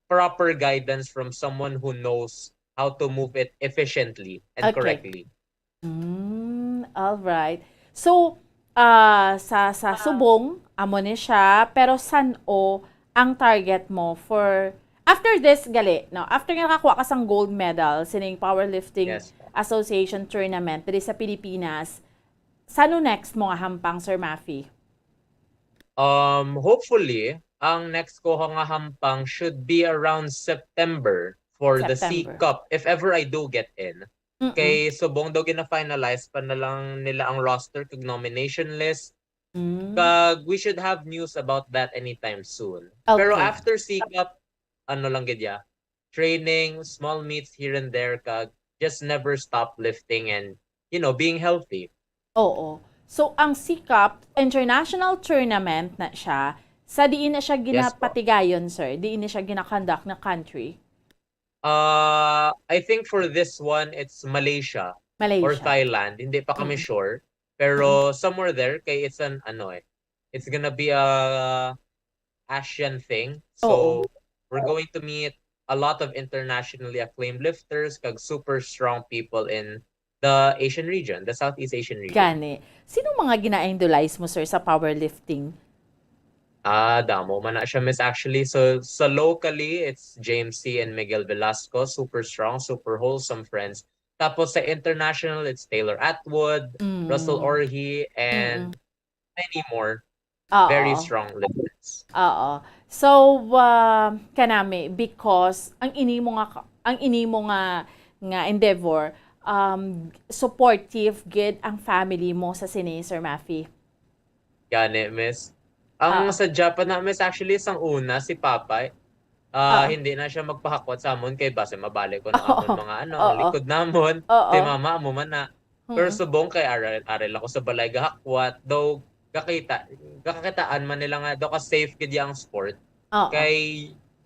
proper guidance from someone who knows how to move it efficiently and Okay. Correctly. Mm, all right. So, ah, sa sa subong, amo ni siya, pero san-o ang target mo for after this gali, no? After nga nakakuha ka sang gold medal sining powerlifting Yes. association tournament diri sa Pilipinas, sano next mo nga hampang, Sir Maffy? Um, hopefully, ang next ko nga hampang should be around September for the C September. Cup, if ever I do get in. Mm-mm. Kay subong daw gina-finalize pa na lang nila ang roster kag nomination list. Mm. Kag we should have news about that anytime soon. Pero Okay. After C Cup, ano lang gid ya, training, small meets here and there, kag just never stop lifting and, you know, being healthy. Oo. So, ang C Cup, international tournament na siya. Sa diin na siya Yes po. ginapatigayon, sir? Diin na siya gina-conduct na country? Uh, I think for this one, it's Malaysia or Malaysia. Thailand. Hindi pa kami Mm. sure. Pero Mm. Somewhere there, kay it's an, ano eh, it's gonna be a Asian thing. Oo. So, we're going to meet a lot of internationally acclaimed lifters kag super strong people in the Asian region, the Southeast Asian region. Gani. Sino mga gina-idolize mo, sir, sa powerlifting? Ah, damo man na siya, miss. Actually, so, sa locally, it's James C and Miguel Velasco, super strong, super wholesome friends. Tapos sa international, it's Taylor Atwood, Mm. Russell Orhee, and Mm-mm. many more very Oo. strong lifters. Oo. So, ah, kanami, because ang ini mo nga ka-, ang ini mo nga, nga endeavor, um, supportive gid ang family mo sa sini, Sir Maffy? Gani, miss. Ang Oo. sadya pa na, miss, actually, sang una, si Papa, ah, Oo. hindi na siya magpahakwat sa amon kay basi mabali ko na Oo. amon mga, ano, ang Oo. likod namon. Oo. Si Mama, amo man na. Pero Mm. subong kay aral, aral ako sa balay gahakwat, though gakita, gakakitaan man nila nga daw ka safe gid ang sport. Oo. Kay,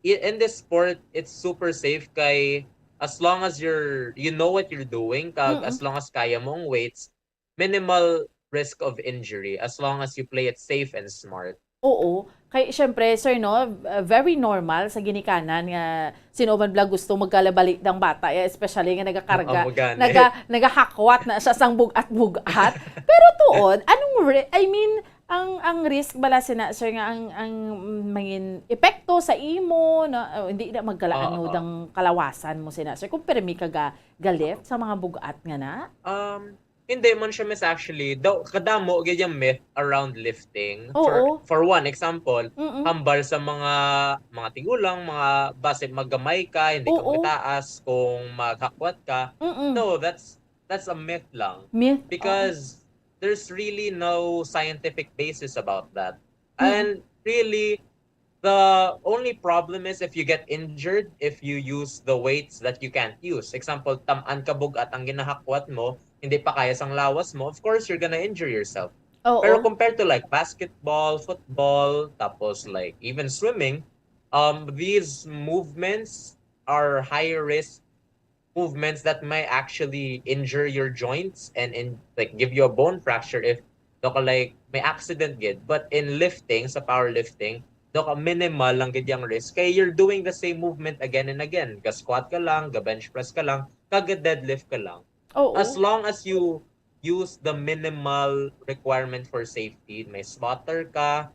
i-, in this sport, it's super safe kay as long as you're, you know what you're doing, kag Mm-mm. as long as kaya mo ang weights, minimal risk of injury as long as you play it safe and smart. Oo. Kay, syempre, sir, no, uh, very normal sa ginikanan nga sino man bala gusto magkalabali ng bata, eh, especially nga nagakarga, Amo gani. naga-, nagahakwat na siya sang bug-at-bug-at. Pero tuod, anong ri-, I mean, ang, ang risk bala sina, sir, nga ang, ang mangin epekto sa imo, no? Oh, hindi na magkalaano Oo. dang kalawasan mo sina, sir, kung pirmi ka ga-, ga-lift sa mga bug-at nga na? Um, Hindi man siya, miss, actually. Daw, kadamo gyud yung myth around lifting. Oo. For, for one example, Mm-mm. hambal sa mga, mga tigulang, mga basi magamay ka, hindi ka Oo. magtaas kung maghakwat ka. Mm-mm. No, that's, that's a myth lang. Myth, oo. Because there's really no scientific basis about that. Mm-mm. And really, the only problem is if you get injured, if you use the weights that you can't use. Example, tam-an ka bug-at ang ginahakwat mo, hindi pa kaya sang lawas mo, of course, you're gonna injure yourself. Oo. Pero compared to, like, basketball, football, tapos, like, even swimming, um, these movements are higher risk movements that may actually injure your joints and, and, like, give you a bone fracture if daw ka, like, may accident gid. But in lifting, sa powerlifting, daw ka minimal lang gid yung risk. Kay you're doing the same movement again and again. Ga-squat ka lang, ga-bench press ka lang, kaga-deadlift ka lang. Oo. As long as you use the minimal requirement for safety, may spotter ka,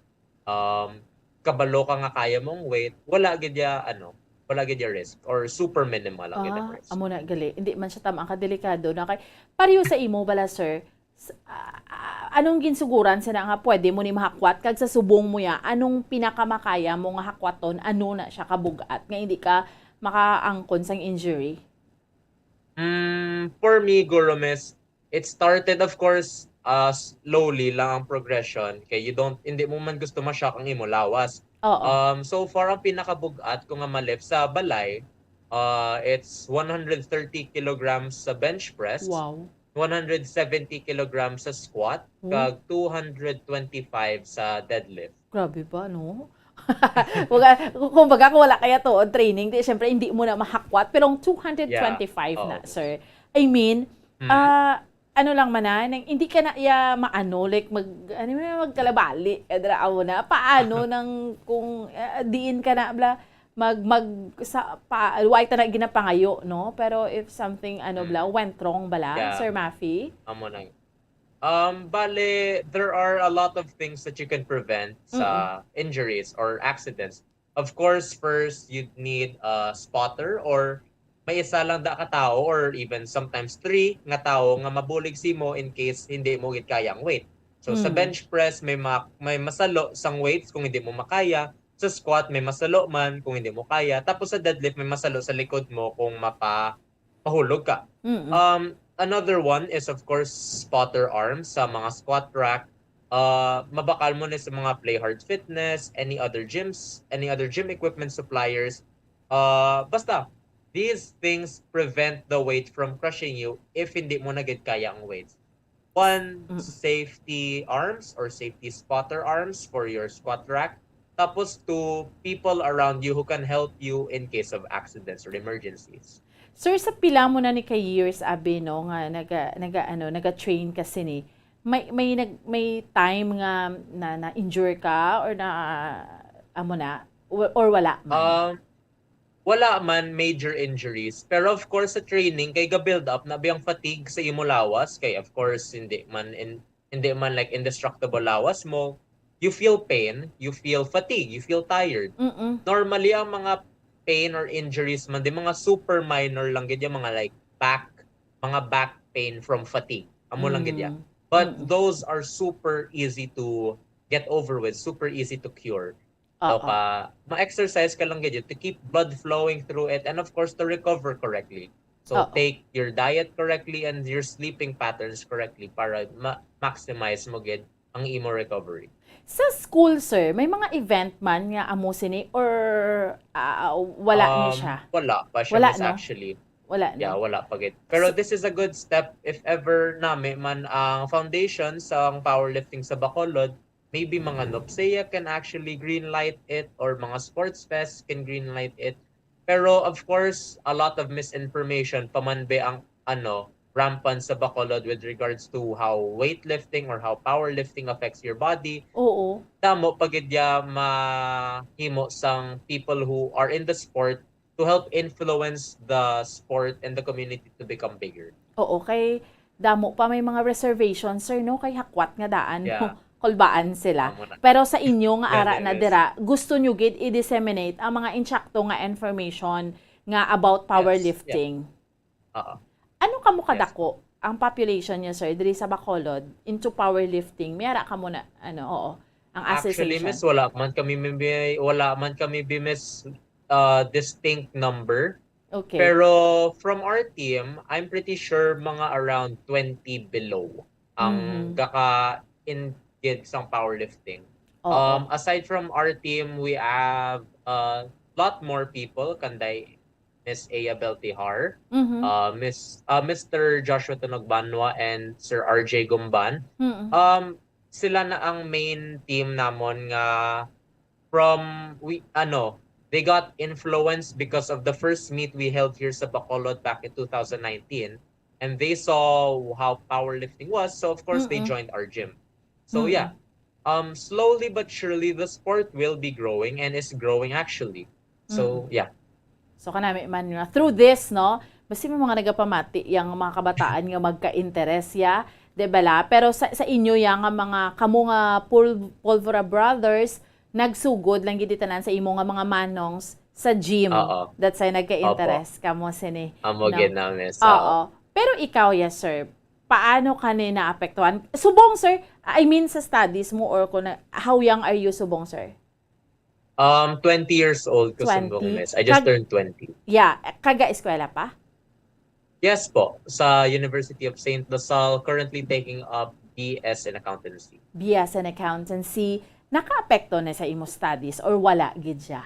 um, kabalo ka nga kaya mong weight, wala gid ya, ano, wala gid ya risk or super minimal lang gid ang Ah, risk. Amo na gali. Hindi man siya tama ka delikado na kay pareho sa imo bala, sir. S-, ah, ah, anong ginsuguran sina nga pwede mo ni mahakwat kag sa subong mo ya, anong pinakamakaya mo nga hakwaton? Ano na siya kabugat nga hindi ka makaangkon sang injury? Mm, for me, guro, miss, it started, of course, uh, slowly lang ang progression. Kay you don't, hindi mo man gusto ma-shock ang imo lawas. Oo. Um, so far, ang pinakabug-at ko nga ma-lift sa balay, uh, it's one hundred thirty kilograms sa bench press, Wow. one hundred seventy kilograms sa squat, Hmm. kag two hundred twenty-five sa deadlift. Grabe ba, no? Kumbaga, kumbaga, kung wala kaya tuod training, di, syempre, hindi mo na mahakwat. Pero ang two hundred twenty-five Yeah. na, Oo. sir. I mean, Mm. ah, ano lang man na, nang, hindi ka na iya maano, like, mag, ano man, magkalabali, eh, dira, amo na. Paano nang, kung, ah, diin ka na, bla, mag, mag, sa, pa, why ta na ginapangayo, no? Pero if something, ano, Mm. bla, went wrong bala, Yeah. Sir Maffy? Amo na. Um, bale, there are a lot of things that you can prevent sa Mm-mm. injuries or accidents. Of course, first, you'd need a spotter or may isa lang da ka tawo or even sometimes three nga tawo nga mabulig simo in case hindi mo gid kaya ang weight. So, sa Mm. bench press, may ma-, may masalo sang weights kung hindi mo makaya. Sa squat, may masalo man kung hindi mo kaya. Tapos sa deadlift, may masalo sa likod mo kung mapa-, pahulog ka. Mm-mm. Um, another one is, of course, spotter arms sa mga squat rack. Uh, mabakal mo ni sa mga Play Hard Fitness, any other gyms, any other gym equipment suppliers. Uh, basta, these things prevent the weight from crushing you if hindi mo na gid kaya ang weights. One, Mm. safety arms or safety spotter arms for your squat rack. Tapos two, people around you who can help you in case of accidents or emergencies. Sir, sa pila mo na ni ka years, abi, no, nga naga-, naga-, ano, naga-train ka sini, may, may nag-, may time nga na, na-injure ka or na, amo na, or, or wala man? Um, Wala man major injuries, pero of course sa training kay ga-build up na biyang fatigue sa imo lawas, kay of course hindi man in-, hindi man like indestructible lawas mo. You feel pain, you feel fatigue, you feel tired. Mm-mm. Normally ang mga pain or injuries man di mga super minor lang gid, yung mga like back, mga back pain from fatigue. Amo lang gid yan. Mm. But Mm-mm. those are super easy to get over with, super easy to cure. Daw Oo. ka, ma-exercise ka lang gid to keep blood flowing through it, and of course to recover correctly. So Oo. take your diet correctly and your sleeping patterns correctly para ma-maximize mo gid ang imo recovery. Sa school, sir, may mga event man nga amo sini or, ah, wala ni Um, siya? Wala pa siya, Wala, miss, no? Actually. Wala, no? Yeah, wala pa gid. Pero So this is a good step if ever nami man ang foundation sa powerlifting sa Bacolod. Maybe mga NUPSEA can actually green light it or mga sports fest can green light it. Pero of course, a lot of misinformation pa man be ang ano, rampant sa Bacolod with regards to how weightlifting or how powerlifting affects your body. Oo. Damo pa gid ya mahimo sang people who are in the sport to help influence the sport and the community to become bigger. Oo, kay damo pa may mga reservations, sir, no? Kay hakwat nga daan, Yeah. kulbaan sila. Amo na. Pero sa inyo nga Gani, ara na miss. dira, gusto nyo gid i-disseminate ang mga insakto nga information nga about Yes, powerlifting. Oo. Ano kamo Yes. kadako ang population niya, sir, diri sa Bacolod into powerlifting? May ara kamo na, ano, oo, ang Actually, association? miss, wala man kami may, wala man kami bi, miss, uh, distinct number. Okay. Pero from our team, I'm pretty sure mga around twenty below ang Mhm. gaka-engage sang powerlifting. Oo. Um, aside from our team, we have a lot more people, kanday Miss Aya Beltihar, Mhm. uh, Miss, uh, Mister Joshua Tunogbanwa, and Sir R J Gumban. Mm-mm. Um, sila na ang main team namon nga from, we, ano, they got influenced because of the first meet we held here sa Bacolod back in two thousand nineteen, and they saw how powerlifting was, so of course they Mm-mm. joined our gym. So Mm-mm. Yeah, um, slowly but surely the sport will be growing and is growing actually. So Mm-mm. Yeah. So, kanami man nga, through this, no, basi may mga nagapamati yang mga kabataan nga magka-interes ya, di ba la? Pero sa, sa inyo ya nga mga, kamo nga Pul-, Pulvora Brothers, nagsugod lang gid tanan sa imo nga mga manongs sa gym. Oo. That's why Opo. Nagka-interes kamo sini, Amo no? Gid na, miss. Oo. Oo. Pero ikaw ya, sir, paano ka ni naapektuhan? Subong, sir, I mean sa studies mo or kung na, how young are you subong, sir? Um, twenty years old ko subong, Twenty? miss. I just Kag- turned twenty. Yeah, kaga-eskwela pa? Yes po, sa University of Saint La Salle, currently taking up B S in accountancy. B S in accountancy, nakaapekto na sa imo studies or wala gid siya?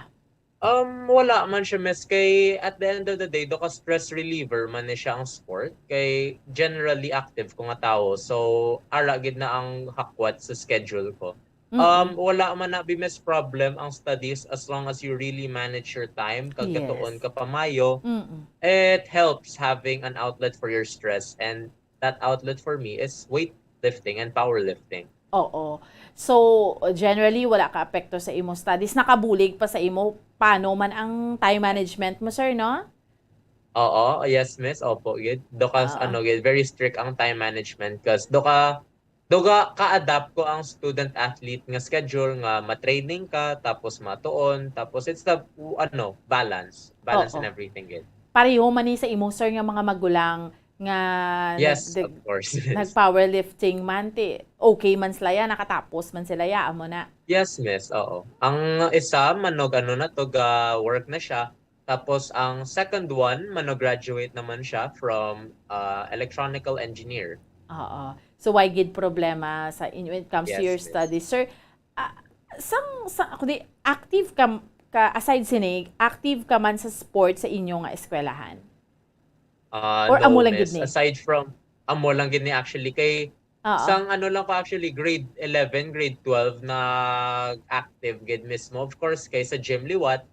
Um, wala man siya, miss, kay at the end of the day, daw ka stress reliever man ni siya ang sport, kay generally active ko nga tawo, so ara gid na ang hakwat sa schedule ko. Um, Mm-mm. Wala man na bi, miss, problem ang studies as long as you really manage your time, kag gatuon Yes. ka pa maayo. Mm-mm. It helps having an outlet for your stress, and that outlet for me is weightlifting and powerlifting. Oo. So, generally, wala ka apekto sa imo studies. Nakabulig pa sa imo, paano man ang time management mo, sir, no? Oo, yes, miss. Opo, gid. Daw ka, Oo. Ano, gid, very strict ang time management, 'cause daw ka, daw ka, ka-adapt ko ang student athlete nga schedule nga ma-training ka, tapos matuon, tapos it's the, ano, balance. Balance Oo. And everything, gid. Pareho man ni sa imo, sir, nga mga magulang nga nag-, Yes, nag-, of course. nag-powerlifting man, ti, okay man sila ya, nakatapos man sila ya, amo na. Yes, miss. Oo. Ang isa, manog ano na to, ga-work na siya. Tapos ang second one, manog graduate naman siya from, ah, electronical engineer. Oo. So, why gid problema sa in-, when it comes to Yes, your miss. studies, sir? Ah, sang, sa, ako di, active ka, ka, aside sini, active ka man sa sport sa inyo nga eskwelahan? Ah, Or no, amo lang gid miss. Ni? Aside from, amo lang gid ni actually. Kay, Oo. Sang ano lang ko actually, grade eleven, grade twelve, nag-active gid mismo. Of course, kay sa gym liwat.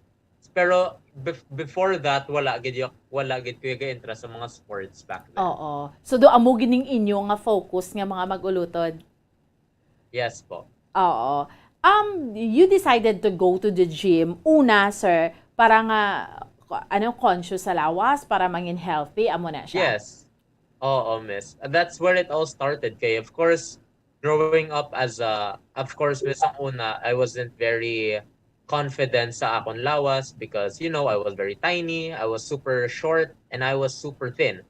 Pero bef-, before that, wala gid yo-, wala gid ko ga-interest sa mga sports back then. Oo. So, do amo gid ning inyo nga focus nga mga mag-ulutod? Yes po. Oo. Um, you decided to go to the gym. Una, sir, para nga ko-, ano, conscious sa lawas para mangin healthy, amo na siya. Yes. Oo, miss. That's where it all started. Kay, of course, growing up as a, of course, miss, ang una, I wasn't very confident sa akon lawas because, you know, I was very tiny, I was super short, and I was super thin.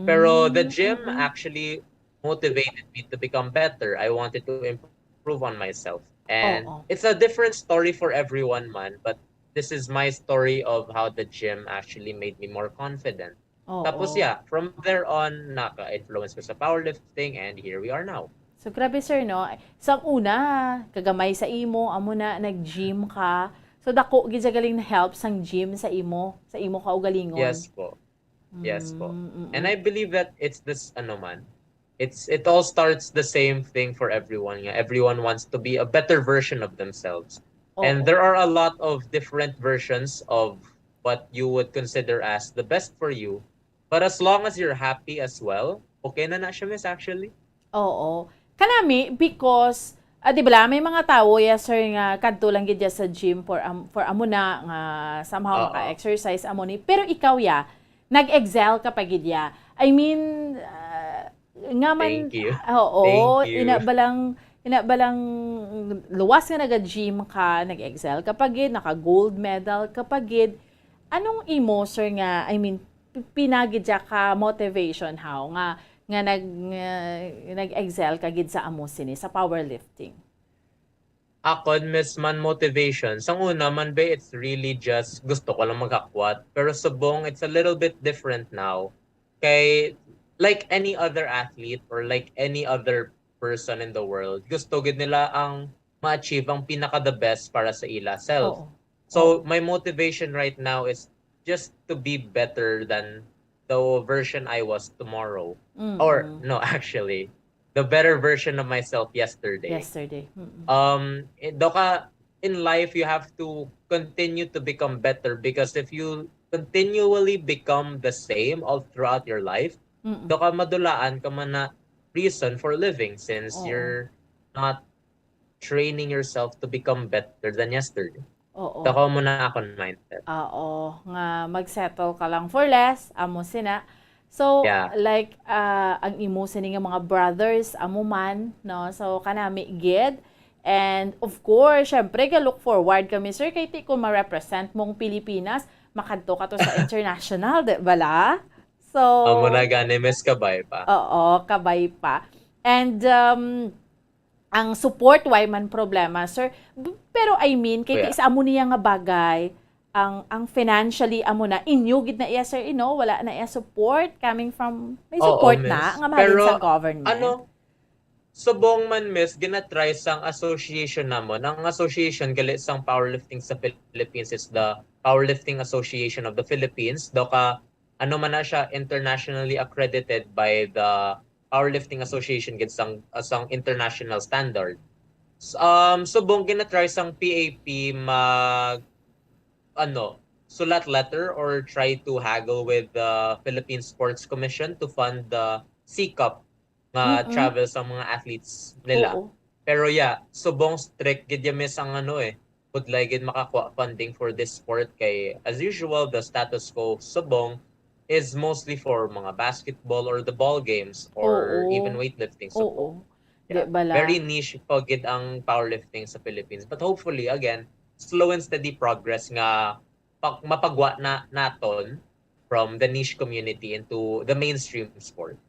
Pero the gym Mm-mm. actually motivated me to become better. I wanted to improve on myself. And Oo. It's a different story for everyone, man, but this is my story of how the gym actually made me more confident. Oo. Tapos, yeah, from there on, naka-influence ko sa powerlifting, and here we are now. So, grabe, sir, no? Sa una, kagamay sa imo, amo na, nag-gym ka. So, dako gid siya galing na help sang gym sa imo, sa imo kaugalingon. Yes po. Yes po. Mm, And mm-mm. I believe that it's this, ano man, it's it all starts the same thing for everyone. Nga, everyone wants to be a better version of themselves. And Oo. There are a lot of different versions of what you would consider as the best for you. But as long as you're happy as well, okay na na siya, miss, actually. Oo. Kanami, because, ah, di ba, may mga tawo, ya, sir, nga kadto lang gid ya sa gym for, am-, for amo na, nga somehow Oo. maka-exercise, amo ni. Pero ikaw, ya, nag-excel ka pa gid ya. I mean, ah, nga man, Thank you. oo, Thank you. ina ba lang, ina ba lang luwas nga naga-gym ka, nag-excel ka pa gid, naka-gold medal ka pa gid. Anong imo, sir, nga, I mean, p-, pinagid siya ka motivation, how nga, nga nag-, nga nag-excel ka gid sa amo sini, sa powerlifting? Akon, miss, man, motivation. Sang una man, be, it's really just gusto ko lang magkakwat. Pero subong, it's a little bit different now. Kay, like any other athlete or like any other person in the world, gusto gid nila ang ma-achieve ang pinaka the best para sa ila self. Oo. So, Oo. My motivation right now is just to be better than the version I was tomorrow. Or, Mm-mm. No, actually, the better version of myself yesterday. Yesterday. Mm-mm. Um, eh, daw ka, in life, you have to continue to become better, because if you continually become the same all throughout your life, Mm-mm. daw ka madulaan ka man na reason for living, since Oo. You're not training yourself to become better than yesterday. Oo. Daw ka mo na akon mindset. Oo, nga mag-settle ka lang for less, amo sina. So, Yeah. Like, ah, ang imo sini nga mga brothers, amo man, no? So, kanami gid. And of course, syempre, ga-look forward kami, sir, kay ti ko ma-represent mong Pilipinas, makadto ka to sa international, di bala? So, Amo na gani, miss, kabay pa. Oo, kabay pa. And, um, ang support, way man problema, sir. B-, pero I mean, kay Kuya. Ti, sa amo niya nga bagay, ang, ang financially, amo na, inyo gid na iya, sir, you know, wala na iya support coming from, may Oo, support na miss. nga mahalin Pero, sa government. Ano, subong man, miss, ginatry sang association namon. Ang association gali sang powerlifting sa Philippines is the Powerlifting Association of the Philippines. Daw ka, ano man na siya, internationally accredited by the Powerlifting Association gid sang, uh, sang international standard. S-, um, subong ginatry sang P A P mag, ano, sulat letter or try to haggle with the Philippine Sports Commission to fund the C-Cup nga Mm-mm. travel sa mga athletes nila. Oo. Pero yeah, subong strict gid ya, miss, ang ano eh, budlay gid makakuha funding for this sport kay, as usual, the status quo subong is mostly for mga basketball or the ball games or Oo. Even weightlifting subong. Oo. Di bala? Very niche pa gid ang powerlifting sa Philippines. But hopefully, again, slow and steady progress nga pag mapagwa na naton from the niche community into the mainstream sport.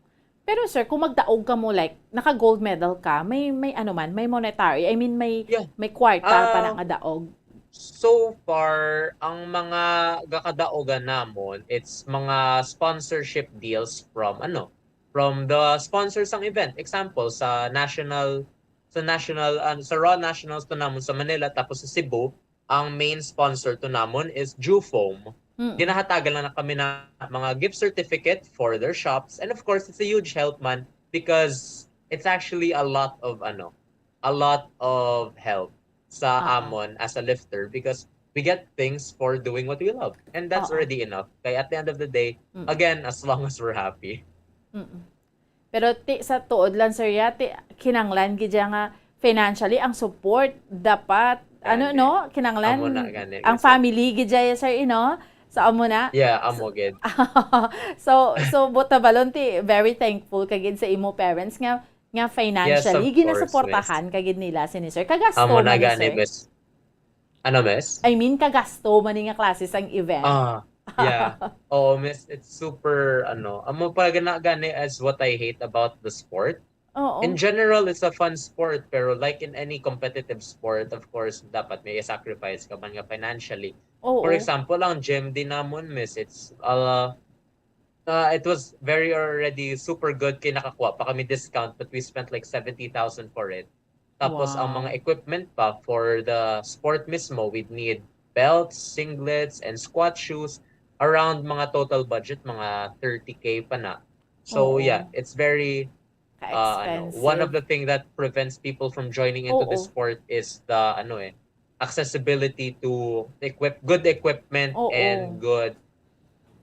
Pero sir, kung magdaog ka mo, like, naka-gold medal ka, may, may ano man, may monetary, I mean, may, Yeah. May kwarta pa Ah, na nga daog. So far, ang mga gakadaogan namon, it's mga sponsorship deals from, ano, from the sponsors sang event. Example, sa national, sa national, ah, sa Raw Nationals to namon sa Manila, tapos sa Cebu, ang main sponsor to namon is Jufoam. Mm. Ginahatagan lang na kami na mga gift certificate for their shops. And of course, it's a huge help man because it's actually a lot of, ano, a lot of help sa Ah, ah. amon as a lifter because we get things for doing what we love. And that's Oo. Already enough. Kay at the end of the day, Mm. Again, as long as we're happy. Mm-mm. Pero ti, sa tuod lang, sir, ya, ti, kinanglan gid ya nga financially ang support dapat, ano, Gani. No? Kinanglan Amo na gani, ang sir. Family gid ya, sir, you know? So, amo na? Yeah, amo gid. So, so, buot silingon ti, very thankful ka gid sa imo parents nga, nga financially, yes, of course, ginasuportahan ka gid nila sini sir. Kagasto man ni sir. Amo na gani, miss. Ano, miss? I mean, kagasto man ni nga klase sang event. Ah, yeah. Oo, miss, it's super, ano, amo pa gani, gani as what I hate about the sport. Oo. In general, it's a fun sport, pero like in any competitive sport, of course, dapat may sacrifice ka man nga financially. Oo. For example, ang gym din namon, miss, it's, uh, uh, it was very already super good kay nakakuha pa kami discount, but we spent like seventy thousand for it. Tapos ang mga, wow, equipment pa for the sport mismo, we'd need belts, singlets, and squat shoes. Around mga total budget, mga thirty K pa na. So, oo, yeah, it's very uh, ano, one of, ka-expensive, the thing that prevents people from joining into the, oo, sport is the, ano eh, accessibility to equip-, good equipment, oo, and good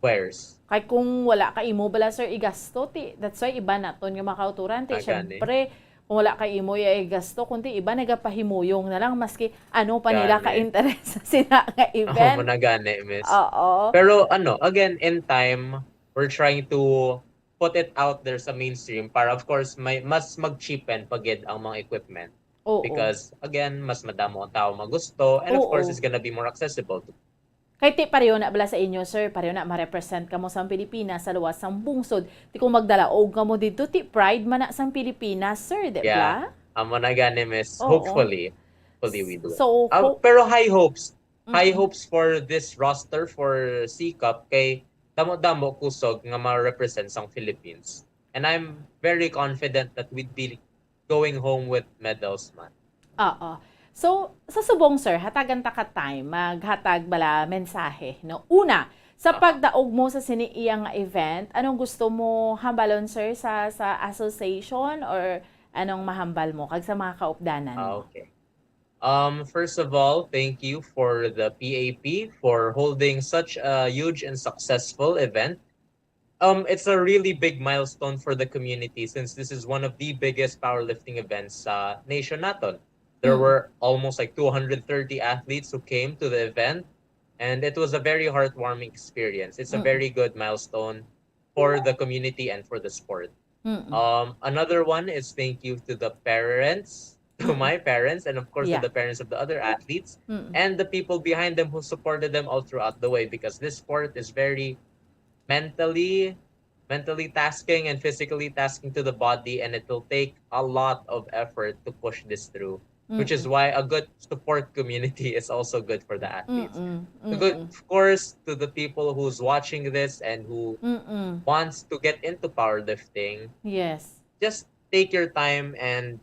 wares. Kay kung wala ka imo bala, sir, igasto, ti, that's why iba naton nga mga kauturan, ti, ah, gani, syempre, kung wala ka imo, iya igasto, kundi iba nagapahimuyong na lang, maski ano pa nila, gani, ka-interest sa sina nga event. Amo na gani, miss. Oo. Pero, ano, again, in time, we're trying to put it out there sa mainstream para, of course, may mas mag-cheapen pa gid ang mga equipment. Oo. Because, again, mas madamo ang tao magusto, and of course, oo, it's gonna be more accessible to. Kay ti, pareho na bala sa inyo, sir, pareho na ma-represent kamo sang Pilipinas sa luwas sang bungsod. Ti kung magdalaog kamo didto, ti pride man na sang Pilipinas, sir, di bala? Yeah. Amo na gani, miss. Oo. Hopefully. Hopefully we do it. So, ah, ho-, pero high hopes. High, mm-mm, hopes for this roster for C cup kay damo-damo kusog nga ma-represent sang Philippines. And I'm very confident that we'd be going home with medals man. Oo. So, sa subong, sir, hatagan ta ka time, maghatag bala mensahe, no? Una, sa, aha, pagdaog mo sa sini iya nga event, anong gusto mo hambalon, sir, sa, sa association or anong mahambal mo kag sa mga kaupdanan mo? Ah, okay. Um, first of all, thank you for the P A P for holding such a huge and successful event. Um, it's a really big milestone for the community since this is one of the biggest powerlifting events sa nation naton. There, mm, were almost, like, two hundred thirty athletes who came to the event, and it was a very heartwarming experience. It's a, mm, very good milestone for the community and for the sport. Mm-mm. Um, another one is thank you to the parents, to, mm-mm, my parents, and of course to, yeah, the parents of the other athletes, mm-mm, and the people behind them who supported them all throughout the way, because this sport is very mentally, mentally tasking and physically tasking to the body, and it will take a lot of effort to push this through. Which is, mm-mm, why a good support community is also good for the athletes. Mm-mm. So good, mm-mm, of course, to the people who's watching this and who, mm-mm, wants to get into powerlifting, yes, just take your time and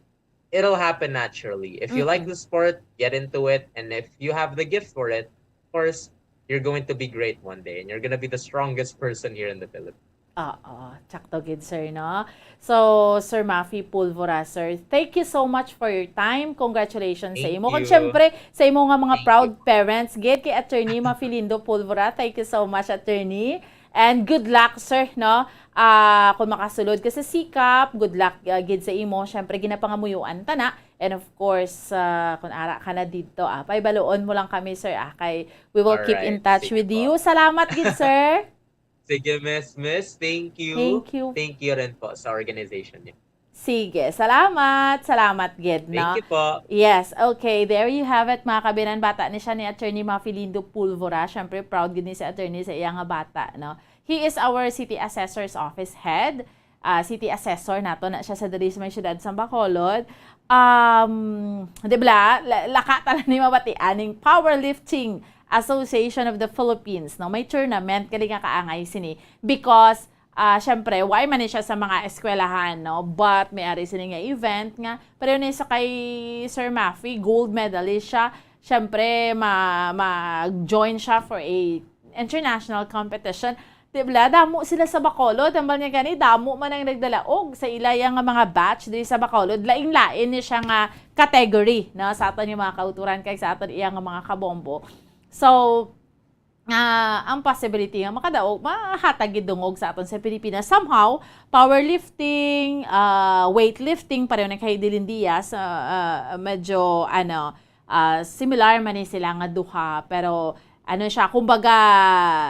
it'll happen naturally. If you like, mm-mm, the sport, get into it. And if you have the gift for it, of course, you're going to be great one day and you're gonna be the strongest person here in the Philippines. Oo, tsakto gid, sir, no? So, Sir Maffie Pulvora, sir, thank you so much for your time. Congratulations sa imo. Thank you. Kag syempre, sa imo nga mga, thank you, proud parents, gid kay Attorney Maffie Lindo Pulvora, thank you so much, Attorney. And good luck, sir, no? Ah, kung makasulod ka sa C cup, good luck, ah, gid sa imo. Syempre, ginapangamuyoan ta na. And of course, ah, kung ara ka na didto, ah, pahibaluon mo lang kami, sir, ah, kay we will keep in touch with you. Alright, sige po. Salamat gid, sir. Sige, miss, miss. Thank you. Thank you. Thank you rin po sa organization niyo. Sige, salamat. Salamat gid, no? Thank you po. Yes, okay. There you have it, mga kabinan. Bata ni siya ni Attorney Maffie Lindo Pulvora. Syempre, proud gid ni si Attorney sa iya nga bata, no? He is our city assessor's office head. Ah, city assessor nato na siya sa diri sa may siyudad sa Bacolod. Um, di ba, la-, laka tala ni mabati aning Powerlifting Association of the Philippines, no? May tournament, gali nga kaangay sini. Because, ah, syempre, why man ni siya sa mga eskwelahan, no? But may ari sini nga event nga, pareho ni sa kay Sir Maffie, gold medalist siya. Syempre, ma-, ma-join siya for a international competition. Di ba, damo sila sa Bacolod. Hambal nga gani, damo man ang nagdalaog sa ila yang nga mga batch diri sa Bacolod. Lain-lain ni siya nga category, no? Sa aton yung mga kauturan kay sa aton iya nga mga kabombo. So, ah, ang possibility nga makadaog, mahatag gid dungog sa aton sa Pilipinas. Somehow, powerlifting, ah, weightlifting, pareho ni kay Dylan Diaz, ah, ah, medyo, ano, ah, similar man ni sila nga duha, pero ano siya, kumbaga,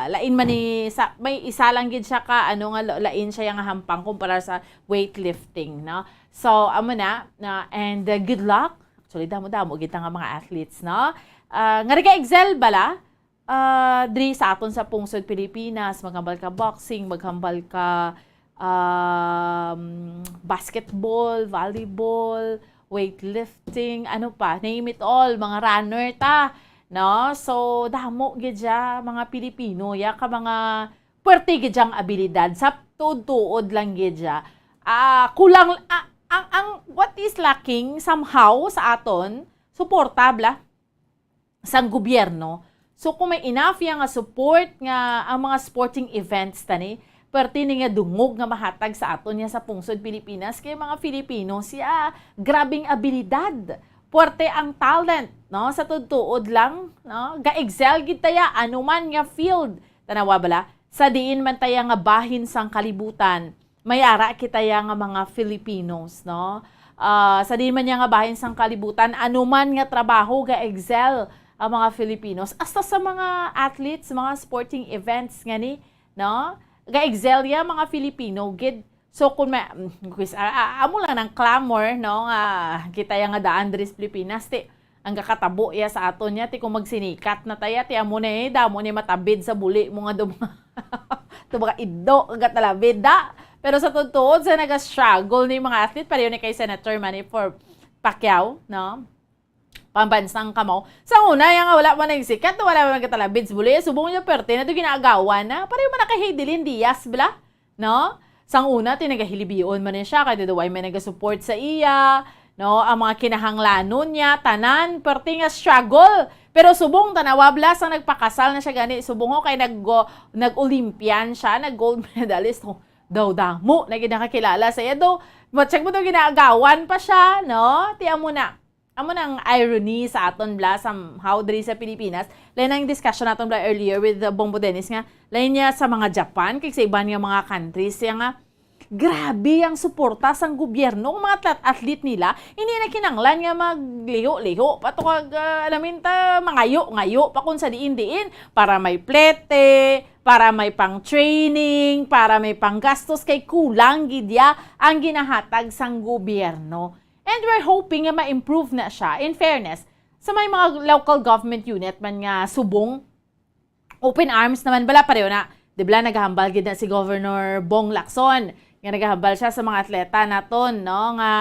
lain man ni, sa, may isa lang gid siya ka, ano nga, la-, lain siya nga hampang kumpara sa weightlifting, no? So, amo na, na, and, uh, good luck. Actually, damo-damo gid nga mga athletes, no? Ah, nga ka-excel bala, ah, diri sa aton sa pungsod Pilipinas, maghambal ka boxing, maghambal ka, um, basketball, volleyball, weightlifting, ano pa, name it all, mga runner ta, no? So, damo gid siya, mga Pilipino, ya, ka mga puwerte gid siyang abilidad, sa tuod-tuod lang gid siya. Ah, kulang, ah, ang, ang, what is lacking somehow sa aton, suporta, bala, sang gobyerno. So, kung may enough ya nga support nga ang mga sporting events tani, perti ni nga dungog nga mahatag sa aton niya sa pungsod Pilipinas, kay mga Filipino siya, grabing abilidad, puwerte ang talent, no? Sa tuod-tuod lang, no? Ga-excel gid taya anuman nga field. Tanawa bala, sa diin man taya nga bahin sang kalibutan, may ara kita ya nga mga Filipinos, no? Ah, sa diin man ya nga bahin sang kalibutan, anuman nga trabaho, ga-excel ang mga Filipinos. Hasta sa mga athletes, mga sporting events nga ni, no? Ga-excel ya mga Filipino gid. So, kung may, mm, quiz, ah, ah, amo lang ng clamor, no, nga kita ya nga daan diri sa Pilipinas, ti, ang gakatabo ya sa aton niya, ti kung magsinikat na taya, ti amo na eh, damo ni matabid sa buli mo nga do mga, do mga ido, ang gatalabid, da. Pero sa tuod-tuod, sa naga-struggle ni mga athlete, pareho ni kay Senator Manny for Pacquiao, no? Pambansang kamaw. Sa una, ya nga wala man nagsikat, wala man nagkatalabid sa buli, subong niya perte na do ginaagawan na. Pareho man na kay Heidelin Diaz, bala? No? Sang una, ti nagahilibion man ni siya, kay daw may nagasupport sa iya, no? Ang mga kinahanglanon niya, tanan, perti nga struggle. Pero subong, tanawa bala, sang nagpakasal na siya gani, subong ho, kay nag-, nag-Olympian siya, nag-gold medalist, ho, daw damo, na ginakakilala sa iya, daw, ma-check mo daw, ginaagawan pa siya, no? Ti amo na. Amo nang irony sa aton bala somehow diri sa Pilipinas. Lain ang discussion naton bala earlier with, uh, Bombo Dennis nga, lain niya sa mga Japan, kag sa iban nga mga countries, siya nga, grabe ang suporta sang gobyerno, ang mga atlet-, athlete nila, hindi na kinanglan nga magliho-liho pa to kag, uh, alamin ta, mangayo-ngayo pa kung sa diin-diin, para may plete, para may pang-training, para may panggastos, kay kulang gid ya ang ginahatag sang gobyerno. And we're hoping nga ma-improve na siya. In fairness, sa may mga local government unit man nga subong, open arms naman bala, pareho na. Di bala, naghambal gid na si Governor Bong Lacson, nga naghambal siya sa mga atleta naton, no, nga,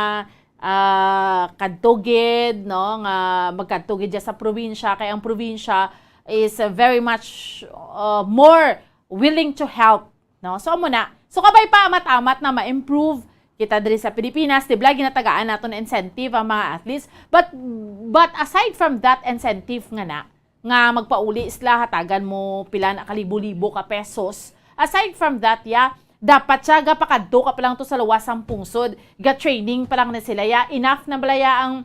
ah, kadto gid, no, nga magkadto gid siya sa probinsya, kay ang probinsya is, uh, very much, uh, more willing to help, no? So, amo na. So, kabay pa amat-amat na ma-improve kita diri sa Pilipinas, di bala, ginatagaan naton incentive ang mga athletes. But, but aside from that incentive nga na, nga magpauli sila, hatagan mo pila na kalibo-libo ka pesos. Aside from that, ya, dapat siya gapakadto ka pa lang to sa luwas sang pungsod, ga-training pa lang na sila, ya. Enough na bala ya ang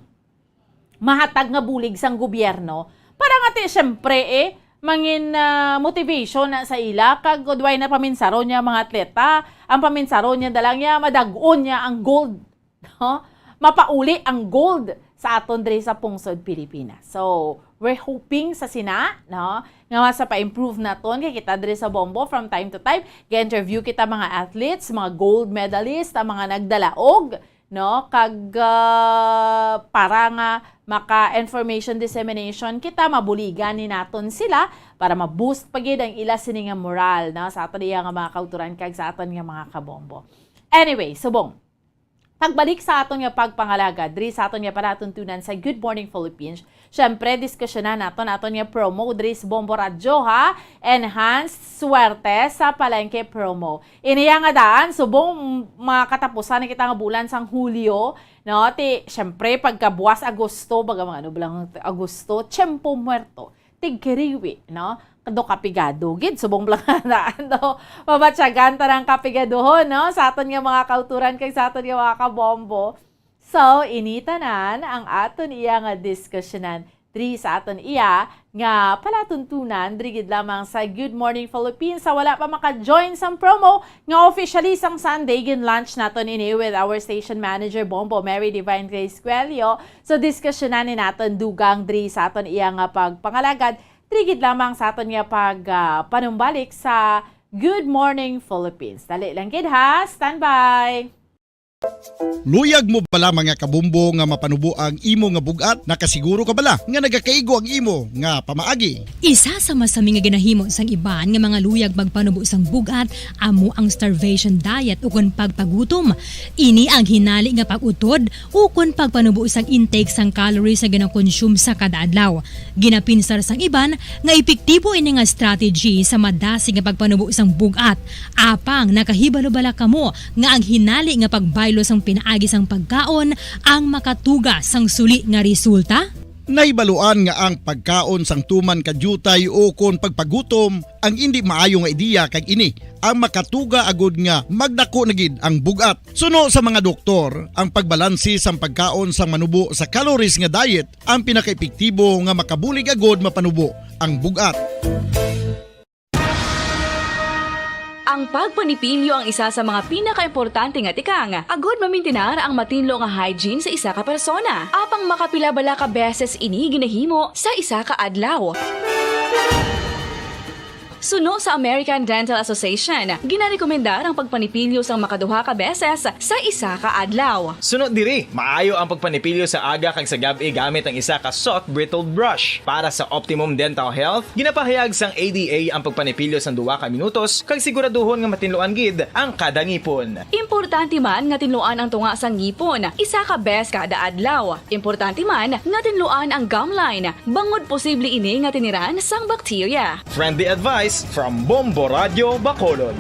mahatag nga bulig sang gobyerno para nga ti, siyempre, eh, mangin, ah, motivation na sa ila, kag gudway na paminsaron niya mga atleta, ang paminsaron niya dalang niya, madag-on niya ang gold, no? Mapauli ang gold sa aton diri sa pungsod Pilipinas. So, we're hoping sa sina, no, nga mas pa-improve naton, kay kita diri sa Bombo, from time to time, ga-interview kita mga athletes, mga gold medalist, ang mga nagdalaog, no? Kag, ah, para nga maka-information dissemination kita, mabuligan ni naton sila para ma-boost pa gid ang ila sini nga moral, no? Sa aton iya nga mga kauturan kag sa aton nga mga kabombo. Anyway, subong, pagbalik sa aton nga pagpangalagad diri sa aton nga palatuntunan sa Good Morning Philippines, syempre, diskusyonan naton aton nga promo diri sa Bombo Radyo, ha? Enhanced Swerte sa Palengke promo. Iniya nga daan, subong mga katapusan na kita nga bulan sang Hulyo, no? Ti, syempre, pagkabuwas Agosto, baga mga ano ba lang Agosto, Tiempo Muerto, tigkiriwi, no? Kado kapigado, gid, subong bala nga daan, no? Mabatyagan ta ng kapigaduhon, no? Sa aton nga mga kauturan kag sa aton nga mga kabombo. So, ini tanan ang aton iya nga diskusyonan diri sa aton iya nga palatuntunan, diri gid lamang sa Good Morning Philippines. Sa wala pa maka-join sang promo nga officially sang Sunday, gin-launch naton ini with our station manager, Bombo Mary Divine Grace Cuello. So, diskusyonan ni naton dugang diri sa aton iya nga pagpangalagad Diri gid lamang sa aton nga pag, ah, panumbalik sa Good Morning Philippines. Dali lang gid ha, standby! Luyag mo bala, mga kabombo, nga mapanubo ang imo nga bug-at? Nakasiguro ka bala nga nagakaigo ang imo nga pamaagi? Isa sa masami nga ginahimo sang iban nga mga luyag magpanubo sang bug-at amo ang starvation diet ukon pagpagutom. Ini ang hinali nga pag-utod ukon pagpanubo sang intake sang calories nga ginakonsume sa kada adlaw. Ginapinsar sang iban nga epektibo ini nga strategy sa madasig nga pagpanubo sang bug-at. Apang nakahibalo bala kamo nga ang hinali nga pagbaylo sang pinaagi sang pagkaon ang makatuga sang suli nga resulta? Nahibaluan nga ang pagkaon sang tuman ka diutay ukon pagpagutom ang indi maayo nga ideya, kag ini ang makatuga agud nga magdako na gid ang bug-at. Suno sa mga doktor, ang pagbalanse sang pagkaon sang manubo sa calories nga diet ang pinakaepektibo nga makabulig agud mapanubo ang bug-at. Ang pagpanipilyo ang isa sa mga pinakaimportante nga tikang agud mamintinar ang matinlo nga hygiene sa isa ka persona. Apang makapila bala ka beses ini ginahimo sa isa ka adlaw? Suno sa American Dental Association, ginarekomendar ang pagpanipilyo sang makaduha ka beses sa isa ka adlaw. Suno diri, maayo ang pagpanipilyo sa aga kag sa gab-i gamit ang isa ka soft bristled brush. Para sa optimum dental health, ginapahayag sang A D A ang pagpanipilyo sang duha ka minutos kag siguraduhon nga matinluan gid ang kada ngipon. Importante man nga tinluan ang tunga sang ngipon isa ka bes kada adlaw. Importante man nga tinluan ang gum line, bangod posible ini nga tiniran sang bakterya. Friendly advice from Bombo Radyo Bacolod.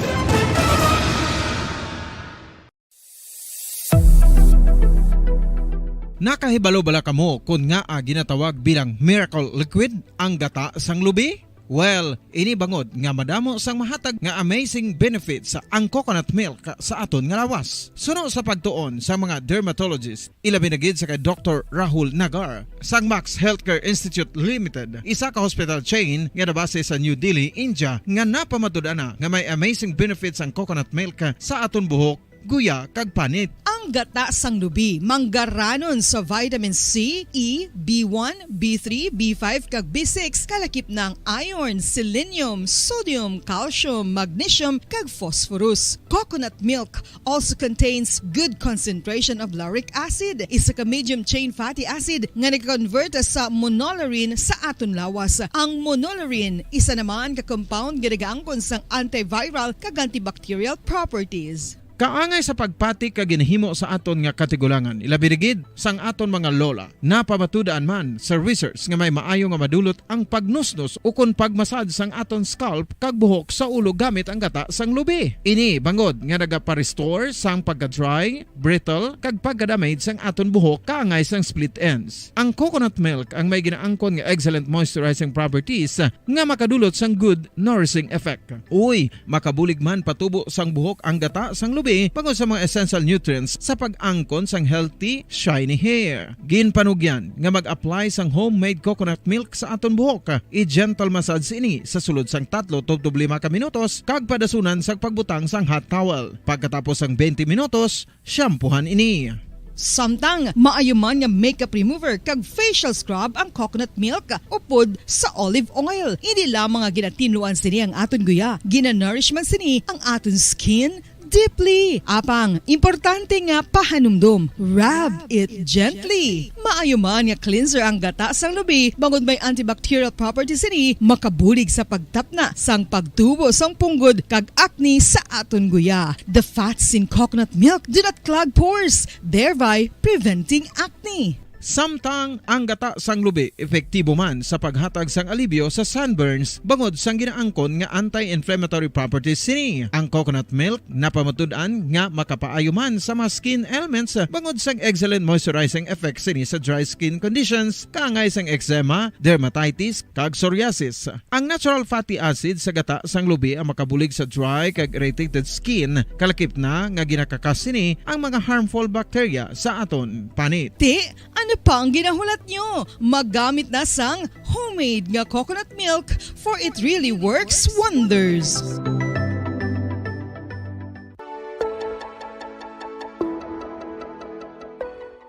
Nakahibalo bala kamo kon ngaa ginatawag bilang miracle liquid ang gata sang lubi? Well, ini bangod nga madamo sang mahatag nga amazing benefits ang coconut milk sa aton nga lawas. Suno sa pagtuon sa mga dermatologist, ilabi na gid sa kay Doktor Rahul Nagar sang Max Healthcare Institute Limited, isa ka hospital chain nga nabase sa New Delhi, India, nga napamatud-an na nga may amazing benefits ang coconut milk sa aton buhok, guya, kag panit. Ang gata sang lubi manggaranon sa vitamin C, E, B one, B three, B five, kag B six, kalakip na ang iron, selenium, sodium, calcium, magnesium, kag phosphorus. Coconut milk also contains good concentration of lauric acid, isa ka medium chain fatty acid nga nag-convert sa monolaurin sa aton lawas. Ang monolaurin, isa naman ka compound nga nagaangkon sang antiviral kag antibacterial properties. Kaangay sa pagpati kag ginahimo sa aton nga katigulangan, ilabi na gid sang aton mga lola. Napamatud-an man sa research nga may maayo nga madulot ang pagnusnos ukon pagmasad sang aton scalp kag buhok sa ulo gamit ang gata sang lubi. Ini bangod nga nagapa-restore sang pagka-dry, brittle, kag pagka-damage sang aton buhok kaangay sang split ends. Ang coconut milk ang may ginaangkon nga excellent moisturizing properties nga makadulot sang good nourishing effect. Uy, makabulig man patubo sang buhok ang gata sang lubi bangod sa mga essential nutrients sa pag-angkon sang healthy, shiny hair. Ginpanugyan nga mag-apply sang homemade coconut milk sa aton buhok. I-gentle massage ini sa sulod sang tatlo tubtob lima ka minutos kag padasunan sang pagbutang sang hot towel. Pagkatapos sang twenty minutos, shampoohan ini. Samtang maayo man nga makeup remover kag facial scrub ang coconut milk upod sa olive oil. Hindi lamang nga ginatinluan sini ang aton guya, ginanourish man sini ang aton skin deeply. Apang, importante nga pahanumdom, rub it gently. Maayo man nga cleanser ang gata sang lubi, bangod may antibacterial properties sini, makabulig sa pagtapna sang pagtubo sang punggod kag acne sa aton guya. The fats in coconut milk do not clog pores, thereby preventing acne. Samtang ang gata sang lubi epektibo man sa paghatag sang alibyo sa sunburns bangod sang ginaangkon nga anti-inflammatory properties sini. Ang coconut milk napamatud-an nga makapaayo man sa mga skin ailments bangod sang excellent moisturizing effect sini sa dry skin conditions, kaangay sang eczema, dermatitis, kag psoriasis. Ang natural fatty acid sa gata sang lubi ang makabulig sa dry kag irritated skin, kalakip na nga ginakakas sini ang mga harmful bacteria sa aton panit. Ti, ano pa ang ginahulat nyo? Magamit na sang homemade nga coconut milk, for it really works wonders.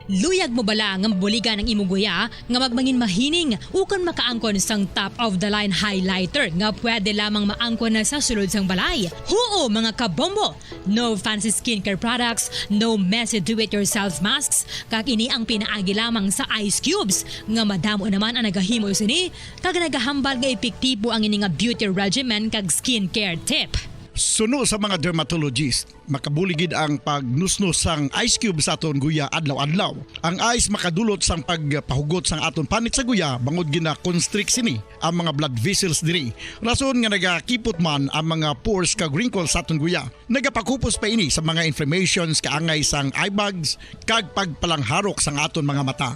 Luyag mo bala nga mabuligan ang imo guya nga magmangin mahining ukon makaangkon sang top-of-the-line highlighter nga pwede lamang maangkon na sa sulod sang balay? Huo, mga kabombo! No fancy skincare products, no messy do-it-yourself masks, kag ini ang pinaagi lamang sa ice cubes nga madamo naman ang nagahimo sini kag nagahambal nga epektibo ang ini nga beauty regimen kag skincare tip. Suno sa mga dermatologist, makabulig gid ang pagnusnos sang ice cube sa aton guya adlaw-adlaw. Ang ice makadulot sang pagpahugot sang aton panit sa guya bangod gina-constrict sini ang mga blood vessels diri, rason nga nagakipot man ang mga pores kag wrinkles sa aton guya. Nagapakupos pa ini sa mga inflammations, kaangay sang eye bags, kag pagpalangharok sang aton mga mata.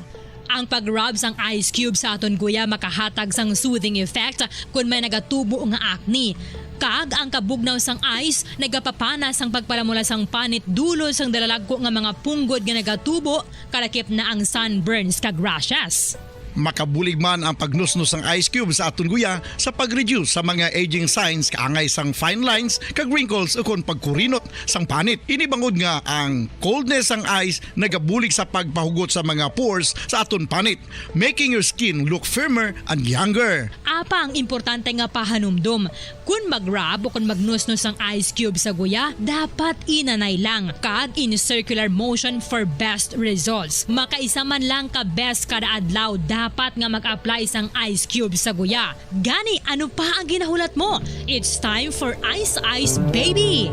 Ang pag-rub sang ice cube sa aton guya makahatag sang soothing effect kon may nagatubo nga acne. Kag ang kabugnaw sang ice nagapapana sang pagpalamula sang panit dulot sang dalalagko nga mga punggod nga nagatubo, kalakip na ang sunburns kag rashes. Makabulig man ang pagnusnos sang ice cube sa aton guya sa pag-reduce sa mga aging signs, kaangay sang fine lines kag wrinkles, ukon pagkurinot sang panit. Ini bangod nga ang coldness sang ice nagabulig sa pagpahugot sa mga pores sa aton panit, making your skin look firmer and younger. Apang importante nga pahanumdom, kon mag-rub o kon magnusnos ang ice cube sa guya, dapat inanay lang kag in circular motion for best results. Makaisa man lang ka beses kada adlaw dapat nga mag-apply sang ice cube sa guya. Gani, ano pa ang ginahulat mo? It's time for Ice Ice Baby!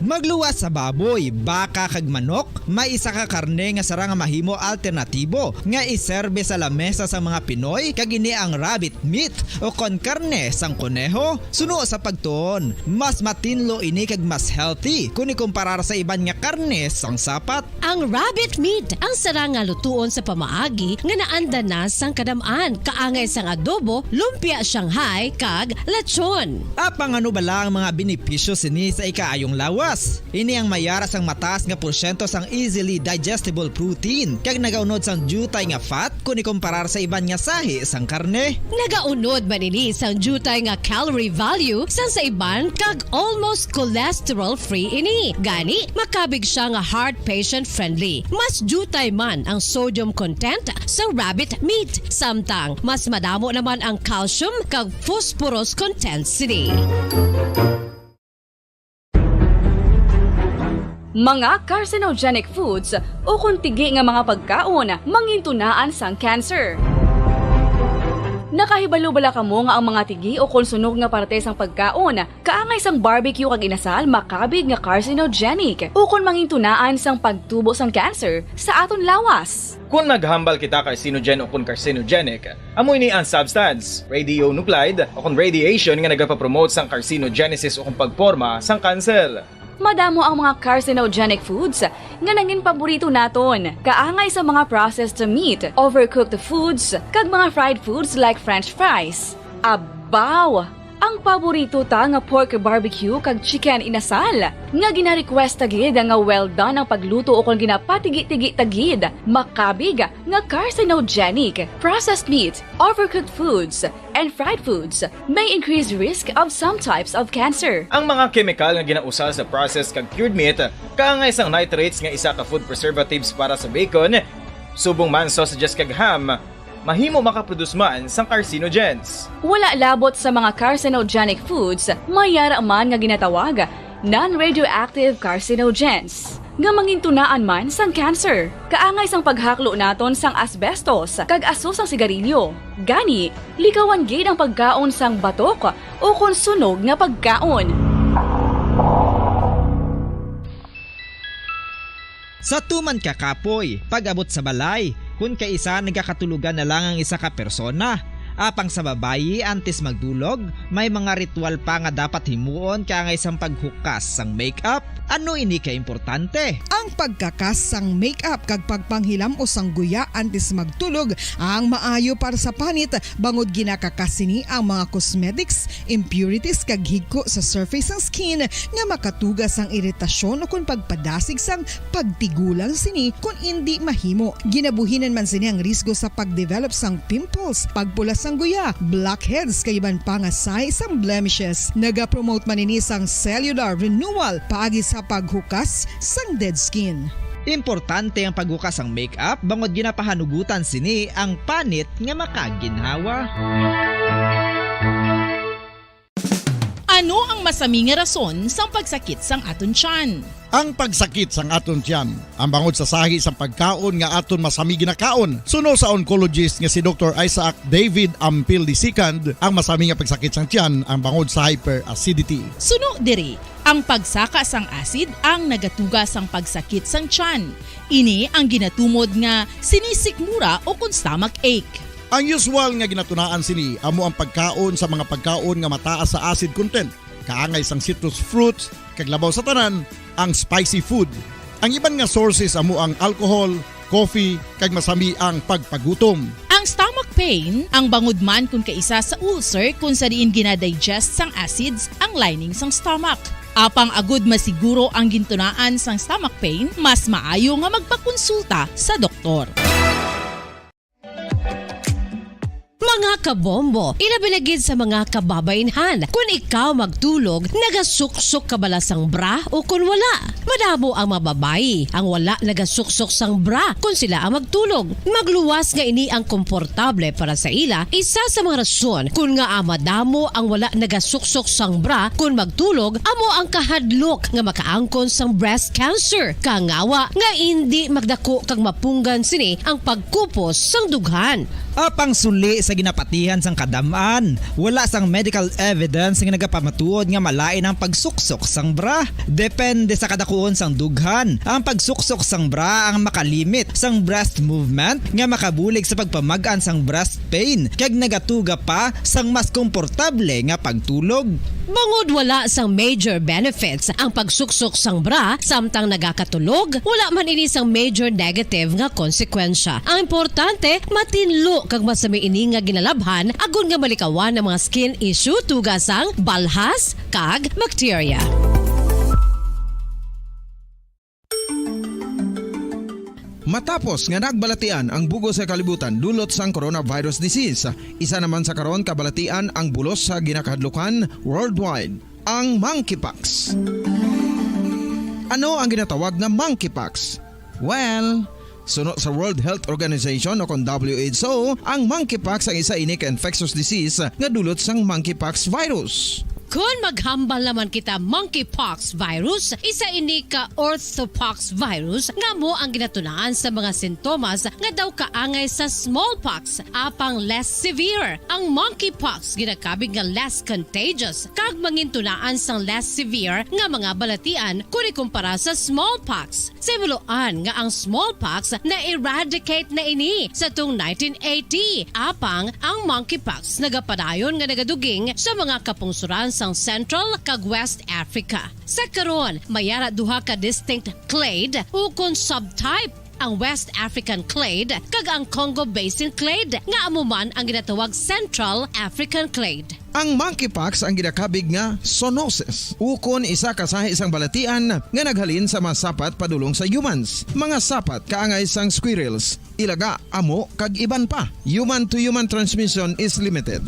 Magluwas sa baboy, baka, kag manok, may isa ka karne nga sarang nga mahimo alternatibo nga iserbe sa lamesa sang mga Pinoy, kag ini ang rabbit meat, ukon karne sang koneho. Suno sa pagtuon, mas matinlo ini kag mas healthy kon ikumparar sa iban nga karne sang sapat. Ang rabbit meat ang sarang nga lutuon sa pamaagi nga naanda na sang kadam-an, kaangay sang adobo, lumpia Shanghai, kag lechon. Apang ano bala ang mga benepisyo sini sa ikaayong lawas? Ini ang may ara sang mataas nga porsyento sang easily digestible protein, kag nagaunod sang diutay nga fat kon ikumparar sa iban nga sahi sang karne. Nagaunod man ini sang diutay nga calorie value sang sa iban, kag almost cholesterol-free ini. Gani, makabig sia nga heart patient-friendly. Mas diutay man ang sodium content sa rabbit meat, samtang mas madamo naman ang calcium kag phosphorus content sini. Mga carcinogenic foods ukon tigi nga mga pagkaon mangintunaan sang cancer. Nakahibalo bala kamo nga ang mga tigi ukon sunog nga parte sang pagkaon, kaangay sang barbecue kag inasal, makabig nga carcinogenic ukon mangintunaan sang pagtubo sang cancer sa aton lawas? Kon maghambal kita carcinogen ukon carcinogenic, amo ini ang substance, radionuclide, ukon radiation nga nagapapromote sang carcinogenesis ukon pagporma sang kanser. Madamo ang mga carcinogenic foods nga nangin paborito naton, kaangay sa mga processed meat, overcooked foods, kag mga fried foods like French fries. Abaw! Ang paborito ta nga pork barbecue kag chicken inasal, nga gina-request ta gid nga well done ang pagluto ukon ginapatigi-tigi ta gid, makabig nga carcinogenic. Processed meat, overcooked foods, and fried foods may increase risk of some types of cancer. Ang mga kemikal nga ginausar sa processed kag cured meat, kaangay sang nitrates nga isa ka food preservatives para sa bacon, subong man sausages kag ham, mahimo makaproduce man sang carcinogens. Wala labot sa mga carcinogenic foods, may ara man nga ginatawag non-radioactive carcinogens, nga mangintunaan man sang cancer. Kaangay sang paghaklo naton sang asbestos kag aso sang sigarilyo. Gani, likawan gid ang pagkaon sang batok ukon sunog nga pagkaon. Sa tuman ka kapoy, pag-abot sa balay, kon kaisa nagakatulogan na lang ang isa ka persona. Apang sa babayi, antes magdulog, may mga ritual pa nga dapat himuon kaangay sang paghukas sang makeup. Ano ini ka importante? Ang pagkakas sang makeup kag pagpanghilam-os sang guya antes magtulog ang maayo para sa panit, bangod ginakakas sini ang mga cosmetics, impurities, kag higko sa surface sang skin nga makatuga sang iritasyon ukon pagpadasig sang pagtigulang sini kon indi mahimo. Ginabuhinan man sini ang risgo sa pagdevelop sang pimples, pagpula sa Ang guyak, blackheads kag iban pa nga sahi sang blemishes. Nagapromote man ini sang cellular renewal paagi sa paghukas sang dead skin. Importante ang paghukas sang makeup bangod ginapahanugutan sini ang panit nga makaginhawa. Ano ang masami nga rason sang pagsakit sang aton tiyan? Ang pagsakit sang aton tiyan, ang bangod sa sahi sang pagkaon nga aton masami ginakaon, suno sa oncologist nga si Doktor Isaac David Ampil the second, ang masami nga pagsakit sang tiyan, ang bangod sa hyperacidity. Suno diri, ang pagsaka sang acid ang nagatuga sang pagsakit sang tiyan. Ini ang ginatumod nga sinisikmura o kon stomach ache. Ang usual nga ginatunaan sini amo ang pagkaon sa mga pagkaon nga mataas sa acid content, kaangay sang citrus fruits, kag labaw sa tanan, ang spicy food. Ang iban nga sources amo ang alcohol, coffee, kag masami ang pagpagutom. Ang stomach pain, ang bangod man kon kaisa sa ulcer kon sa diin ginadigest sang acids ang lining sang stomach. Apang agud masiguro ang gintunaan sang stomach pain, mas maayo nga magpakonsulta sa doktor. Mga kabombo, ilabi na gid sa mga kababainhan, kun ikaw magtulog, nagasuksok ka bala sang bra o kun wala? Madamo ang mga babayi ang wala nagasuksok sang bra kun sila ang magtulog. Magluwas nga ini ang komportable para sa ila, isa sa mga rason kun ngaa madamo ang wala nagasuksok sang bra kun magtulog amo ang kahadlok nga makaangkon sang breast cancer, kangawa nga indi magdako kag mapunggan sini ang pagkupos sang dughan. Apang suli sa ginapatihan sang kadam-an, wala sang medical evidence nga nagapamatuod nga malain ang pagsuksok sang bra. Depende sa kadakuon sang dughan, ang pagsuksok sang bra ang makalimit sang breast movement nga makabulig sa pagpamag-an sang breast pain kag nagatuga pa sang mas komportable nga pagtulog. Bangod wala sang major benefits ang pagsuksok sang bra samtang nagakatulog, wala man ini sang major negative nga konsekwensya. Ang importante, matinlo kag masami ini nga ginalabhan agod nga malikawan ang mga skin issue tuga sang balhas kag bakterya. Matapos nga nagbalatian ang bug-os nga kalibutan dulot sang coronavirus disease, isa naman sa karon kabalatian ang bulos sa ginakahadlukan worldwide, ang monkeypox. Ano ang ginatawag nga monkeypox? Well, suno sa World Health Organization o kon W H O, ang monkeypox ang isa ini ka infectious disease nga dulot sang monkeypox virus. Kon maghambal naman kita, monkeypox virus, isa ini ka orthopox virus nga amo ang ginatunaan sa mga sintomas nga daw kaangay sa smallpox, apang less severe. Ang monkeypox ginakabig nga less contagious kag mangintunaan sang less severe nga mga balatian kon ikumpara sa smallpox. Sa himuloan nga ang smallpox na-eradicate na ini sa tung nineteen eighty, apang ang monkeypox nagapadayon nga nagaduging sa mga kapungsoran sang Central kag West Africa. Sa karon, may ara duha ka distinct clade ukon subtype, ang West African clade kag ang Congo Basin clade, nga amo man ang ginatawag Central African clade. Ang monkeypox ang ginakabig nga zoonosis, ukon isa ka sahi sang balatian nga naghalin sa mga sapat padulong sa humans. Mga sapat kaangay sang squirrels, ilaga, amo, kag iban pa. Human to human transmission is limited.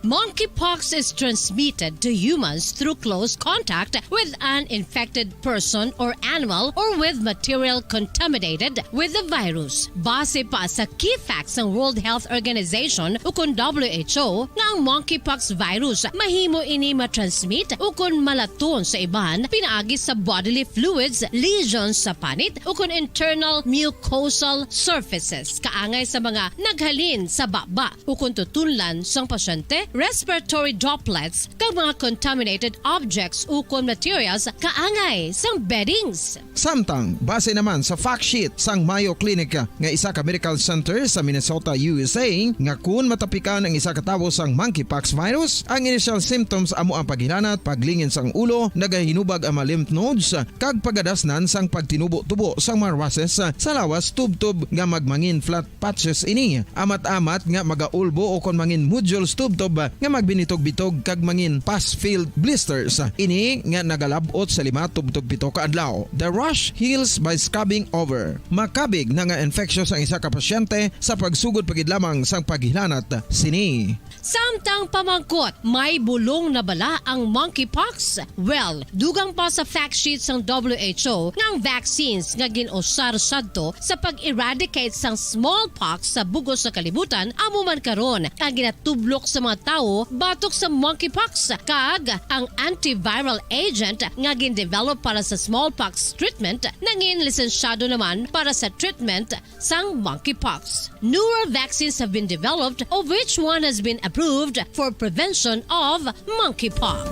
Monkeypox is transmitted to humans through close contact with an infected person or animal or with material contaminated with the virus. Base pa sa key facts sang World Health Organization ukon W H O nga ang monkeypox virus mahimo ini matransmit ukon malaton sa iban pinaagi sa bodily fluids, lesions sa panit ukon internal mucosal surfaces kaangay sa mga naghalin sa baba ukon tutunlan sang pasyente, respiratory droplets, kag mga contaminated objects ukon materials kaangay sang beddings. Samtang, base naman sa fact sheet sang Mayo Clinic nga isa ka medical center sa Minnesota, U S A, nga kun matapikan ang isa ka tawo sang monkeypox virus, ang initial symptoms amo ang paghilanat, paglingin sang ulo, nagahinubag ang mga lymph nodes, kag pagadasnan sang pagtinubo-tubo sang mga rushes sa lawas tubtob nga magmangin flat patches ini, amat-amat nga magaulbo o kon mangin nodules tubtob nga magbinitog-bitog kag mangin pus-filled blisters. Ini nga nagalab-ot sa lima tubtob pito ka adlaw. The rash heals by scrubbing over. Makabig na nga infectious ang isa ka pasyente sa pagsugod pa gid lamang sang paghilanat sini. Samtang pamangkot, may bulong na bala ang monkeypox? Well, dugang pa sa fact sheet sang W H O nga ang vaccines nga gin-usar sadto sa pag-eradicate sang smallpox sa bug-os nga kalibutan amo man karon ang ginatublok sa mga tawo batok sa monkeypox, kag ang antiviral agent nga gin-develop para sa smallpox treatment nangin lisensyado naman para sa treatment sang monkeypox. Newer vaccines have been developed, of which one has been approved for prevention of monkeypox.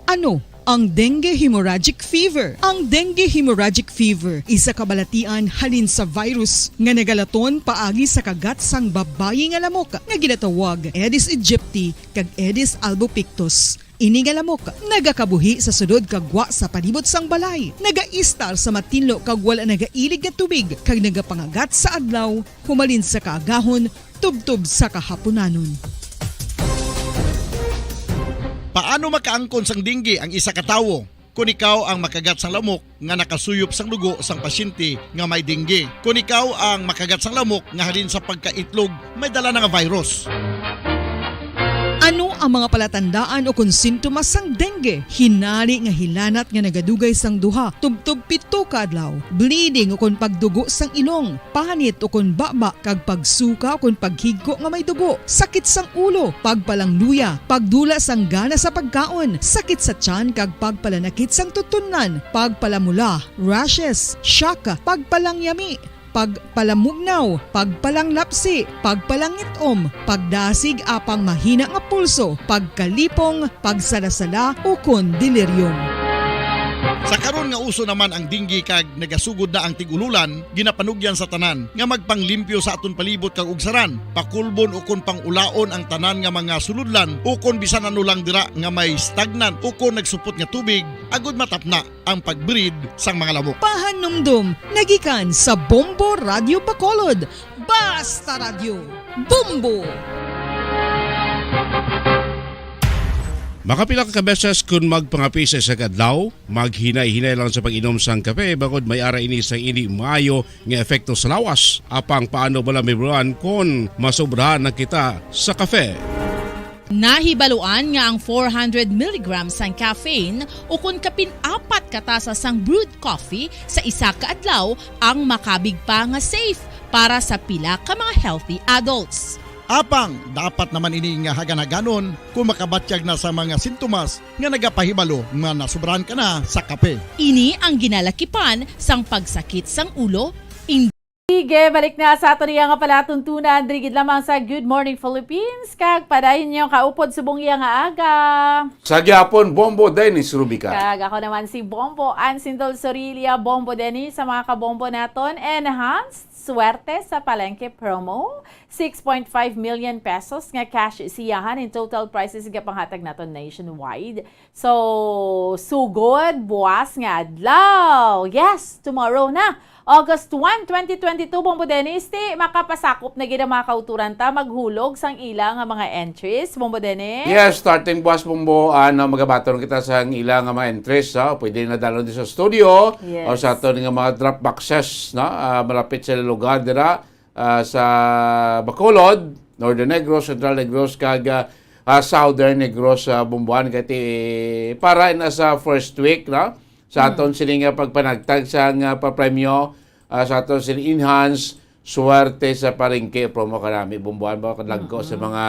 Ano ang dengue hemorrhagic fever? Ang dengue hemorrhagic fever isa ka balatian halin sa virus nga nagalaton paagi sa kagat sang babayi nga lamok nga ginatawag Aedes aegypti kag Aedes albopictus. Ini nga lamok nagakabuhi sa sulod kag gwa sa palibot sang balay, nagaistar sa matinlo kag wala nagailig nga tubig, kag nagapangagat sa adlaw humalin sa kaagahon tubtob sa kahapunanon. Paano makaangkon sang dengue ang isa ka tawo? Kon ikaw ang makagat sang lamok nga nakasuyop sang dugo sang pasyente nga may dengue. Kon ikaw ang makagat sang lamok nga halin sa pagkaitlog may dala na nga virus. Ano ang mga palatandaan ukon sintomas sang dengue? Hinari nga hilanat nga nagadugay sang duha tubtob pito ka adlaw, bleeding ukon pagdugo sang ilong, panit ukon baba, kag pagsuka ukon paghigko nga may dugo, sakit sang ulo, pagpalangluya, pagdula sang gana sa pagkaon, sakit sa tiyan kag pagpalanakit sang tutunlan, pagpalamula, rashes, shock, pagpalangyami, pagpalamugnaw, pagpalanglapsi, pagpalangit-om, pagdasig apang mahina nga pulso, pagkalipong, pagsalasala, ukon delirium. Sa karon nga uso naman ang dengue kag nagasugod na ang tig-ululan, ginapanugyan sa tanan nga magpanglimpyo sa aton palibot kag ugsaran, pakulbon ukon pang-ulaon ang tanan nga mga sulodlan ukon bisan ano lang dira nga may stagnant ukon nagsupot nga tubig, agud matapna ang pag-breed sang mga lamok. Pahanumdom nagikan sa Bombo Radio Bacolod. Basta Radyo, Bombo! Makapila ka beses kon magpangape sa isa ka adlaw, maghinay-hinay lang sa pag-inom sang kape, bangod may ara ini sang indi maayo nga epekto sa lawas. Apang paano bala mahibaluan kon masobrahan na kita sa kape? Nahibaluan nga ang four hundred milligrams sang caffeine ukon kapin apat ka tasa sang brewed coffee sa isa ka adlaw ang makabig pa nga safe para sa pila ka mga healthy adults. Apang dapat naman ini nga hagan-haganon kon makabatyag na sa mga sintomas nga nagapahibalo nga nasobrahan ka na sa kape. Ini ang ginalakipan sang pagsakit sang ulo, Sige, balik na sa aton iya nga palatuntunan diri gid lamang sa Good Morning Philippines. Kag padayon niyo kaupod subong iya nga aga. Sa gihapon, Bombo Dennis Rubica. Kag ako naman si Bombo Ann Sindol Sorilia. Bombo Dennis, sa mga kabombo naton, enhanced swerte sa palengke promo. Six point five million pesos nga cash siyahan in total prizes nga panghatag naton nationwide. So, sugod, buwas nga adlaw. Yes, tomorrow na. August one, twenty twenty-two, Bombo Dennis, ti makapasakop na gid ang mga kauturan ta maghulog sang ila nga mga entries, Bombo Dennis. Yes, starting buwas, Bombo, ano, magabaton kita sang ila nga mga entries, ha? Pwede na dalon di sa studio Yes. o sa aton nga mga drop boxes, no? Ah, malapit sa lugar dira, ah, sa Bacolod, Northern Negros, Central Negros, kag, ah, ah, Southern Negros, sa Bombo, Ann, kay ti-, para na sa first week, no? Sa Mm. aton sini nga pagpanagtag sa nga papremyo, ah, sa aton sini enhance swerte sa palengke promo kanami, Bombo, Ann, ba kadagko sa Mm-mm. mga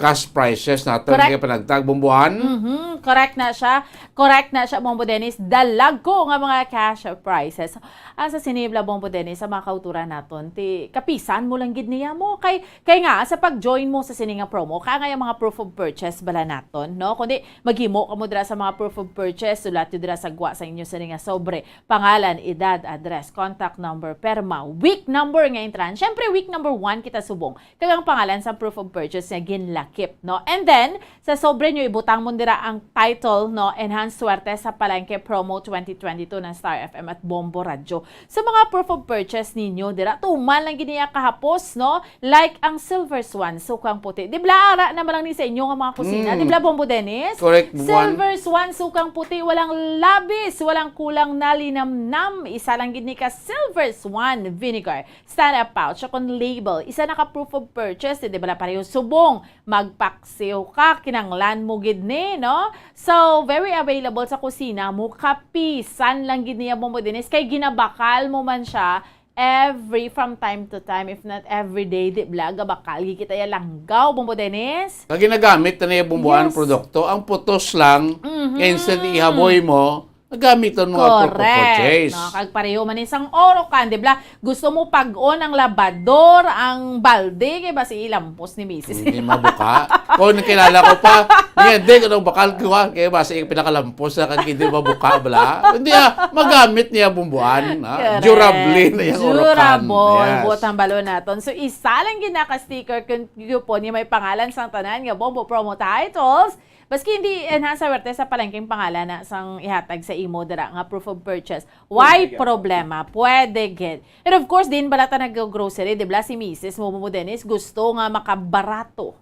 cash prizes naton Correct. nga panagtag, Bombo, Ann. Mhm, correct na siya. Correct na siya, Bombo Dennis. Dalagko nga mga cash prizes. Ah, sa sinibla, Bombo Dennis, sa mga kauturan naton, ti kapisan mo lang gid niya mo. Kay, kay nga, sa pag-join mo sa sini nga promo, kaya nga yung mga proof of purchase bala naton, no? Kundi, maghimo ka mo dira sa mga proof of purchase, sulat yun dira sa gwa sa inyo sini nga sobre. Pangalan, edad, address, contact number, perma, week number nga intran. Siyempre, week number one kita subong. Kag ang pangalan sa proof of purchase nga ginlak Keep, no? And then, sa sobre nyo, ibutang mo dira ang title, no? Enhance Swerte sa Palengke Promo twenty twenty-two ng Star F M at Bombo Radyo. Sa mga proof of purchase ninyo, dira, tuman lang gid niya kahapos, no? Like ang Silver Swan, sukang puti. Di bla, ara naman lang ni sa inyo nga mga kusina. Mm. Di bla, Bombo Dennis? Correct, Bombo Juan. Silver Swan, sukang puti, walang labis, walang kulang na linamnam. Isa lang gid ni ka Silver Swan vinegar. Stand-up pouch, o kung label. Isa na ka proof of purchase, di bla, pareho subong. Magpaksiw ka, kinanglan mo gid ni, no? So, very available sa kusina mo. Kapisan lang gid niya, Bombo Dennis, kay ginabakal mo man siya every, from time to time, if not every day, di bla, gabakal gid kita ya langgaw, Bombo Dennis. Kag ginagamit na niya, Bombo Juan, ang Yes. produkto. Ang putos lang, Mhm. instead ihaboy mo, nagamit ang mga Correct. purpose. No? Kag pareho man ni sang orokan, di bla? Gusto mo pag-on ang labador, ang balde, kay basi ilampos ni misis. Hindi mabuka. Kung nakilala ko pa, niya, di ko nang bakal ko, ah, kay basi pinakalampos na kag hindi mabuka, bla? Hindi, ah, magamit niya, Bombo Juan, ah. Correct. Durable na yung orokan. Durable. Yes. Buot ang balon naton. So, isa lang gid na ka sticker kun-, coupon nga may pangalan sang tanan nga Bombo Promo Titles. Maski hindi enhance sa werte sa palengke ang pangalan na sang ihatag sa imo dira nga proof of purchase. Why Pwede gid. problema? Pwede gid. And of course, din bala ta nag-grocery, di bla, si misis mo, Bombo Dennis, gusto nga makabarato,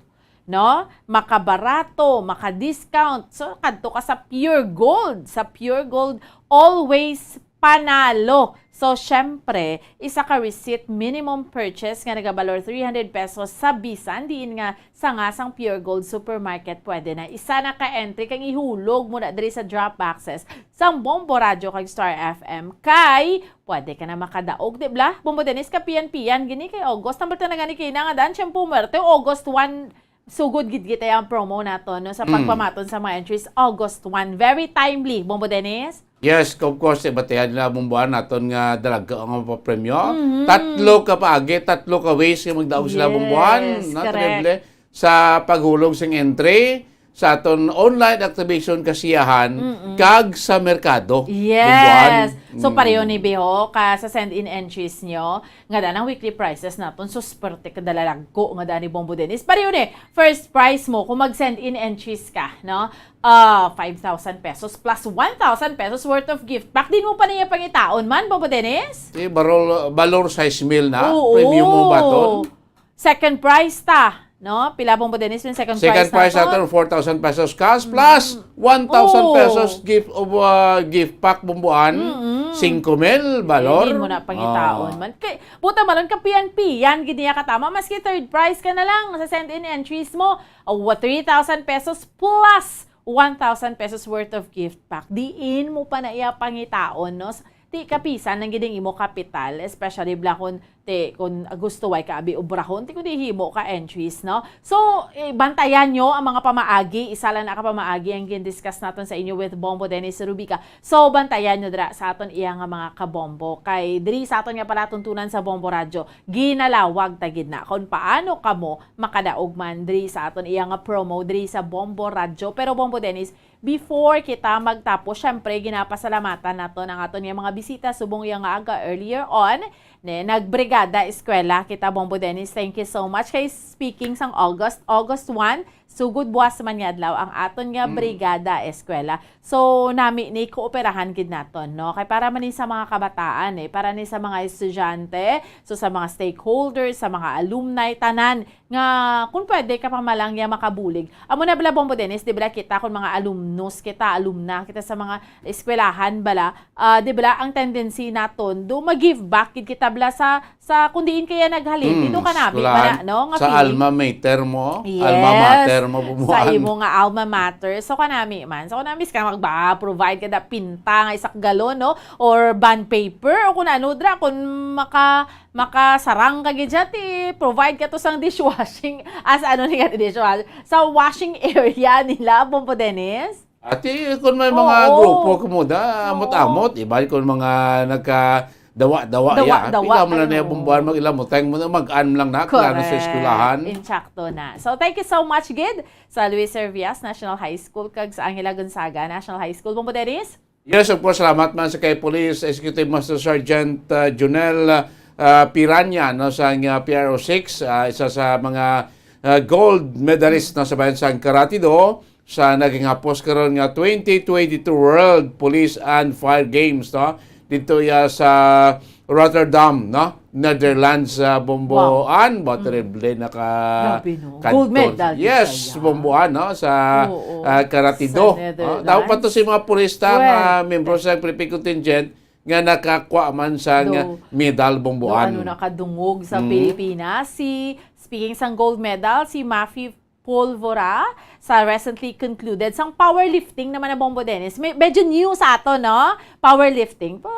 no? Makabarato, maka-discount. So, kadto ka sa Pure Gold. Sa Pure Gold, always panalo. So, syempre, isa ka receipt minimum purchase nga nagabalor three hundred pesos sa bisan diin nga sanga sang Pure Gold Supermarket, pwede na. Isa na ka entry kang ihulog mo na diri sa drop boxes sang Bombo Radyo kag Star F M. Kay, pwede ka na makadaog, di bla? Bombo Dennis, kapiyan-piyan gini kay August. Tambal ta na gani kay na nga dan, siyempre, muerte, August one, sugod gid kita ang promo nato, no, sa Mm. pagpamaton sa mga entries, August one. Very timely, Bombo Dennis. Yes, of course, eh, batihan nila, Bombo Juan, naton nga dalaga ang mga premyo. Mhm. Tatlo ka paagi, tatlo ka ways nga magdaog sila, Yes, Bombo Juan, na correct. terrible. Sa paghulog sing entry, sa aton online activation kasiyahan, Mm-mm. kag sa merkado, Bombo Juan. Yes. So, Mm. pareho ni Biho, ka sa send-in entries nyo, nga daan ang weekly prices naton, so, swerte ka dalalagko nga daan ni Bombo Dennis. Pareho ni, first prize mo, kung mag-send-in entries ka, no? Ah, five thousand pesos plus one thousand pesos worth of gift pack. Din mo pa niya pangitaon man, Bombo Dennis? Di, barol, balor sais mil na. Oo. Premium mo ba to? Second prize ta, no? Pila, Bombo Dennis, yung second Second prize prize naton? naton, four thousand pesos cash plus Mm. one thousand Oo. pesos gift of, uh, gift pack, Bombo Juan. Mm-mm. Singko mil balor. Hindi mo na pangitaon Ah. man. Kay, buta malon, kapiyan-piyan, gid niya katama. Maski third prize ka na lang sa send-in entries mo. O, three thousand pesos plus one thousand pesos worth of gift pack. Diin mo pa na iya pangitaon, no? Ti kapisan lang gid ang imo kapital, especially bla kun, ti, kun gusto way ka abi obrahon, ti kun di himo ka entries, no? So, eh, bantayan nyo ang mga pamaagi, isa lang na ka pamaagi ang gindiscuss naton sa inyo with Bombo Dennis Rubica. So, bantayan nyo dira sa aton iya nga mga kabombo. Kay diri sa aton nga palatuntunan sa Bombo Radyo, ginalawag ta gid na kung paano kamo makadaog man diri sa aton iya nga promo diri sa Bombo Radyo. Pero Bombo Dennis, before kita magtapos, syempre, ginapasalamatan naton ang aton nga mga bisita subong iya nga aga earlier on. Ne, nagbrigada eskwela kita, Bombo Dennis. Thank you so much. Kay speaking sang August, August one, sugod buwas man nga adlaw ang aton nga Mm. brigada eskwela. So, nami ni kooperahan gid naton, no? Kay para man ni sa mga kabataan, eh, para ni sa mga estudyante, so sa mga stakeholders, sa mga alumni, tanan nga kung pwede ka pa man lang ya makabulig. Amo na bala, Bombo Dennis, di bala kita kung mga alumnus kita, alumna kita sa mga eskwelahan bala, ah, di bala ang tendency naton do mag-give back gid kita bala sa, sa kung diin kaya naghalin. Mm, Dito ka nami, eskwelahan. Mana, no? Nga Sa feeling. alma mater mo, Yes. alma mater mo, Sa Bombo Juan. imo nga alma mater. So, kanami man. So, kanami ka magba-provide ka da pinta nga isak galon, no? Or bond paper, o kung ano, dra, kung maka-, makasarang ka gid siya, ti provide ka to sang dishwashing. As ano ni nga dishwashing? Sa washing area nila, Bombo Dennis? Ati, kung may mga Oo. grupo kamo da, Oo. amot-amot, iba kung mga nagka-dawa-dawa, ya. Dawa-dawa, Pila mo na ano. niya, Bombo Juan, mag-ilamoteng mo na, mag-an lang na, plano sa Correct. eskwelahan. Insakto na. So, thank you so much, gid, sa Luis Servias National High School kag sa Angela Gonzaga National High School. Bombo Dennis? Yes, of course, salamat man sa kay Police Executive Master Sergeant, uh, Junel, uh, Piranya, no, sa, uh, P R O six, uh, isa sa mga ah, gold medalist, no, sa bayan sang karate do sa nagahapos karon nga twenty twenty-two World Police and Fire Games, no, dito ya sa Rotterdam, no, Netherlands, sa Bombo Wow. Ann. Ba, Mm. terrible na ka Grabe, no? kanto. Gold medal, Yes, siya, yeah. Bombo Ann, no, sa, Oo. ah, karate Sa do. Netherlands. Ah, dapat to si mga purista nga Well, miyembro sa Philippine contingent nga nakakuha man sa nga Do. medal, Bombo Ann. Do, ano, nakadungog sa Mm. Pilipinas. Si, speaking sang gold medal, si Mafi Polvora sa recently concluded sang powerlifting naman na, Bombo Dennis. Me-, medyo new sa ato, no? Powerlifting. Pa,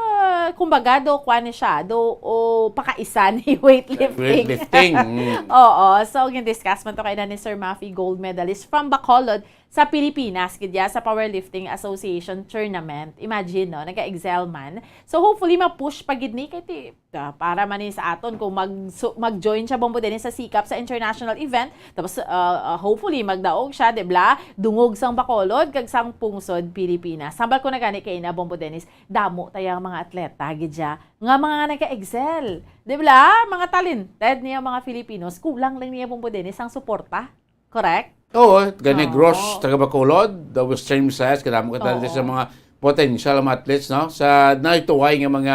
kumbaga, do, kwan ni siya, do, o, pakaisan ni weightlifting. Weightlifting, mm. Oo. So, gin-discuss man to kay na ni Sir Mafi, gold medalist from Bacolod sa Pilipinas, gid ya, sa Powerlifting Association Tournament. Imagine, no? Naga-excel man. So, hopefully, ma-push pa gid ni kay ti-, ah, para man ni sa aton kung mag-, so, mag-join siya, Bombo Dennis, sa sikap sa international event. Tapos, ah, ah, hopefully, magdaog siya, di ba? Dungog sang Bacolod, kag sang pungsod Pilipinas. Sambal ko na gani kay na, Bombo Dennis, damo tayang mga atleta, gid siya, nga mga naga-excel. Di ba? Mga talented niya, mga Filipinos. Kulang lang niya, Bombo Dennis, ang suporta. Correct? Oo, gani Oo. Gross, taga Bacolod, the Western Visayas, kadamo ka talaga Oo. sa mga potential mga athletes, no? Sa naituway nga mga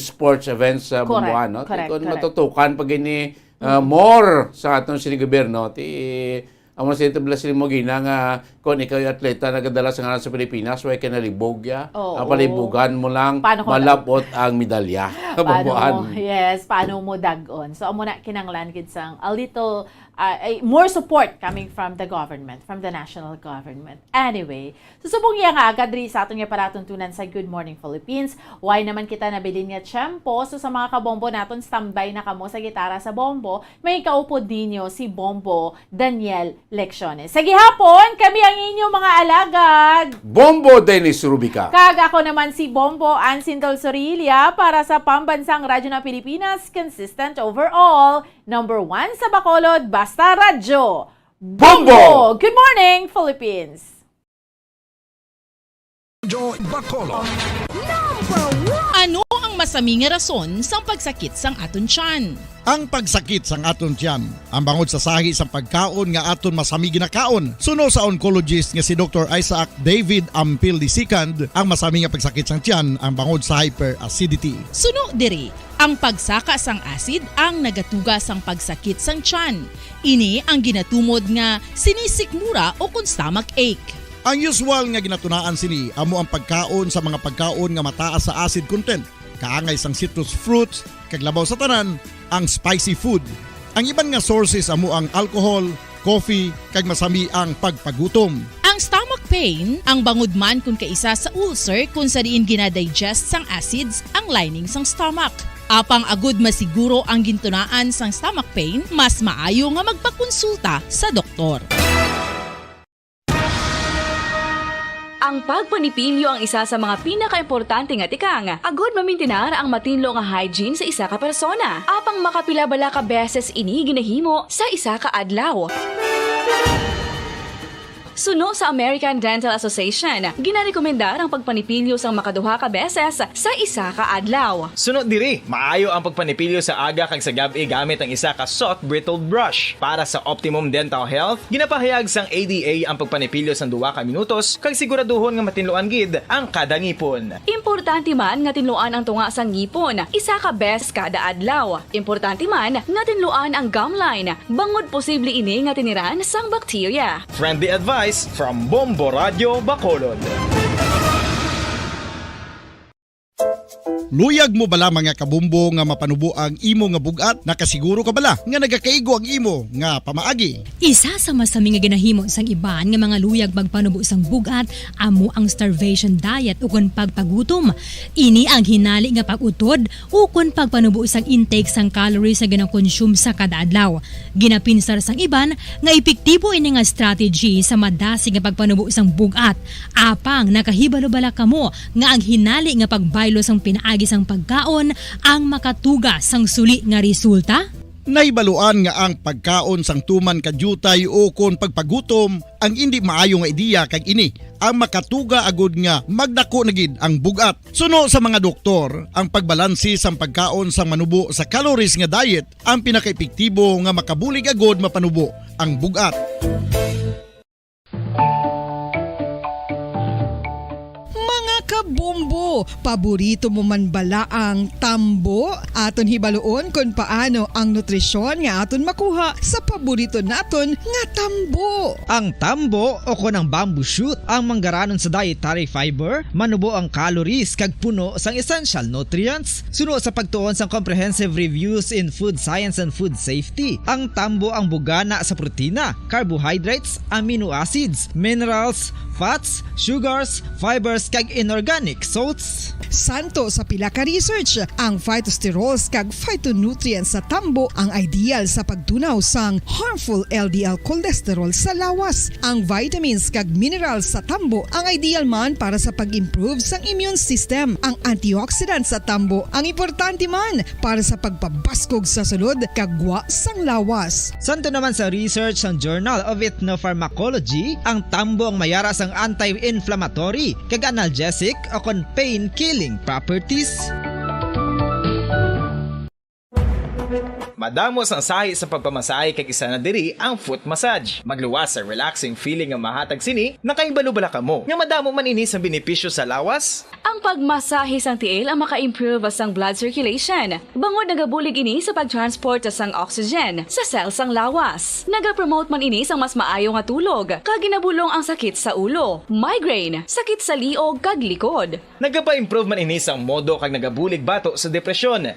sports events sa Correct, Bombo Ann, no? correct, Kung correct. matutukan pa gini, uh, Mm. more sa aton sini gobyerno, ti, amo sa ito, Blas, mo gina nga, kung ikaw yung atleta, nagadala sa ngalan sa Pilipinas, way ka nalibog, ya? Oo. Ang palibugan mo lang, Paano kung malabot ang medalya. Paano Bombo Ann. mo, yes, paano mo dagon? So, amo na kinanglan gid sang a little ah, ay, more support coming from the government, from the national government. Anyway, susubong iya nga agad diri sa aton nga palatuntunan sa Good Morning Philippines. Why naman kita nabilin nga tiyempo? So, sa mga kabombo naton, standby na kamo sa gitara sa bombo. May kaupod ninyo si Bombo Daniel Lecciones. Sa gihapon, kami ang inyo mga alagad. Bombo Dennis Rubica. Kag ako naman si Bombo Ansin Tolsorilla para sa Pambansang Radyo ng Pilipinas, consistent overall. Number one sa Bacolod, basta radyo. Bombo! Good morning, Philippines! Radyo Bacolod. Number one! Ano ang masami nga rason sang pagsakit sang aton tiyan? Ang pagsakit sang aton tiyan, ang bangod sa sahi sang pagkaon nga aton masami ginakaon. Suno sa oncologist nga si Doktor Isaac David Ampil the second, ang masami nga pagsakit sang tiyan ang bangod sa hyperacidity. Suno diri, ang pagsaka sang acid ang nagatuga sang pagsakit sang tiyan. Ini ang ginatumod nga sinisikmura o kon stomach ache. Ang usual nga ginatunaan sini amo ang pagkaon sa mga pagkaon nga mataas sa acid content, kaangay sang citrus fruits, kag labaw sa tanan, ang spicy food. Ang iban nga sources amo ang alcohol, coffee, kag masami ang pagpagutom. Ang stomach pain, ang bangod man kon kaisa sa ulcer kon sa diin ginadigest sang acids ang lining sang stomach. Apang agud masiguro ang gintunaan sang stomach pain, mas maayo nga magpakonsulta sa doktor. Ang pagpanipilyo ang isa sa mga pinakaimportante nga tikang agud mamintinar ang matinlo nga hygiene sa isa ka persona. Apang makapila bala ka beses ini ginahimo sa isa ka adlaw? Suno sa American Dental Association, ginarekomendar ang pagpanipilyo sang makaduha ka beses sa isa ka adlaw. Suno diri, maayo ang pagpanipilyo sa aga kag sa gab-i gamit ang isa ka soft bristled brush. Para sa optimum dental health, ginapahayag sang A D A ang pagpanipilyo sang duha ka minutos kag siguraduhon nga matinluan gid ang kada ngipon. Importante man nga tinluan ang tunga sang ngipon isa ka beses kada adlaw. Importante man nga tinluan ang gum line, bangod posible ini nga tiniran sang bakterya. Friendly advice from Bombo Radyo Bacolod. Luyag mo bala, mga kabombo, nga mapanubo ang imo nga bug-at? Nakasiguro ka bala nga nagakaigo ang imo nga pamaagi? Isa sa masami nga ginahimo sang iban nga mga luyag magpanubo sang bug-at amo ang starvation diet ukon pagpagutom. Ini ang hinali nga pag-utod ukon pagpanubo sang intake sang calories nga ginakonsume sa kada adlaw. Ginapinsar sang iban nga epektibo ini nga strategy sa madasig nga pagpanubo sang bug-at. Apang nakahibalo bala kamo nga ang hinali nga pagbaylo sang pinaagi sang pagkaon ang makatuga sang suli nga resulta? Nahibaluan nga ang pagkaon sang tuman ka diutay o kon pagpagutom ang indi maayo nga ideya, kag ini ang makatuga agud nga magdako na gid ang bug-at. Suno sa mga doktor, ang pagbalanse sang pagkaon sang manubo sa calories nga diet ang pinakaepektibo nga makabulig agud mapanubo ang bug-at. Mga kabombo, paborito mo man bala ang tambo? Aton hibaluon kon paano ang nutrisyon nga aton makuha sa paborito naton nga tambo. Ang tambo o kon ang bamboo shoot ang manggaranon sa dietary fiber, manubo ang calories kag puno sang essential nutrients. Suno sa pagtuon sang Comprehensive Reviews in Food Science and Food Safety, ang tambo ang bugana sa protina, carbohydrates, amino acids, minerals, fats, sugars, fibers, kag inorganic salts. Santo sa pila ka research, ang phytosterols kag phytonutrients sa tambo ang ideal sa pagtunaw sang harmful L D L cholesterol sa lawas. Ang vitamins kag minerals sa tambo ang ideal man para sa pag-improve sang immune system. Ang antioxidants sa tambo ang importante man para sa pagpabaskog sa sulod kag gwa sang lawas. Santo naman sa research sang Journal of Ethnopharmacology, ang tambo ang mayara sang anti-inflammatory kag analgesic o kon pain-killing properties. Madamo sang sahi sa pagpamasahe, kag isa na diri ang foot massage. Magluwas sa relaxing feeling nga mahatag sini. Nakahibalo bala kamo nga madamo man ini sang benepisyo sa lawas? Ang pagmasahe sang tiil ang maka-improve sang blood circulation, bangod nagabulig ini sa pag-transport sang oxygen sa cell sang lawas. Nagapromote man ini sang mas maayo nga tulog, kag ginabulong ang sakit sa ulo, migraine, sakit sa liog, kag likod. Nagapa-improve man ini sang modo kag nagabulig bato sa depresyon.